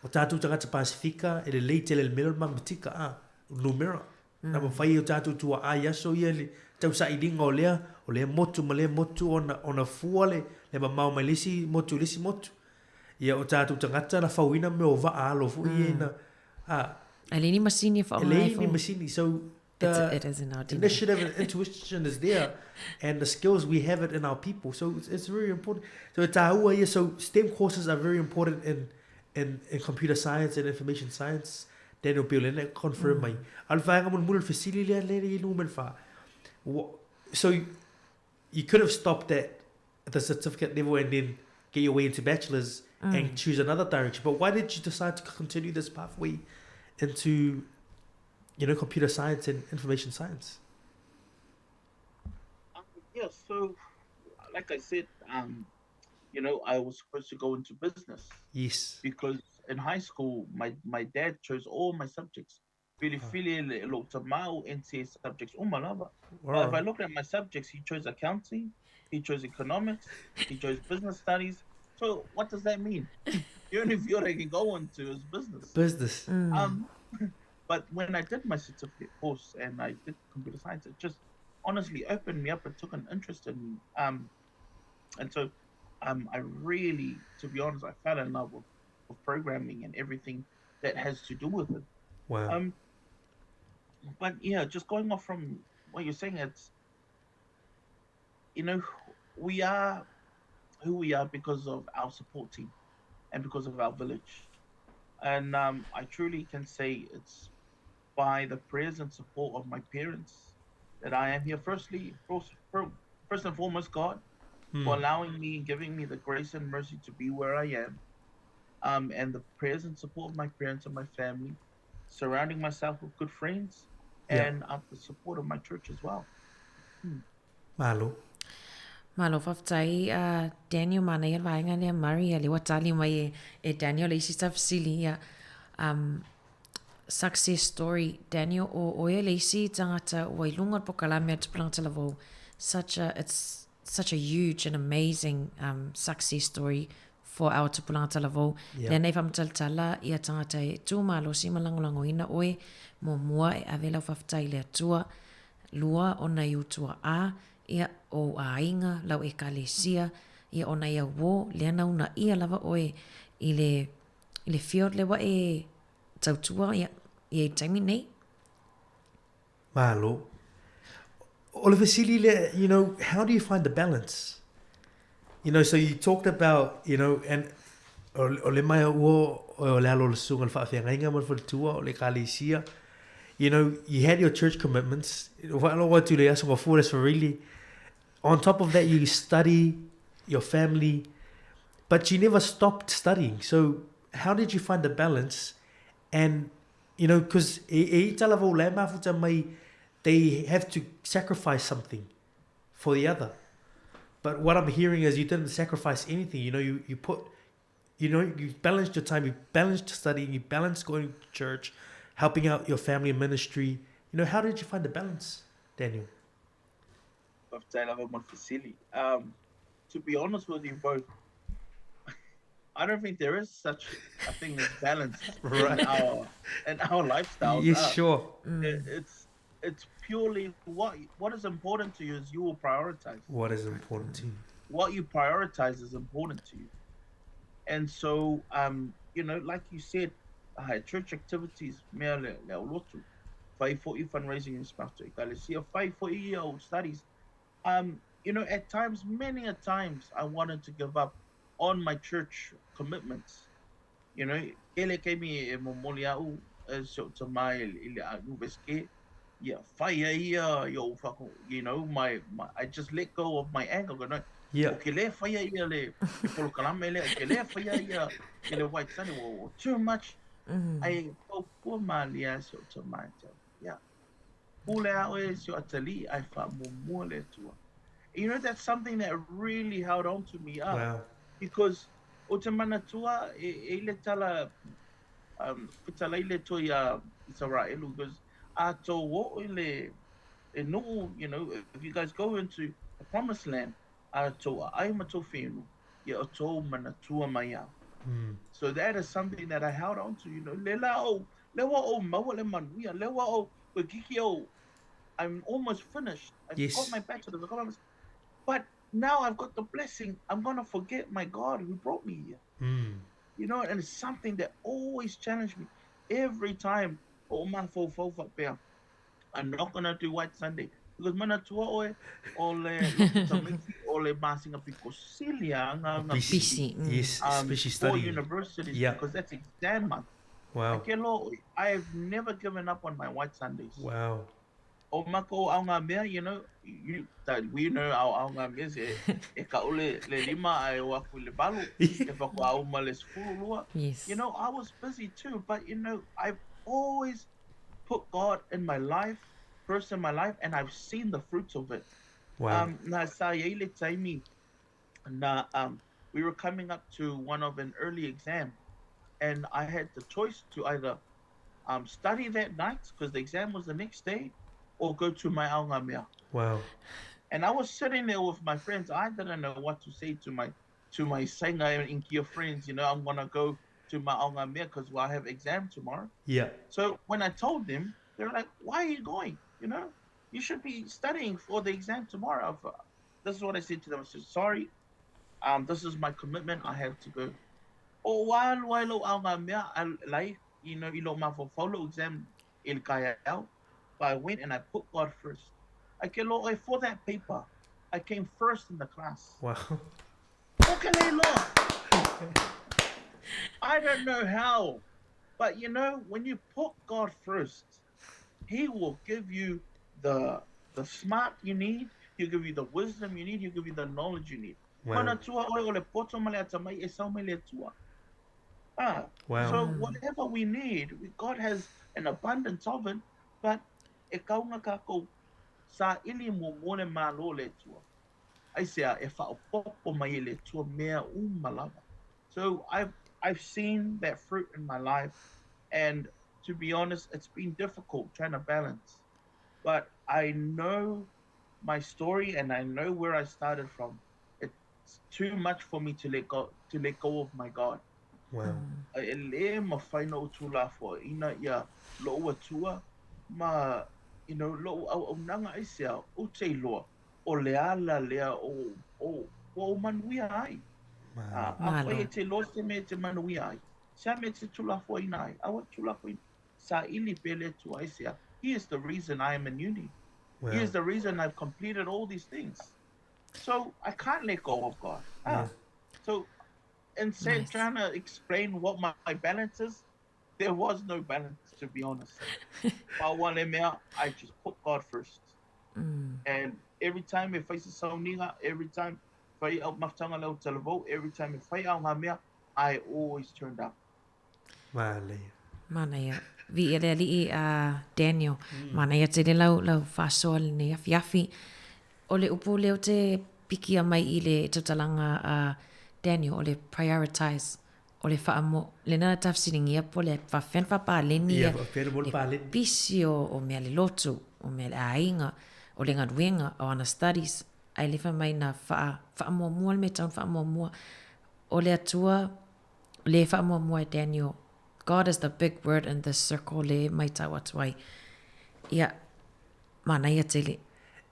o tātou tagata Pasifika, e lelei tele le mele o le mamatika, a, numera. Mm. Na mawhai o tātou tua ai aso ia le tausailiga o lea, o lea motu ma lea motu ona, ona fua le, le mamao mai le isi motu i le isi motu. Ia o tātou tagata na fauina mea o vaa alo foi mm. ia ina, a, E le ni masini e whaonga ai fo. E le ni masini. So the it is in our DNA. initiative and intuition is there and the skills we have it in our people. So it's, it's very important. So tāua ia, so STEM courses are very important in, in, in computer science and information science. Daniel Bill, lena confirm mai. A le vaega mulimuli o le fesili lea le i luga mai le wha. So you, you could have stopped at the certificate level and then get your way into bachelor's mm. and choose another direction. But why did you decide to continue this pathway into, you know, computer science and information science? Um, yeah, so like I said, um, you know, I was supposed to go into business. Yes. Because in high school, my, my dad chose all my subjects. Filifili le lo tamau NCA subjects uma lava. But if I look at my subjects, he chose accounting, he chose economics, he chose business studies. So what does that mean? The only field I can go into is business. Business. Mm. Um, but when I did my certificate course and I did computer science, it just honestly opened me up and took an interest in me. Um, and so um, I really, to be honest, I fell in love with, with programming and everything that has to do with it. Wow. Um, but yeah, just going off from what you're saying, it's, you know, we are who we are because of our support team and because of our village. And um, I truly can say it's by the prayers and support of my parents that I am here. Firstly, first, and foremost, God, mm. for allowing me and giving me the grace and mercy to be where I am. Um, and the prayers and support of my parents and my family, surrounding myself with good friends, and yeah. uh, the support of my church as well. Hmm. Malo. Malo faafetai a Daniel manaia le vaega lea Murray ia lea ua tali mai e, e Daniel le isi tafesili ia um, success story Daniel o oe le isi tagata ua i luga o le pokalame a Tupulaga Talavou such a it's such a huge and amazing um, success story for our Tupulaga Talavou yeah. Lea nei faamatalatala ia tagata e tū malosi ma lagolagoina oe muamua e ave lau faafetai i le Atua lua ona i utua a ia, ou aiga, lau ekalesia, ia ona ia uō, lea na unaia lava oe i le, i le field lea ua e tautua ia, ia i le taimi nei. Malo. O le fesili lea, you know, how do you find the balance? You know, so you talked about, you know, and o, o le mai ua o le alo o le susuga o le faafeagaiga ma le faletua o le ekalesia. You know, you had your church commitments. Whaalogo atu le aso mafua le really. On top of that, you study, your family, but you never stopped studying. So how did you find the balance? And, you know, because e, e ita lava o le mafuta mai, they have to sacrifice something for the other. But what I'm hearing is you didn't sacrifice anything. You know, you, you put, you know, you balanced your time, you balanced studying, you balanced going to church, helping out your family and ministry. You know, how did you find the balance, Daniel? To be honest with you both, I don't think there is such a thing as balance right. in our in our lifestyles. Yes, sure. It, it's it's purely what what is important to you is you will prioritize. What is important to you? What you prioritize is important to you. And so, um, you know, like you said, uh, church activities, mea le, le aulotu, whai fo'i fundraising in Sparta, ekalesia, whai fo'i au studies. Um, you know, at times, many a times, I wanted to give up on my church commitments. You know, kele keimi e momoli au e se o te mai i le a university, ia whai a ia i o whako, you know, my, my, I just let go of my anger. Go, no, Yeah. O ke le whai a ia le, le polokalame le, o ke le whai a ia i le White Sunday, o, o too much. Mm. Ai, pau pua malia se o te mai te. Yeah. Pule a oe se o atali, ai wha mua le tua. You know, that's something that really held on to me. Ah, wow. Because o te manatua, e, e le tala, um, whitalai le toi a Israelu, because a tō o i le, e nuu, you know, if you guys go into the promised land, a tō a ai ma tō whenu, ia o tō manatua mai au. Mm. So that is something that I held on to, you know, le la o, le wa o maua le manuia, le wa o, koe kiki o, I'm almost finished. I've yes. got my bachelor's, I've got my, but now I've got the blessing. I'm gonna forget my God who brought me here. Mm. You know, and it's something that always challenged me. Every time, o ma fo fo fa pea, I'm not gonna do White Sunday. Because mana tua oe, o le lokutamiki, o le masinga piko silia nga nga Bisi. Mm. Yes, especially for studying. universities Yeah. because that's exam month. Wow. Ake lo, I have never given up on my White Sundays. Wow. O mako au ngā mea, you know, you, that we know au au ngā mea se e ka ule le lima ai o aku le balu, e whako au ma le sefulu lua. Yes. You know, I was busy too, but you know, I've always put God in my life, first in my life, and I've seen the fruits of it. Wow. Um, na sa iei le taimi, na, um, we were coming up to one of an early exam, and I had the choice to either um, study that night, because the exam was the next day, or go to my aonga mea. Wow. And I was sitting there with my friends. I didn't know what to say to my to my senga and inkia friends. You know, I'm gonna go to my aonga mea because well, I have exam tomorrow. Yeah. So when I told them, they were like, "Why are you going? You know, you should be studying for the exam tomorrow." This is what I said to them. I said, "Sorry, um, this is my commitment. I have to go." O while while o aonga mea, I like you know, i lo mafofolo exam i le kai au. But I went and I put God first. I ke lo oe for that paper, I came first in the class. Wow. O ke le loa. I don't know how, but you know, when you put God first, He will give you the the smart you need. He'll give you the wisdom you need. He'll give you the knowledge you need. Wow. Mana tua oe o le poto ma le atamai e sau mai le Atua. Ah, Wow. So whatever we need, God has an abundance of it, but e kaunga kākou sa ili mo mo le malo le Atua. Aisea e faaopoopo mai e le Atua mea uma lava. So I've, I've seen that fruit in my life and to be honest, it's been difficult trying to balance. But I know my story and I know where I started from. It's too much for me to let go to let go of my God. Wow. E lē mafai ona ou tuulafoaiina ia lo'u Atua ma you know lo'u auaunaga aisea ou te iloa o le ala lea o o ua ou manuia ai. A afai e te iloa se mea e te manuia ai, se a mea e te tuulafoaiina ai, aua e tuulafoaiina. Saili pea le Atua aisea. He is the reason I am in uni. He is the reason I've completed all these things. So I can't let go of God. Ah. So instead nice. trying to explain what my, my balance is, there was no balance, to be honest. I just put God first. And every time e fai se sauniga, every time fai au mafutaga le au talavou, every time e fai au ngā mea, I always turned up. Manaia. Manaia. Viia le alii a Daniel. Manaia tele lau, lau faasoa lenei afiafi. O le upu lea ou te pikia mai i le tautalaga a Daniel, o le prioritize, o le faamo, lena na tafesiligia po o le faafefea ona faapaleni Ia, faafefea ona le paleni. pisi o, o mea le lotu, o mea le aiga, o le galuega, o ana studies, ae le fai mai na faa, faamuamua le mea e tatau ona faamuamua. O le Atua le faamuamua e Daniel, God is the big word in this circle le maitau atu ai. Ia, manaia tele.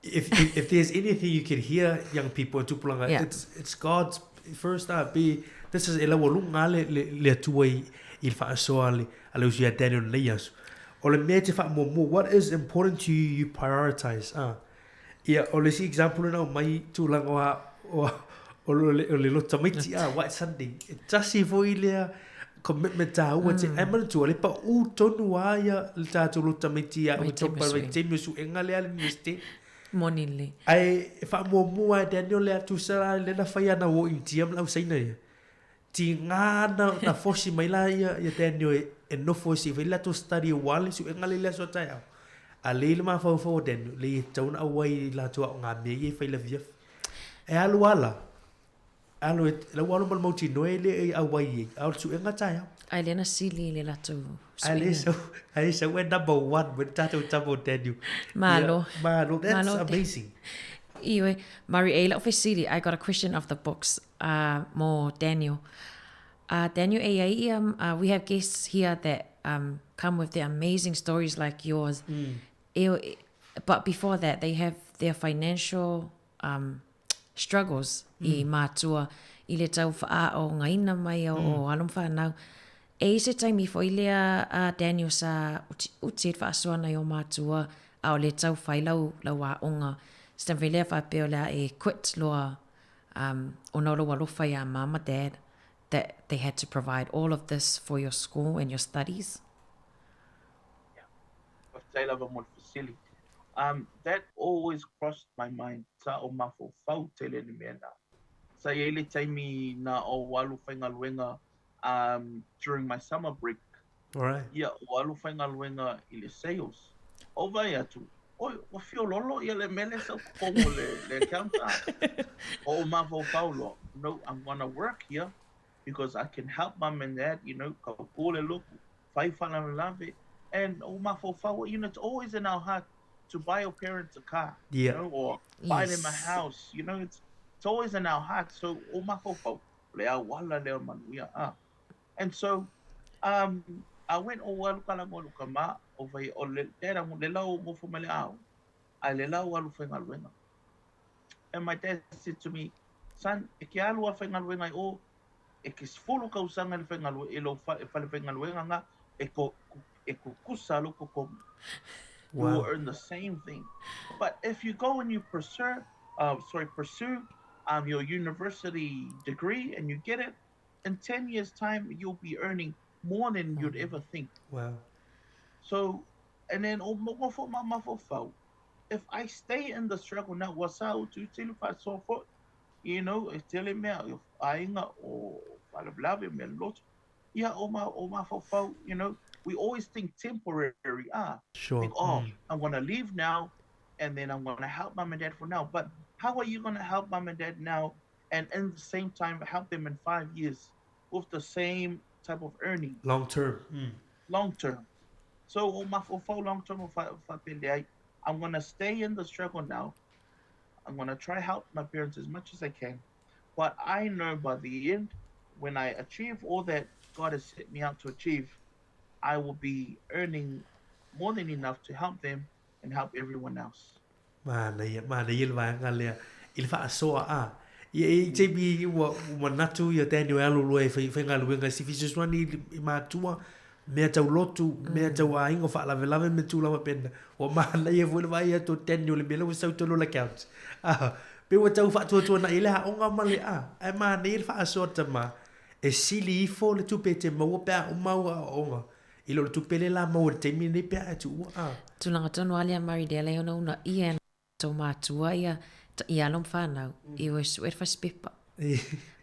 If, if, if there's anything you can hear, young people in Tupulanga, Yeah. it's, it's God's first be, this is e laualuga lava le, le, le Atua i, i le faasoa a le, a le uso ia Daniel i lenei aso. O le mea e te faamuamua, what is important to you, you prioritize. Ah. Ia, o le isi example lena aumai tulaga o, o, o, le, o le loto tamaiti, ah, White Sunday. E tasi foi lea commitment tāua te, ai manatua, le paʻū tonu a ia le tātou loto tamaiti ia Vaitaimi October, o suega. vaitaimi o suega lea a le University. Moni lelei. Ae e faamuamua e Daniel le atu sa la lea na fai ana uo Initia ma le au Saina ia. Tiga na, na fosi mai la ia, ia Daniel e, e nofo e se i fai le latou study aua le suega lea i le aso a taeao. A lea i le mafaufau o Daniel, leai e tatau ona auai i latou aoga mea ia e fai i le afiafi. E alu a la, alu e, la ua alu ma le mautinoa e le i auai ai, a o le suega taeao. Ae lea na sili i le latou Ae lea suega. sau, ae lea sau e number one mo le tatou tama o Daniel. Malo. Ia, malo, that's Malo te- amazing. Ioe. Murray, e i lau fesili, I got a question off the books uh, mo Daniel. Uh, Daniel, e iai ia, uh, we have guests here that um, come with their amazing stories like yours. Mm. E, but before that, they have their financial um, struggles mm. i mātua, i le tau whaaongaina mai o, mm. o alo ma whanau. E i se taimi foi lea a Daniel sa uti, uti e whaasoa nei o mātua, a o le tau whai lau, lau aonga. Se taimi foi lea whaapea o le a e quit loa um, ona o lou alofa iā mama, dad, that they had to provide all of this for your school and your studies? Faafetai lava mo le fesili. Um, that always crossed my mind, sa o mafaufau tele le mea na. Sa i ai le taimi na ou alu faigaluega um, during my summer break. Alright. Ia, ua alu faigaluega i le sales. Ou vaai atu, oi, ua fiololo ia le mea lea sa ou totogo le, le account a. O ou mafaufau loa, no, I'm gonna work here because I can help mum and dad, you know, kauko le lotu, fai faalavelave. And o ou mafaufau, you know, it's always in our heart to buy your parents a car, you know, or buy them a Yes. house, you know, it's, it's always in our heart. So, o mafaufau, le auala lea o manuia, ah. And so, um, I went o alu ka lago alu ka ma, o vai, o le, dad, I'm le lau ngofo mai le ao, ai le lau alu whaingaluega. And my dad said to me, son, e ke alu a whaingaluega i o, e ke sefulu kausaga i le whaingalue, i lou whale whaingaluega nga, e ko, e kukusa lo kokogi. You will Wow. earn the same thing. But if you go and you pursue, sorry, pursue your university degree and you get it, in 10 years' time, you'll be earning more than you'd ever think. Wow. So, and then, o mo fo ma ma fo fau. If I stay in the struggle now, wasa o tu telu fa so fo, you know, e tele mea, o aiga o faalavelave mea loto. Ia o ma o ma fo fau, you know, we always think temporary, ah. Sure. Think, oh, I'm gonna leave now and then I'm gonna help mum and dad for now. But How are you going to help mum and dad now and in the same time help them in five years with the same type of earning? Long term. Long term. So, for long term, I'm going to stay in the struggle now. I'm going to try help my parents as much as I can. But I know by the end, when I achieve all that God has set me out to achieve, I will be earning more than enough to help them and help everyone else. Manaia, manaia le vaega lea i le faasoa a. Ia e taimi ua manatu ia Daniel e alu loa e fai faigaluega e si fesoasoani i matua, mea tau lotu, mea tau aiga o faalavelave ma tulaga faapena. Ua manaia foi le vaai atu o Daniel i le mea lea ua sau tonu le account. A, pei ua tau faatuatuanai ai le aoga ma le a, ae manaia le faasoa tama e sili ifo le tupe e te maua pe a uma au aoaoga i lo le tupe lea la maua i le taimi lenei pe a e tuua a. Tulaga tonu lava lea Murray lea lea ona uunaia e tou matua ia i alo ma fanau i o e sue le fasipepa.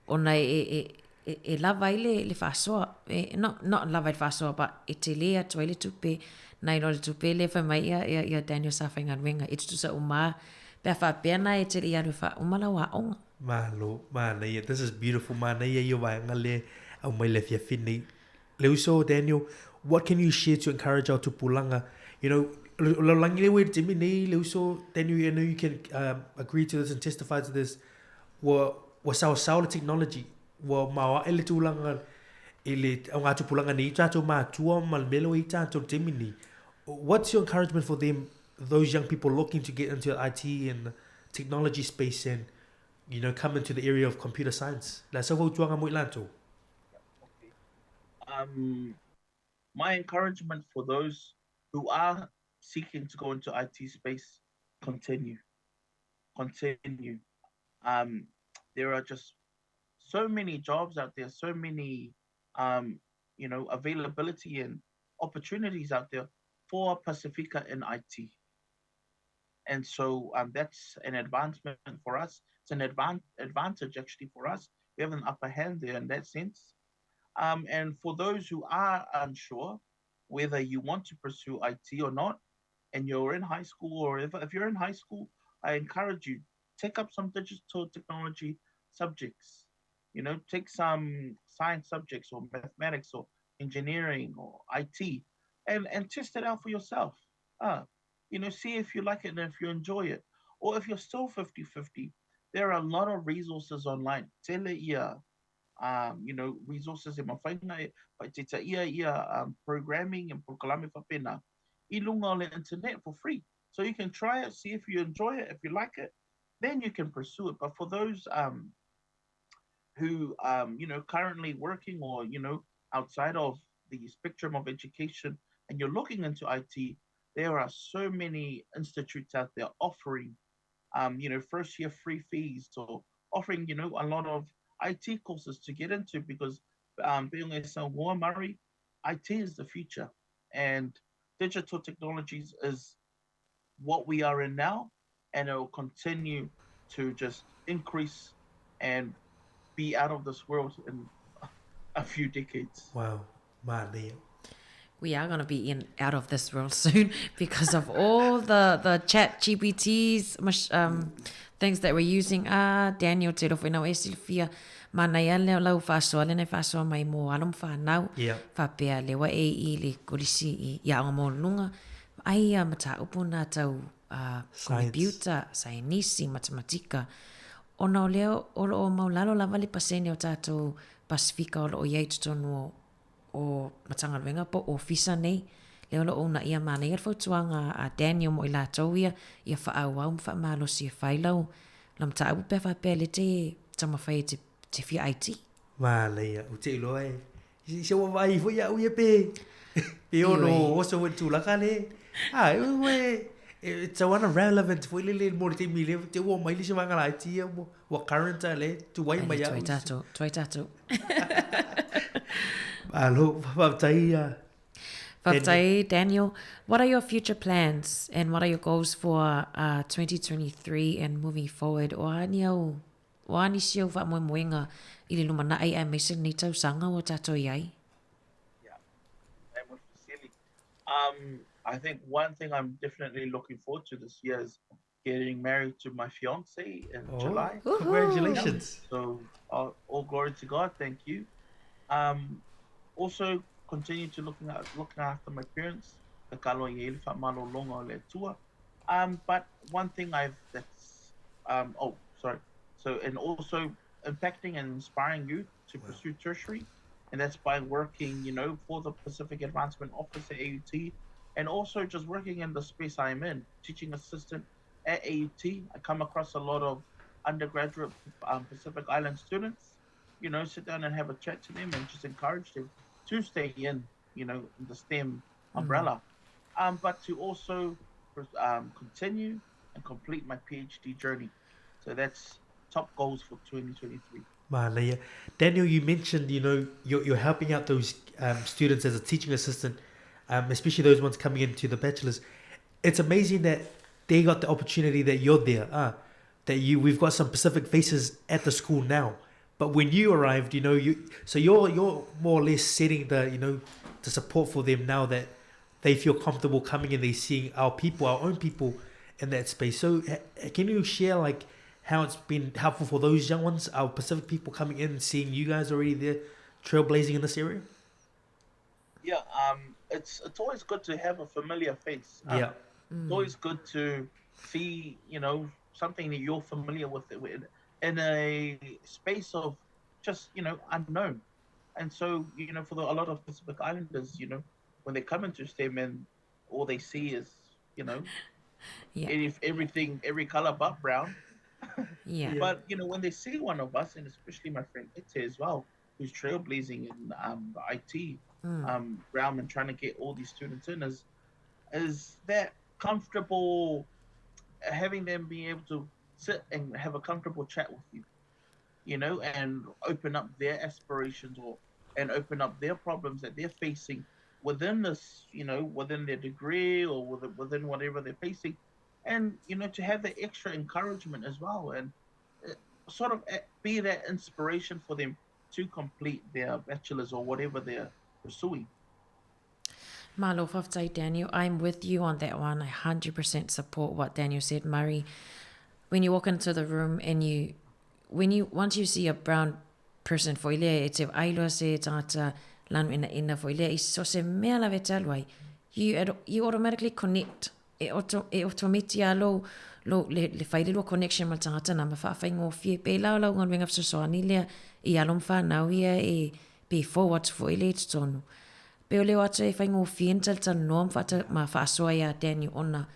Ona e, e, e, e lava ai le, le faasoa, e, not, not lava ai le faasoa, but e tele atu ai le tupe, nai lo le tupe lea fai mai ia, ia, ia Daniel sa faigaluega, e tutusa uma pe a faapea na e te le i alu e faauma lau aoga. Malo, manaia, this is beautiful, manaia ia vaega lea aumai le afiafi nei. Le uso Daniel, what can you share to encourage our tupulaga? You know, o le lalolagi lea ua i le taimi nei, le uso Daniel, I know you can um, agree to this and testify to this, ua, ua saosao le technology, ua maoae le tulaga i le au ngā tupulaga nei i tātou mātua ma le mea lea ua i tātou le taimi nei. What's your encouragement for them, those young people looking to get into IT and technology space and, you know, come into the area of computer science? Le a sau fautuaga mo i latou? Um, my encouragement for those who are seeking to go into IT space, continue. Continue. Um, there are just so many jobs out there, so many, um, you know, availability and opportunities out there for Pacifica in IT. And so um, that's an advancement for us. It's an advan- advantage actually for us. We have an upper hand there in that sense. Um, and for those who are unsure whether you want to pursue IT or not, and you're in high school or if, if you're in high school, I encourage you take up some digital technology subjects. You know, take some science subjects or mathematics or engineering or IT and, and test it out for yourself. You know, see if you like it and if you enjoy it. Or if you're still 50-50, there are a lot of resources online. Tele ia, um, you know, resources e mawhainga e, whaitita ia ia um, programming and prokalame whapena i lunga o le internet for free. So you can try it, see if you enjoy it, if you like it, then you can pursue it. But for those um, who, um, you know, currently working or, you know, outside of the spectrum of education and you're looking into IT, there are so many institutes out there offering, um, you know, first year free fees or offering, you know, a lot of IT courses to get into because um, being a Samoa Murray, IT is the future and digital technologies is what we are in now and it will continue to just increase and be out of this world in a few decades. Wow, manaia. We are going to be in out of this world soon because of all the, the chat GPTs, um, things that we're using. Ah, Daniel, te rofo ina o e silafia, manaia lea o lau faasoa lena e faasoa mai mō alo ma whanau. Yeah. Whapea lewa e i le kolisi i, i aonga mō lunga. Ai a mataupu nā tau uh, computer, sainisi, matematika. Ona o lea o lo o maulalo lava le pasene o tātou Pasifika o lo o i ai totonu o, o Matagaluega po o ofisa nei. Lea o lo o uunaia manaia le fautuaga a Daniel mo i latou ia, ia faaauau ma faamalosi e fai lau, lau mataupu pe a faapea le te taumafai e te, te fia IT. Manaia, ou te iloa e, i se ua vaai foi au ia pe, pe ono oso foi le tulaga le. A, e ue, e tau ana relevant foi lele mo le taimi le, te ua mai le se vaega laiti ia, ua current a le, tuai mai au. Tuai tātou, tuai tātou. Malo, faafetai ia. Faafetai, Daniel. What are your future plans and what are your goals for uh, 2023 and moving forward? O a ni au O a nisi au faamoemoega i le lumanai aemaise lenei tausaga ua tatou i ai? Yeah, Um, I think one thing I'm definitely looking forward to this year is Getting married to my fiance in Oh, July. Congratulations. Yeah. So all glory to God. Thank you. Also continue to looking at, looking after my parents. Tatalo i le whaamalologa o le Atua. But one thing I've that's oh sorry. So and also impacting and inspiring youth to pursue tertiary, and that's by working, you know, for the Pacific Advancement Office at AUT, and also just working in the space I'm in, teaching assistant at AUT. I come across a lot of undergraduate Pacific Island students, you know, sit down and have a chat to them and just encourage them to stay in, you know, the STEM umbrella, but to also continue and complete my PhD journey. So that's top goals for 2023. Manaia. Daniel, you mentioned, you know, you're helping out those students as a teaching assistant, especially those ones coming into the bachelor's. It's amazing that they got the opportunity that you're there, that you we've got some Pacific faces at the school now. But when you arrived, you know, you so you're more or less setting the, you know, the support for them now that they feel comfortable coming and they seeing our people, our own people in that space. So can you share like how it's been helpful for those young ones, our Pacific people coming in and seeing you guys already there trailblazing in this area? Yeah, it's always good to have a familiar face. It's always good to see, you know, something that you're familiar with in a space of just, you know, unknown. And so, you know, for a lot of Pacific Islanders, you know, when they come into STEM and all they see is, you know, if everything, every color but brown. But, you know, when they see one of us, and especially my friend Ete as well, who's trailblazing in the IT realm and trying to get all these students in, is that comfortable, having them be able to sit and have a comfortable chat with you, you know, and open up their aspirations and open up their problems that they're facing within this, you know, within their degree or within whatever they're facing. And, you know, to have the extra encouragement as well, and sort of be that inspiration for them to complete their bachelor's or whatever they're pursuing. Malo fa'afetai, Daniel. I'm with you on that one. I 100% support what Daniel said, Murray. When you walk into the room and once you see a brown person, fo ile e te ailoa se tangata lanu ina ina fo ile, i so se mea lawe te alu ai, you automatically connect. E oto, e automati a lou, lou, le, le whai lelua connection ma le tangata nā ma whaawhai ngōwhie. Pe lau lau ngā wenga fesoasoani lea i alo mwhanau ia e pe forward fo ile i totonu. Pe o leo atu e whai ngōwhie ni talitali noa ma whaasoa ia Daniel ona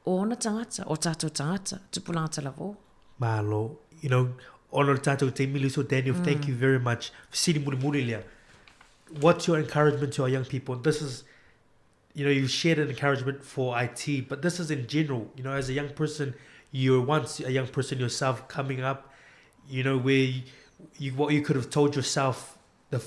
o ona tangata, o tātou tangata, tupulanga talavo. Malo, you know, ona le tātou te mili, so Daniel, thank you very much. Siri muri muri lea. What's your encouragement to our young people? This is, you know, you've shared an encouragement for IT, but this is in general, you know, as a young person, you were once a young person yourself coming up, you know, where you, you what you could have told yourself, the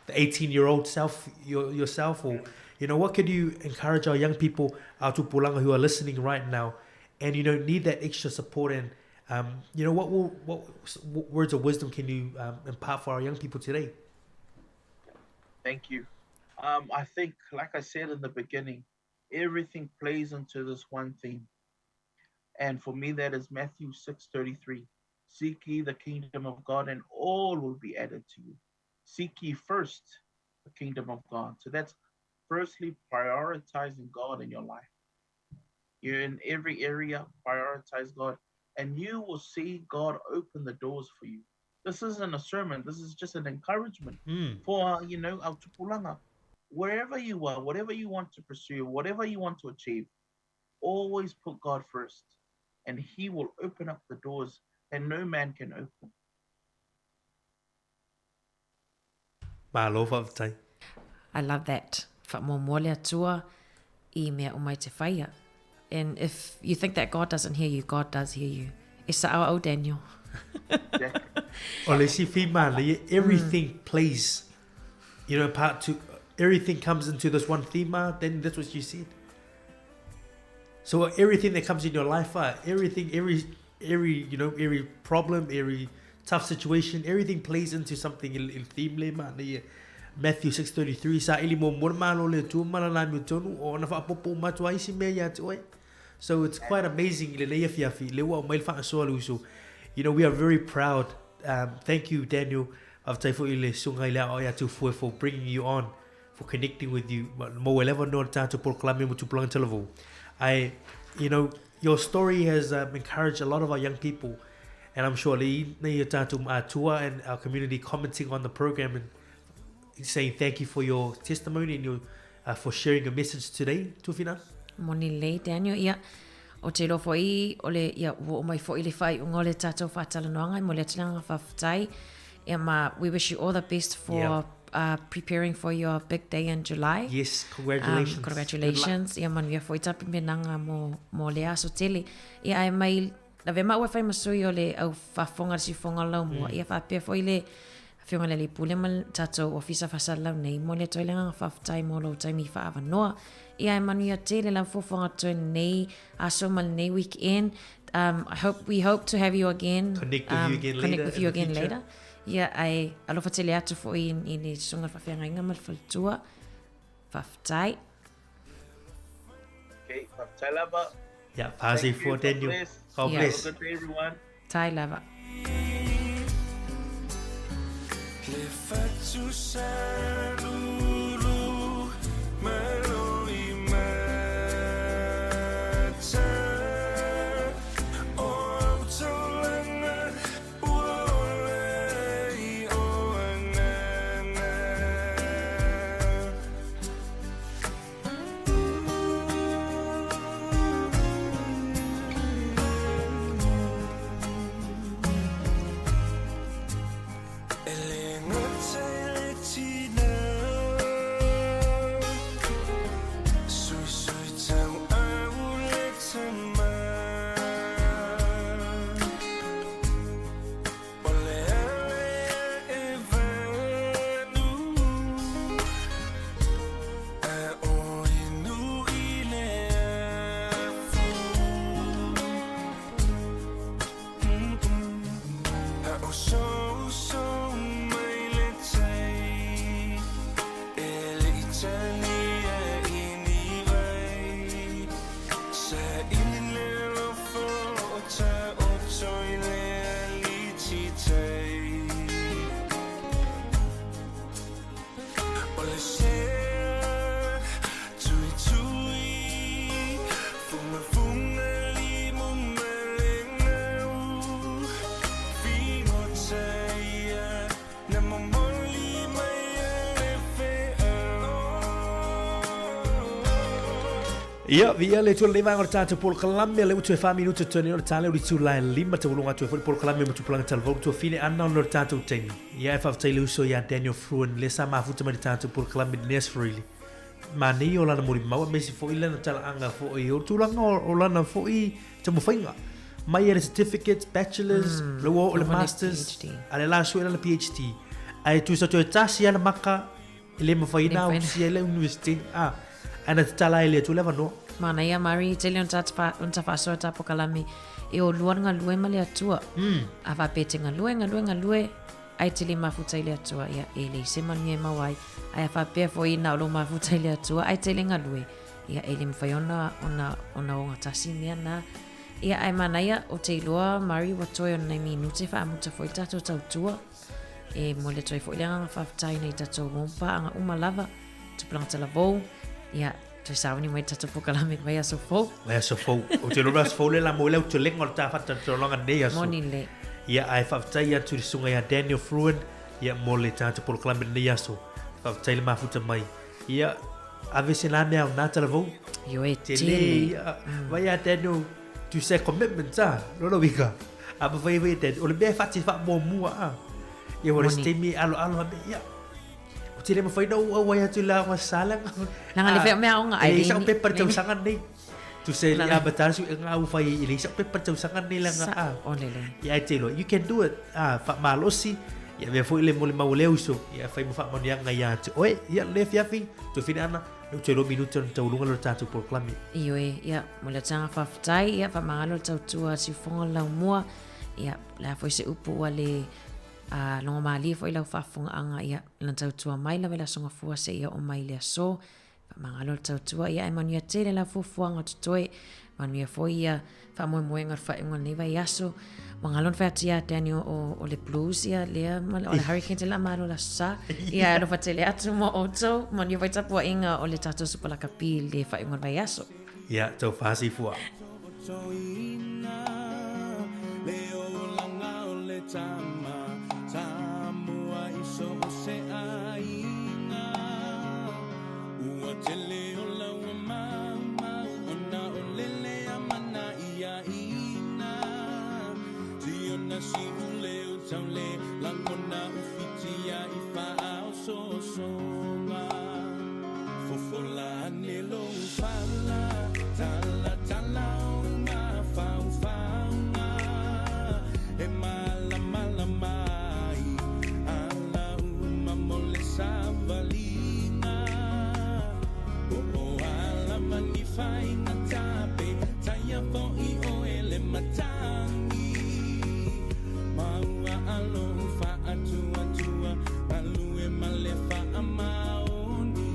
18-year-old self, yourself, or, you know, what could you encourage our young people, our tupulanga who are listening right now, and, you know, need that extra support, and you know, what will, what words of wisdom can you impart for our young people today? Thank you. I think, like I said in the beginning, everything plays into this one theme. And for me, that is Matthew 6:33. Seek ye the kingdom of God, and all will be added to you. Seek ye first the kingdom of God. So that's firstly prioritizing God in your life. You're in every area, prioritize God, and you will see God open the doors for you. This isn't a sermon. This is just an encouragement for our tupulanga. Wherever you are, whatever you want to pursue, whatever you want to achieve, always put God first, and he will open up the doors that no man can open. Malo fa'afetai. I love that. Whamomoa le atua i mea o mai te whaia. And if you think that God doesn't hear you, God does hear you. E sa au au, Daniel. O le si fi mana, everything plays, you know, part to, everything comes into this one theme, then that's what you said. So everything that comes in your life, everything, every, every, you know, every problem, every tough situation, everything plays into something il theme le mana, yeah. Matthew 6:33, sa ili mo mo malo le tu mana la mi tonu o na fa popo matua isi me ya te oe. So it's quite amazing i lenei afiafi, lea ua aumai le faasoa a le uso. You know, we are very proud. Um, thank you, Daniel. Faafetai foi i le susuga i le aoao ia Tufue for bringing you on, for connecting with you. Maua lava no le tatou polokalame mo Tupulaga Talavou. I, you know, your story has um, encouraged a lot of our young people. And I'm sure le nei o tātou mātua and our community commenting on the program and saying thank you for your testimony and your, uh, for sharing your message today, Tufina. Moni lei, Daniel, ia, o te iloa foi o le, ia, ua oo mai foi le faaiuga o le tātou faatalanoaga, e momoli atu le agaga faafetai. Ia ma, we wish you all the best for yeah. uh, preparing for your big day in July. Yes, congratulations. Um, congratulations. Ia manuia foi tapenaga mo, mo le aso tele. Ia ae mai, lavea maua e fai ma sui o le au faafofoga le siufofoga o laumua. Mm. Ia faapea foi le Afioga i le Alii Pule ma le tatou Ofisa Faasalalau nei, momoli atu ai le agaga faafetai mo lou taimi faaavanoa. Ia e manuia tele lau fuafuaga totoe lenei aso ma lenei weekend. Um, I hope, we hope to have you again. Connect with um, you again later. Connect with you again later. Ia, ai alofa tele atu foi i le susuga le faafeagaiga ma le faletua. Faafetai. Okay, faafetai lava. Yeah, Thank you. Daniel. God bless. God bless. Have a good day, everyone. Tai lava. Ia, viia le Atua lenei vaega o le tatou polokalame, lea ua toe 4 minute totoe nei o le tale o le itula e 5 tauluga atu ai foi le polokalame mo Tupulaga Talavou tuafine ana ona o le tatou taimi. Ia e faafetai le uso ia Daniel Fruin lea sa mafuta mai le tatou polokalame lenei aso Faraili. Manaia o lana molimau aemaise foi lana talaaga foi o tulaga o lana foi taumafaiga. Mai le certificates, bachelors, mm, le ua oo le masters, a le la sue lana PhD. Ae tusa toe tasi ana maka e le mawhai nā usia i le university. Ah, ana te tala ai le atu le avanoa. Manaia Mari, tele ona ta whaasoa ta pokalame e o lua galue ma le atua. Mm. A whapea te galue, galue, galue, ai te le mafuta i le Atua, ia, e leai se manuia e mau ai, ae a faapea foi na o lou mafuta i le Atua, ai te le galue, ia, e le mawhai ona, ona, ona ogatasi mea na. Ia, ae manaia, o te iloa, Mari, ua toe o nei minute whaamuta foi tatou tautua, e momoli atu ai foi le agaga faafetai nei tatou mompaanga uma lava, tupulaga talavou, ia, toe sauni mai tatou pokalame mai aso fou. Mai aso fou. O te lora aso fou le la mo le utulenga o le tāwhata tolonga nei aso. Moni le. Ia, ae faafetai atu i le susuga ia Daniel Fruin, ia, mo le tātou polokalame lenei aso. Faafetai le mafuta mai. Ia, ave se nā mea o nā talavou. Ioe, tele. Tele, ia, vai ia Daniel, tu se commitment, a, lona uiga. A mawhai vai Daniel, o le mea e whati wha mua mua, a. Ia, o le se taimi alo alo, a mea, ia. O te le mawhai na u au ai atu la nga sala. Langa le whea mea onga ai. E isa o pepa le tausaga nei. Tu se li a matara su nga u whai i le isa o pepa le tausaga nei langa a. O lele. Ia e te loa, you can do it. A, wha malosi. Ia mea foi le mo le mau leo iso. Ia whai mo wha manuianga ia atu. Oe, ia le fiafi, tu whina ana, le te loa minuta na taulunga lo tātou polokalame. Ioe, ia, mo le tanga whawhitai, ia, wha mangalo tautua siufonga lau mua, ia, le a foi se upu ua le Ā, logo mālie foi lau faafofogaaga, ia, lana tautua mai lava i le aso gafua seia oo mai i le aso. Faamagalo le tautua, ia, ae manuia tele lau fuafuaga o totoe. Manuia foi ia faamoemoega o le faaiuga o lenei vaiaso. Ua galo ona fai atu ia Daniel o, o le Blues ia lea ma le, o le Hurricanes le a malo le Aso Sa. Ia alofa tele atu mo outou. Manuia foi tapuaiga o le tatou Super Lakapi i le faaiuga o le vaiaso. Ia, tau faa-soifua. Le olaga o le tama Samoa i so o se aiga Ua tele o laua maumau Ona o lele a mana ia ina Siona siu leo taule Lagona ufitia i faaosoosoga Fofola ane lou fala Tala tala ou mafaufauga E malamalama ai Ala uma mo le savaliga Po o a lava ni faiga tape Taia foi oe le matagi Ma ua alo faatuatua Galue ma le faamaoni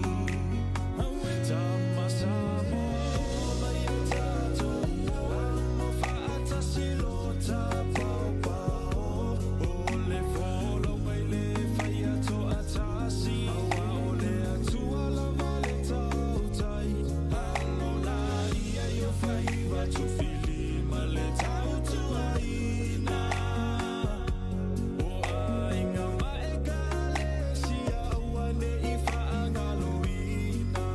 Tama Samoa o mai o tatou O faatasi lo tapaopao O le folau mai le faia toatasi Aua o le Atua lava le tautai Alo la ia i o faiva Tufili ma le tautuaina O aiga ma ekalesia Aua ne i faagaloina.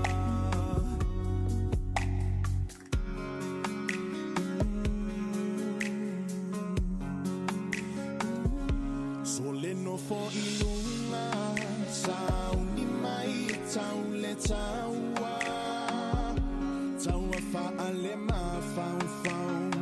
Sole nofo i luga, sauni mai e tau le taua. Taua faale mafaufau.